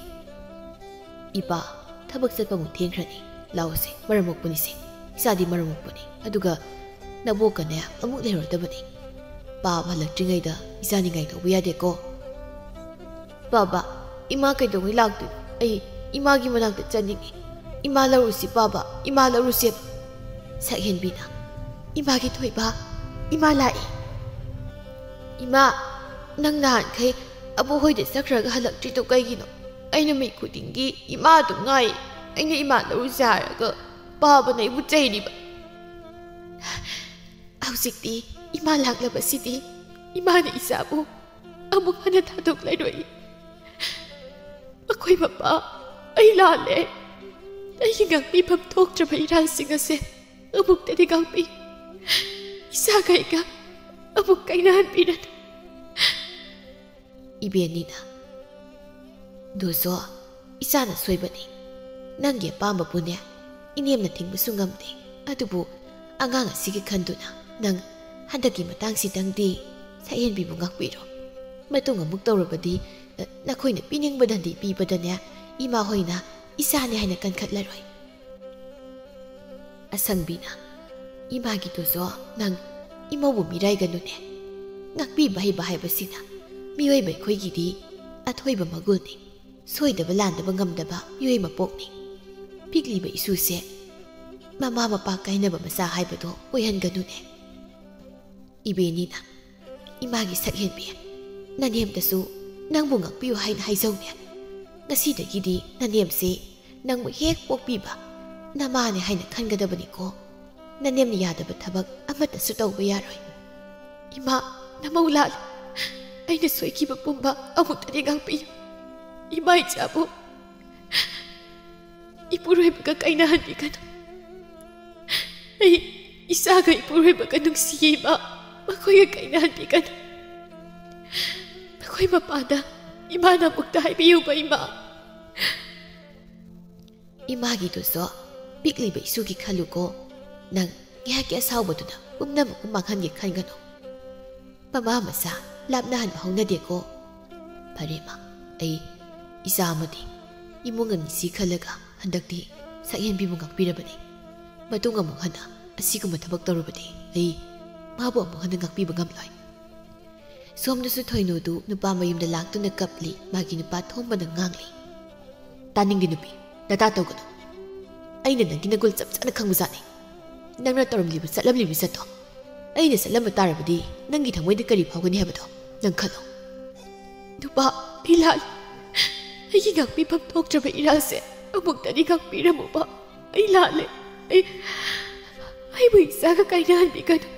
ꯏꯄꯥ, ꯊꯕꯛ ꯆꯠꯄ ꯑꯃꯨꯛ ꯊꯦꯡꯈ꯭ꯔꯅꯤ꯫ ꯂꯥꯛꯑꯣꯁꯦ, ꯃꯔꯝ ꯃꯣꯛꯄꯅꯤꯁꯦ꯫ ꯏꯆꯥꯗꯤ ꯃꯔꯝ ꯃꯣꯛꯄꯅꯤ꯫ ꯑꯗꯨꯒ ꯅꯕꯣꯛꯀꯅꯦ ꯑꯃꯨꯛ ꯂꯩꯔꯗꯕꯅꯤ꯫ ꯄꯥꯕ ꯍꯜꯂꯛꯇ꯭ꯔꯤꯉꯩꯗ ꯏꯆꯥ ꯅꯤꯡꯉꯥꯏ ꯇꯧꯕ ꯌꯥꯗꯦꯀꯣ꯫" "ꯕꯥꯕꯥ, ꯏꯃꯥ ꯀꯩꯗꯧꯉꯩ ꯂꯥꯛꯇꯣꯏꯅꯣ? ꯑꯩ ꯏꯃꯥꯒꯤ ꯃꯅꯥꯛꯇ ꯆꯠꯅꯤꯡꯉꯤ꯫ ꯏꯃꯥ ꯂꯧꯔꯨꯁꯤ ꯕꯥꯕꯥ, ꯏꯃꯥ ꯂꯧꯔꯨꯁꯦꯕ꯫" ꯁꯛꯍꯦꯟꯕꯤꯅ, "ꯏꯃꯥꯒꯤ ꯊꯣꯏꯕ, ꯏꯃꯥ ꯂꯥꯛꯑꯦ꯫" "ꯏꯃꯥ, ꯅꯪ ꯅꯍꯥꯟꯈꯩ ꯑꯕꯣꯛ ꯍꯣꯏꯗ ꯆꯠꯈ꯭ꯔꯒ ꯍꯜꯂꯛꯇ꯭ꯔꯤꯗꯣ ꯀꯩꯒꯤꯅꯣ? ꯑꯩ ꯅꯨꯃꯤꯠ ꯈꯨꯗꯤꯡꯒꯤ ꯏꯃꯥ ꯑꯗꯨꯝ ꯉꯥꯏ꯫ ꯑꯩꯅ ꯏꯃꯥ ꯂꯧꯔꯨꯁꯦ ꯍꯥꯏꯔꯒ ꯄꯥꯕꯅ ꯑꯩꯕꯨ ꯆꯩꯔꯤꯕ꯫" "ꯍꯧꯖꯤꯛꯇꯤ ꯏꯃꯥ ꯂꯥꯛꯂꯕꯁꯤꯗꯤ ꯏꯃꯥꯅ ꯏꯆꯥꯕꯨ ꯑꯃꯨꯛ ꯍꯟꯅ ꯊꯥꯗꯣꯛꯂꯔꯣꯏ꯫ ꯑꯩꯈꯣꯏ ꯃꯄꯥ, ꯑꯩ ꯂꯥꯜꯂꯦ꯫ ꯑꯩꯒꯤ ꯉꯥꯛꯄꯤꯐꯝ ꯊꯣꯛꯇ꯭ꯔꯕ ꯏꯔꯥꯡꯁꯤꯡ ꯑꯁꯦ ꯑꯃꯨꯛꯇꯗꯤ ꯉꯥꯛꯄꯤ꯫ ꯏꯆꯥꯒ ꯑꯩꯒ ꯑꯃꯨꯛ ꯀꯥꯏꯅꯍꯟꯕꯤꯔꯅꯨ꯫" ꯏꯕꯦꯟꯅꯤꯅ, "ꯗꯣꯖꯣ, ꯏꯆꯥꯅ ꯁꯣꯏꯕꯅꯤ꯫ ꯅꯪꯒꯤ ꯑꯄꯥꯝꯕꯕꯨꯅꯦ ꯏꯅꯦꯝꯅ ꯊꯤꯡꯕꯁꯨ ꯉꯝꯗꯦ꯫ ꯑꯗꯨꯕꯨ ꯑꯉꯥꯡ ꯑꯁꯤꯒꯤ ꯈꯟꯗꯨꯅ ꯅꯪ ꯍꯟꯗꯛꯀꯤ ꯃꯇꯥꯡꯁꯤꯗꯪꯗꯤ ꯁꯛꯍꯦꯟꯕꯤꯕꯨ ꯉꯥꯛꯄꯤꯔꯣ꯫" ꯃꯇꯨꯡ ꯑꯃꯨꯛ ꯇꯧꯔꯕꯗꯤ, ꯑ, ꯅꯈꯣꯏꯅ ꯄꯤꯅꯤꯡꯕꯗꯗꯤ ꯄꯤꯕꯗꯅꯦ, ꯏꯃꯥ ꯍꯣꯏꯅ ꯏꯆꯥꯅꯦ ꯍꯥꯏꯅ ꯀꯟꯈꯠꯂꯔꯣꯏ꯫ ꯑꯁꯪꯕꯤꯅ, "ꯏꯃꯥꯒꯤꯗꯨꯁꯨ ꯅꯪ ꯏꯃꯧꯕꯨ ꯃꯤꯔꯥꯏꯒꯅꯨꯅꯦ꯫ ꯉꯥꯛꯄꯤꯕ ꯍꯩꯕ ꯍꯥꯏꯕꯁꯤꯅ ꯃꯤꯑꯣꯏꯕ ꯑꯩꯈꯣꯏꯒꯤꯗꯤ ꯑꯊꯣꯏꯕ ꯃꯒꯨꯟꯅꯤ꯫ ꯁꯣꯏꯗꯕ ꯂꯥꯟꯗꯕ ꯉꯝꯗꯕ ꯃꯤꯑꯣꯏ ꯃꯄꯣꯛꯅꯤ꯫ ꯄꯤꯛꯂꯤꯕ ꯏꯁꯨꯁꯦ ꯃꯃꯥ ꯃꯄꯥ ꯀꯥꯏꯅꯕ ꯃꯆꯥ ꯍꯥꯏꯕꯗꯣ ꯑꯣꯏꯍꯟꯒꯅꯨꯅꯦ꯫" ꯏꯕꯦꯅꯤꯅ, "ꯏꯃꯥꯒꯤ ꯁꯛꯍꯦꯟꯕꯤ, ꯅꯅꯦꯝꯇꯁꯨ ꯅꯪꯕꯨ ꯉꯥꯛꯄꯤꯌꯨ ꯍꯥꯏꯅ ꯍꯥꯏꯖꯧꯅꯦ꯫ ꯉꯁꯤꯗꯒꯤꯗꯤ ꯅꯅꯦꯝꯁꯦ ꯅꯪꯕꯨ ꯍꯦꯛ ꯄꯣꯛꯄꯤꯕ ꯅꯃꯥꯅꯦ ꯍꯥꯏꯅ ꯈꯟꯒꯗꯕꯅꯤꯀꯣ꯫ ꯅꯅꯦꯝꯅ ꯌꯥꯗꯕ ꯊꯕꯛ ꯑꯃꯠꯇꯁꯨ ꯇꯧꯕ ꯌꯥꯔꯣꯏ꯫" "ꯏꯃꯥ, ꯅꯃꯧ ꯂꯥꯜꯂꯦ꯫ ꯑꯩꯅ ꯁꯣꯏꯈꯤꯕ ꯄꯨꯝꯕ ꯑꯃꯨꯛꯇꯗꯤ ꯉꯥꯛꯄꯤꯌꯨ꯫ ꯏꯃꯥ ꯏꯆꯥꯕꯨ ꯏꯄꯨꯔꯣꯏꯕꯒ ꯀꯥꯏꯅꯍꯟꯕꯤꯒꯅꯨ꯫ ꯑꯩ ꯏꯆꯥꯒ ꯏꯄꯨꯔꯣꯏꯕꯒ ꯅꯨꯡꯁꯤꯌꯦ ꯏꯃꯥ, ꯃꯈꯣꯏꯒ ꯀꯥꯏꯅꯍꯟꯕꯤꯒꯅꯨ꯫ ꯃꯈꯣꯏ ꯃꯄꯥꯗ ꯏꯃꯥꯅ ꯑꯃꯨꯛꯇ ꯍꯥꯏꯕꯤꯌꯨꯕ ꯏꯃꯥ꯫" "ꯏꯃꯥꯒꯤꯗꯨꯁꯨ ꯄꯤꯛꯂꯤꯕ ꯏꯁꯨꯒꯤ ꯈꯜꯂꯨꯀꯣ꯫ ꯅꯪ ꯉꯥꯏꯍꯥꯛꯀꯤ ꯑꯁꯥꯎꯕꯗꯨꯅ ꯄꯨꯝꯅꯃꯛꯄꯨ ꯃꯥꯡꯍꯟꯒꯦ ꯈꯟꯒꯅꯨ꯫ ꯃꯃꯥ ꯃꯆꯥ ꯂꯥꯞꯅꯍꯟꯕ ꯍꯧꯅꯗꯦꯀꯣ꯫ ꯐꯔꯦ ꯃꯥ, ꯑꯩ ꯏꯆꯥ ꯑꯃꯗꯤ ꯏꯃꯨꯡ ꯑꯅꯤꯁꯤ ꯈꯜꯂꯒ ꯍꯟꯗꯛꯇꯤ ꯁꯛꯍꯦꯟꯕꯤꯕꯨ ꯉꯥꯛꯄꯤꯔꯕꯅꯤ꯫ ꯃꯇꯨꯡ ꯑꯃꯨꯛ ꯍꯟꯅ ꯑꯁꯤꯒꯨꯝꯕ ꯊꯕꯛ ꯇꯧꯔꯕꯗꯤ ꯑꯩ ꯃꯥꯕꯨ ꯑꯃꯨꯛ ꯍꯟꯅ ꯉꯥꯛꯄꯤꯕ ꯉꯝꯂꯣꯏ꯫" ꯁꯣꯝꯗꯁꯨ ꯊꯣꯏꯅꯨꯗꯨ ꯅꯨꯄꯥ ꯃꯌꯨꯝꯗ ꯂꯥꯛꯇꯨꯅ ꯀꯞꯂꯤ꯫ ꯃꯥꯒꯤ ꯅꯨꯄꯥ ꯊꯣꯝꯕꯅ ꯉꯥꯡꯂꯤ, "ꯇꯥꯅꯤꯡꯗꯦ ꯅꯨꯄꯤ, ꯅꯇꯥ ꯇꯧꯒꯅꯨ꯫ ꯑꯩꯅ ꯅꯪꯒꯤ ꯅꯒꯨꯜ ꯆꯞ ꯆꯥꯅ ꯈꯪꯕꯖꯥꯠꯅꯤ꯫ ꯅꯪꯅ ꯇꯧꯔꯝꯂꯤꯕ ꯆꯠꯂꯝꯂꯤꯕ ꯏꯖꯠꯇꯣ ꯑꯩꯅ ꯆꯠꯂꯝꯕ ꯇꯥꯔꯕꯗꯤ ꯅꯪꯒꯤ ꯊꯃꯣꯏꯗ ꯀꯔꯤ ꯐꯥꯎꯒꯅꯤ ꯍꯥꯏꯕꯗꯣ ꯅꯪ ꯈꯜꯂꯣ꯫" "ꯅꯨꯄꯥ, ꯑꯩ ꯂꯥꯜꯂꯦ꯫ ꯑꯩꯒꯤ ꯉꯥꯛꯄꯤꯐꯝ ꯊꯣꯛꯇ꯭ꯔꯕ ꯏꯔꯥꯜꯁꯦ ꯑꯃꯨꯛꯇꯗꯤ ꯉꯥꯛꯄꯤꯔꯝꯃꯨꯕ꯫ ꯑꯩ ꯂꯥꯜꯂꯦ꯫ ꯑꯩ, ꯑꯩꯕꯨ ꯏꯆꯥꯒ ꯀꯥꯏꯅꯍꯟꯕꯤꯒꯅꯨ꯫"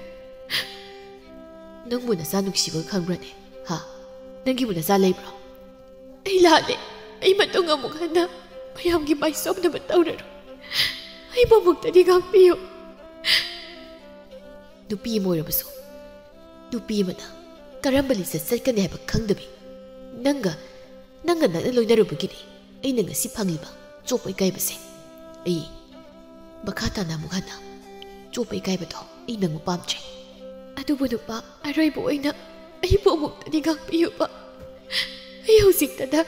"ꯅꯪꯕꯨ ꯅꯆꯥ ꯅꯨꯡꯁꯤꯕ ꯈꯪꯕ꯭ꯔꯅꯦ? ꯍꯥ? ꯅꯪꯒꯤꯕꯨ ꯅꯆꯥ ꯂꯩꯕ꯭ꯔꯣ?" "ꯑꯩ ꯂꯥꯜꯂꯦ꯫ ꯑꯩ ꯃꯇꯨꯡ ꯑꯃꯨꯛ ꯍꯟꯅ ꯃꯌꯥꯝꯒꯤ ꯃꯥꯏ ꯆꯣꯝꯅꯕ ꯇꯧꯔꯔꯣꯏ꯫ ꯑꯩꯕꯨ ꯑꯃꯨꯛꯇꯗꯤ ꯉꯥꯛꯄꯤꯌꯨ꯫" "ꯅꯨꯄꯤ ꯑꯃ ꯑꯣꯏꯔꯕꯁꯨ, ꯅꯨꯄꯤ ꯑꯃꯅ ꯀꯔꯝꯕ ꯂꯤꯆꯠ ꯆꯠꯀꯅꯤ ꯍꯥꯏꯕ ꯈꯪꯗꯕꯤ ꯅꯪꯒ, ꯅꯪꯒ ꯅꯛꯅ ꯂꯣꯏꯅꯔꯨꯕꯒꯤꯅꯤ ꯑꯩꯅ ꯉꯁꯤ ꯐꯪꯂꯤꯕ ꯆꯣꯞꯄ ꯏꯀꯥꯏꯕꯁꯦ꯫ ꯑꯩ ꯃꯈꯥ ꯇꯥꯅ ꯑꯃꯨꯛ ꯍꯟꯅ ꯆꯣꯞꯄ ꯏꯀꯥꯏꯕꯗꯣ ꯑꯩ ꯅꯪꯕꯨ ꯄꯥꯝꯗ꯭ꯔꯦ꯫" "ꯑꯗꯨꯕꯨ ꯅꯨꯄꯥ, ꯑꯔꯣꯏꯕ ꯑꯣꯏꯅ ꯑꯩꯕꯨ ꯑꯃꯨꯛꯇꯗꯤ ꯉꯥꯛꯄꯤꯌꯨꯕ꯫ ꯑꯩ ꯍꯧꯖꯤꯛꯇꯗ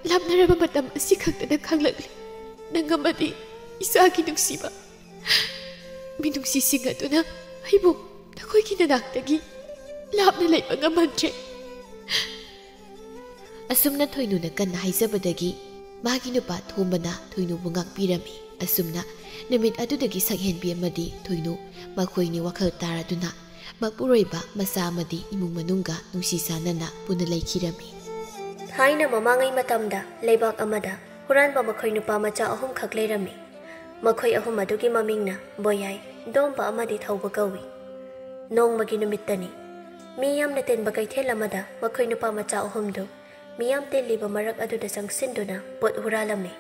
ꯂꯥꯞꯅꯔꯕ ꯃꯇꯝ ꯑꯁꯤ ꯈꯛꯇꯗ ꯈꯪꯂꯛꯂꯤ꯫ ꯅꯪ ꯑꯃꯗꯤ ꯏꯆꯥꯒꯤ ꯅꯨꯡꯁꯤꯕ꯫ ꯃꯤꯅꯨꯡꯁꯤꯁꯤꯡ ꯑꯗꯨꯅ ꯑꯩꯕꯨ ꯅꯈꯣꯏꯒꯤ ꯅꯅꯥꯛꯇꯒꯤ ꯂꯥꯞꯅ ꯂꯩꯕ ꯉꯝꯍꯟꯗ꯭ꯔꯦ꯫ ꯑꯁꯨꯝꯅ ꯊꯣꯏꯅꯨꯅ ꯀꯟꯅ ꯍꯥꯏꯖꯕꯗꯒꯤ ꯃꯥꯒꯤ ꯅꯨꯄꯥ ꯊꯣꯝꯕꯅ ꯊꯣꯏꯅꯨꯕꯨ ꯉꯥꯛꯄꯤꯔꯝꯃꯤ꯫ ꯑꯁꯨꯝꯅ ꯅꯨꯃꯤꯠ ꯑꯗꯨꯗꯒꯤ ꯁꯛꯍꯦꯟꯕꯤ ꯑꯃꯗꯤ ꯊꯣꯏꯅꯨ ꯃꯈꯣꯏꯅꯤ ꯋꯥꯈꯜ ꯇꯥꯔꯗꯨꯅ ꯃꯄꯨꯔꯣꯏꯕ, ꯃꯆꯥ ꯑꯃꯗꯤ ꯏꯃꯨꯡ ꯃꯅꯨꯡꯒ ꯅꯨꯡꯁꯤ ꯆꯥꯟꯅꯅ ꯄꯨꯟꯅ ꯂꯩꯈꯤꯔꯝꯃꯤ꯫ ꯊꯥꯏꯅ ꯃꯃꯥꯡꯉꯩ ꯃꯇꯝꯗ ꯂꯩꯕꯥꯛ ꯑꯃꯗ ꯍꯨꯔꯥꯟꯕ ꯃꯈꯣꯏ ꯅꯨꯄꯥ ꯃꯆꯥ ꯑꯍꯨꯝꯈꯛ ꯂꯩꯔꯝꯃꯤ꯫ ꯃꯈꯣꯏ ꯑꯍꯨꯝ ꯑꯗꯨꯒꯤ ꯃꯃꯤꯡꯅ ꯕꯣꯌꯥꯏ, ꯗꯣꯝꯕ ꯑꯃꯗꯤ ꯊꯧꯕ ꯀꯧꯏ꯫ ꯅꯣꯡꯃꯒꯤ ꯅꯨꯃꯤꯠꯇꯅꯤ꯫ ꯃꯤ ꯌꯥꯝꯅ ꯇꯤꯟꯕ ꯀꯩꯊꯦꯜ ꯑꯃꯗ ꯃꯈꯣꯏ ꯅꯨꯄꯥ ꯃꯆꯥ ꯑꯍꯨꯝꯗꯨ ꯃꯤꯌꯥꯝ ꯇꯤꯜꯂꯤꯕ ꯃꯔꯛ ꯑꯗꯨꯗ ꯆꯪꯁꯤꯟꯗꯨꯅ ꯄꯣꯠ ꯍꯨꯔꯥꯜꯂꯝꯃꯤ꯫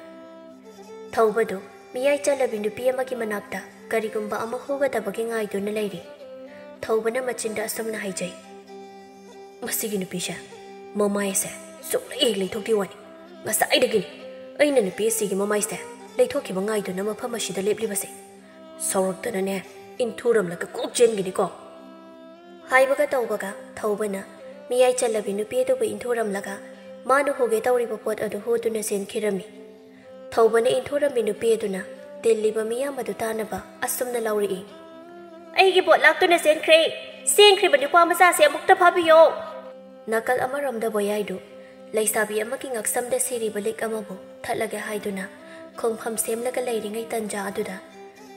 ꯊꯧꯕꯗꯨ ꯃꯤꯌꯥꯏ ꯆꯜꯂꯕꯤ ꯅꯨꯄꯤ ꯑꯃꯒꯤ ꯃꯅꯥꯛꯇ ꯀꯔꯤꯒꯨꯝꯕ ꯑꯃ ꯍꯨꯒꯗꯕꯒꯤ ꯉꯥꯏꯗꯨꯅ ꯂꯩꯔꯤ꯫ ꯊꯧꯕꯅ ꯃꯆꯤꯟꯗ ꯑꯁꯨꯝꯅ ꯍꯥꯏꯖꯩ, "ꯃꯁꯤꯒꯤ ꯅꯨꯄꯤꯁꯦ ꯃꯃꯥꯏꯁꯦ ꯁꯨꯡꯂꯩ ꯍꯦꯛ ꯂꯩꯊꯣꯛꯇꯦ ꯋꯥꯅꯤ꯫ ꯉꯁꯥꯏꯗꯒꯤꯅꯤ ꯑꯩꯅ ꯅꯨꯄꯤ ꯑꯁꯤꯒꯤ ꯃꯃꯥꯏꯁꯦ ꯂꯩꯊꯣꯛꯈꯤꯕ ꯉꯥꯏꯗꯨꯅ ꯃꯐꯝ ꯑꯁꯤꯗ ꯂꯦꯞꯂꯤꯕꯁꯦ꯫ ꯁꯥꯎꯔꯛꯇꯅꯅꯦ ꯏꯟꯊꯨꯔꯝꯂꯒ ꯀꯣꯛ ꯆꯦꯟꯒꯤꯅꯤꯀꯣ"꯫ ꯍꯥꯏꯕꯒ ꯇꯧꯕꯒ ꯊꯧꯕꯅ ꯃꯤꯌꯥꯏ ꯆꯜꯂꯕꯤ ꯅꯨꯄꯤ ꯑꯗꯨꯕꯨ ꯏꯟꯊꯨꯔꯝꯂꯒ ꯃꯥꯅ ꯍꯨꯒꯦ ꯇꯧꯔꯤꯕ ꯄꯣꯠ ꯑꯗꯨ ꯍꯨꯗꯨꯅ ꯆꯦꯟꯈꯤꯔꯝꯃꯤ꯫ ꯊꯧꯕꯅ ꯏꯟꯊꯨꯔꯝꯃꯤ ꯅꯨꯄꯤ ꯑꯗꯨꯅ ꯇꯤꯜꯂꯤꯕ ꯃꯤꯌꯥꯝ ꯑꯗꯨ ꯇꯥꯅꯕ ꯑꯁꯨꯝꯅ ꯂꯥꯎꯔꯛꯏ, "ꯑꯩꯒꯤ ꯄꯣꯠ ꯂꯥꯛꯇꯨꯅ ꯆꯦꯟꯈ꯭ꯔꯦ! ꯆꯦꯟꯈ꯭ꯔꯤꯕ ꯅꯨꯄꯥ ꯃꯆꯥꯁꯦ ꯑꯃꯨꯛꯇ ꯐꯥꯕꯤꯌꯣ!" ꯅꯥꯀꯜ ꯑꯃꯔꯣꯝꯗ ꯕꯣꯌꯥꯏꯗꯨ ꯂꯩꯁꯥꯕꯤ ꯑꯃꯒꯤ ꯉꯛꯁꯝꯗ ꯁꯤꯔꯤꯕ ꯂꯤꯛ ꯑꯃꯕꯨ ꯊꯠꯂꯒꯦ ꯍꯥꯏꯗꯨꯅ ꯈꯣꯡꯐꯝ ꯁꯦꯝꯂꯒ ꯂꯩꯔꯤꯉꯩ ꯇꯟꯖꯥ ꯑꯗꯨꯗ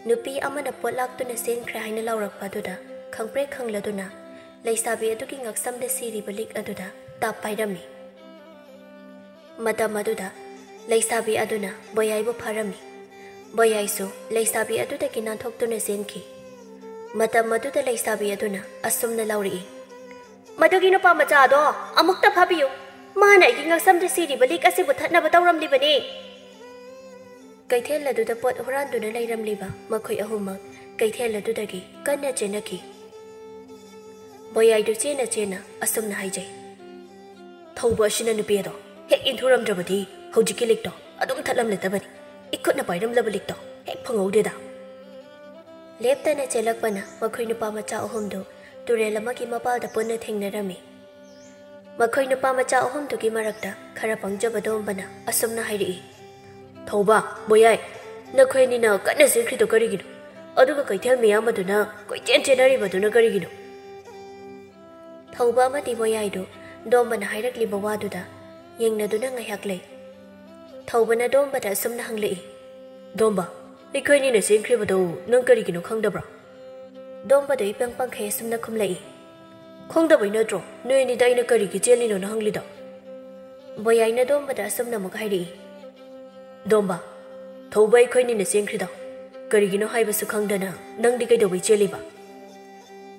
ꯅꯨꯄꯤ ꯑꯃꯅ ꯄꯣꯠ ꯂꯥꯛꯇꯨꯅ ꯆꯦꯟꯈ꯭ꯔꯦ ꯍꯥꯏꯅ ꯂꯥꯎꯔꯛꯄ ꯑꯗꯨꯗ ꯈꯪꯄ꯭ꯔꯦꯛ ꯈꯪꯂꯗꯨꯅ ꯂꯩꯁꯥꯕꯤ ꯑꯗꯨꯒꯤ ꯉꯛꯁꯝꯗ ꯁꯤꯔꯤꯕ ꯂꯤꯛ ꯑꯗꯨꯗ ꯇꯥꯞ ꯄꯥꯏꯔꯝꯃꯤ꯫ ꯃꯇꯝ ꯑꯗꯨꯗ ꯂꯩꯁꯥꯕꯤ ꯑꯗꯨꯅ ꯕꯣꯌꯥꯏꯕꯨ ꯐꯥꯔꯝꯃꯤ꯫ ꯕꯣꯌꯥꯏꯁꯨ ꯂꯩꯁꯥꯕꯤ ꯑꯗꯨꯗꯒꯤ ꯅꯥꯟꯊꯣꯛꯇꯨꯅ ꯆꯦꯟꯈꯤ꯫ ꯃꯇꯝ ꯑꯗꯨꯗ ꯂꯩꯁꯥꯕꯤ ꯑꯗꯨꯅ ꯑꯁꯨꯝꯅ ꯂꯥꯎꯔꯛꯏ, "ꯃꯗꯨꯒꯤ ꯅꯨꯄꯥ ꯃꯆꯥ ꯑꯗꯣ ꯑꯃꯨꯛꯇ ꯐꯥꯕꯤꯌꯨ꯫ ꯃꯥꯅ ꯑꯩꯒꯤ ꯉꯛꯁꯝꯗ ꯁꯤꯔꯤꯕ ꯂꯤꯛ ꯑꯁꯤꯕꯨ ꯊꯠꯅꯕ ꯇꯧꯔꯝꯂꯤꯕꯅꯤ"꯫ ꯀꯩꯊꯦꯜ ꯑꯗꯨꯗ ꯄꯣꯠ ꯍꯨꯔꯥꯟꯗꯨꯅ ꯂꯩꯔꯝꯂꯤꯕ ꯃꯈꯣꯏ ꯑꯍꯨꯝꯃꯛ ꯀꯩꯊꯦꯜ ꯑꯗꯨꯗꯒꯤ ꯀꯟꯅ ꯆꯦꯟꯅꯈꯤ꯫ ꯕꯣꯌꯥꯏꯗꯨ ꯆꯦꯟꯅ ꯆꯦꯟꯅ ꯑꯁꯨꯝꯅ ꯍꯥꯏꯖꯩ, "ꯊꯧꯕ ꯑꯁꯤꯅ ꯅꯨꯄꯤ ꯑꯗꯣ ꯍꯦꯛ ꯏꯟꯊꯨꯔꯝꯗ꯭ꯔꯕꯗꯤ ꯍꯧꯖꯤꯛꯀꯤ ꯂꯤꯛꯇꯣ ꯑꯗꯨꯝ ꯊꯠꯂꯝꯂꯗꯕꯅꯤ꯫ ꯏꯈꯨꯠꯅ ꯄꯥꯏꯔꯝꯂꯕ ꯂꯤꯛꯇꯣ ꯍꯦꯛ ꯐꯪꯍꯧꯗꯦꯗ"꯫ ꯂꯦꯞꯇꯅ ꯆꯦꯜꯂꯛꯄꯅ ꯃꯈꯣꯏ ꯅꯨꯄꯥ ꯃꯆꯥ ꯑꯍꯨꯝꯗꯨ ꯇꯨꯔꯦꯜ ꯑꯃꯒꯤ ꯃꯄꯥꯜꯗ ꯄꯨꯟꯅ ꯊꯦꯡꯅꯔꯝꯃꯤ꯫ ꯃꯈꯣꯏ ꯅꯨꯄꯥ ꯃꯆꯥ ꯑꯍꯨꯝꯗꯨꯒꯤ ꯃꯔꯛꯇ ꯈꯔ ꯄꯪꯖꯕ ꯗꯣꯝꯕꯅ ꯑꯁꯨꯝꯅ ꯍꯥꯏꯔꯛꯏ, "ꯊꯧꯕ, ꯕꯣꯌꯥꯏ, ꯅꯈꯣꯏ ꯑꯅꯤꯅ ꯀꯟꯅ ꯆꯦꯟꯈ꯭ꯔꯤꯗꯣ ꯀꯔꯤꯒꯤꯅꯣ? ꯑꯗꯨꯒ ꯀꯩꯊꯦꯜ ꯃꯤꯌꯥꯝ ꯑꯗꯨꯅ ꯀꯣꯏꯆꯦꯟ ꯆꯦꯟꯅꯔꯤꯕꯗꯨꯅ ꯀꯔꯤꯒꯤꯅꯣ?" ꯊꯧꯕ ꯑꯃꯗꯤ ꯕꯣꯌꯥꯏꯗꯨ ꯗꯣꯝꯕꯅ ꯍꯥꯏꯔꯛꯂꯤꯕ ꯋꯥꯗꯨꯗ ꯌꯦꯡꯅꯗꯨꯅ ꯉꯥꯏꯍꯥꯛ ꯂꯩ꯫ ꯊꯧꯕꯅ ꯗꯣꯝꯕꯗ ꯑꯁꯨꯝꯅ ꯍꯪꯂꯛꯏ, "ꯗꯣꯝꯕ, ꯑꯩꯈꯣꯏ ꯑꯅꯤꯅ ꯆꯦꯟꯈ꯭ꯔꯤꯕꯗꯨ ꯅꯪ ꯀꯔꯤꯒꯤꯅꯣ ꯈꯪꯗꯕ꯭ꯔꯥ?" ꯗꯣꯝꯕꯗꯨ ꯏꯄꯪ ꯄꯪꯈꯩ ꯑꯁꯨꯝꯅ ꯈꯨꯝꯂꯛꯏ, "ꯈꯪꯗꯕꯩ ꯅꯠꯇ꯭ꯔꯣ ꯅꯣꯏ ꯑꯅꯤꯗ ꯑꯩꯅ ꯀꯔꯤꯒꯤ ꯆꯦꯜꯂꯤꯅꯣꯅ ꯍꯪꯂꯤꯗꯣ?" ꯕꯣꯌꯥꯏꯅ ꯗꯣꯝꯕꯗ ꯑꯁꯨꯝꯅ ꯑꯃꯨꯛ ꯍꯥꯏꯔꯛꯏ, "ꯗꯣꯝꯕ, ꯊꯧꯕ ꯑꯩꯈꯣꯏꯅꯤꯅ ꯆꯦꯟꯈ꯭ꯔꯤꯗꯣ ꯀꯔꯤꯒꯤꯅꯣ ꯍꯥꯏꯕꯁꯨ ꯈꯪꯗꯅ ꯅꯪꯗꯤ ꯀꯩꯗꯧꯕꯩ ꯆꯦꯜꯂꯤꯕ?"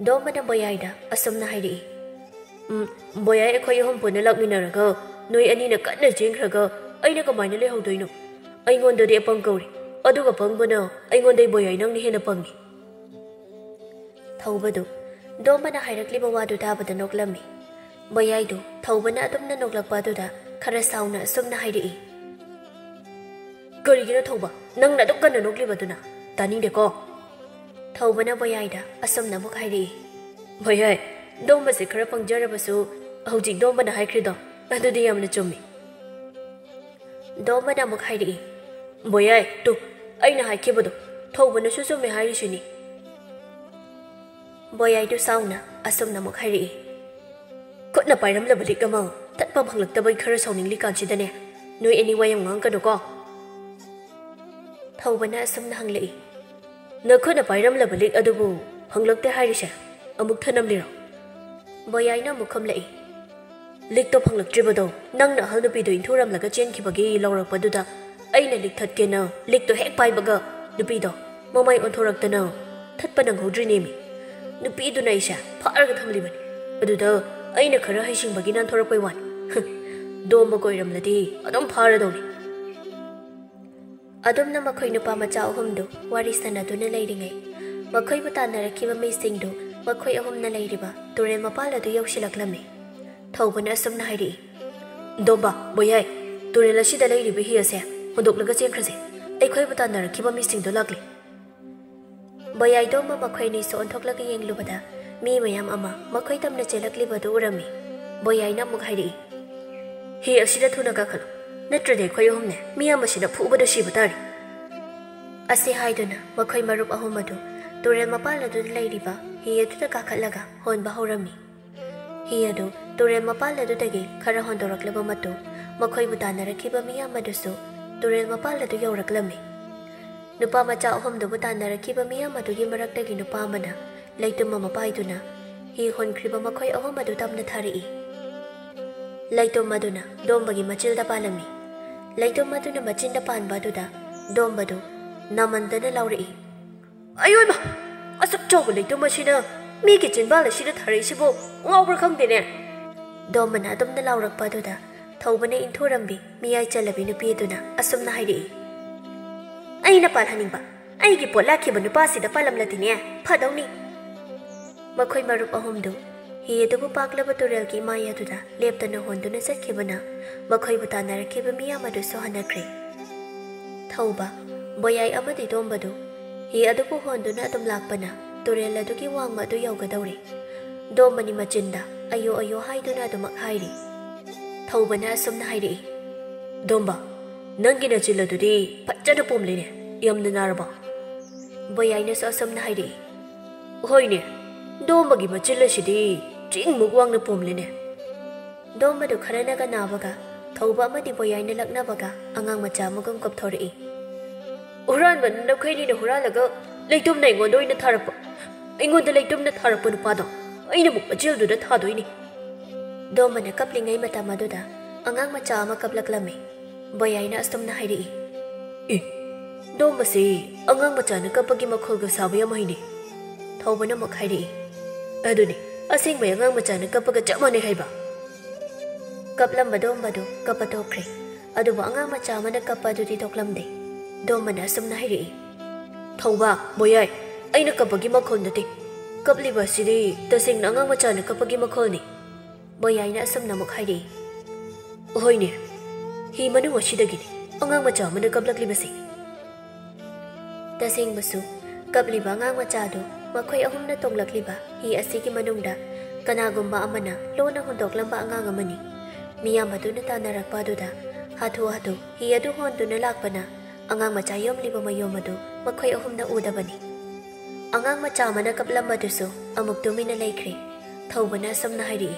ꯗꯣꯝꯕꯅ ꯕꯣꯌꯥꯏꯗ ꯑꯁꯨꯝꯅ ꯍꯥꯏꯔꯛꯏ, "ꯎꯝ, ꯕꯣꯌꯥꯏ, ꯑꯩꯈꯣꯏ ꯑꯍꯨꯝ ꯄꯨꯟꯅ ꯂꯥꯛꯃꯤꯟꯅꯔꯒ ꯅꯣꯏ ꯑꯅꯤꯅ ꯀꯟꯅ ꯆꯦꯟꯈ꯭ꯔꯒ ꯑꯩꯅ ꯀꯃꯥꯏꯅ ꯂꯩꯍꯧꯗꯣꯏꯅꯣ? ꯑꯩꯉꯣꯟꯗꯗꯤ ꯑꯄꯪ ꯀꯧꯔꯤ, ꯑꯗꯨꯒ ꯄꯪꯕꯅ ꯑꯩꯉꯣꯟꯗꯩ ꯕꯣꯌꯥꯏ ꯅꯪꯅ ꯍꯦꯟꯅ ꯄꯪꯉꯤ꯫" ꯊꯧꯕꯗꯨ ꯗꯣꯝꯕꯅ ꯍꯥꯏꯔꯛꯂꯤꯕ ꯋꯥꯗꯨ ꯇꯥꯕꯗ ꯅꯣꯛꯂꯝꯃꯤ꯫ ꯕꯣꯌꯥꯏꯗꯨ ꯊꯧꯕꯅ ꯑꯗꯨꯝꯅ ꯅꯣꯛꯂꯛꯄ ꯑꯗꯨꯗ ꯈꯔ ꯁꯥꯎꯅ ꯑꯁꯨꯝꯅ ꯍꯥꯏꯔꯛꯏ, "ꯀꯔꯤꯒꯤꯅꯣ ꯊꯧꯕ, ꯅꯪꯅ ꯑꯗꯨꯛ ꯀꯟꯅ ꯅꯣꯛꯂꯤꯕꯗꯨꯅ? ꯇꯥꯅꯤꯡꯗꯦꯀꯣ!" ꯊꯧꯕꯅ ꯕꯣꯌꯥꯏꯗ ꯑꯁꯨꯝꯅ ꯑꯃꯨꯛ ꯍꯥꯏꯔꯛꯏ, "ꯕꯣꯌꯥꯏ, ꯗꯣꯝꯕꯁꯦ ꯈꯔ ꯄꯪꯖꯔꯕꯁꯨ ꯍꯧꯖꯤꯛ ꯗꯣꯝꯕꯅ ꯍꯥꯏꯈ꯭ꯔꯤꯗꯣ ꯑꯗꯨꯗꯤ ꯌꯥꯝꯅ ꯆꯨꯝꯃꯤ꯫" ꯗꯣꯝꯕꯅ ꯑꯃꯨꯛ ꯍꯥꯏꯔꯛꯏ, "ꯕꯣꯌꯥꯏ, ꯇꯨ, ꯑꯩꯅ ꯍꯥꯏꯈꯤꯕꯗꯣ ꯊꯧꯕꯅꯁꯨ ꯆꯨꯝꯃꯦ ꯍꯥꯏꯔꯤꯁꯤꯅꯤ꯫" ꯕꯣꯌꯥꯏꯗꯨ ꯁꯥꯎꯅ ꯑꯁꯨꯝꯅ ꯑꯃꯨꯛ ꯍꯥꯏꯔꯛꯏ, "ꯈꯨꯠꯅ ꯄꯥꯏꯔꯝꯂꯕ ꯂꯤꯛ ꯑꯃ ꯊꯠꯄ ꯐꯪꯂꯛꯇꯕꯩ ꯈꯔ ꯁꯥꯎꯅꯤꯡꯂꯤ ꯀꯥꯟꯁꯤꯗꯅꯦ, ꯅꯣꯏ ꯑꯅꯤ ꯋꯥ ꯌꯥꯝ ꯉꯥꯡꯒꯅꯨꯀꯣ꯫" ꯊꯧꯕꯅ ꯑꯁꯨꯝꯅ ꯍꯪꯂꯛꯏ, "ꯅꯈꯨꯠꯅ ꯄꯥꯏꯔꯝꯂꯕ ꯂꯤꯛ ꯑꯗꯨꯕꯨ ꯐꯪꯂꯛꯇꯦ ꯍꯥꯏꯔꯤꯁꯦ ꯑꯃꯨꯛ ꯊꯅꯝꯂꯤꯔꯣ?" ꯕꯣꯌꯥꯏꯅ ꯑꯃꯨꯛ ꯈꯨꯝꯂꯛꯏ, "ꯂꯤꯛꯇꯣ ꯐꯪꯂꯛꯇ꯭ꯔꯤꯕꯗꯣ ꯅꯪꯅ ꯑꯍꯜ ꯅꯨꯄꯤꯗꯣ ꯏꯟꯊꯨꯔꯝꯂꯒ ꯆꯦꯟꯈꯤꯕꯒꯤ ꯂꯥꯎꯔꯛꯄꯗꯨꯗ ꯑꯩꯅ ꯂꯤꯛ ꯊꯠꯀꯦꯅ ꯂꯤꯛꯇꯣ ꯍꯦꯛ ꯄꯥꯏꯕꯒ ꯅꯨꯄꯤꯗꯣ ꯃꯃꯥꯏ ꯑꯣꯟꯊꯣꯔꯛꯇꯅ ꯊꯠꯄ ꯅꯪꯍꯧꯗ꯭ꯔꯤꯅꯦꯃꯤ꯫ ꯅꯨꯄꯤꯗꯨꯅ ꯑꯩꯁꯦ ꯐꯥꯔꯒ ꯊꯝꯂꯤꯕꯅꯤ꯫ ꯑꯗꯨꯗ ꯑꯩꯅ ꯈꯔ ꯍꯩꯁꯤꯡꯕꯒꯤ ꯅꯥꯟꯊꯣꯔꯛꯄꯩ ꯋꯥꯅꯤ꯫ ꯗꯣꯝꯕ ꯀꯣꯏꯔꯝꯂꯗꯤ ꯑꯗꯨꯝ ꯐꯥꯔꯗꯧꯅꯤ꯫" ꯑꯗꯨꯝꯅ ꯃꯈꯣꯏ ꯅꯨꯄꯥ ꯃꯆꯥ ꯑꯍꯨꯝꯗꯨ ꯋꯥꯔꯤ ꯁꯥꯟꯅꯗꯨꯅ ꯂꯩꯔꯤꯉꯩ, ꯃꯈꯣꯏꯕꯨ ꯇꯥꯟꯅꯔꯛꯈꯤꯕ ꯃꯤꯁꯤꯡꯗꯨ ꯃꯈꯣꯏ ꯑꯍꯨꯝꯅ ꯂꯩꯔꯤꯕ ꯇꯨꯔꯦꯜ ꯃꯄꯥꯜ ꯑꯗꯨ ꯌꯧꯁꯤꯜꯂꯛꯂꯝꯃꯤ꯫ ꯊꯧꯕꯅ ꯑꯁꯨꯝꯅ ꯍꯥꯏꯔꯛꯏ, "ꯗꯣꯝꯕ, ꯕꯣꯌꯥꯏ, ꯇꯨꯔꯦꯜ ꯑꯁꯤꯗ ꯂꯩꯔꯤꯕ ꯍꯤ ꯑꯁꯦ ꯍꯨꯟꯗꯣꯛꯂꯒ ꯆꯦꯟꯈ꯭ꯔꯁꯦ꯫ ꯑꯩꯈꯣꯏꯕꯨ ꯇꯥꯟꯅꯔꯛꯈꯤꯕ ꯃꯤꯁꯤꯡꯗꯣ ꯂꯥꯛꯂꯦ꯫" ꯕꯣꯌꯥꯏ ꯗꯣꯝꯕ ꯃꯈꯣꯏ ꯑꯅꯤꯁꯨ ꯑꯣꯟꯊꯣꯛꯂꯒ ꯌꯦꯡꯂꯨꯕꯗ ꯃꯤ ꯃꯌꯥꯝ ꯑꯃ ꯃꯈꯣꯏ ꯇꯝꯅ ꯆꯦꯜꯂꯛꯂꯤꯕꯗꯨ ꯎꯔꯝꯃꯤ꯫ ꯕꯣꯌꯥꯏꯅ ꯑꯃꯨꯛ ꯍꯥꯏꯔꯛꯏ, "ꯍꯤ ꯑꯁꯤꯗ ꯊꯨꯅ ꯀꯥꯈꯠꯂꯨ, ꯅꯠꯇ꯭ꯔꯗꯤ ꯑꯩꯈꯣꯏ ꯑꯍꯨꯝꯅꯦ ꯃꯤꯌꯥꯝ ꯑꯁꯤꯅ ꯐꯨꯕꯗ ꯁꯤꯕ ꯇꯥꯔꯦ"꯫ ꯑꯁꯤ ꯍꯥꯏꯗꯨꯅ ꯃꯈꯣꯏ ꯃꯔꯨꯞ ꯑꯍꯨꯝ ꯑꯗꯨ ꯇꯨꯔꯦꯜ ꯃꯄꯥꯜ ꯑꯗꯨꯗ ꯂꯩꯔꯤꯕ ꯍꯤ ꯑꯗꯨꯗ ꯀꯥꯈꯠꯂꯒ ꯍꯣꯟꯕ ꯍꯧꯔꯝꯃꯤ꯫ ꯍꯤ ꯑꯗꯨ ꯇꯨꯔꯦꯜ ꯃꯄꯥꯜ ꯑꯗꯨꯗꯒꯤ ꯈꯔ ꯍꯣꯟꯗꯣꯔꯛꯂꯕ ꯃꯇꯨꯡ, ꯃꯈꯣꯏꯕꯨ ꯇꯥꯟꯅꯔꯛꯈꯤꯕ ꯃꯤꯌꯥꯝ ꯑꯗꯨꯁꯨ ꯇꯨꯔꯦꯜ ꯃꯄꯥꯜ ꯑꯗꯨ ꯌꯧꯔꯛꯂꯝꯃꯤ꯫ ꯅꯨꯄꯥ ꯃꯆꯥ ꯑꯍꯨꯝꯗꯨꯕꯨ ꯇꯥꯟꯅꯔꯛꯈꯤꯕ ꯃꯤꯌꯥꯝ ꯑꯗꯨꯒꯤ ꯃꯔꯛꯇꯒꯤ ꯅꯨꯄꯥ ꯑꯃꯅ ꯂꯩꯇꯨꯝ ꯑꯃ ꯄꯥꯏꯗꯨꯅ ꯍꯤ ꯍꯣꯟꯈ꯭ꯔꯤꯕ ꯃꯈꯣꯏ ꯑꯍꯨꯝ ꯑꯗꯨ ꯇꯞꯅ ꯊꯥꯔꯛꯏ꯫ ꯂꯩꯇꯨꯝ ꯑꯗꯨꯅ ꯗꯣꯝꯕꯒꯤ ꯃꯆꯤꯜꯗ ꯄꯥꯜꯂꯝꯃꯤ꯫ ꯂꯩꯇꯨꯝ ꯑꯗꯨꯅ ꯃꯆꯤꯟꯗ ꯄꯥꯟꯕ ꯑꯗꯨꯗ ꯗꯣꯝꯕꯗꯨ ꯅꯥꯃꯟꯗꯅ ꯂꯥꯎꯔꯛꯏ, "ꯑꯌꯣꯏꯃ! ꯑꯁꯨꯛ ꯆꯥꯎꯕ ꯂꯩꯇꯨꯝ ꯑꯁꯤꯅ ꯃꯤꯒꯤ ꯆꯤꯟꯕꯥꯜ ꯑꯁꯤꯗ ꯊꯥꯔꯛꯏꯁꯤꯕꯨ ꯉꯥꯎꯕ꯭ꯔꯥ ꯈꯪꯗꯦꯅꯦ!" ꯗꯣꯝꯕꯅ ꯑꯗꯨꯝꯅ ꯂꯥꯎꯔꯛꯄ ꯑꯗꯨꯗ ꯊꯧꯕꯅ ꯏꯟꯊꯨꯔꯝꯕꯤ ꯃꯤꯌꯥꯏ ꯆꯜꯂꯕꯤ ꯅꯨꯄꯤ ꯑꯗꯨꯅ ꯑꯁꯨꯝꯅ ꯍꯥꯏꯔꯛꯏ, "ꯑꯩꯅ ꯄꯥꯜꯍꯟꯅꯤꯡꯕ ꯑꯩꯒꯤ ꯄꯣꯠ ꯂꯥꯛꯈꯤꯕ ꯅꯨꯄꯥꯁꯤꯗ ꯄꯥꯜꯂꯝꯂꯗꯤꯅꯦ ꯐꯗꯧꯅꯤ!" ꯃꯈꯣꯏ ꯃꯔꯨꯞ ꯑꯍꯨꯝꯗꯨ ꯍꯤ ꯑꯗꯨꯕꯨ ꯄꯥꯛꯂꯕ ꯇꯨꯔꯦꯜꯒꯤ ꯏꯃꯥꯏ ꯑꯗꯨꯗ ꯂꯦꯞꯇꯅ ꯍꯣꯟꯗꯨꯅ ꯆꯠꯈꯤꯕꯅ ꯃꯈꯣꯏꯕꯨ ꯇꯥꯟꯅꯔꯛꯈꯤꯕ ꯃꯤꯌꯥꯝ ꯑꯗꯨ ꯁꯣꯛꯍꯟꯅꯈ꯭ꯔꯦ꯫ ꯊꯧꯕ, ꯕꯣꯌꯥꯏ ꯑꯃꯗꯤ ꯗꯣꯝꯕꯗꯨ ꯍꯤ ꯑꯗꯨꯕꯨ ꯍꯣꯟꯗꯨꯅ ꯑꯗꯨꯝ ꯂꯥꯛꯄꯅ ꯇꯨꯔꯦꯜ ꯑꯗꯨꯒꯤ ꯋꯥꯡꯃ ꯑꯗꯨ ꯌꯧꯒꯗꯧꯔꯦ꯫ ꯗꯣꯝꯕꯅꯤ ꯃꯆꯤꯟꯗ "ꯑꯌꯣ ꯑꯌꯣ" ꯍꯥꯏꯗꯨꯅ ꯑꯗꯨꯃꯛ ꯍꯥꯏꯔꯤ꯫ ꯊꯧꯕꯅ ꯑꯁꯨꯝꯅ ꯍꯥꯏꯔꯛꯏ, "ꯗꯣꯝꯕ, ꯅꯪꯒꯤ ꯅꯆꯤꯜ ꯑꯗꯨꯗꯤ ꯐꯖꯅ ꯄꯣꯝꯂꯦꯅꯦ, ꯌꯥꯝꯅ ꯅꯥꯔꯕꯣ?" ꯕꯣꯌꯥꯏꯅꯁꯨ ꯑꯁꯨꯝꯅ ꯍꯥꯏꯔꯛꯏ, "ꯍꯣꯏꯅꯦ, ꯗꯣꯝꯕꯒꯤ ꯃꯆꯤꯜ ꯑꯁꯤꯗꯤ ꯆꯤꯡꯃꯨꯛ ꯋꯥꯡꯅ ꯄꯣꯝꯂꯦꯅꯦ꯫" ꯗꯣꯝꯕꯗꯨ ꯈꯔꯅꯒ ꯅꯥꯕꯒ ꯊꯧꯕ ꯑꯃꯗꯤ ꯕꯣꯌꯥꯏꯅ ꯂꯛꯅꯕꯒ ꯑꯉꯥꯡ ꯃꯆꯥ ꯑꯃꯒꯨꯝ ꯀꯞꯊꯣꯔꯛꯏ꯫ "ꯍꯨꯔꯥꯟꯕ ꯅꯈꯣꯏꯅꯤꯅ ꯍꯨꯔꯥꯜꯂꯒ ꯂꯩꯇꯨꯝꯅ ꯑꯩꯉꯣꯟꯗ ꯑꯣꯏꯅ ꯊꯥꯔꯛꯄ, ꯑꯩꯉꯣꯟꯗ ꯂꯩꯇꯨꯝꯅ ꯊꯥꯔꯛꯄ ꯅꯨꯄꯥꯗꯣ ꯑꯩꯅ ꯑꯃꯨꯛ ꯃꯆꯤꯜꯗꯨꯗ ꯊꯥꯗꯣꯏꯅꯤ꯫" ꯗꯣꯝꯕꯅ ꯀꯞꯂꯤꯉꯩ ꯃꯇꯝ ꯑꯗꯨꯗ ꯑꯉꯥꯡ ꯃꯆꯥ ꯑꯃ ꯀꯞꯂꯛꯂꯝꯃꯤ꯫ ꯕꯣꯌꯥꯏꯅ ꯑꯁꯨꯝꯅ ꯍꯥꯏꯔꯛꯏ, "ꯑꯦ, ꯗꯣꯝꯕꯁꯤ ꯑꯉꯥꯡ ꯃꯆꯥꯅ ꯀꯞꯄꯒꯤ ꯃꯈꯣꯜꯒ ꯁꯥꯕ ꯌꯥꯝ ꯍꯩꯅꯦ꯫" ꯊꯧꯕꯅ ꯑꯃꯨꯛ ꯍꯥꯏꯔꯛꯏ, "ꯑꯗꯨꯅꯤ, ꯑꯁꯦꯡꯕꯩ ꯑꯉꯥꯡ ꯃꯆꯥꯅ ꯀꯞꯄꯒ ꯆꯞ ꯃꯥꯟꯅꯩ ꯍꯥꯏꯕ꯫" ꯀꯞꯂꯝꯕ ꯗꯣꯝꯕꯗꯨ ꯀꯞꯄ ꯇꯣꯛꯈ꯭ꯔꯦ꯫ ꯑꯗꯨꯕꯨ ꯑꯉꯥꯡ ꯃꯆꯥ ꯑꯃꯅ ꯀꯞꯄ ꯑꯗꯨꯗꯤ ꯇꯣꯛꯂꯝꯗꯦ꯫ ꯗꯣꯝꯕꯅ ꯑꯁꯨꯝꯅ ꯍꯥꯏꯔꯛꯏ, "ꯊꯧꯕ, ꯕꯣꯌꯥꯏ, ꯑꯩꯅ ꯀꯞꯄꯒꯤ ꯃꯈꯣꯜ ꯅꯠꯇꯦ꯫ ꯀꯞꯂꯤꯕ ꯑꯁꯤꯗꯤ ꯇꯁꯦꯡꯅ ꯑꯉꯥꯡ ꯃꯆꯥꯅ ꯀꯞꯄꯒꯤ ꯃꯈꯣꯜꯅꯤ꯫" ꯕꯣꯌꯥꯏꯅ ꯑꯁꯨꯝꯅ ꯑꯃꯨꯛ ꯍꯥꯏꯔꯛꯏ, "ꯍꯣꯏꯅꯦ, ꯍꯤ ꯃꯅꯨꯡ ꯑꯁꯤꯗꯒꯤꯗꯤ ꯑꯉꯥꯡ ꯃꯆꯥ ꯑꯃꯅ ꯀꯞꯂꯛꯂꯤꯕꯁꯤ꯫" ꯇꯁꯦꯡꯕꯁꯨ, ꯀꯞꯂꯤꯕ ꯑꯉꯥꯡ ꯃꯆꯥꯗꯨ ꯃꯈꯣꯏ ꯑꯍꯨꯝꯅ ꯇꯣꯡꯂꯛꯂꯤꯕ ꯍꯤ ꯑꯁꯤꯒꯤ ꯃꯅꯨꯡꯗ ꯀꯅꯥꯒꯨꯝꯕ ꯑꯃꯅ ꯂꯣꯟꯅ ꯍꯨꯟꯗꯣꯛꯂꯝꯕ ꯑꯉꯥꯡ ꯑꯃꯅꯤ꯫ ꯃꯤꯌꯥꯝ ꯑꯗꯨꯅ ꯇꯥꯟꯅꯔꯛꯄ ꯑꯗꯨꯗ ꯍꯥꯊꯨ ꯍꯥꯊꯨ ꯍꯤ ꯑꯗꯨ ꯍꯣꯟꯗꯨꯅ ꯂꯥꯛꯄꯅ ꯑꯉꯥꯡ ꯃꯆꯥ ꯌꯣꯝꯂꯤꯕ ꯃꯌꯨꯝ ꯑꯗꯨ ꯃꯈꯣꯏ ꯑꯍꯨꯝꯅ ꯎꯗꯕꯅꯤ꯫ ꯑꯉꯥꯡ ꯃꯆꯥ ꯑꯃꯅ ꯀꯞꯂꯝꯕꯗꯨꯁꯨ ꯑꯃꯨꯛ ꯇꯨꯃꯤꯟꯅ ꯂꯩꯈ꯭ꯔꯦ꯫ ꯊꯧꯕꯅ ꯑꯁꯨꯝꯅ ꯍꯥꯏꯔꯛꯏ,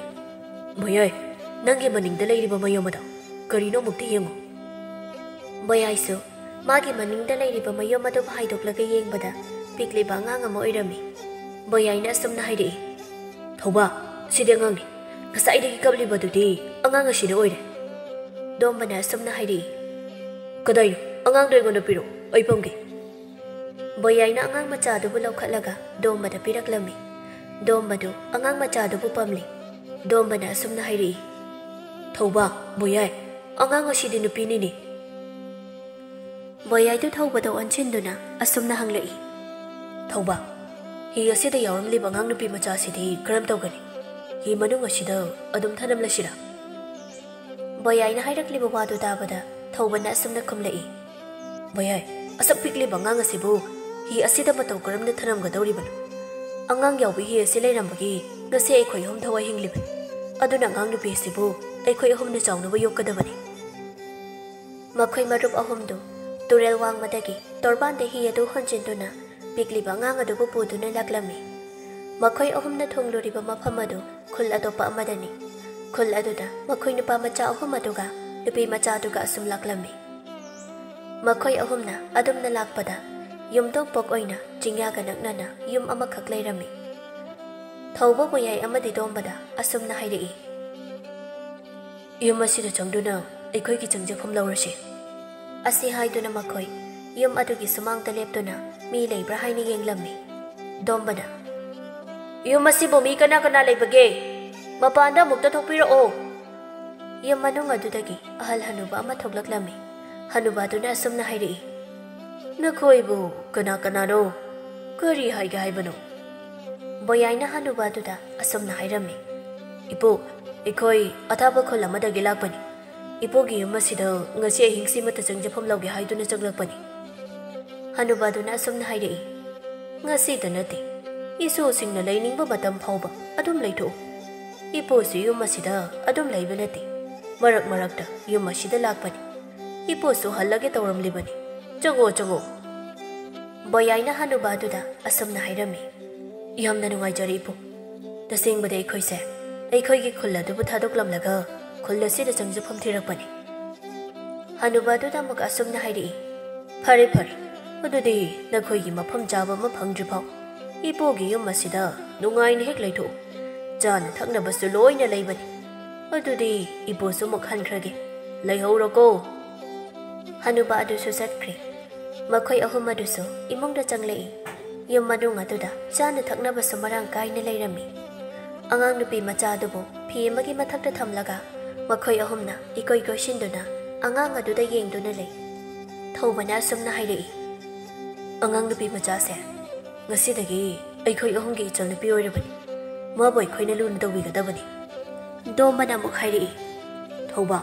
"ꯃꯌꯥꯏ, ꯅꯪꯒꯤ ꯃꯅꯤꯡꯗ ꯂꯩꯔꯤꯕ ꯃꯌꯨꯝ ꯑꯗꯣ ꯀꯔꯤꯅꯣ ꯑꯃꯨꯛꯇ ꯌꯦꯡꯉꯨ꯫" ꯃꯌꯥꯏꯁꯨ ꯃꯥꯒꯤ ꯃꯅꯤꯡꯗ ꯂꯩꯔꯤꯕ ꯃꯌꯨꯝ ꯑꯗꯨꯕꯨ ꯍꯥꯏꯗꯣꯛꯂꯒ ꯌꯦꯡꯕꯗ ꯄꯤꯛꯂꯤꯕ ꯑꯉꯥꯡ ꯑꯃ ꯑꯣꯏꯔꯝꯃꯤ꯫ ꯃꯌꯥꯏꯅ ꯑꯁꯨꯝꯅ ꯍꯥꯏꯔꯛꯏ, "ꯊꯧꯕ, ꯁꯤꯗꯤ ꯑꯉꯥꯡꯅꯤ꯫ ꯉꯁꯥꯏꯗꯒꯤ ꯀꯞꯂꯤꯕꯗꯨꯗꯤ ꯑꯉꯥꯡ ꯑꯁꯤꯅ ꯑꯣꯏꯔꯦ꯫" ꯗꯣꯝꯕꯅ ꯑꯁꯨꯝꯅ ꯍꯥꯏꯔꯛꯏ, "ꯀꯗꯥꯏꯅꯣ? ꯑꯉꯥꯡꯗꯣ ꯑꯩꯉꯣꯟꯗ ꯄꯤꯔꯛꯑꯣ, ꯑꯩ ꯄꯝꯒꯦ꯫" ꯃꯌꯥꯏꯅ ꯑꯉꯥꯡ ꯃꯆꯥꯗꯨꯕꯨ ꯂꯧꯈꯠꯂꯒ ꯗꯣꯝꯕꯗ ꯄꯤꯔꯛꯂꯝꯃꯤ꯫ ꯗꯣꯝꯕꯗꯨ ꯑꯉꯥꯡ ꯃꯆꯥꯗꯨꯕꯨ ꯄꯝꯂꯤ꯫ ꯗꯣꯝꯕꯅ ꯑꯁꯨꯝꯅ ꯍꯥꯏꯔꯛꯏ, "ꯊꯧꯕ, ꯃꯌꯥꯏ, ꯑꯉꯥꯡ ꯑꯁꯤꯗꯤ ꯅꯨꯄꯤꯅꯤꯅꯦ꯫" ꯃꯌꯥꯏꯗꯨ ꯊꯧꯕꯗ ꯑꯣꯟꯁꯤꯟꯗꯨꯅ ꯑꯁꯨꯝꯅ ꯍꯪꯂꯛꯏ, "ꯊꯧꯕ, ꯍꯤ ꯑꯁꯤꯗ ꯌꯥꯎꯔꯝꯂꯤꯕ ꯑꯉꯥꯡ ꯅꯨꯄꯤ ꯃꯆꯥꯁꯤꯗꯤ ꯀꯔꯝ ꯇꯧꯒꯅꯤ? ꯍꯤ ꯃꯅꯨꯡ ꯑꯁꯤꯗ ꯑꯗꯨꯝ ꯊꯅꯝꯂꯁꯤꯔꯥ?" ꯃꯌꯥꯏꯅ ꯍꯥꯏꯔꯛꯂꯤꯕ ꯋꯥꯗꯨ ꯇꯥꯕꯗ ꯊꯧꯕꯅ ꯑꯁꯨꯝꯅ ꯈꯨꯝꯂꯛꯏ, "ꯃꯌꯥꯏ, ꯑꯁꯨꯛ ꯄꯤꯛꯂꯤꯕ ꯑꯉꯥꯡ ꯑꯁꯤꯕꯨ ꯍꯤ ꯑꯁꯤꯗ ꯃꯇꯧ ꯀꯔꯝꯅ ꯊꯅꯝꯒꯗꯧꯔꯤꯕꯅꯣ? ꯑꯉꯥꯡ ꯌꯥꯎꯕꯤ ꯍꯤ ꯑꯁꯤ ꯂꯩꯔꯝꯕꯒꯤ ꯉꯁꯤ ꯑꯩꯈꯣꯏ ꯑꯍꯨꯝ ꯊꯋꯥꯏ ꯍꯤꯡꯂꯤꯕꯅꯤ꯫ ꯑꯗꯨꯅ ꯑꯉꯥꯡ ꯅꯨꯄꯤ ꯑꯁꯤꯕꯨ ꯑꯩꯈꯣꯏ ꯑꯍꯨꯝꯅ ꯆꯥꯎꯅꯕ ꯌꯣꯛꯀꯗꯕꯅꯤ꯫" ꯃꯈꯣꯏ ꯃꯔꯨꯞ ꯑꯍꯨꯝꯗꯨ ꯇꯨꯔꯦꯜ ꯋꯥꯡꯃꯗꯒꯤ ꯇꯣꯔꯕꯥꯟꯗ ꯍꯤ ꯑꯗꯨ ꯍꯣꯟꯖꯤꯟꯗꯨꯅ ꯄꯤꯛꯂꯤꯕ ꯑꯉꯥꯡ ꯑꯗꯨꯕꯨ ꯄꯨꯗꯨꯅ ꯂꯥꯛꯂꯝꯃꯤ꯫ ꯃꯈꯣꯏ ꯑꯍꯨꯝꯅ ꯊꯨꯡꯂꯨꯔꯤꯕ ꯃꯐꯝ ꯑꯗꯨ ꯈꯨꯜ ꯑꯇꯣꯞꯄ ꯑꯃꯗꯅꯤ꯫ ꯈꯨꯜ ꯑꯗꯨꯗ ꯃꯈꯣꯏ ꯅꯨꯄꯥ ꯃꯆꯥ ꯑꯍꯨꯝ ꯑꯗꯨꯒ ꯅꯨꯄꯤ ꯃꯆꯥ ꯑꯗꯨꯒ ꯑꯁꯨꯝ ꯂꯥꯛꯂꯝꯃꯤ꯫ ꯃꯈꯣꯏ ꯑꯍꯨꯝꯅ ꯑꯗꯨꯝꯅ ꯂꯥꯛꯄꯗ ꯌꯨꯝꯊꯣꯡ ꯄꯣꯛ ꯑꯣꯏꯅ ꯆꯤꯡꯌꯥꯒ ꯅꯛꯅꯅ ꯌꯨꯝ ꯑꯃꯈꯛ ꯂꯩꯔꯝꯃꯤ꯫ ꯊꯧꯕ, ꯃꯌꯥꯏ ꯑꯃꯗꯤ ꯗꯣꯝꯕꯗ ꯑꯁꯨꯝꯅ ꯍꯥꯏꯔꯛꯏ, "ꯌꯨꯝ ꯑꯁꯤꯗ ꯆꯪꯗꯨꯅ ꯑꯩꯈꯣꯏꯒꯤ ꯆꯪꯖꯐꯝ ꯂꯧꯔꯁꯤ꯫" ꯑꯁꯤ ꯍꯥꯏꯗꯨꯅ ꯃꯈꯣꯏ ꯌꯨꯝ ꯑꯗꯨꯒꯤ ꯁꯨꯃꯥꯡꯗ ꯂꯦꯞꯇꯨꯅ ꯃꯤ ꯂꯩꯕ꯭ꯔꯥ ꯍꯥꯏꯅ ꯌꯦꯡꯂꯝꯃꯤ꯫ ꯗꯣꯝꯕꯅ, "ꯌꯨꯝ ꯑꯁꯤꯕꯨ ꯃꯤ ꯀꯅꯥ ꯀꯅꯥ ꯂꯩꯕꯒꯦ? ꯃꯄꯥꯟꯗ ꯑꯃꯨꯛꯇ ꯊꯣꯛꯄꯤꯔꯛꯑꯣ꯫" ꯌꯨꯝ ꯃꯅꯨꯡ ꯑꯗꯨꯗꯒꯤ ꯑꯍꯜ ꯍꯅꯨꯕ ꯑꯃ ꯊꯣꯛꯂꯛꯂꯝꯃꯤ꯫ ꯍꯅꯨꯕ ꯑꯗꯨꯅ ꯑꯁꯨꯝꯅ ꯍꯥꯏꯔꯛꯏ, "ꯅꯈꯣꯏꯕꯨ ꯀꯅꯥ ꯀꯅꯥꯅꯣ? ꯀꯔꯤ ꯍꯥꯏꯒꯦ ꯍꯥꯏꯕꯅꯣ?" ꯃꯌꯥꯏꯅ ꯍꯅꯨꯕ ꯑꯗꯨꯗ ꯑꯁꯨꯝꯅ ꯍꯥꯏꯔꯝꯃꯤ, "ꯏꯄꯨ, ꯑꯩꯈꯣꯏ ꯑꯊꯥꯞꯄ ꯈꯨꯜ ꯑꯃꯗꯒꯤ ꯂꯥꯛꯄꯅꯤ꯫ ꯏꯄꯨꯒꯤ ꯌꯨꯝ ꯑꯁꯤꯗ ꯉꯁꯤ ꯑꯍꯤꯡꯁꯤꯃꯇ ꯆꯪꯖꯐꯝ ꯂꯧꯒꯦ ꯍꯥꯏꯗꯨꯅ ꯆꯪꯂꯛꯄꯅꯤ꯫" ꯍꯅꯨꯕ ꯑꯗꯨꯅ ꯑꯁꯨꯝꯅ ꯍꯥꯏꯔꯛꯏ, "ꯉꯁꯤꯗ ꯅꯠꯇꯦ, ꯏꯁꯨꯁꯤꯡꯅ ꯂꯩꯅꯤꯡꯕ ꯃꯇꯝ ꯐꯥꯎꯕ ꯑꯗꯨꯝ ꯂꯩꯊꯣꯛꯎ꯫ ꯏꯄꯨꯁꯨ ꯌꯨꯝ ꯑꯁꯤꯗ ꯑꯗꯨꯝ ꯂꯩꯕ ꯅꯠꯇꯦ, ꯃꯔꯛ ꯃꯔꯛꯇ ꯌꯨꯝ ꯑꯁꯤꯗ ꯂꯥꯛꯄꯅꯤ꯫ ꯏꯄꯨꯁꯨ ꯍꯜꯂꯒꯦ ꯇꯧꯔꯝꯂꯤꯕꯅꯤ꯫ ꯆꯪꯉꯣ, ꯆꯪꯉꯣ꯫ ꯕꯣꯌꯥꯏꯅ ꯍꯅꯨꯕ ꯑꯗꯨꯗ ꯑꯁꯨꯝꯅ ꯍꯥꯏꯔꯝꯃꯤ꯫ ꯌꯥꯝꯅ ꯅꯨꯡꯉꯥꯏꯖꯔꯦ, ꯏꯄꯨ꯫ ꯇꯁꯦꯡꯕꯗꯤ ꯑꯩꯈꯣꯏꯁꯦ ꯑꯩꯈꯣꯏꯒꯤ ꯈꯨꯜ ꯑꯗꯨꯕꯨ ꯊꯥꯗꯣꯛꯂꯝꯂꯒ ꯈꯨꯜ ꯑꯁꯤꯗ ꯆꯪꯖꯐꯝ ꯊꯤꯔꯛꯄꯅꯤ꯫ ꯍꯅꯨꯕ ꯑꯗꯨꯗ ꯑꯃꯨꯛ ꯑꯁꯨꯝꯅ ꯍꯥꯏꯔꯛꯏ, ꯐꯔꯦ, ꯐꯔꯦ, ꯑꯗꯨꯗꯤ ꯅꯈꯣꯏꯒꯤ ꯃꯐꯝ ꯆꯥꯕ ꯑꯃ ꯐꯪꯗ꯭ꯔꯤꯐꯥꯎ ꯏꯄꯨꯒꯤ ꯌꯨꯝ ꯑꯁꯤꯗ ꯅꯨꯡꯉꯥꯏꯅ ꯍꯦꯛ ꯂꯩꯊꯣꯛꯎ꯫ ꯆꯥꯅ ꯊꯛꯅꯕꯁꯨ ꯂꯣꯏꯅ ꯂꯩꯕꯅꯤ꯫ ꯑꯗꯨꯗꯤ ꯏꯄꯨꯁꯨ ꯑꯃꯨꯛ ꯍꯟꯈ꯭ꯔꯒꯦ꯫ ꯂꯩꯍꯧꯔꯣꯀꯣ꯫ ꯍꯅꯨꯕ ꯑꯗꯨꯁꯨ ꯆꯠꯈ꯭ꯔꯦ꯫ ꯃꯈꯣꯏ ꯑꯍꯨꯝ ꯑꯗꯨꯁꯨ ꯏꯃꯨꯡꯗ ꯆꯪꯂꯛꯏ꯫ ꯌꯨꯝ ꯃꯅꯨꯡ ꯑꯗꯨꯗ ꯆꯥꯅ ꯊꯛꯅꯕꯁꯨ ꯃꯔꯥꯡ ꯀꯥꯏꯅ ꯂꯩꯔꯝꯃꯤ꯫ ꯑꯉꯥꯡ ꯅꯨꯄꯤ ꯃꯆꯥ ꯑꯗꯨꯕꯨ ꯐꯤ ꯑꯃꯒꯤ ꯃꯊꯛꯇ ꯊꯝꯂꯒ ꯃꯈꯣꯏ ꯑꯍꯨꯝꯅ ꯏꯀꯣꯏ ꯀꯣꯏꯁꯤꯟꯗꯨꯅ ꯑꯉꯥꯡ ꯑꯗꯨꯗ ꯌꯦꯡꯗꯨꯅ ꯂꯩ꯫ ꯊꯧꯕꯅ ꯑꯁꯨꯝꯅ ꯍꯥꯏꯔꯛꯏ, ꯑꯉꯥꯡ ꯅꯨꯄꯤ ꯃꯆꯥꯁꯦ, ꯉꯁꯤꯗꯒꯤ ꯑꯩꯈꯣꯏ ꯑꯍꯨꯝꯒꯤ ꯏꯆꯜ ꯅꯨꯄꯤ ꯑꯣꯏꯔꯕꯅꯤ꯫ ꯃꯥꯕꯨ ꯑꯩꯈꯣꯏꯅ ꯂꯨꯅ ꯇꯧꯕꯤꯒꯗꯕꯅꯤ꯫ ꯗꯣꯝꯕꯅ ꯑꯃꯨꯛ ꯍꯥꯏꯔꯛꯏ, ꯊꯧꯕ,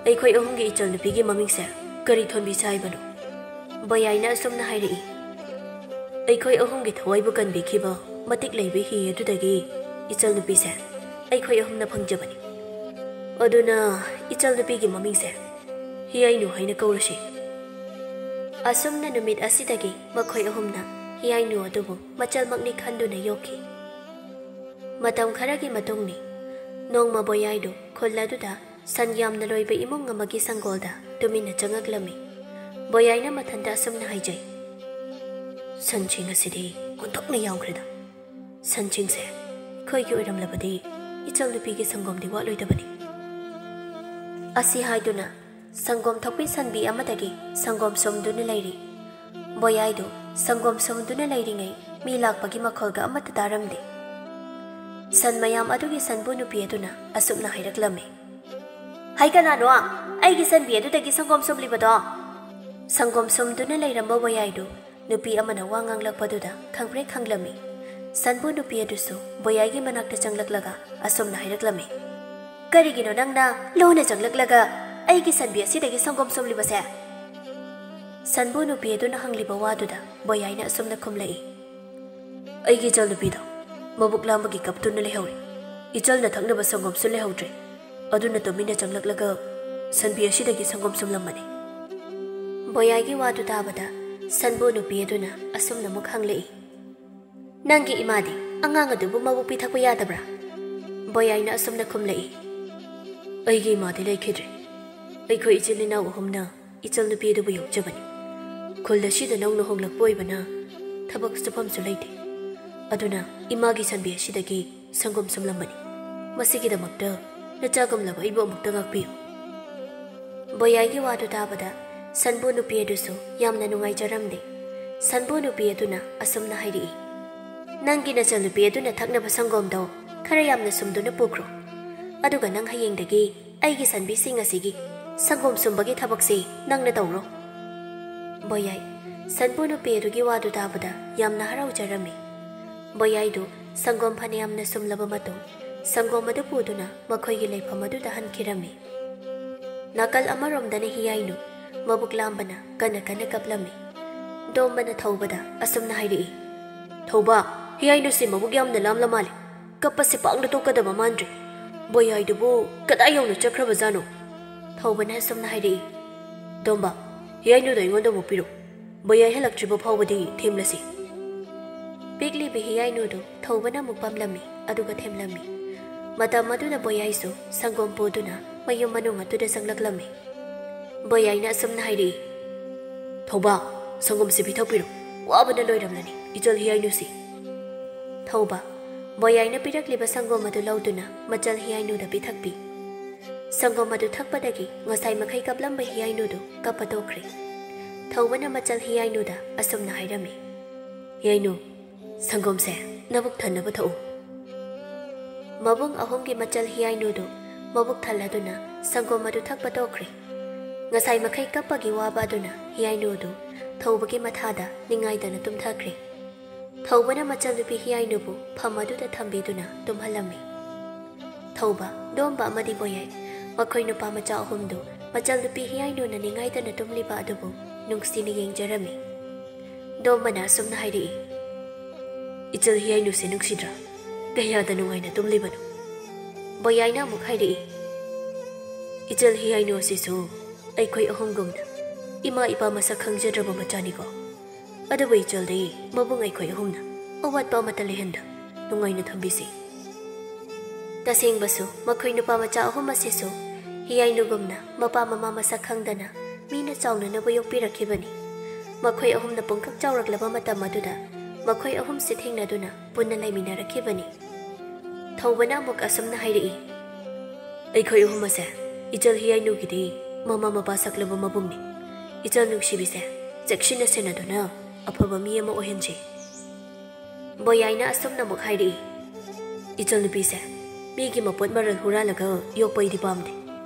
ꯑꯩꯈꯣꯏ ꯑꯍꯨꯝꯒꯤ ꯏꯆꯜ ꯅꯨꯄꯤꯒꯤ ꯃꯃꯤꯡꯁꯦ ꯀꯔꯤ ꯊꯣꯟꯕꯤꯁꯦ ꯍꯥꯏꯕꯅꯣ? ꯕꯌꯥꯏꯅ ꯑꯁꯨꯝꯅ ꯍꯥꯏꯔꯛꯏ, ꯑꯩꯈꯣꯏ ꯑꯍꯨꯝꯒꯤ ꯊꯋꯥꯏꯕꯨ ꯀꯟꯕꯤꯈꯤꯕ ꯃꯇꯤꯛ ꯂꯩꯕ ꯍꯤ ꯑꯗꯨꯗꯒꯤ ꯏꯆꯜ ꯅꯨꯄꯤꯁꯦ ꯑꯩꯈꯣꯏ ꯑꯍꯨꯝꯅ ꯐꯪꯖꯕꯅꯤ꯫ ꯑꯗꯨꯅ ꯏꯆꯜ ꯅꯨꯄꯤꯒꯤ ꯃꯃꯤꯡꯁꯦ ꯍꯤꯌꯥꯏꯅꯨ ꯍꯥꯏꯅ ꯀꯧꯔꯁꯤ꯫ ꯑꯁꯨꯝꯅ ꯅꯨꯃꯤꯠ ꯑꯁꯤꯗꯒꯤ ꯃꯈꯣꯏ ꯑꯍꯨꯝꯅ ꯍꯤꯌꯥꯏꯅꯨ ꯑꯗꯨꯕꯨ ꯃꯆꯜꯃꯛꯅꯤ ꯈꯟꯗꯨꯅ ꯌꯣꯛꯈꯤ꯫ ꯃꯇꯝ ꯈꯔꯒꯤ ꯃꯇꯨꯡꯅꯤ꯫ ꯅꯣꯡꯃ ꯕꯣꯌꯥꯏꯗꯨ ꯈꯨꯜ ꯑꯗꯨꯗ ꯁꯟ ꯌꯥꯝꯅ ꯂꯣꯏꯕ ꯏꯃꯨꯡ ꯑꯃꯒꯤ ꯁꯪꯒꯣꯜꯗ ꯇꯨꯃꯤꯟꯅ ꯆꯪꯉꯛꯂꯝꯃꯤ꯫ ꯕꯣꯌꯥꯏꯅ ꯃꯊꯟꯇ ꯑꯁꯨꯝꯅ ꯍꯥꯏꯖꯩ, ꯁꯟꯁꯤꯡ ꯑꯁꯤꯗꯤ ꯑꯣꯟꯊꯣꯛꯅ ꯌꯥꯝꯈ꯭ꯔꯦꯗ꯫ ꯁꯟꯁꯤꯡꯁꯦ ꯑꯩꯈꯣꯏꯒꯤ ꯑꯣꯏꯔꯝꯂꯕꯗꯤ ꯏꯆꯜ ꯅꯨꯄꯤꯒꯤ ꯁꯪꯒꯣꯝꯗꯤ ꯋꯥꯠꯂꯣꯏꯗꯕꯅꯤ꯫ ꯑꯁꯤ ꯍꯥꯏꯗꯨꯅ ꯁꯪꯒꯣꯝ ꯊꯛꯄꯤ ꯁꯟꯕꯤ ꯑꯃꯗꯒꯤ ꯁꯪꯒꯣꯝ ꯁꯨꯝꯗꯨꯅ ꯂꯩꯔꯤ꯫ ꯕꯣꯌꯥꯏꯗꯨ ꯁꯪꯒꯣꯝ ꯁꯨꯝꯗꯨꯅ ꯂꯩꯔꯤꯉꯩ ꯃꯤ ꯂꯥꯛꯄꯒꯤ ꯃꯈꯣꯜꯒ ꯑꯃꯠꯇ ꯇꯥꯔꯝꯗꯦ꯫ ꯁꯟ ꯃꯌꯥꯝ ꯑꯗꯨꯒꯤ ꯁꯟꯕꯨ ꯅꯨꯄꯤ ꯑꯗꯨꯅ ꯑꯁꯨꯝꯅ ꯍꯥꯏꯔꯛꯂꯝꯃꯤ, ꯍꯩ ꯀꯅꯥꯅꯣ ꯑꯩꯒꯤ ꯁꯟꯕꯤ ꯑꯗꯨꯗꯒꯤ ꯁꯪꯒꯣꯝ ꯁꯨꯝꯂꯤꯕꯗꯣ? ꯁꯪꯒꯣꯝ ꯁꯨꯝꯗꯨꯅ ꯂꯩꯔꯝꯕ ꯕꯣꯌꯥꯏꯗꯨ ꯅꯨꯄꯤ ꯑꯃꯅ ꯋꯥ ꯉꯥꯡꯂꯛꯄꯗꯨꯗ ꯈꯪꯄ꯭ꯔꯦꯛ ꯈꯪꯂꯝꯃꯤ꯫ ꯁꯟꯕꯨ ꯅꯨꯄꯤ ꯑꯗꯨꯁꯨ ꯕꯣꯌꯥꯏꯒꯤ ꯃꯅꯥꯛꯇ ꯆꯪꯂꯛꯂꯒ ꯑꯁꯨꯝꯅ ꯍꯥꯏꯔꯛꯂꯝꯃꯤ, ꯀꯔꯤꯒꯤꯅꯣ ꯅꯪꯅ ꯂꯨꯅ ꯆꯪꯂꯛꯂꯒ ꯑꯩꯒꯤ ꯁꯟꯕꯤ ꯑꯁꯤꯗꯒꯤ ꯁꯪꯒꯣꯝ ꯁꯨꯝꯂꯤꯕꯁꯦ? ꯁꯟꯕꯨ ꯅꯨꯄꯤ ꯑꯗꯨꯅ ꯍꯪꯂꯤꯕ ꯋꯥꯗꯨꯗ ꯕꯣꯌꯥꯏꯅ ꯑꯁꯨꯝꯅ ꯈꯨꯝꯂꯛꯏ, ꯑꯩꯒꯤ ꯏꯆꯜꯅꯨꯄꯤꯗꯣ ꯃꯕꯨꯛ ꯂꯥꯝꯕꯒꯤ ꯀꯞꯇꯨꯅ ꯂꯩꯍꯧꯔꯦ꯫ ꯏꯆꯜꯅ ꯊꯛꯅꯕ ꯁꯪꯒꯣꯝꯁꯨ ꯂꯩꯍꯧꯗ꯭ꯔꯦ꯫ ꯑꯗꯨꯅ ꯇꯨꯃꯤꯟꯅ ꯆꯪꯂꯛꯂꯒ ꯁꯟꯕꯤ ꯑꯁꯤꯗꯒꯤ ꯁꯪꯒꯣꯝ ꯁꯨꯝꯂꯝꯕꯅꯤ꯫ ꯕꯣꯌꯥꯏꯒꯤ ꯋꯥꯗꯨ ꯇꯥꯕꯗ ꯁꯟꯕꯨ ꯅꯨꯄꯤ ꯑꯗꯨꯅ ꯑꯁꯨꯝꯅ ꯑꯃꯨꯛ ꯍꯪꯂꯛꯏ, "ꯅꯪꯒꯤ ꯏꯃꯥꯗꯤ ꯑꯉꯥꯡ ꯑꯗꯨꯕꯨ ꯃꯕꯨꯛ ꯄꯤꯊꯛꯄ ꯌꯥꯗꯕ꯭ꯔꯥ?" ꯕꯣꯌꯥꯏꯅ ꯑꯁꯨꯝꯅ ꯈꯨꯝꯂꯛꯏ, "ꯑꯩꯒꯤ ꯏꯃꯥꯗꯤ ꯂꯩꯈꯤꯗ꯭ꯔꯦ꯫ ꯑꯩꯈꯣꯏ ꯏꯆꯤꯜ ꯏꯅꯥꯎ ꯑꯍꯨꯝꯅ ꯏꯆꯜꯅꯨꯄꯤ ꯑꯗꯨꯕꯨ ꯌꯣꯛꯆꯕꯅꯤ꯫ ꯈꯨꯜ ꯑꯁꯤꯗ ꯅꯧꯅ ꯍꯣꯡꯂꯛꯄ ꯑꯣꯏꯕꯅ ꯊꯕꯛ ꯁꯨꯐꯝꯁꯨ ꯂꯩꯇꯦ꯫ ꯑꯗꯨꯅ ꯏꯃꯥꯒꯤ ꯁꯟꯕꯤ ꯑꯁꯤꯗꯒꯤ ꯁꯪꯒꯣꯝ ꯁꯨꯝꯂꯝꯕꯅꯤ꯫ ꯃꯁꯤꯒꯤꯗꯃꯛꯇ ꯅꯆꯥꯒꯨꯝꯂꯕ ꯑꯩꯕꯨ ꯑꯃꯨꯛꯇ ꯉꯥꯛꯄꯤꯌꯨ꯫" ꯕꯣꯌꯥꯏꯒꯤ ꯋꯥꯗꯨ ꯇꯥꯕꯗ ꯁꯟꯕꯨ ꯅꯨꯄꯤ ꯑꯗꯨꯁꯨ ꯌꯥꯝꯅ ꯅꯨꯡꯉꯥꯏꯖꯔꯝꯗꯦ꯫ ꯁꯟꯕꯨ ꯅꯨꯄꯤ ꯑꯗꯨꯅ ꯑꯁꯨꯝꯅ ꯍꯥꯏꯔꯛꯏ, "ꯅꯪꯒꯤ ꯅꯆꯜꯅꯨꯄꯤ ꯑꯗꯨꯅ ꯊꯛꯅꯕ ꯁꯪꯒꯣꯝꯗꯣ ꯈꯔ ꯌꯥꯝꯅ ꯁꯨꯝꯗꯨꯅ ꯄꯨꯈ꯭ꯔꯣ꯫ ꯑꯗꯨꯒ ꯅꯪ ꯍꯌꯦꯡꯗꯒꯤ ꯑꯩꯒꯤ ꯁꯟꯕꯤꯁꯤꯡ ꯑꯁꯤꯒꯤ ꯁꯪꯒꯣꯝ ꯁꯨꯝꯕꯒꯤ ꯊꯕꯛꯁꯤ ꯅꯪꯅ ꯇꯧꯔꯣ꯫" ꯕꯣꯌꯥꯏ ꯁꯟꯕꯨ ꯅꯨꯄꯤ ꯑꯗꯨꯒꯤ ꯋꯥꯗꯨ ꯇꯥꯕꯗ ꯌꯥꯝꯅ ꯍꯔꯥꯎꯖꯔꯝꯃꯤ꯫ ꯕꯣꯌꯥꯏꯗꯨ ꯁꯪꯒꯣꯝ ꯐꯅꯌꯥꯝꯅ ꯁꯨꯝꯂꯕ ꯃꯇꯨꯡ, ꯁꯪꯒꯣꯝ ꯑꯗꯨ ꯄꯨꯗꯨꯅ ꯃꯈꯣꯏꯒꯤ ꯂꯩꯐꯝ ꯑꯗꯨꯗ ꯍꯟꯈꯤꯔꯝꯃꯤ꯫ ꯅꯥꯀꯜ ꯑꯃꯔꯣꯝꯗꯅ ꯍꯤꯌꯥꯏꯅꯨ ꯃꯕꯨꯛ ꯂꯥꯝꯕꯅ ꯀꯟꯅ ꯀꯟꯅ ꯀꯞꯂꯝꯃꯤ꯫ ꯗꯣꯝꯕꯅ ꯊꯧꯕꯗ ꯑꯁꯨꯝꯅ ꯍꯥꯏꯔꯛꯏ, "ꯊꯧꯕ, ꯍꯤꯌꯥꯏꯅꯨꯁꯤ ꯃꯕꯨꯛ ꯌꯥꯝꯅ ꯂꯥꯝꯂ ꯃꯥꯜꯂꯦ꯫ ꯀꯞꯄꯁꯤ ꯄꯥꯛꯅ ꯇꯣꯛꯀꯗꯕ ꯃꯥꯟꯗ꯭ꯔꯦ꯫ ꯕꯣꯌꯥꯏꯗꯨꯕꯨ ꯀꯗꯥꯏ ꯌꯧꯅ ꯆꯠꯈ꯭ꯔꯕꯖꯥꯠꯅꯣ?" ꯊꯧꯕꯅ ꯑꯁꯨꯝꯅ ꯍꯥꯏꯔꯛꯏ, "ꯗꯣꯝꯕ, ꯍꯤꯌꯥꯏꯅꯨꯗꯣ ꯑꯩꯉꯣꯟꯗ ꯑꯃꯨꯛ ꯄꯤꯔꯣ꯫ ꯕꯣꯌꯥꯏ ꯍꯜꯂꯛꯇ꯭ꯔꯤꯕ ꯐꯥꯎꯕꯗꯤ ꯊꯦꯝꯂꯁꯤ꯫" ꯄꯤꯛꯂꯤꯕꯤ ꯍꯤꯌꯥꯏꯅꯨꯗꯨ ꯊꯧꯕꯅ ꯑꯃꯨꯛ ꯄꯝꯂꯝꯃꯤ, ꯑꯗꯨꯒ ꯊꯦꯝꯂꯝꯃꯤ꯫ ꯃꯇꯝ ꯑꯗꯨꯗ ꯕꯣꯌꯥꯏꯁꯨ ꯁꯪꯒꯣꯝ ꯄꯨꯗꯨꯅ ꯃꯌꯨꯝ ꯃꯅꯨꯡ ꯑꯗꯨꯗ ꯆꯪꯂꯛꯂꯝꯃꯤ꯫ ꯕꯣꯌꯥꯏꯅ ꯑꯁꯨꯝꯅ ꯍꯥꯏꯔꯛꯏ, "ꯊꯧꯕ, ꯁꯪꯒꯣꯝꯁꯤ ꯄꯤꯊꯛꯄꯤꯔꯣ꯫ ꯋꯥꯕꯅ ꯂꯣꯏꯔꯝꯂꯅꯤ ꯏꯆꯜ ꯍꯤꯌꯥꯏꯅꯨꯁꯤ꯫" ꯊꯧꯕ ꯕꯣꯌꯥꯏꯅ ꯄꯤꯔꯛꯂꯤꯕ ꯁꯪꯒꯣꯝ ꯑꯗꯨ ꯂꯧꯗꯨꯅ ꯃꯆꯜ ꯍꯤꯌꯥꯏꯅꯨꯗ ꯄꯤꯊꯛꯄꯤ꯫ ꯁꯪꯒꯣꯝ ꯑꯗꯨ ꯊꯛꯄꯗꯒꯤ ꯉꯁꯥꯏ ꯃꯈꯩ ꯀꯞꯂꯝꯕ ꯍꯤꯌꯥꯏꯅꯨꯗꯨ ꯀꯞꯄ ꯇꯣꯛꯈ꯭ꯔꯦ꯫ ꯊꯧꯕꯅ ꯃꯆꯜ ꯍꯤꯌꯥꯏꯅꯨꯗ ꯑꯁꯨꯝꯅ ꯍꯥꯏꯔꯝꯃꯤ, "ꯍꯤꯌꯥꯏꯅꯨ, ꯁꯪꯒꯣꯝꯁꯦ ꯅꯕꯨꯛ ꯊꯟꯅꯕ ꯊꯛꯎ꯫" ꯃꯕꯨꯡ ꯑꯍꯨꯝꯒꯤ ꯃꯆꯜ ꯍꯤꯌꯥꯏꯅꯨꯗꯨ ꯃꯕꯨꯛ ꯊꯜꯂꯗꯨꯅ ꯁꯪꯒꯣꯝ ꯑꯗꯨ ꯊꯛꯄ ꯇꯣꯛꯈ꯭ꯔꯦ꯫ ꯉꯁꯥꯏ ꯃꯈꯩ ꯀꯞꯄꯒꯤ ꯋꯥꯕ ꯑꯗꯨꯅ ꯍꯤꯌꯥꯏꯅꯨꯗꯨ ꯊꯧꯕꯒꯤ ꯃꯊꯥꯗ ꯅꯤꯡꯉꯥꯏꯗꯅ ꯇꯨꯝꯊꯈ꯭ꯔꯦ꯫ ꯊꯧꯕꯅ ꯃꯆꯜꯅꯨꯄꯤ ꯍꯤꯌꯥꯏꯅꯨꯕꯨ ꯐꯝ ꯑꯗꯨꯗ ꯊꯝꯕꯤꯗꯨꯅ ꯇꯨꯝꯍꯜꯂꯝꯃꯤ꯫ ꯊꯧꯕ, ꯗꯣꯝꯕ ꯑꯃꯗꯤ ꯕꯣꯌꯥꯏ, ꯃꯈꯣꯏ ꯅꯨꯄꯥ ꯃꯆꯥ ꯑꯍꯨꯝꯗꯨ ꯃꯆꯜꯅꯨꯄꯤ ꯍꯤꯌꯥꯏꯅꯨꯅ ꯅꯤꯡꯉꯥꯏꯗꯅ ꯇꯨꯝꯂꯤꯕ ꯑꯗꯨꯕꯨ ꯅꯨꯡꯁꯤꯅ ꯌꯦꯡꯖꯔꯝꯃꯤ꯫ ꯗꯣꯝꯕꯅ ꯑꯁꯨꯝꯅ ꯍꯥꯏꯔꯛꯏ, "ꯏꯆꯜ ꯍꯤꯌꯥꯏꯅꯨꯁꯦ ꯅꯨꯡꯁꯤꯗ꯭ꯔꯥ? ꯀꯌꯥꯗ ꯅꯨꯡꯉꯥꯏꯅ ꯇꯨꯝꯂꯤꯕꯅꯣ?" ꯕꯣꯌꯥꯏꯅ ꯑꯃꯨꯛ ꯍꯥꯏꯔꯛꯏ, "ꯏꯆꯜ ꯍꯤꯌꯥꯏꯅꯨ ꯑꯁꯤꯁꯨ ꯑꯩꯈꯣꯏ ꯑꯍꯨꯝꯒꯨꯝꯅ ꯏꯃꯥ ꯏꯄꯥ ꯃꯁꯛ ꯈꯪꯖꯗ꯭ꯔꯕ ꯃꯆꯥꯅꯤꯀꯣ꯫ ꯑꯗꯨꯕꯨ ꯏꯆꯜꯗꯤ ꯃꯕꯨꯡ ꯑꯩꯈꯣꯏ ꯑꯍꯨꯝꯅ ꯑꯋꯥꯠꯄ ꯑꯃꯠꯇ ꯂꯩꯍꯟꯗ ꯅꯨꯡꯉꯥꯏꯅ ꯊꯝꯕꯤꯁꯤ꯫" ꯇꯁꯦꯡꯕꯁꯨ ꯃꯈꯣꯏ ꯅꯨꯄꯥ ꯃꯆꯥ ꯑꯍꯨꯝ ꯑꯁꯤꯁꯨ ꯍꯤꯌꯥꯏꯅꯨꯒꯨꯝꯅ ꯃꯄꯥ ꯃꯃꯥ ꯃꯁꯛ ꯈꯪꯗꯅ ꯃꯤꯅ ꯆꯥꯎꯅꯅꯕ ꯌꯣꯛꯄꯤꯔꯛꯈꯤꯕꯅꯤ꯫ ꯃꯈꯣꯏ ꯑꯍꯨꯝꯅ ꯄꯨꯡꯀꯛ ꯆꯥꯎꯔꯛꯂꯕ ꯃꯇꯝ ꯑꯗꯨꯗ ꯃꯈꯣꯏ ꯑꯍꯨꯝꯁꯤ ꯊꯦꯡꯅꯗꯨꯅ ꯄꯨꯟꯅ ꯂꯩꯃꯤꯟꯅꯔꯛꯈꯤꯕꯅꯤ꯫ ꯊꯧꯕꯅ ꯑꯃꯨꯛ ꯑꯁꯨꯝꯅ ꯍꯥꯏꯔꯛꯏ, "ꯑꯩꯈꯣꯏ ꯑꯍꯨꯝ ꯑꯁꯦ ꯏꯆꯜ ꯍꯤꯌꯥꯏꯅꯨꯒꯤꯗꯤ ꯃꯃꯥ ꯃꯄꯥ ꯁꯛꯂꯕ ꯃꯕꯨꯡꯅꯤ꯫ ꯏꯆꯜ ꯅꯨꯡꯁꯤꯕꯤꯁꯦ ꯆꯦꯛꯁꯤꯟꯅ ꯁꯦꯟꯅꯗꯨꯅ ꯑꯐꯕ ꯃꯤ ꯑꯃ ꯑꯣꯏꯍꯟꯁꯤ꯫" ꯕꯣꯌꯥꯏꯅ ꯑꯁꯨꯝꯅ ꯑꯃꯨꯛ ꯍꯥꯏꯔꯛꯏ, "ꯏꯆꯜ ꯅꯨꯄꯤꯁꯦ ꯃꯤꯒꯤ ꯃꯄꯣꯠ ꯃꯔꯜ ꯍꯨꯔꯥꯜꯂꯒ ꯌꯣꯛꯄ ꯑꯩꯗꯤ ꯄꯥꯝꯗꯦ꯫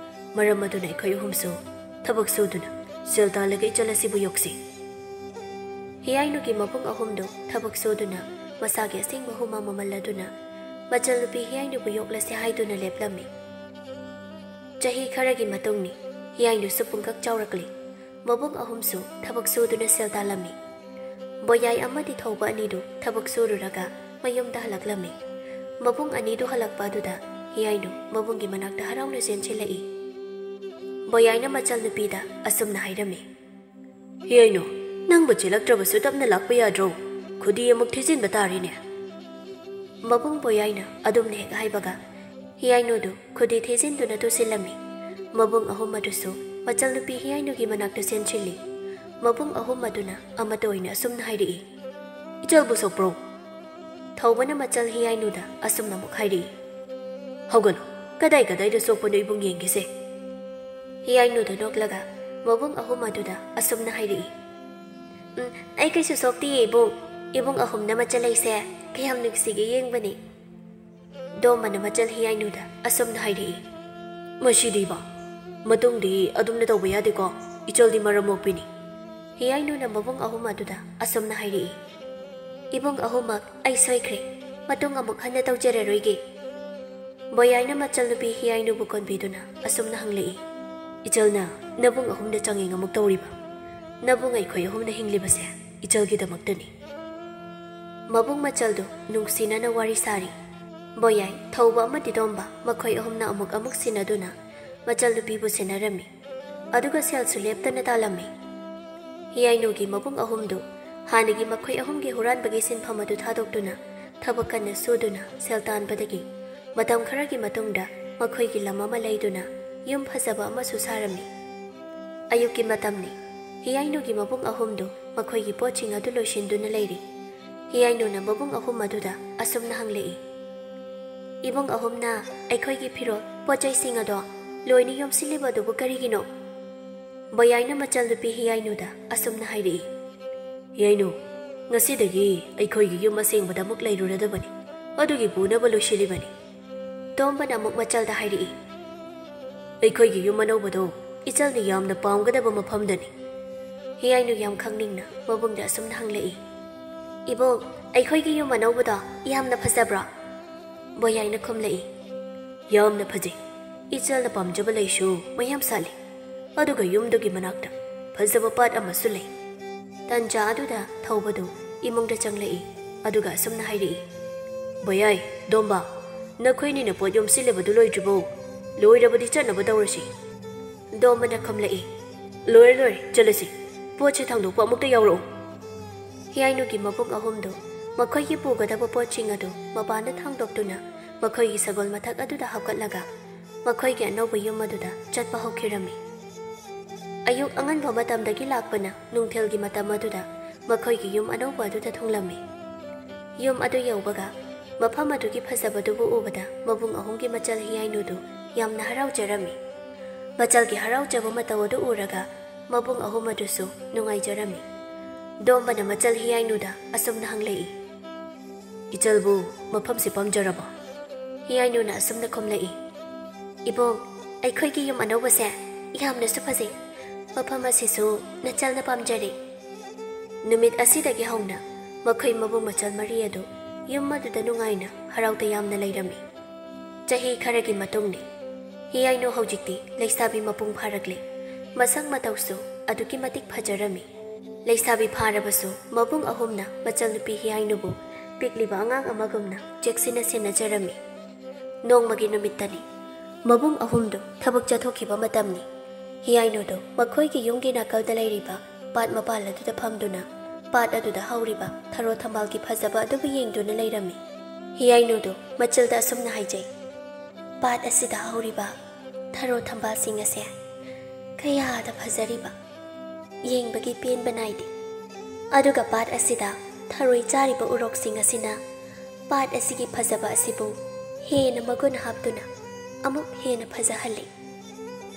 ꯃꯔꯝ ꯑꯗꯨꯅ ꯑꯩꯈꯣꯏ ꯑꯍꯨꯝꯁꯨ ꯊꯕꯛ ꯁꯨꯗꯨꯅ ꯁꯦꯜ ꯇꯥꯜꯂꯒ ꯏꯆꯜ ꯑꯁꯤꯕꯨ ꯌꯣꯛꯁꯤ꯫" ꯍꯤꯌꯥꯏꯅꯨꯒꯤ ꯃꯕꯨꯡ ꯑꯍꯨꯝꯗꯨ ꯊꯕꯛ ꯁꯨꯗꯨꯅ ꯃꯁꯥꯒꯤ ꯑꯁꯦꯡꯕ ꯍꯨꯃꯥꯡ ꯃꯃꯜ ꯑꯗꯨꯅ ꯃꯆꯜꯅꯨꯄꯤ ꯍꯤꯌꯥꯏꯅꯨꯕꯨ ꯌꯣꯛꯂꯁꯤ ꯍꯥꯏꯗꯨꯅ ꯂꯦꯞꯂꯝꯃꯤ꯫ ꯆꯍꯤ ꯈꯔꯒꯤ ꯃꯇꯨꯡꯅꯤ, ꯍꯤꯌꯥꯏꯅꯨꯁꯨ ꯄꯨꯡꯀꯛ ꯆꯥꯎꯔꯛꯂꯤ꯫ ꯃꯕꯨꯡ ꯑꯍꯨꯝꯁꯨ ꯊꯕꯛ ꯁꯨꯗꯨꯅ ꯁꯦꯜ ꯇꯥꯜꯂꯝꯃꯤ꯫ ꯕꯣꯌꯥꯏ ꯑꯃꯗꯤ ꯊꯧꯕ ꯑꯅꯤꯗꯨ ꯊꯕꯛ ꯁꯨꯔꯨꯔꯒ ꯃꯌꯨꯝꯗ ꯍꯜꯂꯛꯂꯝꯃꯤ꯫ ꯃꯕꯨꯡ ꯑꯅꯤꯗꯨ ꯍꯜꯂꯛꯄ ꯑꯗꯨꯗ ꯍꯤꯌꯥꯏꯅꯨ ꯃꯕꯨꯡꯒꯤ ꯃꯅꯥꯛꯇ ꯍꯔꯥꯎꯅ ꯆꯦꯟꯁꯤꯜꯂꯛꯏ꯫ ꯕꯣꯌꯥꯏꯅ ꯃꯆꯜꯅꯨꯄꯤꯗ ꯑꯁꯨꯝꯅ ꯍꯥꯏꯔꯝꯃꯤ, "ꯍꯤꯌꯥꯏꯅꯨ, ꯅꯪꯕꯨ ꯆꯦꯜꯂꯛꯇ꯭ꯔꯕꯁꯨ ꯇꯞꯅ ꯂꯥꯛꯄ ꯌꯥꯗ꯭ꯔꯣ? ꯈꯨꯗꯤ ꯑꯃꯨꯛ ꯊꯤꯖꯤꯟꯕ ꯇꯥꯔꯦꯅꯦ꯫" ꯃꯕꯨꯡ ꯕꯣꯌꯥꯏꯅ ꯑꯗꯨꯝꯅ ꯍꯦꯛ ꯍꯥꯏꯕꯒ ꯍꯤꯌꯥꯏꯅꯨꯗꯨ ꯈꯨꯗꯤ ꯊꯤꯖꯤꯟꯗꯨꯅ ꯇꯨꯁꯤꯜꯂꯝꯃꯤ꯫ ꯃꯕꯨꯡ ꯑꯍꯨꯝ ꯑꯗꯨꯁꯨ ꯃꯆꯜꯅꯨꯄꯤ ꯍꯤꯌꯥꯏꯅꯨꯒꯤ ꯃꯅꯥꯛꯇ ꯆꯦꯟꯁꯤꯜꯂꯤ꯫ ꯃꯕꯨꯡ ꯑꯍꯨꯝ ꯑꯗꯨꯅ ꯑꯃꯠꯇ ꯑꯣꯏꯅ ꯑꯁꯨꯝꯅ ꯍꯥꯏꯔꯛꯏ, "ꯏꯆꯜꯕꯨ ꯁꯣꯛꯄ꯭ꯔꯣ?" ꯊꯧꯕꯅ ꯃꯆꯜ ꯍꯤꯌꯥꯏꯅꯨꯗ ꯑꯁꯨꯝꯅ ꯑꯃꯨꯛ ꯍꯥꯏꯔꯛꯏ, "ꯍꯧꯒꯠꯂꯨ, ꯀꯗꯥꯏ ꯀꯗꯥꯏꯗ ꯁꯣꯛꯄꯅꯣ ꯏꯕꯨꯡ ꯌꯦꯡꯒꯦꯁꯦ꯫" ꯍꯤꯌꯥꯏꯅꯨꯗ ꯅꯣꯛꯂꯒ ꯃꯕꯨꯡ ꯑꯍꯨꯝ ꯑꯗꯨꯗ ꯑꯁꯨꯝꯅ ꯍꯥꯏꯔꯛꯏ, "ꯎꯝ, ꯑꯩ ꯀꯩꯁꯨ ꯁꯣꯛꯇꯤꯌꯦ ꯏꯕꯨꯡ꯫ ꯏꯕꯨꯡ ꯑꯍꯨꯝꯅ ꯃꯆꯜ ꯑꯩꯁꯦ ꯀꯌꯥꯝ ꯅꯨꯡꯁꯤꯒꯦ ꯌꯦꯡꯕꯅꯤ꯫" ꯗꯣꯝꯕꯅ ꯃꯆꯜ ꯍꯤꯌꯥꯏꯅꯨꯗ ꯑꯁꯨꯝꯅ ꯍꯥꯏꯔꯛꯏ, "ꯃꯁꯤꯗꯤꯕ, ꯃꯇꯨꯡꯗꯤ ꯑꯗꯨꯝꯅ ꯇꯧꯕ ꯌꯥꯗꯦꯀꯣ, ꯏꯆꯜꯗꯤ ꯃꯔꯝ ꯃꯣꯛꯄꯤꯅꯤ꯫" ꯍꯤꯌꯥꯏꯅꯨꯅ ꯃꯕꯨꯡ ꯑꯍꯨꯝ ꯑꯗꯨꯗ ꯑꯁꯨꯝꯅ ꯍꯥꯏꯔꯛꯏ, "ꯏꯕꯨꯡ ꯑꯍꯨꯝꯃꯛ, ꯑꯩ ꯁꯣꯏꯈ꯭ꯔꯦ, ꯃꯇꯨꯡ ꯑꯃꯨꯛ ꯍꯟꯅ ꯇꯧꯖꯔꯔꯣꯏꯒꯦ꯫" ꯕꯣꯌꯥꯏꯅ ꯃꯆꯜꯅꯨꯄꯤ ꯍꯤꯌꯥꯏꯅꯨꯕꯨ ꯀꯣꯟꯕꯤꯗꯨꯅ ꯑꯁꯨꯝꯅ ꯍꯪꯂꯛꯏ, "ꯏꯆꯜꯅ ꯅꯕꯨꯡ ꯑꯍꯨꯝꯗ ꯆꯥꯡꯌꯦꯡ ꯑꯃꯨꯛ ꯇꯧꯔꯤꯕ? ꯅꯕꯨꯡ ꯑꯩꯈꯣꯏ ꯑꯍꯨꯝꯅ ꯍꯤꯡꯂꯤꯕꯁꯦ ꯏꯆꯜꯒꯤꯗꯃꯛꯇꯅꯤ꯫" ꯃꯕꯨꯡ ꯃꯆꯜꯗꯨ ꯅꯨꯡꯁꯤꯅꯅ ꯋꯥꯔꯤ ꯁꯥꯔꯤ꯫ ꯕꯣꯌꯥꯏ, ꯊꯧꯕ ꯑꯃꯗꯤ ꯗꯣꯝꯕ ꯃꯈꯣꯏ ꯑꯍꯨꯝꯅ ꯑꯃꯨꯛ ꯑꯃꯨꯛ ꯁꯤꯟꯅꯗꯨꯅ ꯃꯆꯜ ꯅꯨꯄꯤꯕꯨ ꯁꯦꯟꯅꯔꯝꯃꯤ꯫ ꯑꯗꯨꯒ ꯁꯦꯜꯁꯨ ꯂꯦꯞꯇꯅ ꯇꯥꯜꯂꯝꯃꯤ꯫ ꯍꯤꯌꯥꯏꯅꯨꯒꯤ ꯃꯕꯨꯡ ꯑꯍꯨꯝꯗꯨ ꯍꯥꯟꯅꯒꯤ ꯃꯈꯣꯏ ꯑꯍꯨꯝꯒꯤ ꯍꯨꯔꯥꯟꯕꯒꯤ ꯁꯤꯟꯐꯝ ꯑꯗꯨ ꯊꯥꯗꯣꯛꯇꯨꯅ ꯊꯕꯛ ꯀꯟꯅ ꯁꯨꯗꯨꯅ ꯁꯦꯜ ꯇꯥꯟꯕꯗꯒꯤ ꯃꯇꯝ ꯈꯔꯒꯤ ꯃꯇꯨꯡꯗ ꯃꯈꯣꯏꯒꯤ ꯂꯝ ꯑꯃ ꯂꯩꯗꯨꯅ ꯌꯨꯝ ꯐꯖꯕ ꯑꯃꯁꯨ ꯁꯥꯔꯝꯃꯤ꯫ ꯑꯌꯨꯛꯀꯤ ꯃꯇꯝꯅꯤ꯫ ꯍꯤꯌꯥꯏꯅꯨꯒꯤ ꯃꯕꯨꯡ ꯑꯍꯨꯝꯗꯨ ꯃꯈꯣꯏꯒꯤ ꯄꯣꯠꯁꯤꯡ ꯑꯗꯨ ꯂꯣꯏꯁꯤꯟꯗꯨꯅ ꯂꯩꯔꯤ꯫ ꯍꯤꯌꯥꯏꯅꯨꯅ ꯃꯕꯨꯡ ꯑꯍꯨꯝ ꯑꯗꯨꯗ ꯑꯁꯨꯝꯅ ꯍꯪꯂꯛꯏ, "ꯏꯕꯨꯡ ꯑꯍꯨꯝꯅ ꯑꯩꯈꯣꯏꯒꯤ ꯐꯤꯔꯣꯜ, ꯄꯣꯠ ꯆꯩꯁꯤꯡ ꯑꯗꯣ ꯂꯣꯏꯅ ꯌꯣꯝꯁꯤꯜꯂꯤꯕ ꯑꯗꯨꯕꯨ ꯀꯔꯤꯒꯤꯅꯣ?" ꯕꯣꯌꯥꯏꯅ ꯃꯆꯜ ꯅꯨꯄꯤ ꯍꯤꯌꯥꯏꯅꯨꯗ ꯑꯁꯨꯝꯅ ꯍꯥꯏꯔꯛꯏ, "ꯍꯤꯌꯥꯏꯅꯨ, ꯉꯁꯤꯗꯒꯤ ꯑꯩꯈꯣꯏꯒꯤ ꯌꯨꯝ ꯑꯁꯦꯡꯕꯗ ꯑꯃꯨꯛ ꯂꯩꯔꯨꯔꯗꯕꯅꯤ, ꯑꯗꯨꯒꯤ ꯄꯨꯅꯕ ꯂꯣꯏꯁꯤꯜꯂꯤꯕꯅꯤ꯫" ꯇꯣꯝꯕꯅ ꯑꯃꯨꯛ ꯃꯆꯜꯗ ꯍꯥꯏꯔꯛꯏ, "ꯑꯩꯈꯣꯏꯒꯤ ꯌꯨꯝ ꯑꯅꯧꯕꯗꯣ ꯏꯆꯜꯅ ꯌꯥꯝꯅ ꯄꯥꯝꯒꯗꯕ ꯃꯐꯝꯗꯅꯤ꯫" ꯍꯤꯌꯥꯏꯅꯨ ꯌꯥꯝ ꯈꯪꯅꯤꯡꯅ ꯃꯕꯨꯡꯗ ꯑꯁꯨꯝꯅ ꯍꯪꯂꯛꯏ, "ꯏꯕꯨꯡ, ꯑꯩꯈꯣꯏꯒꯤ ꯌꯨꯝ ꯑꯅꯧꯕꯗꯣ ꯌꯥꯝꯅ ꯐꯖꯕ꯭ꯔꯣ?" ꯕꯣꯌꯥꯏꯅ ꯈꯨꯝꯂꯛꯏ, "ꯌꯥꯝꯅ ꯐꯖꯩ꯫ ꯏꯆꯜꯅ ꯄꯥꯝꯖꯕ ꯂꯩꯁꯨ ꯃꯌꯥꯝ ꯁꯥꯠꯂꯤ꯫ ꯑꯗꯨꯒ ꯌꯨꯝꯗꯨꯒꯤ ꯃꯅꯥꯛꯇ ꯐꯖꯕ ꯄꯥꯠ ꯑꯃꯁꯨ ꯂꯩ꯫" ꯇꯟꯖꯥ ꯑꯗꯨꯗ ꯊꯧꯕꯗꯨ ꯏꯃꯨꯡꯗ ꯆꯪꯂꯛꯏ꯫ ꯑꯗꯨꯒ ꯑꯁꯨꯝꯅ ꯍꯥꯏꯔꯛꯏ, "ꯕꯣꯌꯥꯏ, ꯗꯣꯝꯕ, ꯅꯈꯣꯏꯅꯤꯅ ꯄꯣꯠ ꯌꯣꯝꯁꯤꯜꯂꯤꯕꯗꯨ ꯂꯣꯏꯗ꯭ꯔꯤꯕꯣ? ꯂꯣꯏꯔꯕꯗꯤ ꯆꯠꯅꯕ ꯇꯧꯔꯁꯤ꯫" ꯗꯣꯝꯕꯅ ꯈꯨꯝꯂꯛꯏ, "ꯂꯣꯏꯔꯦ, ꯂꯣꯏꯔꯦ, ꯆꯠꯂꯁꯤ꯫ ꯄꯣꯠꯁꯦ ꯊꯥꯡꯗꯣꯛꯄ ꯑꯃꯨꯛꯇ ꯌꯥꯎꯔꯛꯎ꯫" ꯍꯤꯌꯥꯏꯅꯨꯒꯤ ꯃꯕꯨꯡ ꯑꯍꯨꯝꯗꯨ ꯃꯈꯣꯏꯒꯤ ꯄꯨꯒꯗꯕ ꯄꯣꯠꯁꯤꯡ ꯑꯗꯨ ꯃꯄꯥꯟꯗ ꯊꯥꯡꯗꯣꯛꯇꯨꯅ ꯃꯈꯣꯏꯒꯤ ꯁꯒꯣꯜ ꯃꯊꯛ ꯑꯗꯨꯗ ꯍꯥꯞꯀꯠꯂꯒ ꯃꯈꯣꯏꯒꯤ ꯑꯅꯧꯕ ꯌꯨꯝ ꯑꯗꯨꯗ ꯆꯠꯄ ꯍꯧꯈꯤꯔꯝꯃꯤ꯫ ꯑꯌꯨꯛ ꯑꯉꯟꯕ ꯃꯇꯝꯗꯒꯤ ꯂꯥꯛꯄꯅ ꯅꯨꯡꯊꯤꯜꯒꯤ ꯃꯇꯝ ꯑꯗꯨꯗ ꯃꯈꯣꯏꯒꯤ ꯌꯨꯝ ꯑꯅꯧꯕ ꯑꯗꯨꯗ ꯊꯨꯡꯂꯝꯃꯤ꯫ ꯌꯨꯝ ꯑꯗꯨ ꯌꯧꯕꯒ ꯃꯐꯝ ꯑꯗꯨꯒꯤ ꯐꯖꯕꯗꯨꯕꯨ ꯎꯕꯗ ꯃꯕꯨꯡ ꯑꯍꯨꯝꯒꯤ ꯃꯆꯜ ꯍꯤꯌꯥꯏꯅꯨꯗꯨ ꯌꯥꯝꯅ ꯍꯔꯥꯎꯖꯔꯝꯃꯤ꯫ ꯃꯆꯜꯒꯤ ꯍꯔꯥꯎꯖꯕ ꯃꯇꯧ ꯑꯗꯨ ꯎꯔꯒ ꯃꯕꯨꯡ ꯑꯍꯨꯝ ꯑꯗꯨꯁꯨ ꯅꯨꯡꯉꯥꯏꯖꯔꯝꯃꯤ꯫ ꯗꯣꯝꯕꯅ ꯃꯆꯜ ꯍꯤꯌꯥꯏꯅꯨꯗ ꯑꯁꯨꯝꯅ ꯍꯪꯂꯛꯏ, "ꯏꯆꯜꯕꯨ ꯃꯐꯝꯁꯤ ꯄꯥꯝꯖꯔꯕꯣ?" ꯍꯤꯌꯥꯏꯅꯨꯅ ꯑꯁꯨꯝꯅ ꯈꯨꯝꯂꯛꯏ, "ꯏꯕꯨꯡ, ꯑꯩꯈꯣꯏꯒꯤ ꯌꯨꯝ ꯑꯅꯧꯕꯁꯦ ꯌꯥꯝꯅꯁꯨ ꯐꯖꯩ꯫ ꯃꯐꯝ ꯑꯁꯤꯁꯨ ꯅꯆꯜꯅ ꯄꯥꯝꯖꯔꯦ꯫" ꯅꯨꯃꯤꯠ ꯑꯁꯤꯗꯒꯤ ꯍꯧꯅ ꯃꯈꯣꯏ ꯃꯕꯨꯡ ꯃꯆꯜ ꯃꯔꯤ ꯑꯗꯨ ꯌꯨꯝ ꯑꯗꯨꯗ ꯅꯨꯡꯉꯥꯏꯅ ꯍꯔꯥꯎ ꯇꯌꯥꯝꯅ ꯂꯩꯔꯝꯃꯤ꯫ ꯆꯍꯤ ꯈꯔꯒꯤ ꯃꯇꯨꯡꯅꯤ꯫ ꯍꯤꯌꯥꯏꯅꯨ ꯍꯧꯖꯤꯛꯇꯤ ꯂꯩꯁꯥꯕꯤ ꯃꯄꯨꯡ ꯐꯥꯔꯛꯂꯦ꯫ ꯃꯁꯛ ꯃꯇꯧꯁꯨ ꯑꯗꯨꯛꯀꯤ ꯃꯇꯤꯛ ꯐꯖꯔꯝꯃꯤ꯫ ꯂꯩꯁꯥꯕꯤ ꯐꯥꯔꯕꯁꯨ ꯃꯕꯨꯡ ꯑꯍꯨꯝꯅ ꯃꯆꯜꯅꯨꯄꯤ ꯍꯤꯌꯥꯏꯅꯨꯕꯨ ꯄꯤꯛꯂꯤꯕ ꯑꯉꯥꯡ ꯑꯃꯒꯨꯝꯅ ꯆꯦꯛꯁꯤꯟꯅ ꯁꯦꯟꯅꯖꯔꯝꯃꯤ꯫ ꯅꯣꯡꯃꯒꯤ ꯅꯨꯃꯤꯠꯇꯅꯤ꯫ ꯃꯕꯨꯡ ꯑꯍꯨꯝꯗꯨ ꯊꯕꯛ ꯆꯠꯊꯣꯛꯈꯤꯕ ꯃꯇꯝꯅꯤ꯫ ꯍꯤꯌꯥꯏꯅꯨꯗꯨ ꯃꯈꯣꯏꯒꯤ ꯌꯨꯝꯒꯤ ꯅꯥꯀꯜꯗ ꯂꯩꯔꯤꯕ ꯄꯥꯠ ꯃꯄꯥꯜ ꯑꯗꯨꯗ ꯐꯝꯗꯨꯅ ꯄꯥꯠ ꯑꯗꯨꯗ ꯍꯧꯔꯤꯕ ꯊꯔꯣ ꯊꯝꯕꯥꯜꯒꯤ ꯐꯖꯕ ꯑꯗꯨꯕꯨ ꯌꯦꯡꯗꯨꯅ ꯂꯩꯔꯝꯃꯤ꯫ ꯍꯤꯌꯥꯏꯅꯨꯗꯨ ꯃꯆꯜꯗ ꯑꯁꯨꯝꯅ ꯍꯥꯏꯖꯩ, "ꯄꯥꯠ ꯑꯁꯤꯗ ꯍꯧꯔꯤꯕ ꯊꯔꯣ ꯊꯝꯕꯥꯜꯁꯤꯡ ꯑꯁꯦ ꯀꯌꯥꯗ ꯐꯖꯔꯤꯕ! ꯌꯦꯡꯕꯒꯤ ꯄꯦꯟꯕ ꯅꯥꯏꯗꯦ꯫ ꯑꯗꯨꯒ ꯄꯥꯠ ꯑꯁꯤꯗ ꯊꯔꯣꯏ ꯆꯥꯔꯤꯕ ꯎꯔꯣꯛꯁꯤꯡ ꯑꯁꯤꯅ ꯄꯥꯠ ꯑꯁꯤꯒꯤ ꯐꯖꯕ ꯑꯁꯤꯕꯨ ꯍꯦꯟꯅ ꯃꯒꯨꯟ ꯍꯥꯞꯇꯨꯅ ꯑꯃꯨꯛ ꯍꯦꯟꯅ ꯐꯖꯍꯜꯂꯤ꯫"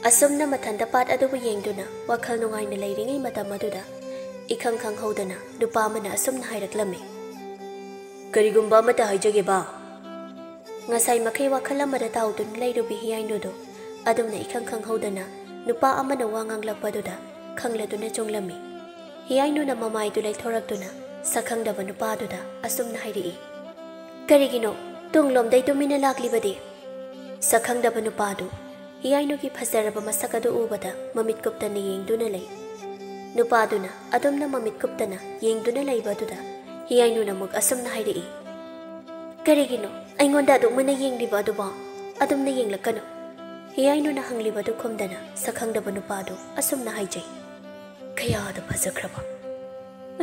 ꯑꯁꯨꯝꯅ ꯃꯊꯟꯇ ꯄꯥꯠ ꯑꯗꯨꯕꯨ ꯌꯦꯡꯗꯨꯅ ꯋꯥꯈꯜ ꯅꯨꯡꯉꯥꯏꯅ ꯂꯩꯔꯤꯉꯩ ꯃꯇꯝ ꯑꯗꯨꯗ ꯏꯈꯪ ꯈꯪꯍꯧꯗꯅ ꯅꯨꯄꯥ ꯑꯃꯅ ꯑꯁꯨꯝꯅ ꯍꯥꯏꯔꯛꯂꯝꯃꯤ, "ꯀꯔꯤꯒꯨꯝꯕ ꯑꯃꯠꯇ ꯍꯥꯏꯖꯒꯦꯕ꯫" ꯉꯁꯥꯏ ꯃꯈꯩ ꯋꯥꯈꯜ ꯑꯃꯗ ꯇꯥꯎꯗꯨꯅ ꯂꯩꯔꯨꯕꯤ ꯍꯤꯌꯥꯏꯅꯨꯗꯨ ꯑꯗꯨꯝꯅ ꯏꯈꯪ ꯈꯪꯍꯧꯗꯅ ꯅꯨꯄꯥ ꯑꯃꯅ ꯋꯥ ꯉꯥꯡꯂꯛꯄꯗꯨꯗ ꯈꯪꯂꯗꯨꯅ ꯆꯣꯡꯂꯝꯃꯤ꯫ ꯍꯤꯌꯥꯏꯅꯨꯅ ꯃꯃꯥꯏꯗꯨ ꯂꯩꯊꯣꯔꯛꯇꯨꯅ ꯁꯛꯈꯪꯗꯕ ꯅꯨꯄꯥꯗꯨꯗ ꯑꯁꯨꯝꯅ ꯍꯥꯏꯔꯛꯏ, "ꯀꯔꯤꯒꯤꯅꯣ ꯇꯨꯡꯂꯣꯝꯗꯩ ꯇꯨꯃꯤꯟꯅ ꯂꯥꯛꯂꯤꯕꯗꯤ?" ꯁꯛꯈꯪꯗꯕ ꯅꯨꯄꯥꯗꯨ ꯍꯤꯌꯥꯏꯅꯨꯒꯤ ꯐꯖꯔꯕ ꯃꯁꯛ ꯑꯗꯨ ꯎꯕꯗ ꯃꯃꯤꯠ ꯀꯨꯞꯇꯅ ꯌꯦꯡꯗꯨꯅ ꯂꯩ꯫ ꯅꯨꯄꯥꯗꯨꯅ ꯑꯗꯨꯝꯅ ꯃꯃꯤꯠ ꯀꯨꯞꯇꯅ ꯌꯦꯡꯗꯨꯅ ꯂꯩꯕ ꯑꯗꯨꯗ ꯍꯤꯌꯥꯏꯅꯨꯅ ꯑꯃꯨꯛ ꯑꯁꯨꯝꯅ ꯍꯥꯏꯔꯛꯏ, "ꯀꯔꯤꯒꯤꯅꯣ ꯑꯩꯉꯣꯟꯗ ꯑꯗꯨꯛꯃꯥꯏꯅ ꯌꯦꯡꯂꯤꯕ ꯑꯗꯨꯕꯣ? ꯑꯗꯨꯝꯅ ꯌꯦꯡꯂꯛꯀꯅꯨ꯫" ꯍꯤꯌꯥꯏꯅꯨꯅ ꯍꯪꯂꯤꯕ ꯑꯗꯨ ꯈꯨꯝꯗꯅ ꯁꯛꯈꯪꯗꯕ ꯅꯨꯄꯥꯗꯨ ꯑꯁꯨꯝꯅ ꯍꯥꯏꯖꯩ, "ꯀꯌꯥꯗ ꯐꯖꯈ꯭ꯔꯕ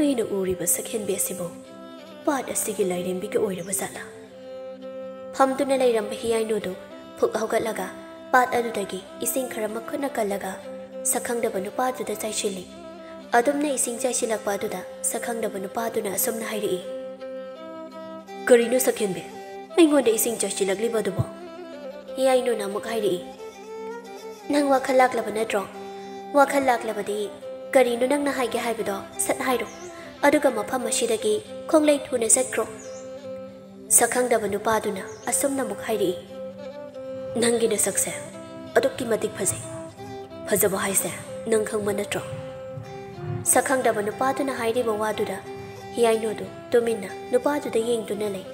ꯑꯩꯅ ꯎꯔꯤꯕ ꯁꯛꯍꯦꯟꯕꯤ ꯑꯁꯤꯕꯨ ꯄꯥꯠ ꯑꯁꯤꯒꯤ ꯂꯥꯏꯔꯦꯝꯕꯤꯒ ꯑꯣꯏꯔꯕ ꯖꯥꯠꯂꯥ?" ꯐꯝꯗꯨꯅ ꯂꯩꯔꯝꯕ ꯍꯤꯌꯥꯏꯅꯨꯗꯨ ꯐꯨꯛ ꯍꯧꯒꯠꯂꯒ ꯄꯥꯠ ꯑꯗꯨꯗꯒꯤ ꯏꯁꯤꯡ ꯈꯔ ꯃꯈꯨꯠꯅ ꯀꯜꯂꯒ ꯁꯛꯈꯪꯗꯕ ꯅꯨꯄꯥꯗꯨꯗ ꯆꯥꯏꯁꯤꯜꯂꯤ꯫ ꯑꯗꯨꯝꯅ ꯏꯁꯤꯡ ꯆꯥꯏꯁꯤꯜꯂꯛꯄ ꯑꯗꯨꯗ ꯁꯛꯈꯪꯗꯕ ꯅꯨꯄꯥꯗꯨꯅ ꯑꯁꯨꯝꯅ ꯍꯥꯏꯔꯛꯏ, "ꯀꯔꯤꯅꯣ ꯁꯛꯍꯦꯟꯕꯤ, ꯑꯩꯉꯣꯟꯗ ꯏꯁꯤꯡ ꯆꯥꯏꯁꯤꯜꯂꯛꯂꯤꯕ ꯑꯗꯨꯕꯣ?" ꯍꯤꯌꯥꯏꯅꯨꯅ ꯑꯃꯨꯛ ꯍꯥꯏꯔꯛꯏ, "ꯅꯪ ꯋꯥꯈꯜ ꯂꯥꯛꯂꯕ ꯅꯠꯇ꯭ꯔꯣ? ꯋꯥꯈꯜ ꯂꯥꯛꯂꯕꯗꯤ ꯀꯔꯤꯅꯣ ꯅꯪꯅ ꯍꯥꯏꯒꯦ ꯍꯥꯏꯕꯗꯣ ꯁꯠ ꯍꯥꯏꯔꯣ, ꯑꯗꯨꯒ ꯃꯐꯝ ꯑꯁꯤꯗꯒꯤ ꯈꯣꯡꯂꯩ ꯊꯨꯅ ꯆꯠꯈ꯭ꯔꯣ꯫" ꯁꯛꯈꯪꯗꯕ ꯅꯨꯄꯥꯗꯨꯅ ꯑꯁꯨꯝꯅ ꯑꯃꯨꯛ ꯍꯥꯏꯔꯛꯏ, "ꯅꯪꯒꯤ ꯅꯁꯛꯁꯦ ꯑꯗꯨꯛꯀꯤ ꯃꯇꯤꯛ ꯐꯖꯩ꯫ ꯐꯖꯕ ꯍꯥꯏꯁꯦ ꯅꯪ ꯈꯪꯕ ꯅꯠꯇ꯭ꯔꯣ?" ꯁꯛꯈꯪꯗꯕ ꯅꯨꯄꯥꯗꯨꯅ ꯍꯥꯏꯔꯤꯕ ꯋꯥꯗꯨꯗ ꯍꯤꯌꯥꯏꯅꯨꯗꯨ ꯇꯨꯃꯤꯟꯅ ꯅꯨꯄꯥꯗꯨꯗ ꯌꯦꯡꯗꯨꯅ ꯂꯩ꯫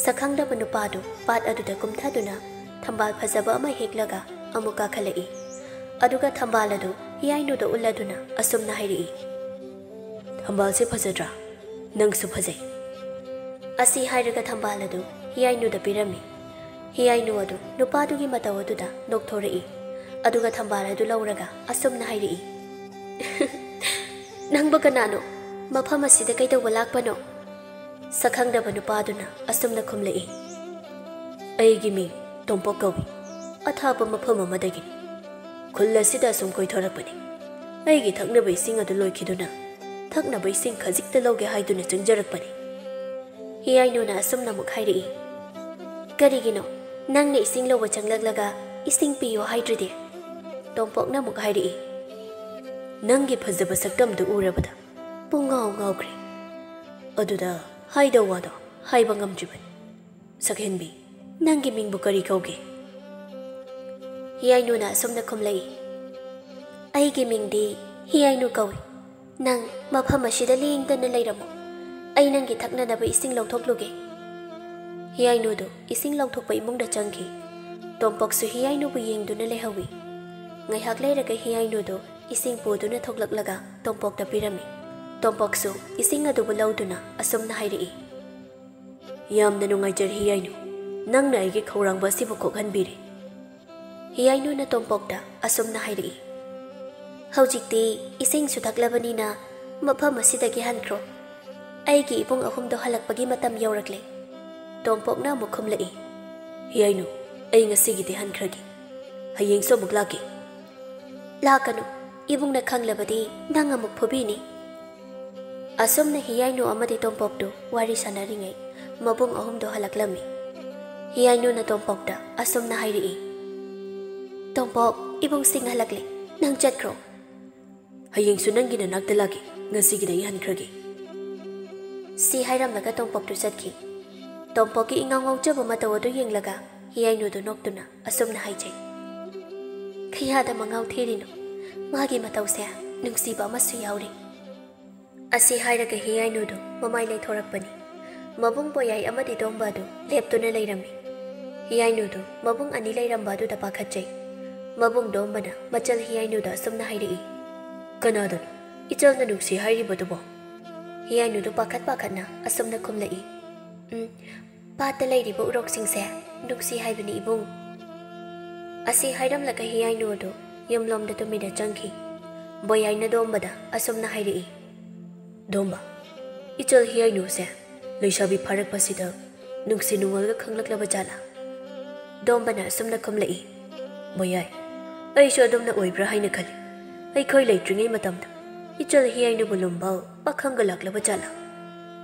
ꯁꯛꯈꯪꯗꯕ ꯅꯨꯄꯥꯗꯨ ꯄꯥꯠ ꯑꯗꯨꯗ ꯀꯨꯝꯊꯗꯨꯅ ꯊꯝꯕꯥꯜ ꯐꯖꯕ ꯑꯃ ꯍꯦꯛꯂꯒ ꯑꯃꯨꯛ ꯀꯥꯈꯠꯂꯛꯏ꯫ ꯑꯗꯨꯒ ꯊꯝꯕꯥꯜ ꯑꯗꯨ ꯍꯤꯌꯥꯏꯅꯨꯗ ꯎꯠꯂꯗꯨꯅ ꯑꯁꯨꯝꯅ ꯍꯥꯏꯔꯛꯏ, "ꯊꯝꯕꯥꯜꯁꯦ ꯐꯖꯗ꯭ꯔꯥ? ꯅꯪꯁꯨ ꯐꯖꯩ꯫" ꯑꯁꯤ ꯍꯥꯏꯔꯒ ꯊꯝꯕꯥꯜ ꯑꯗꯨ ꯍꯤꯌꯥꯏꯅꯨꯗ ꯄꯤꯔꯝꯃꯤ꯫ ꯍꯤꯌꯥꯏꯅꯨ ꯑꯗꯨ ꯅꯨꯄꯥꯗꯨꯒꯤ ꯃꯇꯧ ꯑꯗꯨꯗ ꯅꯣꯛꯊꯣꯔꯛꯏ꯫ ꯑꯗꯨꯒ ꯊꯝꯕꯥꯜ ꯑꯗꯨ ꯂꯧꯔꯒ ꯑꯁꯨꯝꯅ ꯍꯥꯏꯔꯛꯏ, "ꯅꯪꯕꯨ ꯀꯅꯥꯅꯣ? ꯃꯐꯝ ꯑꯁꯤꯗ ꯀꯩꯗꯧꯕ ꯂꯥꯛꯄꯅꯣ?" ꯁꯛꯈꯪꯗꯕ ꯅꯨꯄꯥꯗꯨꯅ ꯑꯁꯨꯝꯅ ꯈꯨꯝꯂꯛꯏ, "ꯑꯩꯒꯤ ꯃꯤꯡ ꯇꯣꯝꯄꯣꯛ ꯀꯧꯏ꯫ ꯑꯊꯥꯞꯄ ꯃꯐꯝ ꯑꯃꯗꯒꯤ ꯈꯨꯜ ꯑꯁꯤꯗ ꯑꯁꯨꯝ ꯀꯣꯏꯊꯣꯔꯛꯄꯅꯤ꯫ ꯑꯩꯒꯤ ꯊꯛꯅꯕ ꯏꯁꯤꯡ ꯑꯗꯨ ꯂꯣꯏꯈꯤꯗꯨꯅ ꯊꯛꯅꯕ ꯏꯁꯤꯡ ꯈꯖꯤꯛꯇ ꯂꯧꯒꯦ ꯍꯥꯏꯗꯨꯅ ꯆꯪꯖꯔꯛꯄꯅꯤ꯫" ꯍꯤꯌꯥꯏꯅꯨꯅ ꯑꯁꯨꯝꯅ ꯑꯃꯨꯛ ꯍꯥꯏꯔꯛꯏ, "ꯀꯔꯤꯒꯤꯅꯣ ꯅꯪꯅ ꯏꯁꯤꯡ ꯂꯧꯕ ꯆꯪꯂꯛꯂꯒ ꯏꯁꯤꯡ ꯄꯤꯌꯨ ꯍꯥꯏꯗ꯭ꯔꯤꯗꯤ?" ꯇꯣꯝꯄꯣꯛꯅ ꯑꯃꯨꯛ ꯍꯥꯏꯔꯛꯏ, "ꯅꯪꯒꯤ ꯐꯖꯕ ꯁꯛꯇꯝꯗꯨ ꯎꯔꯕꯗ ꯄꯨꯡꯉꯥꯎ ꯉꯥꯎꯈ꯭ꯔꯦ꯫ ꯑꯗꯨꯗ ꯍꯥꯏꯗꯧ ꯋꯥꯗꯣ ꯍꯥꯏꯕ ꯉꯝꯗ꯭ꯔꯤꯕꯅꯤ꯫ ꯁꯛꯍꯦꯟꯕꯤ, ꯅꯪꯒꯤ ꯃꯤꯡꯕꯨ ꯀꯔꯤ ꯀꯧꯒꯦ?" ꯍꯤꯌꯥꯏꯅꯨꯅ ꯑꯁꯨꯝꯅ ꯈꯨꯝꯂꯛꯏ, "ꯑꯩꯒꯤ ꯃꯤꯡꯗꯤ ꯍꯤꯌꯥꯏꯅꯨ ꯀꯧꯏ꯫ ꯅꯪ ꯃꯐꯝ ꯑꯁꯤꯗ ꯂꯦꯡꯗꯅ ꯂꯩꯔꯝꯃꯨ꯫ ꯑꯩ ꯅꯪꯒꯤ ꯊꯛꯅꯅꯕ ꯏꯁꯤꯡ ꯂꯧꯊꯣꯛꯂꯨꯒꯦ꯫" ꯍꯤꯌꯥꯏꯅꯨꯗꯨ ꯏꯁꯤꯡ ꯂꯧꯊꯣꯛꯄ ꯏꯃꯨꯡꯗ ꯆꯪꯈꯤ꯫ ꯇꯣꯝꯄꯣꯛꯁꯨ ꯍꯤꯌꯥꯏꯅꯨꯕꯨ ꯌꯦꯡꯗꯨꯅ ꯂꯩꯍꯧꯏ꯫ ꯉꯥꯏꯍꯥꯛ ꯂꯩꯔꯒ ꯍꯤꯌꯥꯏꯅꯨꯗꯨ ꯏꯁꯤꯡ ꯄꯨꯗꯨꯅ ꯊꯣꯛꯂꯛꯂꯒ ꯇꯣꯝꯄꯣꯛꯇ ꯄꯤꯔꯝꯃꯤ꯫ ꯇꯣꯝꯄꯣꯛꯁꯨ ꯏꯁꯤꯡ ꯑꯗꯨꯕꯨ ꯂꯧꯗꯨꯅ ꯑꯁꯨꯝꯅ ꯍꯥꯏꯔꯛꯏ, "ꯌꯥꯝꯅ ꯅꯨꯡꯉꯥꯏꯖꯔꯦ ꯍꯤꯌꯥꯏꯅꯨ, ꯅꯪꯅ ꯑꯩꯒꯤ ꯈꯧꯔꯥꯡꯕ ꯑꯁꯤꯕꯨ ꯀꯣꯛꯍꯟꯕꯤꯔꯦ꯫" ꯍꯤꯌꯥꯏꯅꯨꯅ ꯇꯣꯝꯄꯣꯛꯇ ꯑꯁꯨꯝꯅ ꯍꯥꯏꯔꯛꯏ, "ꯍꯧꯖꯤꯛꯇꯤ ꯏꯁꯤꯡꯁꯨ ꯊꯛꯂꯕꯅꯤꯅ ꯃꯐꯝ ꯑꯁꯤꯗꯒꯤ ꯍꯟꯈ꯭ꯔꯣ꯫ ꯑꯩꯒꯤ ꯏꯕꯨꯡ ꯑꯍꯨꯝꯗꯣ ꯍꯜꯂꯛꯄꯒꯤ ꯃꯇꯝ ꯌꯧꯔꯛꯂꯦ꯫" ꯇꯣꯝꯄꯣꯛꯅ ꯑꯃꯨꯛ ꯈꯨꯝꯂꯛꯏ, "ꯍꯤꯌꯥꯏꯅꯨ, ꯑꯩ ꯉꯁꯤꯒꯤꯗꯤ ꯍꯟꯈ꯭ꯔꯒꯦ꯫ ꯍꯌꯦꯡꯁꯨ ꯑꯃꯨꯛ ꯂꯥꯛꯀꯦ꯫" "ꯂꯥꯛꯀꯅꯨ, ꯏꯕꯨꯡꯅ ꯈꯪꯂꯕꯗꯤ ꯅꯪ ꯑꯃꯨꯛ ꯐꯨꯕꯤꯅꯤ꯫" ꯑꯁꯨꯝꯅ ꯍꯤꯌꯥꯏꯅꯨ ꯑꯃꯗꯤ ꯇꯣꯝꯄꯣꯛꯇꯨ ꯋꯥꯔꯤ ꯁꯥꯟꯅꯔꯤꯉꯩ ꯃꯕꯨꯡ ꯑꯍꯨꯝꯗꯣ ꯍꯜꯂꯛꯂꯝꯃꯤ꯫ ꯍꯤꯌꯥꯏꯅꯨꯅ ꯇꯣꯝꯄꯣꯛꯇ ꯑꯁꯨꯝꯅ ꯍꯥꯏꯔꯛꯏ, "ꯇꯣꯝꯄꯣꯛ, ꯏꯕꯨꯡꯁꯤꯡ ꯍꯜꯂꯛꯂꯦ, ꯅꯪ ꯆꯠꯈ꯭ꯔꯣ꯫" "ꯍꯌꯦꯡꯁꯨ ꯅꯪꯒꯤ ꯅꯅꯥꯛꯇ ꯂꯥꯛꯀꯦ, ꯉꯁꯤꯒꯤꯗꯤ ꯑꯩ ꯍꯟꯈ꯭ꯔꯒꯦ꯫" ꯁꯤ ꯍꯥꯏꯔꯝꯂꯒ ꯇꯣꯝꯄꯣꯛꯇꯨ ꯆꯠꯈꯤ꯫ ꯇꯣꯝꯄꯣꯛꯀꯤ ꯏꯉꯥꯎ ꯉꯥꯎꯖꯕ ꯃꯇꯧ ꯑꯗꯨ ꯌꯦꯡꯂꯒ ꯍꯤꯌꯥꯏꯅꯨꯗꯨ ꯅꯣꯛꯇꯨꯅ ꯑꯁꯨꯝꯅ ꯍꯥꯏꯖꯩ, "ꯀꯌꯥꯗ ꯃꯉꯥꯎ ꯊꯤꯔꯤꯅꯣ, ꯃꯥꯒꯤ ꯃꯇꯧꯁꯦ ꯅꯨꯡꯁꯤꯕ ꯑꯃꯁꯨ ꯌꯥꯎꯔꯤ꯫" ꯑꯁꯤ ꯍꯥꯏꯔꯒ ꯍꯤꯌꯥꯏꯅꯨꯗꯨ ꯃꯃꯥꯏ ꯂꯩꯊꯣꯔꯛꯄꯅꯤ꯫ ꯃꯕꯨꯡ ꯄꯣꯌꯥꯏ ꯑꯃꯗꯤ ꯇꯣꯝꯕ ꯑꯗꯨ ꯂꯦꯞꯇꯨꯅ ꯂꯩꯔꯝꯃꯤ꯫ ꯍꯤꯌꯥꯏꯅꯨꯗꯨ ꯃꯕꯨꯡ ꯑꯅꯤ ꯂꯩꯔꯝꯕ ꯑꯗꯨꯗ ꯄꯥꯈꯠꯆꯩ꯫ ꯃꯕꯨꯡ ꯇꯣꯝꯕꯅ ꯃꯆꯜ ꯍꯤꯌꯥꯏꯅꯨꯗ ꯑꯁꯨꯝꯅ ꯍꯥꯏꯔꯛꯏ, "ꯀꯅꯥꯗꯅꯣ ꯏꯆꯜꯅ ꯅꯨꯡꯁꯤ ꯍꯥꯏꯔꯤꯕꯗꯨꯕꯣ?" ꯍꯤꯌꯥꯏꯅꯨꯗꯨ ꯄꯥꯈꯠ ꯄꯥꯈꯠꯅ ꯑꯁꯨꯝꯅ ꯈꯨꯝꯂꯛꯏ, "ꯎꯝ, ꯄꯥꯠꯇ ꯂꯩꯔꯤꯕ ꯎꯔꯣꯛꯁꯤꯡꯁꯦ ꯅꯨꯡꯁꯤ ꯍꯥꯏꯕꯅꯤ ꯏꯕꯨꯡ"꯫ ꯑꯁꯤ ꯍꯥꯏꯔꯝꯂꯒ ꯍꯤꯌꯥꯏꯅꯨ ꯑꯗꯨ ꯌꯨꯝꯂꯣꯝꯗ ꯇꯨꯃꯤꯟꯅ ꯆꯪꯈꯤ꯫ ꯕꯣꯌꯥꯏꯅ ꯗꯣꯝꯕꯗ ꯑꯁꯨꯝꯅ ꯍꯥꯏꯔꯛꯏ, "ꯗꯣꯝꯕ, ꯏꯆꯜ ꯍꯤꯌꯥꯏꯅꯨꯁꯦ ꯂꯩꯁꯥꯕꯤ ꯐꯥꯔꯛꯄꯁꯤꯗ ꯅꯨꯡꯁꯤ ꯅꯨꯡꯉꯣꯜꯒ ꯈꯪꯂꯛꯂꯕ ꯖꯥꯠꯂꯥ?" ꯗꯣꯝꯕꯅ ꯑꯁꯨꯝꯅ ꯈꯨꯝꯂꯛꯏ, "ꯕꯣꯌꯥꯏ, ꯑꯩꯁꯨ ꯑꯗꯨꯝꯅ ꯑꯣꯏꯕ꯭ꯔꯥ ꯍꯥꯏꯅ ꯈꯜꯂꯤ꯫ ꯑꯩꯈꯣꯏ ꯂꯩꯇ꯭ꯔꯤꯉꯩ ꯃꯇꯝꯗ ꯏꯆꯜ ꯍꯤꯌꯥꯏꯅꯨꯕꯨ ꯂꯨꯝꯕ ꯄꯥꯈꯪꯒ ꯂꯥꯛꯂꯕ ꯖꯥꯠꯂꯥ?"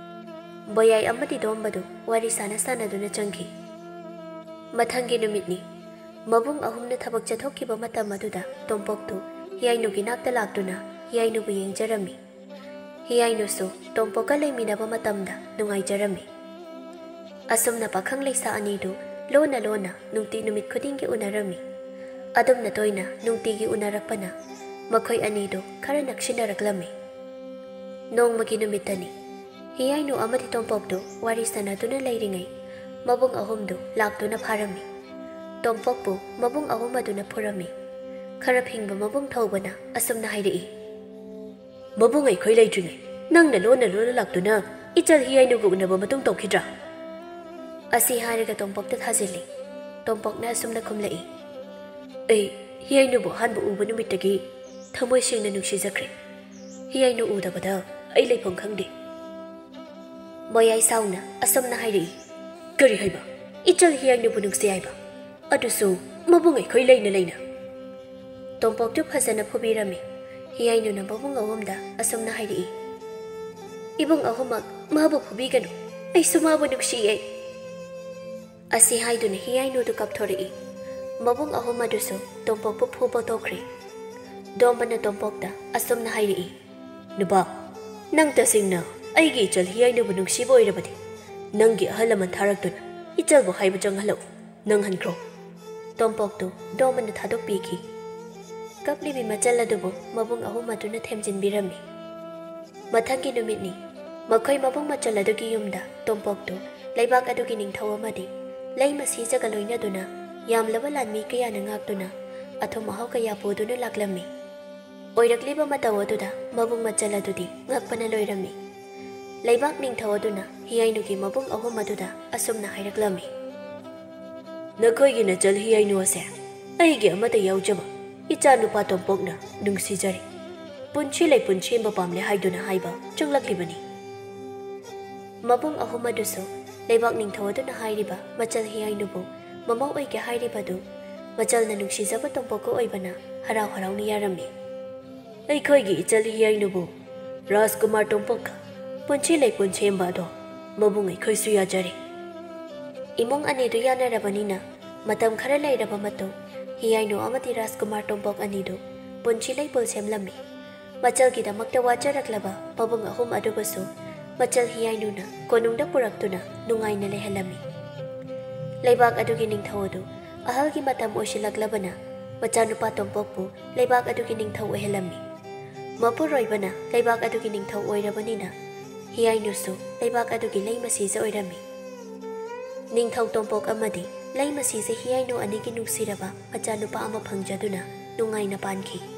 ꯕꯣꯌꯥꯏ ꯑꯃꯗꯤ ꯗꯣꯝꯕꯗꯨ ꯋꯥꯔꯤ ꯁꯥꯟꯅ ꯁꯥꯟꯅꯗꯨꯅ ꯆꯪꯈꯤ꯫ ꯃꯊꯪꯒꯤ ꯅꯨꯃꯤꯠꯅꯤ꯫ ꯃꯕꯨꯡ ꯑꯍꯨꯝꯅ ꯊꯕꯛ ꯆꯠꯊꯣꯛꯈꯤꯕ ꯃꯇꯝ ꯑꯗꯨꯗ ꯇꯣꯝꯄꯣꯛꯇꯨ ꯍꯤꯌꯥꯏꯅꯨꯒꯤ ꯅꯥꯛꯇ ꯂꯥꯛꯇꯨꯅ ꯍꯤꯌꯥꯏꯅꯨꯕꯨ ꯌꯦꯡꯖꯔꯝꯃꯤ꯫ ꯍꯤꯌꯥꯏꯅꯨꯁꯨ ꯇꯣꯝꯄꯣꯛꯀ ꯂꯩꯃꯤꯟꯅꯕ ꯃꯇꯝꯗ ꯅꯨꯡꯉꯥꯏꯖꯔꯝꯃꯤ꯫ ꯑꯁꯨꯝꯅ ꯄꯥꯈꯪ ꯂꯩꯁꯥ ꯑꯅꯤꯗꯨ ꯂꯣꯟꯅ ꯂꯣꯟꯅ ꯅꯨꯡꯇꯤ ꯅꯨꯃꯤꯠ ꯈꯨꯗꯤꯡꯒꯤ ꯎꯅꯔꯝꯃꯤ꯫ ꯑꯗꯨꯝꯅ ꯇꯣꯏꯅ ꯅꯨꯡꯇꯤꯒꯤ ꯎꯅꯔꯛꯄꯅ ꯃꯈꯣꯏ ꯑꯅꯤꯗꯨ ꯈꯔ ꯅꯛꯁꯤꯟꯅꯔꯛꯂꯝꯃꯤ꯫ ꯅꯣꯡꯃꯒꯤ ꯅꯨꯃꯤꯠꯇꯅꯤ꯫ ꯍꯤꯌꯥꯏꯅꯨ ꯑꯃꯗꯤ ꯇꯣꯝꯄꯣꯛꯇꯨ ꯋꯥꯔꯤ ꯁꯥꯟꯅꯗꯨꯅ ꯂꯩꯔꯤꯉꯩ ꯃꯕꯨꯡ ꯑꯍꯨꯝꯗꯨ ꯂꯥꯛꯇꯨꯅ ꯐꯥꯔꯝꯃꯤ꯫ ꯇꯣꯝꯄꯣꯛꯄꯨ ꯃꯕꯨꯡ ꯑꯍꯨꯝ ꯑꯗꯨꯅ ꯐꯨꯔꯝꯃꯤ꯫ ꯈꯔ ꯐꯤꯡꯕ ꯃꯕꯨꯡ ꯊꯧꯕꯅ ꯑꯁꯨꯝꯅ ꯍꯥꯏꯔꯛꯏ, "ꯃꯕꯨꯡ ꯑꯩꯈꯣꯏ ꯂꯩꯇ꯭ꯔꯤꯉꯩ ꯅꯪꯅ ꯂꯣꯟꯅ ꯂꯣꯟꯅ ꯂꯥꯛꯇꯨꯅ ꯏꯆꯜ ꯍꯤꯌꯥꯏꯅꯨꯒ ꯎꯅꯕ ꯃꯇꯨꯡ ꯇꯧꯈꯤꯗ꯭ꯔꯥ?" ꯑꯁꯤ ꯍꯥꯏꯔꯒ ꯇꯣꯝꯄꯣꯛꯇ ꯊꯥꯖꯤꯜꯂꯤ꯫ ꯇꯣꯝꯄꯣꯛꯅ ꯑꯁꯨꯝꯅ ꯈꯨꯝꯂꯛꯏ, "ꯑꯩ ꯍꯤꯌꯥꯏꯅꯨꯕꯨ ꯑꯍꯥꯟꯕ ꯎꯕ ꯅꯨꯃꯤꯠꯇꯒꯤ ꯊꯃꯣꯏ ꯁꯦꯡꯅ ꯅꯨꯡꯁꯤꯖꯈ꯭ꯔꯦ꯫ ꯍꯤꯌꯥꯏꯅꯨ ꯎꯗꯕꯗ ꯑꯩ ꯂꯩꯐꯝ ꯈꯪꯗꯦ"꯫ ꯕꯣꯌꯥꯏ ꯁꯥꯎꯅ ꯑꯁꯨꯝꯅ ꯍꯥꯏꯔꯛꯏ, "ꯀꯔꯤ ꯍꯥꯏꯕ? ꯏꯆꯜ ꯍꯤꯌꯥꯏꯅꯨꯕꯨ ꯅꯨꯡꯁꯤ ꯍꯥꯏꯕ? ꯑꯗꯨꯁꯨ ꯃꯕꯨꯡ ꯑꯩꯈꯣꯏ ꯂꯩꯅ ꯂꯩꯅ?" ꯇꯣꯝꯄꯣꯛꯇꯨ ꯐꯖꯅ ꯐꯨꯕꯤꯔꯝꯃꯤ꯫ ꯍꯤꯌꯥꯏꯅꯨꯅ ꯃꯕꯨꯡ ꯑꯍꯨꯝꯗ ꯑꯁꯨꯝꯅ ꯍꯥꯏꯔꯛꯏ, "ꯏꯕꯨꯡ ꯑꯍꯨꯝꯃꯛ ꯃꯥꯕꯨ ꯐꯨꯕꯤꯒꯅꯨ, ꯑꯩꯁꯨ ꯃꯥꯕꯨ ꯅꯨꯡꯁꯤꯌꯦ"꯫ ꯑꯁꯤ ꯍꯥꯏꯗꯨꯅ ꯍꯤꯌꯥꯏꯅꯨꯗꯨ ꯀꯞꯊꯣꯔꯛꯏ꯫ ꯃꯕꯨꯡ ꯑꯍꯨꯝ ꯑꯗꯨꯁꯨ ꯇꯣꯝꯄꯣꯛꯄꯨ ꯐꯨꯕ ꯇꯣꯛꯈ꯭ꯔꯦ꯫ ꯗꯣꯝꯕꯅ ꯇꯣꯝꯄꯣꯛꯇ ꯑꯁꯨꯝꯅ ꯍꯥꯏꯔꯛꯏ, "ꯅꯨꯄꯥ, ꯅꯪ ꯇꯁꯦꯡꯅ ꯑꯩꯒꯤ ꯏꯆꯜ ꯍꯤꯌꯥꯏꯅꯨꯕꯨ ꯅꯨꯡꯁꯤꯕ ꯑꯣꯏꯔꯕꯗꯤ ꯅꯪꯒꯤ ꯑꯍꯜ ꯂꯃꯟ ꯊꯥꯔꯛꯇꯨꯅ ꯏꯆꯜꯕꯨ ꯍꯥꯏꯕ ꯆꯪꯍꯜꯂꯛꯎ, ꯅꯪꯍꯟꯈ꯭ꯔꯣ"꯫ ꯇꯣꯝꯄꯣꯛꯇꯨ ꯗꯣꯝꯕꯅ ꯊꯥꯗꯣꯛꯄꯤꯈꯤ꯫ ꯀꯞꯂꯤꯕꯤ ꯃꯆꯜ ꯑꯗꯨꯕꯨ ꯃꯕꯨꯡ ꯑꯍꯨꯝ ꯑꯗꯨꯅ ꯊꯦꯝꯖꯤꯟꯕꯤꯔꯝꯃꯤ꯫ ꯃꯊꯪꯒꯤ ꯅꯨꯃꯤꯠꯅꯤ꯫ ꯃꯈꯣꯏ ꯃꯕꯨꯡ ꯃꯆꯜ ꯑꯗꯨꯒꯤ ꯌꯨꯝꯗ ꯇꯣꯝꯄꯣꯛꯇꯨ ꯂꯩꯕꯥꯛ ꯑꯗꯨꯒꯤ ꯅꯤꯡꯊꯧ ꯑꯃꯗꯤ ꯂꯩꯃ ꯁꯤꯖꯒ ꯂꯣꯏꯅꯗꯨꯅ ꯌꯥꯝꯂꯕ ꯂꯥꯟꯃꯤ ꯀꯌꯥꯅ ꯉꯥꯛꯇꯨꯅ ꯑꯊꯨꯝ ꯑꯍꯥꯎ ꯀꯌꯥ ꯄꯨꯗꯨꯅ ꯂꯥꯛꯂꯝꯃꯤ꯫ ꯑꯣꯏꯔꯛꯂꯤꯕ ꯃꯇꯧ ꯑꯗꯨꯗ ꯃꯕꯨꯡ ꯃꯆꯜ ꯑꯗꯨꯗꯤ ꯉꯛꯄꯅ ꯂꯣꯏꯔꯝꯃꯤ꯫ ꯂꯩꯕꯥꯛ ꯅꯤꯡꯊꯧ ꯑꯗꯨꯅ ꯍꯤꯌꯥꯏꯅꯨꯒꯤ ꯃꯕꯨꯡ ꯑꯍꯨꯝ ꯑꯗꯨꯗ ꯑꯁꯨꯝꯅ ꯍꯥꯏꯔꯛꯂꯝꯃꯤ꯫ ꯅꯈꯣꯏꯒꯤ ꯅꯆꯜ ꯍꯤꯌꯥꯏꯅꯨ ꯑꯁꯦ ꯑꯩꯒꯤ ꯑꯃꯠꯇ ꯌꯥꯎꯖꯕ ꯏꯆꯥ ꯅꯨꯄꯥ ꯇꯣꯝꯄꯣꯛꯅ ꯅꯨꯡꯁꯤꯖꯔꯦ꯫ ꯄꯨꯟꯁꯤ ꯂꯩꯄꯨꯟ ꯁꯦꯝꯕ ꯄꯥꯝꯂꯦ ꯍꯥꯏꯗꯨꯅ ꯍꯥꯏꯕ ꯆꯪꯂꯛꯂꯤꯕꯅꯤ꯫ ꯃꯕꯨꯡ ꯑꯍꯨꯝ ꯑꯗꯨꯁꯨ ꯂꯩꯕꯥꯛ ꯅꯤꯡꯊꯧ ꯑꯗꯨꯅ ꯍꯥꯏꯔꯤꯕ ꯃꯆꯜ ꯍꯤꯌꯥꯏꯅꯨꯕꯨ ꯃꯃꯧ ꯑꯣꯏꯒꯦ ꯍꯥꯏꯔꯤꯕꯗꯨ ꯃꯆꯜꯅ ꯅꯨꯡꯁꯤꯖꯕ ꯇꯣꯝꯄꯣꯛꯀ ꯑꯣꯏꯕꯅ ꯍꯔꯥꯎ ꯍꯔꯥꯎꯅ ꯌꯥꯔꯝꯃꯤ꯫ ꯑꯩꯈꯣꯏꯒꯤ ꯏꯆꯜ ꯍꯤꯌꯥꯏꯅꯨꯕꯨ ꯔꯥꯖꯀꯨꯃꯥꯔ ꯇꯣꯝꯄꯣꯛꯀ ꯄꯨꯟꯁꯤ ꯂꯩꯄꯨꯟ ꯁꯦꯝꯕ ꯑꯗꯣ ꯃꯕꯨꯡ ꯑꯩꯈꯣꯏꯁꯨ ꯌꯥꯖꯔꯦ꯫ ꯏꯃꯨꯡ ꯑꯅꯤꯗꯨ ꯌꯥꯅꯔꯕꯅꯤꯅ ꯃꯇꯝ ꯈꯔ ꯂꯩꯔꯕ ꯃꯇꯨꯡ ꯍꯤꯌꯥꯏꯅꯨ ꯑꯃꯗꯤ ꯔꯥꯖꯀꯨꯃꯥꯔ ꯇꯣꯝꯄꯣꯛ ꯑꯅꯤꯗꯨ ꯄꯨꯟꯁꯤ ꯂꯩꯄꯨꯟ ꯁꯦꯝꯂꯝꯃꯤ꯫ ꯃꯆꯜꯒꯤꯗꯃꯛꯇ ꯋꯥꯖꯔꯛꯂꯕ ꯃꯕꯨꯡ ꯑꯍꯨꯝ ꯑꯗꯨꯕꯨꯁꯨ ꯃꯆꯜ ꯍꯤꯌꯥꯏꯅꯨꯅ ꯀꯣꯅꯨꯡꯗ ꯄꯨꯔꯛꯇꯨꯅ ꯅꯨꯡꯉꯥꯏꯅ ꯂꯩꯍꯜꯂꯝꯃꯤ꯫ ꯂꯩꯕꯥꯛ ꯑꯗꯨꯒꯤ ꯅꯤꯡꯊꯧ ꯑꯗꯨ ꯑꯍꯜꯒꯤ ꯃꯇꯝ ꯑꯣꯏꯁꯤꯜꯂꯛꯂꯕꯅ ꯃꯆꯥꯅꯨꯄꯥ ꯇꯣꯝꯄꯣꯛꯄꯨ ꯂꯩꯕꯥꯛ ꯑꯗꯨꯒꯤ ꯅꯤꯡꯊꯧ ꯑꯣꯏꯍꯜꯂꯝꯃꯤ꯫ ꯃꯄꯨꯔꯣꯏꯕꯅ ꯂꯩꯕꯥꯛ ꯑꯗꯨꯒꯤ ꯅꯤꯡꯊꯧ ꯑꯣꯏꯔꯕꯅꯤꯅ ꯍꯤꯌꯥꯏꯅꯨꯁꯨ ꯂꯩꯕꯥꯛ ꯑꯗꯨꯒꯤ ꯂꯩꯃꯁꯤꯁꯦ ꯑꯣꯏꯔꯝꯃꯤ꯫ ꯅꯤꯡꯊꯧ ꯇꯣꯝꯄꯣꯛ ꯑꯃꯗꯤ ꯂꯩꯃꯁꯤꯁꯦ ꯍꯤꯌꯥꯏꯅꯨ ꯑꯅꯤꯒꯤ ꯅꯨꯡꯁꯤꯔꯕ ꯃꯆꯥꯅꯨꯄꯥ ꯑꯃ ꯐꯪꯖꯗꯨꯅ ꯅꯨꯡꯉꯥꯏꯅ ꯄꯥꯟꯈꯤ꯫